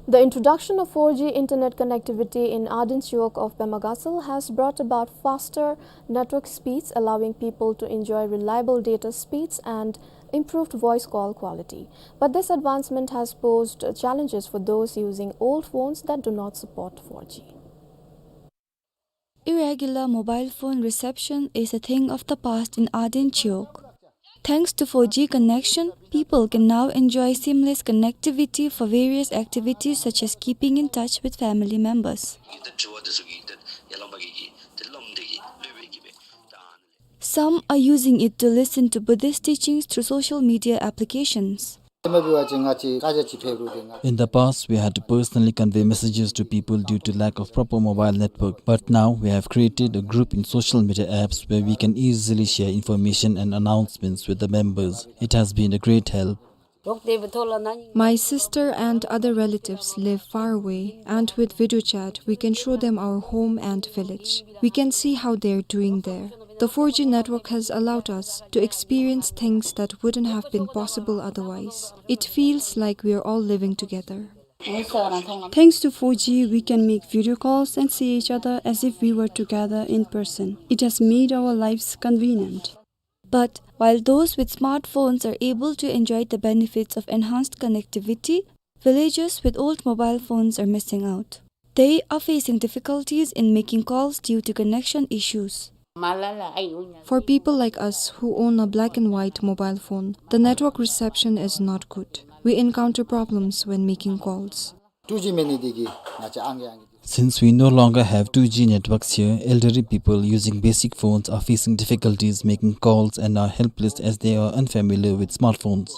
The introduction of four G internet connectivity in Ardent Chowk of Pema Gatshel has brought about faster network speeds, allowing people to enjoy reliable data speeds and improved voice call quality. But this advancement has posed challenges for those using old phones that do not support four G. Irregular mobile phone reception is a thing of the past in Ardent Chowk. Thanks to four G connection, people can now enjoy seamless connectivity for various activities such as keeping in touch with family members. Some are using it to listen to Buddhist teachings through social media applications. In the past, we had to personally convey messages to people due to lack of proper mobile network, but now we have created a group in social media apps where we can easily share information and announcements with the members. It has been a great help. My sister and other relatives live far away, and with video chat, we can show them our home and village. We can see how they're doing there. The four G network has allowed us to experience things that wouldn't have been possible otherwise. It feels like we are all living together. Thanks to four G, we can make video calls and see each other as if we were together in person. It has made our lives convenient. But while those with smartphones are able to enjoy the benefits of enhanced connectivity, villagers with old mobile phones are missing out. They are facing difficulties in making calls due to connection issues. For people like us who own a black and white mobile phone, the network reception is not good. We encounter problems when making calls. two G མེད་ནི་དེ་གིས་ང་བཅས་ཨང་ཀི་ཨང་ཀི། Since we no longer have two G networks here, elderly people using basic phones are facing difficulties making calls and are helpless as they are unfamiliar with smartphones.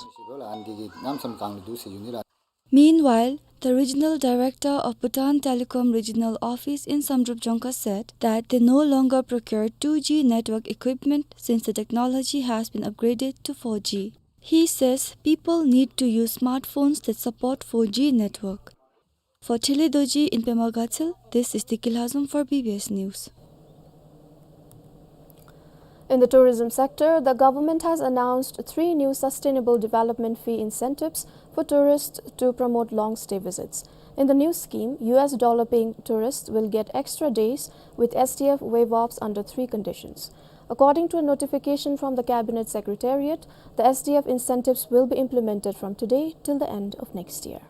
Meanwhile, the regional director of Bhutan Telecom Regional Office in Samdrup Jongkhar said that they no longer procure two G network equipment since the technology has been upgraded to four G. He says people need to use smartphones that support four G network. For Thelhe Dorji in Pema Gatshel, this is Deki Lhazom for B B S News. In the tourism sector, the government has announced three new sustainable development fee incentives for tourists to promote long-stay visits. In the new scheme, U S dollar-paying tourists will get extra days with S D F waive-offs under three conditions. According to a notification from the Cabinet Secretariat, the S D F incentives will be implemented from today till the end of next year.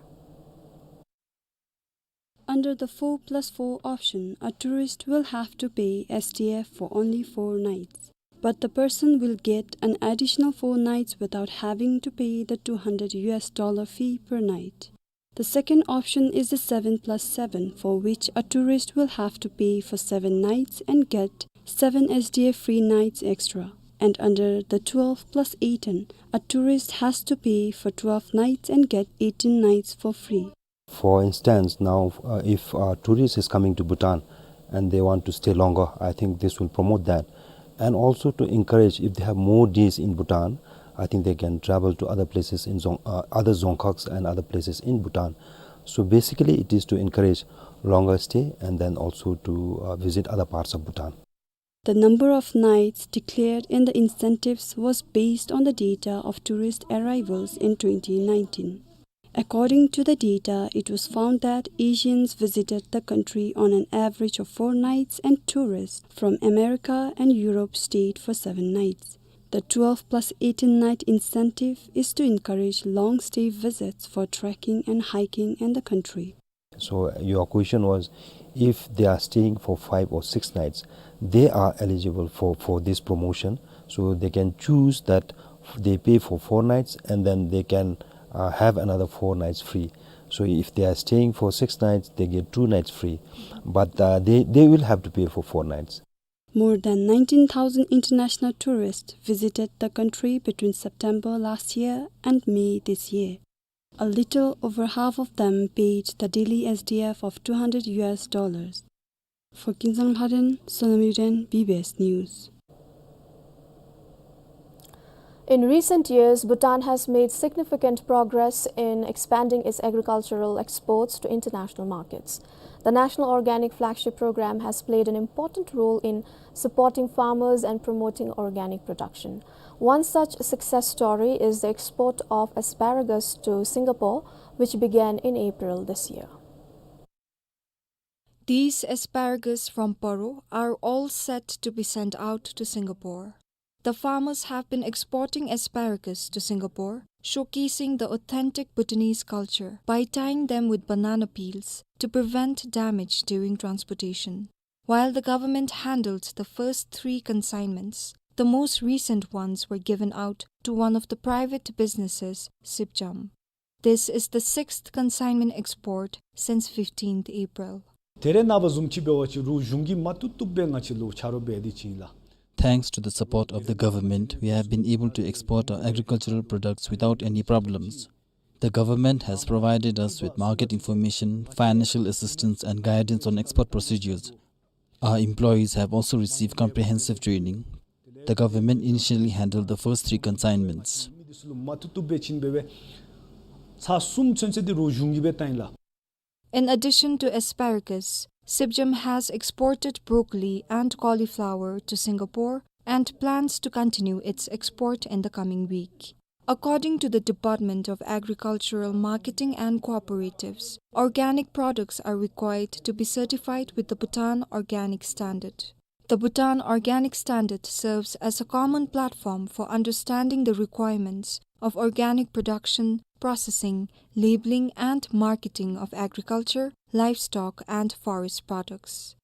Under the four plus four option, a tourist will have to pay S D F for only four nights. But the person will get an additional four nights without having to pay the two hundred U S dollar fee per night. The second option is the seven plus seven, for which a tourist will have to pay for seven nights and get seven S D F free nights extra. And under the twelve plus eighteen, a tourist has to pay for twelve nights and get eighteen nights for free. For instance, now, uh, if a tourist is coming to Bhutan and they want to stay longer, I think this will promote that. And also to encourage, if they have more days in Bhutan, I think they can travel to other places in Dzong-, uh, other dzongkhags and other places in Bhutan. So basically, it is to encourage longer stay and then also to, uh, visit other parts of Bhutan. The number of nights declared in the incentives was based on the data of tourist arrivals in twenty nineteen. According to the data, it was found that Asians visited the country on an average of four nights and tourists from America and Europe stayed for seven nights. The twelve plus eighteen night incentive is to encourage long stay visits for trekking and hiking in the country. So your question was, if they are staying for five or six nights, they are eligible for, for this promotion. So they can choose that they pay for four nights and then they can, uh, have another four nights free. So if they are staying for six nights, they get two nights free. But, uh, they, they will have to pay for four nights. More than nineteen thousand international tourists visited the country between September last year and May this year. A little over half of them paid the daily S D F of two hundred U S dollars. For Kinzang Lhaden, Sonam Uden, B B S News. In recent years, Bhutan has made significant progress in expanding its agricultural exports to international markets. The National Organic Flagship Program has played an important role in supporting farmers and promoting organic production. One such success story is the export of asparagus to Singapore, which began in April this year. These asparagus from Paro are all set to be sent out to Singapore. The farmers have been exporting asparagus to Singapore, showcasing the authentic Bhutanese culture by tying them with banana peels to prevent damage during transportation. While the government handled the first three consignments, the most recent ones were given out to one of the private businesses, Sipjam. This is the sixth consignment export since fifteenth April. ད་རེས་ནངས་པ་བཟུམ་ཅིག་འབད་བ་ཅིན་རོགས་གཞུང་གིས་མ་བཏུབ་བཏུབ་སྦེ་ང་བཅས་ལུ་ཆ་རོགས་འབད་དེ་ཅིག་ཨིན་ལགས། Thanks to the support of the government, we have been able to export our agricultural products without any problems. The government has provided us with market information, financial assistance, and guidance on export procedures. Our employees have also received comprehensive training. The government initially handled the first three consignments. མ་བཏུབ་བཏུབ་སྦེ་བྱིན་སྦེ་སྦེ་ཚར་གསུམ་ཚུན་ཚོད་འདི་རོགས་གཞུང་གིས་སྦེ་བཏང་ཡི་ལགས། In addition to asparagus, Sipjam has exported broccoli and cauliflower to Singapore and plans to continue its export in the coming week. According to the Department of Agricultural Marketing and Cooperatives, organic products are required to be certified with the Bhutan Organic Standard. The Bhutan Organic Standard serves as a common platform for understanding the requirements of organic production, processing, labeling, and marketing of agriculture, livestock, and forest products.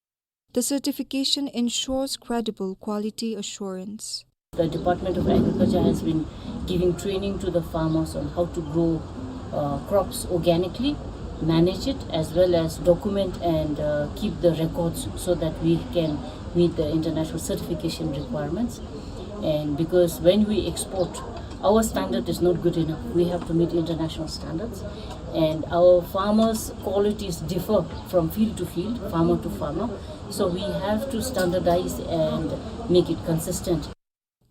The certification ensures credible quality assurance. The Department of Agriculture has been giving training to the farmers on how to grow, uh, crops organically, manage it as well as document and, uh, keep the records so that we can meet the international certification requirements. And because when we export, our standard is not good enough. We have to meet international standards. And our farmers' qualities differ from field to field, farmer to farmer. So we have to standardize and make it consistent.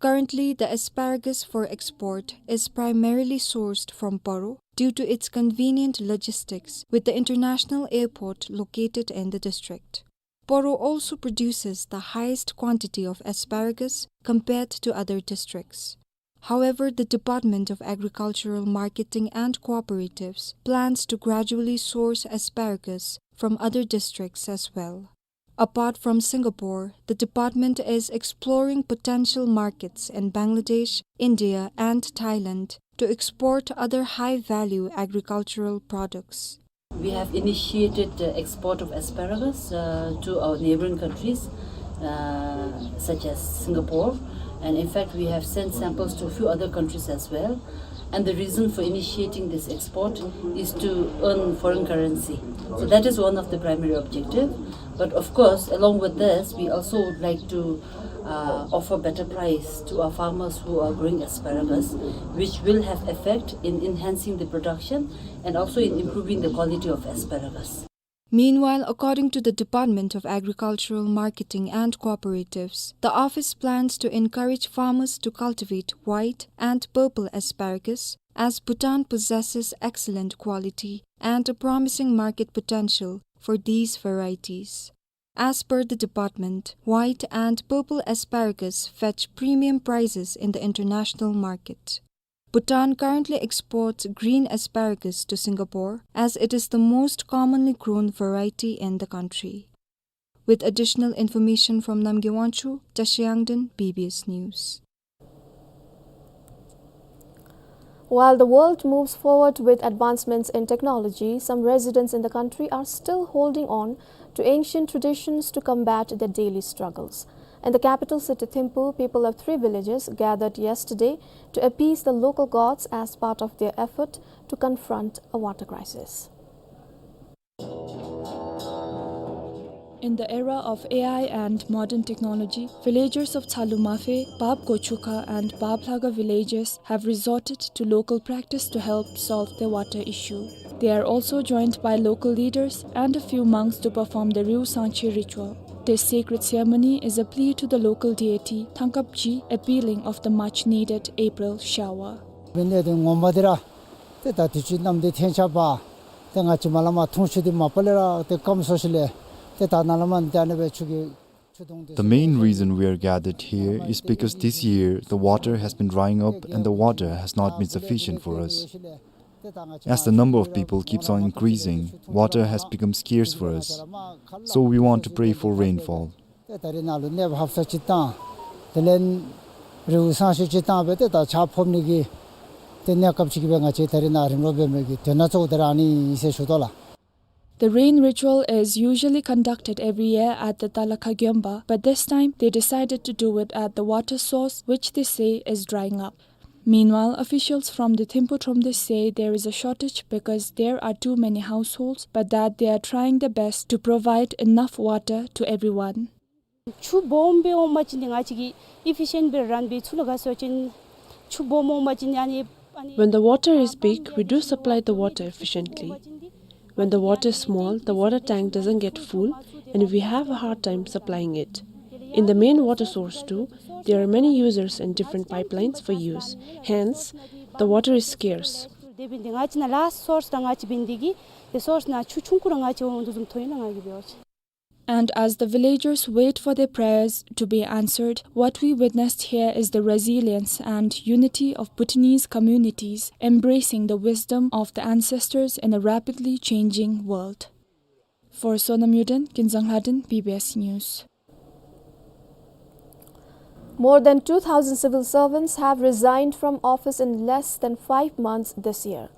Currently, the asparagus for export is primarily sourced from Poro due to its convenient logistics with the international airport located in the district. Poro also produces the highest quantity of asparagus compared to other districts. However, the Department of Agricultural Marketing and Cooperatives plans to gradually source asparagus from other districts as well. Apart from Singapore, the department is exploring potential markets in Bangladesh, India, and Thailand to export other high-value agricultural products. We have initiated the export of asparagus, uh, to our neighboring countries, uh, such as Singapore, and in fact, we have sent samples to a few other countries as well. And the reason for initiating this export is to earn foreign currency. So that is one of the primary objective. But of course, along with this, we also would like to, uh, offer better price to our farmers who are growing asparagus, which will have effect in enhancing the production and also in improving the quality of asparagus. Meanwhile, according to the Department of Agricultural Marketing and Cooperatives, the office plans to encourage farmers to cultivate white and purple asparagus, as Bhutan possesses excellent quality and a promising market potential for these varieties. As per the department, white and purple asparagus fetch premium prices in the international market. Bhutan currently exports green asparagus to Singapore, as it is the most commonly grown variety in the country. With additional information from Namgay Wangchuk, Tashi Yangden, B B S News. While the world moves forward with advancements in technology, some residents in the country are still holding on to ancient traditions to combat their daily struggles. In the capital city Thimphu, people of three villages gathered yesterday to appease the local gods as part of their effort to confront a water crisis. In the era of A I and modern technology, villagers of Tsalu Mafe, Bab Gochukha and Bab Lhaga villages have resorted to local practice to help solve their water issue. They are also joined by local leaders and a few monks to perform the Riu Sangche ritual. This sacred ceremony is a plea to the local deity Thangkapji, appealing of the much needed April shower. ཏེ་ད་དུས་ཅི་གནམ་དེ་ཐལ་ཆགས་པ། ཏེ་ང་བཅས་མ་ལ་མ་འཐུང་ཆུ་དེ་མ་པ་ལས་ར་ཏེ་སྐམ་སོ་ཞིནམ་ལས། ཏེ་ད་ནཱ་ལས་མར་ཏེ་ཨ་ནི་སྦེ་ཆུ་གི་ཆུ་དུང་དེ། The main reason we are gathered here is because this year the water has been drying up and the water has not been sufficient for us. As the number of people keeps on increasing, water has become scarce for us. So we want to pray for rainfall. ཏེ་ད་རིས་ནཱ་ལུ་གནས་ཕབ་ས་ཅིག་དང་དེ་ལས་རིའུ་སང་ཤོས་ཅིག་དང་སྦེ་ཏེ་ད་ཆརཔ་ཕབ་ནི་གི་ཏེ་གནས་སྐབས་ཅིག་སྦེ་ང་བཅས་ད་རིས་ནཱ་རིམ་གྲོ་འབད་མི་གི་དོན་དག་གཙོ་བོ་དེ་ར་ཨ་ནི་ཨིན་ཟེར་ཞུ་དོ་ལགས། The rain ritual is usually conducted every year at the Talakha Gyomba, but this time they decided to do it at the water source, which they say is drying up. Meanwhile, officials from the Thimphu Thromde say there is a shortage because there are too many households, but that they are trying their best to provide enough water to everyone. ཆུ་སྦོམ་སྦེ་འོང་པ་ཅིན་ཏེ་ང་བཅས་ཀྱིས་ཨི་ཕི་ཤཱན་སྦེ་རན་པའི་ཚུ་ལུ་ག་སོ་ཅིན་ཆུ་སྦོམ་འོང་པ་ཅིན་ཨ་ནི་ཨ་ནི། When the water is big, we do supply the water efficiently. When the water is small, the water tank doesn't get full, and we have a hard time supplying it. In the main water source too, there are many users and different pipelines for use. Hence, the water is scarce. དེ་འབད་ནི་འདི་ང་བཅས་ནཱ་ལཱསཊ་སོརསི་དང་ང་བཅས་འབད་ནི་འདི་གིས་ཏེ་སོརསི་ནང་ཆུ་ཆུང་ཀུ་ར་ང་བཅས་འོང་དོ་བཟུམ་ཐོན་ཡི་ལགས་ང་གིས་འབད་བ་ཅིན། And as the villagers wait for their prayers to be answered, what we witnessed here is the resilience and unity of Bhutanese communities embracing the wisdom of the ancestors in a rapidly changing world. For Sonam Yuden, Kinzang Lhaden, B B S News. More than two thousand civil servants have resigned from office in less than five months this year.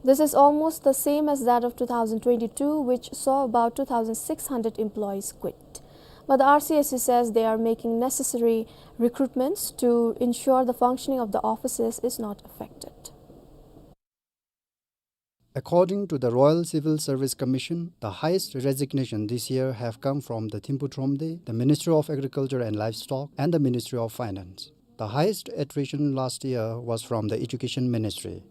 This is almost the same as that of two thousand twenty-two, which saw about two thousand six hundred employees quit. But the R C S C says they are making necessary recruitments to ensure the functioning of the offices is not affected. According to the Royal Civil Service Commission, the highest resignation this year have come from the Thimphu Thromde, the Ministry of Agriculture and Livestock, and the Ministry of Finance. The highest attrition last year was from the Education Ministry.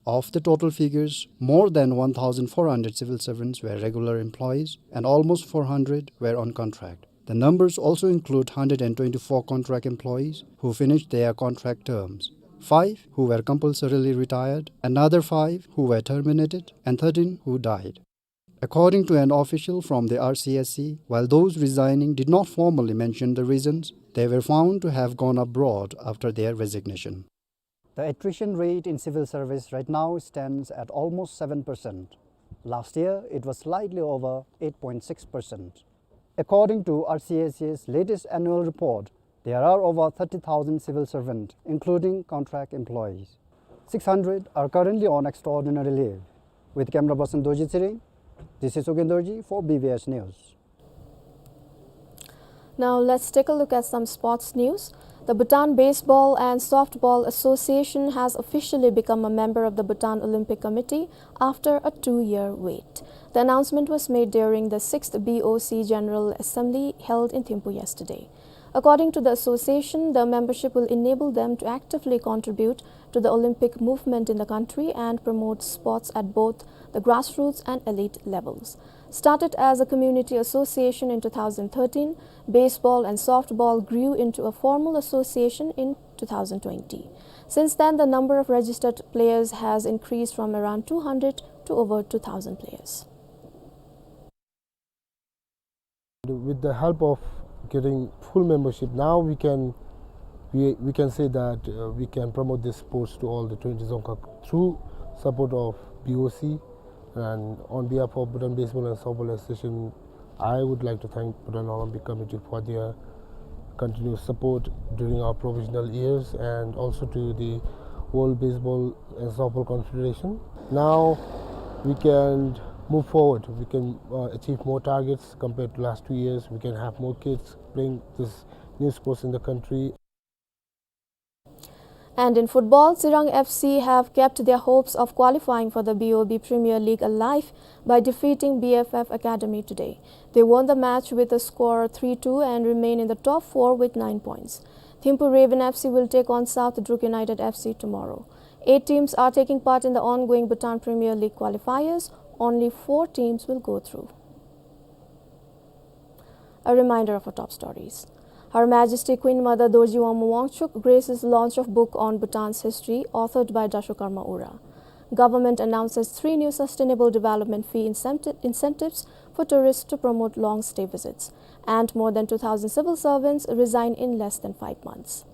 Of the total figures, more than one thousand four hundred civil servants were regular employees and almost four hundred were on contract. The numbers also include hundred and twenty-four contract employees who finished their contract terms, five who were compulsorily retired, another five who were terminated, and thirteen who died. According to an official from the R C S C, while those resigning did not formally mention the reasons, they were found to have gone abroad after their resignation. The attrition rate in civil service right now stands at almost seven percent. Last year, it was slightly over eight point six percent. According to R C S C's latest annual report, there are over thirty thousand civil servants, including contract employees. Six hundred are currently on extraordinary leave. With camera person Dorji Tshering, this is Ugyen Dorji for B B S News. Now let's take a look at some sports news. The Bhutan Baseball and Softball Association has officially become a member of the Bhutan Olympic Committee after a two-year wait. The announcement was made during the sixth B O C General Assembly held in Thimphu yesterday. According to the association, the membership will enable them to actively contribute to the Olympic movement in the country and promote sports at both the grassroots and elite levels. Started as a community association in two thousand thirteen, baseball and softball grew into a formal association in two thousand twenty. Since then, the number of registered players has increased from around two hundred to over two thousand players. With the help of getting full membership, now we can, we, we can say that, uh, we can promote this sports to all the twenty Dzongkhag through support of B O C. And on behalf of Bhutan Baseball and Softball Association, I would like to thank Bhutan Olympic Committee for their continuous support during our provisional years, and also to the World Baseball and Softball Confederation. Now we can move forward. We can, uh, achieve more targets compared to last two years. We can have more kids playing this new sports in the country. And in football, Tsirang F C have kept their hopes of qualifying for the B O B Premier League alive by defeating B F F Academy today. They won the match with a score three two and remain in the top four with nine points. Thimphu Raven F C will take on South Druk United F C tomorrow. Eight teams are taking part in the ongoing Bhutan Premier League qualifiers. Only four teams will go through. A reminder of our top stories. Her Majesty Queen Mother Dorji Wangmo Wangchuck graces launch of book on Bhutan's history, authored by Dasho Karma Ura. Government announces three new sustainable development fee incenti-, incentives for tourists to promote long stay visits. And more than two thousand civil servants resign in less than five months.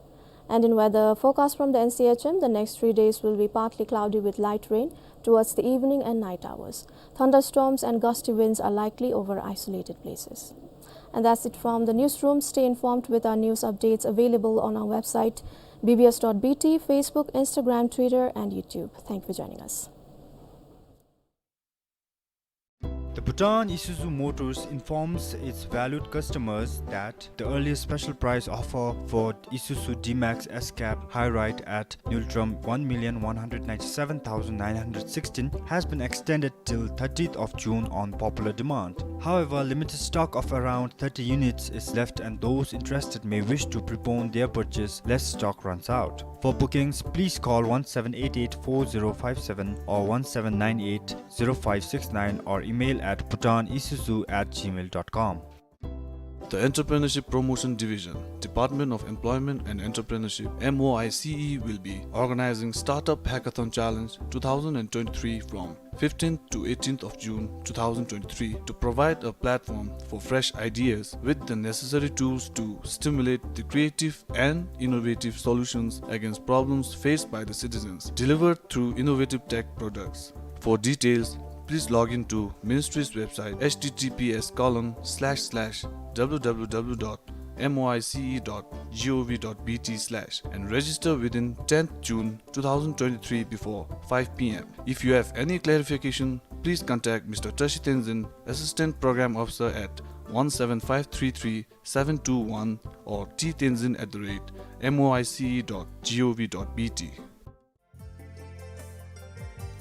And in weather forecast from the N C H M, the next three days will be partly cloudy with light rain towards the evening and night hours. Thunderstorms and gusty winds are likely over isolated places. And that's it from the newsroom. Stay informed with our news updates available on our website, B B S dot B T, Facebook, Instagram, Twitter, and YouTube. Thank you for joining us. The Bhutan Isuzu Motors informs its valued customers that the earliest special price offer for Isuzu D-Max S-Cab High Ride at Ngultrum one million one hundred ninety-seven thousand nine hundred sixteen has been extended till thirtieth of June on popular demand. However, limited stock of around thirty units is left, and those interested may wish to prepone their purchase lest stock runs out. For bookings, please call one seven eight eight four zero five seven or one seven nine eight zero five six nine or email at bhutanisuzu at gmail dot com. The Entrepreneurship Promotion Division, Department of Employment and Entrepreneurship, M O I C E, will be organizing Startup Hackathon Challenge two thousand twenty-three from fifteenth to eighteenth of June two thousand twenty-three to provide a platform for fresh ideas with the necessary tools to stimulate the creative and innovative solutions against problems faced by the citizens, delivered through innovative tech products. For details, please log in to Ministry's website, H T T P S colon slash slash W W W dot M O I C E dot G O V dot B T slash, and register within tenth June two thousand twenty-three before five P M. If you have any clarification, please contact Mister Tashi Tenzin, Assistant Program Officer, at one seven five three three seven two one or T Tenzin at the rate M O I C E dot G O V dot B T.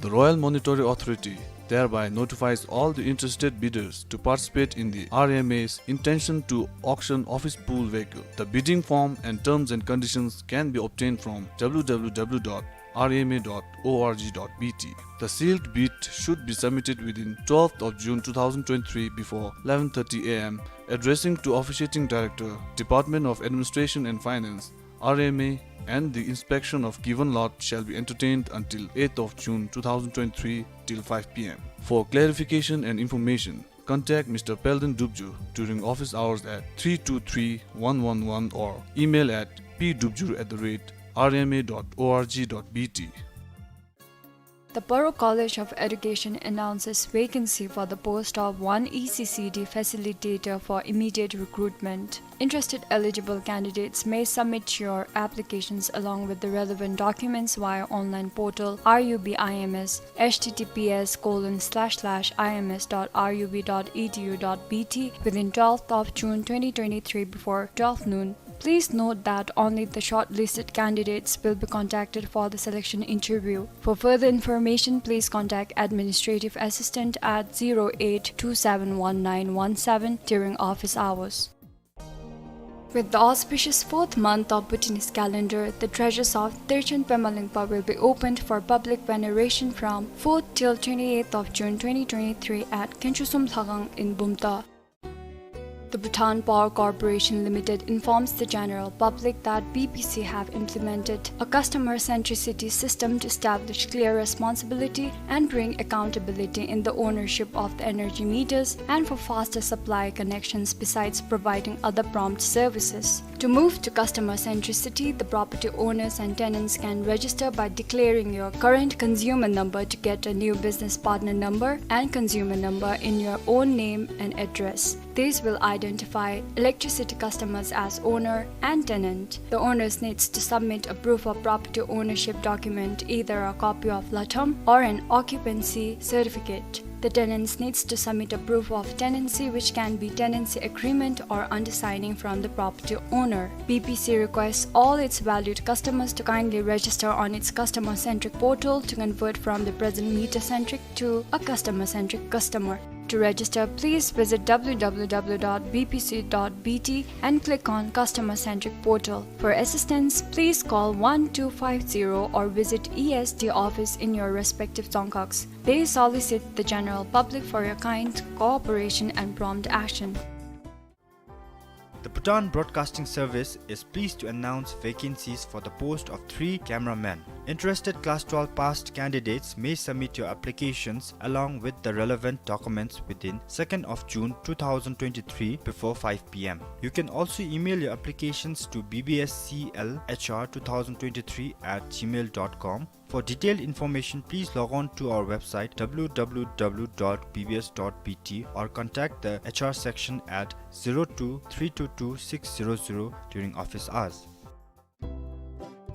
The Royal Monetary Authority thereby notifies all the interested bidders to participate in the R M A's intention to auction office pool vehicle. The bidding form and terms and conditions can be obtained from W W W dot R M A dot O R G dot B T. The sealed bid should be submitted within twelfth of June two thousand twenty-three before eleven thirty A M, addressing to Officiating Director, Department of Administration and Finance, R M A, and the inspection of given lot shall be entertained until eighth of June two thousand twenty-three till five P M. For clarification and information, contact Mister Peldon Dubju during office hours at three two three one one one or email at P dubju at the rate R M A dot O R G dot B T. The Paro College of Education announces vacancy for the post of one E C C D facilitator for immediate recruitment. Interested eligible candidates may submit your applications along with the relevant documents via online portal R U B I M S, H T T P S colon slash slash I M S dot R U B dot E D U dot B T, within twelfth of June twenty twenty-three before twelve noon. Please note that only the shortlisted candidates will be contacted for the selection interview. For further information, please contact Administrative Assistant at zero eight two seven one nine one seven during office hours. With the auspicious fourth month of Bhutanese calendar, the treasures of Terchen Pema Lingpa will be opened for public veneration from fourth till twenty-eighth of June twenty twenty-three at Khenchusum Lhakhang in Bumthang. The Bhutan Power Corporation Limited informs the general public that B P C have implemented a customer centricity system to establish clear responsibility and bring accountability in the ownership of the energy meters and for faster supply connections, besides providing other prompt services. To move to customer centricity, the property owners and tenants can register by declaring your current consumer number to get a new business partner number and consumer number in your own name and address. These will identify electricity customers as owner and tenant. The owners needs to submit a proof of property ownership document, either a copy of latham or an occupancy certificate. The tenants needs to submit a proof of tenancy, which can be tenancy agreement or undersigning from the property owner. B P C requests all its valued customers to kindly register on its customer-centric portal to convert from the present meter-centric to a customer-centric customer. To register, please visit W W W dot B P C dot B T and click on Customer Centric Portal. For assistance, please call one two five zero or visit E S D office in your respective dzongkhags. They solicit the general public for your kind cooperation and prompt action. The Bhutan Broadcasting Service is pleased to announce vacancies for the post of three cameramen. Interested class twelve passed candidates may submit your applications along with the relevant documents within second of June two thousand twenty-three before five P M. You can also email your applications to B B S C L H R two thousand twenty-three at gmail dot com. For detailed information, please log on to our website W W W dot B B S dot B T or contact the H R section at zero two three two two six zero zero during office hours.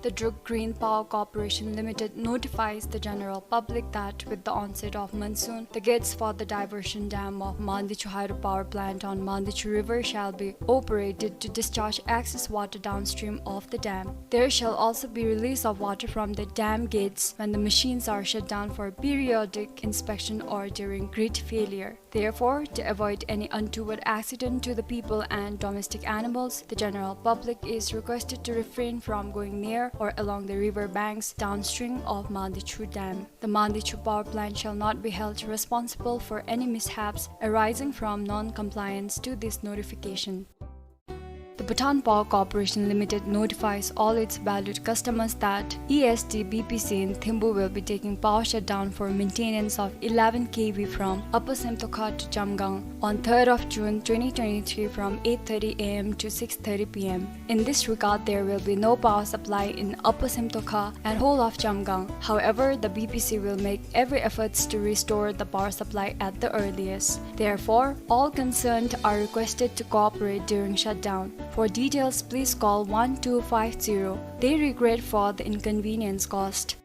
The Druk Green Power Corporation Limited notifies the general public that with the onset of monsoon, the gates for the diversion dam of Mandichu Hydropower Plant on Mandichu River shall be operated to discharge excess water downstream of the dam. There shall also be release of water from the dam gates when the machines are shut down for periodic inspection or during grid failure. Therefore, to avoid any untoward accident to the people and domestic animals, the general public is requested to refrain from going near or along the river banks downstream of Mandichu Dam. The Mandichu Power Plant shall not be held responsible for any mishaps arising from non-compliance to this notification. The Bhutan Power Corporation Limited notifies all its valued customers that E S D B P C in Thimphu will be taking power shutdown for maintenance of eleven K V from Upper Semtokha to Jamgang on third of June twenty twenty-three from eight thirty A M to six thirty P M. In this regard, there will be no power supply in Upper Semtokha and whole of Jamgang. However, the B P C will make every efforts to restore the power supply at the earliest. Therefore, all concerned are requested to cooperate during shutdown. For details, please call one two five zero. They regret for the inconvenience caused.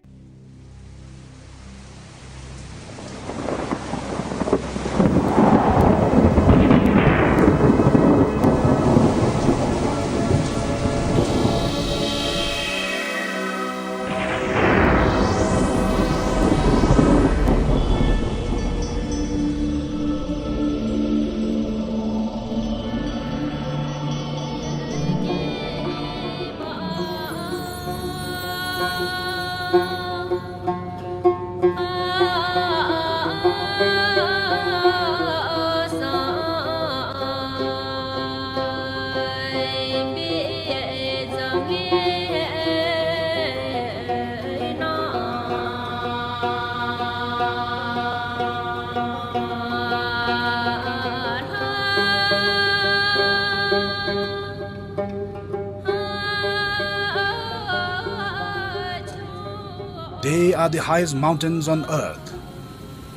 They are the highest mountains on earth,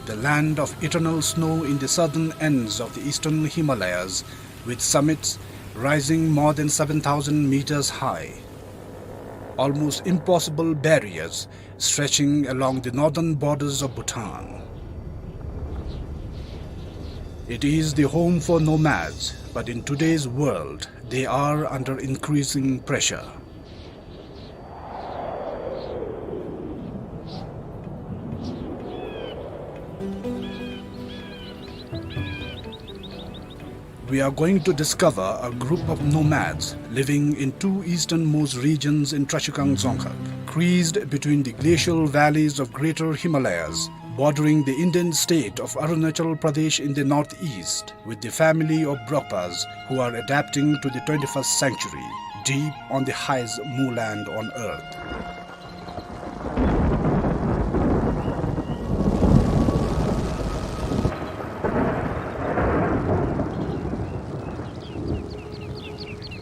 the land of eternal snow in the southern ends of the eastern Himalayas, with summits rising more than seven thousand meters high. Almost impossible barriers stretching along the northern borders of Bhutan. It is the home for nomads, but in today's world, they are under increasing pressure. We are going to discover a group of nomads living in two easternmost regions in Trashigang Dzongkhag, creased between the glacial valleys of Greater Himalayas, bordering the Indian state of Arunachal Pradesh in the northeast, with the family of Brokpas who are adapting to the twenty-first century, deep on the highest moorland on earth.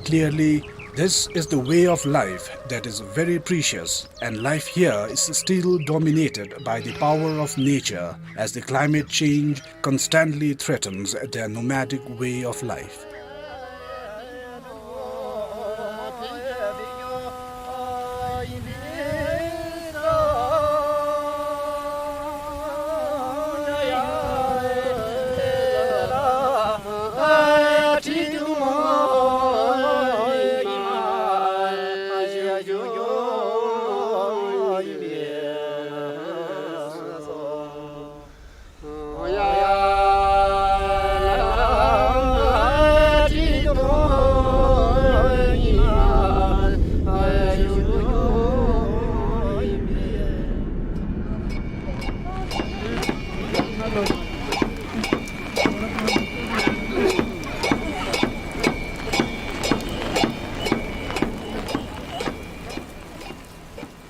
Clearly, this is the way of life that is very precious, and life here is still dominated by the power of nature, as the climate change constantly threatens their nomadic way of life.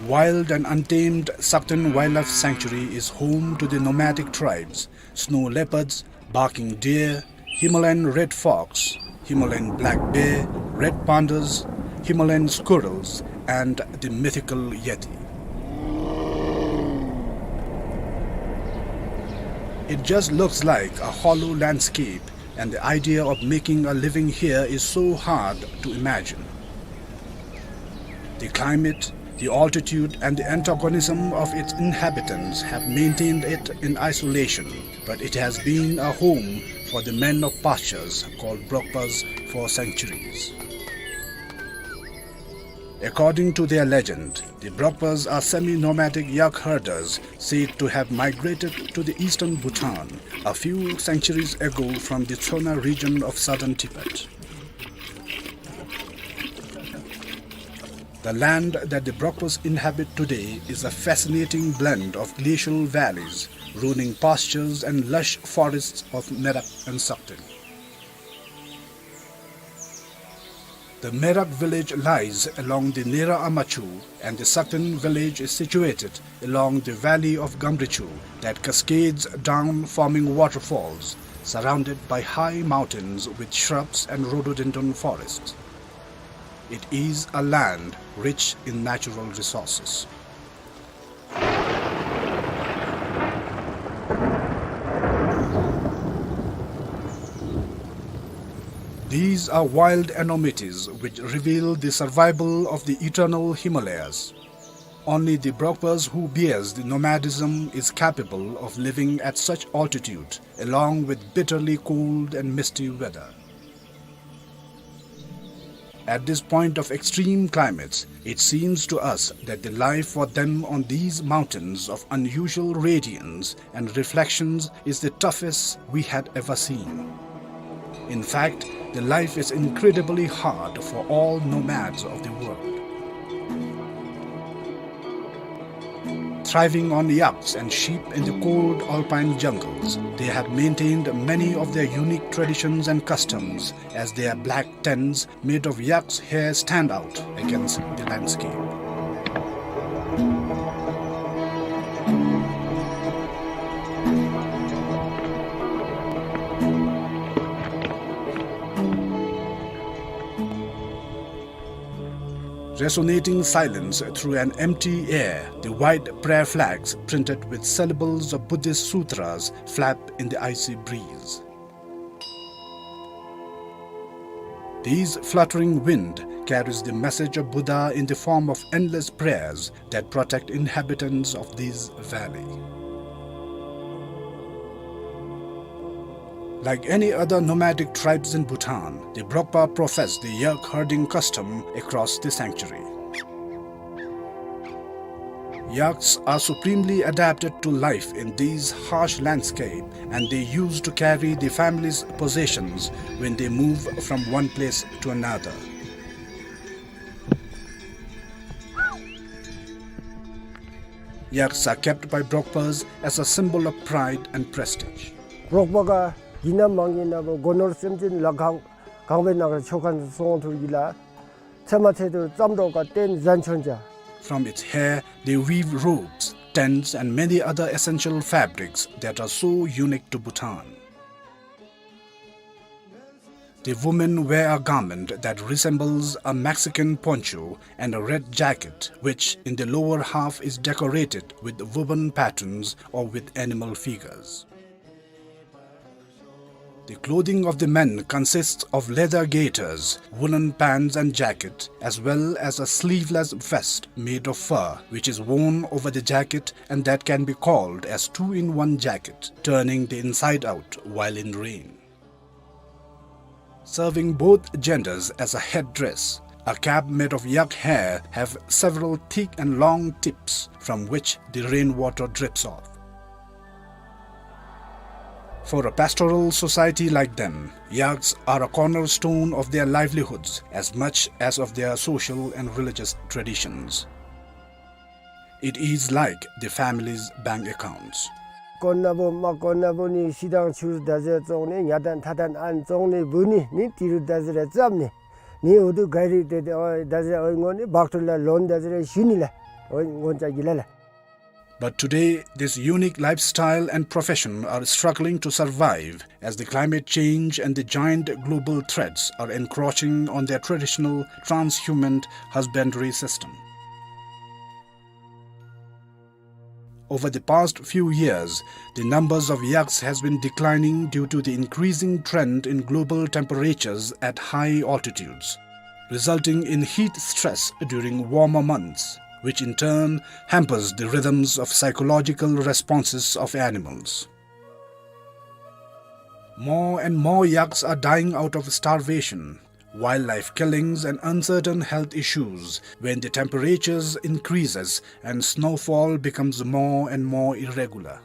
Wild and untamed Sakten Wildlife Sanctuary is home to the nomadic tribes, snow leopards, barking deer, Himalayan red fox, Himalayan black bear, red pandas, Himalayan squirrels, and the mythical yeti. It just looks like a hollow landscape, and the idea of making a living here is so hard to imagine. The climate, the altitude, and the antagonism of its inhabitants have maintained it in isolation, but it has been a home for the men of pastures called Brokpas for centuries. According to their legend, the Brokpas are semi-nomadic yak herders said to have migrated to the eastern Bhutan a few centuries ago from the Tsona region of southern Tibet. The land that the Brokpas inhabit today is a fascinating blend of glacial valleys, rolling pastures, and lush forests of Merak and Sakten. The Merak village lies along the Nera Ama Chu, and the Sakten village is situated along the valley of Gamrichu that cascades down, forming waterfalls, surrounded by high mountains with shrubs and rhododendron forests. It is a land rich in natural resources. These are wild enormities which reveal the survival of the eternal Himalayas. Only the Brokpas who bears the nomadism is capable of living at such altitude, along with bitterly cold and misty weather. At this point of extreme climates, it seems to us that the life for them on these mountains of unusual radiance and reflections is the toughest we had ever seen. In fact, the life is incredibly hard for all nomads of the world. Thriving on yaks and sheep in the cold alpine jungles, they have maintained many of their unique traditions and customs, as their black tents made of yak's hair stand out against the landscape. Resonating silence through an empty air, the white prayer flags printed with syllables of Buddhist sutras flap in the icy breeze. These fluttering wind carries the message of Buddha in the form of endless prayers that protect inhabitants of this valley. Like any other nomadic tribes in Bhutan, the Brokpa profess the yak herding custom across the sanctuary. Yaks are supremely adapted to life in these harsh landscape, and they used to carry the family's possessions when they move from one place to another. Yaks are kept by Brokpas as a symbol of pride and prestige. Brokpa ག་ཡིན་ན་མ་ཡིན་ན་བོ་སྒོ་ནོར་སེམས་ཅན་ལ་གང་གང་བའི་ནང་ཆོ་ག་སོང་ཐུག་གི་ལ། ཚེ་མ་ཚེ་དུ་ཙམ་འགྲོ་ག་རྟེན་གཟན་ཆོན་ཅ། From its hair, they weave robes, tents, and many other essential fabrics that are so unique to Bhutan. The women wear a garment that resembles a Mexican poncho and a red jacket, which in the lower half is decorated with woven patterns or with animal figures. The clothing of the men consists of leather gaiters, woolen pants and jacket, as well as a sleeveless vest made of fur, which is worn over the jacket and that can be called as two-in-one jacket, turning the inside out while in rain. Serving both genders as a headdress, a cap made of yak hair have several thick and long tips from which the rainwater drips off. For a pastoral society like them, yaks are a cornerstone of their livelihoods as much as of their social and religious traditions. It is like the family's bank accounts. དཀོན་ན་བོ་མ་དཀོན་ན་བོ་ནི་ཤི་དང་ཆུ་ད་ཟེར་བཙོང་ནི་ཉ་དང་ཐ་དང་ཨན་བཙོང་ནི་བུ་ནི་ནི་ཏི་རུ་ད་ཟེར་རེ་ཙམ་ནི་ནི་འུ་དུ་ག་རི་ཏེ་ཏེ་འོ་ད་ཟེར་འོ་ངོ་ནི་བག་ཏུ་ལ་ལོན་ད་ཟེར་རེ་ཞུ་ནི་ལ་འོ་ངོ་ཅ་གི་ལ་ལ། But today, this unique lifestyle and profession are struggling to survive as the climate change and the giant global threats are encroaching on their traditional transhumant husbandry system. Over the past few years, the numbers of yaks has been declining due to the increasing trend in global temperatures at high altitudes, resulting in heat stress during warmer months, which in turn hampers the rhythms of psychological responses of animals. More and more yaks are dying out of starvation, wildlife killings and uncertain health issues when the temperatures increases and snowfall becomes more and more irregular.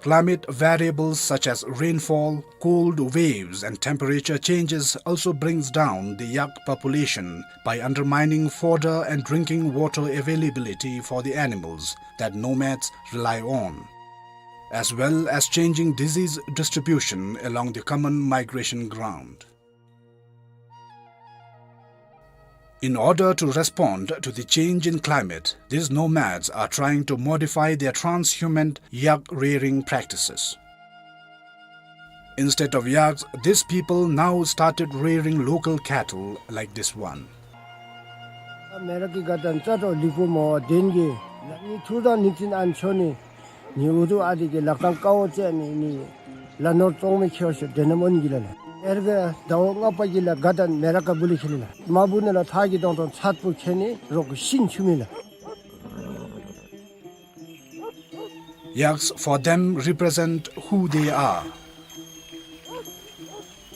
Climate variables such as rainfall, cold waves and temperature changes also brings down the yak population by undermining fodder and drinking water availability for the animals that nomads rely on, as well as changing disease distribution along the common migration ground. In order to respond to the change in climate, these nomads are trying to modify their transhumant yak rearing practices. Instead of yaks, these people now started rearing local cattle like this one. མེ་རག་གི་དགའ་སྟོན་རྩ་དྲོ་ལིག་པོ་མོ་བ་དེན་གི་ནི་ཐུར་དང་ནི་ཙིན་ཨན་ཆོ་ནི་ནི་འུ་དུ་ཨ་དི་གི་ལག་ཏང་ཀ་བོ་ཙེ་ནི་ནི་ལ་ནོར་བཙོང་མི་ཁེའོ་ཤོ་དེ་ནམ་འོན་གི་ལ་ལ། ཨེར་གི་ཟླ་བ་ལྔ་པ་གི་ལ་དགའ་སྟོན་མེ་རག་ག་བུ་ལི་ཁེ་ལ་ལ། མ་བུ་ནི་ལ་ཐག་གི་དོང་དོང་ཚད་པོ་ཁེ་ནི་རོག་གི་ཤིན་ཆུ་མི་ལ། Yaks for them represent who they are.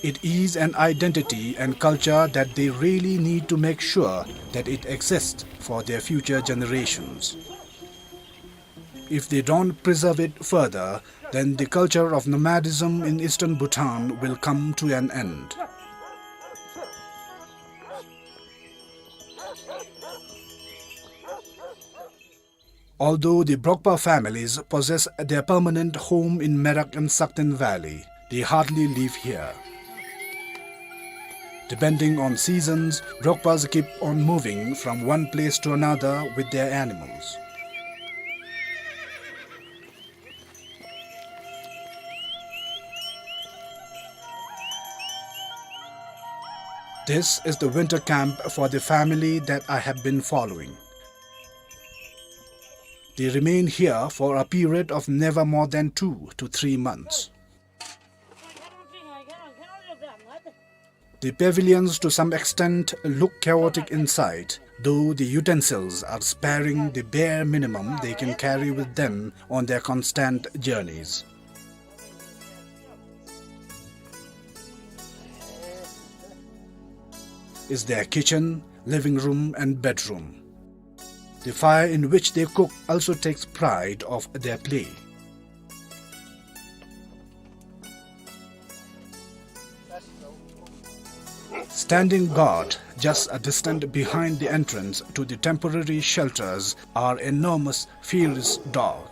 It is an identity and culture that they really need to make sure that it exists for their future generations. If they don't preserve it further, then the culture of nomadism in eastern Bhutan will come to an end. Although the Brokpa families possess their permanent home in Merak and Sakten Valley, they hardly live here. Depending on seasons, Brokpas keep on moving from one place to another with their animals. This is the winter camp for the family that I have been following. They remain here for a period of never more than two to three months. The pavilions, to some extent, look chaotic inside, though the utensils are sparing the bare minimum they can carry with them on their constant journeys. Is their kitchen, living room, and bedroom. The fire in which they cook also takes pride of their play. Standing guard just a distance behind the entrance to the temporary shelters are enormous, fierce dogs.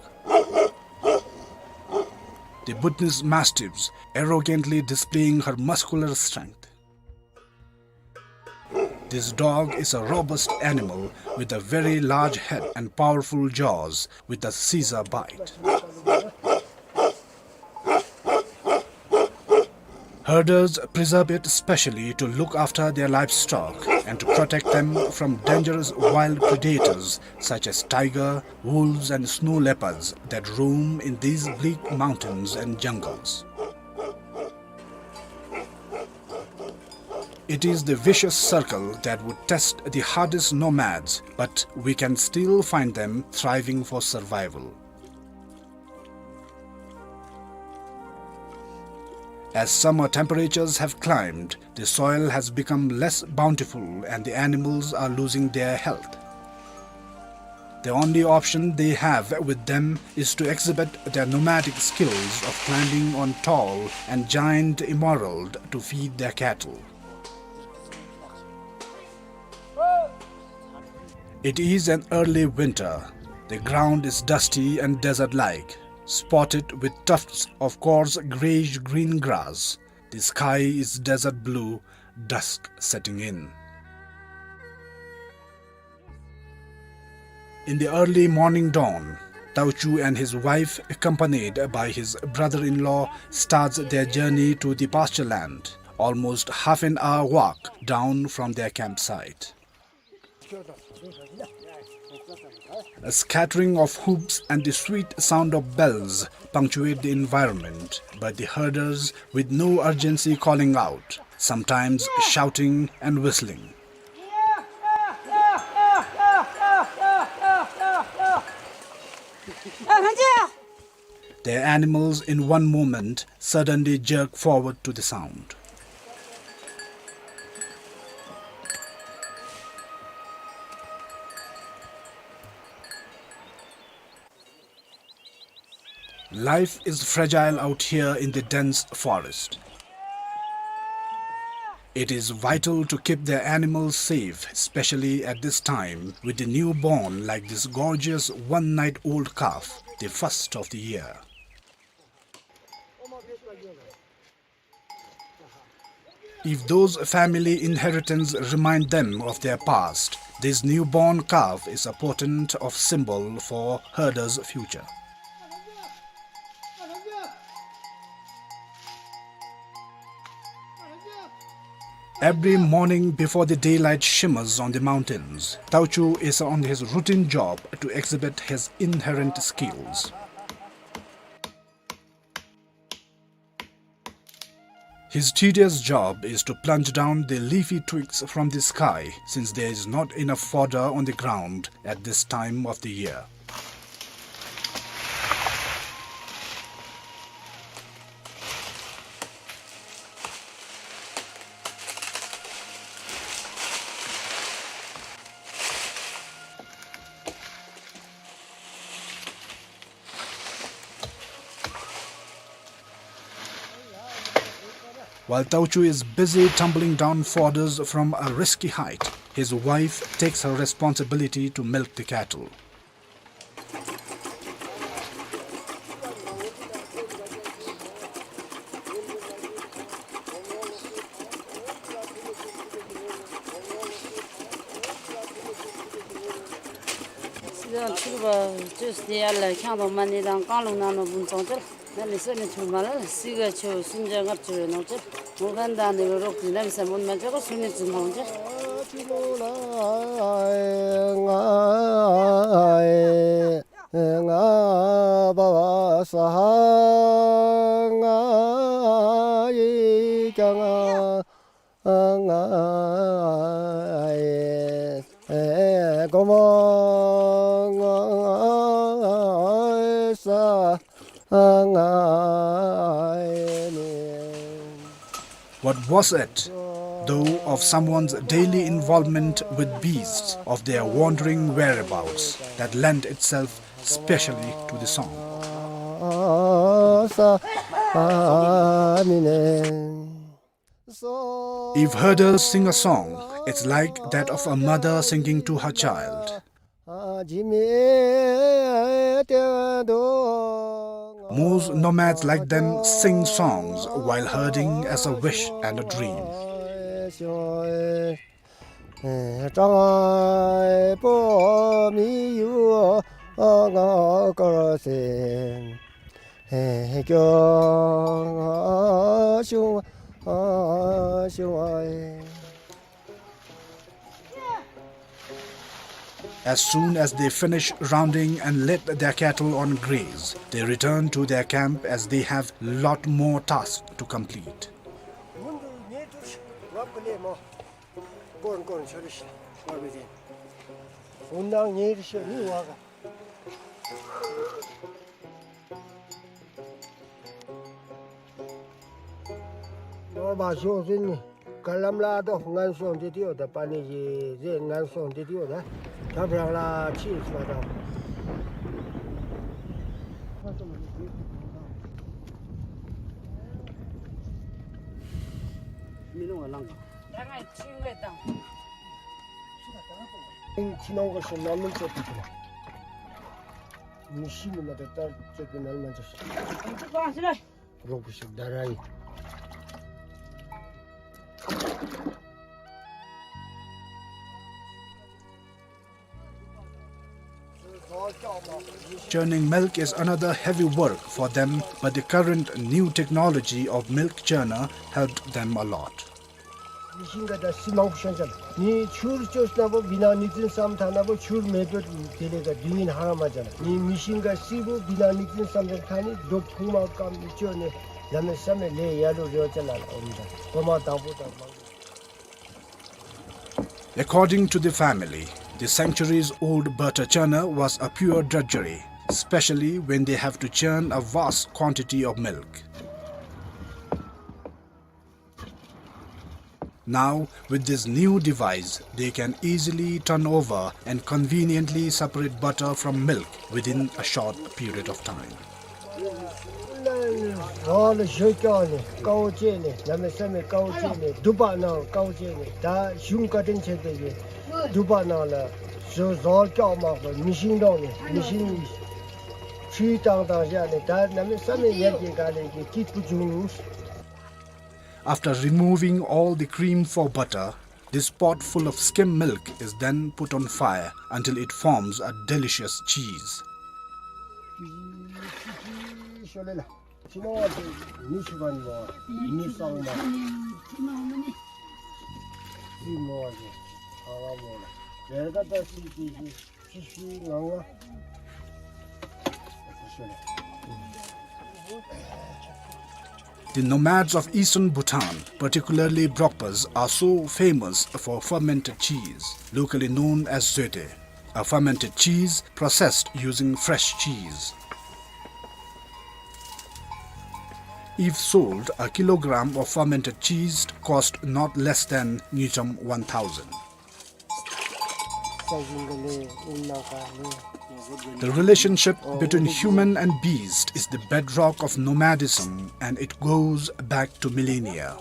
The Bhutanese mastiffs arrogantly displaying her muscular strength. This dog is a robust animal with a very large head and powerful jaws with a scissor bite. Herders preserve it specially to look after their livestock and to protect them from dangerous wild predators such as tiger, wolves and snow leopards that roam in these bleak mountains and jungles. It is the vicious circle that would test the hardest nomads, but we can still find them thriving for survival. As summer temperatures have climbed, the soil has become less bountiful and the animals are losing their health. The only option they have with them is to exhibit their nomadic skills of climbing on tall and giant emerald to feed their cattle. It is an early winter. The ground is dusty and desert-like, spotted with tufts of coarse grayish-green grass. The sky is desert blue, dusk setting in. In the early morning dawn, Tauchu and his wife, accompanied by his brother-in-law, starts their journey to the pasture land, almost half an hour walk down from their campsite. A scattering of hoofs and the sweet sound of bells punctuate the environment, but the herders with no urgency calling out, sometimes shouting and whistling. Their animals in one moment suddenly jerk forward to the sound. Life is fragile out here in the dense forest. It is vital to keep their animals safe, especially at this time, with the newborn like this gorgeous one-night-old calf, the first of the year. If those family inheritance remind them of their past, this newborn calf is a portent of symbol for herders' future. Every morning before the daylight shimmers on the mountains, Tauchu is on his routine job to exhibit his inherent skills. His tedious job is to plunge down the leafy twigs from the sky, since there is not enough fodder on the ground at this time of the year. While Tauchu is busy tumbling down fodders from a risky height, his wife takes her responsibility to milk the cattle. སི་ཛོན་ཆུ་བ་ཅུས་ཏེ་ཡར་ལས་ཁྱང་དང་མ་ཎི་དང་རྐང་ལུང་ནང་ལུ་འབུམ་ཚོང་ཅོལ། གནམ་མེད་ས་མེད་ཆུ་མ་ལ་སི་ག་ཆུ་སུམ་བརྒྱ་ལྔ་བཅུ་ཡོད་ནོ་ཅི། མོ་གན་ད་ནི་རོགས་ཀྱི་གནམ་མེད་ས་མེད་མ་ཅོ་ག་སུ་ནི་ཙུ་མང་ཅི། What was it, though, of someone's daily involvement with beasts, of their wandering whereabouts, that lent itself specially to the song? If herders sing a song, it's like that of a mother singing to her child. Most nomads like them sing songs while herding as a wish and a dream. As soon as they finish rounding and let their cattle on graze, they return to their camp as they have lot more tasks to complete. ནོར་བ་ཤོག་ཟིན་ནི། ག་ལམ་ལ་དོ་ངན་སོང་འདི་དེའོ་ད་པ་ནི་ཞེ་ཟེར་ངན་སོང་འདི་དེའོ་ད། ད་བྲང་ལ་ཕྱིན་སོ་ད། མི་ནོ་ང་ལང་། ད་ང་ཕྱིན་ལེ་དང་། ཕྱི་ནང་གི་སོ་ནང་མི་ཚེ་ཕུད་ཐུབ་ན། མི་ཤི་ནི་མ་ད་ལྟར་ཚེ་གི་ནང་མ་འཇོག་ཤིག། རོགས་པོ་ཞིག་ད་ར་ཡིན། Churning milk is another heavy work for them, but the current new technology of milk churner helped them a lot. མི་ཤིང་ག་ད་སི་མང་པོ་ཤོང་ཅན། ནི་ཆུར་བཅོས་ན་བོ་བི་ན་ནི་ཙིན་སམ་ཐ་ན་བོ་ཆུར་མེད་པར་དེ་ལས་ཀ་དུས་ཡུན་ཧ་ར་མ་ཅན། ནི་མི་ཤིང་ག་སི་བོ་བི་ན་ནི་ཙིན་སམ་ཐ་ནི་རྡོ་ཕུང་མ་ཀམ་བཅོས་ནས་ལ་མེ་ས་མེ་ལས་ཡ་ལུ་རེ་བ་ཅན་ལ་ལ་འོང་ཅན། གོ་མ་དང་པོ་དང་མང་པོ། According to the family, the centuries-old butter churner was a pure drudgery, especially when they have to churn a vast quantity of milk. Now, with this new device, they can easily turn over and conveniently separate butter from milk within a short period of time. ལོ་ལ་ཞོ་སྐྱོག་ནས་དཀའ་བོ་སྤྱད་ནས་ལ་མེ་ས་མེ་དཀའ་བོ་སྤྱད་ནས་དུ་པ་ནང་དཀའ་བོ་སྤྱད་ནས་ད་གཞུང་བཀའ་དྲིན་ཆེ་དེ་གི་དུ་པ་ནང་ལ་ཞོ་ཟོར་སྐྱོག་མ་གོ་མི་ཤིང་འདོང་ནས་མི་ཤིང་ཆུ་བཏང་བཏང་བཞག་ནས་ད་ལ་མེ་ས་མེ་ཡར་གྱི་ག་ལས་ཀྱི་སྐྱིད་པོ་བྱུང་། After removing all the cream for butter, this pot full of skim milk is then put on fire until it forms a delicious cheese. The nomads of eastern Bhutan, particularly Brokpas, are so famous for fermented cheese, locally known as zoete, a fermented cheese processed using fresh cheese. If sold, a kilogram of fermented cheese cost not less than ngultrum one thousand. The relationship between human and beast is the bedrock of nomadism, and it goes back to millennia.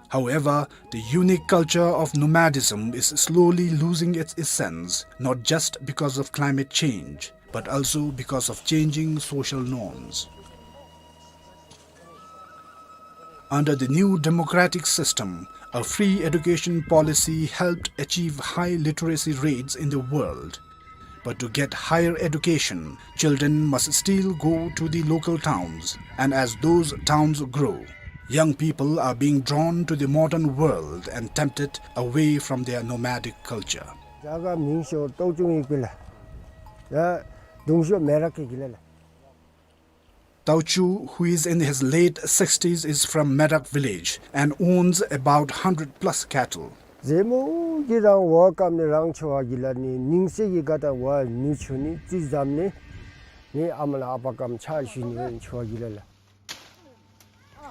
However, the unique culture of nomadism is slowly losing its essence, not just because of climate change, but also because of changing social norms. Under the new democratic system, a free education policy helped achieve high literacy rates in the world. But to get higher education, children must still go to the local towns, and as those towns grow, young people are being drawn to the modern world and tempted away from their nomadic culture. རྒྱ་གར་མིང་ཤོ་ཏོའུ་ཅུང་ཡིག་པི་ལ། ཡ་དུང་ཤོ་མེ་རག་གི་གི་ལ་ལ། Tao Chu, who is in his late sixties, is from Merak village and owns about hundred plus cattle. ཟེ་མོ་གི་རང་བ་ཀམ་ནི་རང་ཆོ་བ་གི་ལ་ནི་ནིང་སེ་གི་ག་ཏ་བ་མི་ཆོ་ནི་ཙི་ཛམ་ནི་ནི་ཨ་མ་ལ་ཨ་པ་ཀམ་ཆ་ཞུ་ནི་བ་ཆོ་བ་གི་ལ་ལ།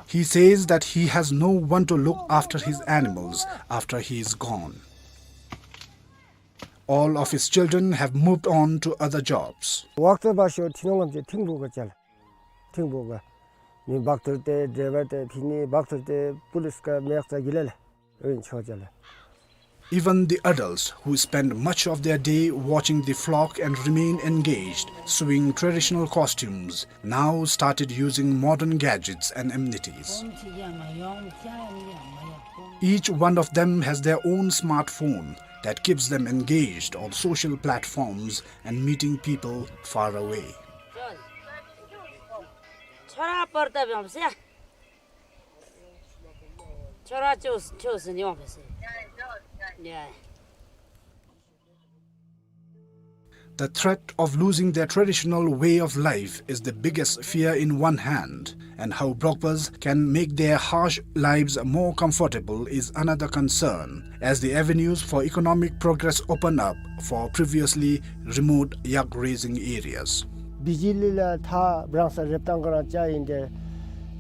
He says that he has no one to look after his animals after he is gone. All of his children have moved on to other jobs. ཝག་ཙ་བ་ཤོ་ཐི་ནོང་ངམ་ཅེ་ཐིང་བོ་ག་ཅལ། ཐིང་བོ་ག། ནི་བག་ཐུར་ཏེ་ཌྲའི་བར་ཏེ་ཕི་ནི་བག་ཐུར་ཏེ་པུ་ལིས་ཀ་མེག་ཙ་གི་ལ་ལ། ཨིན་ཆོ་ཅལ། Even the adults who spend much of their day watching the flock and remain engaged, sewing traditional costumes, now started using modern gadgets and amenities. Each one of them has their own smartphone that keeps them engaged on social platforms and meeting people far away. ཁྱོད་ར་པར་ཏ་བྱོངས་སེ། ཁྱོད་ར་ཅོས་ཅོས་ནི་ཡོང་བས་སེ། ཡ། The threat of losing their traditional way of life is the biggest fear in one hand, and how Brokpas can make their harsh lives more comfortable is another concern, as the avenues for economic progress open up for previously remote yak raising areas. བི་ཇི་ལི་ལ་ཐ་བྲང་ས་རེབ་ཏང་ག་རང་ཅ་ཡིན་ཏེ།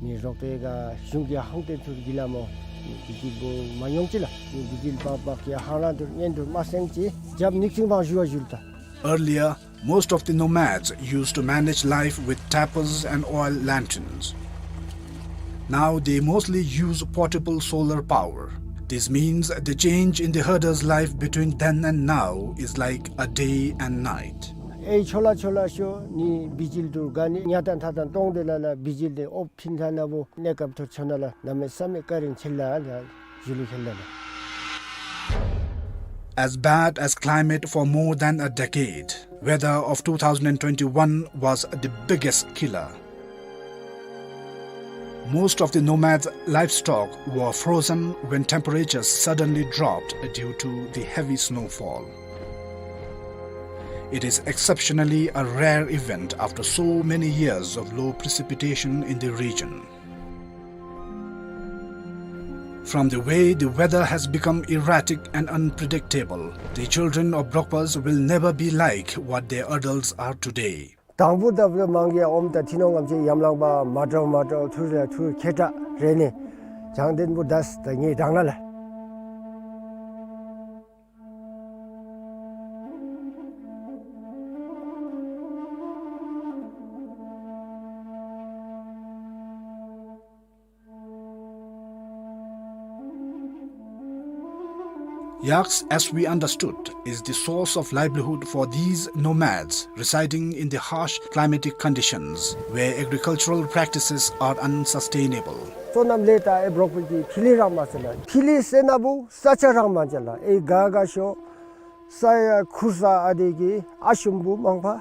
ནི་རོགས་པའི་ག་གཞུང་གི་ཧང་ཏེན་ཐུར་གི་ལ་མོ། ནི་བི་ཇི་ལི་བོ་མ་ཡོང་ཅི་ལ། ནི་བི་ཇི་ལི་པག་པག་གི་ཧང་རང་ཐུར་ཉན་ཐུར་མ་སེང་ཅི། རྒྱབ་ནིག་ཅིང་བང་ཞུ་བ་ཞུ་ལ་ད། Earlier, most of the nomads used to manage life with tapers and oil lanterns. Now they mostly use portable solar power. This means the change in the herder's life between then and now is like a day and night. ཨེ་ཆོ་ལ་ཆོ་ལ་ཤོ་ནི་བི་ཇི་ལི་ཐུར་ག་ནི་ཉ་ཏན་ཐ་ཏན་ཏོང་ཏེ་ལ་ལ་བི་ཇི་ལི་ཨོབ་ཕིན་ཐ་ན་བོ་ནེ་ཀབ་ཐུར་ཆོ་ན་ལ་ན་མེ་ས་མེ་ཀ་རིང་ཆེ་ལ་ལ། As bad as climate for more than a decade, weather of two thousand and twenty-one was the biggest killer. Most of the nomads' livestock were frozen when temperatures suddenly dropped due to the heavy snowfall. It is exceptionally a rare event after so many years of low precipitation in the region. From the way the weather has become erratic and unpredictable, the children of Brokpas will never be like what their adults are today. དང་པོ་ད་བུ་མང་གི་ཨོམ་ད་ཐི་ནོང་ངམ་ཅེ་ཡམ་ལང་པ་མ་འདྲཝ་མ་འདྲཝ་ཐུར་ར་ཐུར་ཁེ་ཏ་རེ་ནི་བྱང་ལྡན་པོ་དས་ད་ངེ་རང་ན་ལ། Yaks, as we understood, is the source of livelihood for these nomads residing in the harsh climatic conditions where agricultural practices are unsustainable. སོ་ནམ་ལས་ད་ཨེ་བྲོག་པའི་གི་ཕི་ལི་རང་མ་ཟེར་ལ། ཕི་ལི་ཟེར་ན་བུ་ས་ཆ་རང་མ་ཅ་ལ། ཨེ་ག་ག་ཤོ་ས་ཡ་ཁུར་ས་ཨ་དེ་གི་ཨ་ཤུམ་བུ་མང་པ།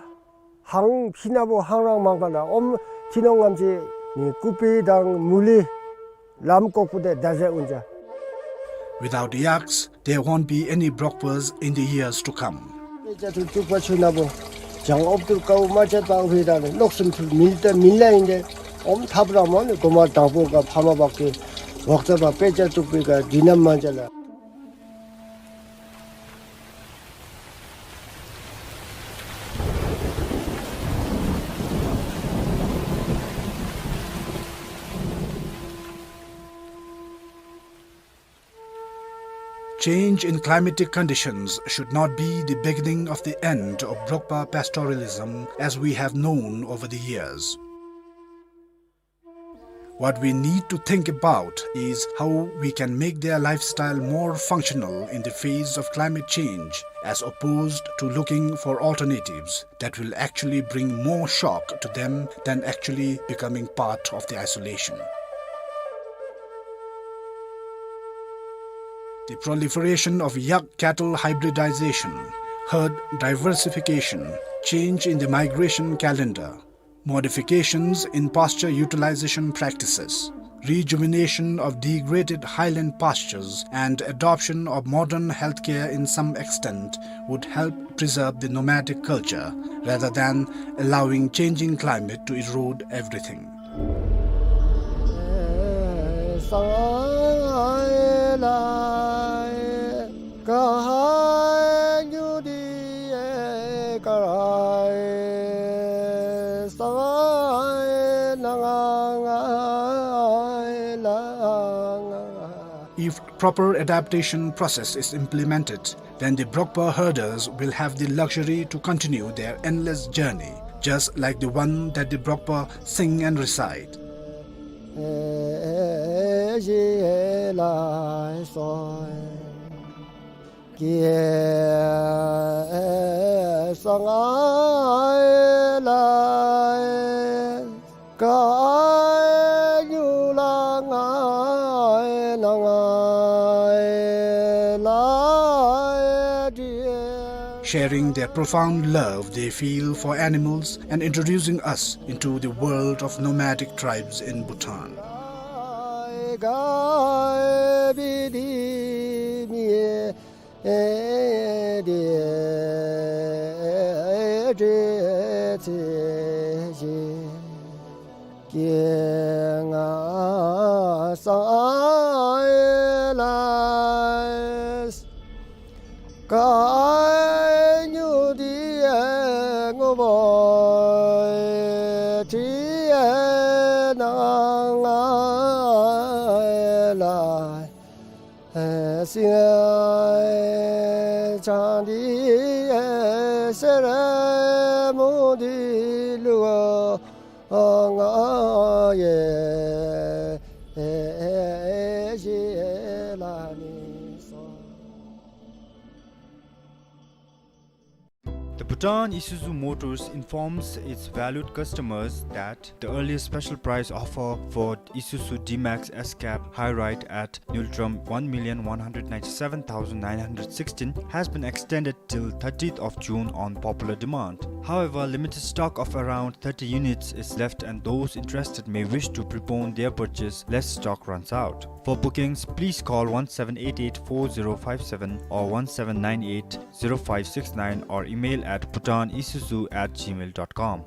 ཧང་ཕི་ན་བོ་ཧང་རང་མང་པ་ལ་ཨོམ་ཐི་ནོང་ངམ་ཅེ་ནི་ཀུ་པི་དང་མུ་ལི་ལམ་ཀོག་པུ་དེ་ད་ཟེ་ཨུན་ཅ། Without yaks, there won't be any Brokpas in the years to come. དཔེ་ཆ་ཐུར་བཙུགས་པ་ཆུ་ན་བོ་བྱང་ཨོབ་ཐུར་ཀའུ་མ་ཆད་པའང་ཕི་ད་ནི་ལོག་སུམ་ཐུར་མིལ་ཏེ་མིལ་ལ་ཡིན་ཏེ་ཨོམ་ཐབ་རང་མོ་ནི་གོ་མ་དང་པོ་ག་ཕ་མ་བག་གི་ཝག་ཙ་བ་དཔེ་ཆ་བཙུགས་པའི་ག་དི་ནམ་མ་ཅ་ལ། Change in climatic conditions should not be the beginning of the end of Brokpa pastoralism as we have known over the years. What we need to think about is how we can make their lifestyle more functional in the face of climate change, as opposed to looking for alternatives that will actually bring more shock to them than actually becoming part of the isolation. The proliferation of yak cattle hybridization, Herd diversification, change in the migration calendar, modifications in pasture utilization practices, rejuvenation of degraded highland pastures, and adoption of modern healthcare in some extent would help preserve the nomadic culture rather than allowing changing climate to erode everything. If proper adaptation process is implemented, then the Brokpa herders will have the luxury to continue their endless journey, just like the one that the Brokpa sing and recite. Sharing their profound love they feel for animals and introducing us into the world of nomadic tribes in Bhutan. The Bhutan Isuzu Motors informs its valued customers that the earliest special price offer for Isuzu D-Max S-Cab High Ride at Ngultrum one million one hundred ninety-seven thousand nine hundred sixteen has been extended till thirtieth of June on popular demand. However, limited stock of around thirty units is left, and those interested may wish to prepone their purchase lest stock runs out. For bookings, please call one seven eight eight four zero five seven or one seven nine eight zero five six nine or email at bhutanisuzu at gmail dot com.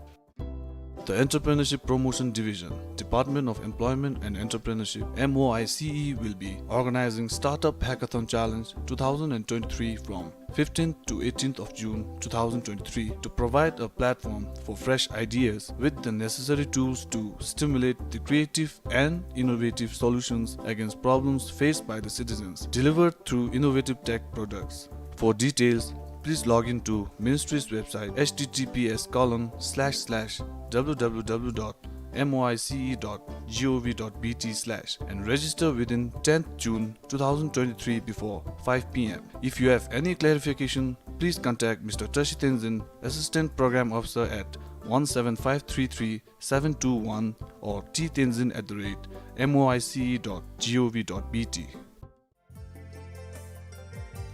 The Entrepreneurship Promotion Division, Department of Employment and Entrepreneurship, M O I C E, will be organizing Startup Hackathon Challenge two thousand twenty-three from fifteenth to eighteenth of June two thousand twenty-three to provide a platform for fresh ideas with the necessary tools to stimulate the creative and innovative solutions against problems faced by the citizens, delivered through innovative tech products. For details, please log in to ministry's website, H T T P S colon slash slash W W W dot M O I C E dot G O V dot B T slash, and register within tenth June two thousand twenty-three before five P M. If you have any clarification, please contact Mister Tashi Tenzin, Assistant Program Officer, at one seven five three three seven two one or T Tenzin at the rate M O I C E dot G O V dot B T.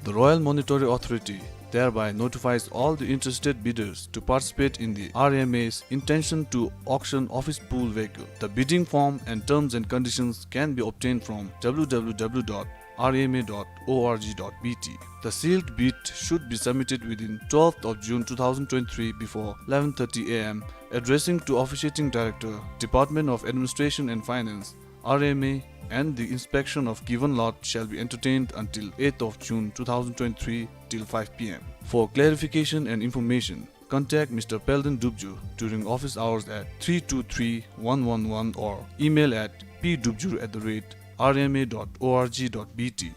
The Royal Monetary Authority thereby notifies all the interested bidders to participate in the R M A's intention to auction office pool vehicle. The bidding form and terms and conditions can be obtained from W W W dot R M A dot O R G dot B T. The sealed bid should be submitted within twelfth of June two thousand twenty-three before eleven thirty A M, addressing to Officiating Director, Department of Administration and Finance, R M A, and the inspection of given lot shall be entertained until eighth of June two thousand twenty-three till five P M. For clarification and information, contact Mister Pelden Dubjur during office hours at three two three one one one or email at P Dubjur at the rate R M A dot O R G dot B T.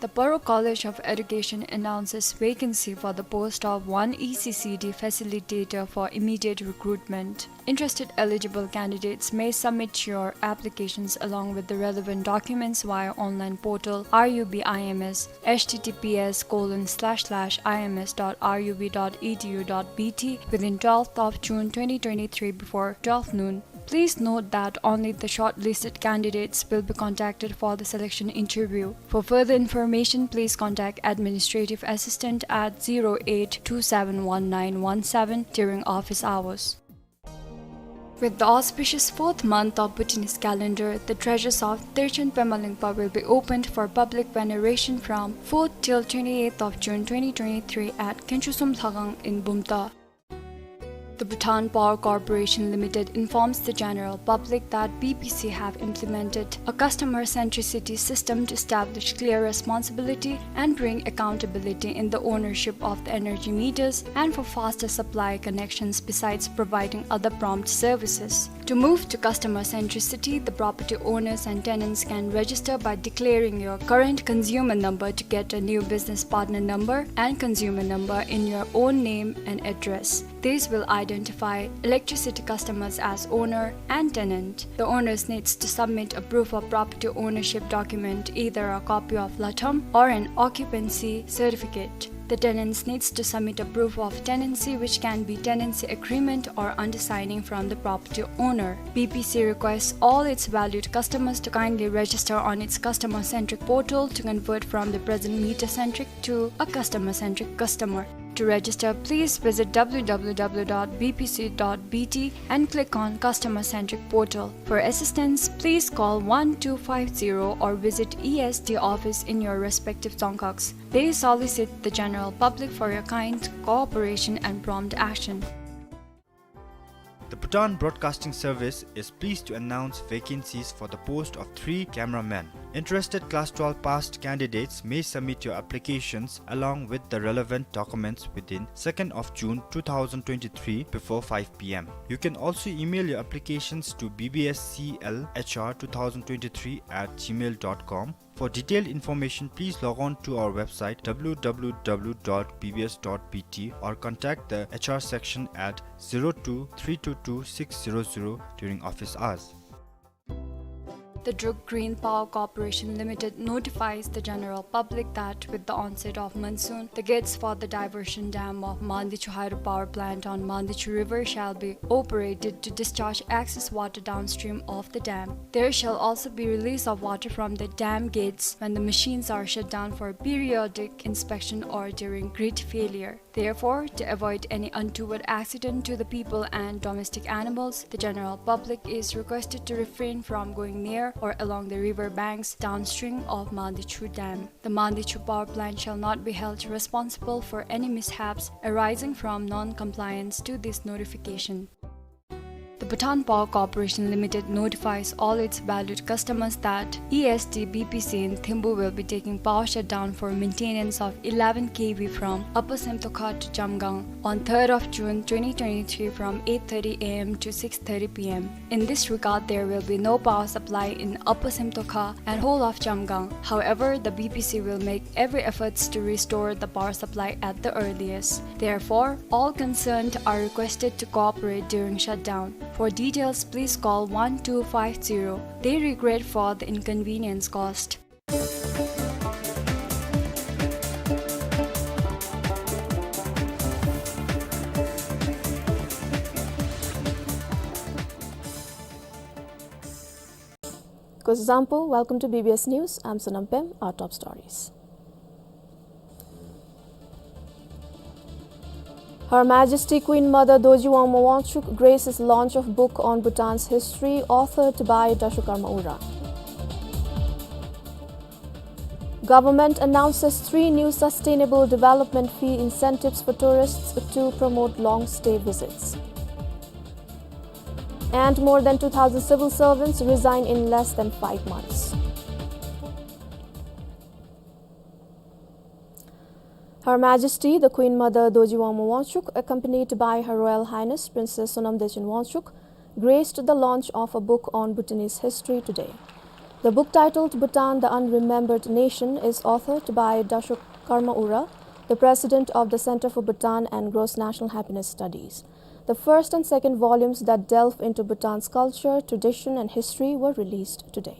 The Paro College of Education announces vacancy for the post of one E C C D facilitator for immediate recruitment. Interested eligible candidates may submit your applications along with the relevant documents via online portal R U B I M S, H T T P S colon slash slash I M S dot R U B dot E D U dot B T, within twelfth of June twenty twenty-three before twelve noon. Please note that only the shortlisted candidates will be contacted for the selection interview. For further information, please contact administrative assistant at zero eight two seven one nine one seven during office hours. With the auspicious fourth month of Bhutanese calendar, the treasures of Terchen Pema Lingpa will be opened for public veneration from fourth till twenty-eighth of June twenty twenty-three at Khenchusum Lhakhang in Bumta. The Bhutan Power Corporation Limited informs the general public that B P C have implemented a customer centricity system to establish clear responsibility and bring accountability in the ownership of the energy meters and for faster supply connections, besides providing other prompt services. To move to customer centricity, the property owners and tenants can register by declaring your current consumer number to get a new business partner number and consumer number in your own name and address. This will identify electricity customers as owner and tenant. The owners needs to submit a proof of property ownership document, either a copy of latham or an occupancy certificate. The tenants needs to submit a proof of tenancy, which can be tenancy agreement or undersigning from the property owner. B P C requests all its valued customers to kindly register on its customer-centric portal to convert from the present meter-centric to a customer-centric customer. To register, please visit W W W dot B P C dot B T and click on Customer Centric Portal. For assistance, please call one two five zero or visit E S D office in your respective dzongkhags. They solicit the general public for your kind cooperation and prompt action. The Bhutan Broadcasting Service is pleased to announce vacancies for the post of three cameramen. Interested class twelve passed candidates may submit your applications along with the relevant documents within second of June two thousand twenty-three before five P M. You can also email your applications to B B S C L H R two thousand twenty-three at gmail dot com. For detailed information, please log on to our website W W W dot B B S dot B T or contact the H R section at zero two three two two six zero zero during office hours. The Druk Green Power Corporation Limited notifies the general public that with the onset of monsoon, the gates for the diversion dam of Mandichu Hydropower Plant on Mandichu River shall be operated to discharge excess water downstream of the dam. There shall also be release of water from the dam gates when the machines are shut down for periodic inspection or during grid failure. Therefore, to avoid any untoward accident to the people and domestic animals, the general public is requested to refrain from going near or along the river banks downstream of Mandichu Dam. The Mandichu power plant shall not be held responsible for any mishaps arising from non-compliance to this notification. The Bhutan Power Corporation Limited notifies all its valued customers that E S D B P C in Thimphu will be taking power shutdown for maintenance of eleven K V from Upper Semtokha to Jamgang on third of June twenty twenty-three from eight thirty A M to six thirty P M. In this regard, there will be no power supply in Upper Semtokha and whole of Jamgang. However, the B P C will make every efforts to restore the power supply at the earliest. Therefore, all concerned are requested to cooperate during shutdown. For details, please call one two five zero. They regret for the inconvenience caused. Kuzuzangpo, welcome to B B S News. I'm Sonam Pem. Our top stories. Her Majesty Queen Mother Dorji Wangma Wangchuck graces launch of book on Bhutan's history, authored by Dashok Karma Ura. Government announces three new sustainable development fee incentives for tourists to promote long stay visits. And more than two thousand civil servants resign in less than five months. Her Majesty, the Queen Mother Dorji Wangma Wangchuck, accompanied by Her Royal Highness Princess Sonam Dechen Wangchuck, graced the launch of a book on Bhutanese history today. The book, titled Bhutan, the Unremembered Nation, is authored by Dashok Karma Ura, the president of the Center for Bhutan and Gross National Happiness Studies. The first and second volumes that delve into Bhutan's culture, tradition, and history were released today.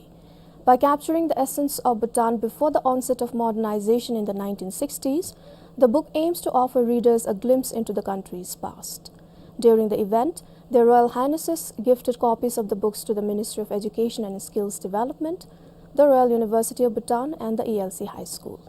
By capturing the essence of Bhutan before the onset of modernization in the nineteen sixties, the book aims to offer readers a glimpse into the country's past. During the event, Their Royal Highnesses gifted copies of the books to the Ministry of Education and Skills Development, the Royal University of Bhutan, and the E L C High School.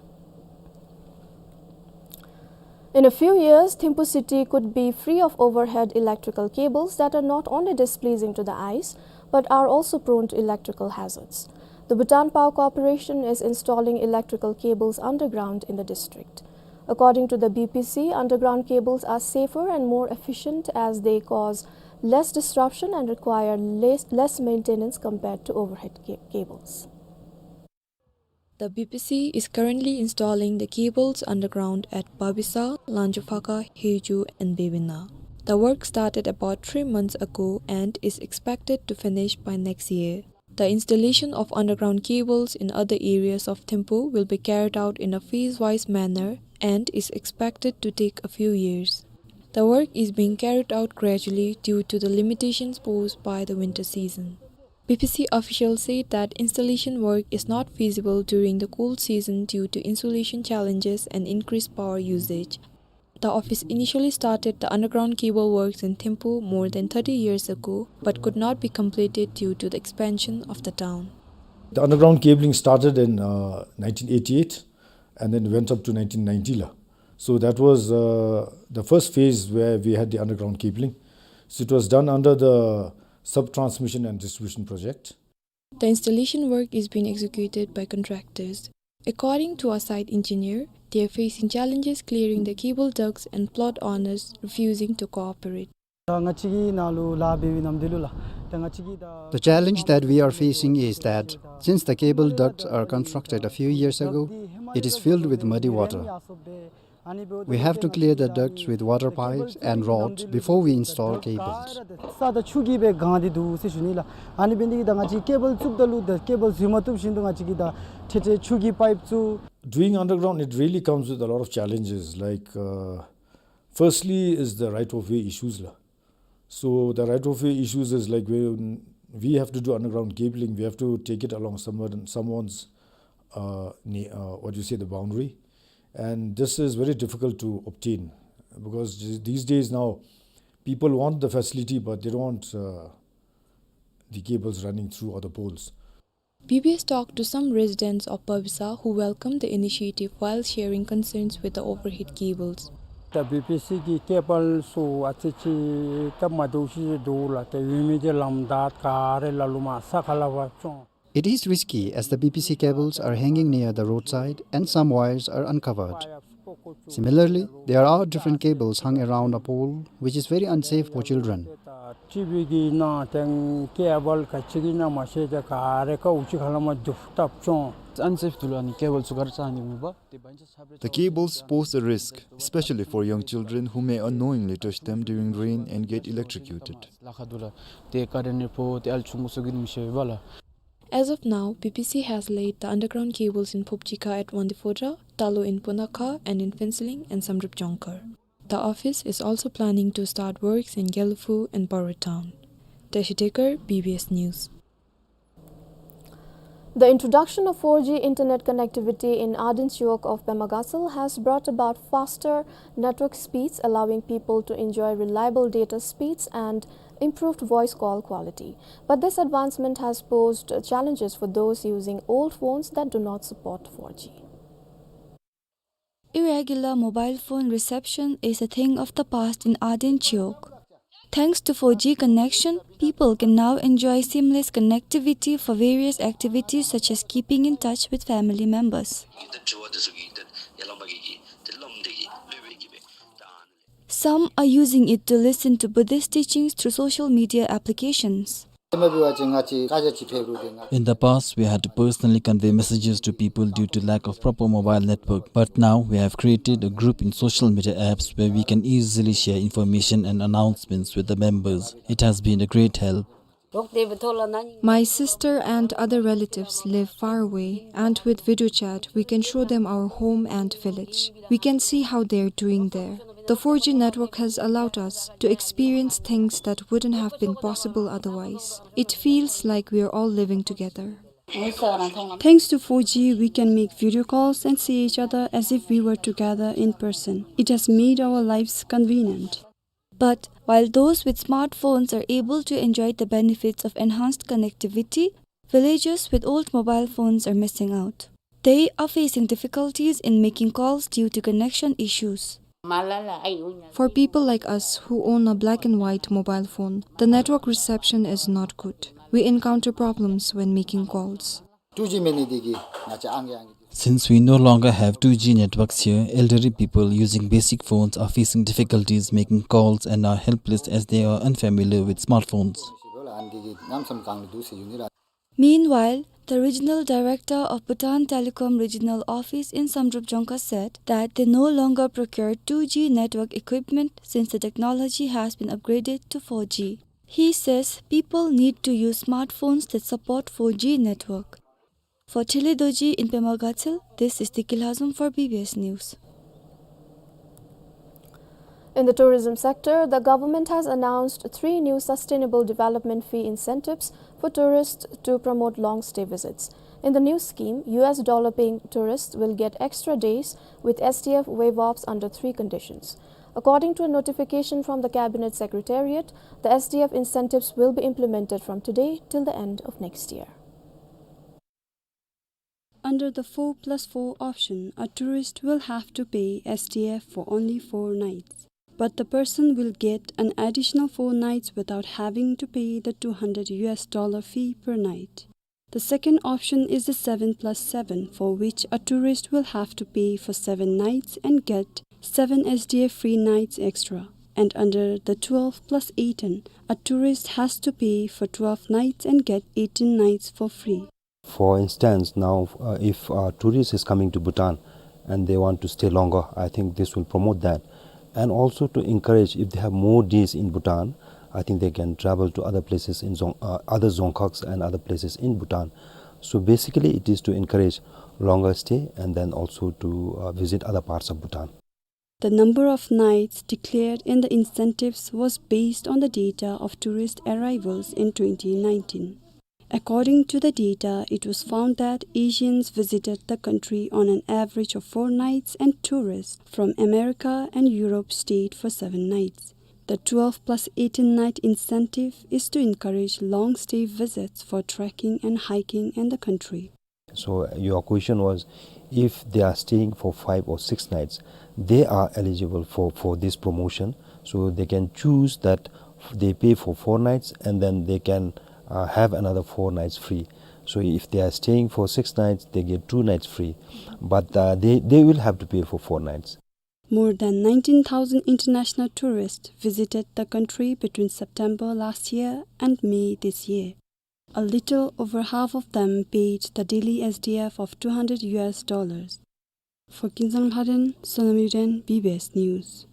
In a few years, Thimphu city could be free of overhead electrical cables that are not only displeasing to the eyes, but are also prone to electrical hazards. The Bhutan Power Corporation is installing electrical cables underground in the district. According to the B P C, underground cables are safer and more efficient as they cause less disruption and require less, less maintenance compared to overhead ca-, cables. The B P C is currently installing the cables underground at Babisa, Lanjafaka, Heju, and Bebina. The work started about three months ago and is expected to finish by next year. The installation of underground cables in other areas of Thimphu will be carried out in a phase-wise manner and is expected to take a few years. The work is being carried out gradually due to the limitations posed by the winter season. B P C officials said that installation work is not feasible during the cold season due to insulation challenges and increased power usage. The office initially started the underground cable works in Thimphu more than thirty years ago, but could not be completed due to the expansion of the town. The underground cabling started in, uh, nineteen eighty-eight and then went up to nineteen ninety la. So that was, uh, the first phase where we had the underground cabling. So it was done under the Sub-Transmission and Distribution Project. The installation work is being executed by contractors. According to our site engineer, they are facing challenges clearing the cable ducts and plot owners refusing to cooperate. ད་ང་བཅས་ཀྱི་ནཱ་ལུ་ལཱ་འབད་བའི་ནམ་དུས་ལུ་ལགས། ད་ང་བཅས་ཀྱི་ད། The challenge that we are facing is that since the cable ducts are constructed a few years ago, it is filled with muddy water. We have to clear the ducts with water pipes and rods before we install cables. ས་ད་ཆུ་གིས་སྦེ་གང་སྟེ་འདུག་ཟེར་ཞུ་ནི་ལགས། ཨ་ནི་འབད་ནི་འདི་གིས་ད་ང་བཅས་ཀེ་བཱལ་བཙུགསཔ་ད་ལུ་ད་ཀེ་བཱལ་འཛུལ་མ་བཏུབ་བཞིན་དུ་ང་བཅས་ཀྱིས་ད་ཐེ་ཐེ་ཆུ་གིས་པའིབ་བཙུགས། Doing underground, it really comes with a lot of challenges. Like, uh, firstly is the right of way issues la. So the right of way issues is like when we have to do underground cabling, we have to take it along someone, someone's, uh, ne-, uh, what do you say, the boundary. And this is very difficult to obtain because th-, these days now, people want the facility, but they don't want, uh, the cables running through or the poles. B B S talked to some residents of Babisa who welcomed the initiative while sharing concerns with the overhead cables. ད་བི་པི་སི་གི་ཀེ་བཱལ་ཚུ་ཨ་ཙི་ཅིག་སྟབས་མ་བདེཝ་ཅིག་འདུག་ལགས། ཏེ་ཡོད་མི་འདི་ལམ་བདའ་ག་ར་ལ་ལུ་མར་ས་ཁ་ལས་ཕར་བཙོང་། It is risky as the B P C cables are hanging near the roadside and some wires are uncovered. Similarly, there are different cables hung around a pole, which is very unsafe for children. ཊི་བི་གི་ནང་ཏེ་ཀེ་བཱལ་ག་ཅི་གི་ནང་མ་ཤེས་ཏེ་ག་ར་ཁ་ཨུ་ཅིག་ཁ་ལས་མར་བརྡུབ་བཏབ་བཙོང་། It's unsafe to learn cable to cut something, but the cables pose a risk, especially for young children who may unknowingly touch them during rain and get electrocuted. ལ་ཁ་འདུག་ལགས། ཏེ་ཀ་རེན་ནི་ཕོག་ཏེ་ཨལ་ཆུང་ཀུ་ཚུ་གིས་མི་ཤེས་པས་ལགས། As of now, B P C has laid the underground cables in Phobjikha at Wangdue Phodrang, Talu in Punakha, and in Phuentsholing and Samdrup Jongkhar. The office is also planning to start works in Gelephu and Paro town. Teshi Dekar, B B S News. The introduction of four G internet connectivity in Ardent Chiwog of Pema Gatshel has brought about faster network speeds, allowing people to enjoy reliable data speeds and improved voice call quality. But this advancement has posed challenges for those using old phones that do not support four G. Irregular mobile phone reception is a thing of the past in Ardent Chiwog. Thanks to four G connection, people can now enjoy seamless connectivity for various activities such as keeping in touch with family members. Some are using it to listen to Buddhist teachings through social media applications. In the past, we had to personally convey messages to people due to lack of proper mobile network, but now we have created a group in social media apps where we can easily share information and announcements with the members. It has been a great help. My sister and other relatives live far away, and with video chat, we can show them our home and village. We can see how they're doing there. The four G network has allowed us to experience things that wouldn't have been possible otherwise. It feels like we are all living together. Thanks to four G, we can make video calls and see each other as if we were together in person. It has made our lives convenient. But while those with smartphones are able to enjoy the benefits of enhanced connectivity, villagers with old mobile phones are missing out. They are facing difficulties in making calls due to connection issues. For people like us who own a black and white mobile phone, the network reception is not good. We encounter problems when making calls. Since we no longer have two G networks here, elderly people using basic phones are facing difficulties making calls and are helpless as they are unfamiliar with smartphones. Meanwhile, the regional director of Bhutan Telecom Regional Office in Samdrup Dzongkha said that they no longer procure two G network equipment since the technology has been upgraded to four G. He says people need to use smartphones that support four G network. For Thelhe Dorji in Pema Gatshel, this is Deki Lhazom for B B S News. In the tourism sector, the government has announced three new sustainable development fee incentives for tourists to promote long-stay visits. In the new scheme, U S dollar-paying tourists will get extra days with S D F waive-offs under three conditions. According to a notification from the Cabinet Secretariat, the S D F incentives will be implemented from today till the end of next year. Under the four plus four option, a tourist will have to pay S D F for only four nights, but the person will get an additional four nights without having to pay the two hundred U S dollar fee per night. The second option is the seven plus seven, for which a tourist will have to pay for seven nights and get seven S D F free nights extra. And under the twelve plus eighteen, a tourist has to pay for twelve nights and get eighteen nights for free. For instance, now, uh, if a tourist is coming to Bhutan and they want to stay longer, I think this will promote that. And also to encourage, if they have more days in Bhutan, I think they can travel to other places in Dzong-, uh, other Dzongkhag and other places in Bhutan. So basically, it is to encourage longer stay and then also to, uh, visit other parts of Bhutan. The number of nights declared in the incentives was based on the data of tourist arrivals in twenty nineteen. According to the data, it was found that Asians visited the country on an average of four nights and tourists from America and Europe stayed for seven nights. The twelve plus eighteen night incentive is to encourage long stay visits for trekking and hiking in the country. So your question was, if they are staying for five or six nights, they are eligible for, for this promotion. So they can choose that they pay for four nights and then they can, uh, have another four nights free. So if they are staying for six nights, they get two nights free. But, uh, they, they will have to pay for four nights. More than nineteen thousand international tourists visited the country between September last year and May this year. A little over half of them paid the daily S D F of two hundred U S dollars. For Kinzang Lhaden, Sonam Yuden, B B S News.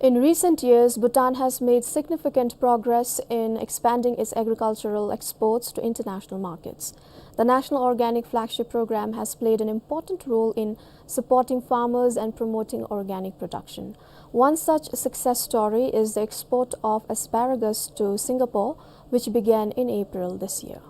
In recent years, Bhutan has made significant progress in expanding its agricultural exports to international markets. The National Organic Flagship Program has played an important role in supporting farmers and promoting organic production. One such success story is the export of asparagus to Singapore, which began in April this year.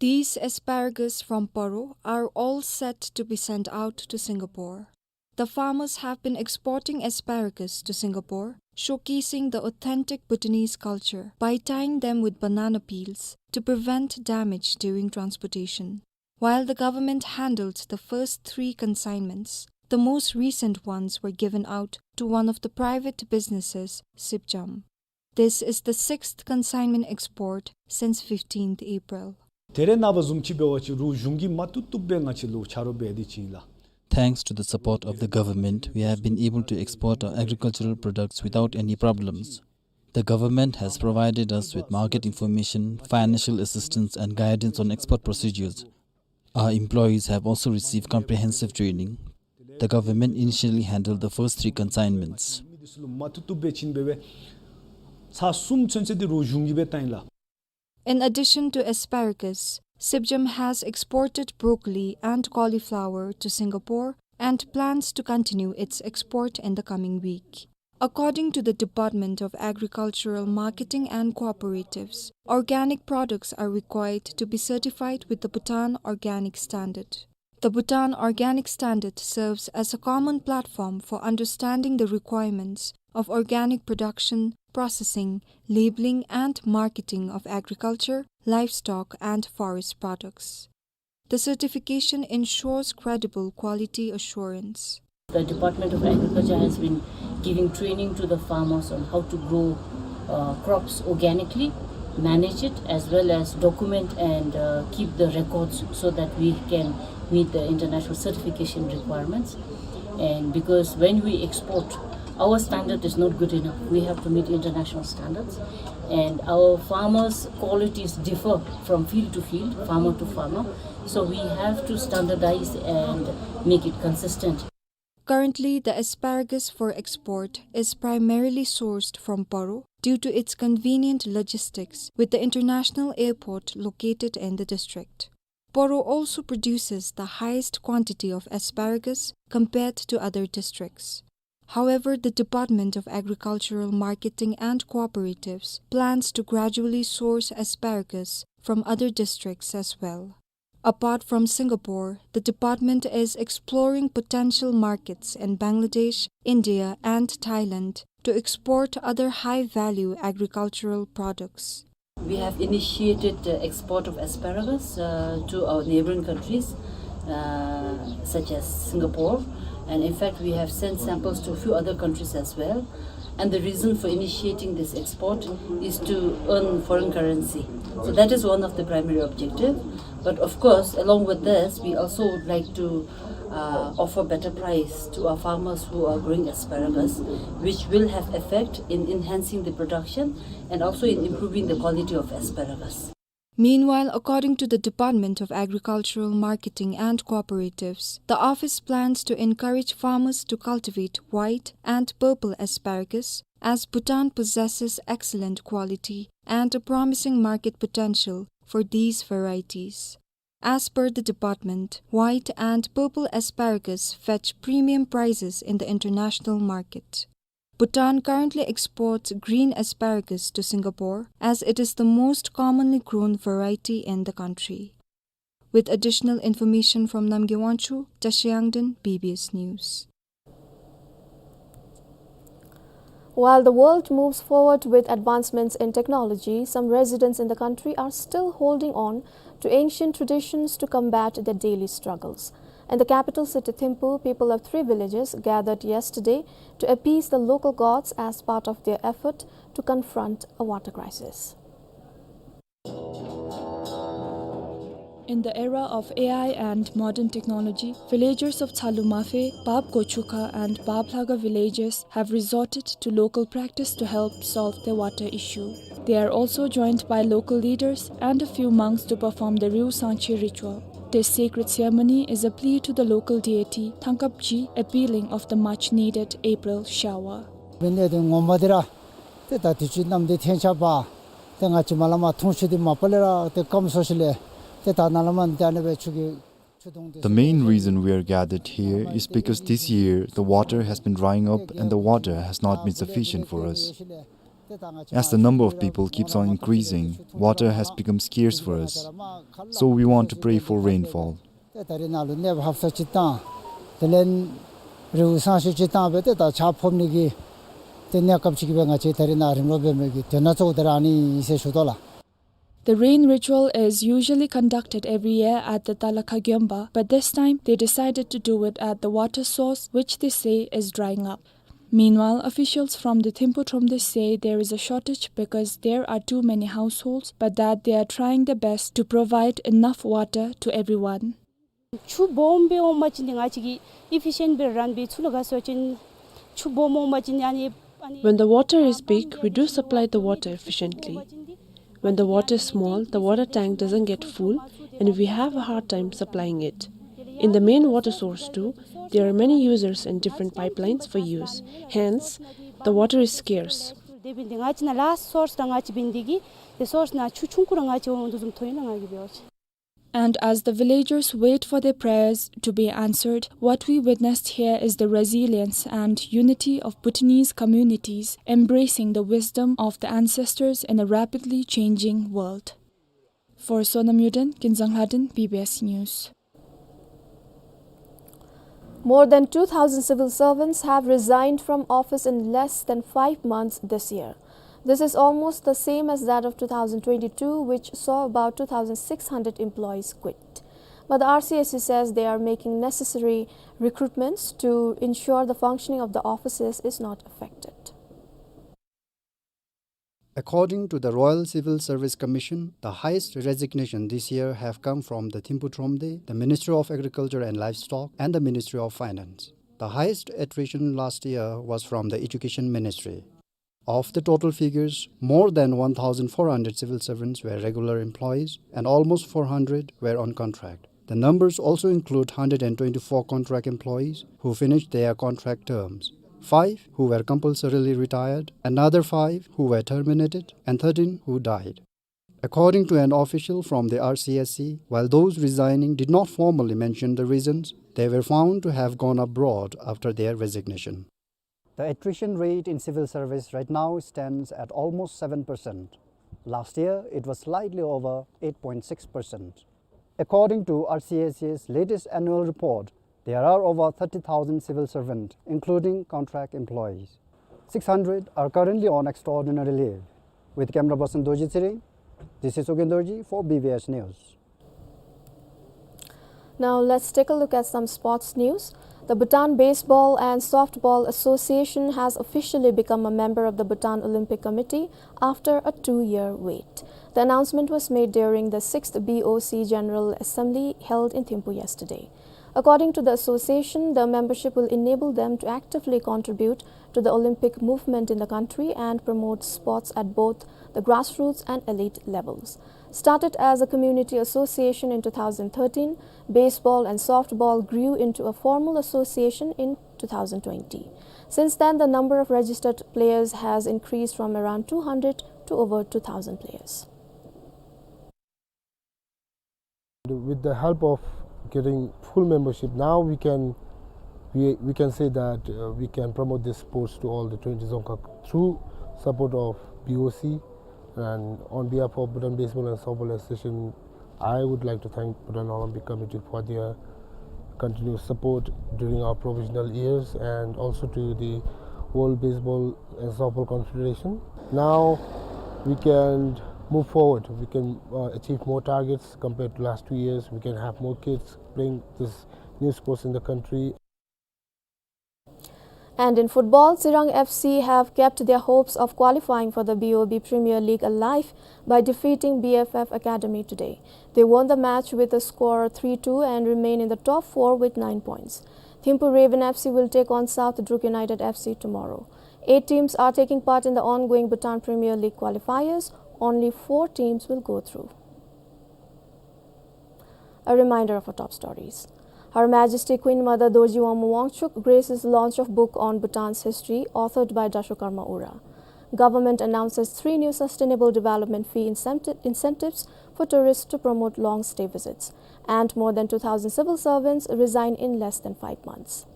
These asparagus from Paro are all set to be sent out to Singapore. The farmers have been exporting asparagus to Singapore, showcasing the authentic Bhutanese culture by tying them with banana peels to prevent damage during transportation. While the government handled the first three consignments, the most recent ones were given out to one of the private businesses, Sipjam. This is the sixth consignment export since fifteenth April. ད་རེས་ནངས་པ་བཟུམ་ཅིག་འབད་བ་ཅིན་རོགས་གཞུང་གིས་མ་བཏུབ་བཏུབ་སྦེ་ང་བཅས་ལུ་ཆ་རོགས་འབད་དེ་ཅིག་ཨིན་ལགས། Thanks to the support of the government, we have been able to export our agricultural products without any problems. The government has provided us with market information, financial assistance, and guidance on export procedures. Our employees have also received comprehensive training. The government initially handled the first three consignments. མ་བཏུབ་བཏུབ་སྦེ་ཅིག་འབད་བས། ཚར་གསུམ་ཚུན་ཚོད་འདི་རོགས་གཞུང་གིས་འབད་བཏང་ཡི་ལགས། In addition to asparagus, Sipjam has exported broccoli and cauliflower to Singapore and plans to continue its export in the coming week. According to the Department of Agricultural Marketing and Cooperatives, organic products are required to be certified with the Bhutan Organic Standard. The Bhutan Organic Standard serves as a common platform for understanding the requirements of organic production, processing, labeling, and marketing of agriculture, livestock, and forest products. The certification ensures credible quality assurance. The Department of Agriculture has been giving training to the farmers on how to grow, uh, crops organically, manage it, as well as document and, uh, keep the records so that we can meet the international certification requirements. And because when we export, our standard is not good enough. We have to meet international standards. And our farmers' qualities differ from field to field, farmer to farmer. So we have to standardize and make it consistent. Currently, the asparagus for export is primarily sourced from Poro due to its convenient logistics with the international airport located in the district. Poro also produces the highest quantity of asparagus compared to other districts. However, the Department of Agricultural Marketing and Cooperatives plans to gradually source asparagus from other districts as well. Apart from Singapore, the department is exploring potential markets in Bangladesh, India, and Thailand to export other high-value agricultural products. We have initiated the export of asparagus, uh, to our neighboring countries, uh, such as Singapore, and in fact, we have sent samples to a few other countries as well. And the reason for initiating this export is to earn foreign currency. So that is one of the primary objective. But of course, along with this, we also would like to, uh, offer better price to our farmers who are growing asparagus, which will have effect in enhancing the production and also in improving the quality of asparagus. Meanwhile, according to the Department of Agricultural Marketing and Cooperatives, the office plans to encourage farmers to cultivate white and purple asparagus, as Bhutan possesses excellent quality and a promising market potential for these varieties. As per the department, white and purple asparagus fetch premium prices in the international market. Bhutan currently exports green asparagus to Singapore, as it is the most commonly grown variety in the country. With additional information from Namgay Wangchuk, Tashi Yangden, B B S News. While the world moves forward with advancements in technology, some residents in the country are still holding on to ancient traditions to combat their daily struggles. In the capital city Thimphu, people of three villages gathered yesterday to appease the local gods as part of their effort to confront a water crisis. In the era of A I and modern technology, villagers of Tsalu Maphe, Bab Gochukha and Bab Lhaga villages have resorted to local practice to help solve their water issue. They are also joined by local leaders and a few monks to perform the Riu Sangche ritual. This sacred ceremony is a plea to the local deity Thangkapji, appealing of the much needed April shower. ཏེ་ད་དུས་ཅི་གནམ་འདི་ཐེངས་ཆགས་པ། ཏེ་ང་བཅས་མ་ལ་མ་འཐུང་ཆུ་འདི་མ་པ་ལས་ར་ཏེ་སྐམ་སོང་ཞིནམ་ལས། ཏེ་ད་ནཱ་ལས་མར་འདི་ཨ་ནི་སྦེ་ཆུ་གི་ཆུ་དུང་འདི། The main reason we are gathered here is because this year the water has been drying up and the water has not been sufficient for us. As the number of people keeps on increasing, water has become scarce for us. So we want to pray for rainfall. ཏེ་ད་རིས་ནཱ་ལུ་གནས་པ་ཧབ་ས་ཅིག་བཏང་། དེ་ལས་རིའུ་སང་ཤོས་ཅིག་བཏང་སྦེ་ཏེ་ད་ཆརཔ་ཕོག་ནི་གི་ཏེ་གནས་སྐབས་ཅིག་གི་སྦེ་ང་བཅས་ད་རིས་ནཱ་རིམ་གྲོ་འབད་མི་གི་དོན་གཙོ་བོ་དེ་ར་ཨ་ནི་ཨིན་ཟེར་ཞུ་དོ་ལགས། The rain ritual is usually conducted every year at the Talakha Gyomba, but this time they decided to do it at the water source, which they say is drying up. Meanwhile, officials from the Thimphu Thromde say there is a shortage because there are too many households, but that they are trying their best to provide enough water to everyone. ཆུ་སྦོམ་སྦེ་འོང་པ་ཅིན་ཏེ་ང་བཅས་ཀྱིས་ཨི་ཕི་ཤེནཊ་སྦེ་རན་པའི་ཚུལ་ལུ་ག་སོང་ཅིན་ཆུ་སྦོམ་འོང་པ་ཅིན་ཨ་ནི་ཨ་ནི། When the water is big, we do supply the water efficiently. When the water is small, the water tank doesn't get full and we have a hard time supplying it. In the main water source too, there are many users and different pipelines for use. Hence, the water is scarce. དེ་འབདན་ཏེ་ང་བཅས་ནཱ་ལཱསཊ་སོརསི་དང་ང་བཅས་འབདན་ཏེ་གིས་ཏེ་སོརསི་ནང་ཆུ་ཆུང་ཀུ་ར་ང་བཅས་འོང་དོ་བཟུམ་ཐོན་ཡི་ལགས་ང་གིས་འབད་བ་ཅིན། And as the villagers wait for their prayers to be answered, what we witnessed here is the resilience and unity of Bhutanese communities embracing the wisdom of the ancestors in a rapidly changing world. For Sonam Yuden, Kinzang Lhaden, B B S News. More than two thousand civil servants have resigned from office in less than five months this year. This is almost the same as that of two thousand twenty-two, which saw about two thousand six hundred employees quit. But the R C S C says they are making necessary recruitments to ensure the functioning of the offices is not affected. According to the Royal Civil Service Commission, the highest resignation this year have come from the Thimphu Thromde, the Ministry of Agriculture and Livestock, and the Ministry of Finance. The highest attrition last year was from the Education Ministry. Of the total figures, more than one thousand four hundred civil servants were regular employees and almost four hundred were on contract. The numbers also include hundred and twenty-four contract employees who finished their contract terms, five who were compulsorily retired, another five who were terminated, and thirteen who died. According to an official from the R C S C, while those resigning did not formally mention the reasons, they were found to have gone abroad after their resignation. The attrition rate in civil service right now stands at almost seven percent. Last year, it was slightly over eight point six percent. According to R C S C's latest annual report, there are over thirty thousand civil servants, including contract employees. Six hundred are currently on extraordinary leave. With camera person Dorji Tshering, this is Ugyen Dorji for B B S News. Now let's take a look at some sports news. The Bhutan Baseball and Softball Association has officially become a member of the Bhutan Olympic Committee after a two-year wait. The announcement was made during the sixth B O C General Assembly held in Thimphu yesterday. According to the association, the membership will enable them to actively contribute to the Olympic movement in the country and promote sports at both the grassroots and elite levels. Started as a community association in two thousand thirteen, baseball and softball grew into a formal association in two thousand twenty. Since then, the number of registered players has increased from around two hundred to over two thousand players. With the help of getting full membership, now we can, we, we can say that, uh, we can promote this sports to all the twenty Dzongkhag through support of B O C. And on behalf of Bhutan Baseball and Softball Association, I would like to thank Bhutan Olympic Committee for their continuous support during our provisional years, and also to the World Baseball and Softball Confederation. Now we can move forward. We can, uh, achieve more targets compared to last two years. We can have more kids playing this new sports in the country. And in football, Tsirang F C have kept their hopes of qualifying for the B O B Premier League alive by defeating B F F Academy today. They won the match with a score three two and remain in the top four with nine points. Thimphu Raven F C will take on South Druk United F C tomorrow. Eight teams are taking part in the ongoing Bhutan Premier League qualifiers. Only four teams will go through. A reminder of our top stories. Her Majesty Queen Mother Dorji Wangma Wangchuk graces launch of book on Bhutan's history, authored by Daso Karma Ura. Government announces three new sustainable development fee incenti-, incentives for tourists to promote long-stay visits. And more than two thousand civil servants resign in less than five months.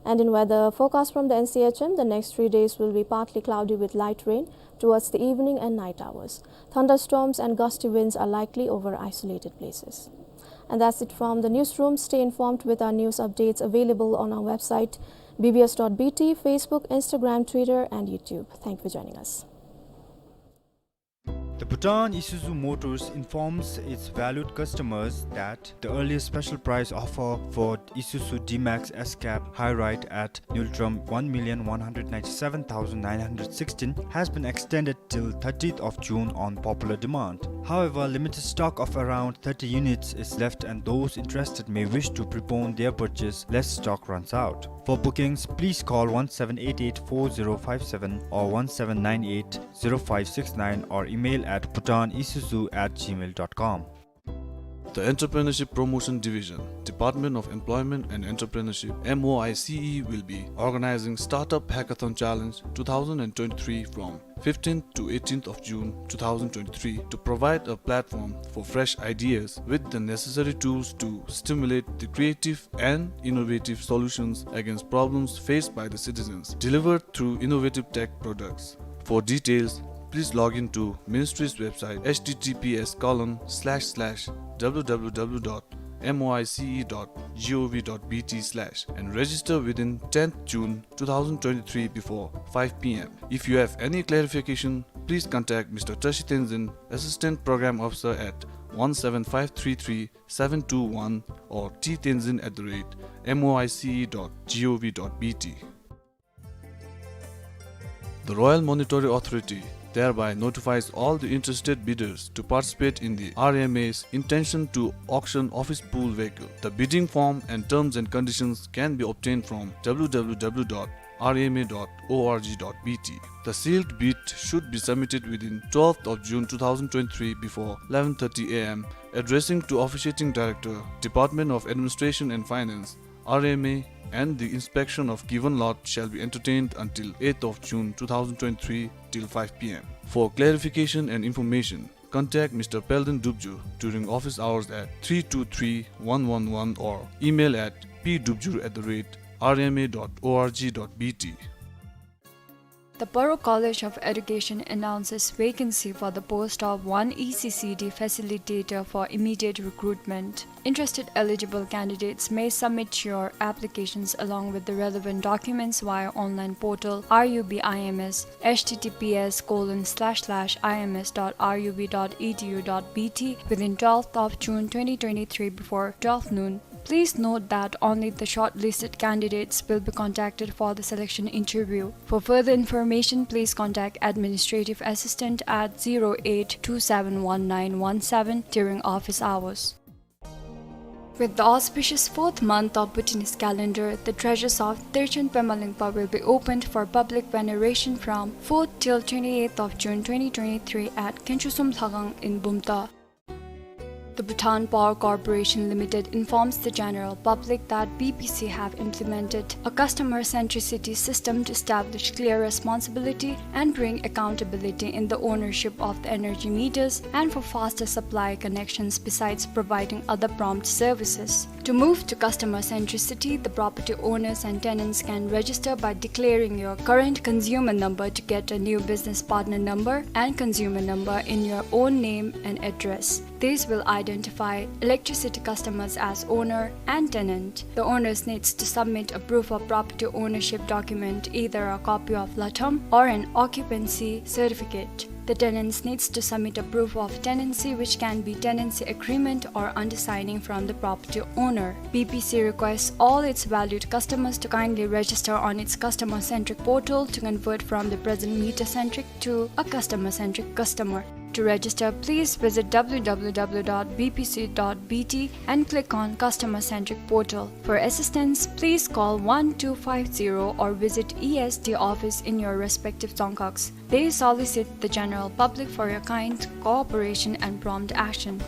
And in weather forecast from the N C H M, the next three days will be partly cloudy with light rain towards the evening and night hours. Thunderstorms and gusty winds are likely over isolated places. And that's it from the newsroom. Stay informed with our news updates available on our website, B B S dot B T, Facebook, Instagram, Twitter, and YouTube. Thank you for joining us. The Bhutan Isuzu Motors informs its valued customers that the earliest special price offer for Isuzu D-Max S-Cab High Ride at Ngultrum one million one hundred ninety-seven thousand nine hundred sixteen has been extended till thirtieth of June on popular demand. However, limited stock of around thirty units is left, and those interested may wish to prepone their purchase lest stock runs out. For bookings, please call one seven eight eight four zero five seven or one seven nine eight zero five six nine or email at bhutanisuzu at gmail dot com. The Entrepreneurship Promotion Division, Department of Employment and Entrepreneurship, M O I C E, will be organizing Startup Hackathon Challenge two thousand twenty-three from fifteenth to eighteenth of June two thousand twenty-three to provide a platform for fresh ideas with the necessary tools to stimulate the creative and innovative solutions against problems faced by the citizens, delivered through innovative tech products. For details, please log in to Ministry's website, H T T P S colon slash slash W W W dot M O I C E dot G O V dot B T slash and register within tenth June two thousand twenty-three before five P M. If you have any clarification, please contact Mister Tashi Tenzin, Assistant Program Officer, at one seven five three three seven two one or T Tenzin at the rate M O I C E dot G O V dot B T. The Royal Monetary Authority thereby notifies all the interested bidders to participate in the R M A's intention to auction office pool vehicle. The bidding form and terms and conditions can be obtained from W W W dot R M A dot O R G dot B T. The sealed bid should be submitted within twelfth of June two thousand twenty-three before eleven thirty A M, addressing to Officiating Director, Department of Administration and Finance, R M A, and the inspection of given lot shall be entertained until eighth of June two thousand twenty-three till five P M. For clarification and information, contact Mister Peldon Dubju during office hours at three two three one one one or email at P Dubju at the rate R M A dot O R G dot B T. The Paro College of Education announces vacancy for the post of one E C C D facilitator for immediate recruitment. Interested eligible candidates may submit your applications along with the relevant documents via online portal R U B I M S, H T T P S colon slash slash I M S dot R U B dot E D U dot B T, within twelfth of June twenty twenty-three before twelve noon. Please note that only the shortlisted candidates will be contacted for the selection interview. For further information, please contact administrative assistant at zero eight two seven one nine one seven during office hours. With the auspicious fourth month of Bhutanese calendar, the treasures of Terchen Pema Lingpa will be opened for public veneration from fourth till twenty-eighth of June twenty twenty-three at Khenchusum Lhakhang in Bumta. The Bhutan Power Corporation Limited informs the general public that B P C have implemented a customer centricity system to establish clear responsibility and bring accountability in the ownership of the energy meters and for faster supply connections, besides providing other prompt services. To move to customer centricity, the property owners and tenants can register by declaring your current consumer number to get a new business partner number and consumer number in your own name and address. This will identify electricity customers as owner and tenant. The owners needs to submit a proof of property ownership document, either a copy of latham or an occupancy certificate. The tenants needs to submit a proof of tenancy, which can be tenancy agreement or undersigning from the property owner. B P C requests all its valued customers to kindly register on its customer-centric portal to convert from the present meter-centric to a customer-centric customer. To register, please visit W W W dot B P C dot B T and click on Customer Centric Portal. For assistance, please call one two five zero or visit E S D office in your respective dzongkhags. They solicit the general public for your kind cooperation and prompt action.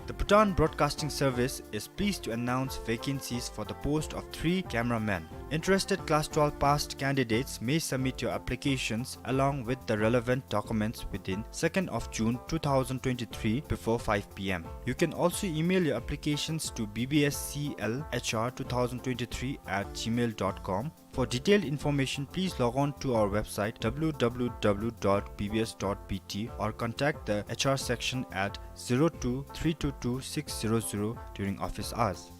The Bhutan Broadcasting Service is pleased to announce vacancies for the post of three cameramen. Interested class twelve passed candidates may submit your applications along with the relevant documents within second of June two thousand twenty-three before five P M. You can also email your applications to B B S C L H R two thousand twenty-three at gmail dot com. For detailed information, please log on to our website W W W dot B B S dot B T or contact the H R section at zero two three two two six zero zero during office hours.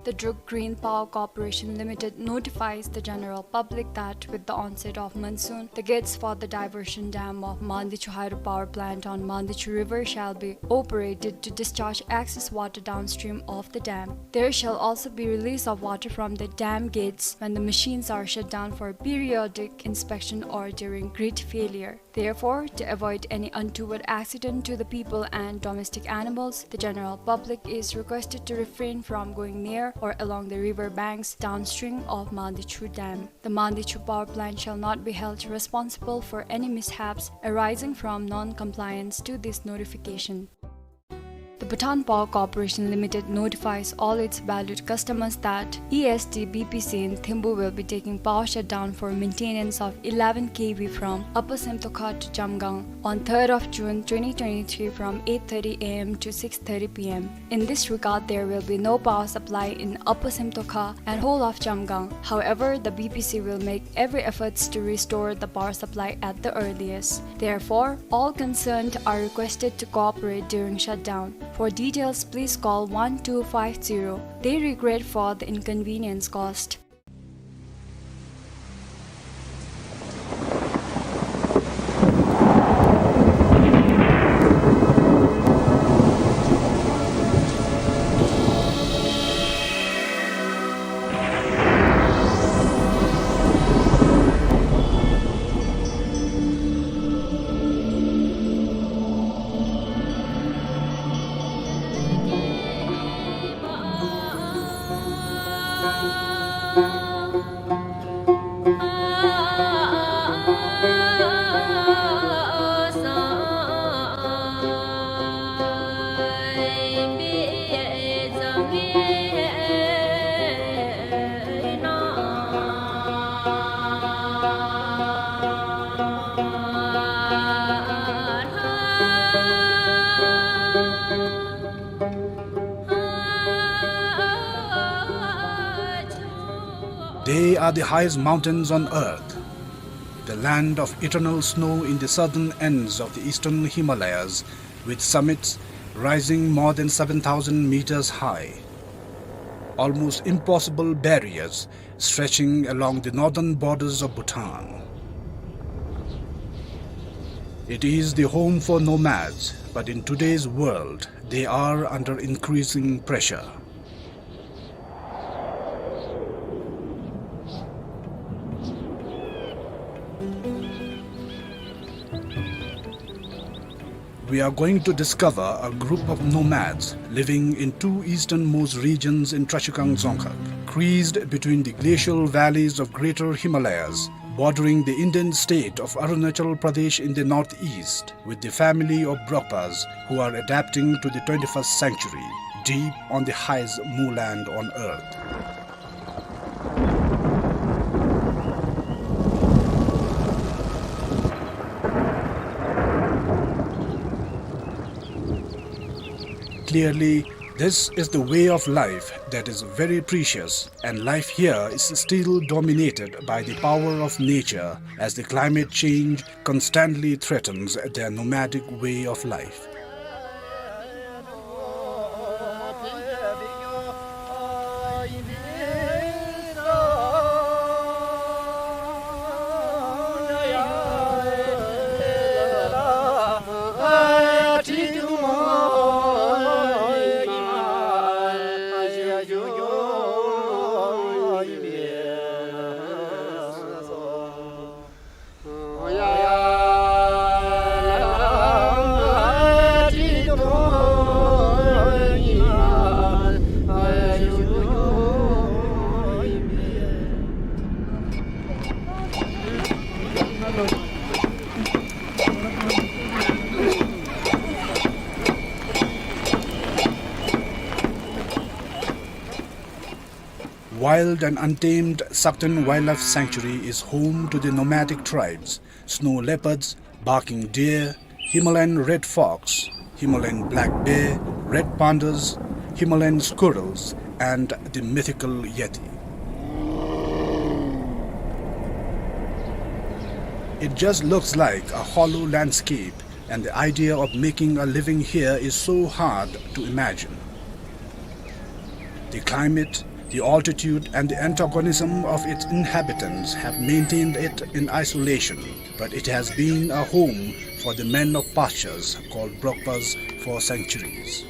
The Druk Green Power Corporation Limited notifies the general public that with the onset of monsoon, the gates for the diversion dam of Mandichu Hydro Power Plant on Mandichu River shall be operated to discharge excess water downstream of the dam. There shall also be release of water from the dam gates when the machines are shut down for periodic inspection or during grid failure. Therefore, to avoid any untoward accident to the people and domestic animals, the general public is requested to refrain from going near or along the river banks downstream of Mandichu Dam. The Mandichu power plant shall not be held responsible for any mishaps arising from non-compliance to this notification. The Bhutan Power Corporation Limited notifies all its valued customers that E S D B P C in Thimbu will be taking power shutdown for maintenance of eleven K V from Upper Semtokha to Jamgang on third of June twenty twenty-three from eight thirty A M to six thirty P M. In this regard, there will be no power supply in Upper Semtokha and whole of Jamgang. However, the B P C will make every efforts to restore the power supply at the earliest. Therefore, all concerned are requested to cooperate during shutdown. For details, please call one two five zero. They regret for the inconvenience caused. They are the highest mountains on earth, the land of eternal snow in the southern ends of the eastern Himalayas, with summits rising more than seven thousand meters high. Almost impossible barriers stretching along the northern borders of Bhutan. It is the home for nomads, but in today's world, they are under increasing pressure. We are going to discover a group of nomads living in two easternmost regions in Trashigang Dzongkhag, creased between the glacial valleys of Greater Himalayas, bordering the Indian state of Arunachal Pradesh in the northeast, with the family of Brokpas, who are adapting to the twenty-first century, deep on the highest moorland on earth. Clearly, this is the way of life that is very precious, and life here is still dominated by the power of nature, as the climate change constantly threatens their nomadic way of life. Wild and untamed Sakten Wildlife Sanctuary is home to the nomadic tribes, snow leopards, barking deer, Himalayan red fox, Himalayan black bear, red pandas, Himalayan squirrels, and the mythical yeti. It just looks like a hollow landscape, and the idea of making a living here is so hard to imagine. The climate, the altitude, and the antagonism of its inhabitants have maintained it in isolation, but it has been a home for the men of pastures called Brokpas for centuries.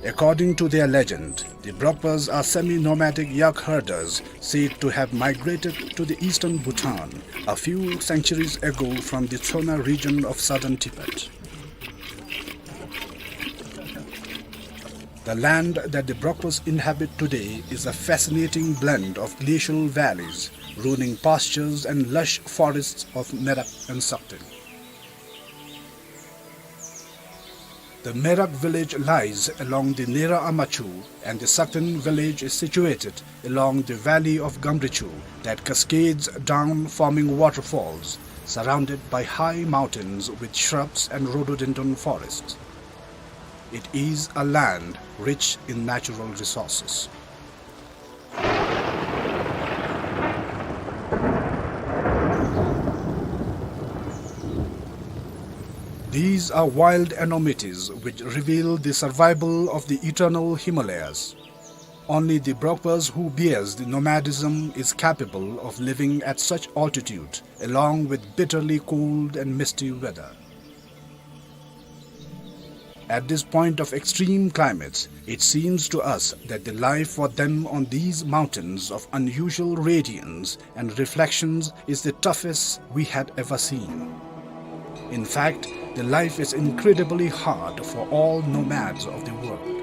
According to their legend, the Brokpas are semi-nomadic yak herders said to have migrated to the eastern Bhutan a few centuries ago from the Tsona region of southern Tibet. The land that the Brokpas inhabit today is a fascinating blend of glacial valleys, rolling pastures and lush forests of Merak and Sakten. The Merak village lies along the Nera Amachu, and the Sakten village is situated along the valley of Gamrichu that cascades down, forming waterfalls, surrounded by high mountains with shrubs and rhododendron forests. It is a land rich in natural resources. These are wild enormities which reveal the survival of the eternal Himalayas. Only the Brokpas who bears the nomadism is capable of living at such altitude, along with bitterly cold and misty weather. At this point of extreme climates, it seems to us that the life for them on these mountains of unusual radiance and reflections is the toughest we had ever seen. In fact, the life is incredibly hard for all nomads of the world.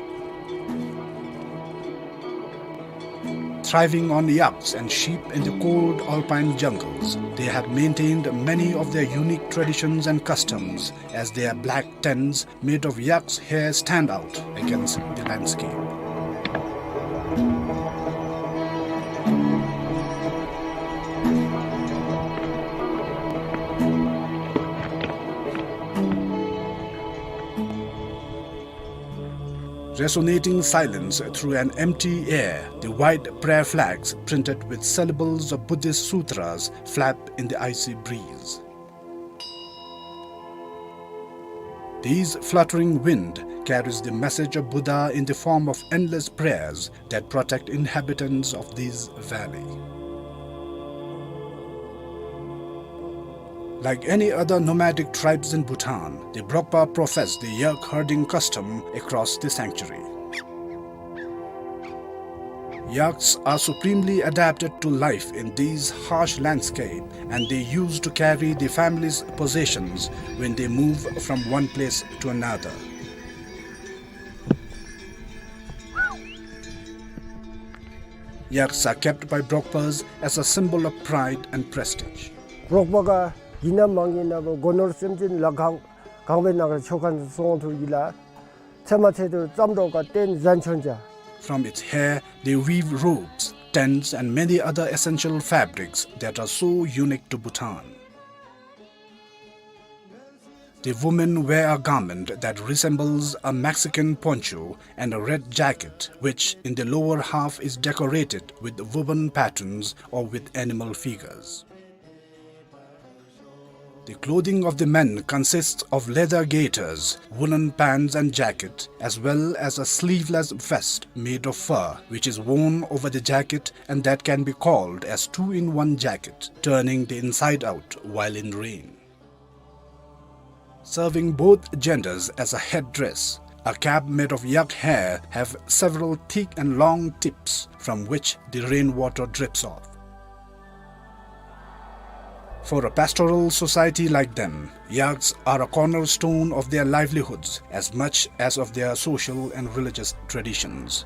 Thriving on yaks and sheep in the cold alpine jungles, they have maintained many of their unique traditions and customs, as their black tents made of yak's hair stand out against the landscape. Resonating silence through an empty air, the white prayer flags printed with syllables of Buddhist sutras flap in the icy breeze. This fluttering wind carries the message of Buddha in the form of endless prayers that protect inhabitants of this valley. Like any other nomadic tribes in Bhutan, the Brokpa profess the yak herding custom across the sanctuary. Yaks are supremely adapted to life in these harsh landscape, and they used to carry the family's possessions when they move from one place to another. Yaks are kept by Brokpas as a symbol of pride and prestige. Brokpa ག་ཡིན་ན་མ་ཡིན་ན་བོ་སྒོ་ནོར་སེམས་ཅན་ལ་གང་གང་བའི་ནང་ཆོ་ག་སོང་ཐུག་གི་ལ། ཚེ་མ་ཚེ་དུ་ཙམ་འགྲོ་ག་བརྟེན་བཟང་ཆོན་ཅ། From its hair, they weave robes, tents, and many other essential fabrics that are so unique to Bhutan. The women wear a garment that resembles a Mexican poncho and a red jacket, which in the lower half is decorated with woven patterns or with animal figures. The clothing of the men consists of leather gaiters, woolen pants and jacket, as well as a sleeveless vest made of fur, which is worn over the jacket and that can be called as two-in-one jacket, turning the inside out while in rain. Serving both genders as a headdress, a cap made of yak hair have several thick and long tips from which the rainwater drips off. For a pastoral society like them, yaks are a cornerstone of their livelihoods as much as of their social and religious traditions.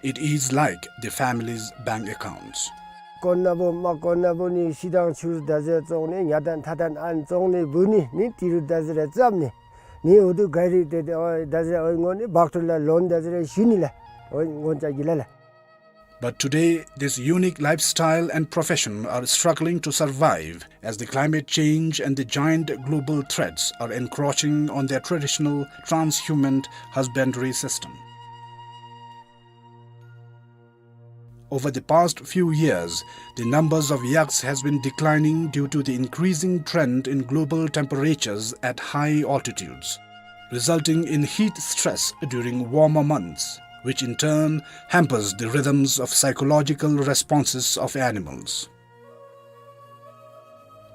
It is like the family's bank accounts. དཀོན་ན་བུ་མ་དཀོན་ན་བུ་ནི་ཤི་དང་ཆུ་ཟེར་བཙོང་ནི་ཉ་དང་ཐ་དང་ཨན་བཙོང་ནི་བུ་ནི་ནི་ཏི་རུ་ཟེར་རེ་བཙབ་ནི་ནི་འུ་དུ་ག་རི་ཏེ་ཏེ་ཨོ་ཟེར་རེ་ཨོ་ངོ་ནི་བག་ཏུ་ལ་ལོན་ཟེར་རེ་ཞུ་ནི་ལ་ཨོ་ངོ་ཅ་གི་ལ་ལ། But today, this unique lifestyle and profession are struggling to survive as the climate change and the giant global threats are encroaching on their traditional transhuman husbandry system. Over the past few years, the numbers of yaks has been declining due to the increasing trend in global temperatures at high altitudes, resulting in heat stress during warmer months, which in turn hampers the rhythms of psychological responses of animals.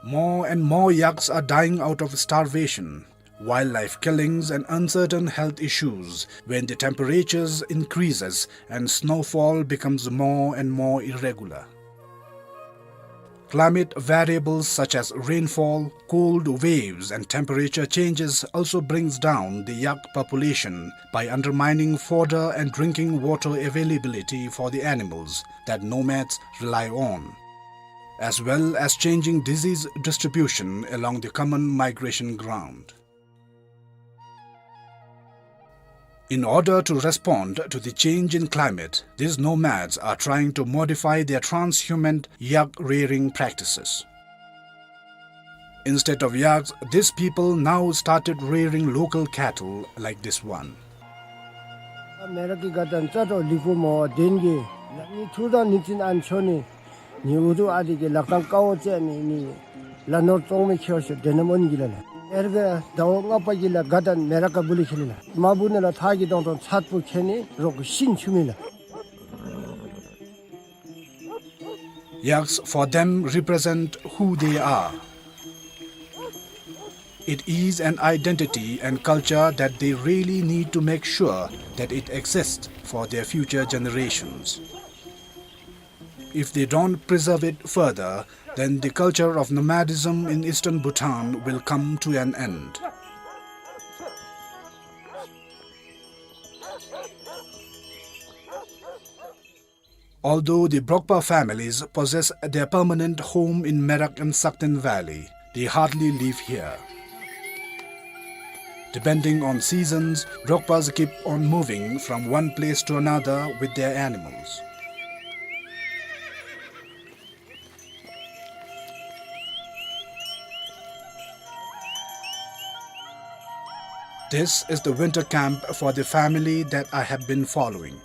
More and more yaks are dying out of starvation, wildlife killings and uncertain health issues when the temperatures increases and snowfall becomes more and more irregular. Climate variables such as rainfall, cold waves and temperature changes also brings down the yak population by undermining fodder and drinking water availability for the animals that nomads rely on, as well as changing disease distribution along the common migration ground. In order to respond to the change in climate, these nomads are trying to modify their transhuman yak rearing practices. Instead of yaks, these people now started rearing local cattle like this one. མེ་ར་ཀི་ག་དང་ཙ་ཏོ་ལི་ཀུ་མོ་དེན་གི་ནི་ཐུ་དང་ནི་ཙིན་ཨན་ཆོ་ནི་ནི་འུ་དུ་ཨ་དི་གི་ལག་ཏང་ཀའོ་ཙེ་ནི་ནི་ལ་ནོར་ཙོང་མི་ཁྱོ་ཤོ་དེ་ནམ་ཨོན་གི་ལ་ལ། ཨེར་ག་ཟླཝ་ལྔ་པ་གི་ལ་ག་དང་མེ་རག་ག་བུ་ལི་ཁེ་ལི་ལ། མ་བུ་ནི་ལ་ཐག་གི་དོང་དོང་ཚད་པོ་ཁེ་ནི་རོག་ཤིན་ཆུ་མི་ལ། Yaks for them represent who they are. It is an identity and culture that they really need to make sure that it exists for their future generations. If they don't preserve it further, then the culture of nomadism in eastern Bhutan will come to an end. Although the Brokpa families possess their permanent home in Merak and Sakten Valley, they hardly live here. Depending on seasons, Brokpas keep on moving from one place to another with their animals. This is the winter camp for the family that I have been following.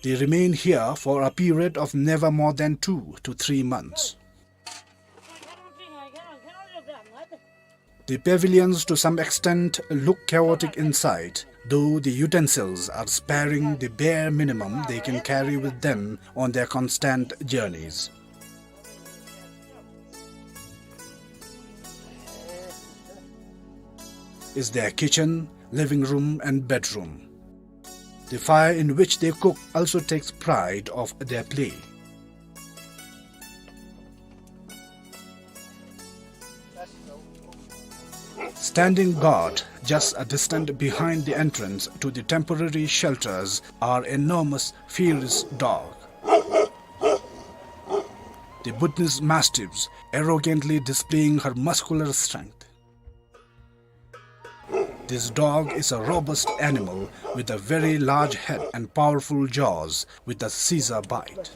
They remain here for a period of never more than two to three months. The pavilions to some extent look chaotic inside, though the utensils are sparing, the bare minimum they can carry with them on their constant journeys. Is their kitchen, living room and bedroom. The fire in which they cook also takes pride of their play. Standing guard just a distance behind the entrance to the temporary shelters are enormous, fierce dogs. The Bhutanese mastiffs arrogantly displaying her muscular strength. This dog is a robust animal with a very large head and powerful jaws with a scissor bite.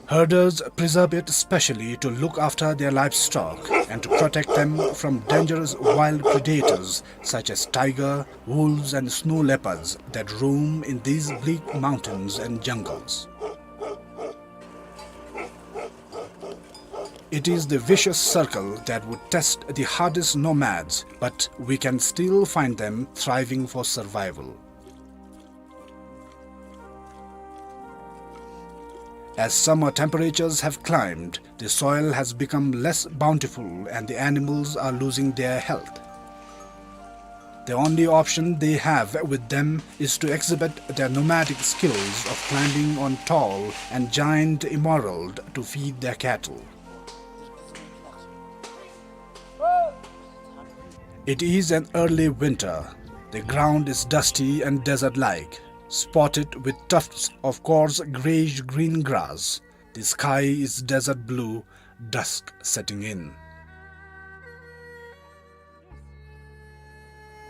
Herders preserve it specially to look after their livestock and to protect them from dangerous wild predators such as tiger, wolves and snow leopards that roam in these bleak mountains and jungles. It is the vicious circle that would test the hardest nomads, but we can still find them thriving for survival. As summer temperatures have climbed, the soil has become less bountiful and the animals are losing their health. The only option they have with them is to exhibit their nomadic skills of climbing on tall and giant emerald to feed their cattle. It is an early winter. The ground is dusty and desert-like, spotted with tufts of coarse grayish-green grass. The sky is desert blue, dusk setting in.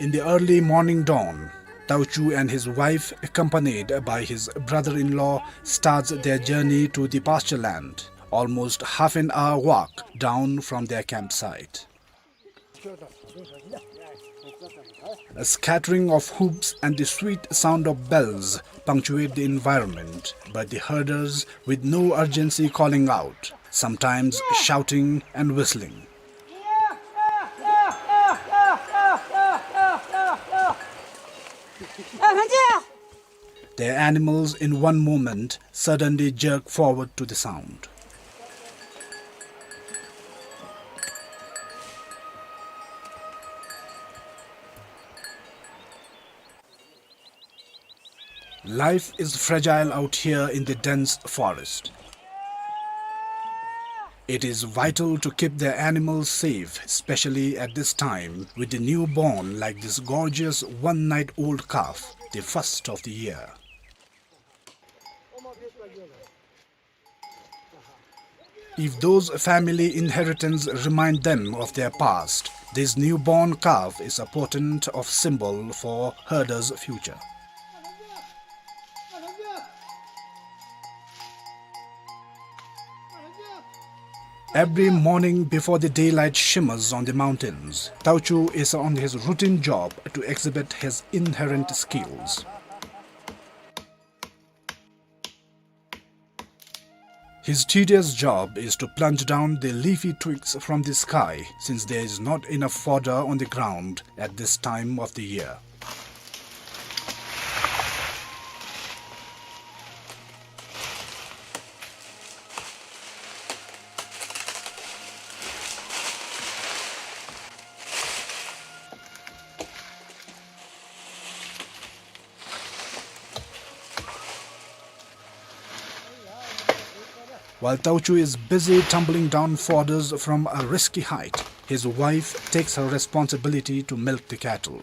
In the early morning dawn, Tauchu and his wife, accompanied by his brother-in-law, starts their journey to the pasture land, almost half an hour walk down from their campsite. A scattering of hoofs and the sweet sound of bells punctuate the environment, but the herders, with no urgency, calling out, sometimes shouting and whistling. Their animals in one moment suddenly jerk forward to the sound. Life is fragile out here in the dense forest. It is vital to keep their animals safe, especially at this time with the newborn like this gorgeous one-night-old calf, the first of the year. If those family inheritance remind them of their past, this newborn calf is a potent of symbol for herders' future. Every morning before the daylight shimmers on the mountains, Tauchu is on his routine job to exhibit his inherent skills. His tedious job is to plunge down the leafy twigs from the sky, since there is not enough fodder on the ground at this time of the year. While Tauchu is busy tumbling down fodders from a risky height, his wife takes her responsibility to milk the cattle.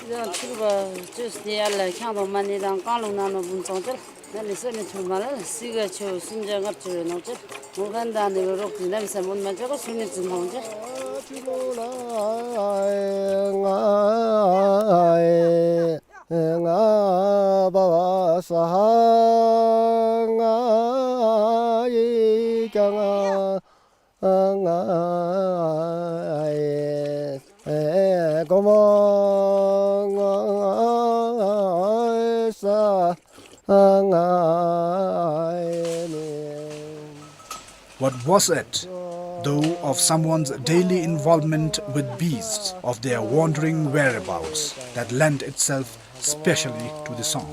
སྲིད་དང་ཕྱུག་པོ་བཅོས་ཏེ་ཡར་ལས་ཁྱང་དང་མ་ཎི་དང་བཀང་ལུང་ནང་ནོར་བུ་ཚང་ཅིག་ནཱ་ལས་སེམས་མི་ཐུགས་མ་ལ་སྲིད་ག་ཆུ་སུམ་བརྒྱ་ལྔ་བཅུ་རེ་ནོར་ཅིག་མོ་གན་དང་ནི་རོགས་ཀྱི་ནམ་སེམས་མུན་མ་ཅོག་ག་སུ་མི་ཙི་མོང་ཅིག What was it, though, of someone's daily involvement with beasts, of their wandering whereabouts, that lent itself specially to the song?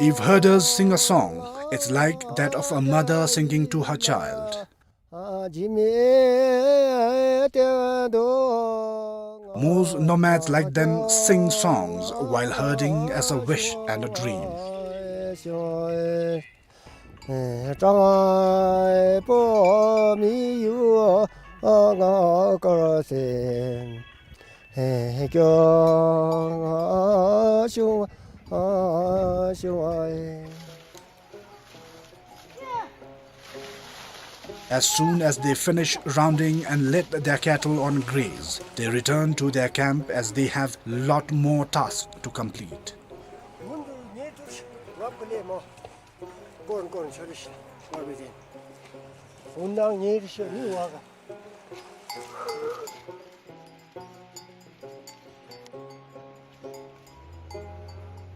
If herders sing a song, it's like that of a mother singing to her child. Most nomads like them sing songs while herding as a wish and a dream. As soon as they finish rounding and let their cattle on graze, they return to their camp as they have lot more tasks to complete.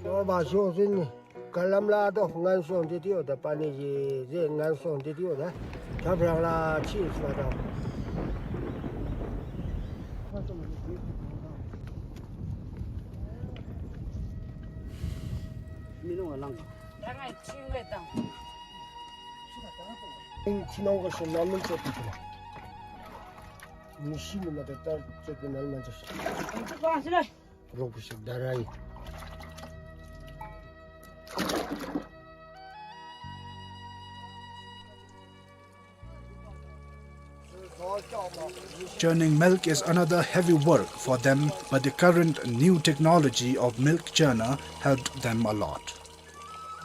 ནོར་བ་ཤོག་ཟིན་ནི། ག་ལམ་ལ་ཏོ་ངན་སོང་འདི་ཏི་ཡོད་ད་པ་ནི་ཡི་ཟེ་ངན་སོང་འདི་ཏི་ཡོད་ད། ཁྱབ་རང་ལ་ཕྱིས་སོ་ད། མི་ནོར་བ་ལང་། ད་ང་ཁྱིམ་ལས་དང་། ཁྱིམ་ནང་གི་སོ་ནམ་མི་ཚེ་ཏི་ཏི་ལ། མི་ཤི་ནི་མ་ད་ད་ཚེ་གི་ནལ་མ་ཚེ་སོ། རོགས་པོ་ཞིག་ད་ར་ཡིན། Churning milk is another heavy work for them, but the current new technology of milk churner helped them a lot.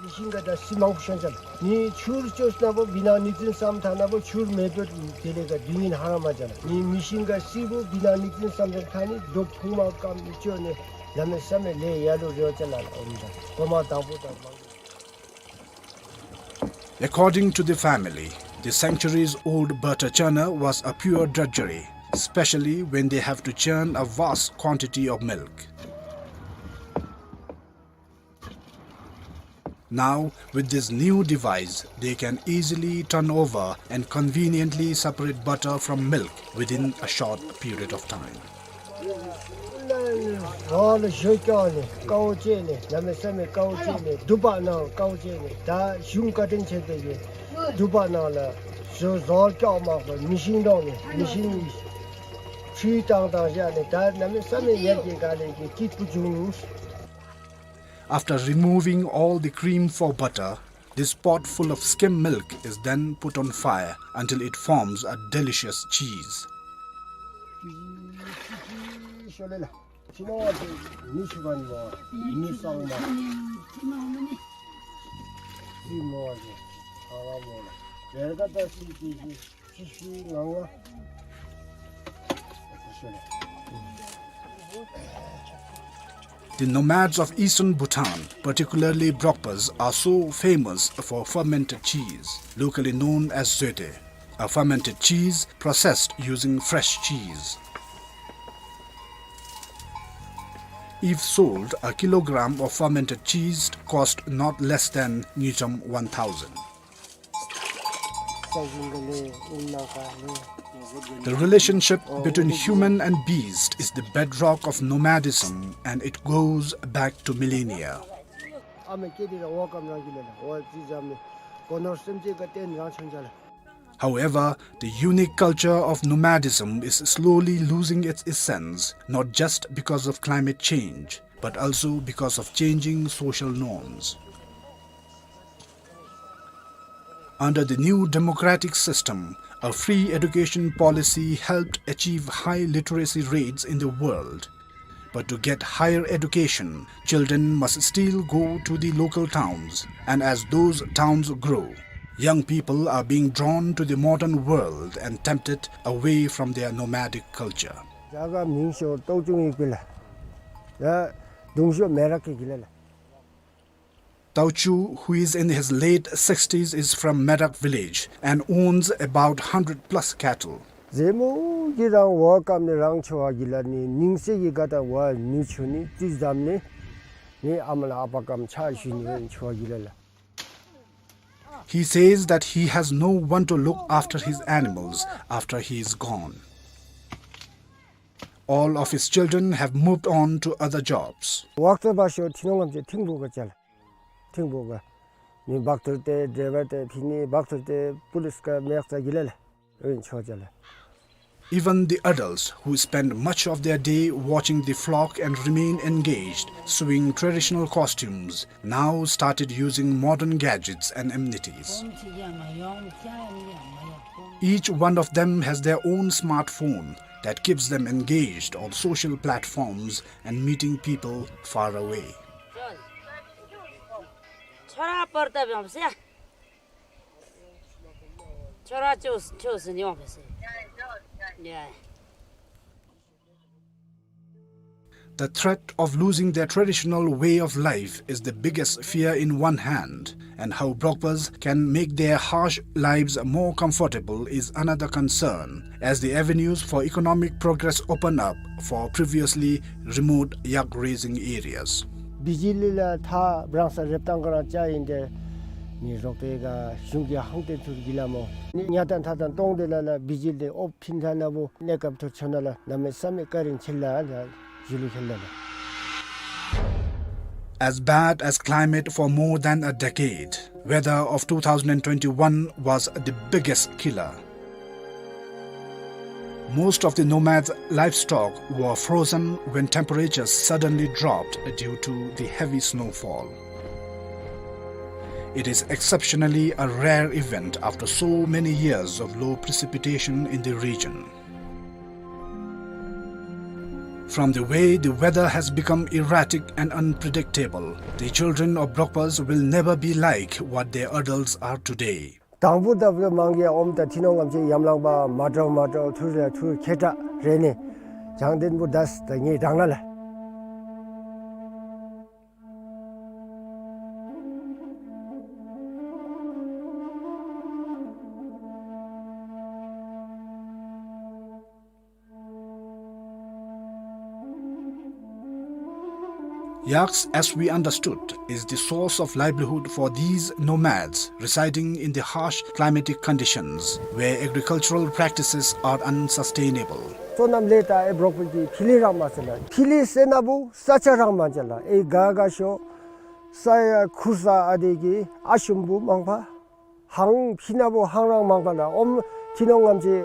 མི་ཤིང་ག་ད་སི་མང་པོ་ཤོང་ཅན། ནི་ཆུར་བཅོས་ན་བོ་བི་ནང་ནི་ཙིན་སམ་ཐ་ན་བོ་ཆུར་མེད་པར་དེ་ལས་ག་དུས་ཡུན་ཧ་ར་མ་ཅན། ནི་མི་ཤིང་ག་སི་བོ་བི་ནང་ནི་ཙིན་སམ་ཐ་ནི་རྡོ་ཕུང་མ་ཀམ་ནི་བཅོས་ནི་ལ་མེ་ས་མེ་ལས་ཡ་ལོ་རེ་བ་ཅན་ལ་ཨོམ་ད་གོ་མ་དང་པོ་དང་མང་པོ། According to the family, the centuries-old butter churner was a pure drudgery, especially when they have to churn a vast quantity of milk. Now, with this new device, they can easily turn over and conveniently separate butter from milk within a short period of time. ཟོ་ལ་ཞོ་སྐྱོག་ནི་ཀའོ་ཅེ་ནི་ལ་མེ་ས་མེ་ཀའོ་ཅེ་ནི་དུ་པ་ནང་ཀའོ་ཅེ་ནི་ད་གཞུང་བཀའ་དྲིན་ཆེ་དེ་གི་དུ་པ་ནང་ལ་ཟོ་ཟོ་སྐྱོག་མ་གོ་མི་ཤིང་དོང་ནི་མི་ཤིང་ཆུའི་བཏང་བཏང་བཞག་ནི་ད་ལ་མེ་ས་མེ་ཡར་གྱི་ག་ལེ་གི་སྐྱིད་པོ་བྱུང་། After removing all the cream for butter, this pot full of skim milk is then put on fire until it forms a delicious cheese. The nomads of eastern Bhutan, particularly Brokpas, are so famous for fermented cheese, locally known as zoete, a fermented cheese processed using fresh cheese. If sold, a kilogram of fermented cheese cost not less than ngultrum one thousand. The relationship between human and beast is the bedrock of nomadism, and it goes back to millennia. However, the unique culture of nomadism is slowly losing its essence, not just because of climate change, but also because of changing social norms. Under the new democratic system, a free education policy helped achieve high literacy rates in the world. But to get higher education, children must still go to the local towns, and as those towns grow, young people are being drawn to the modern world and tempted away from their nomadic culture. རྒྱ་གར་མིང་ཤོ་ཏོའུ་ཅུང་ཡིག་པི་ལ། ཡ་དུང་ཤོ་མེ་རག་གི་གི་ལ་ལ། Tauchu, who is in his late sixties, is from Merak village and owns about hundred plus cattle. ཟེ་མོ་གི་རང་བ་ཀམ་ནི་རང་ཆོ་བ་གི་ལ་ནི་ནིང་སེ་གི་ག་ད་བ་ནུ་ཆུ་ནི་ཙི་ཛམ་ནི་ནི་ཨ་མ་ལ་ཨ་པ་ཀམ་ཆ་ཤུ་ནི་ཆོ་བ་གི་ལ་ལ། He says that he has no one to look after his animals after he is gone. All of his children have moved on to other jobs. ཝག་ཙ་བ་ཤོ་ཐི་ནོང་ངམ་ཅེ་ཐིང་བུ་ག་ཅལ། ཐིང་བུ་ག་ནི་བག་ཐུར་ཏེ་ཌེ་བར་ཏེ་ཕི་ནི་བག་ཐུར་ཏེ་པུ་ལིས་ག་མེག་ཙ་གི་ལ་ལ་ཨིན་ཆོ་ཅལ། Even the adults who spend much of their day watching the flock and remain engaged sewing traditional costumes now started using modern gadgets and amenities. Each one of them has their own smartphone that keeps them engaged on social platforms and meeting people far away. The threat of losing their traditional way of life is the biggest fear in one hand, and how Brokpas can make their harsh lives more comfortable is another concern, as the avenues for economic progress open up for previously remote yak raising areas. བི་ཇི་ལི་ལ་ཐ་བྲང་ས་རེབ་ཏང་ག་རང་ཅ་ཡིན་ཏེ་ནི་རོག་ཏེ་ག་གཞུང་གི་ཧང་ཏེ་ཐུར་གི་ལ་མོ་ནི་ཉ་དང་ཐ་དང་ཏོང་ཏེ་ལ་ལ་བི་ཇི་ལི་ཨོབ་ཕིན་ཐ་ན་བུ་གནས་སྐབས་ཐུར་ཆོ་ན་ལ་ན་མེ་ས་མེ་ཀ་རིན་ཆེ་ལ་ལ་ཇུ་ལི་ཁེ་ལ་ལ། As bad as climate for more than a decade, weather of two thousand and twenty-one was the biggest killer. Most of the nomads' livestock were frozen when temperatures suddenly dropped due to the heavy snowfall. It is exceptionally a rare event after so many years of low precipitation in the region. From the way the weather has become erratic and unpredictable, the children of Brokpas will never be like what their adults are today. དང་པོ་ད་བུ་མང་གི་ཨོམ་ད་ཐི་ནོང་ངམ་ཅེ་ཡམ་ལང་པ་མ་དྲོ་མ་དྲོ་ཐུར་རེ་ཐུར་ཁེ་ཏྲ་རེ་ནི་བྱང་དེན་བུ་དས་ད་ངེ་དྲང་ན་ལ། Yaks, as we understood, is the source of livelihood for these nomads residing in the harsh climatic conditions where agricultural practices are unsustainable. སོ་ནམ་ལས་ད་ཨེ་བྲོག་པོ་གི་ཕི་ལི་རང་མ་ཟེར་ལ། ཕི་ལི་སེ་ན་བུ་ས་ཆ་རང་མ་ཅ་ལ། ཨེ་ག་ག་ཤོ་ས་ཡ་ཁུར་ས་ཨ་དེ་གི་ཨ་ཤུམ་བུ་མང་པ། ཧང་ཕི་ན་བུ་ཧང་རང་མང་པ་ན་ཨོམ་ཐི་ནོང་ངམ་ཅེ་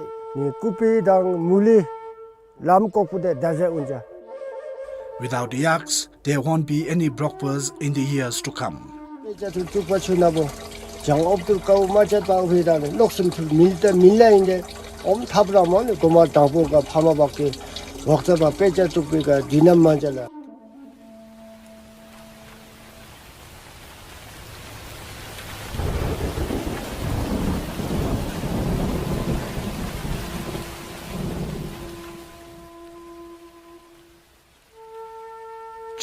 ནི་ཀུ་པི་དང་མུ་ལི་ལམ་ཀོག་པུ་དེ་ད་ཟེ་ཨུན་ཅ། Without yaks, there won't be any Brokpas in the years to come. དཔེ་ཆ་ཐུར་བཙུགས་པ་ཆུ་ན་བུ་བྱང་ཨོབ་ཐུར་ཀའུ་མ་ཆད་པ་ཧུའི་ད་ནི་ལོག་སུམ་ཐུར་མིལ་ཏེ་མིལ་ལ་ཡིན་ཏེ་ཨོམ་ཐབ་ར་མོ་ནི་གོ་མ་དང་པོ་ག་ཕ་མ་བག་གི་ཝག་ཙ་བ་དཔེ་ཆ་བཙུགས་པའི་ག་དུས་ནམ་མ་ཅ་ལ།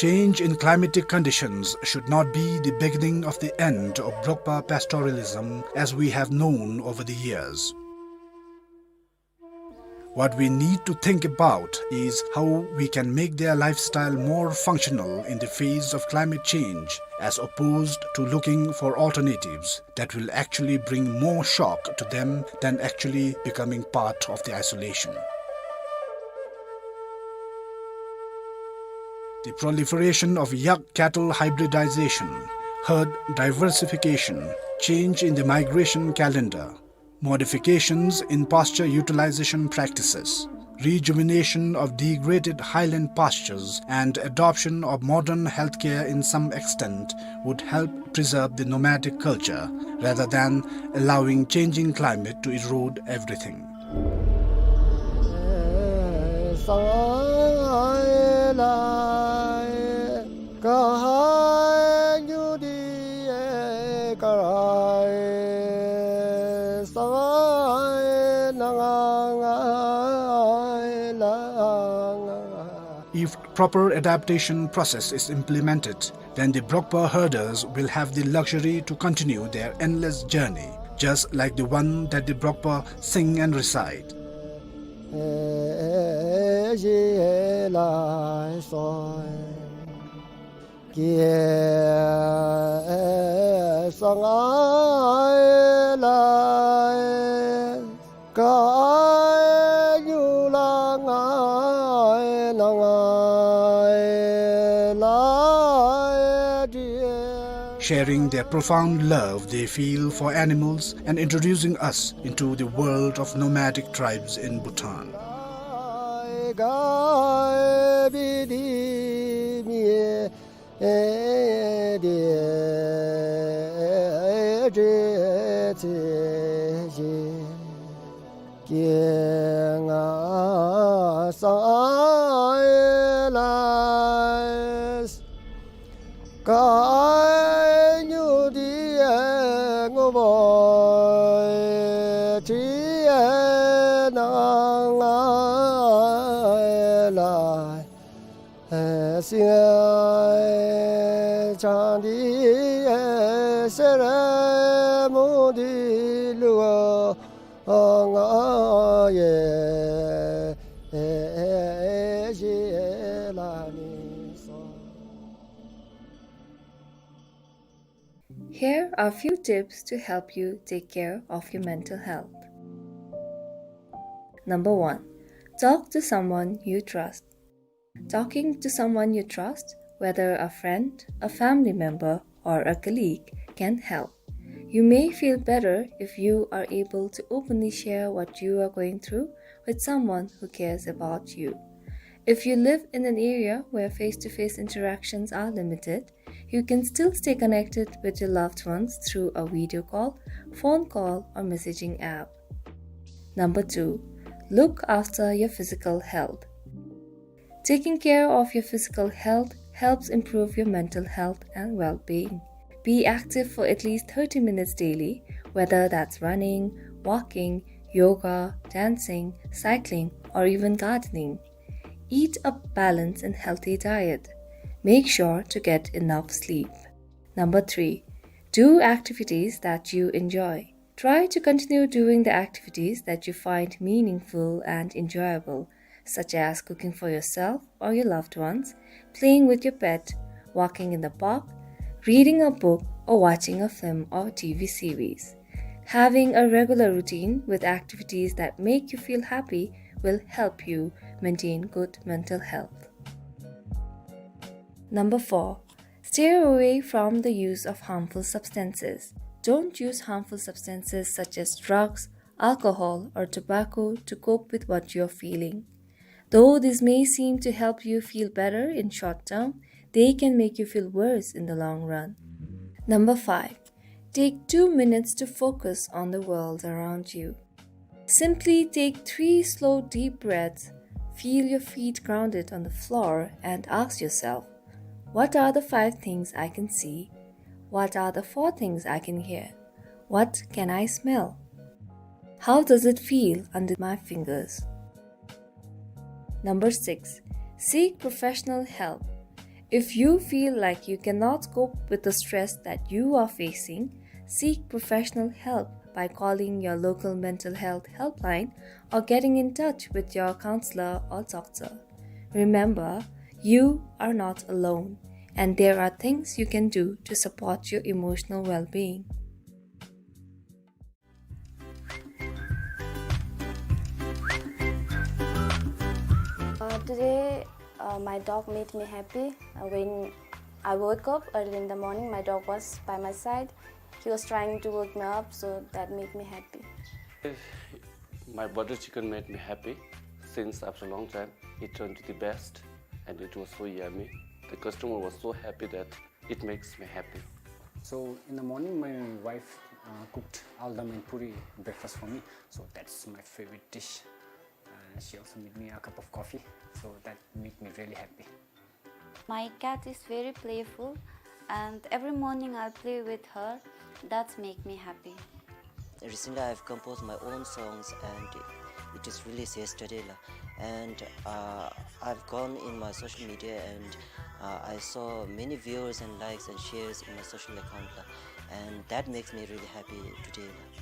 Change in climatic conditions should not be the beginning of the end of Brokpa pastoralism as we have known over the years. What we need to think about is how we can make their lifestyle more functional in the face of climate change, as opposed to looking for alternatives that will actually bring more shock to them than actually becoming part of the isolation. The proliferation of yak cattle hybridization, herd diversification, change in the migration calendar, modifications in pasture utilization practices, rejuvenation of degraded highland pastures, and adoption of modern healthcare in some extent would help preserve the nomadic culture rather than allowing changing climate to erode everything. If proper adaptation process is implemented, then the Brokpa herders will have the luxury to continue their endless journey, just like the one that the Brokpa sing and recite. Sharing their profound love they feel for animals and introducing us into the world of nomadic tribes in Bhutan. Here are few tips to help you take care of your mental health. Number one, talk to someone you trust. Talking to someone you trust, whether a friend, a family member, or a colleague, can help. You may feel better if you are able to openly share what you are going through with someone who cares about you. If you live in an area where face-to-face interactions are limited, you can still stay connected with your loved ones through a video call, phone call, or messaging app. Number two, look after your physical health. Taking care of your physical health helps improve your mental health and well-being. Be active for at least thirty minutes daily, whether that's running, walking, yoga, dancing, cycling, or even gardening. Eat a balanced and healthy diet. Make sure to get enough sleep. Number three, do activities that you enjoy. Try to continue doing the activities that you find meaningful and enjoyable, such as cooking for yourself or your loved ones, playing with your pet, walking in the park, reading a book, or watching a film or T V series. Having a regular routine with activities that make you feel happy will help you maintain good mental health. Number four, steer away from the use of harmful substances. Don't use harmful substances such as drugs, alcohol, or tobacco to cope with what you're feeling. Though this may seem to help you feel better in short term, they can make you feel worse in the long run. Number five, take two minutes to focus on the world around you. Simply take three slow, deep breaths, feel your feet grounded on the floor, and ask yourself, "What are the five things I can see? What are the four things I can hear? What can I smell? How does it feel under my fingers?" Number six, seek professional help. If you feel like you cannot cope with the stress that you are facing, seek professional help by calling your local mental health helpline or getting in touch with your counselor or doctor. Remember, you are not alone, and there are things you can do to support your emotional well-being. Uh, today, uh, my dog made me happy. Uh, when I woke up early in the morning, my dog was by my side. He was trying to wake me up, so that made me happy. My butter chicken made me happy since after a long time. It turned to the best, and it was so yummy. The customer was so happy that it makes me happy. So in the morning, my wife, uh, cooked aldam and puri breakfast for me. So that's my favorite dish. Uh, she also made me a cup of coffee. So that made me really happy. My cat is very playful, and every morning I'll play with her. That's make me happy. Recently, I've composed my own songs, and it is released yesterday, la. And, uh, I've gone in my social media, and, uh, I saw many viewers and likes and shares in my social account, la. And that makes me really happy today, la.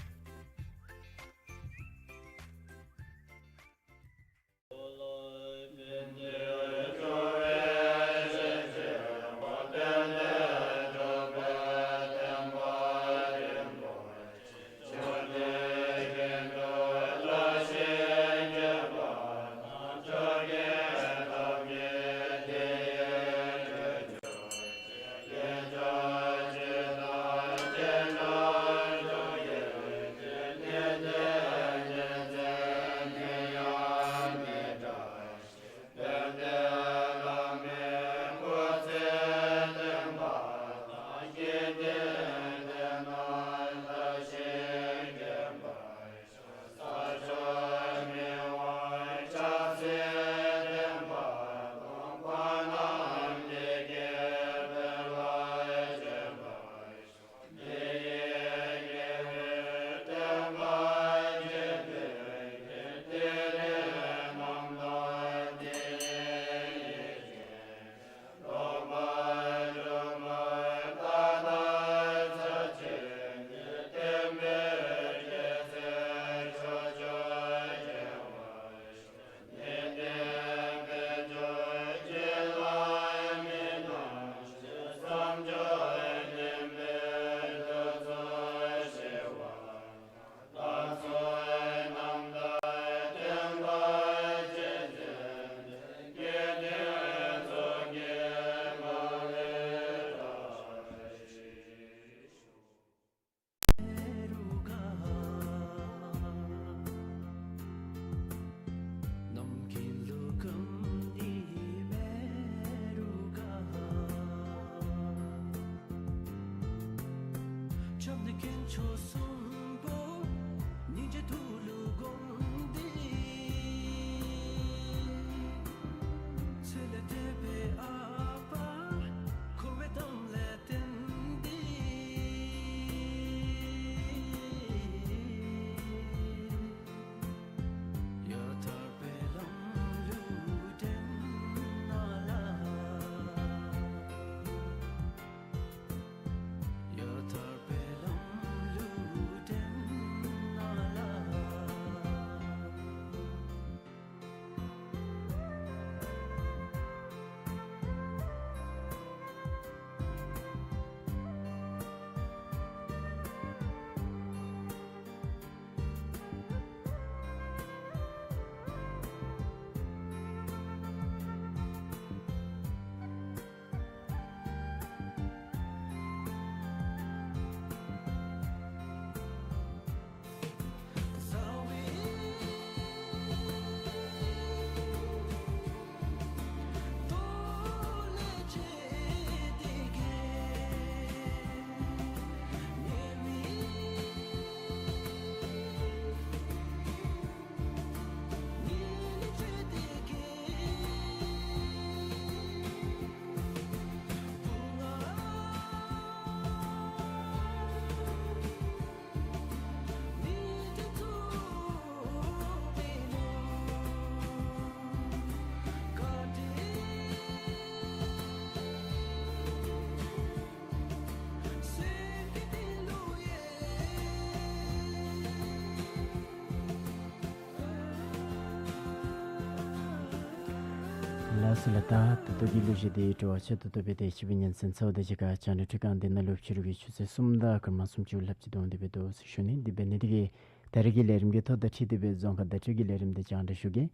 ལགས་སོ་ལགས། ད་ད་ལྟོ་གི་གླུ་གཞས་འདི་སྤྲོ་བ་ཆེ་ཏོག་ཏོ་སྦེ་ཏེ་ཞུ་བའི་ཉན་གསན་ཚརཝ་ད་གཅིག་ཁར་རྒྱང་བསྒྲགས་འཕྲུལ་ཁང་འདི་ནང་ལུ་ཕྱི་རུ་གི་ཆུ་ཚོད་གསུམ་དང་སྐར་མ་སུམ་ཅུ་ལྷགཔ་ཅིག་ཐོན་ཏེ་འབད་དོ་ཟེར་ཞུ་ནི། དེ་འབད་ནི་འདི་གིས་ད་རེས་ཀྱི་ལས་རིམ་གྱི་ཐོག་དང་འཁྲིལ་ཏེ་སྦེ་རྫོང་ཁ་བརྡ་སྤྲོད་ཀྱི་ལས་རིམ་འདི་རྒྱང་བསྒྲགས་ཞུ་གེ།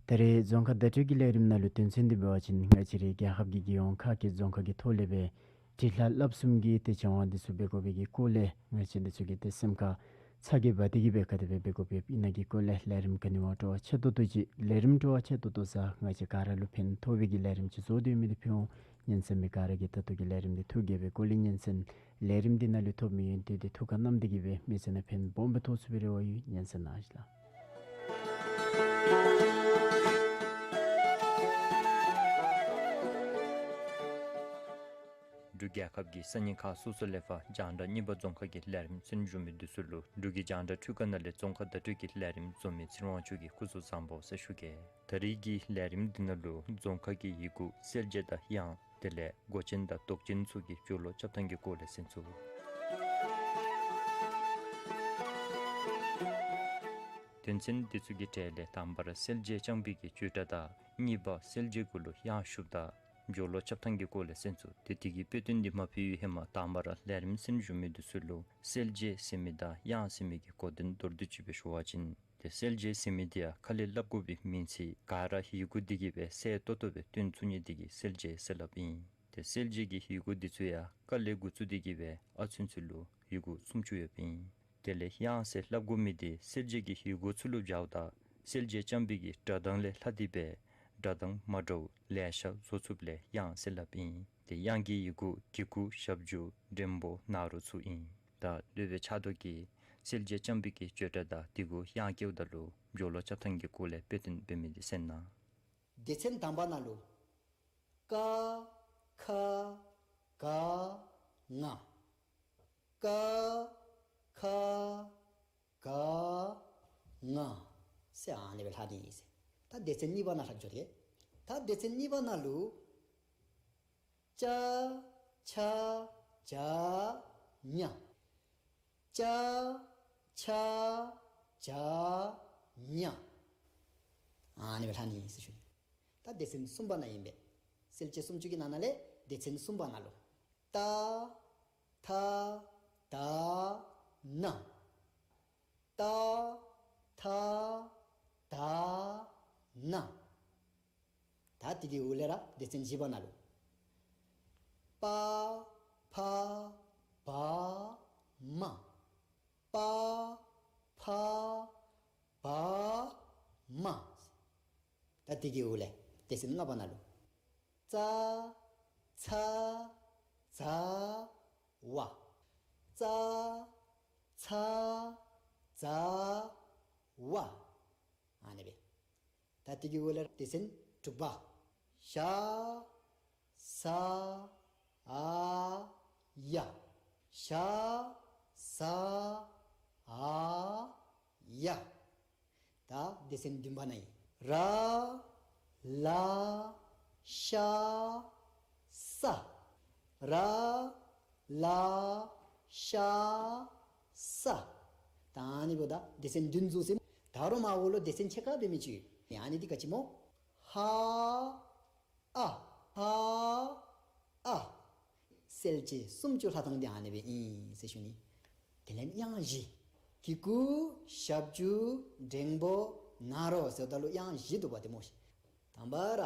ད་རེས་རྫོང་ཁ་བརྡ་སྤྲོད་ཀྱི་ལས་རིམ་ནང་ལུ་དོན་ཚན་འདི་འབད་བ་ཅིན་ང་བཅས་རའི་རྒྱལ་ཁབ་ཀྱི་རྒྱལ་ཡོངས་ཁ་སྐད་རྫོང་ཁ་གི་ཐོག་ལས་སྦེ་འབྲི་ལྷག་བསླབ་གསུམ་གྱི་ཏེ་བྱ་བ་འདི་ཚུ་འབད་དགོ་པའི་གི་སྐོར་ལས་ང་བཅས་འདི་ཚུ་གིས་ཏེ་སེམས་ཁར་ཚ་གྱང་འབག་སྟེ་གི་སྦེ་ག་དེ་སྦེ་འབད་དགོཔ་ཨིན་ན་གི་སྐོར་ལས་ལས་རིམ་ག་ནི་བ་སྤྲོ་བ་ཆེ་ཏོག་ཏོ་ཅིག་ལས་རིམ་སྤྲོ་བ་ཆེ་ཏོག་ཏོ་ཟ་ང་བཅས་ག་ར་ལུ་ཕན་ཐོགས་པའི་གི་ལས་རིམ་ཅིག་བཟོ་སྟེ་ཡོད་མི་འདི་ཕུལ་འོང་། ཉན་གསན་མི་ག་ར་གིས་ད་ལྟོ་གི་ལས་རིམ་འདི་ཐུགས་དགྱེས་པའི་སྒོ་ལས་ཉན་གསན། ལས་རིམ་འདི་ནང་ལུ་ཐོབ་མི་ཡོན་ཏན་འདི་ཐུགས་ཁར་བསྣམས་ཏེ་གི་སྦེ་མི་ཚེ་ནང་ཕན་སྦོམ་སྦེ་ཐོགས་ཚུགས་པའི་རེ་བ་ཡོད། ཉན་གསན་གནང་ཞིག་ལགས། འབྲུག་རྒྱལ་ཁབ་ཀྱི་ས་གནས་ཁག་སོ་སོ་ལས་ཕར་རྒྱང་བསྒྲགས་གཉིས་པ་རྫོང་ཁ་གི་ལས་རིམ་གསན་བཞུགས་མི་འདི་ཚུ་ལུ་འབྲུག་གི་རྒྱང་བསྒྲགས་འཕྲུལ་ཁང་ནང་ལས་རྫོང་ཁ་བརྡ་སྤྲོད་ཀྱི་ལས་རིམ་བཟོ་མི་ཚེ་རིང་དབང་ཕྱུག་གིས་སྐུ་གཟུགས་བཟང་པོ་ཟེར་ཞུ་གེ། ད་རེས་ཀྱི་ལས་རིམ་འདི་ནང་ལུ་རྫོང་ཁ་གི་ཡི་གུ་གསལ་བྱེད་དང་དབྱངས་དེ་ལས་མགོ་ཅན་དང་འདོགས་ཅན་ཚུ་གི་སྦྱོར་ཀློག་རྐྱབ་ཐངས་ཀྱི་སྐོར་ལས་གསན་ཚུགས། དོན་ཚན་འདི་ཚུ་གི་གྲས་ལས་དང་པ་ར་གསལ་བྱེད་རྐྱང་པའི་གི་བརྗོད་སྒྲ་དང་གཉིས་པ་གསལ་བྱེད་གུ་ལུ་དབྱངས་ཞུཝ་ད་སྦྱོར་ཀློག་རྐྱབ་ཐངས་ཀྱི་སྐོར་ལས་གསན་ཚུགས། ཏེ་དེ་གི་དཔེ་སྟོན་འདི་མ་ཕུལ་བའི་ཧེ་མ་དང་པ་ར་ལས་རིམ་གསན་བཞུགས་མི་འདི་ཚུ་ལུ་གསལ་བྱེད་ཟེར་མི་དང་དབྱངས་ཟེར་མི་གི་གོ་དོན་མདོར་བསྡུས་ཅིག་སྦེ་ཞུ་བ་ཅིན། ཏེ་གསལ་བྱེད་ཟེར་མི་འདི་ཡང་ཁ་ལས་སླབ་དགོ་པའི་མིང་ཚིག་ག་ར་ཡི་གུ་འདི་གིས་སྦེ་གསལ་ཏོག་ཏོ་སྦེ་སྟོན་ཚུགས་ནི་འདི་གིས་གསལ་བྱེད་ཟེར་སླབ་ཨིན། ཏེ་གསལ་བྱེད་ཀྱི་ཡི་གུ་འདི་ཚུ་ཡང་ཀ་ལས་འགོ་བཙུགས་ཏེ་གི་སྦེ་ཨ་ཚུན་ཚུན་ལུ་ཡི་གུ་སུམ་ཅུ་ཡོདཔ་ཨིན། དེ་ལས་དབྱངས་ཟེར་སླབ་དགོ་མི་འདི་གསལ་བྱེད་ཀྱི་ཡི་གུ་ཚུ་ལུ་སྦྱརཝ་ད་གསལ་བྱེད་རྐྱང་པའི་གི་སྒྲ་གདངས་ལས་ལྷག་སྟེ་སྦེ་སྒྲ་གདངས་མ་འདྲཝ་ལེ་ཤ་བཟོ་ཚུགསཔ་ལས་དབྱངས་ཟེར་སླབ་ཨིན། ཏེ་དབྱངས་ཀྱི་ཡི་གུ་གི་གུ་ཞབས་ཀྱུ་འགྲེང་བུ་ན་རོ་ཚུ་ཨིན། ད་དེ་སྦེ་ཆ་ཏོག་གི་གསལ་བྱེད་རྐྱང་པའི་གི་བརྗོད་སྒྲ་དང་དེ་གུ་དབྱངས་བཀལཝ་ད་ལུ་སྦྱོར་ཀློག་རྐྱབ་ཐངས་ཀྱི་སྐོར་ལས་དཔེ་སྟོན་འབད་མི་འདི་གསན་གནང་། སྡེ་ཚན་དང་པ་ནང་ལུ་ཀ་ཁ་ག་ང་། ཀ་ཁ་ག་ང་ཟེར་ཨ་ནི་སྦེ་ལྷག་ནི་ཨིན་ཟེར། ད་སྡེ་ཚན་གཉིས་པ་ནང་ལྷག་འགྱོ་དེ། ད་སྡེ་ཚན་གཉིས་པ་ནང་ལུ་ཅ་ཆ་ཇ་ཉ། ཅ་ཆ་ཇ་ཉ། ཨ་ནི་སྦེ་ལྷག་ནི་ཨིན་ཟེར་ཞུ་ནི། ད་སྡེ་ཚན་གསུམ་པ་ནང་ཨིན་པས། གསལ་བྱེད་སུམ་ཅུ་གི་ནང་ན་ལས་སྡེ་ཚན་གསུམ་པ་ནང་ལུ། ཏ་ཐ་ད་ན། ཏ་ཐ་ད་ན། ད་དེ་གི་འོག་ལས་ར་སྡེ་ཚན་བཞི་པ་ནང་ལུ། པ་ཕ་བ་མ། པ་ཕ་བ་མ། ད་དེ་གི་འོག་ལས་སྡེ་ཚན་ལྔ་པ་ནང་ལུ། ཙ་ཚ་ཛ་ཝ། ཙ་ཚ་ཛ་ཝ། ཨ་ནི་སྦེ། ད་དེ་གི་འོག་ལས་སྡེ་ཚན་དྲུག་པ། ཞ་ཟ་འ་ཡ། ཞ་ཟ་འ་ཡ། ད་སྡེ་ཚན་བདུན་པ་ནང་ཨིན། ར་ལ་ཤ་ས། ར་ལ་ཤ་ས། ད་ཨ་ནི་འབདཝ་ད་སྡེ་ཚན་བདུན་རྫོགས་ཟེར། ད་རུང་མར་འོག་ལུ་སྡེ་ཚན་ཕྱེད་ཀ་འབད་མི་ཅིག་ཡོད། ཨ་ནི་འདི་ག་ཅི་སྨོ། ཧ་ཨ་ཧ་ཨ། གསལ་བྱེད་སུམ་ཅུ་ལྷག་ཐངས་འདི་ཨ་ནི་སྦེ་ཨིན་ཟེར་ཞུ་ནི། དེ་ལས་དབྱངས་བཞི། གི་གུ་ཞབས་ཀྱུ་འགྲེང་བུ་ན་རོ་ཟེརཝ་ད་ལུ་དབྱངས་བཞི་འདུག་པ་དེ་སྨོ་ཤིག། དང་པ་ར་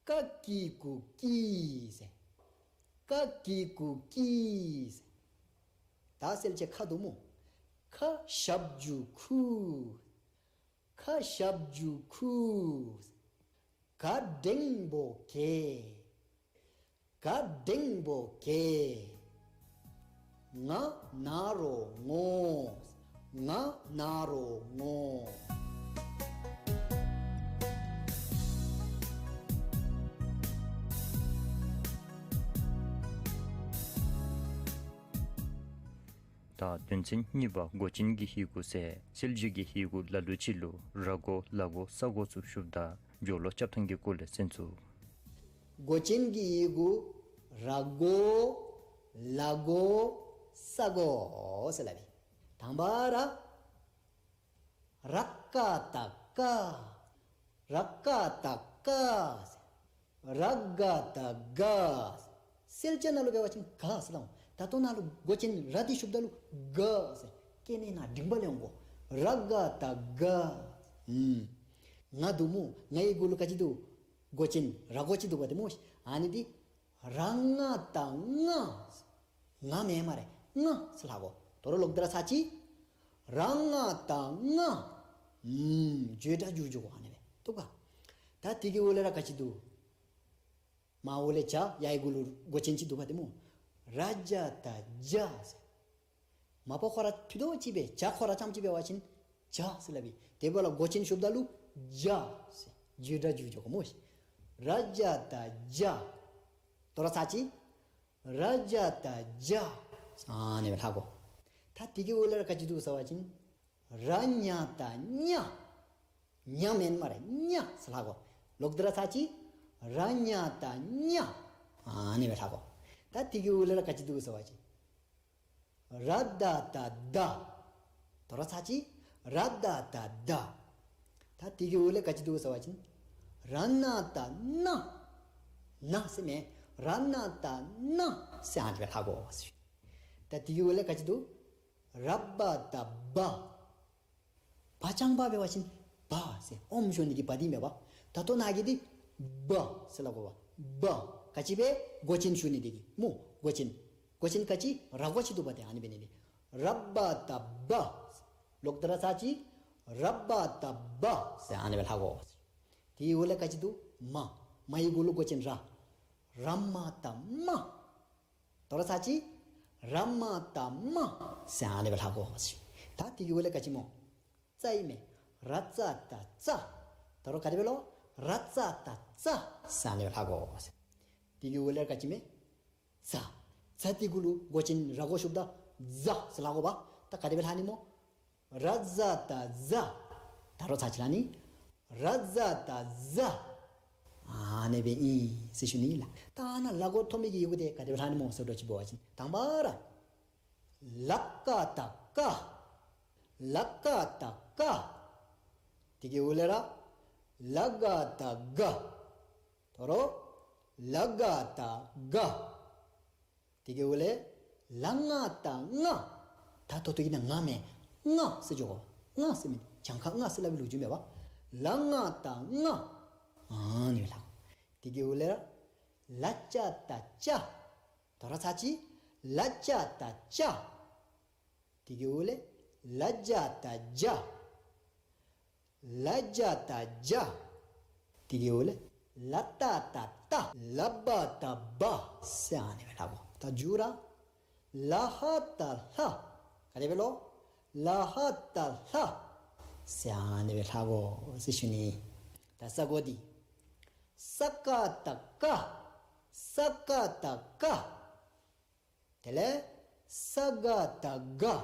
ཀ་གི་གུ་ཀི་ཟེར། ཀ་གི་གུ་ཀི་ཟེར། ད་གསལ་བྱེད་ཁ་འདུག་སྨོ། ཁ་ཞབས་ཀྱུ་ཁུ། ཁ་ཞབས་ཀྱུ་ཁུ། ག་འགྲེང་བུ་གེ། ག་འགྲེང་བུ་གེ། ང་ན་རོ་ངོ་། ང་ན་རོ་ངོ་། ད་དོན་ཚན་གཉིས་པ་མགོ་ཅན་གྱི་ཡི་གུ་ཟེར་གསལ་བྱེད་ཀྱི་ཡི་གུ་ལ་ལུ་ཅིག་ལུ་ར་མགོ་ལ་མགོ་ས་མགོ་ཚུ་ཞུཝ་ད་སྦྱོར་ཀློག་རྐྱབ་ཐངས་ཀྱི་སྐོར་ལས་གསན་ཚུགས། མགོ་ཅན་གྱི་ཡི་གུ་ར་མགོ་ལ་མགོ་ས་མགོ་ཟེར་སླབ་ཨིན། དང་པ་ར་ར་ཀ་བཏགས་རྐ། ར་ཀ་བཏགས་ ཀ་ཟེར། ར་ག་བཏགས་ག། གསལ་བྱེད་ནང་ལུ་འབད་བ་ཅིན་ག་ཟེར་སླབ་འོང་། ད་ལྟོ་ནཱ་ལུ་མགོ་ཅན་ར་འདི་ཞུཝ་ད་ལུ་ག་ཟེར། སྐད་ནི་ནཱ་མགྲིན་པ་ལས་འོང་དགོ། ར་ག་བཏགས་ག། ཨུམ། ང་འདུག་སྨོ། ང་ཡི་གུ་ལུ་ག་ཅི་འདུག། མགོ་ཅན་ར་མགོ་ཅིག་འདུག་པ་ཏེ་སྨོ། ཨ་ནི་འདི་ར་ང་བཏགས་ང་། ང་མེན་སྨ་རེ། ང་ཟེར་ལྷག་དགོ། དོ་རུང་ལོག་སྟེ་ར་ཚར་གཅིག། ར་ང་བཏགས་ང་། ཨུམ། བརྗོད་སྒྲ་འཇུག་འཇུག་དགོ་ཨ་ནི་སྦེ། བཏུབ་ག། ད་དེ་གི་འོག་ལས་ར་ག་ཅི་འདུག། མར་འོག་ལས་བྱ་ཡ་ཡི་གུ་ལུ་མགོ་ཅན་ཅིག་འདུག་པ་ཏེ་སྨོ། ར་ཇ་བཏགས་རྗ་ཟེར། མ་པ་ཁོ་ར་ཐུད་དོ་ཅིག་སྦེ་བྱ་ཁོ་ར་རྐྱངམ་ཅིག་འབད་བ་ཅིན་བྱ་ཟེར་སླབ་ཨིན། དེ་འབདཝ་ལས་མགོ་ཅན་ཞུཝ་ད་ལུ་བྱ་ཟེར་བརྗོད་སྒྲ་འཇུག་འཇུག་དགོ་སྨོ་ཤིག། ར་ཇ་བཏགས་རྗ། དོ་རུང་ཚར་གཅིག། ར་ཇ་བཏགས་རྗ། ཨ་ནི་སྦེ་ལྷག་དགོ། ད་དེ་གི་འོག་ལས་ར་ག་ཅི་འདུག་ཟེར་བ་ཅིན། ར་ཉ་བཏགས་ཉ། ཉ་མེན་སྨ་རེ། ཉ་ཟེར་ལྷག་དགོ། ལོག་སྟེ་ར་ཚར་གཅིག། ར་ཉ་བཏགས་ཉ། ཨ་ནི་སྦེ་ལྷག་དགོ། ད་དེ་གི་འོག་ལས་ར་ག་ཅི་འདུག་ཟེར་བ་ཅིན། ར་ད་བཏགས་དྷ། དོ་རུང་ཚར་གཅིག། ར་ད་བཏགས་དྷ། ད་དེ་གི་འོག་ལས་ག་ཅི་འདུག་ཟེར་བ་ཅིན། ར་ན་བཏགས་ན། ན་ཟེར་མེན། ར་ན་བཏགས་ན་ཟེར་ཨ་ནི་སྦེ་ལྷག་དགོ་ཟེར། ད་དེ་གི་འོག་ལས་ག་ཅི་འདུག། ར་བ་བཏགས་བྷ། བ་རྐྱངམ་འབད་བ་ཅིན་བ་ཟེར། ཨོམ་ཞོན་ནི་གི་བ་འདི་མེན་པ། ད་ལྟོ་ནཱ་གི་འདི་བ་ཟེར་སླབ་དགོ་པ། བ། ག་ཅི་སྦེ་མགོ་ཅན་ཞུ་ནི་དེ་གིས་སྨོ། མགོ་ཅན། མགོ་ཅན་ག་ཅི་ར་མགོ་ཅིག་འདུག་པ་ཏེ་ཨ་ནི་འབད་ནི་དེ། ར་བ་བཏགས་བྷ། ལོག་སྟེ་ར་ཚར་གཅིག། ར་བ་བཏགས་བྷ་ཟེར་ཨ་ནི་སྦེ་ལྷག་དགོ། དེའི་འོག་ལས་ག་ཅི་འདུག། མ། མ་ཡི་གུ་ལུ་མགོ་ཅན་ར། ར་མ་བཏགས་མ། དོ་རུང་ཚར་གཅིག། ར་མ་བཏགས་མ་ཟེར་ཨ་ནི་སྦེ་ལྷག་དགོ་ཟེར། ད་དེ་གི་འོག་ལས་ག་ཅི་སྨོ། ཙ་ཨིན་མས། ར་ཙ་བཏགས་ཙ། དོ་རུང་ག་དེ་སྦེ་ལོ། ར་ཙ་བཏགས་ཙ་ཟེར་ཨ་ནི་སྦེ་ལྷག་དགོ་ཟེར། དེ་གི་འོག་ལས་ག་ཅི་མས། ཛ། ཛ་དེ་གུ་ལུ་མགོ་ཅན་ར་མགོ་ཞུཝ་ད་ཛ་ཟེར་ལྷག་དགོ་པ། ད་ག་དེ་སྦེ་ལྷག་ནི་སྨོ། ར་ཛ་བཏགས་ཛ། ད་རུང་ཚར་གཅིག་ལྷག་ནི། ར་ཛ་བཏགས་ཛ། ཨ་ནི་སྦེ་ཨིན་ཟེར་ཞུ་ནི་ལགས། ད་ནཱ་ལ་མགོ་ཐོབ་མི་གི་ཡི་གུ་དེ་ག་དེ་སྦེ་ལྷག་ནི་སྨོ་ཟེར་དོ་ཅིག་འབད་བ་ཅིན། དང་པ་ར། ལ་ཀ་བཏགས་ཀ། ལ་ཀ་བཏགས་ཀ། དེ་གི་འོག་ལས་ར། ལ་ག་བཏགས་ག། དོ་རུང་ལ་ག་བཏགས་ག། དེ་གི་འོག་ལས་ལ་ང་བཏགས་ང་། ད་ད་ལྟོ་གི་ནང་ང་མེན། ང་ཟེར་འགྱོ་དགོ། ང་ཟེར་མེན། གྱངས་ཁ་ང་ཟེར་སླབ་པའི་ལོ་རྒྱུས་མེན་པ། ལ་ང་བཏགས་ང་། ཨ་ནི་སྦེ་ལྷག། དེ་གི་འོག་ལས་ར་ལ་ཅ་བཏགས་ལྕ། དོ་རུང་ཚར་གཅིག། ལ་ཅ་བཏགས་ལྕ། དེ་གི་འོག་ལས་ལ་ཇ་བཏགས་ལྗ། ལ་ཇ་བཏགས་ལྗ། དེ་གི་འོག་ལས་ལ་ཏ་བཏགས་ཏ། ལ་བ་བཏགས་བ་ཟེར་ཨ་ནི་སྦེ་ལྷག་དགོ། ད་མཇུག་ར། ལ་ཧ་བཏགས་ལྷ། ག་དེ་སྦེ་ལོ། ལ་ཧ་བཏགས་ལྷ་ཟེར་ཨ་ནི་སྦེ་ལྷག་དགོ་ཟེར་ཞུ་ནི། ད་ས་གོ་འདི། ས་ཀ་བཏགས་སྐ། ས་ཀ་བཏགས་སྐ། དེ་ལས་ས་ག་བཏགས་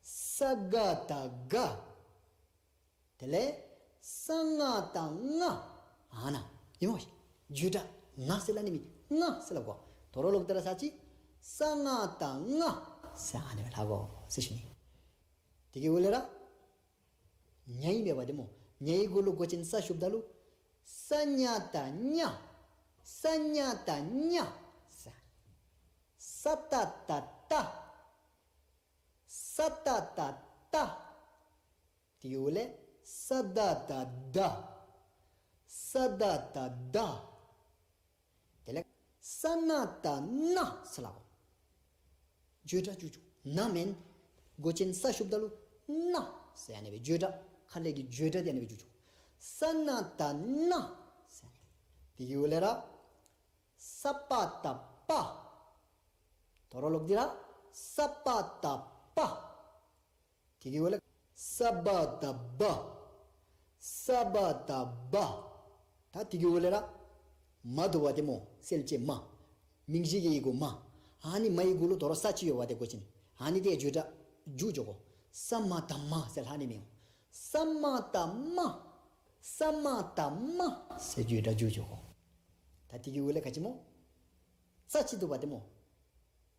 སྒ། ས་ག་བཏགས་སྒ། དེ་ལས་ས་ང་བཏགས་སྔ། ཨ་ནཱ་ཨིན་མས། བརྗོད་སྒྲ་ང་ཟེར་སླབ་ནི་མེན། སྔ་ཟེར་སླབ་དགོ། དོ་རུང་ལོག་སྟེ་ར་ཚར་གཅིག། ས་ང་བཏགས་སྔ་ཟེར་ཨ་ནི་སྦེ་ལྷག་དགོ་ཟེར་ཞུ་ནི། དེ་གི་འོག་ལས་ར། ཉ་ཨིན་མས་པ་ཏེ་སྨོ། ཉ་ཡི་གུ་ལུ་མགོ་ཅན་ས་ཞུཝ་ད་ལུ། ས་ཉ་བཏགས་སྙ། ས་ཉ་བཏགས་སྙ། ས། ས་ཏ་བཏགས་སྟ། ས་ཏ་བཏགས་སྟ། དེ་གི་འོག་ལས་ས་ད་བཏགས་སྡ། ས་ད་བཏགས་སྡ། དེ་ལས་ས་ན་བཏགས་སྣ་ཟེར་སླབ་དགོ། བརྗོད་སྒྲ་འཇུག་འཇུག། ན་མེན། མགོ་ཅན་ས་ཞུཝ་ད་ལུ་སྣ་ཟེར་ཨ་ནི་སྦེ་བརྗོད་སྒྲ་ཁ་ལས་ཀྱི་བརྗོད་སྒྲ་དེ་ཨ་ནི་སྦེ་འཇུག་འཇུག། ས་ན་བཏགས་སྣ་ཟེར་ཨ་ནི། དེ་གི་འོག་ལས་ར་ས་པ་བཏགས་སྤ། དོ་རུང་ལོག་སྟེ་ར་ས་པ་བཏགས་སྤ། དེ་གི་འོག་ལས་ས་བ་བཏགས་སྦ། ས་བ་བཏགས་སྦ། ད་དེ་གི་འོག་ལས་ར་མ་འདུག་པ་ཏེ་སྨོ། གསལ་བྱེད་མ། མིང་གཞི་གི་ཡི་གུ་མ། ཨ་ནི་མ་ཡི་གུ་ལུ་དོ་རུང་ས་ཅིག་ཡོད་པ་ཏེ་མགོ་ཅན། ཨ་ནི་དེ་བརྗོད་སྒྲ་འཇུག་འཇུག་དགོ། ས་མ་བཏགས་མ་ཟེར་ལྷག་ནི་མི་འོང་། ས་མ་བཏགས་མ། ས་མ་བཏགས་མ་ཟེར་བརྗོད་སྒྲ་འཇུག་འཇུག་དགོ། ད་དེ་གི་འོག་ལས་ག་ཅི་སྨོ། ཙ་ཅིག་འདུག་པ་ཏེ་སྨོ།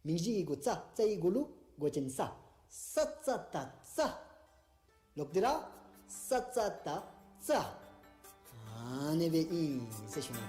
མིང་གཞི་ཡི་གུ་ཙ། ཙ་ཡི་གུ་ལུ་མགོ་ཅན་ས། ས་ཙ་བཏགས་ཙ། ལོག་སྟེ་ར་ས་ཙ་བཏགས་ཙ། ཨ་ ཨིན་ཟེར་ཞུ་ནི།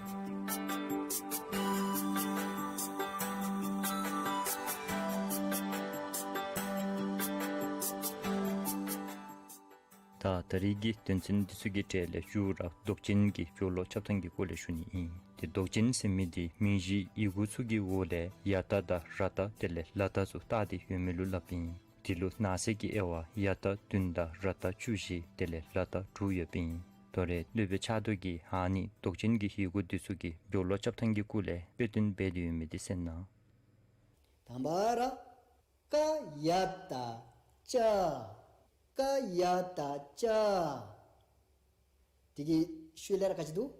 ད་ད་རིས་ཀྱི་དོན་ཚན་འདི་ཚུ་གི་གྲས་ལས་མཇུག་ར་འདོགས་ཅན་གྱི་བོད་ལོ་ཁྱབ་ཐངས་ཀྱི་སྐོར་ལས་ཞུ་ནི་ཨིན། ཏེ་འདོགས་ཅན་ཟེར་མི་འདི་མིང་གཞི་ཡི་གུ་ཚུ་གི་འོག་ལས་ཡ་བཏགས་དང་ར་བཏགས་དེ་ལས་ལ་བཏགས་ཚུ་བཏགས་ཏེ་ཡོད་མི་ལུ་སླབ་ཨིན། དེ་ལུ་ནང་གསེས་ཀྱི་དབྱེ་བ་ཡ་བཏགས་བདུན་དང་ར་བཏགས་བཅུ་བཞི་དེ་ལས་ལ་བཏགས་དྲུག་ཡོདཔ་ཨིན། དོ་རུང་སློབ་དཔོན་ཕྱག་རྡོར་གྱིས་ཨ་ནི་འདོགས་ཅན་གྱི་ཡི་གུ་འདི་ཚུ་གི་བོད་ལོ་ཁྱབ་ཐངས་ཀྱི་སྐོར་ལས་དཔེ་སྟོན་འབད་དེ་ཡོད་མི་འདི་གསན་གནང་། དང་པ་ར་ཀ་ཡ་བཏགས་ཀྱ། ཀ་ཡ་བཏགས་ཀྱ། དེ་གི་ཤུལ་ལས་ར་ག་ཅི་འདུག།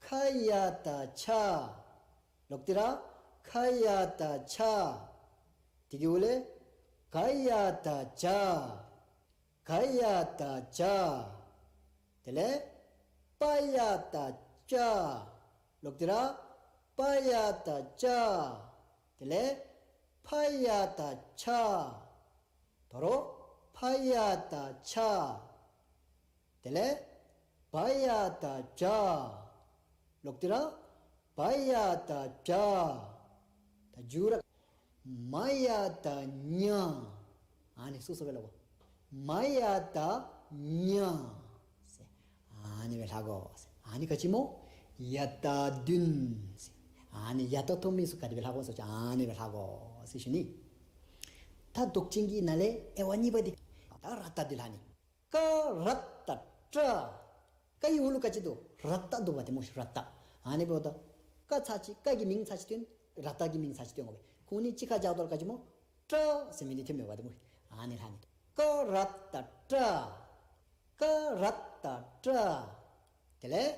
ཁ་ཡ་བཏགས་ཁྱ། ལོག་སྟེ་ར་ཁ་ཡ་བཏགས་ཁྱ། དེ་གི་འོག་ལས་ག་ཡ་བཏགས་གྱ། ག་ཡ་བཏགས་གྱ། དེ་ལས་པ་ཡ་བཏགས་པྱ། ལོག་སྟེ་ར་པ་ཡ་བཏགས་པྱ། དེ་ལས་ཕ་ཡ་བཏགས་ཕྱ། དོ་རུང་ཕ་ཡ་བཏགས་ཕྱ། དེ་ལས་བ་ཡ་བཏགས་བྱ། ལོག་སྟེ་ར་བ་ཡ་བཏགས་བྱ། ད་མཇུག་ར་མ་ཡ་བཏགས་མྱ། ཨ་ནི་སོ་སོ་སྦེ་ལྷག་དགོ། མ་ཡ་བཏགས་མྱ་ཟེར། ཨ་ནི་སྦེ་ལྷག་དགོ་ཟེར། ཨ་ནི་ག་ཅི་སྨོ། ཡ་བཏགས་བདུན་ཟེར། ཨ་ནི་ཡ་བཏགས་ཐོབ་མི་ཚུ་ག་དེ་སྦེ་ལྷག་དགོ་ཟེར་བ་ཅིན་ཨ་ནི་སྦེ་ལྷག་དགོ་ཟེར་ཞུ་ནི། ད་འདོགས་ཅན་གྱི་ནང་ལས་དབྱེ་བ་གཉིས་པ་འདི་ད་ར་བཏགས་འདི་ལྷག་ནི། ཀ་ར་བཏགས་ཀྲ། ཀ་ཡི་འོག་ལུ་ག་ཅི་འདུག། ར་བཏགས་འདུག་པ་ཏེ་སྨོ་ཤིག། ར་བཏགས། ཨ་ནི་འབདཝ་ད་ཀ་ཚར་གཅིག་ཀ་གི་མིང་ཚར་གཅིག་སྟོན། ར་བཏགས་ཀྱི་མིང་ཚར་གཅིག་སྟོན་དགོ་པས། ཁོང་གཉིས་གཅིག་ཁར་སྦྱརཝ་ད་ག་ཅི་སྨོ། ཀྲ་ཟེར་མི་འདི་ཐོནམ་མས་པ་ཏེ་སྨོ་ཤིག། ཨ་ནི་ལྷག་ནི། ཀ་ར་བཏགས་ཀྲ། ཀ་ར་བཏགས་ཀྲ། དེ་ལས་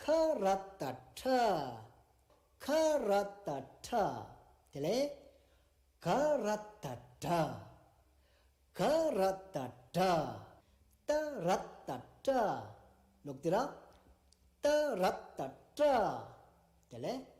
ཁ་ར་བཏགས་ཁྲ། ཁ་ར་བཏགས་ཁྲ། དེ་ལས་ག་ར་བཏགས་གྲ། ག་ར་བཏགས་གྲ། ཏ་ར་བཏགས་ཏྲ། ལོག་སྟེ་ར་ཏ་ར་བཏགས་ཏྲ། དེ་ལས་